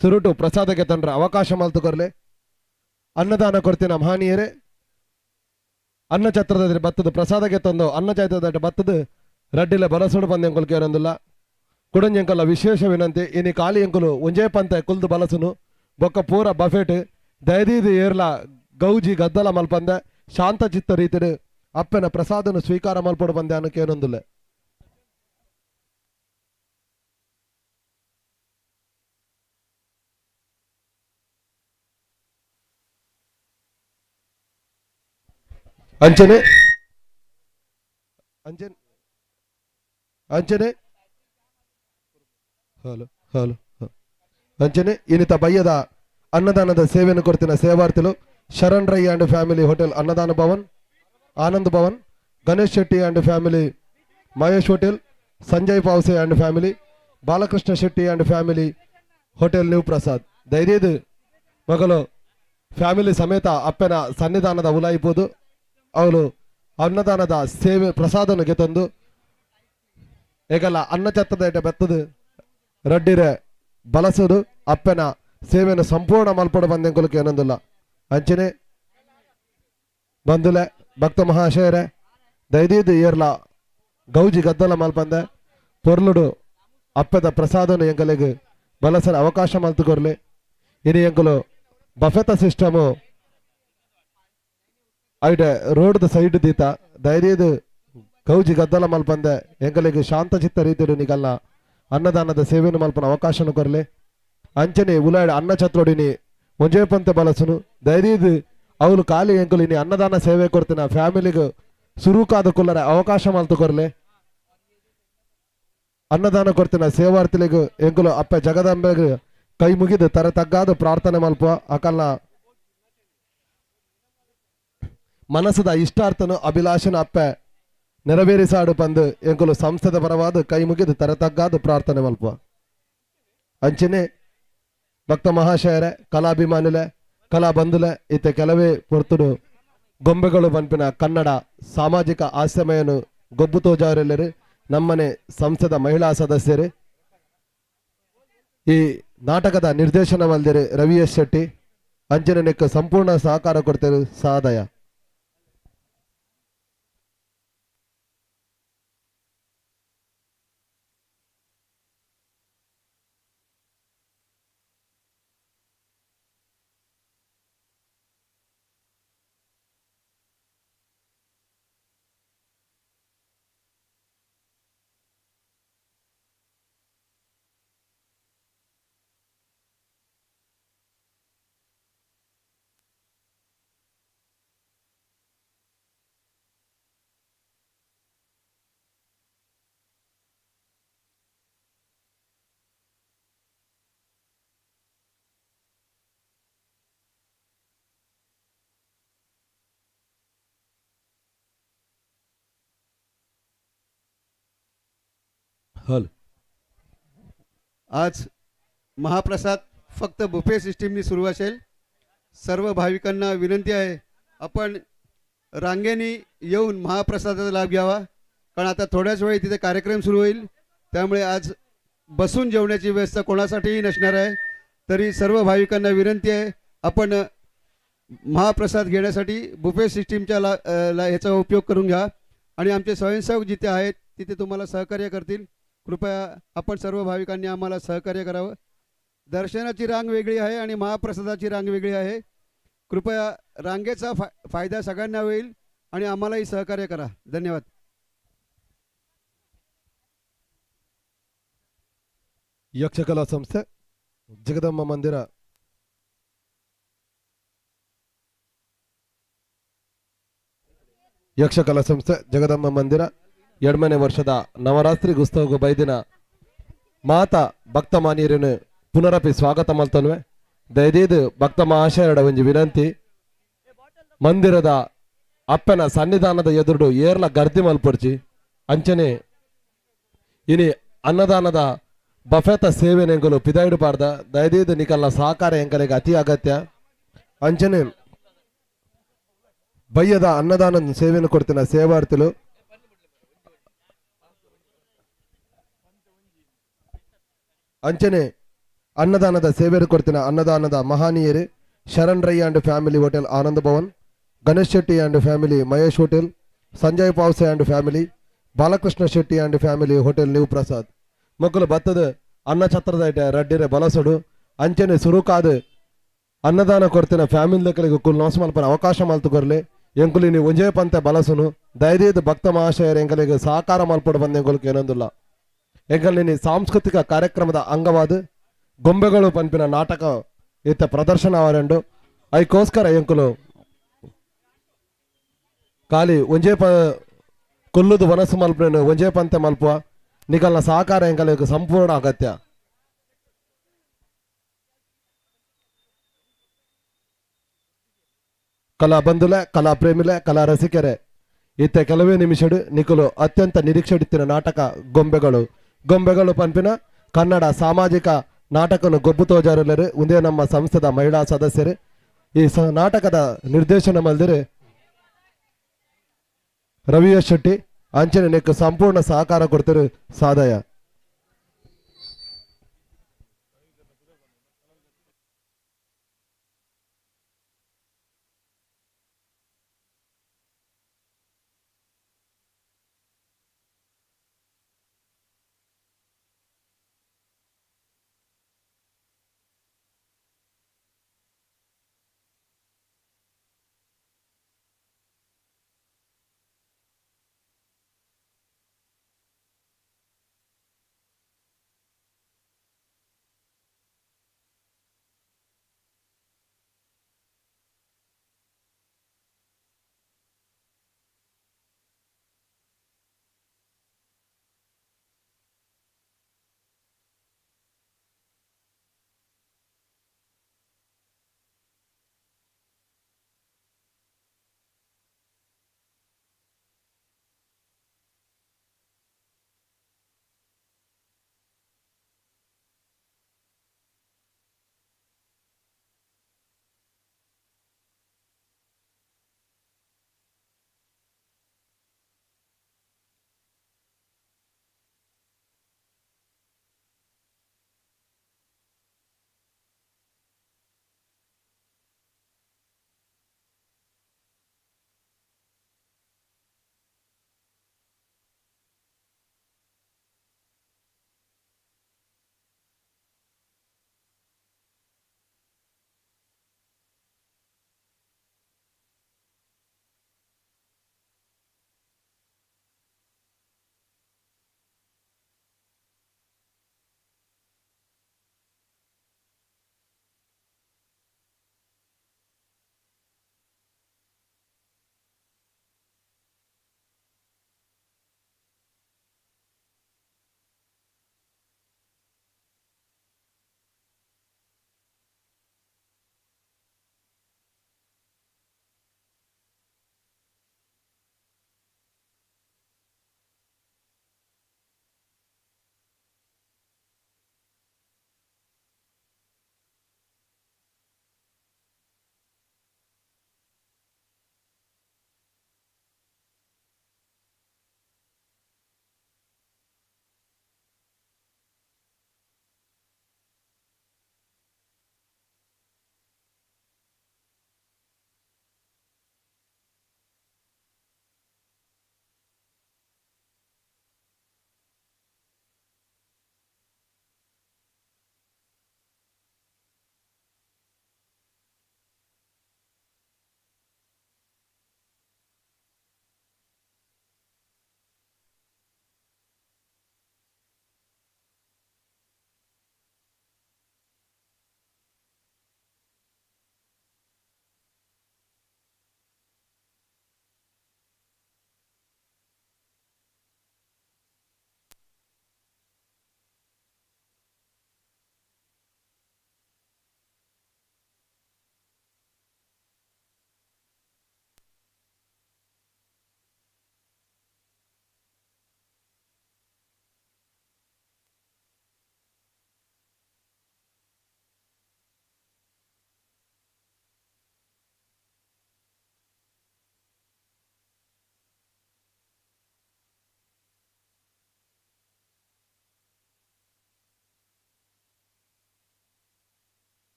ಸುರುಟು ಪ್ರಸಾದಕ್ಕೆ ತಂತ್ರ ಅವಕಾಶ ಮಲ್ತು ಕೊರ್ಲೆ. ಅನ್ನದಾನ ಕೊಡ್ತಿನ ಮಹನೀಯರೇ, ಅನ್ನ ಛತ್ರದ ಬತ್ತದ ಪ್ರಸಾದಕ್ಕೆ ತಂದು ಅನ್ನ ಛತ್ರದ ಬತ್ತದ ರಡ್ಡಿಲ ಬಲಸುಡು ಬಂದ ಎಂಕುಲು ಕೇರೊಂದಿಲ್ಲ. ಕುಡಂಜಂಕಲ ವಿಶೇಷ ವಿನಂತಿ, ಇನಿ ಖಾಲಿ ಎಂಕುಲು ಒಂಜೇ ಪಂತೆ ಕುಲ್ದು ಬಲಸುನು ಬೊಕ್ಕ ಪೂರ ಬಫೆಟ್ ದಯದೀದು ಏರ್ಲ ಗೌಜಿ ಗದ್ದಲ ಮಲ್ಪಂದೆ ಶಾಂತ ಚಿತ್ತ ರೀತಿಡು ಅಪ್ಪನ ಪ್ರಸಾದನು ಸ್ವೀಕಾರ ಮಲ್ಪಡು ಬಂದೆ ಅನ್ನಕ್ಕೇನೊಂದಿಲ್ಲ. ಅಂಚನೆ ಅಂಚನೆ ಅಂಚನೆ ಹಲೋ ಹಲೋ ಅಂಚನೆ ಇನ್ನಿತ ಬಯ್ಯದ ಅನ್ನದಾನದ ಸೇವೆಯನ್ನು ಕೊಡ್ತಿನ ಸೇವಾರ್ಥಿಲು Sharan Rai and family hotel Annadana Bhavan, Anand Bhavan, Ganesh Shetty and family Mahesh hotel, Sanjay Pavase and family, Balakrishna Shetty and family hotel new Prasad. ಧೈರ್ಯದ ಮಗಳು ಫ್ಯಾಮಿಲಿ ಸಮೇತ ಅಪ್ಪನ ಸನ್ನಿಧಾನದ ಉಲಾಯಿಬೋದು. ಅವಳು ಅನ್ನದಾನದ ಸೇವೆ ಪ್ರಸಾದನ ಗೆತಂದು ಏಕಲ್ಲ ಅನ್ನ ಛತ್ರದ ಇಟ ಬೆತ್ತದು ರಡ್ಡಿರೆ ಬಲಸುದು ಅಪ್ಪನ ಸೇವೆಯನ್ನು ಸಂಪೂರ್ಣ ಮಲ್ಪಡು ಬಂದೆಂಕುಲಕ್ಕೆ ಏನೊಂದಿಲ್ಲ. ಅಂಚನೆ ಬಂದುಲೆ ಭಕ್ತ ಮಹಾಶಯರೇ, ದಯದೀದು ಏರ್ಲ ಗೌಜಿ ಗದ್ದಲ ಮಲ್ಪಂದೆ ಪೊರ್ಲುಡು ಅಪ್ಪದ ಪ್ರಸಾದನು ಎಂಕಲೆಗ್ ಬಲಸರ ಅವಕಾಶ ಮಲ್ತುಕೊರ್ಲಿ. ಇನಿ ಎಂಕುಲು ಬಫೆತ ಸಿಸ್ಟಮು ಐಡೆ ರೋಡ್ದ ಸೈಡ್ ದೀತ ದಯದೀದು ಗೌಜಿ ಗದ್ದಲ ಮಲ್ಪಂದೆ ಎಂಕಲೆಗ್ ಶಾಂತ ಚಿತ್ತ ರೀತಿಡು ನಿಗಲ್ಲ ಅನ್ನದಾನದ ಸೇವೆಯನ್ನು ಮಲ್ಪನ ಅವಕಾಶನು ಕೊರ್ಲಿ. ಅಂಚನೆ ಉಲಾಡ್ ಅನ್ನ ಛತ್ರೋಡಿನಿ ಒಂಜೇ ಪಂತೆ ಬಲಸುನು ದಯದೀದು ಅವಳು ಖಾಲಿ ಎಂಕುಲು ಇನಿ ಅನ್ನದಾನ ಸೇವೆ ಕೊಡ್ತಿನ ಫ್ಯಾಮಿಲಿಗೆ ಸುರುಕಾದ ಕುಲ್ಲರೆ ಅವಕಾಶ ಮಲ್ತು ಕೊರ್ಲೆ. ಅನ್ನದಾನ ಕೊರ್ತಿನ ಸೇವಾರ್ಥಿಲೆಗ್ ಎಂಕುಲು ಅಪ್ಪೆ ಜಗದಂಬೆಗ್ ಕೈ ಮುಗಿದು ತರ ತಗ್ಗಾದ ಪ್ರಾರ್ಥನೆ ಮಲ್ಪುವ. ಅಕಲ್ನ ಮನಸ್ಸದ ಇಷ್ಟಾರ್ಥನು ಅಭಿಲಾಷನ ಅಪ್ಪೆ ನೆರವೇರಿಸಾಡು ಪಂದು ಎಂಕುಲು ಸಂಸ್ಥೆದ ಪರವಾದ ಕೈ ಮುಗಿದು ತರ ತಗ್ಗಾದ ಪ್ರಾರ್ಥನೆ ಮಲ್ಪುವ. ಅಂಚನೆ ಭಕ್ತ ಮಹಾಶಯರೇ, ಕಲಾಭಿಮಾನುಲೆ, ಕಲಾ ಬಂಧುಲೆ, ಇತ್ತೆ ಕೆಲವೇ ಪೊರ್ತುಡು ಗೊಂಬೆಗಳು ಪನ್ಪಿನ ಕನ್ನಡ ಸಾಮಾಜಿಕ ಆಶ್ರಮಯನ್ನು ಗೊಬ್ಬು ತೋಜಾರೆಲ್ಲರು ನಮ್ಮನೆ ಸಂಸ್ಥೆದ ಮಹಿಳಾ ಸದಸ್ಯರು. ಈ ನಾಟಕದ ನಿರ್ದೇಶನ ಮಲ್ದಿರು ರವಿ ಎಸ್ ಶೆಟ್ಟಿ. ಅಂಚನೆ ನೆಕ್ ಸಂಪೂರ್ಣ ಸಹಕಾರ ಕೊಡ್ತೇವೆ ಸಾದಯ. हल आज महाप्रसाद फक्त बुफे सिस्टीमनी सुरू असेल. सर्व भाविकांना विनंती आहे, आपण रांगेने येऊन महाप्रसादाचा लाभ घ्यावा, कारण आता थोड्याच वेळी तिथे कार्यक्रम सुरू होईल. त्यामुळे आज बसून जेवण्याची व्यवस्था कोणासाठीही नसणार आहे. तरी सर्व भाविकांना विनंती आहे, आपण महाप्रसाद घेण्यासाठी बुफे सिस्टीमच्या ला ला ह्याचा उपयोग करून घ्या. आणि आमचे स्वयंसेवक जिथे आहेत तिथे तुम्हाला सहकार्य करतील. कृपया आपण सर्व भाविकांनी आम्हाला सहकार्य करावं. दर्शनाची रांग वेगळी आहे आणि महाप्रसादाची रांग वेगळी आहे. कृपया रांगेचा फायदा सगळ्यांना होईल आणि आम्हालाही सहकार्य करा. धन्यवाद. यक्षकला संस्थे जगदंबा मंदिर ಯಕ್ಷಕಲಾ ಸಂಸ್ಥೆ ಜಗದಂಬ ಮಂದಿರ ಎಡ್ಮನೆ ವರ್ಷದ ನವರಾತ್ರಿ ಉತ್ಸವಕ್ಕೆ ಬೈದಿನ ಮಾತಾ ಭಕ್ತ ಮಾನ್ಯರನ್ನು ಪುನರಪಿ ಸ್ವಾಗತ ಮಲ್ತನ್ವೆ. ದಯದೀದು ಭಕ್ತ ಮಹಾಶಯರ ಒಂಜಿ ವಿನಂತಿ, ಮಂದಿರದ ಅಪ್ಪನ ಸನ್ನಿಧಾನದ ಎದುರುಡು ಏರ್ಲ ಗರ್ದಿ ಮಲ್ಪೊಡ್ಚಿ. ಅಂಚನೆ ಇನಿ ಅನ್ನದಾನದ ಬಫೆತ ಸೇವೆ ಎಂಕುಲು ಪಿದಾಯಿಡು ಪಾಡ್ದ. ದಯದೀದು ನಿಕಲ್ನ ಸಹಕಾರ ಎಂಕಲೆಗೆ ಅತಿ ಅಗತ್ಯ. ಅಂಚನೆ ಬಯ್ಯದ ಅನ್ನದಾನ ಸೇವೆಯನ್ನು ಕೊಡ್ತಿನ ಸೇವಾರ್ಥಿಲು ಅಂಚನೆ ಅನ್ನದಾನದ ಸೇವೆಯನ್ನು ಕೊಡ್ತಿನ ಅನ್ನದಾನದ ಮಹಾನೀಯರು Sharan Rai and family hotel Anand Bhavan, Ganesh Shetty and family Mahesh hotel, Sanjay Pavse and family, Balakrishna Shetty and family hotel new Prasad. ಮೊಕ್ಕಲು ಬತ್ತದ ಅನ್ನ ಛತ್ರದ ರಡ್ಡಿರೆ ಬಲಸಡು. ಅಂಚನೆ ಸುರುಕಾದ ಅನ್ನದಾನ ಕೊಡ್ತಿನ ಫ್ಯಾಮಿಲಿ ಕುಲ್ ನಮಸ್ ಮಲ್ಪನ ಅವಕಾಶ ಮಲ್ತುಕೊರ್ಲೆ. ಎಂಕುಲಿನಿ ಒಂಜೇ ಪಂತೆ ಬಲಸುನು. ದಯದೀದು ಭಕ್ತ ಮಹಾಶಯರ ಎಂಕಲಿಗೆ ಸಹಕಾರ ಮಲ್ಪಡು ಬಂದ ಎಂಕುಲ್ಗೆ ಏನೊಂದಿಲ್ಲ. ಎಂಕಲಿನಿ ಸಾಂಸ್ಕೃತಿಕ ಕಾರ್ಯಕ್ರಮದ ಅಂಗವಾದ ಗೊಂಬೆಗಳು ಪನ್ಪಿನ ನಾಟಕ ಇತ್ತ ಪ್ರದರ್ಶನ ಅವರೆಂಡು ಐಕೋಸ್ಕರ ಎಂಕುಲು ಖಾಲಿ ಒಂಜೇ ಪ ಕೊಲ್ಲುದು ವನಸು ಮಲ್ಪನೇನು ಒಂಜೇ ಪಂತೆ ಮಲ್ಪುವ. ನಿಕಲ್ನ ಸಹಕಾರ ಎಂಕಲಿಗೆ ಸಂಪೂರ್ಣ ಅಗತ್ಯ. ಕಲಾ ಬಂಧುಲೆ, ಕಲಾ ಪ್ರೇಮಿಲೆ, ಕಲಾ ರಸಿಕರೆ, ಇತ್ತೆ ಕೆಲವೇ ನಿಮಿಷಡು ನಿಕುಲು ಅತ್ಯಂತ ನಿರೀಕ್ಷೆಡಿತ್ತಿನ ನಾಟಕ ಗೊಂಬೆಗಳು. ಗೊಂಬೆಗಳು ಪನ್ಪಿನ ಕನ್ನಡ ಸಾಮಾಜಿಕ ನಾಟಕನು ಗೊಬ್ಬು ತೋಜಾರಲ್ಲರು ಒಂದೇ ನಮ್ಮ ಸಂಸ್ಥೆದ ಮಹಿಳಾ ಸದಸ್ಯರು. ಈ ನಾಟಕದ ನಿರ್ದೇಶನ ಮಲ್ದಿರು ರವಿಯ ಶೆಟ್ಟಿ. ಅಂಚನೆ ನೆಕ್ ಸಂಪೂರ್ಣ ಸಹಕಾರ ಕೊಡ್ತಿರು ಸಾದಯ.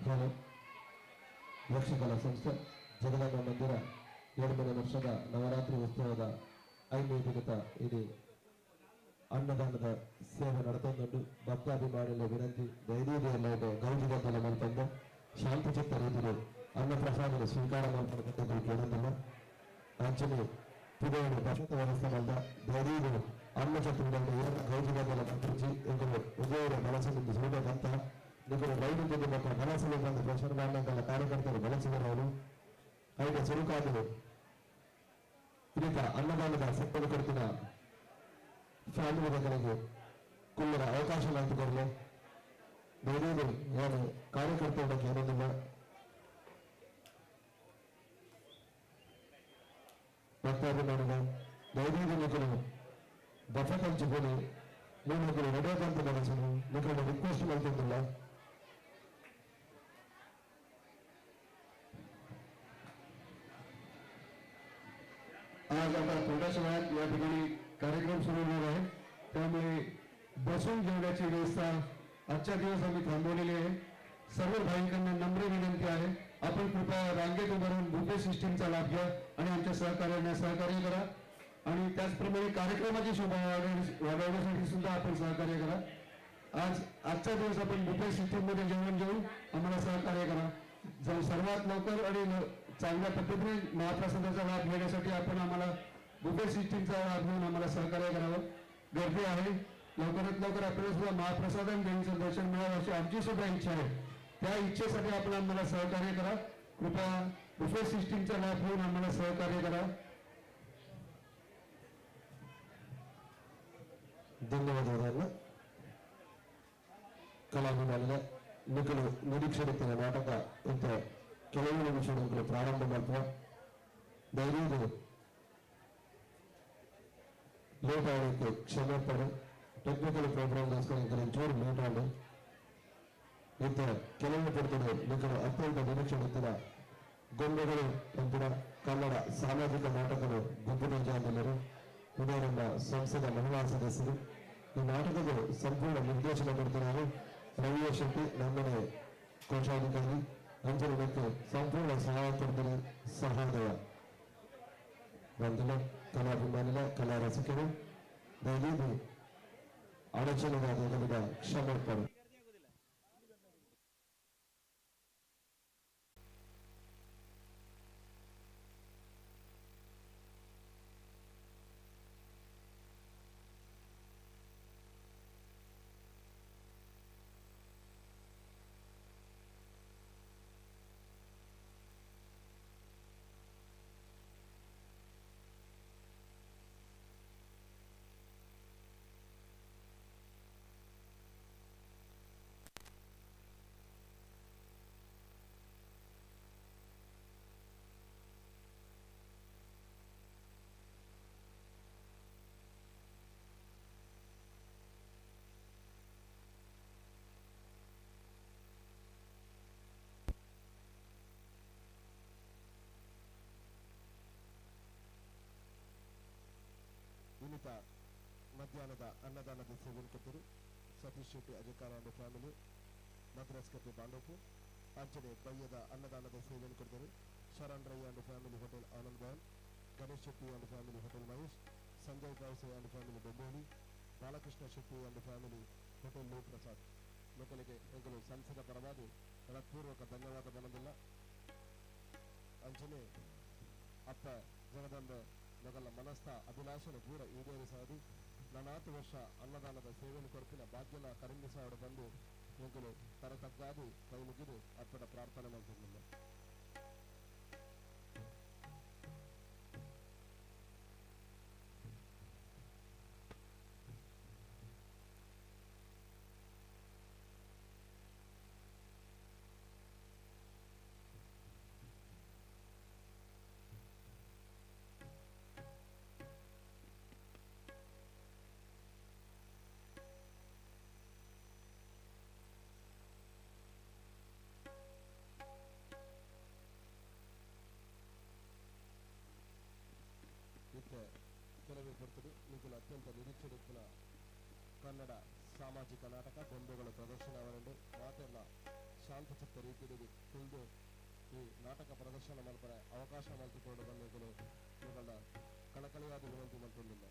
ಸುತ್ತೋಲೆ. ಯಕ್ಷಕಲಾ ಸಂಸ್ಥೆ ಜಗದಾಂಬ ಮಂದಿರ 7ನೇ ವರ್ಷದ ನವರಾತ್ರಿ ಉತ್ಸವದ 5ನೇ ದಿನದ ಇಡೀ ಅನ್ನದಾನದ ಸೇವೆ ನಡತೊಂದುಂಡು. ಭಕ್ತಾಭಿಮಾನಿಗಳ ವಿನಂತಿ, ದೈರ್ಯದ ಗೌಜಿಗದ್ದಲ ಮಲ್ಪಂದ ಶಾಂತಚಿತ್ತ ರೀತಿಯಲ್ಲಿ ಅನ್ನ ಪ್ರಸಾದ ಸ್ವೀಕಾರ ಮಲ್ಪಂದು ಕೇಳೋದಿಲ್ಲ. ಅಂಚನೆ ಪಿದೆಯನ್ನು ಭದ್ರತಾ ವ್ಯವಸ್ಥೆ ಮಲ್ದ ಧೈರ್ಯ ಅನ್ನ ಚತುರ್ಥ ಗೌಜಿಗದ್ದಲ ಮಲ್ಪುಜಿ ಎಂಕುಲು ಉದಯರ ಬಲಸಲಿಂದ ಸೂಡದಂತ ನಿಕಲು ವೈದ್ಯದ ಮತ್ತು ಬಲಸಲು ಬಂದ ಪ್ರೆಷರ್ ಮಾಡಂತೆಲ್ಲ ಕಾರ್ಯಕರ್ತರು ಬಲಸಿದರವರು ಐದ ಚುರುಕಾದರು. ಇದಕ್ಕೆ ಅನ್ನದಾನದ ಸಪ್ಪಲು ಕೊಡ್ತಿನ ಫ್ಯಾಮಿಲಿ ಕುಲ್ಲರ ಅವಕಾಶ ಮಾಡ್ತಿದ್ದಾರಲ್ಲ. ಧೈರ್ಯದ ನಾನು ಕಾರ್ಯಕರ್ತರ ಬಗ್ಗೆ ಏನೊಂದಿಲ್ಲ. ಭಕ್ತಾಭಿಮಾನಿಗಳ ಧೈರ್ಯದ ನಿಕಲು ಬಫೆಟ್ ಹಂಚಿಕೊಳ್ಳಿ, ನೀವು ನಿಕಲು ನಡೆಯದಂತ ಮನಸ್ಸನ್ನು ನಿಕಲು ರಿಕ್ವೆಸ್ಟ್ ಮಾಡ್ತಿದ್ದಿಲ್ಲ. आज आता थोड्याच वेळात या ठिकाणी कार्यक्रम सुरू होणार आहे, त्यामुळे बसून जेवण्याची व्यवस्था आजच्या दिवस आम्ही थांबवलेली आहे. सर्व भाविकांना नम्र विनंती आहे, आपण कृपया रांगेत उभं राहून बुफे सिस्टीमचा लाभ घ्या आणि आमच्या सहकार्यांना सहकार्य करा आणि त्याचप्रमाणे कार्यक्रमाची शोभा वाढवण्यासाठी सुद्धा आपण सहकार्य करा. आजचा दिवस आपण बुफे सिस्टीममध्ये जेवण जेवून आम्हाला सहकार्य करा. जर सर्वात लवकर आणि चांगल्या पद्धतीने महाप्रसादाचा लाभ घेण्यासाठी आपण आम्हाला बुफे सिस्टीमचा लाभ घेऊन आम्हाला सहकार्य करावं. गर्दी आहे, लवकरात लवकर आपल्याला सुद्धा महाप्रसाद आणि देवीचं दर्शन मिळावं अशी आमची सुद्धा इच्छा आहे. त्या इच्छेसाठी आपण आम्हाला सहकार्य करा. कृपया बुफे सिस्टीमचा लाभ घेऊन आम्हाला सहकार्य करा. ಧನ್ಯವಾದಗಳನ್ನು. ಕಲಾಭಿಮಾನಿಗಳ ನಿಖಲು ನಿರೀಕ್ಷೆಡುತ್ತಿನ ನಾಟಕ ಇಂಥ ಕೆಲವು ನಿಮಿಷಗಳು ಪ್ರಾರಂಭ ಮಾಡ್ತವೆ. ಧೈರ್ಯದ ಲೇಟ್ ಆಗೋಕ್ಕೆ ಕ್ಷಮೆ ಪಡೆ, ಟೆಕ್ನಿಕಲ್ ಪ್ರಾಬ್ಲಮ್ಗೋಸ್ಕರ ಇಂಥ ಚೂರು ಲೇಟ್ ಆಗಿ ಇಂಥ ಕೆಲವು ಪಡ್ತದೆ. ನಿಖಲು ಅತ್ಯಂತ ನಿರೀಕ್ಷೆಡುತ್ತಿನ ಗೊಂಬೆಗಳು ಪಂಪಿನ ಕನ್ನಡ ಸಾಮಾಜಿಕ ನಾಟಕಗಳು ಗುಂಪು ಜಾಂದಲರು ಇದೇ ನಮ್ಮ ಸಂಸದ ಮಹಿಳಾ ಸದಸ್ಯರು. ಈ ನಾಟಕದ ಸಂಪೂರ್ಣ ನಿರ್ದೇಶನ ಮಾಡ್ತಿದ್ದಾರೆ ರವಿಯ ಶೆಟ್ಟಿ, ನಮ್ಮನೆ ಕೋಶಾಧಿಕಾರಿ ಅಂಜನಕ್ಕೆ ಸಂಪೂರ್ಣ ಸಹಾಯ ಕೊಡ್ತಾರೆ. ಸಹೋದಯ ಬಂಧುಲ ಕಲಾಭಿಮಾನಿಗಳ ಕಲಾ ರಸಿಕರು ದಯವಿಟ್ಟು ಅಡಚಣೆಗಾದ ಕ್ಷಮೆ. ಇನ್ನಿತ ಮಧ್ಯಾಹ್ನದ ಅನ್ನದಾನದ ಸೇವೆಯನ್ನು ಕೊಟ್ಟರು ಸತೀಶ್ ಶೆಟ್ಟಿ ಅಜಕಾರ ಅಂಡ್ ಫ್ಯಾಮಿಲಿ ಮದ್ರಾಸ್ ಕಟ್ಟೆ ಬಾಂಡೋಪು. ಅಂಚನೆ ಬಯ್ಯದ ಅನ್ನದಾನದ ಸೇವೆಯನ್ನು ಕೊಟ್ಟರು Sharan Rai and family hotel Anand Bhavan, Ganesh Shetty and family hotel Mahesh, Sanjay Pavase and family Domboli, Balakrishna Shetty and family hotel low Prasad. ಮಕ್ಕಳಿಗೆ ಎಂಗಳು ಸಂಸದ ಪರವಾಗಿ ಹೃತ್ಪೂರ್ವಕ ಧನ್ಯವಾದ ಬಲದಿಲ್ಲ. ಅಂಚನೆ ಅಪ್ಪ ಜಗದಂಬೆ ಮೊದಲ ಮನಸ್ಥ ಅಭಿಲಾಷನ ಪೂರ ಈಡೇರಿಸಾದಿ ನನಾತು ವರ್ಷ ಅನ್ನದಾನದ ಸೇವೆಯನ್ನು ಕೊರಪಿನ ಭಾಗ್ಯನ ಕರುಣಿಸಾಡು ಬಂದು ಎಂಕುಲು ತರತಗ್ಗಾದಿ ಕೈ ಮುಗಿದು ಅಪ್ಪನ ಪ್ರಾರ್ಥನೆ ಮಾಡ್ತಿದ್ದಿಲ್ಲ. ಕೆಲವೇ ಪೊರ್ತುಡು ನಿಖಿಲ ಅತ್ಯಂತ ನಿರೀಕ್ಷೆಡುತ್ತಿನ ಕನ್ನಡ ಸಾಮಾಜಿಕ ನಾಟಕ ಗೊಂಬೆಗಳು ಪ್ರದರ್ಶನ ಅವರಂಡು ಮಾತೆಲ್ಲ ಶಾಂತಚಿತ್ತ ರೀತಿಯಲ್ಲಿ ಕುಲ್ದು ಈ ನಾಟಕ ಪ್ರದರ್ಶನ ಮಲ್ಪರೆ ಅವಕಾಶ ಮಲ್ತುಕೊಂಡು ಬಂದಿದ್ದನು ನಿಗಳ ಕಳಕಳಿಯಾದ ವಿನಂತಿ ಮಲ್ತೊಂದಿಲ್ಲ.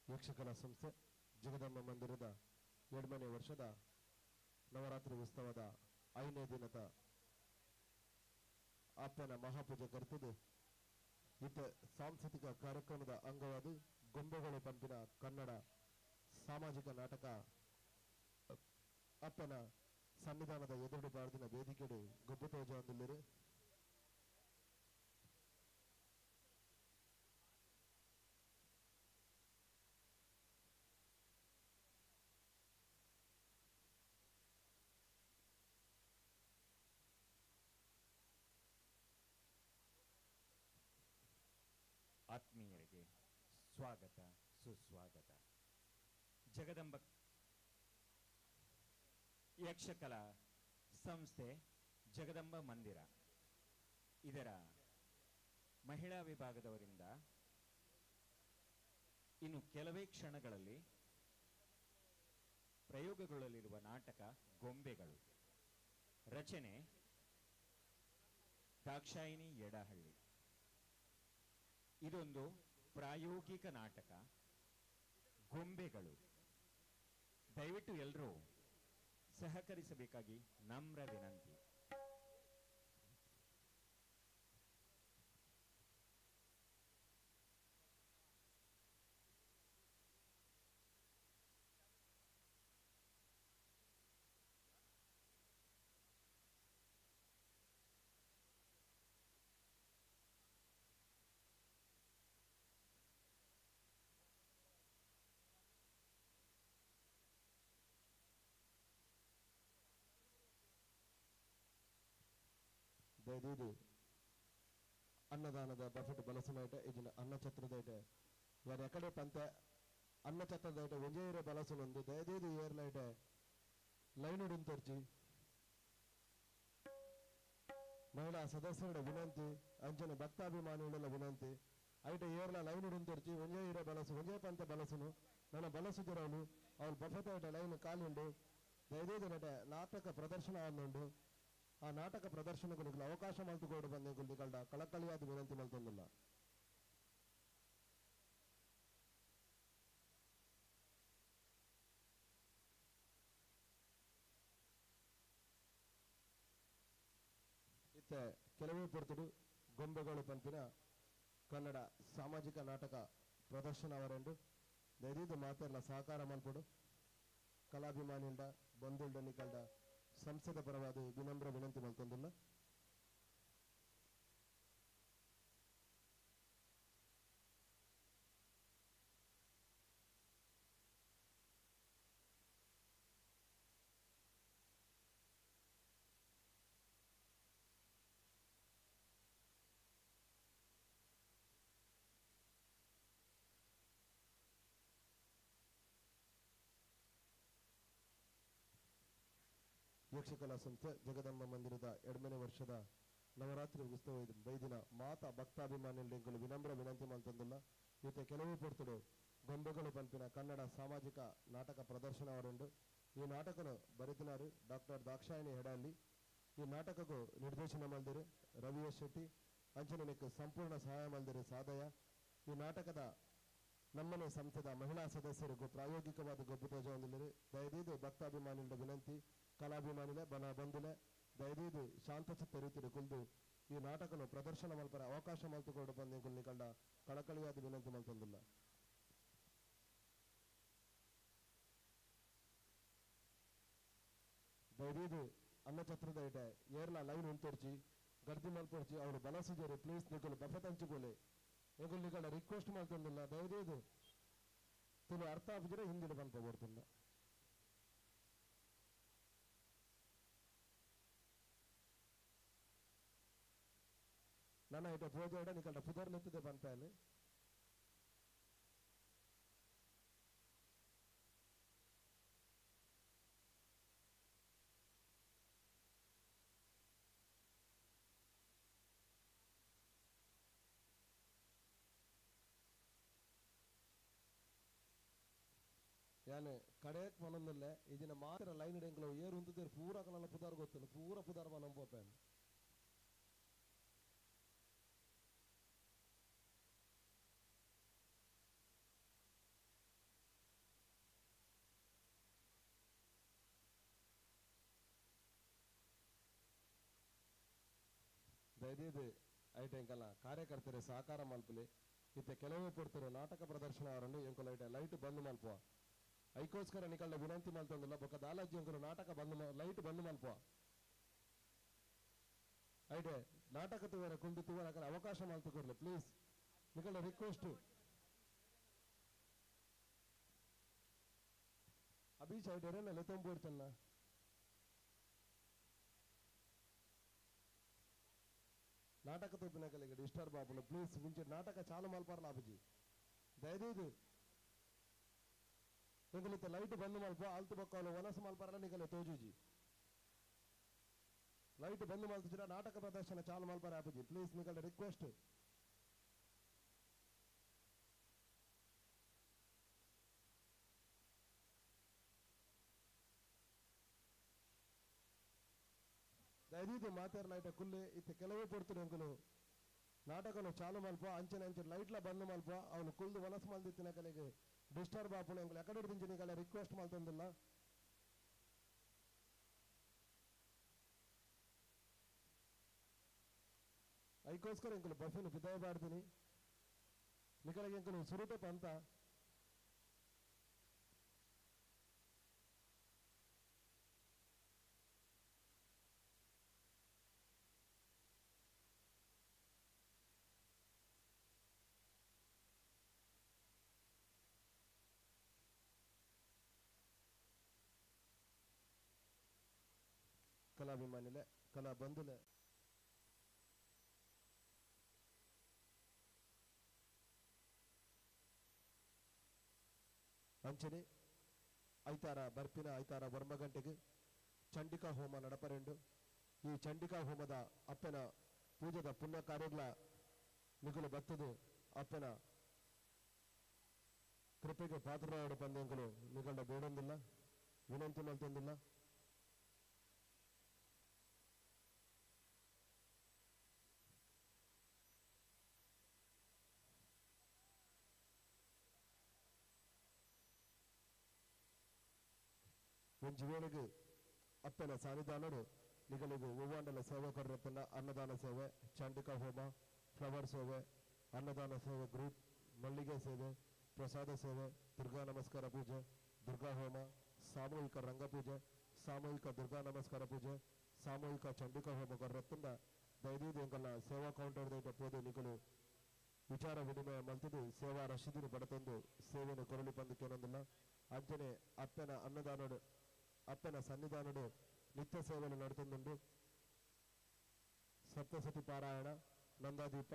ಯಕ್ಷಕಲಾ ಸಂಸ್ಥೆ ಜಗದಂಬ ಮಂದಿರದ 2ನೇ ವರ್ಷದ ನವರಾತ್ರಿ ಉತ್ಸವದ 5ನೇ ದಿನದ ಅಪ್ಪನ ಮಹಾಪೂಜೆ ಕರ್ತದೆ. ಇತ್ತ ಸಾಂಸ್ಕೃತಿಕ ಕಾರ್ಯಕ್ರಮದ ಅಂಗವಾಗಿ ಗೊಂಬೆಗಳು ಪಂಪಿನ ಕನ್ನಡ ಸಾಮಾಜಿಕ ನಾಟಕ ಅಪ್ಪನ ಸನ್ನಿಧಾನದ ಎದುರು ಬಾರ್ದಿನ ವೇದಿಕೆಡೆ ಗೊಬ್ಬತೋಜ. ಆತ್ಮೀಯರಿಗೆ ಸ್ವಾಗತ ಸುಸ್ವಾಗತ. ಜಗದಂಬ ಯಕ್ಷಕಲಾ ಸಂಸ್ಥೆ ಜಗದಂಬ ಮಂದಿರ ಇದರ ಮಹಿಳಾ ವಿಭಾಗದವರಿಂದ ಇನ್ನು ಕೆಲವೇ ಕ್ಷಣಗಳಲ್ಲಿ ಪ್ರಯೋಗಗೊಳ್ಳಲಿರುವ ನಾಟಕ ಗೊಂಬೆಗಳು, ರಚನೆ ದಾಕ್ಷಾಯಿಣಿ ಯಡಹಳ್ಳಿ. ಇದೊಂದು ಪ್ರಾಯೋಗಿಕ ನಾಟಕ ಗೊಂಬೆಗಳು. ದಯವಿಟ್ಟು ಎಲ್ಲರೂ ಸಹಕರಿಸಬೇಕಾಗಿ ನಮ್ರ ವಿನಂತಿ. ದಯದೀದು ಅನ್ನದಾನದ ಬಫೆಟ್ ಬಲಸುನೈಟೆ ಇಜಿನ ಅನ್ನಛತ್ರದೈಟೆ ಯಾರು ಎಕಡೆ ಪಂತೆ ಅನ್ನಛತ್ರದೈಟೆ ಒಂಜೇರ ಬಲಸುನೊಂದು ದಯದೀದು ಏರ್ಲೈಟೆ ಲೈನ್ ಉಡುಂತರ್ಜಿ. ಮಹಿಳಾ ಸದಸ್ಯರ ವಿನಂತಿ, ಅಂಜನ ಭಕ್ತಾಭಿಮಾನಿಗಳ ವಿನಂತಿ, ಐಟೆ ಏರ್ಲ ಲೈನ್ ಉಡುಂತರ್ಜಿ ಒಂಜೇ ಇರೋ ಬಲಸು ಒಂಜೇ ಪಂತೆ ಬಲಸುನು ನನ್ನ ಬಲಸು ಜರವನು ಅವ್ರು ಬಫೆಟ್ ಐಟೆ ಲೈನ್ ಕಾಲುಂಡು. ದಯದೀದು ನಟೆ ನಾಟಕ ಪ್ರದರ್ಶನ ಆನುಂಡು. ಆ ನಾಟಕ ಪ್ರದರ್ಶನಗಳಿಗೆ ಅವಕಾಶ ಮಲ್ತುಕೊಂಡು ಬಂದ ಕಳಕಳಿಯಾದ ವಿನಂತಿ ಮಲ್ತೊಂದಿಲ್ಲ. ಇತ್ತೆ ಕೆಲವೇ ಪೊರ್ತುಡು ಗೊಂಬೆಗಳು ಪಂಪಿನ ಕನ್ನಡ ಸಾಮಾಜಿಕ ನಾಟಕ ಪ್ರದರ್ಶನ ಅವರೆಂಡು ದಯದೀದು ಮಾತೆಲ್ಲ ಸಹಕಾರ ಮಲ್ಪಡು. ಕಲಾಭಿಮಾನಿಂಡ ಬಂಧುಲ್ಡ ನಿಕಲ್ಡ ಸಂಸದ ಪರವಾದ ವಿನಮ್ರ ವಿನಂತಿ ಮಲ್ತೊಂದಿಲ್ಲ. ಯಕ್ಷಕಲಾ ಸಂಸ್ಥೆ ಜಗದಂಬ ಮಂದಿರದ 2ನೇ ವರ್ಷದ ನವರಾತ್ರಿ ಉತ್ಸವ ಬೈದಿನ ಮಾತಾ ಭಕ್ತಾಭಿಮಾನಿಗಳು ವಿನಮ್ರ ವಿನಂತಿ ಮಲ್ತೊಂದುಲ್ಲ. ಇತ್ತೆ ಕೆಲವು ಪೊರ್ತುಡು ಗೊಂಬೆಗಳು ಪನ್ಪಿನ ಕನ್ನಡ ಸಾಮಾಜಿಕ ನಾಟಕ ಪ್ರದರ್ಶನ ಅವರುಂಡು. ಈ ನಾಟಕನು ಬರೆದಿನಾರು ಡಾಕ್ಟರ್ ದಾಕ್ಷಾಯಿಣಿ ಹೆಡಾಲಿ. ಈ ನಾಟಕಕ್ಕೂ ನಿರ್ದೇಶನ ಮಲ್ದಿರು ರವಿ ಎಸ್ ಶೆಟ್ಟಿ. ಅಂಚನೆ ಸಂಪೂರ್ಣ ಸಹಾಯ ಮಲ್ದಿರು ಸಾದಯ. ಈ ನಾಟಕದ ನಮ್ಮನೆ ಸಂಸ್ಥೆದ ಮಹಿಳಾ ಸದಸ್ಯರಿಗೂ ಪ್ರಾಯೋಗಿಕವಾದ ಗೊಬ್ಬು ತೋಜ ಹೊಂದಿಲ್ಲರು. ದಯದೀದು ಭಕ್ತಾಭಿಮಾನಿಗಳ ವಿನಂತಿ, ಕಲಾಭಿಮಾನಿಲೆ ಬನ ಬಂಧುಲೆ ದಯದೀದು ಶಾಂತಚಿತ್ತ ರೀತಿಯಲ್ಲಿ ಕುಲ್ದು ಈ ನಾಟಕನು ಪ್ರದರ್ಶನ ಮಲ್ಪರ ಅವಕಾಶ ಮಲ್ತುಕೊಂಡು ಬಂದ ಕಂಡ ಕಳಕಳಿಯಾದ ವಿನಂತಿ ಮಲ್ತೊಂದಿಲ್ಲ. ದಯದೀದು ಅನ್ನಛತ್ರದ ಇಟೆ ಏರ್ಲ ಲೈನ್ ಉಂತೊರ್ಚಿ ಗರ್ದಿ ಮಲ್ಪೊರ್ಚಿ ಅವರು ಬಲಸುಜರು ಪ್ಲೀಸ್ ನಿಕುಲು ಬಫೆ ತಂಚಿಪೋಲೆ ಎಂಗುಲ್ ನಿಕಲ ರಿಕ್ವೆಸ್ಟ್ ಮಲ್ತೊಂದಿಲ್ಲ. ದಯದೀದು ತುಳು ಅರ್ಥ ಆಪುಜರೆ ಹಿಂದಿನ ಪನ್ಪ ಬರ್ತುಂಡ. ನನ್ನ ಇಟ ಪೂಜೆ ನಿಕಲ್ಡ ಪುದರ್ ಲೆತ್ತದೆ ಪನ್ಪೇನೆ. ಯಾನೆ ಕಡೆಯಕ್ ಮನೊಂದಿಲ್ಲ ಇದಿನ ಮಾತ್ರ ಲೈನ್ ಇಡಂಗ್ಲ ಏರು ಉಂತದೇರು ಪೂರ ಕಲಲ್ಲ ಪುದಾರ್ ಗೊತ್ತಿಲ್ಲ ಪೂರ ಪುದಾರ್ ಮನ ಪೋಪೇನೆ. ದಯದೀದು ಐಟ ಎಂಕಲ್ಲ ಕಾರ್ಯಕರ್ತರೆ ಸಹಕಾರ ಮಲ್ಪುಲೆ. ಇತ್ತೆ ಕೆಲವೇ ಪೊರ್ತರು ನಾಟಕ ಪ್ರದರ್ಶನ ಅವರನ್ನು ಎಂಕುಲ ಐಟ ಲೈಟ್ ಬಂದ್ ಮಲ್ಪುವ. ಐಕೋಸ್ಕರ ನಿಕಲ್ನ ವಿನಂತಿ ಮಲ್ತೊಂದಿಲ್ಲ. ಬೊಕ್ಕ ದಾಲಾಜಿ ಎಂಕುಲು ನಾಟಕ ಬಂದ್ ಲೈಟ್ ಬಂದ್ ಮಲ್ಪುವ. ಐಟೆ ನಾಟಕ ತುವರ ಕುಂದು ತುವರ ಅವಕಾಶ ಮಲ್ತುಕೊರ್ಲೆ ಪ್ಲೀಸ್ ನಿಕಲ್ನ ರಿಕ್ವೆಸ್ಟ್. ಅಭೀಶ್ ಐಟೆ ಲೆತ್ತೊಂಬೋಡ್ಚನ್ನ ನಾಟಕ ತೋಪಿನ ಕಲೆಗೆ ಡಿಸ್ಟರ್ಬ್ ಆಪುಂಡು ಪ್ಲೀಸ್ ಮುಂಚೆ ನಾಟಕ ಚಾಲು ಮಲ್ಪಾರಲ ಆಪುಜಿ. ದಯದೀದು ಎಂಕುಲಿತ್ತ ಲೈಟ್ ಬಂದ್ ಮಲ್ಪ ಆಲ್ತು ಬೊಕ್ಕ ವನಸು ಮಲ್ಪಾರಲ ನಿಕಲೆ ತೋಜುಜಿ. ಲೈಟ್ ಬಂದ್ ಮಲ್ತುಜಿಡ ನಾಟಕ ಪ್ರದರ್ಶನ ಚಾಲು ಮಲ್ಪಾರ ಆಪುಜಿ ಪ್ಲೀಸ್ ನಿಕಲ್ನ ರಿಕ್ವೆಸ್ಟ್. ದಯದೀದು ಮಾತಾರ ಲೈಟ ಕುಲ್ಲೆ ಇತ್ತೆ ಕೆಲವೇ ಪೊರ್ತುಡು ಎಂಕುಲು ನಾಟಕನು ಚಾಲು ಮಲ್ಪ ಅಂಚನೆ ಅಂಚೆ ಲೈಟ್ಲ ಬಂದ್ ಮಲ್ಪ ಅವನು ಕುಲ್ದು ವನಸು ಮಲ್ದಿತ್ತಿನ ಕಲೆಗೆ ಡಿಸ್ಟರ್ಬ್ ಆಪುಂಡು. ಎಂಕುಲು ಎಕಡೆ ದಿಂಚಿ ರಿಕ್ವೆಸ್ಟ್ ಮಲ್ತೊಂದಿಲ್ಲ. ಐಕೋಸ್ಕರ ಎಂಕುಲು ಬಫೆನು ಪಿದಾಯ ಬಾಡ್ತೀನಿ ನಿಕಲೆಗೆ ಎಂಕುಲು ಸುರುಟೆ ಪಂತ ಕಲಾಭಿಮಾನಿಲೆ ಕಲಾ ಬಂಧುಲೆ ಅಂಚನೆ ಐತಾರ ಬರ್ಪಿನ ಐತಾರ 9 ಗಂಟೆಗೆ ಚಂಡಿಕಾ ಹೋಮ ನಡಪರೆಂಡು. ಈ ಚಂಡಿಕಾ ಹೋಮದ ಅಪ್ಪನ ಪೂಜೆದ ಪುಣ್ಯ ಕಾರ್ಯಗಳ ನಿಗುಲು ಬತ್ತದು ಅಪ್ಪನ ಕೃಪೆಗೆ ಪಾತ್ರರಾದ ಪಂದ್ಯಗಳು ನಿಗಂಡ ಬೇಡೊಂದಿಲ್ಲ ವಿನಂತಿ ಮಲ್ತೊಂದಿಲ್ಲ. ಒಂಜಿ ವೇಳೆಗೆ ಅಪ್ಪನ ಸಾನಿಧಾನರು ನಿಗಲಿಗೆ ಹೂವಾಂಡಲ ಸೇವೆ ಕೊರತನ್ನ ಅನ್ನದಾನ ಸೇವೆ, ಚಂಡಿಕಾ ಹೋಮ, ಫ್ಲವರ್ ಸೇವೆ, ಅನ್ನದಾನ ಸೇವೆ ಗ್ರೂಪ್, ಮಲ್ಲಿಗೆ ಸೇವೆ, ಪ್ರಸಾದ ಸೇವೆ, ದುರ್ಗಾ ನಮಸ್ಕಾರ ಪೂಜೆ, ದುರ್ಗಾ ಹೋಮ, ಸಾಮೂಹಿಕ ರಂಗಪೂಜೆ, ಸಾಮೂಹಿಕ ದುರ್ಗಾ ನಮಸ್ಕಾರ ಪೂಜೆ, ಸಾಮೂಹಿಕ ಚಂಡಿಕಾ ಹೋಮ ಕೊರತನ್ನ ದಯದೀದು ಎಂಕಲ್ನ ಸೇವಾ ಕೌಂಟರ್ ದೈಟ ಪೋದು ನಿಗಲು ವಿಚಾರ ವಿನಿಮಯ ಮಲ್ತದು ಸೇವಾ ರಶೀದಿನ ಪಡತಂದು ಸೇವೆಯನ್ನು ಕೊರಳಿ ಬಂದು ಕೇಳೊಂದಿಲ್ಲ. ಅಂಚನೆ ಅಪ್ಪನ ಅನ್ನದಾನಡು ಅಪ್ಪನ ಸನ್ನಿಧಾನಡು ನಿತ್ಯ ಸೇವೆಯನ್ನು ನಡೆತೊಂದುಂಡು. ಸಪ್ತಸತಿ ಪಾರಾಯಣ, ನಂದಾದೀಪ,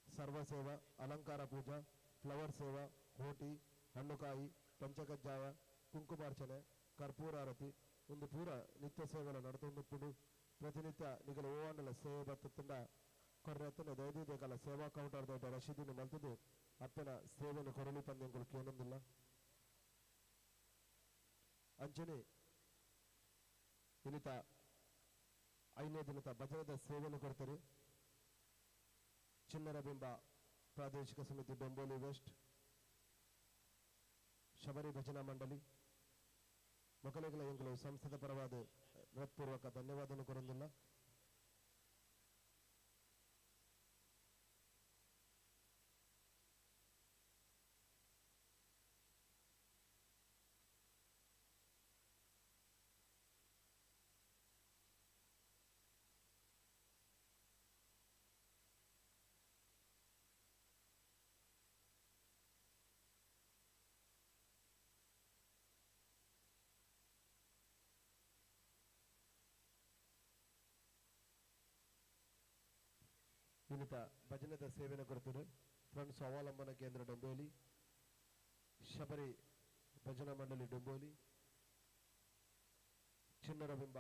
ಸರ್ವಸೇವಾ, ಅಲಂಕಾರ ಪೂಜಾ, ಫ್ಲವರ್ ಸೇವಾ, ಹೋಟಿ, ಹಣ್ಣುಕಾಯಿ, ಪಂಚಕಜ್ಜಾಯ, ಕುಂಕುಮಾರ್ಚನೆ, ಕರ್ಪೂರಾರತಿ ಒಂದು ಪೂರ ನಿತ್ಯ ಸೇವೆಯನ್ನು ನಡೆತೊಂದುಪ್ಪುಂಡು. ಪ್ರತಿನಿತ್ಯ ನಿಗಲ ಓವಾಂಡಲ ಸೇವೆ ಬತ್ತುಂಡ ಕೊರ್ರೆತ್ತನ ದಯದೀದೆಗಲ ಸೇವಾ ಕೌಂಟರ್ ದೊಡ್ಡ ರಶೀದಿನ ಮಲ್ತದು ಅಪ್ಪನ ಸೇವೆಯನ್ನು ಕೊರಲಿ ಪಂದ್ಯಗಳು ಕೇಳೊಂದಿಲ್ಲ. ಅಂಚನೆ ಇನ್ನಿತ 5ನೇ ದಿನದ ಭಜನದ ಸೇವೆಯನ್ನು ಕೊಡ್ತಾರೆ ಚಿನ್ನರ ಬಿಂಬ ಪ್ರಾದೇಶಿಕ ಸಮಿತಿ ಡೊಂಬೋಲಿ ವೆಸ್ಟ್ ಶಬರಿ ಭಜನಾ ಮಂಡಳಿ ಮೊಕಲೆಗಳ ಎಂಗಳು ಸಂಸ್ಥೆದ ಪರವಾದ ಹೃತ್ಪೂರ್ವಕ ಧನ್ಯವಾದವನ್ನು ಕೊರೊಂದಿಲ್ಲ. ಇನ್ನಿತ ಭಜನದ ಸೇವೆನ ಕೊಡ್ತಾರೆ ಫ್ರೆಂಡ್ಸ್ ಸ್ವಾವಲಂಬನ ಕೇಂದ್ರ ಡೊಂಬೋಲಿ ಶಬರಿ ಭಜನಾ ಮಂಡಳಿ ಡೊಂಬೋಲಿ ಚಿನ್ನರ ಬಿಂಬ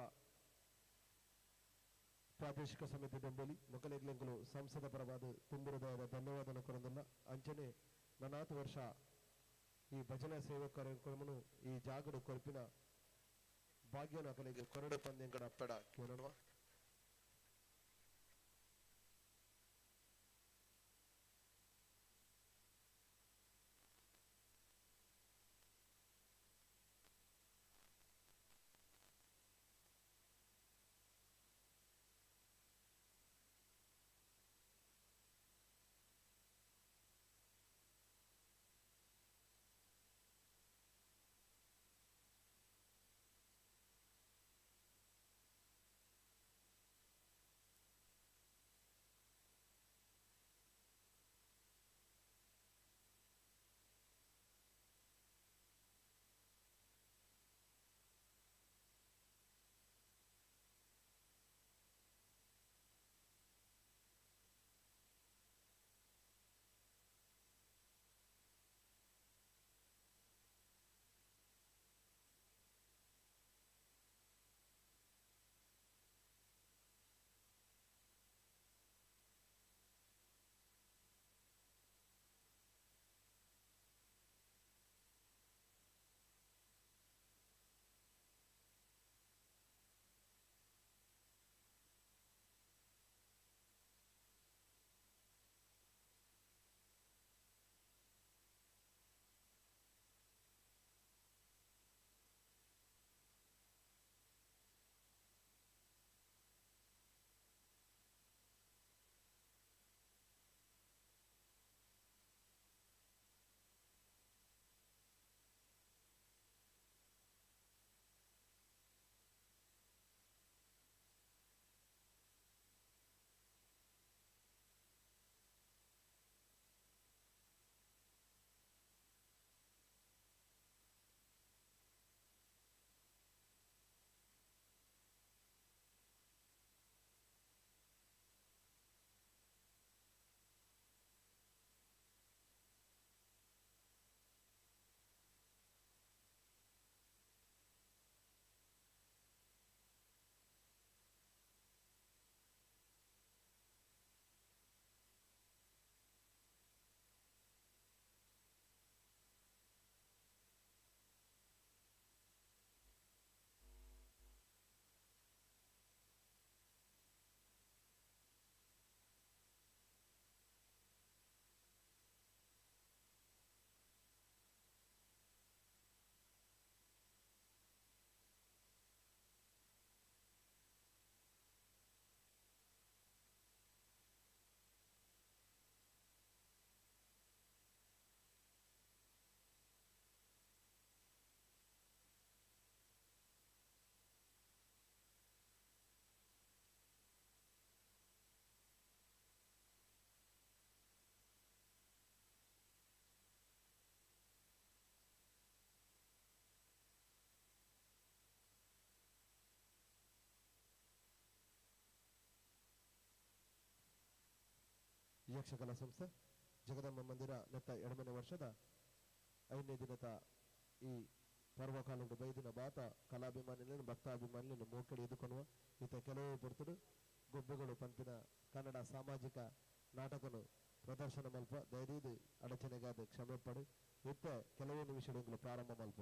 ಪ್ರಾದೇಶಿಕ ಸಮಿತಿ ಡೊಂಬೋಲಿ ಮೊಕಲೆಗ್ಲೆಂಕುಲು ಸಂಸದ ಪರವಾದ ತುಂಬುರದಾದ ಧನ್ಯವಾದನ ಕೊರೊಂದಿಲ್ಲ. ಅಂಚನೆ ನನಾತು ವರ್ಷ ಈ ಭಜನಾ ಸೇವೆ ಕಾರ್ಯಕ್ರಮನು ಈ ಜಾಗಡು ಕೊರಪಿನ ಭಾಗ್ಯನ ಅಕಲೆಗೆ ಕೊರಡು ಪಂದ್ಯಂಕಡ ಅಪ್ಪಡ ಕೇಳೋಣ. ಯಕ್ಷಕಲಾ ಸಂಸ್ಥೆ ಜಗದಂಬ ಮಂದಿರ ನೆತ್ತ 2ನೇ ವರ್ಷದ 5ನೇ ದಿನದ ಈ ಪರ್ವಕಾಲದ ಬೈದಿನ ಬಾತ ಕಲಾಭಿಮಾನಿలను ಭಕ್ತಾಭಿಮಾನಿలను ಮೋಕಡಿ ಎದುಕೊನುವ ಈತ ಕೆಲವು ಪೊರ್ತುಡು ಗೊಬ್ಬೆಗಳು ಪನ್ಪಿನ ಕನ್ನಡ ಸಾಮಾಜಿಕ ನಾಟಕನು ಪ್ರದರ್ಶನ ಮಲ್ಪ ದಯದೀದು ಅಡಚಣೆಗಾದ ಕ್ಷಮೆ ಪಡು ಇತ್ತ ಕೆಲವೇ ನಿಮಿಷಗಳು ಪ್ರಾರಂಭ ಮಲ್ಪ.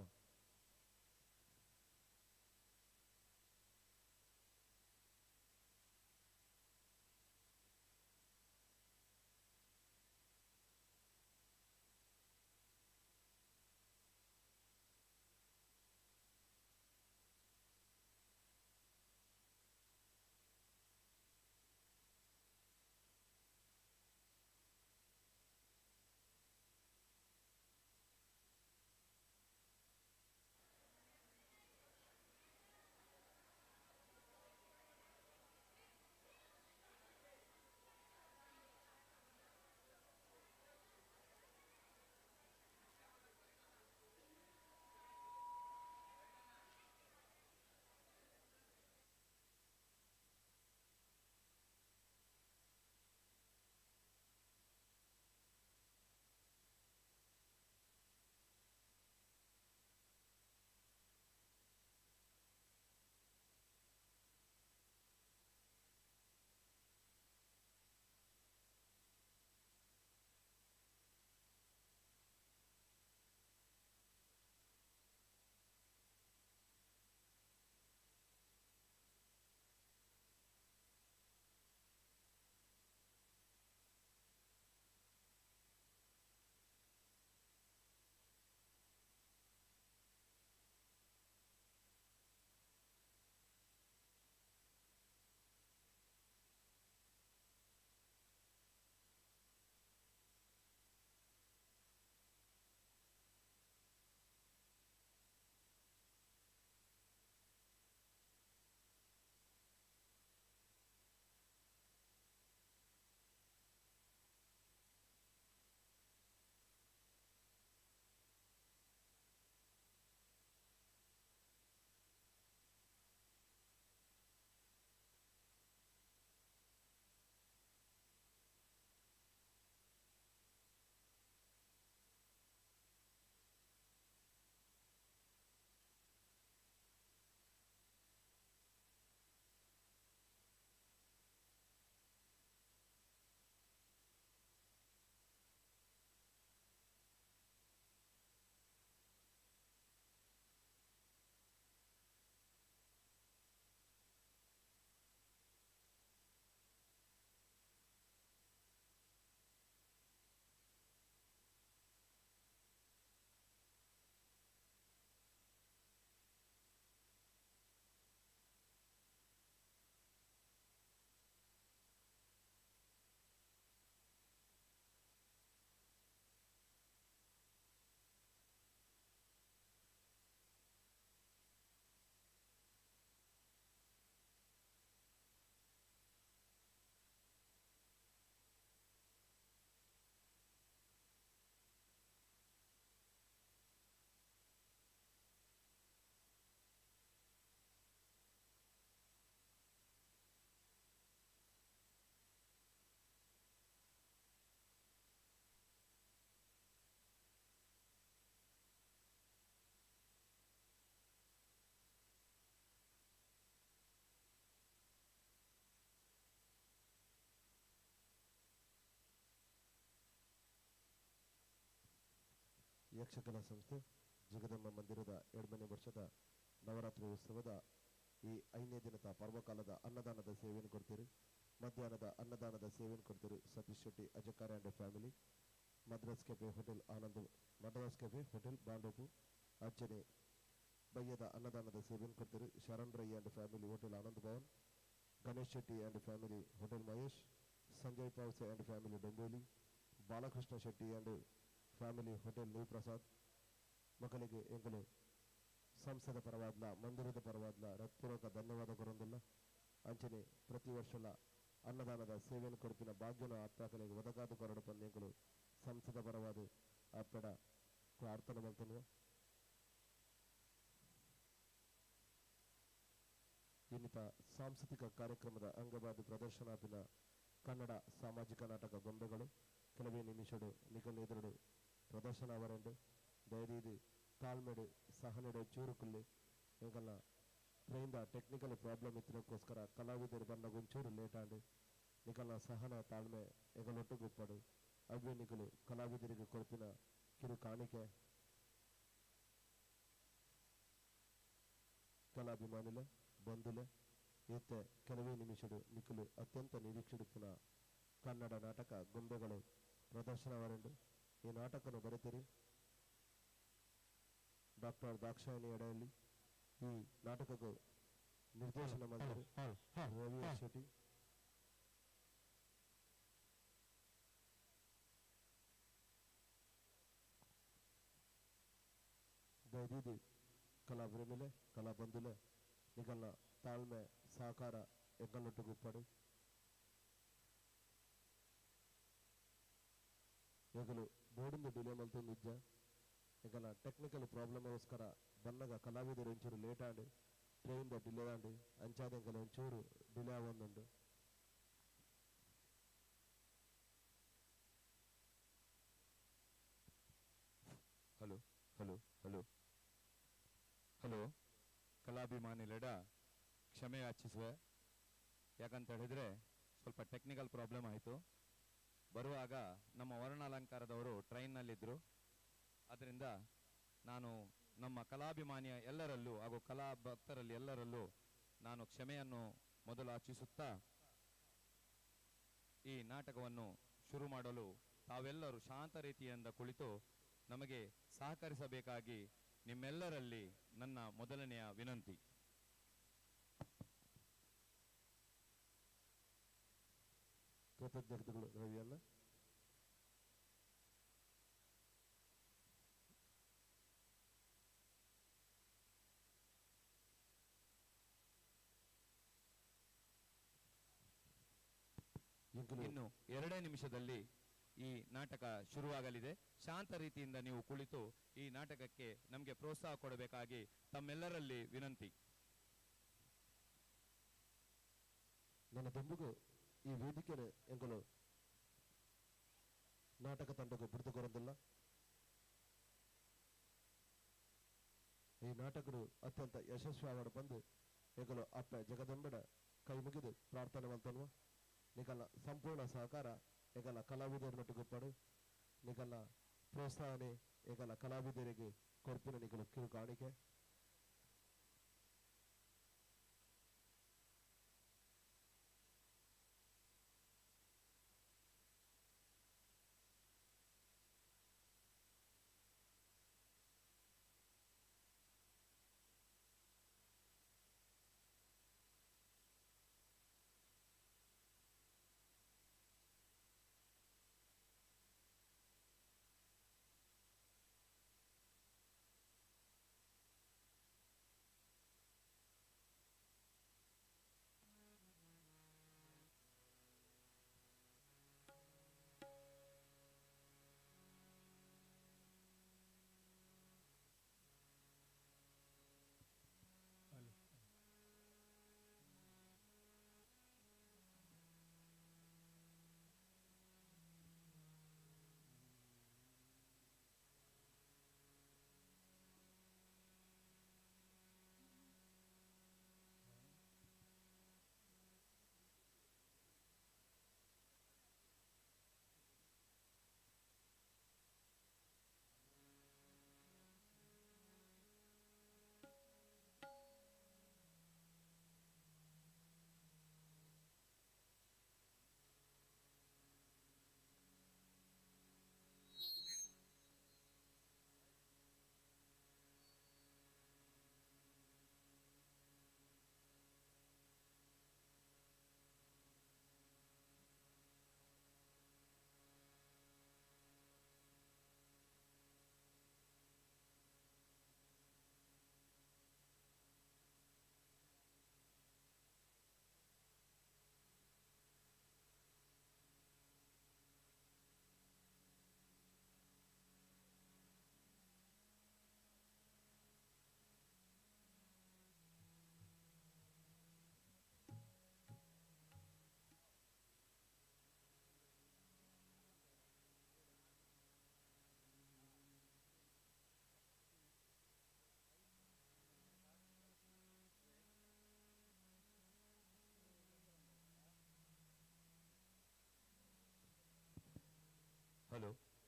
ಯಕ್ಷಕಲಾ ಸಂಸ್ಥೆ ಜಗದಂಬ ಮಂದಿರದ 2ನೇ ವರ್ಷದ ನವರಾತ್ರಿ ಉತ್ಸವದ ಈ 5ನೇ ದಿನದ ಪರ್ವಕಾಲದ ಅನ್ನದಾನದ ಸೇವೆಯನ್ನು ಕೊಡ್ತೀರಿ. ಮಧ್ಯಾಹ್ನದ ಅನ್ನದಾನದ ಸೇವೆಯನ್ನು ಕೊಡ್ತೀರಿ Satish Shetty Ajakar and family, Madras cafe hotel Anand, Madras cafe hotel Bhandup. ಅರ್ಚನೆ ಬಯ್ಯದ ಅನ್ನದಾನದ ಸೇವೆಯನ್ನು ಕೊಡ್ತೀರಿ Sharan Rai and family hotel Anand Bhavan, Ganesh Shetty and family hotel Mahesh, Sanjay Pavse and family Dombivli, Balakrishna Shetty and family hotel new Prasad. ಮಕ್ಕಳಿಗೆ ಎಂಗಳು ಸಂಸದ ಪರವಾದ್ಲ ಮಂದಿರದ ಪರವಾದ್ಲ ಹೃತ್ಪೂರ್ವಕ ಧನ್ಯವಾದ ಕೊರೊಂದಿಲ್ಲ. ಅಂಚನೆ ಪ್ರತಿ ವರ್ಷಲ ಅನ್ನದಾನದ ಸೇವೆಯನ್ನು ಕೊಡ್ಪಿನ ಭಾಗ್ಯನ ಆತ್ಮಕಲೆಗೆ ಒದಗಾದ ಕೊರಡು ಪಂದ್ಯಗಳು ಸಂಸದ ಪರವಾದ ಆಪಡ ಪ್ರಾರ್ಥನೆ ಮಲ್ತನು. ಇನ್ನಿತ ಸಾಂಸ್ಕೃತಿಕ ಕಾರ್ಯಕ್ರಮದ ಅಂಗವಾದ ಪ್ರದರ್ಶನಾಪಿನ ಕನ್ನಡ ಸಾಮಾಜಿಕ ನಾಟಕ ಗೊಂಬೆಗಳು ಕೆಲವೇ ನಿಮಿಷಡು ನಿಗಲೆದುರುಡು ಪ್ರದರ್ಶನ ಅವರೆಂದು ದಯದೀದು ತಾಳ್ಮೆಡು ಸಹನೆಡು ಚೂರು ಕುಲ್ಲೆ ಎಂಕಲ್ನ ಟ್ರೈನ್ದ ಟೆಕ್ನಿಕಲ್ ಪ್ರಾಬ್ಲಮ್ ಇತ್ತಿನಕ್ಕೋಸ್ಕರ ಕಲಾವಿದರು ಬಂದಾಗ ಒಂಚೂರು ಲೇಟ್ ಆಂಡ್ ನಿಕಲ್ನ ಸಹನ ತಾಳ್ಮೆ ಎಂಕಲೊಟ್ಟು ಗುಪ್ಪಡು ಅವ್ವೆ ನಿಕಲು ಕಲಾವಿದರಿಗೆ ಕೊಡ್ಪಿನ ಕಿರು ಕಾಣಿಕೆ. ಕಲಾಭಿಮಾನುಲೆ ಬಂಧುಲೆ ಇತ್ತೆ ಕೆಲವೇ ನಿಮಿಷಡು ನಿಖಲು ಅತ್ಯಂತ ನಿರೀಕ್ಷಿಡುತ್ತಿನ ಕನ್ನಡ ನಾಟಕ ಗೊಂಬೆಗಳು ಪ್ರದರ್ಶನವರೆಂಡು. ಈ ನಾಟಕನು ಬರೆತಿರಿ ಡಾಕ್ಟರ್ ದಾಕ್ಷಾಯಿಣಿ ಎಡೆಯಲ್ಲಿ. ಈ ನಾಟಕಕ್ಕೂ ನಿರ್ದೇಶನ ಮಾಡಿದರು ರವಿ ಶೆಟ್ಟಿ. ದಯದೀದಿ ಕಲಾ ಪ್ರೇಮಿಲೆ ಕಲಾ ಬಂಧುಲೆ ನಿಕಲ್ನ ತಾಳ್ಮೆ ಸಹಕಾರ ಎಂಕಲ್ನೊಟ್ಟು ಗುಪ್ಪಡು. ಎಂಕಲು ಬೋರ್ಡಿಂದ ಡಿಲೇ ಮಲ್ತೊಂದು ಇಜ್ಜ ಎಂಕಲ್ನ ಟೆಕ್ನಿಕಲ್ ಪ್ರಾಬ್ಲಮ್ಗೋಸ್ಕರ ಬನ್ನಗ ಕಲಾವಿದರು ಒಂಚೂರು ಲೇಟ್ ಆಂಡ್ ಟ್ರೈನ್ ದ ಡಿಲೇ ಆಂಡ್ ಅಂಚಾದ ಎಂಕಲ್ ಒಂಚೂರು ಡಿಲೇ ಆವೊಂದುಂಡು. ಹಲೋ ಹಲೋ ಹಲೋ ಹಲೋ ಕಲಾಭಿಮಾನಿಲೆಡ ಕ್ಷಮೆ ಯಾಚಿಸುವೆ. ಯಾಕಂತ ಹೇಳಿದರೆ ಸ್ವಲ್ಪ ಟೆಕ್ನಿಕಲ್ ಪ್ರಾಬ್ಲಮ್ ಆಯಿತು. ಬರುವಾಗ ನಮ್ಮ ವರ್ಣಾಲಂಕಾರದವರು ಟ್ರೈನ್ನಲ್ಲಿದ್ದರು. ಆದ್ದರಿಂದ ನಾನು ನಮ್ಮ ಕಲಾಭಿಮಾನಿಯ ಎಲ್ಲರಲ್ಲೂ ಹಾಗೂ ಕಲಾ ಭಕ್ತರಲ್ಲಿ ಎಲ್ಲರಲ್ಲೂ ನಾನು ಕ್ಷಮೆಯನ್ನು ಮೊದಲು ಯಾಚಿಸುತ್ತಾ ಈ ನಾಟಕವನ್ನು ಶುರು ಮಾಡಲು ತಾವೆಲ್ಲರೂ ಶಾಂತ ರೀತಿಯಿಂದ ಕುಳಿತು ನಮಗೆ ಸಹಕರಿಸಬೇಕಾಗಿ ನಿಮ್ಮೆಲ್ಲರಲ್ಲಿ ನನ್ನ ಮೊದಲನೆಯ ವಿನಂತಿ. ಕೃತಜ್ಞತೆಗಳು ರವಿಯನ್ನ. ಇನ್ನು 2 ನಿಮಿಷದಲ್ಲಿ ಈ ನಾಟಕ ಶುರುವಾಗಲಿದೆ. ಶಾಂತ ರೀತಿಯಿಂದ ನೀವು ಕುಳಿತು ಈ ನಾಟಕಕ್ಕೆ ನಮಗೆ ಪ್ರೋತ್ಸಾಹ ಕೊಡಬೇಕಾಗಿ ತಮ್ಮೆಲ್ಲರಲ್ಲಿ ವಿನಂತಿ. ನನ್ನ ದುಂಬುಗು ಈ ವೇದಿಕೆ ಎಂಕಲು ನಾಟಕ ತಂಡಕ್ಕೆ ಬಿಡುದು ಕೊರೊಂದಿಲ್ಲ. ಈ ನಾಟಕರು ಅತ್ಯಂತ ಯಶಸ್ವಿ ಆವಡ ಬಂದು ಎಂಕಲು ಅಪ್ಪ ಜಗದಂಬೆಡ ಕೈ ಮುಗಿದು ಪ್ರಾರ್ಥನೆ ಮಲ್ತನ್ವ. ನಿಕಲ್ನ ಸಂಪೂರ್ಣ ಸಹಕಾರ ಎಂಕಲ್ನ ಕಲಾವಿದರನ್ನೊಟ್ಟಿಗೆ ನಿಕಲ್ನ ಪ್ರೋತ್ಸಾಹನೆ ಎಂಕಲ್ನ ಕಲಾವಿದರಿಗೆ ಕೊರ್ಪಿನ ನಿಕಲು ಕಿರು ಕಾಣಿಕೆ.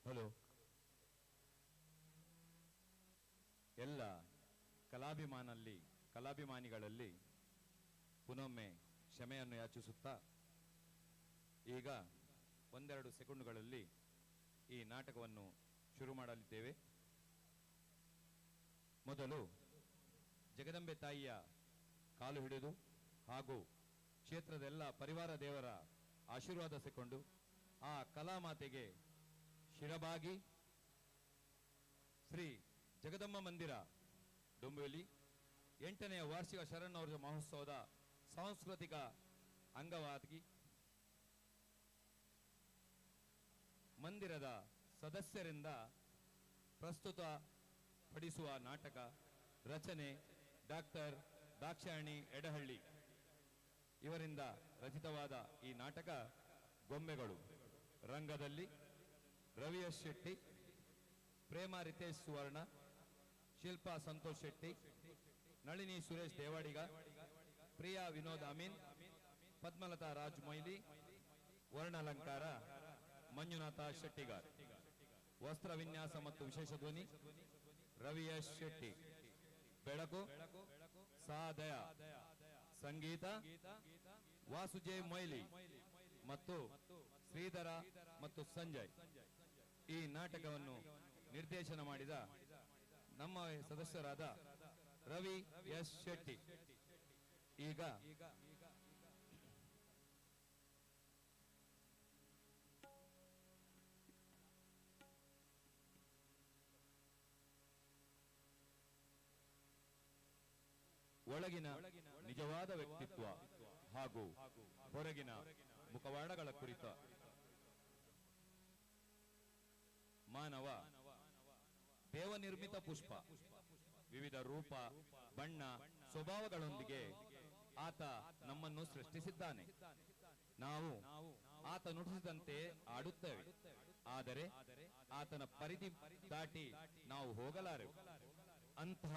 ಹಲೋ ಎಲ್ಲ ಕಲಾಭಿಮಾನಿಗಳಲ್ಲಿ ಪುನೊಮ್ಮೆ ಕ್ಷಮೆಯನ್ನು ಯಾಚಿಸುತ್ತಾ ಈಗ ಒಂದೆರಡು ಸೆಕೆಂಡುಗಳಲ್ಲಿ ಈ ನಾಟಕವನ್ನು ಶುರು ಮಾಡಲಿದ್ದೇವೆ. ಮೊದಲು ಜಗದಂಬೆ ತಾಯಿಯ ಕಾಲು ಹಿಡಿದು ಹಾಗೂ ಕ್ಷೇತ್ರದ ಎಲ್ಲ ಪರಿವಾರ ದೇವರ ಆಶೀರ್ವಾದ ಸಿಕ್ಕೊಂಡು ಆ ಕಲಾಮಾತೆಗೆ ಶಿರಬಾಗಿ ಶ್ರೀ ಜಗದಂಬ ಮಂದಿರ ಡೊಂಬಿವಲಿ 8ನೇ ವಾರ್ಷಿಕ ಶರನ್ನವರ ಮಹೋತ್ಸವದ ಸಾಂಸ್ಕೃತಿಕ ಅಂಗವಾಗಿ ಮಂದಿರದ ಸದಸ್ಯರಿಂದ ಪ್ರಸ್ತುತ ಪಡಿಸುವ ನಾಟಕ ರಚನೆ ಡಾಕ್ಟರ್ ದಾಕ್ಷಾಯಣಿ ಎಡಹಳ್ಳಿ ಇವರಿಂದ ರಚಿತವಾದ ಈ ನಾಟಕ ಗೊಂಬೆಗಳು. ರಂಗದಲ್ಲಿ ರವಿ ಎಸ್ ಶೆಟ್ಟಿ, ಪ್ರೇಮ ರಿತೇಶ್ ಸುವರ್ಣ, ಶಿಲ್ಪಾ ಸಂತೋಷ್ ಶೆಟ್ಟಿ, ನಳಿನಿ ಸುರೇಶ್ ದೇವಾಡಿಗ, ಪ್ರಿಯಾ ವಿನೋದ್ ಅಮೀನ್, ಪದ್ಮಲತಾ ರಾಜ್ ಮೊಯ್ಲಿ, ವರ್ಣಾಲಂಕಾರ ಮಂಜುನಾಥ ಶೆಟ್ಟಿಗಾರ್, ವಸ್ತ್ರ ವಿನ್ಯಾಸ ಮತ್ತು ವಿಶೇಷ ಧ್ವನಿ ರವಿ ಎಸ್ ಶೆಟ್ಟಿ, ಬೆಳಕು ಸಾದಯ, ಸಂಗೀತ ವಾಸುಜೆ ಮೊಯ್ಲಿ ಮತ್ತು ಶ್ರೀಧರ ಮತ್ತು ಸಂಜಯ್. ಈ ನಾಟಕವನ್ನು ನಿರ್ದೇಶನ ಮಾಡಿದ ನಮ್ಮ ಸದಸ್ಯರಾದ ರವಿ ಎಸ್ ಶೆಟ್ಟಿ. ಈಗ ಒಳಗಿನ ನಿಜವಾದ ವ್ಯಕ್ತಿತ್ವ ಹಾಗೂ ಹೊರಗಿನ ಮುಖವಾಡಗಳ ಕುರಿತ ಮಾನವ ದೇವನಿರ್ಮಿತ ಪುಷ್ಪ ವಿವಿಧ ರೂಪ ಬಣ್ಣ ಸ್ವಭಾವಗಳೊಂದಿಗೆ ಆತ ನಮ್ಮನ್ನು ಸೃಷ್ಟಿಸಿದ್ದಾನೆ. ನಾವು ಆತ ನುಡಿಸಿದಂತೆ ಆಡುತ್ತೇವೆ, ಆದರೆ ಆತನ ಪರಿಧಿ ದಾಟಿ ನಾವು ಹೋಗಲಾರೆವು. ಅಂತಹ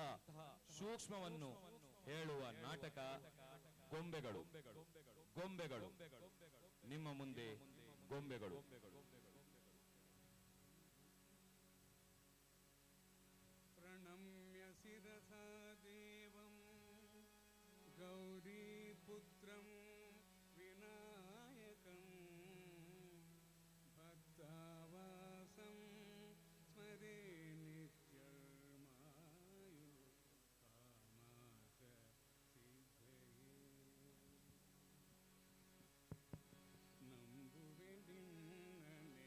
ಸೂಕ್ಷ್ಮವನ್ನು ಹೇಳುವ ನಾಟಕ ಗೊಂಬೆಗಳು. ಗೊಂಬೆಗಳು ನಿಮ್ಮ ಮುಂದೆ ಗೊಂಬೆಗಳು. ಪ್ರಣಮ್ಯ ಶಿರಸಾ ದೇವಂ ಗೌರೀಪುತ್ರಂ ವಿನಾಯಕಂ ಭಕ್ತಾವಾಸಂ ಸ್ಮರೇ ನಿತ್ಯರ್ಮಾಯು ಕಾಮಾರ್ಥ ಸಿದ್ಧಯೇ. ನಂಬುವೆ ನಿನ್ನನೆ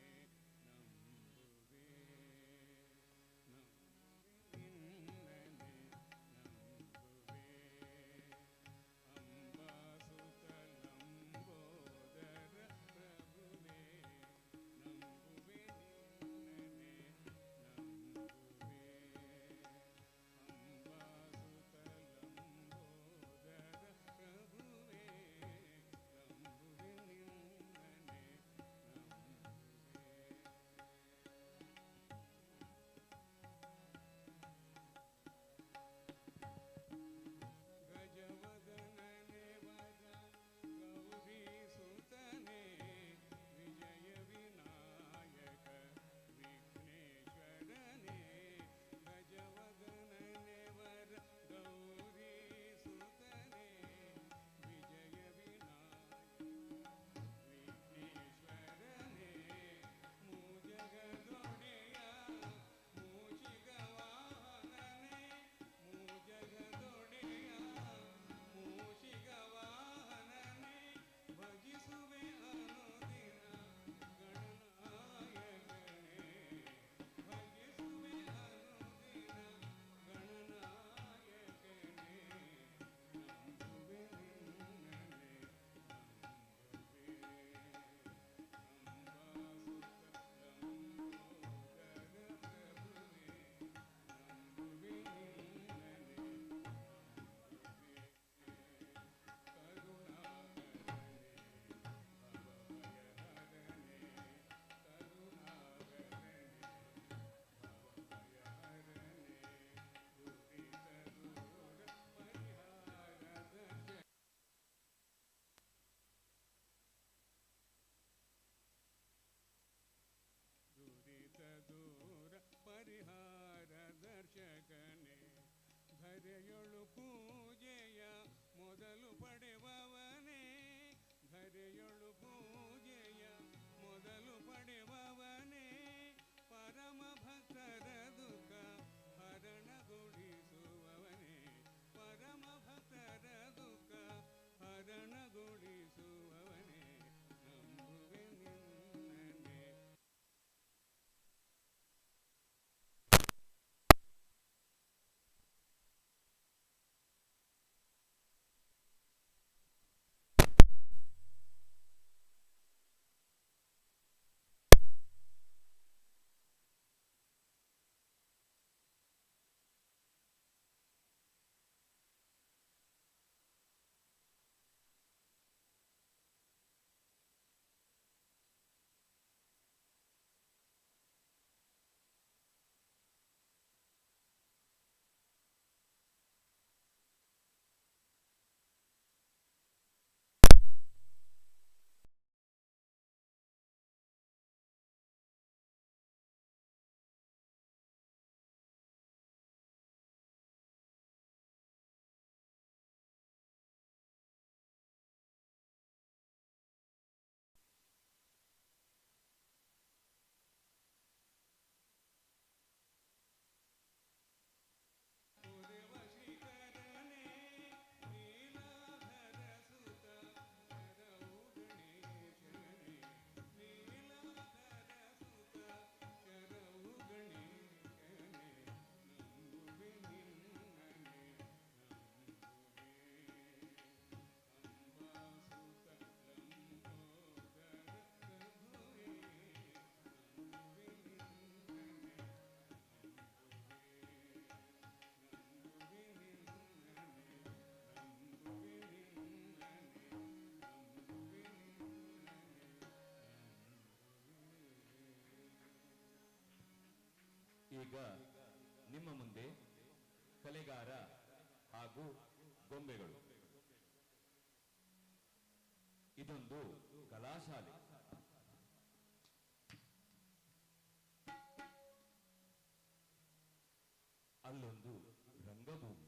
ಧರೆಯೊಳು ಪೂಜೆಯ ಮೊದಲು ಪಡೆವವನೇ, ಧರೆಯೊಳು ಪೂಜೆಯ ಮೊದಲು ಪಡೆವವನೇ, ಪರಮ ಭಕ್ತರ ದುಃಖ ಹರಣಗೊಳಿಸುವವನೇ, ಪರಮ ಭಕ್ತರ ದುಃಖ ಹರಣಗೊಳಿಸುವವನೇ, ನಂಬುವೆ ನಿನ್ನನೆ. ಈಗ ನಿಮ್ಮ ಮುಂದೆ ಕಲೆಗಾರ ಹಾಗೂ ಗೊಂಬೆಗಳು. ಇದೊಂದು ಕಲಾಶಾಲೆ. ಅಲ್ಲೊಂದು ರಂಗಭೂಮಿ.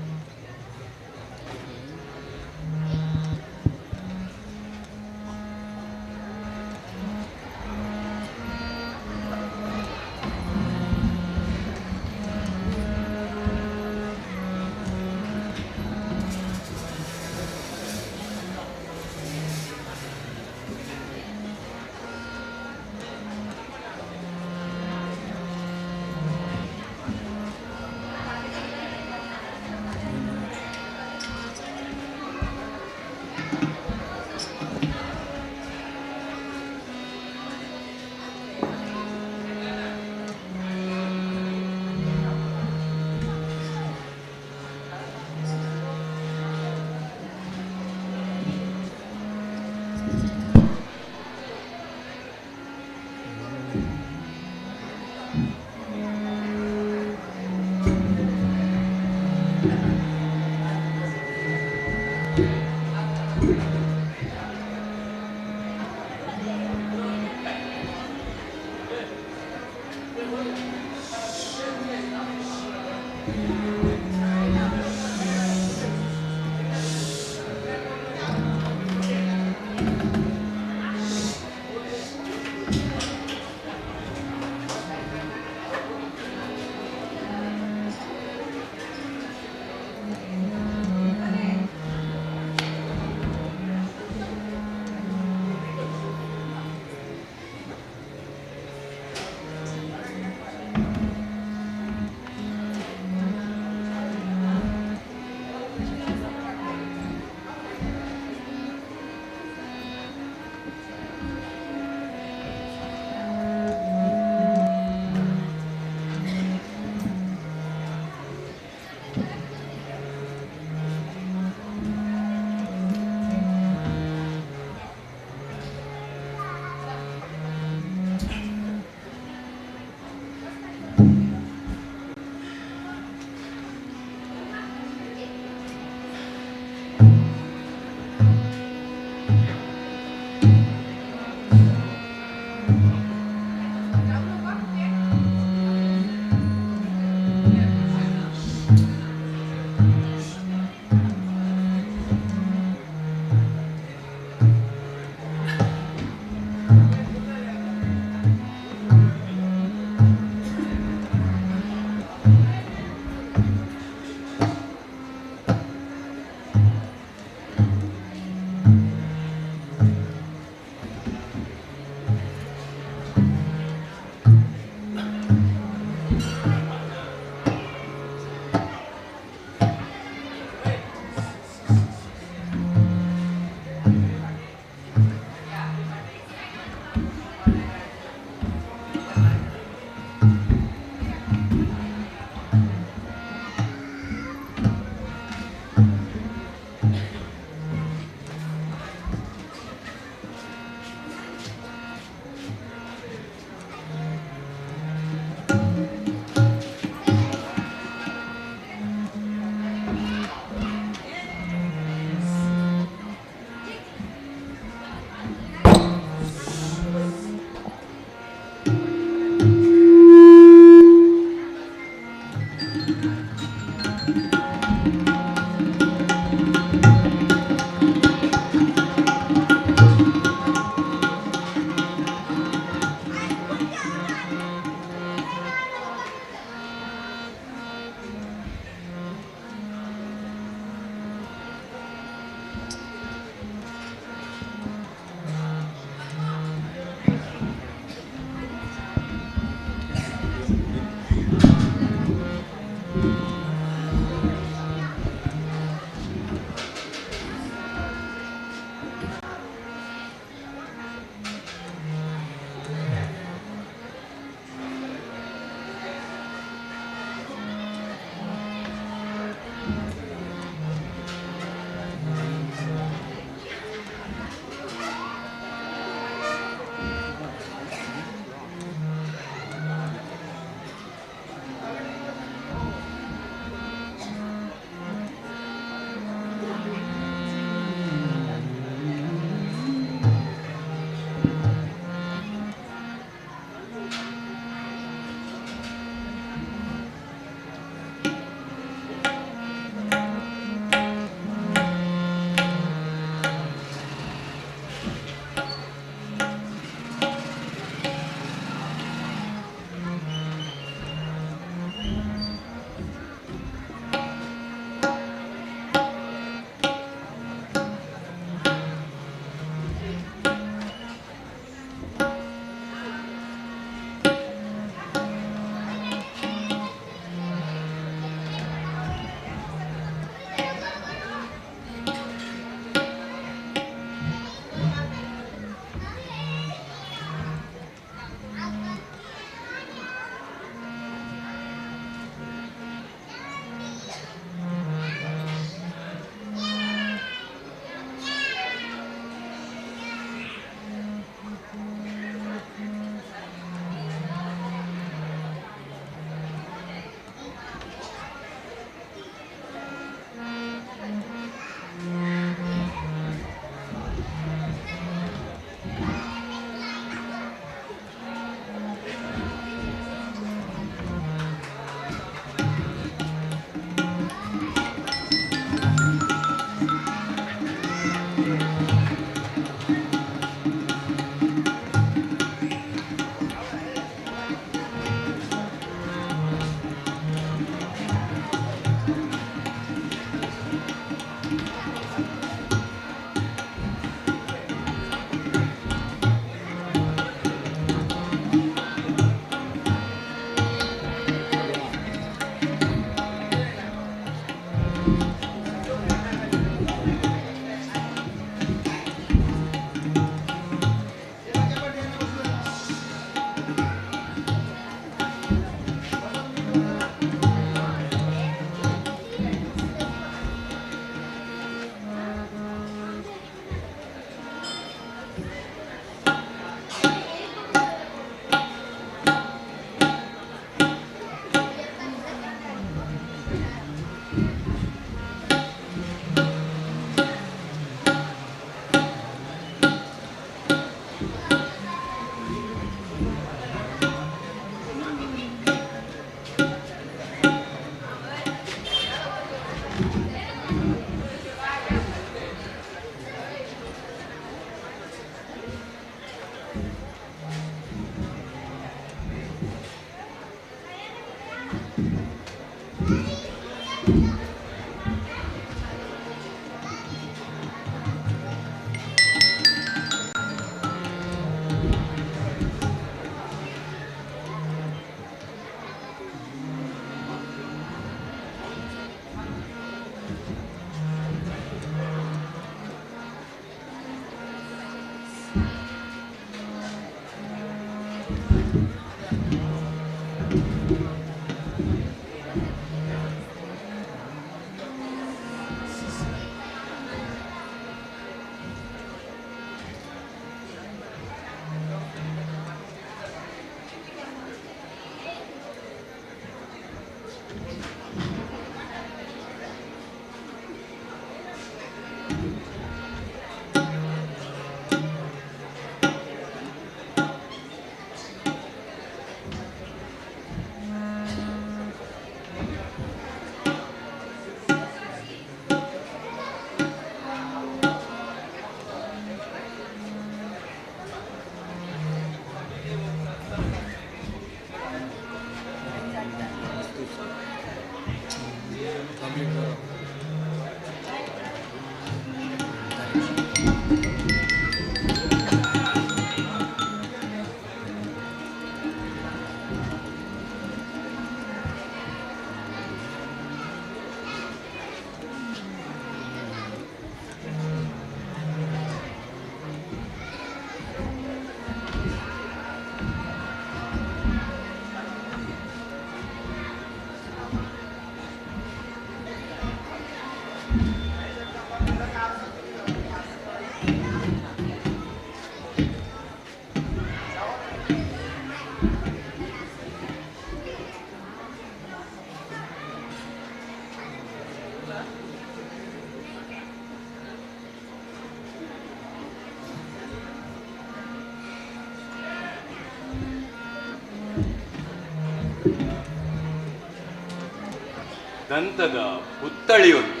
ದಂತದ ಪುತ್ತಳಿಯೊಂದು,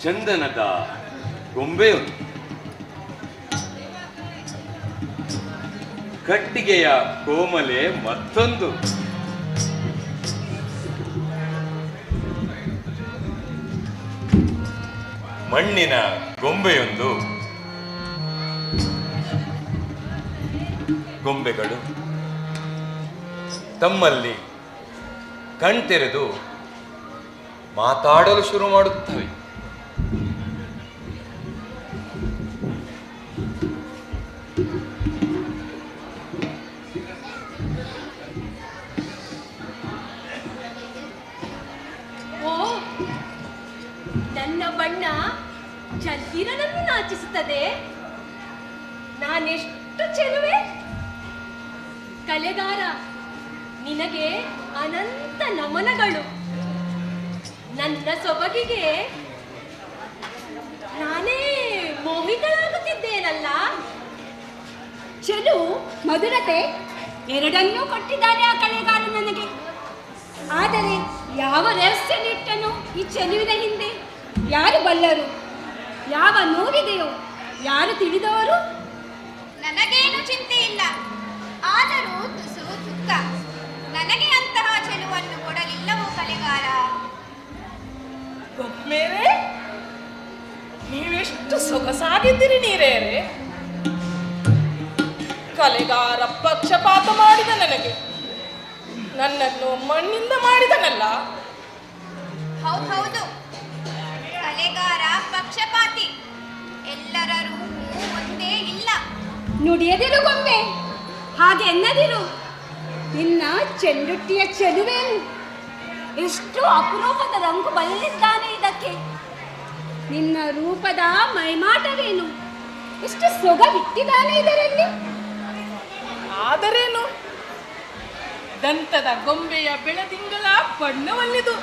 ಚಂದನದ ಗೊಂಬೆಯೊಂದು, ಕಟ್ಟಿಗೆಯ ಕೋಮಲೆ ಮತ್ತೊಂದು, ಮಣ್ಣಿನ ಗೊಂಬೆಯೊಂದು. ಗೊಂಬೆಗಳು ತಮ್ಮಲ್ಲಿ ಕಣ್ತೆರೆದು ಮಾತಾಡಲು ಶುರು ಮಾಡುತ್ತವೆ. ಓ, ನನ್ನ ಬಣ್ಣ ಚಂದಿರನನ್ನು ನಾಚಿಸುತ್ತದೆ. ನಾನೆಷ್ಟು ಚೆಲುವೆ! ಕಲೆಗಾರ, ನಿನಗೆ ಅನಂತ ನಮನಗಳು. ನನ್ನ ಸೊಬಗಿಗೆ ನಾನೇ ಮೋಹಿತಳಾಗುತ್ತಿದ್ದೇನಲ್ಲ. ಚೆಲು ಮಧುರತೆ ಎರಡನ್ನೂ ಕೊಟ್ಟಿದ್ದಾನೆ ಆ ಕಲೆಗಾರ ನನಗೆ. ಆದರೆ ಯಾವ ರಹಸ್ಯ ನಿಟ್ಟನು ಈ ಚೆಲುವಿನ ಹಿಂದೆ ಯಾರು ಬಲ್ಲರು? ಯಾವ ನೋವಿದೆಯೋ ಯಾರು ತಿಳಿದವರು? ನನಗೇನು ಚಿಂತೆ ಇಲ್ಲ, ಆದರೂ ತುಸು ದುಃಖ. ನನಗೆ ಅಂತಹ ಚೆಲುವನ್ನು ಕೊಡಲಿಲ್ಲವೋ ಕಲೆಗಾರ? ಮೇರೆ, ನೀವೆಷ್ಟು ಸೊಗಸಾಗಿದ್ದೀರಿ ನೀರೇರೆ. ಕಲೆಗಾರ ಪಕ್ಷಪಾತ ಮಾಡಿದ ನನಗೆ, ನನ್ನನ್ನು ಮಣ್ಣಿಂದ ಮಾಡಿದನಲ್ಲ. ಹೌದು ಹೌದು, ಕಲೆಗಾರ ಪಕ್ಷಪಾತಿ. ಎಲ್ಲರ ರೂಪು ಒಂದೇ ಇಲ್ಲ. ನುಡಿಯದಿರು ಗೊಂಬೆ, ಹಾಗೆ ಎನ್ನದಿರು. ನಿನ್ನ ಚೆಂಡುಟ್ಟಿಯ ಚೆಲುವೇನು ಎಷ್ಟು ಅಪರೂಪದ ರಂಗು ಬಯಲಿದ್ದಾನೆ ಇದಕ್ಕೆ. ನಿನ್ನ ರೂಪದ ಮೈಮಾಟವೇನು ಎಷ್ಟು ಸೊಗವಿಟ್ಟಿದ್ದಾನೆ ಇದರಲ್ಲಿ. ಆದರೇನು, ದಂತದ ಗೊಂಬೆಯ ಬೆಳದಿಂಗಳ ಬಣ್ಣವಲ್ಲಿದು,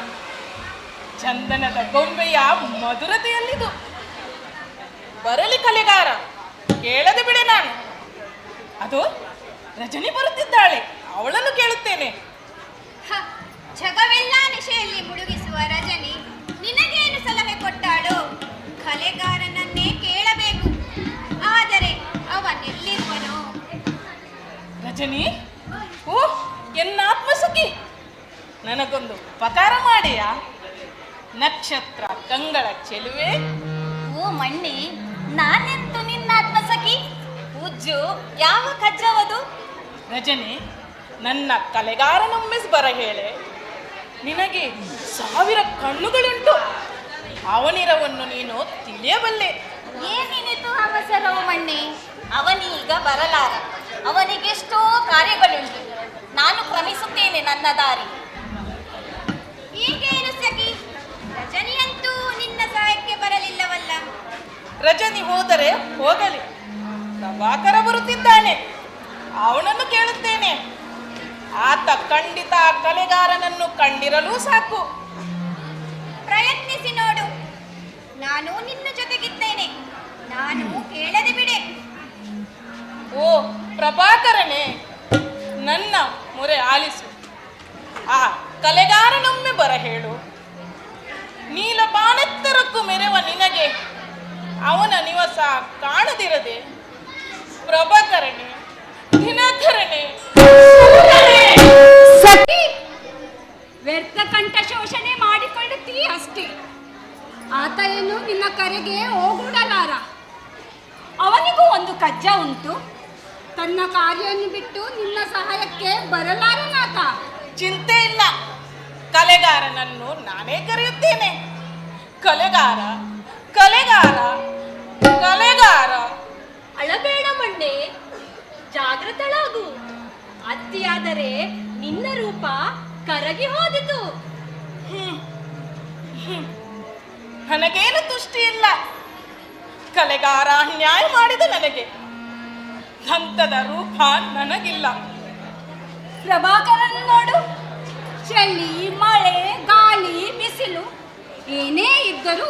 ಚಂದನದ ಗೊಂಬೆಯ ಮಧುರತೆಯಲ್ಲಿದು. ಬರಲಿ ಕಲೆಗಾರ, ಕೇಳದೆ ಬಿಡೆ ನಾನು. ಅದು ರಜನಿ ಬರುತ್ತಿದ್ದಾಳೆ, ಅವಳನ್ನು ಕೇಳುತ್ತೇನೆ. ಜಗವೆಲ್ಲ ನಿಶೆಯಲ್ಲಿ ಮುಳುಗಿಸುವ ರಜನಿ ನಿನಗೇನು ಸಲಹೆ ಕೊಟ್ಟಾಳೋ? ಕಲೆಗಾರನನ್ನೇ ಕೇಳಬೇಕು. ಆದರೆ ಅವನೆಲ್ಲಿರುವನೋ? ರಜನಿ, ಓ ಎನ್ನ ಆತ್ಮಸುಖಿ, ನನಗೊಂದು ಉಪಕಾರ ಮಾಡಿಯಾ? ನಕ್ಷತ್ರ ಕಂಗಳ ಚೆಲುವೆ. ಓ ಮಣ್ಣಿ, ನಾನೆಂತು ನಿನ್ನ ಆತ್ಮಸಖಿ? ಉಜ್ಜು ಯಾವ ಕಜ್ಜವದು? ರಜನಿ, ನನ್ನ ಕಲೆಗಾರನೊಮ್ಮೆ ಬರ ಹೇಳೆ. ನಿನಗೆ 1000 ಕಣ್ಣುಗಳುಂಟು, ಅವನಿರವನ್ನು ನೀನು ತಿಳಿಯಬಲ್ಲೆ. ಏನಿನಿತು ಅವಸರವು ಮಣ್ಣಿ? ಅವನೀಗ ಬರಲಾರ, ಅವನಿಗೆಷ್ಟೋ ಕಾರ್ಯಗಳುಂಟು. ನಾನು ಕ್ರಮಿಸುತ್ತೇನೆ ನನ್ನ ದಾರಿ. ಈಗೇನು ಸಖಿ, ರಜನಿಯಂತೂ ನಿನ್ನ ಸಹಾಯಕ್ಕೆ ಬರಲಿಲ್ಲವಲ್ಲ? ರಜನಿ ಹೋದರೆ ಹೋಗಲಿ, ಪ್ರಭಾಕರ ಬರುತ್ತಿದ್ದಾನೆ, ಅವನನ್ನು ಕೇಳುತ್ತೇನೆ. ಆತ ಖಂಡಿತ ಕಲೆಗಾರನನ್ನು ಕಂಡಿರಲೂ ಸಾಕು. ಪ್ರಯತ್ನಿಸಿ ನೋಡು, ನಾನು ನಿನ್ನ ಜೊತೆಗಿದ್ದೇನೆ. ನಾನು ಕೇಳದೆ ಬಿಡೆ. ಓ ಪ್ರಭಾಕರನೇ, ನನ್ನ ಮೊರೆ ಆಲಿಸು. ಆ ಕಲೆಗಾರನೊಮ್ಮೆ ಬರ ಹೇಳು. ನೀಲಬಾನೆತ್ತರಕ್ಕೂ ಮೆರೆವ ನಿನಗೆ ಅವನ ನಿವಾಸ ಕಾಣದಿರದೆ? ಪ್ರಭಾಕರನೇ, ದಿನಕರನೇ, ಸಖಿ, ವ್ಯರ್ಥ ಕಂಠ ಶೋಷಣೆ ಮಾಡಿಕೊಳ್ಳುತ್ತೀ ಅಷ್ಟೇ. ಆತ ಏನು ನಿನ್ನ ಕರೆಗೆ ಹೋಗೂಡಲಾರ. ಅವನಿಗೂ ಒಂದು ಕಜ್ಜ ಉಂಟು. ತನ್ನ ಕಾರ್ಯವನ್ನು ಬಿಟ್ಟು ನಿನ್ನ ಸಹಾಯಕ್ಕೆ ಬರಲಾರನಾತ. ಚಿಂತೆ ಇಲ್ಲ, ಕಲೆಗಾರನನ್ನು ನಾನೇ ಕರೆಯುತ್ತೇನೆ. ಕಲೆಗಾರ, ಕಲೆಗಾರ, ಕಲೆಗಾರ. ಅಳಬೇಡ ಮಣ್ಣೆ, ಜಾಗೃತಳಾಗು. ಅತ್ತಿಯಾದರೆ ನಿನ್ನ ರೂಪ ಕರಗಿ ಹೋದಿತು. ನನಗೇನು ತುಷ್ಟಿ ಇಲ್ಲ. ಕಲೆಗಾರ ಅನ್ಯಾಯ ಮಾಡಿದ ನನಗೆ. ದಂತದ ರೂಪ ನನಗಿಲ್ಲ. ಪ್ರಭಾಕರನ್ನು ನೋಡು. ಚಳಿ, ಮಳೆ, ಗಾಳಿ, ಬಿಸಿಲು ಏನೇ ಇದ್ದರೂ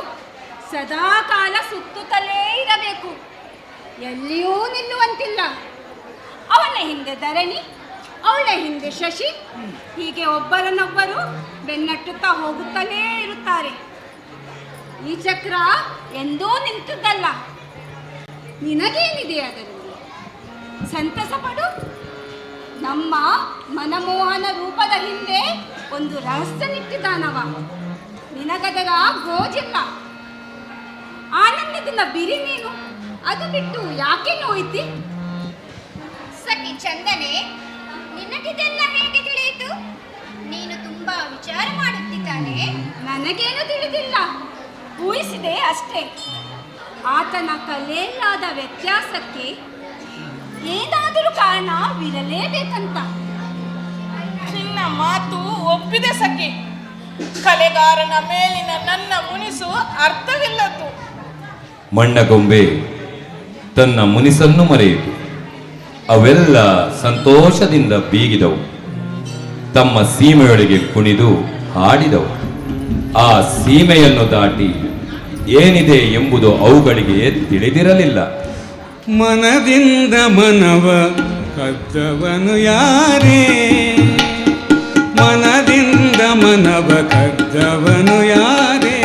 ಸದಾ ಕಾಲ ಸುತ್ತುತ್ತಲೇ ಇರಬೇಕು, ಎಲ್ಲಿಯೂ ನಿಲ್ಲುವಂತಿಲ್ಲ. ಅವನ ಹಿಂದೆ ಧರಣಿ, ಅವಳ ಹಿಂದೆ ಶಶಿ, ಹೀಗೆ ಒಬ್ಬರನ್ನೊಬ್ಬರು ಬೆನ್ನಟ್ಟುತ್ತಾ ಹೋಗುತ್ತಲೇ ಇರುತ್ತಾರೆ. ಈ ಚಕ್ರ ಎಂದೂ ನಿಂತದ್ದಲ್ಲ. ನಿನಗೇನಿದೆ ಅದರಲ್ಲಿ? ಸಂತಸ ಪಡು. ನಮ್ಮ ಮನಮೋಹನ ರೂಪದ ಹಿಂದೆ ಒಂದು ರಹಸ್ಯ ನಿಟ್ಟಿದ್ದಾನವ. ನಿನಗದರ ಗೋಜಿಲ್ಲ. ಆನಂದದಿಂದ ಬಿರಿ ನೀನು, ಅದು ಬಿಟ್ಟು ಯಾಕೆ ನೋಯ್ತಿ? ಸಖಿ ಚಂದನೆ, ನಿನಗಿದೆಲ್ಲ ಹೇಗೆ ತಿಳಿಯಿತು? ನೀನು ತುಂಬಾ ವಿಚಾರ ಮಾಡುತ್ತಿದ್ದಾನೆ. ನನಗೇನು ತಿಳಿದಿಲ್ಲ, ಊಹಿಸಿದೆ ಅಷ್ಟೇ. ಆತನ ಕಲೆಯಲ್ಲಾದ ವ್ಯತ್ಯಾಸಕ್ಕೆ ಏನಾದರೂ ಕಾರಣವಿರಲೇಬೇಕಂತ. ನಿನ್ನ ಮಾತು ಒಪ್ಪಿದೆ ಸಖಿ. ಕಲೆಗಾರನ ಮೇಲಿನ ನನ್ನ ಮುನಿಸು ಅರ್ಥವಿಲ್ಲದ್ದು. ಮಣ್ಣಗೊಂಬೆ ತನ್ನ ಮುನಿಸನ್ನು ಮರೆಯಿತು. ಅವೆಲ್ಲ ಸಂತೋಷದಿಂದ ಬೀಗಿದವು, ತಮ್ಮ ಸೀಮೆಯೊಳಗೆ ಕುಣಿದು ಹಾಡಿದವು. ಆ ಸೀಮೆಯನ್ನು ದಾಟಿ ಏನಿದೆ ಎಂಬುದು ಅವುಗಳಿಗೆ ತಿಳಿದಿರಲಿಲ್ಲ. ಮನದಿಂದ ಮನವ ಕದ್ದವನು ಯಾರೇ? ಮನದಿಂದ ಮನವ ಕದ್ದವನು ಯಾರೇ?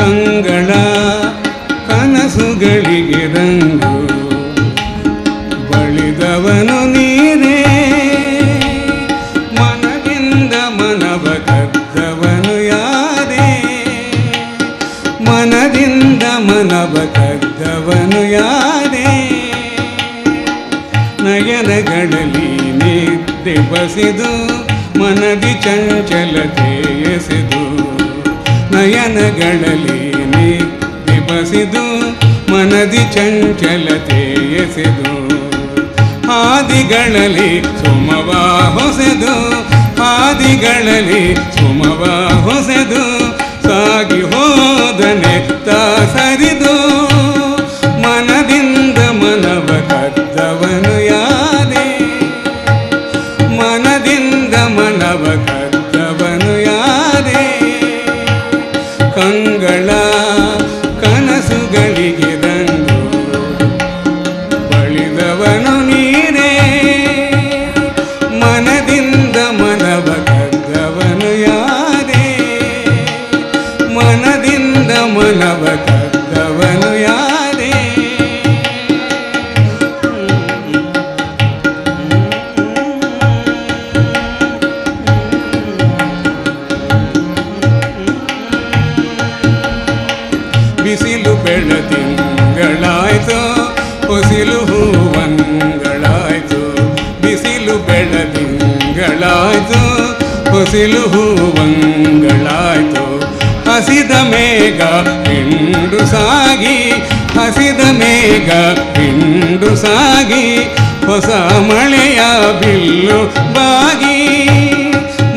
ಕಂಗಳ ಕನಸುಗಳಿಗೆ ರಂಗು ಬಳಿದವನು ನೀರೇ. ಮನದಿಂದ ಮನವ ಕದ್ದವನು ಯಾರೇ? ಮನದಿಂದ ಮನವ ಕದ್ದವನು ಯಾರೇ? ನಯನಗಳಲ್ಲಿ ನಿದ್ದೆ ಬಸಿದು ಮನದಿ ಚಂಚಲತೆ ಎಸೆದು, ನಯನಗಳಲ್ಲಿ ನಿದ್ದೆ ಬಸಿದು ಮನದಿ ಚಂಚಲತೆ ಎಸೆದು, ಹಾದಿಗಳಲ್ಲಿ ಸುಮವ ಹೊಸೆದು, ಹಾದಿಗಳಲ್ಲಿ ಸುಮವ ಹೊಸೆದು, ಸಾಗಿ ಹೋದನೆ ತಾ ಸರಿದು. ಮನದಿಂದ ಮನವ ಕದ್ದವನು ಯಾರೇ? ಮನದಿಂದ ಮನವ ಕದ್ದವನು ಯಾರೇ? ಕಂಗಳ ಕನಸುಗಳಿಗೆ ರಂಗು ಬಳಿದವನು ನೀರೇ. ಮನದಿಂದ ಮನವ ಬಂಗಾಳಾಯ್ತು, ಹೊಸಿಲು ಹೂವಂಗಳಾಯ್ತು. ಹಸಿದ ಮೇಘ ಹಿಂಡು ಸಾಗಿ, ಹಸಿದ ಮೇಘ ಹಿಂಡು ಸಾಗಿ, ಹೊಸ ಮಳೆಯ ಬಿಲ್ಲು ಬಾಗಿ.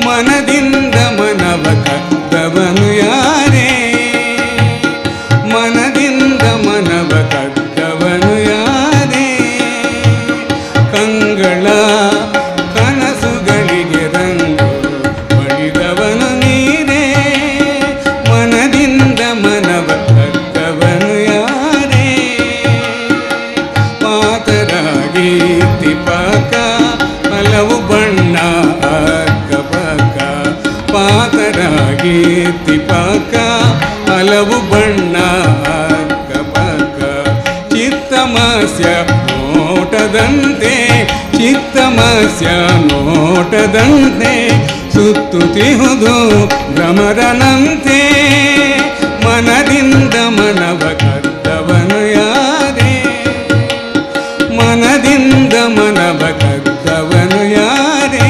ಮನದಿಂದ ಮನವ ಕದ್ದವನು ಯಾರೇ, ಮನದಿಂದ ಮನವ ಕದ್ದವನು ಯಾರೇ. ಕಂಗಳ ಕನಸುಗಳಿಗೆ ರಂಗು ಬಳಿದವನು ನೀರೇ, ಮನದಿಂದ ಮನವ ಕದ್ದವನು ಯಾರೇ. ಪಾತರಾಗಿ ತಿಪಕ ಹಲವು ಬಣ್ಣ ಅಕ್ಕಪಕ್ಕ, ಪಾತರಾಗಿ ತಿಪಕ ಹಲವು ಬಣ್ಣ ಅಕ್ಕಪಕ್ಕ. ಚಿತ್ತಮಸ್ಯ ನೋಟದಂತೆ, ಚಿತ್ತಮಸ್ಯ ನೋಟದಂತೆ, ಸುತ್ತುತ್ತಿಹುದು ಭ್ರಮರನಂತೆ. ಮನದಿಂದ ಮನವ ಕದ್ದವನು ಯಾರೇ, ಮನದಿಂದ ಮನವ ಕದ್ದವನು ಯಾರೇ.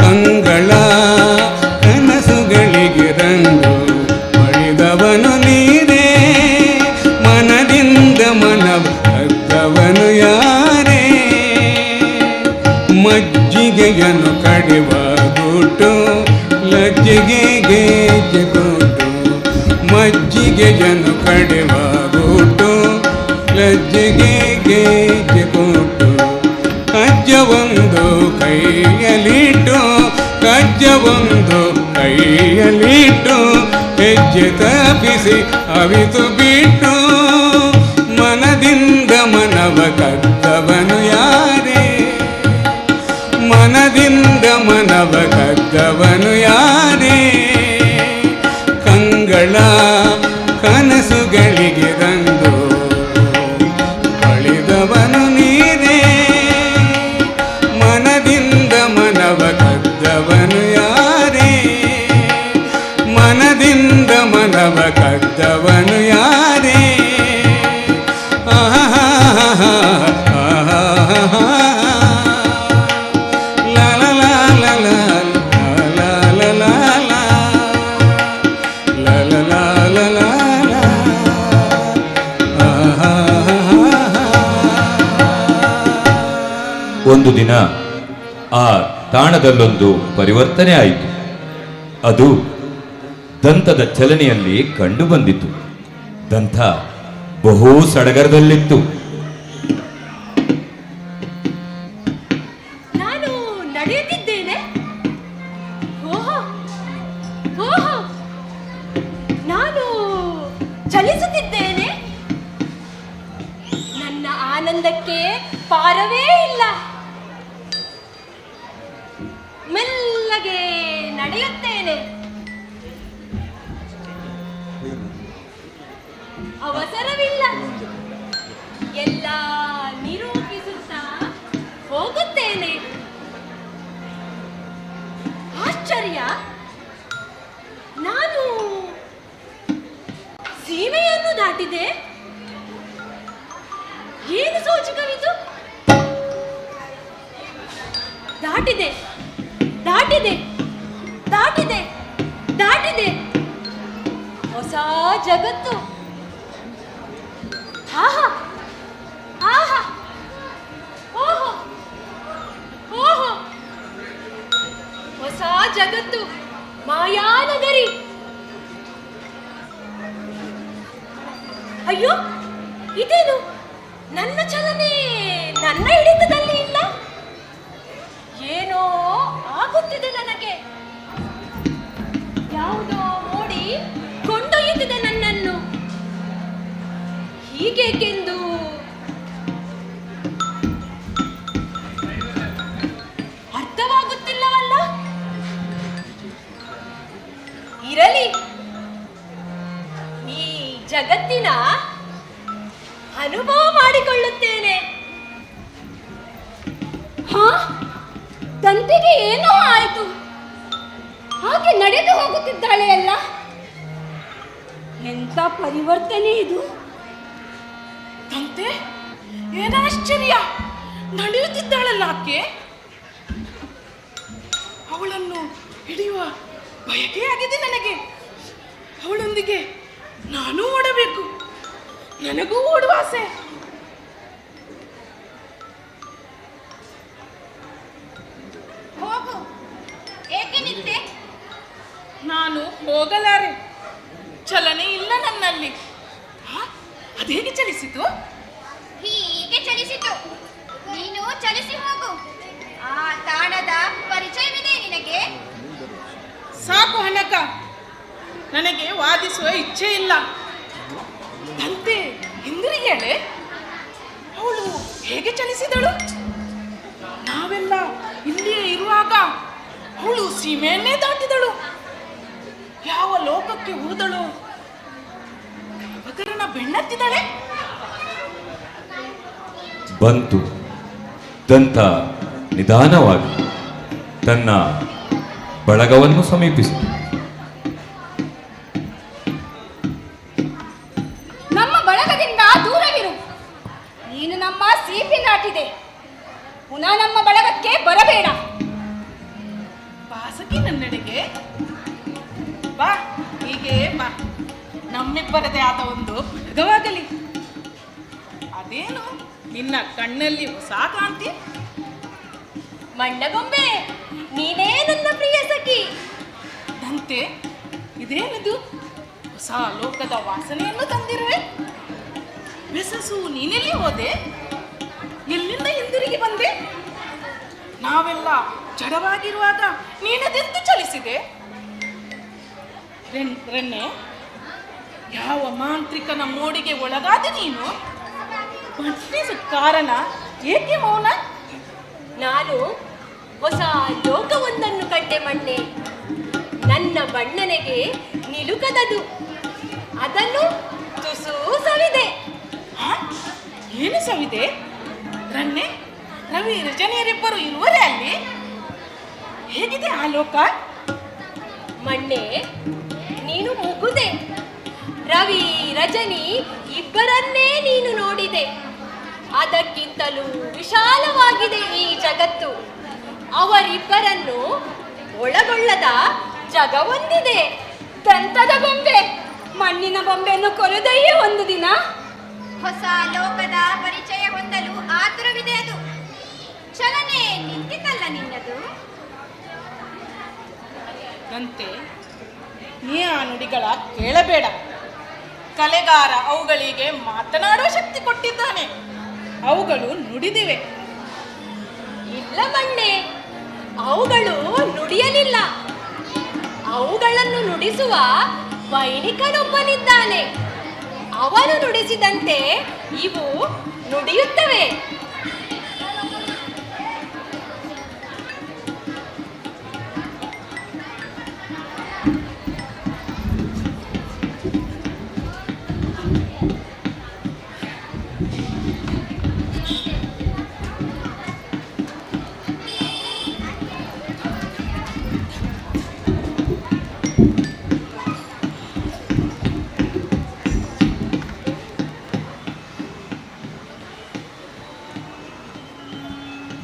ಕಂಗಳ ಕನಸುಗಳಿಗೆ ರಂಗು ಬಳಿದವನು ನೀರೇ, ಮನದಿಂದ ಮನವ ಕದ್ದವನು ಯಾರೇ. ಮಜ್ಜಿಗೆಯನ್ನು ಕಡಿವ ಗುಟ್ಟು, ಲಜ್ಜೆಗೆ ಗೆಜ್ಜೆ ಕೊಟ್ಟು. ಮಜ್ಜಿಗೆಯನ್ನು ಕಡಿವ ಗುಟ್ಟು, ಲಜ್ಜೆಗೆ ಗೆಜ್ಜೆ ಕೊಟ್ಟು. ಕಜ್ಜವೊಂದು ಕೈಯಲ್ಲಿಟ್ಟು, ಕಜ್ಜವೊಂದು ಕೈಯಲ್ಲಿಟ್ಟು, ಹೆಜ್ಜೆ ತಪ್ಪಿಸಿ ಅವಿತು ಬಿಟ್ಟು. ಮನದಿಂದ ಮನವ ಕದ್ದವನು ಯಾರೇ, ಮನದಿಂದ ಮನವ ಕದ್ದವನು ಯಾರೇ. ಕಂಗಳ ಕನಸುಗಳಿಗೆ ರಂಗು ಬಳಿದವನು ನೀರೇ, ಮನದಿಂದ ಮನವ ಕದ್ದವನು ಯಾರೇ, ಮನದಿಂದ ಮನವ ಕದ್ದವನು ಯಾರೇ. ಆಹಾ ಆಹಾ ಲಾ ಲಾ ಲಾ ಲಾ ಲಾ ಲಾ ಲಾ ಲಾ ಲಾ ಲಾ ಲಾ ಲಾ ಲಾ ಲಾ. ಆಹಾ. ಒಂದು ದಿನ ಆ ತಾಣದಲ್ಲೊಂದು ಪರಿವರ್ತನೆ ಆಯಿತು. ಅದು ದಂತದ ಚಲನೆಯಲ್ಲಿ ಕಂಡುಬಂದಿತು. ದಂತ ಬಹು ಸಡಗರದಲ್ಲಿತ್ತು. ನಾನು ನಡೆಯುತ್ತಿದ್ದೇನೆ. ಓಹೋ ಓಹೋ, ನಾನು ಚಲಿಸುತ್ತಿದ್ದೇನೆ. ನನ್ನ ಆನಂದಕ್ಕೆ ಪಾರವೇ ಇಲ್ಲ. ಮೆಲ್ಲಗೆ ನಡೆಯುತ್ತೇನೆ, ಅವಸರವಿಲ್ಲ. ಎಲ್ಲ ನಿರೂಪಿಸುತ್ತಾ ಹೋಗುತ್ತೇನೆ. ಆಶ್ಚರ್ಯ, ನಾನು ಸೀಮೆಯನ್ನು ದಾಟಿದೆ. ಏನು ಸೂಚಕವಿದು? ದಾಟಿದೆ, ದಾಟಿದೆ, ದಾಟಿದೆ, ದಾಟಿದೆ. ಹೊಸ ಜಗತ್ತು. ಆಹಾ ಆಹಾ, ಓಹೋ ಓಹೋ, ಹೊಸ ಜಗತ್ತು, ಮಾಯಾನಗರಿ. ಅಯ್ಯೋ, ಇದೇನು? ನನ್ನ ಚಲನೆ ನನ್ನ ಹಿಡಿತದಲ್ಲಿ ಇಲ್ಲ. ಏನೋ ಆಗುತ್ತಿದೆ ನನಗೆ. ಯಾವುದೋ ಮೋಡಿ ಕೊಂಡೊಯ್ಯುತ್ತಿದೆ ನನ್ನನ್ನು. ಹೀಗೇಕೆಂದು ಅರ್ಥವಾಗುತ್ತಿಲ್ಲವಲ್ಲ. ಇರಲಿ, ಈ ಜಗತ್ತಿನ ಅನುಭವ ಮಾಡಿಕೊಳ್ಳುತ್ತೇನೆ. ಹಾ, ತಂದೆಗೆ ಏನೋ ಆಯಿತು. ಹಾಗೆ ನಡೆದು ಹೋಗುತ್ತಿದ್ದಾಳೆ ಅಲ್ಲ. ಎಂಥ ಪರಿವರ್ತನೆ ಇದು! ತಂತೆ, ಏನಾಶ್ಚರ್ಯ, ನಡೆಯುತ್ತಿದ್ದಾಳಲ್ಲ ಆಕೆ. ಅವಳನ್ನು ಹಿಡಿಯುವ ಬಯಕೆಯಾಗಿದೆ ನನಗೆ. ಅವಳೊಂದಿಗೆ ನಾನೂ ಓಡಬೇಕು. ನನಗೂ ಓಡುವ ಆಸೆ. ಹೋಗು, ಏಕೆ ನಿಂತೆ? ನಾನು ಹೋಗಲಾರೆ, ಚಲನೆ ಇಲ್ಲ ನನ್ನಲ್ಲಿ. ಅದೇಗೆ ಚಲಿಸಿತು? ಹೀಗೆ ಚಲಿಸಿತು. ನೀನು ಚಲಿಸಿ ಹೋಗು. ಆ ತಾಣದ ಪರಿಚಯವಿದೆ ನಿನಗೆ? ಸಾಕು ಹಣಕ, ನನಗೆ ವಾದಿಸುವ ಇಚ್ಛೆ ಇಲ್ಲ. ದಂತೆ ಹಿಂದಿರುಗಿಯಳೆ. ಅವಳು ಹೇಗೆ ಚಲಿಸಿದಳು? ನಾವೆಲ್ಲ ಇಲ್ಲಿಯೇ ಇರುವಾಗ ಅವಳು ಸೀಮೆಯನ್ನೇ ದಾಟಿದಳು. ಯಾವ ಲೋಕಕ್ಕೆ ಹೋದಳು? ಪ್ರಭಕರನ ಬೆನ್ನತ್ತಿದಳೆ. ಬಂತು ದಂತ ನಿಧಾನವಾಗಿ ತನ್ನ ಬಳಗವನ್ನು ಸಮೀಪಿಸಿತು. ನಮ್ಮ ಬಳಗದಿಂದ ದೂರವಿರು. ನೀನು ನಮ್ಮ ಸೀಪಿ ದಾಟಿದೆ. ಪುನಃ ನಮ್ಮ ಬಳಗಕ್ಕೆ ಬರಬೇಡ. ಬಾಸಕಿ, ನನ್ನೆಡೆಗೆ ಬಾ, ಹೀಗೆ ಬಾ. ನಮ್ಮಿಬ್ಬರದೇ ಆದ ಒಂದು ಬಳಗವಾಗಲಿ. ಅದೇನು ನಿನ್ನ ಕಣ್ಣಲ್ಲಿ ಹೊಸ ಕಾಂತಿ? ಮಣ್ಣಗೊಂಬೆ, ನೀನೇ ನನ್ನ ಪ್ರಿಯ ಸಖಿ. ದಂತೆ, ಇದೇನಿದು ಹೊಸ ಲೋಕದ ವಾಸನೆಯನ್ನು ತಂದಿರುವೆ? ಬೆಸಸು, ನೀನೆಲ್ಲಿ ಹೋದೆ? ಎಲ್ಲಿಂದ ಹಿಂದಿರುಗಿ ಬಂದೆ? ನಾವೆಲ್ಲ ಜಡವಾಗಿರುವಾಗ ನೀನದೆಂದು ಚಲಿಸಿದೆ? ರನ್ನೆ, ಯಾವ ಮಾಂತ್ರಿಕನ ಮೋಡಿಗೆ ಒಳಗಾದೆ ನೀನು? ಪ್ರಶ್ನಿಸು ಕಾರಣ ಏಕೆ ಮೌನ? ನಾನು ಹೊಸ ಲೋಕವೊಂದನ್ನು ಕಂಡೆ ಮಣ್ಣೆ. ನನ್ನ ಬಣ್ಣನೆಗೆ ನಿಲುಕದದು. ಅದನ್ನು ತುಸು ಸವಿದೆ. ಏನು ಸವಿದೆ? ರನ್ನೆ, ರವಿ ರಜನಿಯರಿಬ್ಬರು ಇರುವರೇ ಅಲ್ಲಿ? ಹೇಗಿದೆ ಆ ಲೋಕ? ಮಣ್ಣೆ, ನೀನು ಮುಗುದೆ. ರವಿ ರಜನಿ ಇಬ್ಬರನ್ನೇ ನೀನು ನೋಡಿದೆ. ಅದಕ್ಕಿಂತಲೂ ವಿಶಾಲವಾಗಿದೆ ಈ ಜಗತ್ತು. ಅವರಿಬ್ಬರನ್ನು ಒಳಗೊಳ್ಳದ ಜಗವೊಂದಿದೆ. ದಂತದ ಬೊಂಬೆ, ಮಣ್ಣಿನ ಬೊಂಬೆಯನ್ನು ಕೊರೆದೆಯೇ ಒಂದು ದಿನ. ಹೊಸ ಲೋಕದ ಪರಿಚಯ ಹೊಂದಲು ಆತುರವಿದೆ ಅದು. ಚಲನೆ ನಿಂತಿತಲ್ಲ ನಿನ್ನದು. ದಂತೆ, ನೀ ಆ ನುಡಿಗಳ ಕೇಳಬೇಡ. ಕಲೆಗಾರ ಅವುಗಳಿಗೆ ಮಾತನಾಡುವ ಶಕ್ತಿ ಕೊಟ್ಟಿದ್ದಾನೆ. ಅವುಗಳು ನುಡಿದಿವೆ. ಇಲ್ಲ ಮಣ್ಣೆ, ಅವುಗಳು ನುಡಿಯಲಿಲ್ಲ. ಅವುಗಳನ್ನು ನುಡಿಸುವ ವೈಣಿಕನೊಬ್ಬನಿದ್ದಾನೆ. ಅವನು ನುಡಿಸಿದಂತೆ ಇವು ನುಡಿಯುತ್ತವೆ.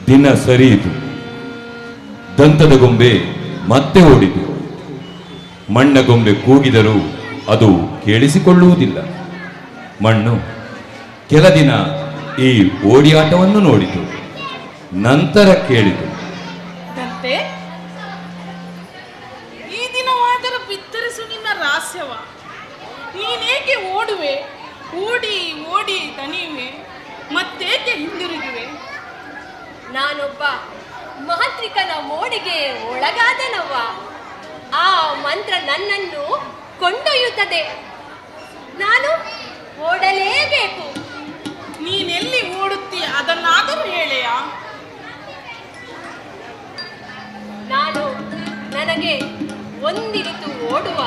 ದಿನ ಸರಿಯಿತು. ದಂತದ ಗೊಂಬೆ ಮತ್ತೆ ಓಡಿತು. ಮಣ್ಣ ಗೊಂಬೆ ಕೂಗಿದರೂ ಅದು ಕೇಳಿಸಿಕೊಳ್ಳುವುದಿಲ್ಲ. ಮಣ್ಣು ಕೆಲ ದಿನ ಈ ಓಡಿಯಾಟವನ್ನು ನೋಡಿತು. ನಂತರ ಕೇಳಿತು, ದಂತೆ, ಈ ದಿನವಾದರೂ ಬಿತ್ತರಿಸು ನಿನ್ನ ರಹಸ್ಯವ. ನೀನೇಕೆ ಓಡುವೆ? ಓಡಿ ಓಡಿ ದಣಿಯುವೆ, ಮತ್ತೇಕೆ ಹಿಂದಿರುಗುವೆ? ನಾನೊಬ್ಬ ಮಾಂತ್ರಿಕನ ಮೋಡಿಗೆ ಒಳಗಾದನವ್ವ. ಆ ಮಂತ್ರ ನನ್ನನ್ನು ಕೊಂಡೊಯ್ಯುತ್ತದೆ. ನಾನು ಓಡಲೇಬೇಕು. ನೀನೆಲ್ಲಿ ಓಡುತ್ತೀ ಅದನ್ನಾದರೂ ಹೇಳೆಯಾ? ನಾನು ನನಗೆ ಒಂದಿರಿತು ಓಡುವ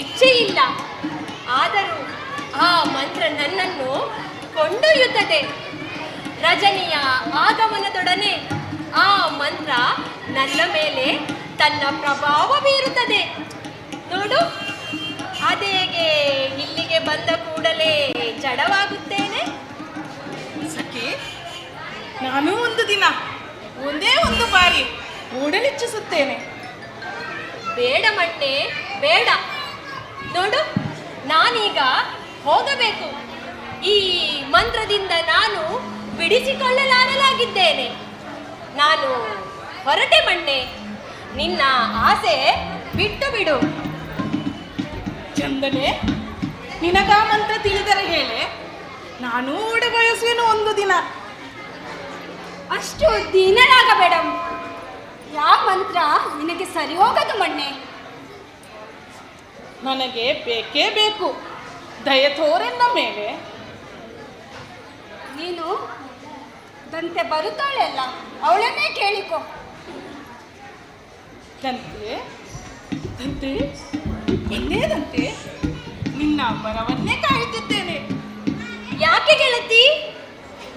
ಇಚ್ಛೆಯಿಲ್ಲ. ಆದರೂ ಆ ಮಂತ್ರ ನನ್ನನ್ನು ಕೊಂಡೊಯ್ಯುತ್ತದೆ. ರಜನಿಯ ಆಗಮನದೊಡನೆ ಆ ಮಂತ್ರ ನನ್ನ ಮೇಲೆ ತನ್ನ ಪ್ರಭಾವ ಬೀರುತ್ತದೆ. ನೋಡು, ಅದೇಗೆ ಇಲ್ಲಿಗೆ ಬಂದ ಕೂಡಲೇ ಜಡವಾಗುತ್ತೇನೆ. ಸಖಿ, ನಾನೂ ಒಂದು ದಿನ ಒಂದೇ ಒಂದು ಬಾರಿ ಓಡಲಿಚ್ಛಿಸುತ್ತೇನೆ. ಬೇಡ ಮಣ್ಣೆ, ಬೇಡ. ನೋಡು, ನಾನೀಗ ಹೋಗಬೇಕು. ಈ ಮಂತ್ರದಿಂದ ನಾನು ಬಿಡಿಸಿಕೊಳ್ಳಲಾರಲಾಗಿದ್ದೇನೆ. ನಾನು ಹೊರಟೆ ಮಣ್ಣೆ, ನಿನ್ನ ಆಸೆ ಬಿಟ್ಟು ಬಿಡು. ಚಂದನೆ, ನಿನಗಾ ಮಂತ್ರ ತಿಳಿದರೆ ಹೇಳೆ, ನಾನೂ ಓಡ ಬಯಸುವೆನು ಒಂದು ದಿನ. ಅಷ್ಟು ದೀನರಾಗಬೇಡ. ಯಾವ ಮಂತ್ರ ನಿನಗೆ ಸರಿ ಹೋಗದು ಮಣ್ಣೆ. ನನಗೆ ಬೇಕೇ ಬೇಕು, ದಯ ತೋರೆನ್ನ ಮೇಲೆ. ನೀನು ದಂತೆ ಬರುತ್ತಾಳೆ ಅಲ್ಲ, ಅವಳನ್ನೇ ಕೇಳಿಕೊ. ದಂತೆ, ದಂತೆ ಬಂದೇ ದಂತೆ, ನಿನ್ನ ಬರವನ್ನೇ ಕಾಯುತ್ತಿದ್ದೇನೆ. ಯಾಕೆ ಗೆಳತಿ?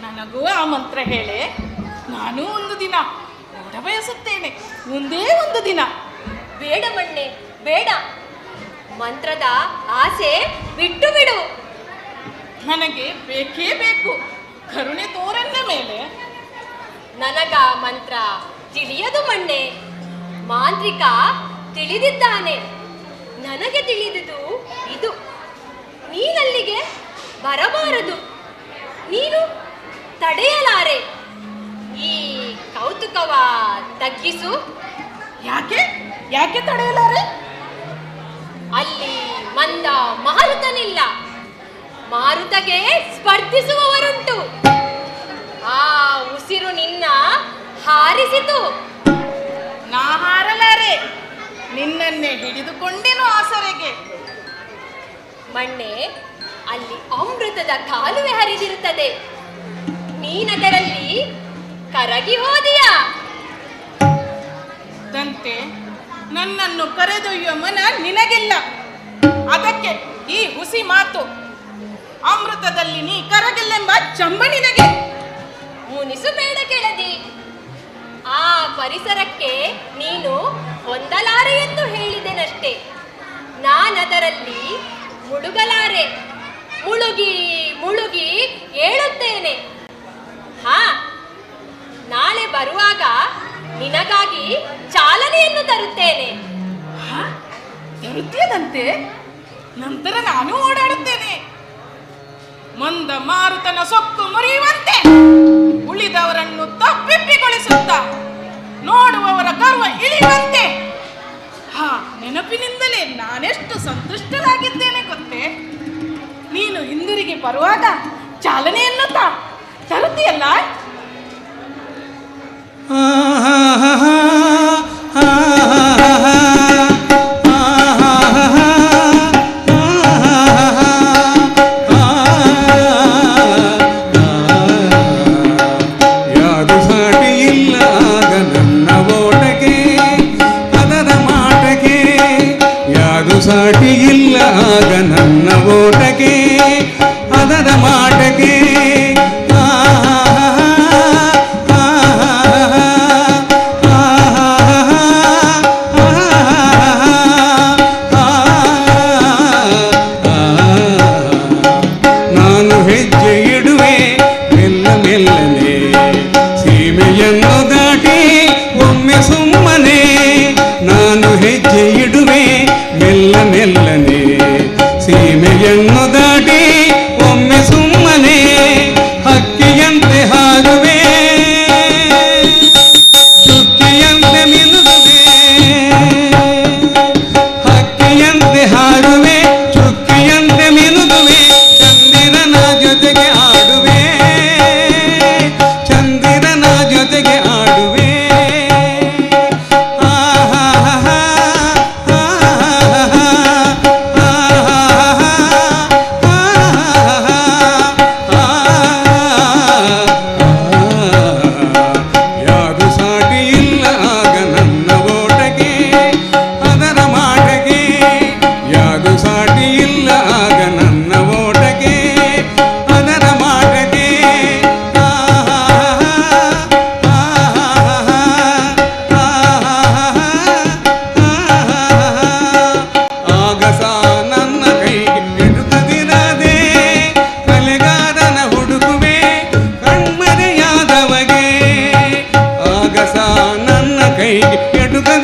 ನನಗೂ ಆ ಮಂತ್ರ ಹೇಳೆ, ನಾನೂ ಒಂದು ದಿನ ಓಡ ಬಯಸುತ್ತೇನೆ, ಒಂದೇ ಒಂದು ದಿನ. ಬೇಡ ಮಣ್ಣೆ, ಬೇಡ. ಮಂತ್ರದ ಆಸೆ ಬಿಟ್ಟು ಬಿಡು. ನನಗೆ ಬೇಕೇ ಬೇಕು, ಕರುಣೆ ತೋರನ್ನ ಮೇಲೆ. ನನಗ ಮಂತ್ರ ತಿಳಿಯದು ಮಣ್ಣೆ, ಮಾಂತ್ರಿಕ ತಿಳಿದಿದ್ದಾನೆ. ನನಗೆ ತಿಳಿದುದು ಇದು, ನೀನಲ್ಲಿಗೆ ಬರಬಾರದು, ನೀನು ತಡೆಯಲಾರೆ. ಈ ಕೌತುಕವ ತಗ್ಗಿಸು. ಯಾಕೆ ಯಾಕೆ ತಡೆಯಲಾರೆ? ಅಲ್ಲಿ ಮಂದ ಮಾರುತನಿಲ್ಲ, ಮಾರುತಗೆ ಸ್ಪರ್ಧಿಸುವವರುಂಟು. ಆ ಉಸಿರು ನಿನ್ನ ಹಾರಿಸಿತು. ನಾ ಹಾರಲಾರೆ, ನಿನ್ನನ್ನೇ ಹಿಡಿದುಕೊಂಡೇನು ಆಸರೆಗೆ. ಮಣ್ಣೆ, ಅಲ್ಲಿ ಅಮೃತದ ಕಾಲುವೆ ಹರಿದಿರುತ್ತದೆ, ನೀನದರಲ್ಲಿ ಕರಗಿ ಹೋದೆಯಾ? ದಂತೆ, ನನ್ನನ್ನು ಕರೆದೊಯ್ಯುವ ಮನ ನಿನಗಿಲ್ಲ, ಅದಕ್ಕೆ ಈ ಹುಸಿ ಮಾತು. ಅಮೃತದಲ್ಲಿ ನೀ ಕರಗಿಲ್ಲೆಂಬ ಚಂಬ ನಿನಗೆ. ಮುನಿಸು ಬೇಡ ಕೆಳದಿ, ಆ ಪರಿಸರಕ್ಕೆ ನೀನು ಹೊಂದಲಾರೆ ಎಂದು ಹೇಳಿದೆನಷ್ಟೇ. ನಾನದರಲ್ಲಿ ಮುಳುಗಲಾರೆ, ಮುಳುಗಿ ಮುಳುಗಿ ಏಳುತ್ತೇನೆ. ಹಾ, ನಾಳೆ ಬರುವಾಗ ನಿನಗಾಗಿ ಚಾಲನೆಯನ್ನು ತರುತ್ತೇನೆ. ತರುತ್ತೀಯದಂತೆ? ನಂತರ ನಾನು ಓಡಾಡುತ್ತೇನೆ. ಮಂದ ಮಾರುತನ ಸೊಕ್ಕು ಮುರಿಯುವಂತೆ ಉಳಿದವರನ್ನು ತಪ್ಪಿಪ್ಪಿಗೊಳಿಸುತ್ತ ನೋಡುವವರ ಗರ್ವ ಇಳಿಯುವಂತೆ. ಹಾ, ನೆನಪಿನಿಂದಲೇ ನಾನೆಷ್ಟು ಸಂತುಷ್ಟನಾಗಿದ್ದೇನೆ ಗೊತ್ತೇ? ನೀನು ಹಿಂದಿರುಗಿ ಬರುವಾಗ ಚಾಲನೆಯನ್ನು ತರುತ್ತೀಯಲ್ಲ? ಯಾರು ಸಾಟಿ ಇಲ್ಲ ಆಗ ನನ್ನ ಓಟಕ್ಕೆ, ಅದರ ಮಾಟಕ್ಕೆ. ಯಾರು ಸಾಟಿ ಇಲ್ಲ ಆಗ ನನ್ನ ಓಟಕ್ಕೆ, ಅದರ ಮಾಟಕ್ಕೆ. ಆಹಾ, ಆಹಾ, ಆಹಾ.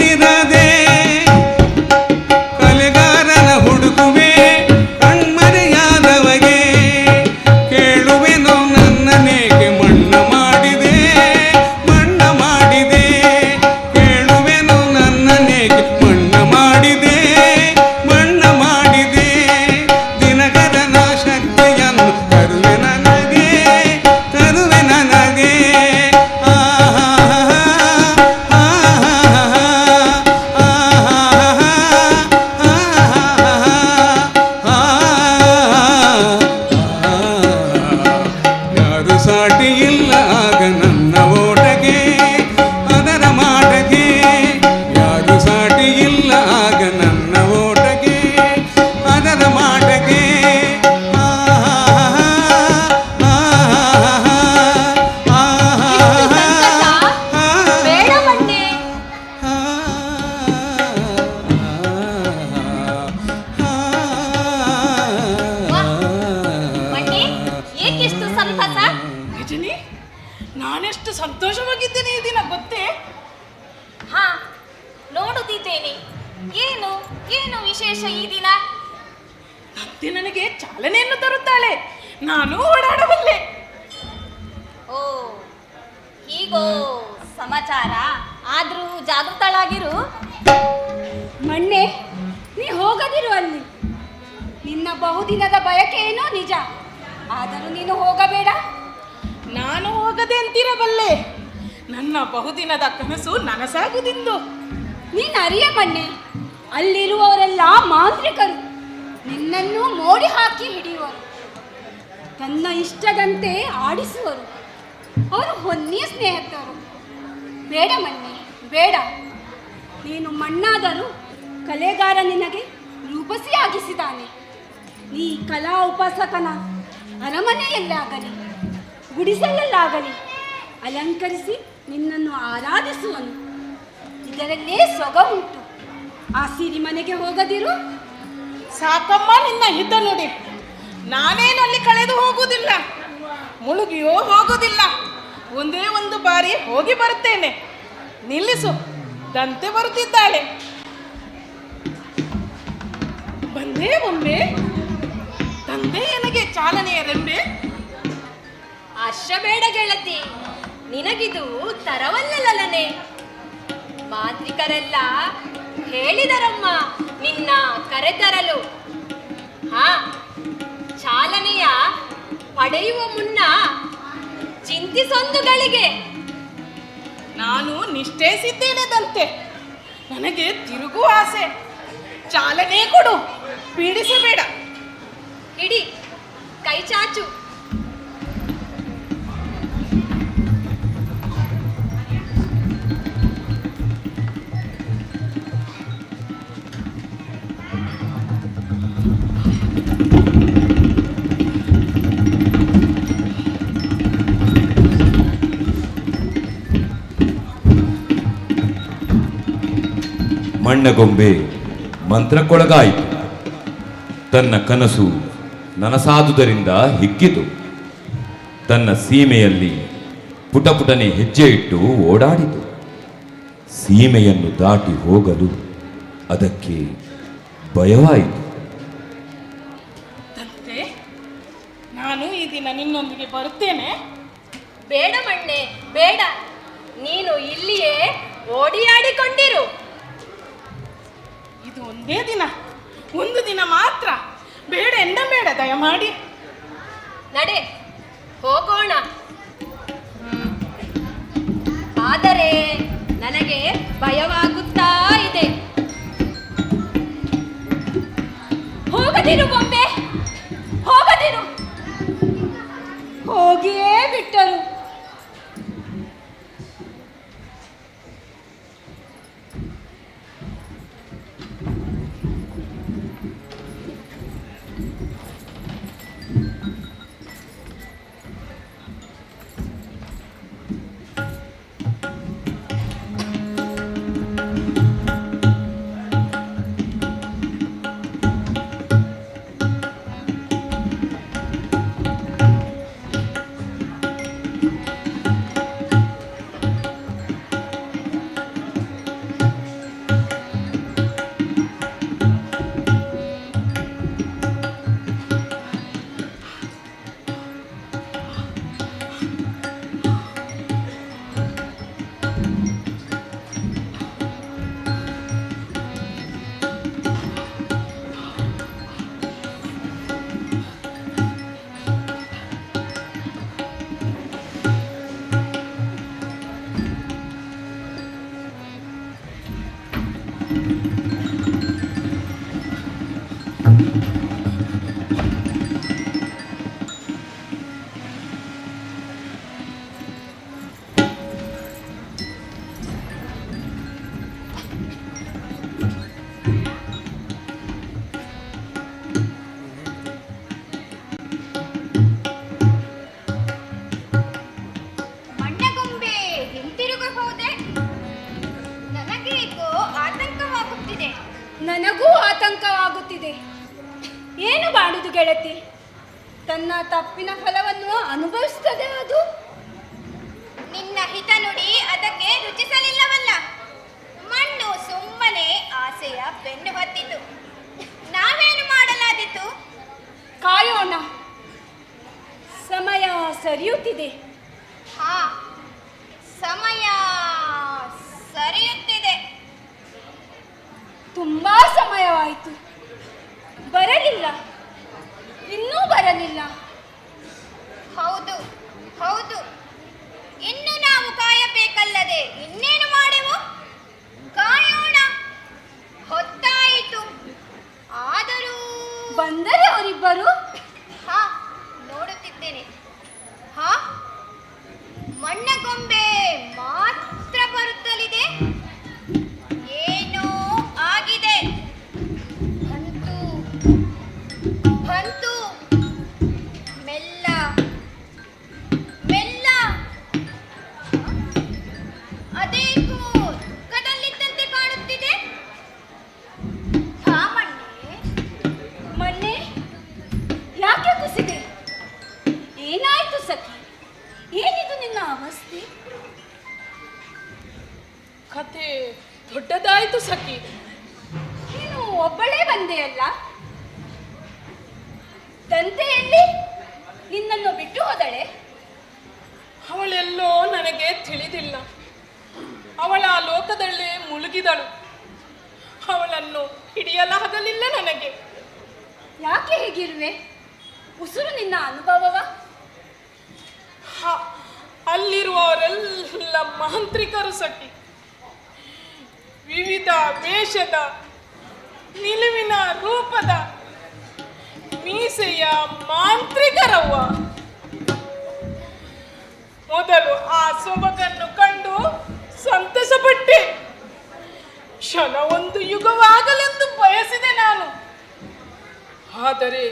ಕಣ್ಣೀರಿರದೆ ಕಲೆಗಾರನ ಹುಡುಕುವೆ ಕಣ್ಮರೆಯಾದವಗೆ ಕೇಳುವೆನು ನನ್ನನೇಕೆ ಮಣ್ಣ ಮಾಡಿದೆ ಮಣ್ಣ ಮಾಡಿದೆ ಕೇಳುವೆನು ನನ್ನನೇಕೆ ಮಣ್ಣ ಮಾಡಿದೆ ಮಣ್ಣ ಮಾಡಿದೆ ದಿನಕರನ ಶಕ್ತಿಯನ್ನು ತರುವೆ ನನಗೆ ತರುವೆ ನನಗೆ ಆಹಾ ಯಾರು ಸಾಟಿ ಇಲ್ಲ ಆಗ ನನ್ನ ಓಟಕ್ಕೆ ಅದರ ಮಾಟಕ್ಕೆ ಯಾರು ಸಾಟಿ ಇಲ್ಲ ಆಗ ನನ್ನ ಓಟಕ್ಕೆ ಅದರ ಮಾಟಕ್ಕೆ ಬೇಡ ಮಣ್ಣೆ. ಮಣ್ಣೆ, ಏಕಿಷ್ಟು ಸಂತಸ? ರಜನಿ, ನಾನೆಷ್ಟು ಸಂತೋಷವಾಗಿದ್ದೇನೆ ಈ ದಿನ ಗೊತ್ತೇ? ಹಾ, ನೋಡುತ್ತಿದ್ದೇನೆ. ಏನು ಏನು ವಿಶೇಷ ಈ ದಿನ? ಅತ್ತೆ ನನಗೆ ಚಾಲನೆಯನ್ನು ತರುತ್ತಾಳೆ. ನಾನು ಓಡಾಡಬಲ್ಲೆ. ಓ, ಹೀಗೋ ಸಮಾಚಾರ? ಆದ್ರೂ ಜಾಗೃತಳಾಗಿರು. ಮಣ್ಣೆ, ನೀ ಹೋಗದಿರು ಅಲ್ಲಿ. ನಿನ್ನ ಬಹುದಿನದ ಬಯಕೆ ಏನೋ ನಿಜ, ಆದರೂ ನೀನು ಹೋಗಬೇಡ. ನಾನು ಹೋಗದೆ ಅಂತಿರಬಲ್ಲೆ. ನನ್ನ ಬಹುದಿನದ ಕನಸು ನನಸಾಗುದಿಂದು. ನೀನು ಅರಿಯ ಮಣ್ಣೆ, ಅಲ್ಲಿರುವವರೆಲ್ಲ ಮಾಂತ್ರಿಕರು. ನಿನ್ನನ್ನು ಮೋಡಿ ಹಾಕಿ ಹಿಡಿಯುವರು, ತನ್ನ ಇಷ್ಟದಂತೆ ಆಡಿಸುವರು. ಅವರು ಹೊನ್ನಿಯ ಸ್ನೇಹಿತರು. ಬೇಡ ಮಣ್ಣೆ, ಬೇಡ. ನೀನು ಮಣ್ಣಾದರೂ ಕಲೆಗಾರ ನಿನಗೆ ರೂಪಸಿಯಾಗಿಸಿದಾನೆ. ನೀ ಕಲಾ ಉಪಾಸಕನ ಅರಮನೆಯಲ್ಲಾಗಲಿ ಗುಡಿಸಲಲ್ಲಾಗಲಿ ಅಲಂಕರಿಸಿ ನಿನ್ನನ್ನು ಆರಾಧಿಸುವನು. ಇದರಲ್ಲೇ ಸೊಗ ಉಂಟು. ಆ ಸಿರಿಮನೆಗೆ ಹೋಗದಿರು. ಸಾಕಮ್ಮ ನಿನ್ನ ಹಿತ ನುಡಿ. ನಾನೇನು ಅಲ್ಲಿ ಕಳೆದು ಹೋಗುವುದಿಲ್ಲ, ಮುಳುಗಿಯೋ ಹೋಗುವುದಿಲ್ಲ. ಒಂದೇ ಒಂದು ಬಾರಿ ಹೋಗಿ ಬರುತ್ತೇನೆ. ನಿಲ್ಲಿಸು, ದಂತೆ ಬರುತ್ತಿದ್ದಾಳೆ. ಬಂದೇ ಒಮ್ಮೆ ತಂದೆ ನನಗೆ ಚಾಲನೆಯ ರೆಂಬೆ. ಹರ್ಷ ಬೇಡ ಗೆಳತಿ, ನಿನಗಿದು ತರವಲ್ಲಲನೆ. ಮಾಂತ್ರಿಕರೆಲ್ಲ ಹೇಳಿದರಮ್ಮ ನಿನ್ನ ಕರೆತರಲು. ಹಾ, ಚಾಲನೆಯ ಪಡೆಯುವ ಮುನ್ನ ಚಿಂತಿಸೊಂದುಗಳಿಗೆ. ನಾನು ನಿಷ್ಠಯಿಸಿದ್ದೇನೆ ದಂತೆ. ನನಗೆ ತಿರುಗುವ ಆಸೆ. ಚಾಲನೆ ಕೊಡು, ಪೀಡಿಸಬೇಡ. ಹಿಡಿ ಕೈ ಚಾಚು. ಮಣ್ಣಗೊಂಬೆ ಮಂತ್ರಕ್ಕೊಳಗಾಯಿತು. ತನ್ನ ಕನಸು ನನಸಾದುದರಿಂದ ಹಿಗ್ಗಿತು. ತನ್ನ ಸೀಮೆಯಲ್ಲಿ ಪುಟಪುಟನೆ ಹೆಜ್ಜೆ ಇಟ್ಟು ಓಡಾಡಿತು. ಸೀಮೆಯನ್ನು ದಾಟಿ ಹೋಗಲು ಅದಕ್ಕೆ ಭಯವಾಯಿತು. ದಂತೆ, ನಾನು ಈ ದಿನ ನಿನ್ನೊಂದಿಗೆ ಬರುತ್ತೇನೆ. ಬೇಡ ಮಣ್ಣೆ, ಬೇಡ. ನೀನು ಇಲ್ಲಿಯೇ ಓಡಿಯಾಡಿಕೊಂಡಿರು. ಇದು ಒಂದೇ ದಿನ, ಒಂದು ದಿನ ಮಾತ್ರ. ಬೇಡ ಎನ್ನಬೇಡ, ದಯಮಾಡಿ. ನಡೆ, ಹೋಗೋಣ. ಆದರೆ ನನಗೆ ಭಯವಾಗುತ್ತಾ ಇದೆ. ಹೋಗದಿರು ಬೊಂಬೆ, ಹೋಗದಿರು. ಹೋಗಿಯೇ ಬಿಟ್ಟರು. ಮಣ್ಣಗೊಂಬೆ ಹಿಂತಿರುಗಿ ಹೋದೆ. ನನಗೇಕೋ ಆತಂಕವಾಗುತ್ತಿದೆ. ನನಗೂ ಆತಂಕವಾಗುತ್ತಿದೆ. ಏನು ಮಾಡುದು ಗೆಳತಿ? ತನ್ನ ತಪ್ಪಿನ ಫಲವನ್ನು ಅನುಭವಿಸುತ್ತದೆ ಅದು. ನಿನ್ನ ಹಿತ ನುಡಿ ಅದಕ್ಕೆ ರುಚಿಸಲಿಲ್ಲವಲ್ಲ. ಮಣ್ಣು ಸುಮ್ಮನೆ ಆಸೆಯ ಬೆನ್ನು ಹತ್ತಿತು. ನಾವೇನು ಮಾಡಲಾದೀತು? ಕಾಯೋಣ, ಸಮಯ ಸರಿಯುತ್ತಿದೆ. ಹಾ, ಸಮಯ ಸರಿಯುತ್ತಿದೆ. ತುಂಬಾ ಸಮಯವಾಯಿತು, ಬರಲಿಲ್ಲ, ಇನ್ನೂ ಬರಲಿಲ್ಲ. ಹೌದು ಹೌದು, ಇನ್ನು ನಾವು ಕಾಯಬೇಕಲ್ಲದೆ ಇನ್ನೇನು ಮಾಡೆವು? ಕಾಯೋಣ, ಹೊತ್ತಾಯಿತು. ಆದರೂ ಬಂದರೆ ಅವರಿಬ್ಬರು. ಹಾ, ನೋಡುತ್ತಿದ್ದೇನೆ. ಹಾ, ಮಣ್ಣಗೊಂಬೆ ಮಾತ್ರ ಬರುತ್ತಲಿದೆ. ಏನೋ ಆಗಿದೆ. ಬಂತು ಬಂತು, ಮೆಲ್ಲ ಮೆಲ್ಲ. ಅದೇಕೋ ದುಃಖದಲ್ಲಿದ್ದಂತೆ ಕಾಣುತ್ತಿದೆ. ಹಾ ಮಣ್ಣೆ. ಮಣ್ಣೆ, ಯಾಕೆ ಕುಸಿದೆ? ಏನಾಯ್ತು ಸಖಿ? ಏನಿದು ನಿನ್ನ ಅವಸ್ಥೆ? ಕತೆ ದೊಡ್ಡದಾಯಿತು ಸಖಿ. ನೀನು ಒಬ್ಬಳೇ ಬಂದೆಯಲ್ಲ, ತಂದೆಯಲ್ಲಿ ನಿನ್ನನ್ನು ಬಿಟ್ಟು ಹೋದಳೆ? ಅವಳೆಲ್ಲೋ ನನಗೆ ತಿಳಿದಿಲ್ಲ. ಅವಳ ಆ ಲೋಕದಲ್ಲೇ ಮುಳುಗಿದಳು. ಅವಳನ್ನು ಹಿಡಿಯಲಾಗಲಿಲ್ಲ ನನಗೆ. ಯಾಕೆ ಹೀಗಿರುವೆ? ಉಸುರು ನಿನ್ನ ಅನುಭವವ? ಅಲ್ಲಿರುವವರೆಲ್ಲ ಮಾಂತ್ರಿಕರು ಸಖಿ. ವಿವಿಧ ವೇಷದ, ನಿಲುವಿನ ರೂಪದ, ಮೀಸೆಯ ಮಾಂತ್ರಿಕರವ್ವ. ಮೊದಲು ಆ ಸೊಬಗನ್ನು ಕಂಡು ಸಂತಸಪಟ್ಟೆ. ಕ್ಷಣ ಒಂದು ಯುಗವಾಗಲೆಂದು ಬಯಸಿದೆ ನಾನು. ಆದರೆ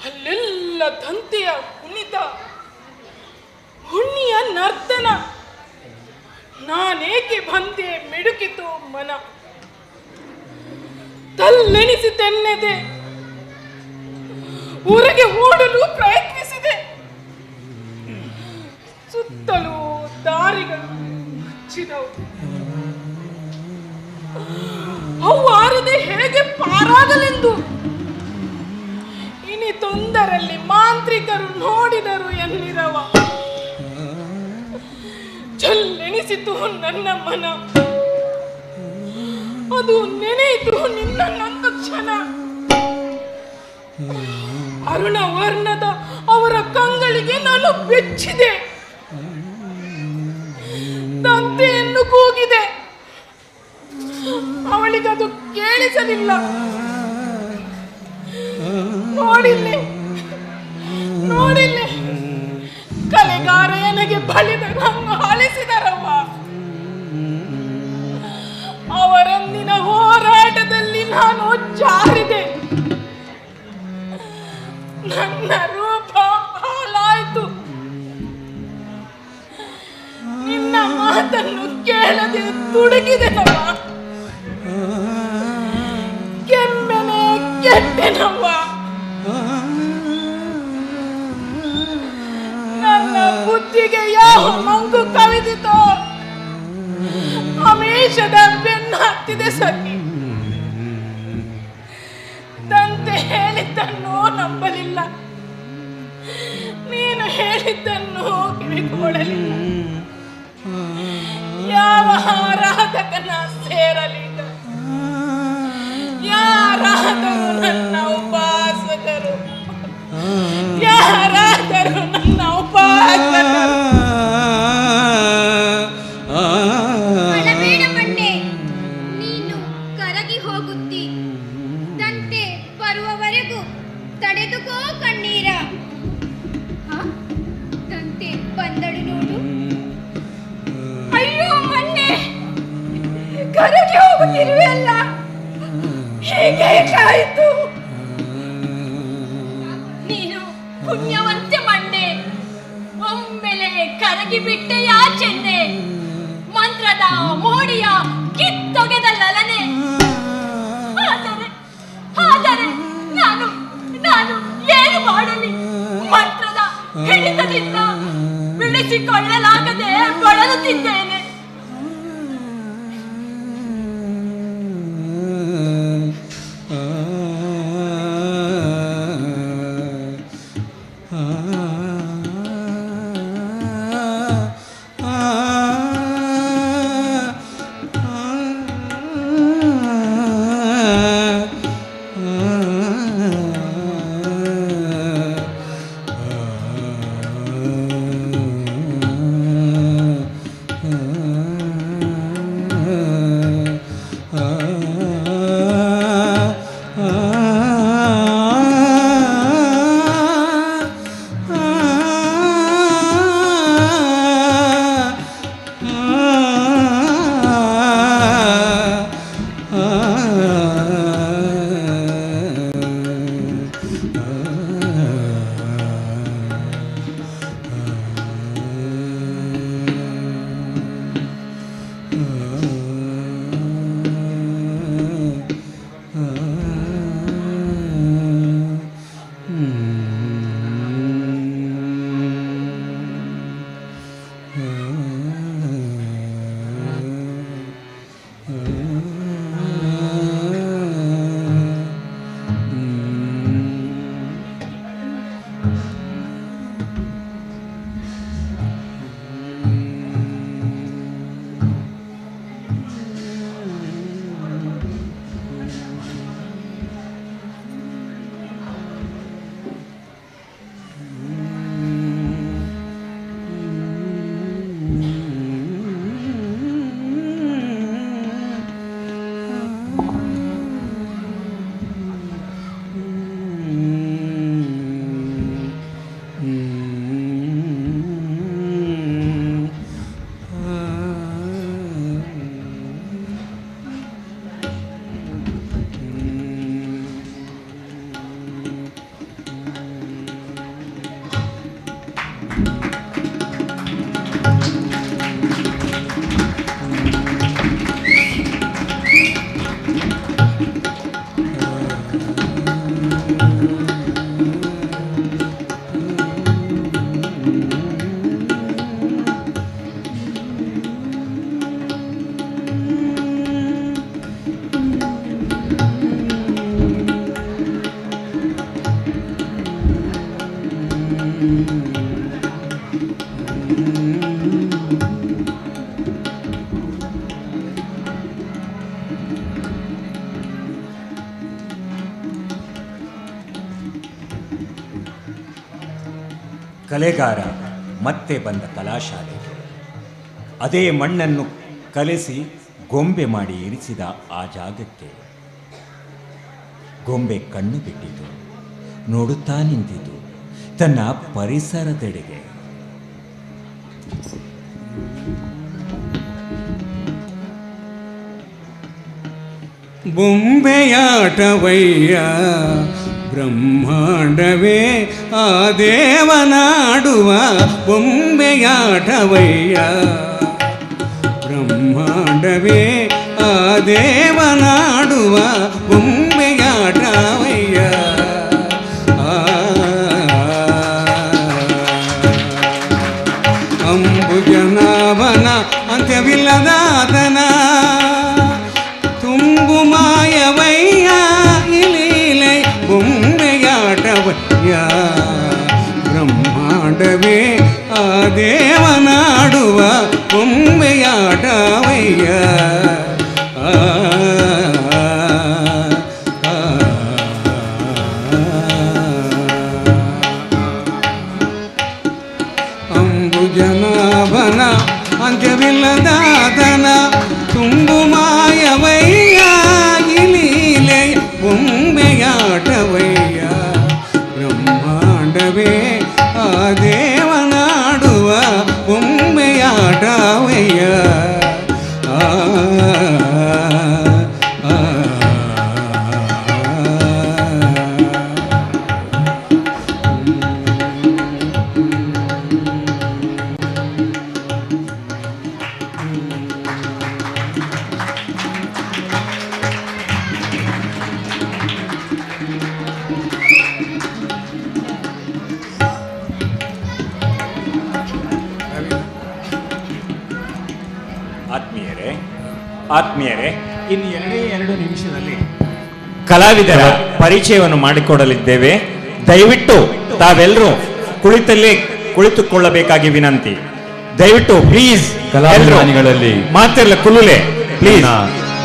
ಅಲ್ಲೆಲ್ಲ ತಂತಿಯ ಕುಣಿತ, ಹುಣ್ಣಿಯ ನರ್ತನ. ನಾನೇಕೆ ಬಂದೆ ಮಿಡುಕಿತು ಮನ. ತಲ್ಲೆಣಿಸಿ ತೆನ್ನೆದೆ. ಹೊರಗೆ ಓಡಲು ಪ್ರಯತ್ನಿಸಿದೆ. ಸುತ್ತಲೂ ದಾರಿಗಳು ಮುಚ್ಚಿದವು. ಅವು ಆರದೆ ಹೇಗೆ ಪಾರಾಗಲೆಂದು ಇನಿ ತೊಂದರಲ್ಲಿ ಮಾಂತ್ರಿಕರು ನೋಡಿದರು ಎನ್ನಿರವ. ಜಲ್ಲೆಣಿಸಿತು ನನ್ನ ಮನ. ಅದು ನೆನೆಯಿತು ನಿನ್ನನ್ನೊಂದು ಕ್ಷಣ. ಅರುಣ ವರ್ಣದ ಅವರ ಕಂಗಳಿಗೆ ನಾನು ಬೆಚ್ಚಿದೆ. ತಂತೆಯನ್ನು ಕೂಗಿದೆ. ಅವಳಿಗದು ಕೇಳಿಸಲಿಲ್ಲ. ನೋಡಿಲ್ಲಿ ನೋಡಿಲ್ಲಿ, ಕಲೆಗಾರ ನನಗೆ ಬಳಿದ ರಂಗು ಅಳಿಸಿದರವ್ವ. ಅವರೊಂದಿನ ಹೋರಾಟದಲ್ಲಿ ನಾನು ಜಾರಿದೆ. ನನ್ನ ರೂಪ ಹಾಳಾಯಿತು. ನಿನ್ನ ಮಾತನ್ನು ಕೇಳದೆ ತುಡುಗಿದೆನವ್ವ, ಕೆಮ್ಮೆನೆ ಕೆಟ್ಟೆನವ್ವ. ನನ್ನ ಬುದ್ಧಿಗೆ ಯಾವ ಮಂಗು ಕವಿದಿತೋ ಅಮೇಶದ ಬೆನ್ನು ಹತ್ತಿದೆ ಸಖಿ. ತಂತೆ ಹೇಳಿದ್ದನ್ನು ನಂಬಲಿಲ್ಲ, ನೀನು ಹೇಳಿದ್ದನ್ನು ಕಿವಿಗೊಡಲಿಲ್ಲ. ಯಾವ ಆರಾಧಕನ ಸೇರಲಿಲ್ಲ, ಯಾರಾದರೂ ನನ್ನ ಉಪಾಸಕರು, ಯಾರಾದರೂ ನನ್ನ ಉಪಾಸಕರು. ಅಳಬೇಡ ಮಣ್ಣೆ, ನೀನು ಹೋಗುತ್ತಿರುವೆಯಲ್ಲ, ಹೀಗೇಕಾಯಿತು? ನೀನು ಪುಣ್ಯವಂತೆ ಮಂಡೆ, ಒಮ್ಮೆಲೆ ಕರಗಿ ಬಿಟ್ಟೆಯಾ ಚೆನ್ನೆ, ಮಂತ್ರದ ಮೋಡಿಯ ಕಿತ್ತೊಗೆದ ಲಲನೆ. ಆದರೆ ಆದರೆ ನಾನು ನಾನು ಏನು ಮಾಡಲಿ? ಮಂತ್ರದ ಹಿಡಿತದಿಂದ ಬಿಡಿಸಿಕೊಳ್ಳಲಾಗದೆ ಬಳಲುತ್ತಿದ್ದೇನೆ. ಕಲೆಗಾರ ಮತ್ತೆ ಬಂದ ಕಲಾಶಾಲೆಗೆ ಅದೇ ಮಣ್ಣನ್ನು ಕಲೆಸಿ ಗೊಂಬೆ ಮಾಡಿ ಇರಿಸಿದ ಆ ಜಾಗಕ್ಕೆ ಗೊಂಬೆ ಕಣ್ಣು ಬಿಟ್ಟಿತು, ನೋಡುತ್ತಾ ನಿಂತಿತು ತನ್ನ ಪರಿಸರದೆಡೆಗೆ. ಬೊಂಬೆಯಾಟವಯ್ಯ ಬ್ರಹ್ಮಾಂಡವೇ ಆ ದೇವನಾಡುವ ಬೊಂಬೆಯಾಟವಯ್ಯ ಬ್ರಹ್ಮಾಂಡವೇ ಆ ದೇವನಾಡುವ ಬೊಂಬೆಯಾಟವಯ್ಯ. ಅಂಬುಜನಾಭನ ಅಂತ್ಯವಿಲ್ಲದಾತನ ತುಂಬು ಮಾಯವಯ್ಯ ಇಲೀಲೆ ಬೊಂಬೆಯಾಟವಯ್ಯ ಬ್ರಹ್ಮಾಂಡವೇ ಆ ದೇವನಾಡುವ ಬೊಂಬೆಯಾಟವಯ್ಯ. ಅಂಬುಜನಾಭನ ಅಂತ್ಯವಿಲ್ಲದಾತನ ತುಂಬು ಮಾಯವಯ್ಯ ಇಲೀಲೆ ಬೊಂಬೆಯಾಟವಯ್ಯ ಬ್ರಹ್ಮಾಂಡವೇ ಆ ದೇವನಾಡುವ ಬೊಂಬೆಯಾಟವಯ್ಯ. ಆ ಆತ್ಮೀಯರೇ, ಇನ್ನು 2 ನಿಮಿಷದಲ್ಲಿ ಕಲಾವಿದರ ಪರಿಚಯವನ್ನು ಮಾಡಿಕೊಡಲಿದ್ದೇವೆ. ದಯವಿಟ್ಟು ತಾವೆಲ್ಲರೂ ಕುಳಿತಲ್ಲೇ ಕುಳಿತುಕೊಳ್ಳಬೇಕಾಗಿ ವಿನಂತಿ. ದಯವಿಟ್ಟು ಪ್ಲೀಸ್ ಕಲಾಭಿಮಾನಿಗಳಲ್ಲಿ ಮಾತಿರಲ್ಲ ಕುಲ್ಲುಲೆ ಪ್ಲೀಸ್.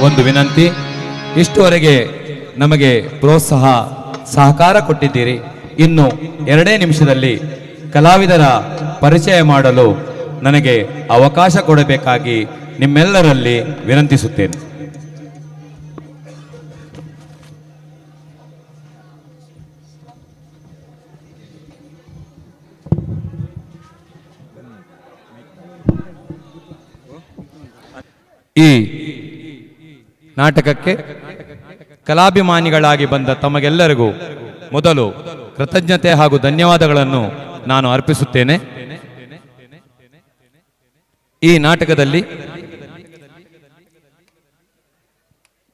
ಒಂದು ವಿನಂತಿ, ಇಷ್ಟುವರೆಗೆ ನಮಗೆ ಪ್ರೋತ್ಸಾಹ ಸಹಕಾರ ಕೊಟ್ಟಿದ್ದೀರಿ. ಇನ್ನು 2 ನಿಮಿಷದಲ್ಲಿ ಕಲಾವಿದರ ಪರಿಚಯ ಮಾಡಲು ನನಗೆ ಅವಕಾಶ ಕೊಡಬೇಕಾಗಿ ನಿಮ್ಮೆಲ್ಲರಲ್ಲಿ ವಿನಂತಿಸುತ್ತೇನೆ. ಈ ನಾಟಕಕ್ಕೆ ಕಲಾಭಿಮಾನಿಗಳಾಗಿ ಬಂದ ತಮಗೆಲ್ಲರಿಗೂ ಮೊದಲು ಕೃತಜ್ಞತೆ ಹಾಗೂ ಧನ್ಯವಾದಗಳನ್ನು ನಾನು ಅರ್ಪಿಸುತ್ತೇನೆ. ಈ ನಾಟಕದಲ್ಲಿ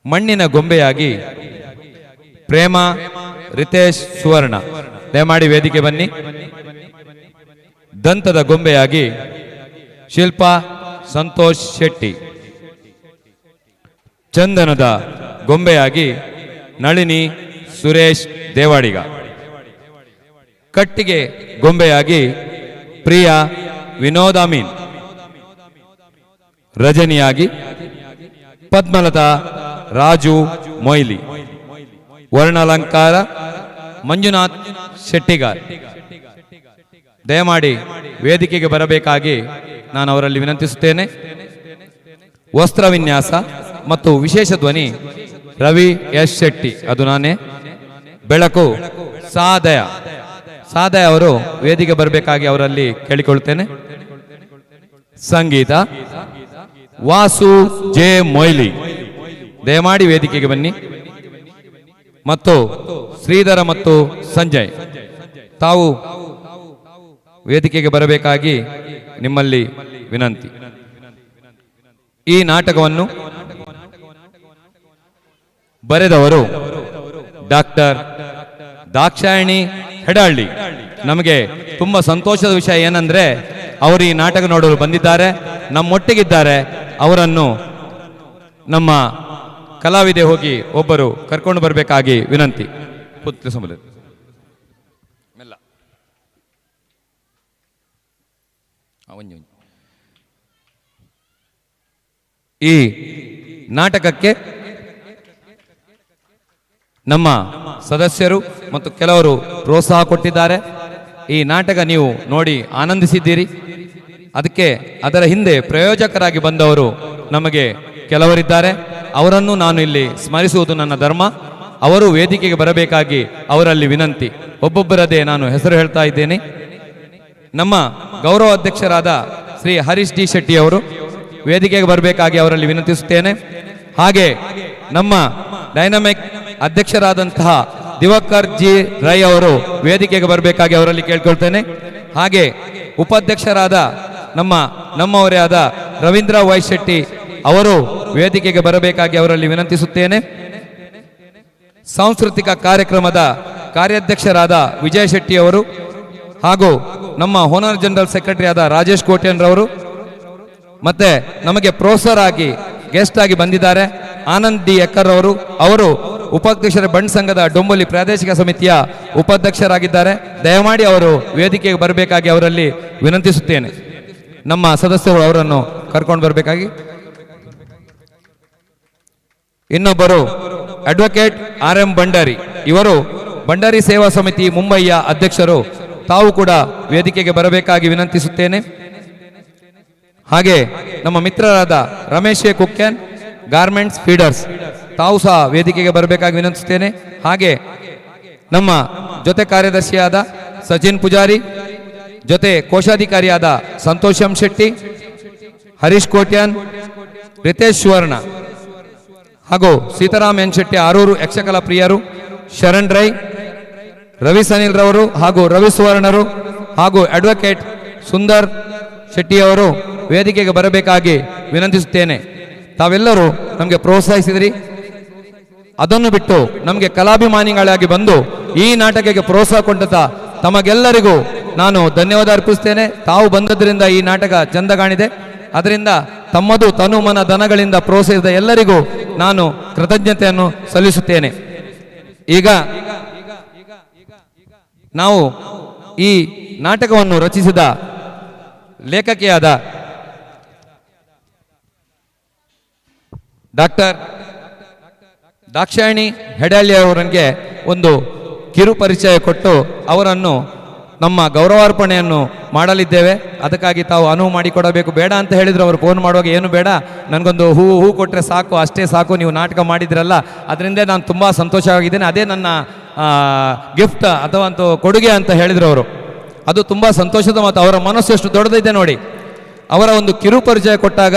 ಮಣ್ಣಿನ ಗೊಂಬೆಯಾಗಿ ಪ್ರೇಮ ರಿತೇಶ್ ಸುವರ್ಣ, ದಯಮಾಡಿ ವೇದಿಕೆ ಬನ್ನಿ. ದಂತದ ಗೊಂಬೆಯಾಗಿ ಶಿಲ್ಪಾ ಸಂತೋಷ್ ಶೆಟ್ಟಿ, ಚಂದನದ ಗೊಂಬೆಯಾಗಿ ನಳಿನಿ ಸುರೇಶ್ ದೇವಾಡಿಗ, ಕಟ್ಟಿಗೆ ಗೊಂಬೆಯಾಗಿ ಪ್ರಿಯಾ ವಿನೋದ್ ಅಮೀನ್, ರಜನಿಯಾಗಿ ಪದ್ಮಲತಾ ರಾಜು ಮೊಯ್ಲಿ, ವರ್ಣಾಲಂಕಾರ ಮಂಜುನಾಥ್ ಶೆಟ್ಟಿಗಾರ್. ದಯಮಾಡಿ ವೇದಿಕೆಗೆ ಬರಬೇಕಾಗಿ ನಾನು ಅವರಲ್ಲಿ ವಿನಂತಿಸುತ್ತೇನೆ. ವಸ್ತ್ರವಿನ್ಯಾಸ ಮತ್ತು ವಿಶೇಷ ಧ್ವನಿ ರವಿ ಎಸ್ ಶೆಟ್ಟಿ, ಅದು ನಾನೇ. ಬೆಳಕು ಸಾದಯ, ಸಾದಯ ಅವರು ವೇದಿಕೆ ಬರಬೇಕಾಗಿ ಅವರಲ್ಲಿ ಕೇಳಿಕೊಳ್ಳುತ್ತೇನೆ. ಸಂಗೀತ ವಾಸು ಜೆ ಮೊಯ್ಲಿ, ದಯಮಾಡಿ ವೇದಿಕೆಗೆ ಬನ್ನಿ. ಮತ್ತು ಶ್ರೀಧರ ಮತ್ತು ಸಂಜಯ್ ತಾವು ವೇದಿಕೆಗೆ ಬರಬೇಕಾಗಿ ನಿಮ್ಮಲ್ಲಿ ವಿನಂತಿ. ಈ ನಾಟಕವನ್ನು ಬರೆದವರು ಡಾಕ್ಟರ್ ದಾಕ್ಷಾಯಣಿ ಹೆಡಹಳ್ಳಿ. ನಮಗೆ ತುಂಬ ಸಂತೋಷದ ವಿಷಯ ಏನಂದ್ರೆ, ಅವರು ಈ ನಾಟಕ ನೋಡಲು ಬಂದಿದ್ದಾರೆ, ನಮ್ಮೊಟ್ಟಿಗಿದ್ದಾರೆ. ಅವರನ್ನು ನಮ್ಮ ಕಲಾವಿದೆ ಹೋಗಿ ಒಬ್ಬರು ಕರ್ಕೊಂಡು ಬರಬೇಕಾಗಿ ವಿನಂತಿ. ಈ ನಾಟಕಕ್ಕೆ ನಮ್ಮ ಸದಸ್ಯರು ಮತ್ತು ಕೆಲವರು ಪ್ರೋತ್ಸಾಹ ಕೊಟ್ಟಿದ್ದಾರೆ. ಈ ನಾಟಕ ನೀವು ನೋಡಿ ಆನಂದಿಸಿದ್ದೀರಿ. ಅದಕ್ಕೆ ಅದರ ಹಿಂದೆ ಪ್ರಯೋಜಕರಾಗಿ ಬಂದವರು ನಮಗೆ ಕೆಲವರಿದ್ದಾರೆ. ಅವರನ್ನು ನಾನು ಇಲ್ಲಿ ಸ್ಮರಿಸುವುದು ನನ್ನ ಧರ್ಮ. ಅವರು ವೇದಿಕೆಗೆ ಬರಬೇಕಾಗಿ ಅವರಲ್ಲಿ ವಿನಂತಿ. ಒಬ್ಬೊಬ್ಬರದೇ ನಾನು ಹೆಸರು ಹೇಳ್ತಾ ಇದ್ದೇನೆ. ನಮ್ಮ ಗೌರವ ಅಧ್ಯಕ್ಷರಾದ ಶ್ರೀ ಹರೀಶ್ ಡಿ ಶೆಟ್ಟಿ ಅವರು ವೇದಿಕೆಗೆ ಬರಬೇಕಾಗಿ ಅವರಲ್ಲಿ ವಿನಂತಿಸುತ್ತೇನೆ. ಹಾಗೆ ನಮ್ಮ ಡೈನಮಿಕ್ ಅಧ್ಯಕ್ಷರಾದಂತಹ ದಿವಾಕರ್ ಜಿ ರೈ ಅವರು ವೇದಿಕೆಗೆ ಬರಬೇಕಾಗಿ ಅವರಲ್ಲಿ ಕೇಳ್ಕೊಳ್ತೇನೆ. ಹಾಗೆ ಉಪಾಧ್ಯಕ್ಷರಾದ ನಮ್ಮವರೇ ಆದ ರವೀಂದ್ರ ವೈ ಶೆಟ್ಟಿ ಅವರು ವೇದಿಕೆಗೆ ಬರಬೇಕಾಗಿ ಅವರಲ್ಲಿ ವಿನಂತಿಸುತ್ತೇನೆ. ಸಾಂಸ್ಕೃತಿಕ ಕಾರ್ಯಕ್ರಮದ ಕಾರ್ಯಾಧ್ಯಕ್ಷರಾದ ವಿಜಯ ಶೆಟ್ಟಿ ಅವರು ಹಾಗೂ ನಮ್ಮ ಹೋನರ್ ಜನರಲ್ ಸೆಕ್ರೆಟರಿ ಆದ ರಾಜೇಶ್ ಕೋಟ್ಯನ್ರವರು, ಮತ್ತೆ ನಮಗೆ ಪ್ರೊಫೆಸರ್ ಆಗಿ ಗೆಸ್ಟ್ ಆಗಿ ಬಂದಿದ್ದಾರೆ ಆನಂದ್ ಡಿ ಎಕ್ಕರ್ ಅವರು. ಅವರು ಉಪಾಧ್ಯಕ್ಷರ ಬಂಡ್ ಸಂಘದ ಡೊಂಬೊಲಿ ಪ್ರಾದೇಶಿಕ ಸಮಿತಿಯ ಉಪಾಧ್ಯಕ್ಷರಾಗಿದ್ದಾರೆ. ದಯಮಾಡಿ ಅವರು ವೇದಿಕೆಗೆ ಬರಬೇಕಾಗಿ ಅವರಲ್ಲಿ ವಿನಂತಿಸುತ್ತೇನೆ. ನಮ್ಮ ಸದಸ್ಯರು ಅವರನ್ನು ಕರ್ಕೊಂಡು ಬರಬೇಕಾಗಿ. ಇನ್ನೊಬ್ಬರು advocate R M Bhandari, ಇವರು ಭಂಡಾರಿ ಸೇವಾ ಸಮಿತಿ ಮುಂಬಯಿಯ ಅಧ್ಯಕ್ಷರು. ತಾವು ಕೂಡ ವೇದಿಕೆಗೆ ಬರಬೇಕಾಗಿ ವಿನಂತಿಸುತ್ತೇನೆ. ಹಾಗೆ ನಮ್ಮ ಮಿತ್ರರಾದ ರಮೇಶ್ ಎ ಕುಕ್ಯನ್ ಗಾರ್ಮೆಂಟ್ಸ್ ಫೀಡರ್ಸ್, ತಾವು ಸಹ ವೇದಿಕೆಗೆ ಬರಬೇಕಾಗಿ ವಿನಂತಿಸುತ್ತೇನೆ. ಹಾಗೆ ನಮ್ಮ ಜೊತೆ ಕಾರ್ಯದರ್ಶಿಯಾದ ಸಚಿನ್ ಪೂಜಾರಿ, ಜೊತೆ ಕೋಶಾಧಿಕಾರಿಯಾದ ಸಂತೋಷ್ ಎಂ ಶೆಟ್ಟಿ, ಹರೀಶ್ ಕೋಟ್ಯಾನ್, ರಿತೇಶ್ ಸುವರ್ಣ ಹಾಗೂ ಸೀತಾರಾಮ್ ಎನ್ ಶೆಟ್ಟಿ ಆರೂರು ಯಕ್ಷಕಲಾ ಪ್ರಿಯರು, ಶರಣ್ ರೈ, ರವಿ ಸನಿಲ್ ರವರು ಹಾಗೂ ರವಿ ಸುವರ್ಣರು ಹಾಗೂ ಅಡ್ವೊಕೇಟ್ ಸುಂದರ್ ಶೆಟ್ಟಿಯವರು ವೇದಿಕೆಗೆ ಬರಬೇಕಾಗಿ ವಿನಂತಿಸುತ್ತೇನೆ. ತಾವೆಲ್ಲರೂ ನಮಗೆ ಪ್ರೋತ್ಸಾಹಿಸಿದ್ರಿ. ಅದನ್ನು ಬಿಟ್ಟು ನಮಗೆ ಕಲಾಭಿಮಾನಿಗಳಾಗಿ ಬಂದು ಈ ನಾಟಕಕ್ಕೆ ಪ್ರೋತ್ಸಾಹ ಕೊಟ್ಟಂತ ತಮಗೆಲ್ಲರಿಗೂ ನಾನು ಧನ್ಯವಾದ ಅರ್ಪಿಸುತ್ತೇನೆ. ತಾವು ಬಂದದ್ರಿಂದ ಈ ನಾಟಕ ಚಂದ ಕಾಣಿದೆ. ಅದರಿಂದ ತಮ್ಮದು ತನು ಮನ ಧನಗಳಿಂದ ಪ್ರೋತ್ಸಾಹಿಸಿದ ಎಲ್ಲರಿಗೂ ನಾನು ಕೃತಜ್ಞತೆಯನ್ನು ಸಲ್ಲಿಸುತ್ತೇನೆ. ಈಗ ನಾವು ಈ ನಾಟಕವನ್ನು ರಚಿಸಿದ ಲೇಖಕಿಯಾದ ಡಾಕ್ಟರ್ ದಾಕ್ಷಾಯಣಿ ಹೆಡಾಳಿ ಅವರಿಗೆ ಒಂದು ಕಿರು ಪರಿಚಯ ಕೊಟ್ಟು ಅವರನ್ನು ನಮ್ಮ ಗೌರವಾರ್ಪಣೆಯನ್ನು ಮಾಡಲಿದ್ದೇವೆ. ಅದಕ್ಕಾಗಿ ತಾವು ಅನುವು ಮಾಡಿಕೊಡಬೇಕು. ಬೇಡ ಅಂತ ಹೇಳಿದರು ಅವರು ಫೋನ್ ಮಾಡುವಾಗ, ಏನು ಬೇಡ, ನನಗೊಂದು ಹೂ ಕೊಟ್ಟರೆ ಸಾಕು, ಅಷ್ಟೇ ಸಾಕು, ನೀವು ನಾಟಕ ಮಾಡಿದ್ರಲ್ಲ ಅದರಿಂದ ನಾನು ತುಂಬ ಸಂತೋಷವಾಗಿದ್ದೇನೆ, ಅದೇ ನನ್ನ ಗಿಫ್ಟ್ ಅಥವಾ ಅಂತೂ ಕೊಡುಗೆ ಅಂತ ಹೇಳಿದರು ಅವರು. ಅದು ತುಂಬ ಸಂತೋಷದ ಮಾತು. ಅವರ ಮನಸ್ಸು ಎಷ್ಟು ದೊಡ್ಡದಿದೆ ನೋಡಿ. ಅವರ ಒಂದು ಕಿರು ಪರಿಚಯ ಕೊಟ್ಟಾಗ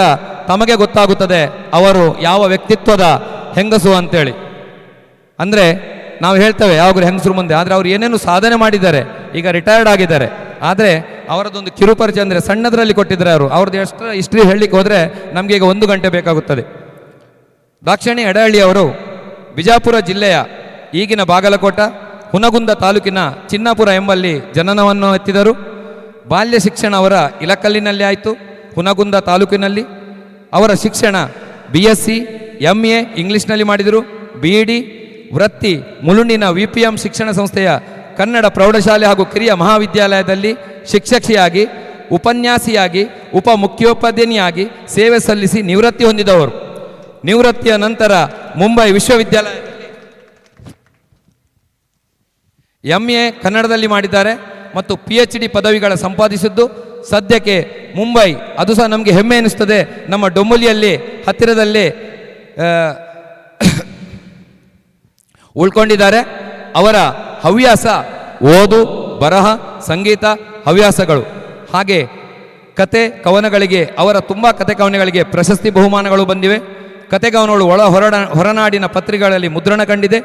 ತಮಗೆ ಗೊತ್ತಾಗುತ್ತದೆ ಅವರು ಯಾವ ವ್ಯಕ್ತಿತ್ವದ ಹೆಂಗಸು ಅಂತೇಳಿ. ಅಂದರೆ ನಾವು ಹೇಳ್ತೇವೆ ಯಾವಾಗಲೂ ಹೆಂಗಸರು ಮುಂದೆ, ಆದರೆ ಅವರು ಏನೇನು ಸಾಧನೆ ಮಾಡಿದ್ದಾರೆ, ಈಗ ರಿಟೈರ್ಡ್ ಆಗಿದ್ದಾರೆ. ಆದರೆ ಅವರದೊಂದು ಕಿರುಪರಿಚಯ ಅಂದರೆ ಸಣ್ಣದರಲ್ಲಿ ಕೊಟ್ಟಿದ್ದಾರೆ ಅವರು. ಅವ್ರದ್ದು ಎಷ್ಟು ಹಿಸ್ಟ್ರಿ ಹೇಳಲಿಕ್ಕೆ ಹೋದರೆ ನಮಗೆ ಈಗ 1 ಗಂಟೆ ಬೇಕಾಗುತ್ತದೆ. ದಾಕ್ಷಾಯಣಿ ಹೆಡಹಳ್ಳಿ ಅವರು ಬಿಜಾಪುರ ಜಿಲ್ಲೆಯ ಈಗಿನ ಬಾಗಲಕೋಟ ಹುನಗುಂದ ತಾಲೂಕಿನ ಚಿನ್ನಾಪುರ ಎಂಬಲ್ಲಿ ಜನನವನ್ನು ಎತ್ತಿದರು. ಬಾಲ್ಯ ಶಿಕ್ಷಣ ಅವರ ಇಲಕಲ್ಲಿನಲ್ಲಿ ಆಯಿತು, ಹುನಗುಂದ ತಾಲೂಕಿನಲ್ಲಿ. ಅವರ ಶಿಕ್ಷಣ BSc, MA ಇಂಗ್ಲೀಷ್ನಲ್ಲಿ ಮಾಡಿದರು. BEd, ವೃತ್ತಿ ಮುಲುಂಡಿನ VPM ಶಿಕ್ಷಣ ಸಂಸ್ಥೆಯ ಕನ್ನಡ ಪ್ರೌಢಶಾಲೆ ಹಾಗೂ ಕಿರಿಯ ಮಹಾವಿದ್ಯಾಲಯದಲ್ಲಿ ಶಿಕ್ಷಕಿಯಾಗಿ, ಉಪನ್ಯಾಸಿಯಾಗಿ, ಉಪ ಮುಖ್ಯೋಪಾಧ್ಯಾಯಿನಿಯಾಗಿ ಸೇವೆ ಸಲ್ಲಿಸಿ ನಿವೃತ್ತಿ ಹೊಂದಿದವರು. ನಿವೃತ್ತಿಯ ನಂತರ ಮುಂಬೈ ವಿಶ್ವವಿದ್ಯಾಲಯದಲ್ಲಿ MA ಕನ್ನಡದಲ್ಲಿ ಮಾಡಿದ್ದಾರೆ ಮತ್ತು PhD ಪದವಿಗಳ ಸಂಪಾದಿಸಿದ್ದು. ಸದ್ಯಕ್ಕೆ ಮುಂಬೈ, ಅದು ಸಹ ನಮಗೆ ಹೆಮ್ಮೆ ಎನಿಸ್ತದೆ, ನಮ್ಮ ಡೊಂಬುಲಿಯಲ್ಲಿ ಹತ್ತಿರದಲ್ಲಿ ಉಳ್ಕೊಂಡಿದ್ದಾರೆ. ಅವರ ಹವ್ಯಾಸ ಓದು, ಬರಹ, ಸಂಗೀತ ಹವ್ಯಾಸಗಳು. ಹಾಗೆ ಕತೆ ಕವನಗಳಿಗೆ, ಅವರ ತುಂಬ ಕತೆ ಕವನಗಳಿಗೆ ಪ್ರಶಸ್ತಿ ಬಹುಮಾನಗಳು ಬಂದಿವೆ. ಕತೆ ಕವನಗಳು ಹೊರನಾಡಿನ ಪತ್ರಿಕೆಗಳಲ್ಲಿ ಮುದ್ರಣ ಕಂಡಿದೆ.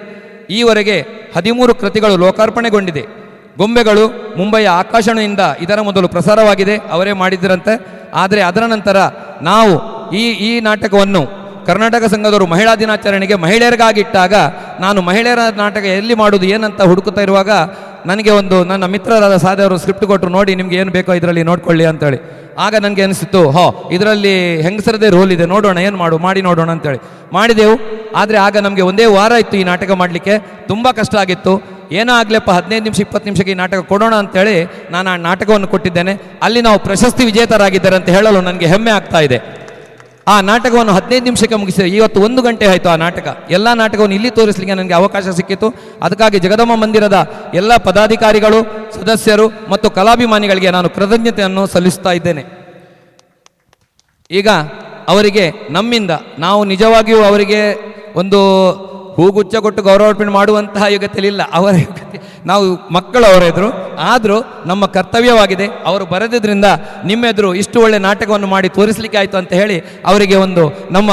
ಈವರೆಗೆ 13 ಕೃತಿಗಳು ಲೋಕಾರ್ಪಣೆಗೊಂಡಿದೆ. ಗೊಂಬೆಗಳು ಮುಂಬೈಯ ಆಕಾಶವಾಣಿಯಿಂದ ಇದರ ಮೊದಲು ಪ್ರಸಾರವಾಗಿದೆ, ಅವರೇ ಮಾಡಿದ್ರಂತೆ. ಆದರೆ ಅದರ ನಂತರ ನಾವು ಈ ನಾಟಕವನ್ನು ಕರ್ನಾಟಕ ಸಂಘದವರು ಮಹಿಳಾ ದಿನಾಚರಣೆಗೆ ಮಹಿಳೆಯರಿಗಾಗಿಟ್ಟಾಗ ನಾನು ಮಹಿಳೆಯರ ನಾಟಕ ಎಲ್ಲಿ ಮಾಡೋದು ಏನಂತ ಹುಡುಕುತ್ತಾ ಇರುವಾಗ ನನಗೆ ಒಂದು ನನ್ನ ಮಿತ್ರರಾದ ಸಾಧವರು ಸ್ಕ್ರಿಪ್ಟ್ ಕೊಟ್ಟರು, ನೋಡಿ ನಿಮ್ಗೆ ಏನು ಬೇಕೋ ಇದರಲ್ಲಿ ನೋಡ್ಕೊಳ್ಳಿ ಅಂತೇಳಿ. ಆಗ ನನಗೆ ಅನಿಸಿತ್ತು, ಇದರಲ್ಲಿ ಹೆಂಗಸರದೇ ರೋಲ್ ಇದೆ, ನೋಡೋಣ ಏನು ಮಾಡಿ ನೋಡೋಣ ಅಂತೇಳಿ ಮಾಡಿದೆವು. ಆದರೆ ಆಗ ನಮಗೆ ಒಂದೇ ವಾರ ಇತ್ತು ಈ ನಾಟಕ ಮಾಡಲಿಕ್ಕೆ, ತುಂಬ ಕಷ್ಟ ಆಗಿತ್ತು. ಏನೋ ಆಗಲಿಪ್ಪ 15 ನಿಮಿಷ 20 ನಿಮಿಷಕ್ಕೆ ಈ ನಾಟಕ ಕೊಡೋಣ ಅಂತೇಳಿ ನಾನು ಆ ನಾಟಕವನ್ನು ಕೊಟ್ಟಿದ್ದೇನೆ. ಅಲ್ಲಿ ನಾವು ಪ್ರಶಸ್ತಿ ವಿಜೇತರಾಗಿದ್ದಾರೆ ಅಂತ ಹೇಳಲು ನನಗೆ ಹೆಮ್ಮೆ ಆಗ್ತಾ ಇದೆ. ಆ ನಾಟಕವನ್ನು 15 ನಿಮಿಷಕ್ಕೆ ಮುಗಿಸಿ ಇವತ್ತು 1 ಗಂಟೆ ಆಯಿತು ಆ ನಾಟಕ. ಎಲ್ಲ ನಾಟಕವನ್ನು ಇಲ್ಲಿ ತೋರಿಸಲಿಕ್ಕೆ ನನಗೆ ಅವಕಾಶ ಸಿಕ್ಕಿತು. ಅದಕ್ಕಾಗಿ ಜಗದಮ್ಮ ಮಂದಿರದ ಎಲ್ಲ ಪದಾಧಿಕಾರಿಗಳು, ಸದಸ್ಯರು ಮತ್ತು ಕಲಾಭಿಮಾನಿಗಳಿಗೆ ನಾನು ಕೃತಜ್ಞತೆಯನ್ನು ಸಲ್ಲಿಸ್ತಾ ಇದ್ದೇನೆ. ಈಗ ಅವರಿಗೆ ನಮ್ಮಿಂದ, ನಾವು ನಿಜವಾಗಿಯೂ ಅವರಿಗೆ ಒಂದು ಹೂಗುಚ್ಛ ಕೊಟ್ಟು ಗೌರವಾರ್ಪಣೆ ಮಾಡುವಂತಹ ಯೋಗ್ಯತೆಯಲ್ಲಿಲ್ಲ, ಅವರ ಯೋಗ್ಯತೆ ನಾವು ಮಕ್ಕಳು ಅವರ ಎದುರು, ಆದರೂ ನಮ್ಮ ಕರ್ತವ್ಯವಾಗಿದೆ. ಅವರು ಬರೆದಿದ್ದರಿಂದ ನಿಮ್ಮೆದುರು ಇಷ್ಟು ಒಳ್ಳೆ ನಾಟಕವನ್ನು ಮಾಡಿ ತೋರಿಸಲಿಕ್ಕೆ ಆಯಿತು ಅಂತ ಹೇಳಿ ಅವರಿಗೆ ಒಂದು ನಮ್ಮ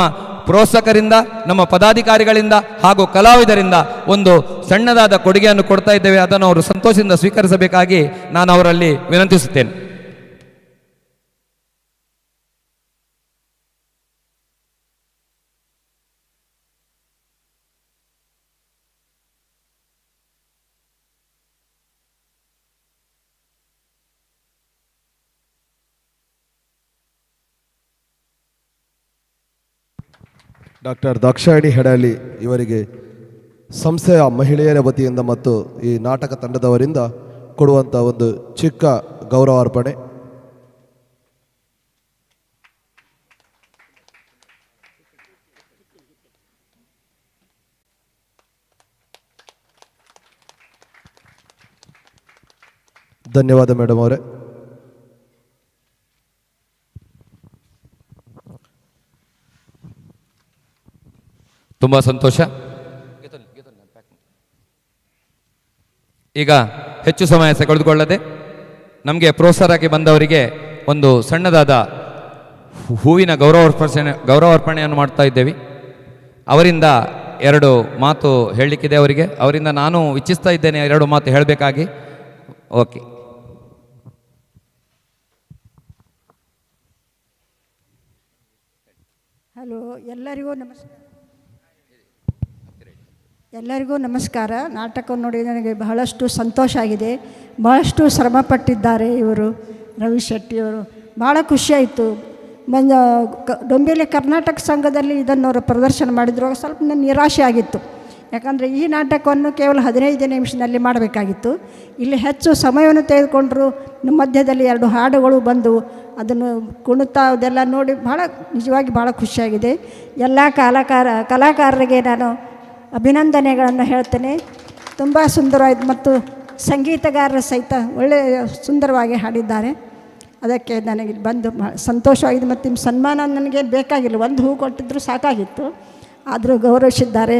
ಪ್ರೋತ್ಸಾಹಕರಿಂದ, ನಮ್ಮ ಪದಾಧಿಕಾರಿಗಳಿಂದ ಹಾಗೂ ಕಲಾವಿದರಿಂದ ಒಂದು ಸಣ್ಣದಾದ ಕೊಡುಗೆಯನ್ನು ಕೊಡ್ತಾ ಇದ್ದೇವೆ. ಅದನ್ನು ಅವರು ಸಂತೋಷದಿಂದ ಸ್ವೀಕರಿಸಬೇಕಾಗಿ ನಾನು ಅವರಲ್ಲಿ ವಿನಂತಿಸುತ್ತೇನೆ. ಡಾಕ್ಟರ್ ದಾಕ್ಷಾಯಣಿ ಹೆಡಾಲಿ ಇವರಿಗೆ ಸಂಸ್ಥೆಯ ಮಹಿಳೆಯರ ವತಿಯಿಂದ ಮತ್ತು ಈ ನಾಟಕ ತಂಡದವರಿಂದ ಕೊಡುವಂಥ ಒಂದು ಚಿಕ್ಕ ಗೌರವಾರ್ಪಣೆ. ಧನ್ಯವಾದ ಮೇಡಮ್ ಅವರೇ. ತುಂಬ ಸಂತೋಷ. ಈಗ ಹೆಚ್ಚು ಸಮಯ ತೆಗೆದುಕೊಳ್ಳದೆ ನಮಗೆ ಪ್ರೋತ್ಸಾಹಕ್ಕೆ ಬಂದವರಿಗೆ ಒಂದು ಸಣ್ಣದಾದ ಹೂವಿನ ಗೌರವಾರ್ಪಣೆಯನ್ನು ಮಾಡ್ತಾ ಇದ್ದೇವೆ. ಅವರಿಂದ 2 ಮಾತು ಹೇಳಲಿಕ್ಕಿದೆ ಅವರಿಗೆ. ಅವರಿಂದ ನಾನು ಇಚ್ಛಿಸ್ತಾ ಇದ್ದೇನೆ 2 ಮಾತು ಹೇಳಬೇಕಾಗಿ. ಓಕೆ. ಹಲೋ, ಎಲ್ಲರಿಗೂ ನಮಸ್ಕಾರ. ಎಲ್ಲರಿಗೂ ನಮಸ್ಕಾರ. ನಾಟಕ ನೋಡಿ ನನಗೆ ಬಹಳಷ್ಟು ಸಂತೋಷ ಆಗಿದೆ. ಬಹಳಷ್ಟು ಶ್ರಮಪಟ್ಟಿದ್ದಾರೆ ಇವರು, ರವಿ ಶೆಟ್ಟಿಯವರು. ಭಾಳ ಖುಷಿಯಾಯಿತು. ಮಂಜ ಡೊಂಬಿಲೆ ಕರ್ನಾಟಕ ಸಂಘದಲ್ಲಿ ಇದನ್ನು ಅವರು ಪ್ರದರ್ಶನ ಮಾಡಿದ್ರು. ಸ್ವಲ್ಪ ನನ್ನ ನಿರಾಶೆ ಆಗಿತ್ತು, ಯಾಕಂದರೆ ಈ ನಾಟಕವನ್ನು ಕೇವಲ 15 ನಿಮಿಷದಲ್ಲಿ ಮಾಡಬೇಕಾಗಿತ್ತು. ಇಲ್ಲಿ ಹೆಚ್ಚು ಸಮಯವನ್ನು ತೆಗೆದುಕೊಂಡರು. ಮಧ್ಯದಲ್ಲಿ 2 ಹಾಡುಗಳು ಬಂದವು, ಅದನ್ನು ಕುಣಿತಾ ಅದೆಲ್ಲ ನೋಡಿ ಭಾಳ ನಿಜವಾಗಿ ಭಾಳ ಖುಷಿಯಾಗಿದೆ. ಎಲ್ಲ ಕಲಾಕಾರರಿಗೆ ನಾನು ಅಭಿನಂದನೆಗಳನ್ನು ಹೇಳ್ತೇನೆ. ತುಂಬ ಸುಂದರವಾಯಿತು ಮತ್ತು ಸಂಗೀತಗಾರರ ಸಹಿತ ಒಳ್ಳೆಯ ಸುಂದರವಾಗಿ ಹಾಡಿದ್ದಾರೆ. ಅದಕ್ಕೆ ನನಗೆ ಬಂದು ಸಂತೋಷವಾಗಿದೆ. ಮತ್ತು ನಿಮ್ಮ ಸನ್ಮಾನ ನನಗೇನು ಬೇಕಾಗಿಲ್ಲ, ಒಂದು ಹೂ ಕೊಟ್ಟಿದ್ದರೂ ಸಾಕಾಗಿತ್ತು, ಆದರೂ ಗೌರವಿಸಿದ್ದಾರೆ.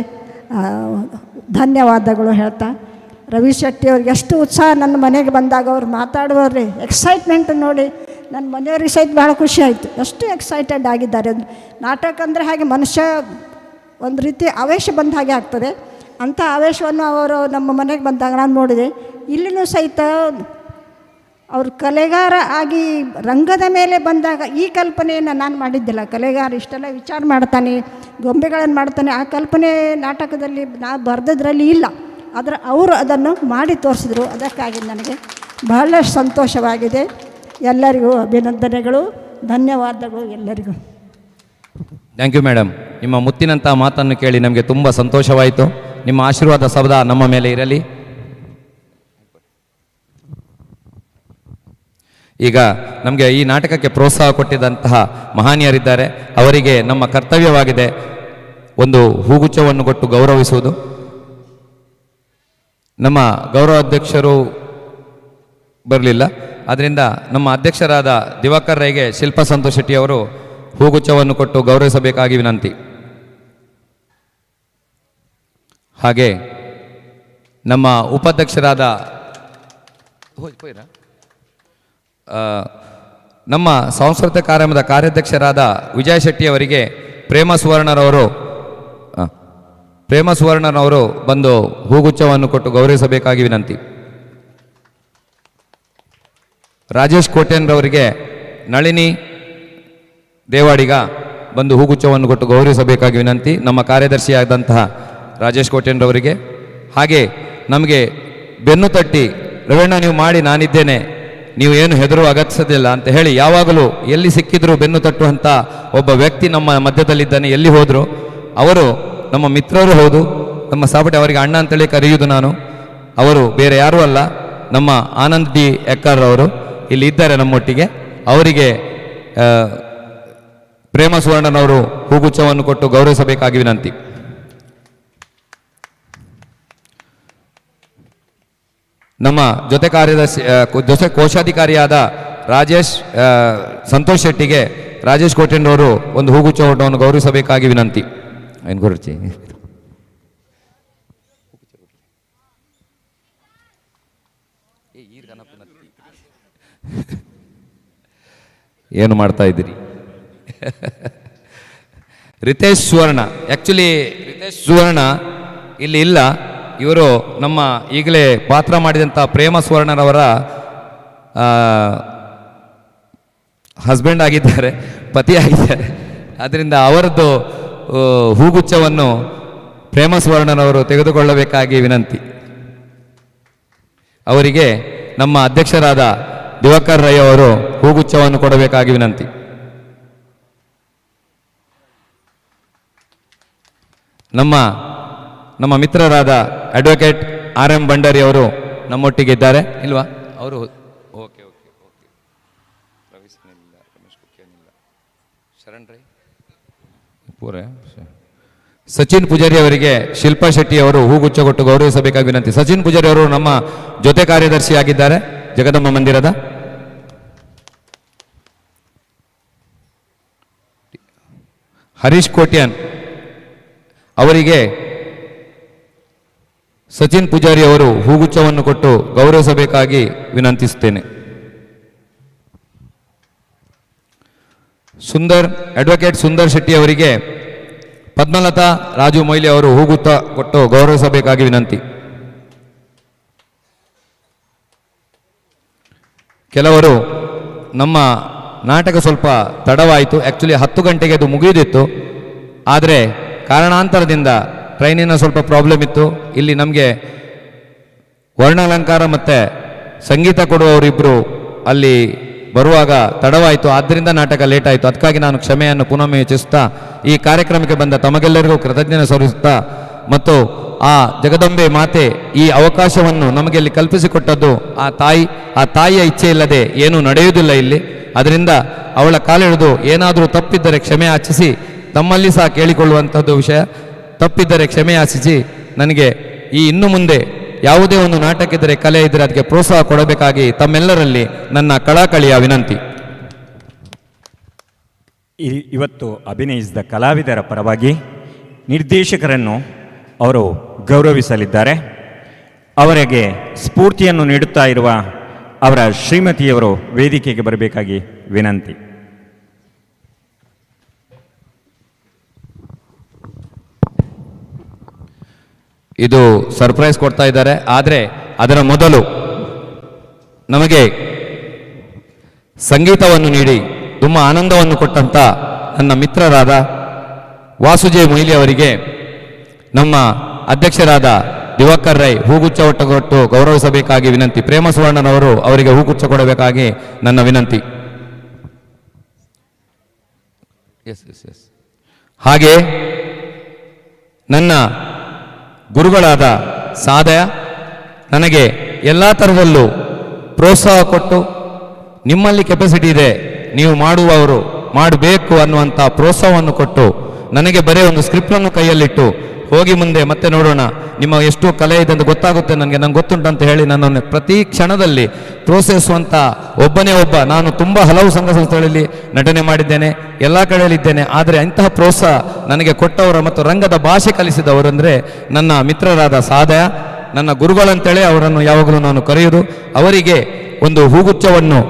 ಧನ್ಯವಾದಗಳು ಹೇಳ್ತಾ ರವಿ ಶೆಟ್ಟಿ ಅವ್ರಿಗೆ ಎಷ್ಟು ಉತ್ಸಾಹ. ನನ್ನ ಮನೆಗೆ ಬಂದಾಗ ಅವ್ರು ಮಾತಾಡುವವ್ರಿ ಎಕ್ಸೈಟ್ಮೆಂಟ್ ನೋಡಿ ನನ್ನ ಮನೆಯವ್ರಿಗೆ ಸಹಿತ ಭಾಳ ಖುಷಿ ಆಯಿತು. ಎಷ್ಟು ಎಕ್ಸೈಟೆಡ್ ಆಗಿದ್ದಾರೆ. ನಾಟಕ ಅಂದರೆ ಹಾಗೆ ಮನುಷ್ಯ ಒಂದು ರೀತಿ ಆವೇಶ ಬಂದ ಹಾಗೆ ಆಗ್ತದೆ. ಅಂಥ ಆವೇಶವನ್ನು ಅವರು ನಮ್ಮ ಮನೆಗೆ ಬಂದಾಗ ನಾನು ನೋಡಿದೆ. ಇಲ್ಲಿನೂ ಸಹಿತ ಅವರು ಕಲೆಗಾರ ಆಗಿ ರಂಗದ ಮೇಲೆ ಬಂದಾಗ ಈ ಕಲ್ಪನೆಯನ್ನು ನಾನು ಮಾಡಿದ್ದಿಲ್ಲ. ಕಲೆಗಾರ ಇಷ್ಟೆಲ್ಲ ವಿಚಾರ ಮಾಡ್ತಾನೆ, ಗೊಂಬೆಗಳನ್ನು ಮಾಡ್ತಾನೆ, ಆ ಕಲ್ಪನೆ ನಾಟಕದಲ್ಲಿ ನಾ ಬರೆದದ್ರಲ್ಲಿ ಇಲ್ಲ. ಆದರೆ ಅವರು ಅದನ್ನು ಮಾಡಿ ತೋರಿಸಿದ್ರು. ಅದಕ್ಕಾಗಿ ನನಗೆ ಬಹಳಷ್ಟು ಸಂತೋಷವಾಗಿದೆ. ಎಲ್ಲರಿಗೂ ಅಭಿನಂದನೆಗಳು, ಧನ್ಯವಾದಗಳು ಎಲ್ಲರಿಗೂ. Thank you madam. ನಿಮ್ಮ ಮುತ್ತಿನಂಥ ಮಾತನ್ನು ಕೇಳಿ ನಮಗೆ ತುಂಬ ಸಂತೋಷವಾಯಿತು. ನಿಮ್ಮ ಆಶೀರ್ವಾದ ಸದಾ ನಮ್ಮ ಮೇಲೆ ಇರಲಿ. ಈಗ ನಮಗೆ ಈ ನಾಟಕಕ್ಕೆ ಪ್ರೋತ್ಸಾಹ ಕೊಟ್ಟಿದ್ದಂತಹ ಮಹನೀಯರಿದ್ದಾರೆ. ಅವರಿಗೆ ನಮ್ಮ ಕರ್ತವ್ಯವಾಗಿದೆ ಒಂದು ಹೂಗುಚ್ಛವನ್ನು ಕೊಟ್ಟು ಗೌರವಿಸುವುದು. ನಮ್ಮ ಗೌರವಾಧ್ಯಕ್ಷರು ಬರಲಿಲ್ಲ, ಆದ್ದರಿಂದ ನಮ್ಮ ಅಧ್ಯಕ್ಷರಾದ ದಿವಾಕರ್ ರೈಗೆ ಶಿಲ್ಪಾ ಸಂತೋಷ್ ಶೆಟ್ಟಿ ಅವರು ಹೂಗುಚ್ಛವನ್ನು ಕೊಟ್ಟು ಗೌರವಿಸಬೇಕಾಗಿ ವಿನಂತಿ. ಹಾಗೆ ನಮ್ಮ ಉಪಾಧ್ಯಕ್ಷರಾದ ನಮ್ಮ ಸಾಂಸ್ಕೃತಿಕ ಕಾರ್ಯಕ್ರಮದ ಕಾರ್ಯಾಧ್ಯಕ್ಷರಾದ ವಿಜಯ ಶೆಟ್ಟಿಯವರಿಗೆ ಪ್ರೇಮ ಸುವರ್ಣರವರು ಬಂದು ಹೂಗುಚ್ಛವನ್ನು ಕೊಟ್ಟು ಗೌರವಿಸಬೇಕಾಗಿ ವಿನಂತಿ. ರಾಜೇಶ್ ಕೋಟ್ಯನ್ರವರಿಗೆ ನಳಿನಿ ದೇವಾಡಿಗ ಬಂದು ಹೂಗುಚ್ಛವನ್ನು ಕೊಟ್ಟು ಗೌರವಿಸಬೇಕಾಗಿ ವಿನಂತಿ ನಮ್ಮ ಕಾರ್ಯದರ್ಶಿಯಾದಂತಹ ರಾಜೇಶ್ ಕೋಟ್ಯನ್ರವರಿಗೆ. ಹಾಗೆ ನಮಗೆ ಬೆನ್ನು ತಟ್ಟಿ ರವಣ್ಣ ನೀವು ಮಾಡಿ, ನಾನಿದ್ದೇನೆ, ನೀವು ಏನು ಹೆದರು ಅಗತ್ಯದಿಲ್ಲ ಅಂತ ಹೇಳಿ ಯಾವಾಗಲೂ ಎಲ್ಲಿ ಸಿಕ್ಕಿದ್ರೂ ಬೆನ್ನು ತಟ್ಟುವಂಥ ಒಬ್ಬ ವ್ಯಕ್ತಿ ನಮ್ಮ ಮಧ್ಯದಲ್ಲಿದ್ದಾನೆ. ಎಲ್ಲಿ ಹೋದರು ಅವರು ನಮ್ಮ ಮಿತ್ರರು ಹೌದು, ನಮ್ಮ ಸಾಬಟೆ ಅವರಿಗೆ ಅಣ್ಣ ಅಂತೇಳಿ ಕರೆಯುವುದು ನಾನು. ಅವರು ಬೇರೆ ಯಾರೂ ಅಲ್ಲ, ನಮ್ಮ ಆನಂದ್ ಡಿ ಎಕ್ಕರ್ ಅವರು ಇಲ್ಲಿ ಇದ್ದಾರೆ ನಮ್ಮೊಟ್ಟಿಗೆ. ಅವರಿಗೆ ಪ್ರೇಮ ಸುವರ್ಣನವರು ಹೂಗುಚ್ಛವನ್ನು ಕೊಟ್ಟು ಗೌರವಿಸಬೇಕಾಗಿ ವಿನಂತಿ. ನಮ್ಮ ಜೊತೆ ಕಾರ್ಯದರ್ಶಿ ಜೊತೆ ಕೋಶಾಧಿಕಾರಿಯಾದ ರಾಜೇಶ್ ಸಂತೋಷ್ ಶೆಟ್ಟಿಗೆ ರಾಜೇಶ್ ಕೋಟೆಣ್ಣವರು ಒಂದು ಹೂಗುಚ್ಛವನ್ನು ಗೌರವಿಸಬೇಕಾಗಿ ವಿನಂತಿ. ಏನು ಏನು ಮಾಡ್ತಾ ಇದ್ದೀರಿ? ರಿತೇಶ್ ಸುವರ್ಣ, ಆ್ಯಕ್ಚುಲಿ ರಿತೇಶ್ ಸುವರ್ಣ ಇಲ್ಲಿ ಇಲ್ಲ. ಇವರು ನಮ್ಮ ಈಗಲೇ ಪಾತ್ರ ಮಾಡಿದಂಥ ಪ್ರೇಮ ಸುವರ್ಣರವರ ಹಸ್ಬೆಂಡ್ ಆಗಿದ್ದಾರೆ, ಪತಿಯಾಗಿದ್ದಾರೆ. ಆದ್ದರಿಂದ ಅವರದ್ದು ಹೂಗುಚ್ಛವನ್ನು ಪ್ರೇಮ ಸುವರ್ಣನವರು ತೆಗೆದುಕೊಳ್ಳಬೇಕಾಗಿ ವಿನಂತಿ. ಅವರಿಗೆ ನಮ್ಮ ಅಧ್ಯಕ್ಷರಾದ ದಿವಾಕರ್ ರೈ ಅವರು ಹೂಗುಚ್ಛವನ್ನು ಕೊಡಬೇಕಾಗಿ ವಿನಂತಿ. ನಮ್ಮ ನಮ್ಮ ಮಿತ್ರರಾದ advocate R M Bhandari ಅವರು ನಮ್ಮೊಟ್ಟಿಗೆ ಇದ್ದಾರೆ ಇಲ್ವಾ? ಅವರು okay okay okay. ರವಿಸನಿಲ್ಲ, Ramesh ಕುಕ್ಯನಿಲ್ಲ, Sharan Rai ಪೂರೆ. Sachin Poojary ಅವರಿಗೆ ಶಿಲ್ಪಾ ಶೆಟ್ಟಿ ಅವರು ಹೂಗುಚ್ಛ ಕೊಟ್ಟು ಗೌರವಿಸಬೇಕಾಗಿ ವಿನಂತಿ. ಸಚಿನ್ ಪೂಜಾರಿ ಅವರು ನಮ್ಮ ಜೊತೆ ಕಾರ್ಯದರ್ಶಿಯಾಗಿದ್ದಾರೆ ಜಗದಂಬ ಮಂದಿರದ. ಹರೀಶ್ ಕೋಟ್ಯಾನ್ ಅವರಿಗೆ ಸಚಿನ್ ಪೂಜಾರಿ ಅವರು ಹೂಗುಚ್ಛವನ್ನು ಕೊಟ್ಟು ಗೌರವಿಸಬೇಕಾಗಿ ವಿನಂತಿಸುತ್ತೇನೆ. ಅಡ್ವೊಕೇಟ್ ಸುಂದರ್ ಶೆಟ್ಟಿ ಅವರಿಗೆ ಪದ್ಮಲತಾ ರಾಜು ಮೊಯ್ಲಿ ಅವರು ಹೂಗುಚ್ಛ ಕೊಟ್ಟು ಗೌರವಿಸಬೇಕಾಗಿ ವಿನಂತಿ. ಕೆಲವರು ನಮ್ಮ ನಾಟಕ ಸ್ವಲ್ಪ ತಡವಾಯಿತು. ಆ್ಯಕ್ಚುಲಿ 10 ಗಂಟೆಗೆ ಅದು ಮುಗಿಯುತ್ತಿತ್ತು, ಆದರೆ ಕಾರಣಾಂತರದಿಂದ ಟ್ರೈನಿನ ಸ್ವಲ್ಪ ಪ್ರಾಬ್ಲಮ್ ಇತ್ತು. ಇಲ್ಲಿ ನಮಗೆ ವರ್ಣಾಲಂಕಾರ ಮತ್ತು ಸಂಗೀತ ಕೊಡುವವರಿಬ್ಬರು ಅಲ್ಲಿ ಬರುವಾಗ ತಡವಾಯಿತು, ಆದ್ದರಿಂದ ನಾಟಕ ಲೇಟ್ ಆಯಿತು. ಅದಕ್ಕಾಗಿ ನಾನು ಕ್ಷಮೆಯನ್ನು ಪುನಃ ಯೋಚಿಸುತ್ತಾ ಈ ಕಾರ್ಯಕ್ರಮಕ್ಕೆ ಬಂದ ತಮಗೆಲ್ಲರಿಗೂ ಕೃತಜ್ಞತೆ ಸಲ್ಲಿಸುತ್ತಾ ಮತ್ತು ಆ ಜಗದಂಬೆ ಮಾತೆ ಈ ಅವಕಾಶವನ್ನು ನಮಗೆ ಇಲ್ಲಿ ಕಲ್ಪಿಸಿಕೊಟ್ಟದ್ದು ಆ ತಾಯಿ. ಆ ತಾಯಿಯ ಇಚ್ಛೆ ಇಲ್ಲದೆ ಏನೂ ನಡೆಯುವುದಿಲ್ಲ ಇಲ್ಲಿ. ಅದರಿಂದ ಅವಳ ಕಾಲೆಳೆದು ಏನಾದರೂ ತಪ್ಪಿದ್ದರೆ ಕ್ಷಮೆ ಯಾಚಿಸಿ ತಮ್ಮಲ್ಲಿ ಸಹ ಕೇಳಿಕೊಳ್ಳುವಂಥದ್ದು ವಿಷಯ. ತಪ್ಪಿದ್ದರೆ ಕ್ಷಮೆ ಯಾಚಿಸಿ ನನಗೆ ಈ ಇನ್ನು ಮುಂದೆ ಯಾವುದೇ ಒಂದು ನಾಟಕ ಇದ್ದರೆ, ಕಲೆ ಇದ್ದರೆ ಅದಕ್ಕೆ ಪ್ರೋತ್ಸಾಹ ಕೊಡಬೇಕಾಗಿ ತಮ್ಮೆಲ್ಲರಲ್ಲಿ ನನ್ನ ಕಳಕಳಿಯ ವಿನಂತಿ. ಇವತ್ತು ಅಭಿನಯಿಸಿದ ಕಲಾವಿದರ ಪರವಾಗಿ ನಿರ್ದೇಶಕರನ್ನು ಅವರು ಗೌರವಿಸಲಿದ್ದಾರೆ. ಅವರಿಗೆ ಸ್ಫೂರ್ತಿಯನ್ನು ನೀಡುತ್ತಾ ಇರುವ ಅವರ ಶ್ರೀಮತಿಯವರು ವೇದಿಕೆಗೆ ಬರಬೇಕಾಗಿ ವಿನಂತಿ. ಇದು ಸರ್ಪ್ರೈಸ್ ಕೊಡ್ತಾ ಇದ್ದಾರೆ, ಆದರೆ ಅದರ ಮೊದಲು ನಮಗೆ ಸಂಗೀತವನ್ನು ನೀಡಿ ತುಂಬ ಆನಂದವನ್ನು ಕೊಟ್ಟಂಥ ನನ್ನ ಮಿತ್ರರಾದ ವಾಸುಜೆ ಮೊಯ್ಲಿ ಅವರಿಗೆ ನಮ್ಮ ಅಧ್ಯಕ್ಷರಾದ ದಿವಾಕರ್ ರೈ ಹೂಗುಚ್ಛ ಕೊಟ್ಟು ಗೌರವಿಸಬೇಕಾಗಿ ವಿನಂತಿ. ಪ್ರೇಮ ಸುವರ್ಣನವರು ಅವರಿಗೆ ಹೂಗುಚ್ಛ ಕೊಡಬೇಕಾಗಿ ನನ್ನ ವಿನಂತಿ. S S S. ಹಾಗೆ ನನ್ನ ಗುರುಗಳಾದ ಸಾದಯ ನನಗೆ ಎಲ್ಲ ಥರದಲ್ಲೂ ಪ್ರೋತ್ಸಾಹ ಕೊಟ್ಟು ನಿಮ್ಮಲ್ಲಿ ಕೆಪಾಸಿಟಿ ಇದೆ, ನೀವು ಮಾಡುವವರು ಮಾಡಬೇಕು ಅನ್ನುವಂಥ ಪ್ರೋತ್ಸಾಹವನ್ನು ಕೊಟ್ಟು ನನಗೆ ಬರೀ ಒಂದು ಸ್ಕ್ರಿಪ್ಟನ್ನು ಕೈಯಲ್ಲಿಟ್ಟು ಹೋಗಿ ಮುಂದೆ ಮತ್ತೆ ನೋಡೋಣ, ನಿಮ್ಮ ಎಷ್ಟು ಕಲೆ ಇದೆ ಅಂತ ಗೊತ್ತಾಗುತ್ತೆ ನನಗೆ, ನಂಗೆ ಗೊತ್ತುಂಟಂತ ಹೇಳಿ ನನ್ನನ್ನು ಪ್ರತಿ ಕ್ಷಣದಲ್ಲಿ ಪ್ರೋತ್ಸಾಹಿಸುವಂಥ ಒಬ್ಬನೇ ಒಬ್ಬ. ನಾನು ತುಂಬ ಹಲವು ಸಂಘ ಸಂಸ್ಥೆಗಳಲ್ಲಿ ನಟನೆ ಮಾಡಿದ್ದೇನೆ, ಎಲ್ಲ ಕಡೆಯಲ್ಲಿದ್ದೇನೆ, ಆದರೆ ಅಂತಹ ಪ್ರೋತ್ಸಾಹ ನನಗೆ ಕೊಟ್ಟವರ ಮತ್ತು ರಂಗದ ಭಾಷೆ ಕಲಿಸಿದವರೆಂದರೆ ನನ್ನ ಮಿತ್ರರಾದ ಸಾದಯ, ನನ್ನ ಗುರುಗಳಂತೇಳಿ ಅವರನ್ನು ಯಾವಾಗಲೂ ನಾನು ಕರೆಯುವುದು. ಅವರಿಗೆ ಒಂದು ಹೂಗುಚ್ಛವನ್ನು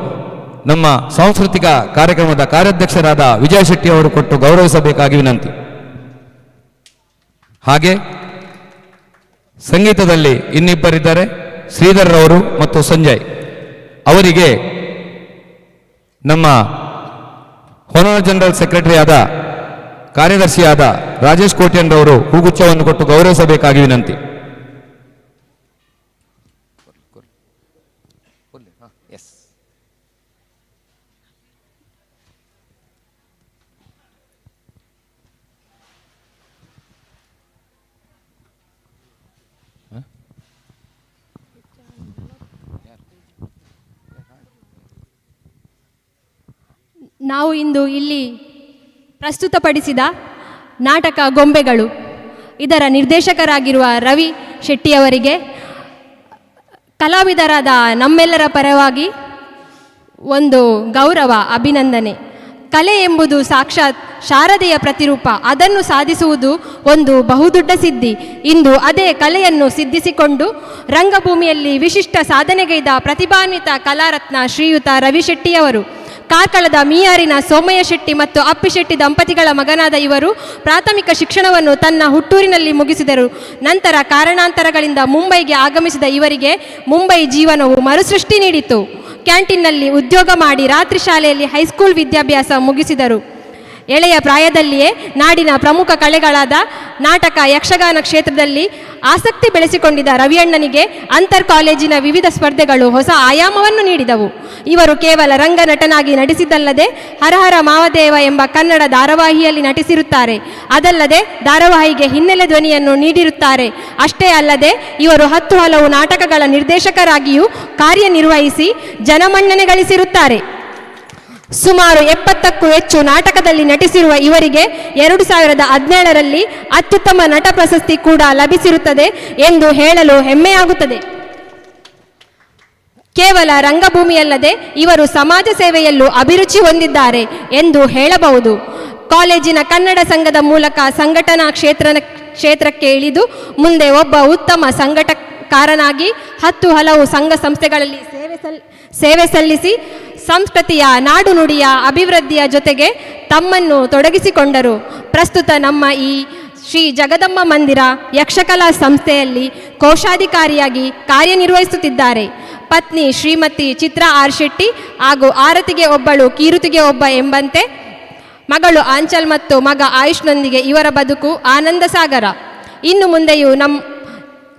ನಮ್ಮ ಸಾಂಸ್ಕೃತಿಕ ಕಾರ್ಯಕ್ರಮದ ಕಾರ್ಯಾಧ್ಯಕ್ಷರಾದ ವಿಜಯ ಶೆಟ್ಟಿ ಅವರು ಕೊಟ್ಟು ಗೌರವಿಸಬೇಕಾಗಿ ವಿನಂತಿ. ಹಾಗೆ ಸಂಗೀತದಲ್ಲಿ ಇನ್ನಿಬ್ಬರಿದ್ದಾರೆ, ಶ್ರೀಧರ್ ಅವರು ಮತ್ತು ಸಂಜಯ್. ಅವರಿಗೆ ನಮ್ಮ ಹೊನರ್ ಜನರಲ್ ಸೆಕ್ರೆಟರಿಯಾದ ಕಾರ್ಯದರ್ಶಿಯಾದ ರಾಜೇಶ್ ಕೋಟ್ಯನ್ರವರು ಹೂಗುಚ್ಛವನ್ನು ಕೊಟ್ಟು ಗೌರವಿಸಬೇಕಾಗಿ ವಿನಂತಿ. ನಾವು ಇಂದು ಇಲ್ಲಿ ಪ್ರಸ್ತುತಪಡಿಸಿದ ನಾಟಕ ಗೊಂಬೆಗಳು, ಇದರ ನಿರ್ದೇಶಕರಾಗಿರುವ ರವಿ ಶೆಟ್ಟಿಯವರಿಗೆ ಕಲಾವಿದರಾದ ನಮ್ಮೆಲ್ಲರ ಪರವಾಗಿ ಒಂದು ಗೌರವ ಅಭಿನಂದನೆ. ಕಲೆ ಎಂಬುದು ಸಾಕ್ಷಾತ್ ಶಾರದೆಯ ಪ್ರತಿರೂಪ, ಅದನ್ನು ಸಾಧಿಸುವುದು ಒಂದು ಬಹುದೊಡ್ಡ ಸಿದ್ಧಿ. ಇಂದು ಅದೇ ಕಲೆಯನ್ನು ಸಿದ್ಧಿಸಿಕೊಂಡು ರಂಗಭೂಮಿಯಲ್ಲಿ ವಿಶಿಷ್ಟ ಸಾಧನೆಗೈದ ಪ್ರತಿಭಾನ್ವಿತ ಕಲಾರತ್ನ ಶ್ರೀಯುತ ರವಿ ಶೆಟ್ಟಿಯವರು. ಕಾರ್ಕಳದ ಮೀಯಾರಿನ ಸೋಮಯ್ಯ ಶೆಟ್ಟಿ ಮತ್ತು ಅಪ್ಪಿಶೆಟ್ಟಿ ದಂಪತಿಗಳ ಮಗನಾದ ಇವರು ಪ್ರಾಥಮಿಕ ಶಿಕ್ಷಣವನ್ನು ತನ್ನ ಹುಟ್ಟೂರಿನಲ್ಲಿ ಮುಗಿಸಿದರು. ನಂತರ ಕಾರಣಾಂತರಗಳಿಂದ ಮುಂಬೈಗೆ ಆಗಮಿಸಿದ ಇವರಿಗೆ ಮುಂಬೈ ಜೀವನವು ಮರುಸೃಷ್ಟಿ ನೀಡಿತು. ಕ್ಯಾಂಟೀನ್ನಲ್ಲಿ ಉದ್ಯೋಗ ಮಾಡಿ ರಾತ್ರಿ ಶಾಲೆಯಲ್ಲಿ ಹೈಸ್ಕೂಲ್ ವಿದ್ಯಾಭ್ಯಾಸ ಮುಗಿಸಿದರು. ಎಳೆಯ ಪ್ರಾಯದಲ್ಲಿಯೇ ನಾಡಿನ ಪ್ರಮುಖ ಕಲೆಗಳಾದ ನಾಟಕ, ಯಕ್ಷಗಾನ ಕ್ಷೇತ್ರದಲ್ಲಿ ಆಸಕ್ತಿ ಬೆಳೆಸಿಕೊಂಡಿದ್ದ ರವಿಯಣ್ಣನಿಗೆ ಅಂತರ್ ಕಾಲೇಜಿನ ವಿವಿಧ ಸ್ಪರ್ಧೆಗಳು ಹೊಸ ಆಯಾಮವನ್ನು ನೀಡಿದವು. ಇವರು ಕೇವಲ ರಂಗ ನಟನಾಗಿ ನಟಿಸಿದ್ದಲ್ಲದೆ ಹರಹರ ಮಾವದೇವ ಎಂಬ ಕನ್ನಡ ಧಾರಾವಾಹಿಯಲ್ಲಿ ನಟಿಸಿರುತ್ತಾರೆ. ಅದಲ್ಲದೆ ಧಾರಾವಾಹಿಗೆ ಹಿನ್ನೆಲೆ ಧ್ವನಿಯನ್ನು ನೀಡಿರುತ್ತಾರೆ. ಅಷ್ಟೇ ಅಲ್ಲದೆ ಇವರು 10 ಹಲವು ನಾಟಕಗಳ ನಿರ್ದೇಶಕರಾಗಿಯೂ ಕಾರ್ಯನಿರ್ವಹಿಸಿ ಜನಮನ್ನಣೆ ಗಳಿಸಿರುತ್ತಾರೆ. ಸುಮಾರು 70ಕ್ಕೂ ಹೆಚ್ಚು ನಾಟಕದಲ್ಲಿ ನಟಿಸಿರುವ ಇವರಿಗೆ 2017ರಲ್ಲಿ ಅತ್ಯುತ್ತಮ ನಟ ಪ್ರಶಸ್ತಿ ಕೂಡ ಲಭಿಸಿರುತ್ತದೆ ಎಂದು ಹೇಳಲು ಹೆಮ್ಮೆಯಾಗುತ್ತದೆ. ಕೇವಲ ರಂಗಭೂಮಿಯಲ್ಲದೆ ಇವರು ಸಮಾಜ ಸೇವೆಯಲ್ಲೂ ಅಭಿರುಚಿ ಹೊಂದಿದ್ದಾರೆ ಎಂದು ಹೇಳಬಹುದು. ಕಾಲೇಜಿನ ಕನ್ನಡ ಸಂಘದ ಮೂಲಕ ಸಂಘಟನಾ ಕ್ಷೇತ್ರಕ್ಕೆ ಇಳಿದು ಮುಂದೆ ಒಬ್ಬ ಉತ್ತಮ ಸಂಘಟಕಾರನಾಗಿ 10 ಹಲವು ಸಂಘ ಸಂಸ್ಥೆಗಳಲ್ಲಿ ಸೇವೆ ಸಲ್ಲಿಸಿ ಸಂಸ್ಕೃತಿಯ ನಾಡುನುಡಿಯ ಅಭಿವೃದ್ಧಿಯ ಜೊತೆಗೆ ತಮ್ಮನ್ನು ತೊಡಗಿಸಿಕೊಂಡರು. ಪ್ರಸ್ತುತ ನಮ್ಮ ಈ ಶ್ರೀ ಜಗದಂಬ ಮಂದಿರ ಯಕ್ಷಕಲಾ ಸಂಸ್ಥೆಯಲ್ಲಿ ಕೋಶಾಧಿಕಾರಿಯಾಗಿ ಕಾರ್ಯನಿರ್ವಹಿಸುತ್ತಿದ್ದಾರೆ. ಪತ್ನಿ ಶ್ರೀಮತಿ ಚಿತ್ರಾ ಆರ್ ಶೆಟ್ಟಿ ಹಾಗೂ ಆರತಿಗೆ ಒಬ್ಬಳು ಕೀರುತಿಗೆ ಒಬ್ಬ ಎಂಬಂತೆ ಮಗಳು ಆಂಚಲ್ ಮತ್ತು ಮಗ ಆಯುಷ್ನೊಂದಿಗೆ ಇವರ ಬದುಕು ಆನಂದ ಸಾಗರ. ಇನ್ನು ಮುಂದೆಯೂ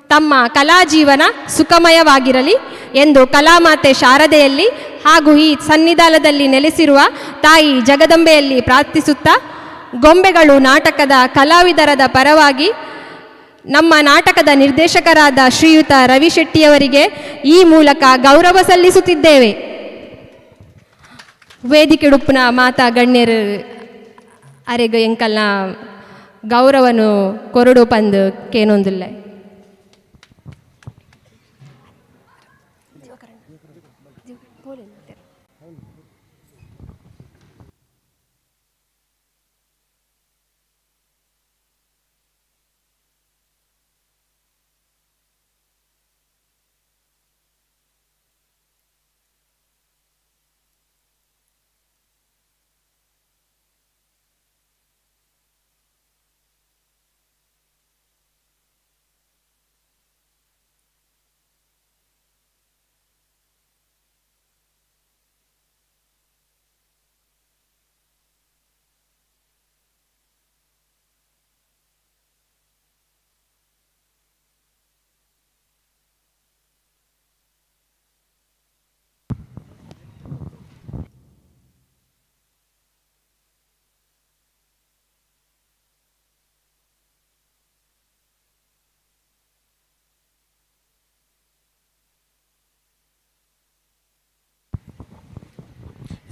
ತಮ್ಮ ಕಲಾ ಜೀವನ ಸುಖಮಯವಾಗಿರಲಿ ಎಂದು ಕಲಾಮಾತೆ ಶಾರದೆಯಲ್ಲಿ ಹಾಗೂ ಈ ಸನ್ನಿಧಾನದಲ್ಲಿ ನೆಲೆಸಿರುವ ತಾಯಿ ಜಗದಂಬೆಯಲ್ಲಿ ಪ್ರಾರ್ಥಿಸುತ್ತಾ ಗೊಂಬೆಗಳು ನಾಟಕದ ಕಲಾವಿದರದ ಪರವಾಗಿ ನಮ್ಮ ನಾಟಕದ ನಿರ್ದೇಶಕರಾದ ಶ್ರೀಯುತ ರವಿ ಶೆಟ್ಟಿಯವರಿಗೆ ಈ ಮೂಲಕ ಗೌರವ ಸಲ್ಲಿಸುತ್ತಿದ್ದೇವೆ. ವೇದಿಕೆಡುಪ್ಪುನ ಮಾತಾ ಗಣ್ಯರು ಅರೆಗ ಎಂಕಲ್ನ ಗೌರವನು ಕೊರಡು ಪಂದು ಕೇನೊಂದುಲ್ಲೆ.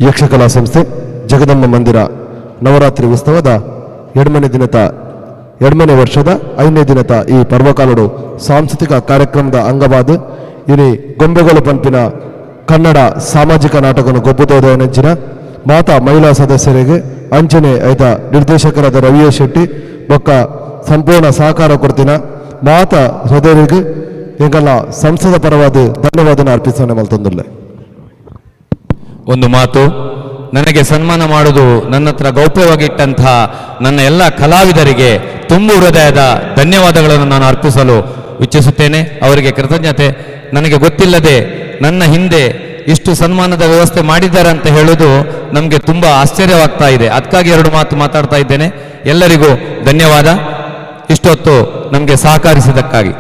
ಯಕ್ಷಕಲಾ ಸಂಸ್ಥೆ ಜಗದಂಬ ಮಂದಿರ ನವರಾತ್ರಿ ಉತ್ಸವದ ಎಡ್ಮನೆ ದಿನದ ಎಡ್ಮನೆ ವರ್ಷದ 5ನೇ ದಿನದ ಈ ಪರ್ವಕಾಲಡು ಸಾಂಸ್ಕೃತಿಕ ಕಾರ್ಯಕ್ರಮದ ಅಂಗವಾದ ಇನಿ ಗೊಂಬೆಗಳು ಪಂಪಿನ ಕನ್ನಡ ಸಾಮಾಜಿಕ ನಾಟಕವನ್ನು ಗೊಬ್ಬುತ್ತೋದ ನೆಂಚಿನ ಮಾತಾ ಮಹಿಳಾ ಸದಸ್ಯರಿಗೆ ಅಂಚನೆ ಐತ ನಿರ್ದೇಶಕರಾದ ರವಿಯ ಶೆಟ್ಟಿ ಬೊಕ್ಕ ಸಂಪೂರ್ಣ ಸಹಕಾರ ಕೊಡ್ತಿನ ಮಾತಾ ಸದಸ್ಯರಿಗೆ ಎಂಗಲ್ಲ ಸಂಸ್ಥೆದ ಪರವಾದ ಧನ್ಯವಾದನ ಅರ್ಪಿಸೋಣ ಮಲ್ತೊಂದುಲ್ಲೆ. ಒಂದು ಮಾತು, ನನಗೆ ಸನ್ಮಾನ ಮಾಡುವುದು ನನ್ನ ಹತ್ರ ಗೌಪ್ಯವಾಗಿ ಇಟ್ಟಂತಹ ನನ್ನ ಎಲ್ಲ ಕಲಾವಿದರಿಗೆ ತುಂಬು ಹೃದಯದ ಧನ್ಯವಾದಗಳನ್ನು ನಾನು ಅರ್ಪಿಸಲು ಇಚ್ಛಿಸುತ್ತೇನೆ. ಅವರಿಗೆ ಕೃತಜ್ಞತೆ. ನನಗೆ ಗೊತ್ತಿಲ್ಲದೆ ನನ್ನ ಹಿಂದೆ ಇಷ್ಟು ಸನ್ಮಾನದ ವ್ಯವಸ್ಥೆ ಮಾಡಿದ್ದಾರೆ ಅಂತ ಹೇಳೋದು ನಮಗೆ ತುಂಬ ಆಶ್ಚರ್ಯವಾಗ್ತಾ ಇದೆ. ಅದಕ್ಕಾಗಿ ಎರಡು ಮಾತು ಮಾತಾಡ್ತಾ ಇದ್ದೇನೆ. ಎಲ್ಲರಿಗೂ ಧನ್ಯವಾದ ಇಷ್ಟೊತ್ತು ನಮಗೆ ಸಹಕರಿಸಿದ್ದಕ್ಕಾಗಿ.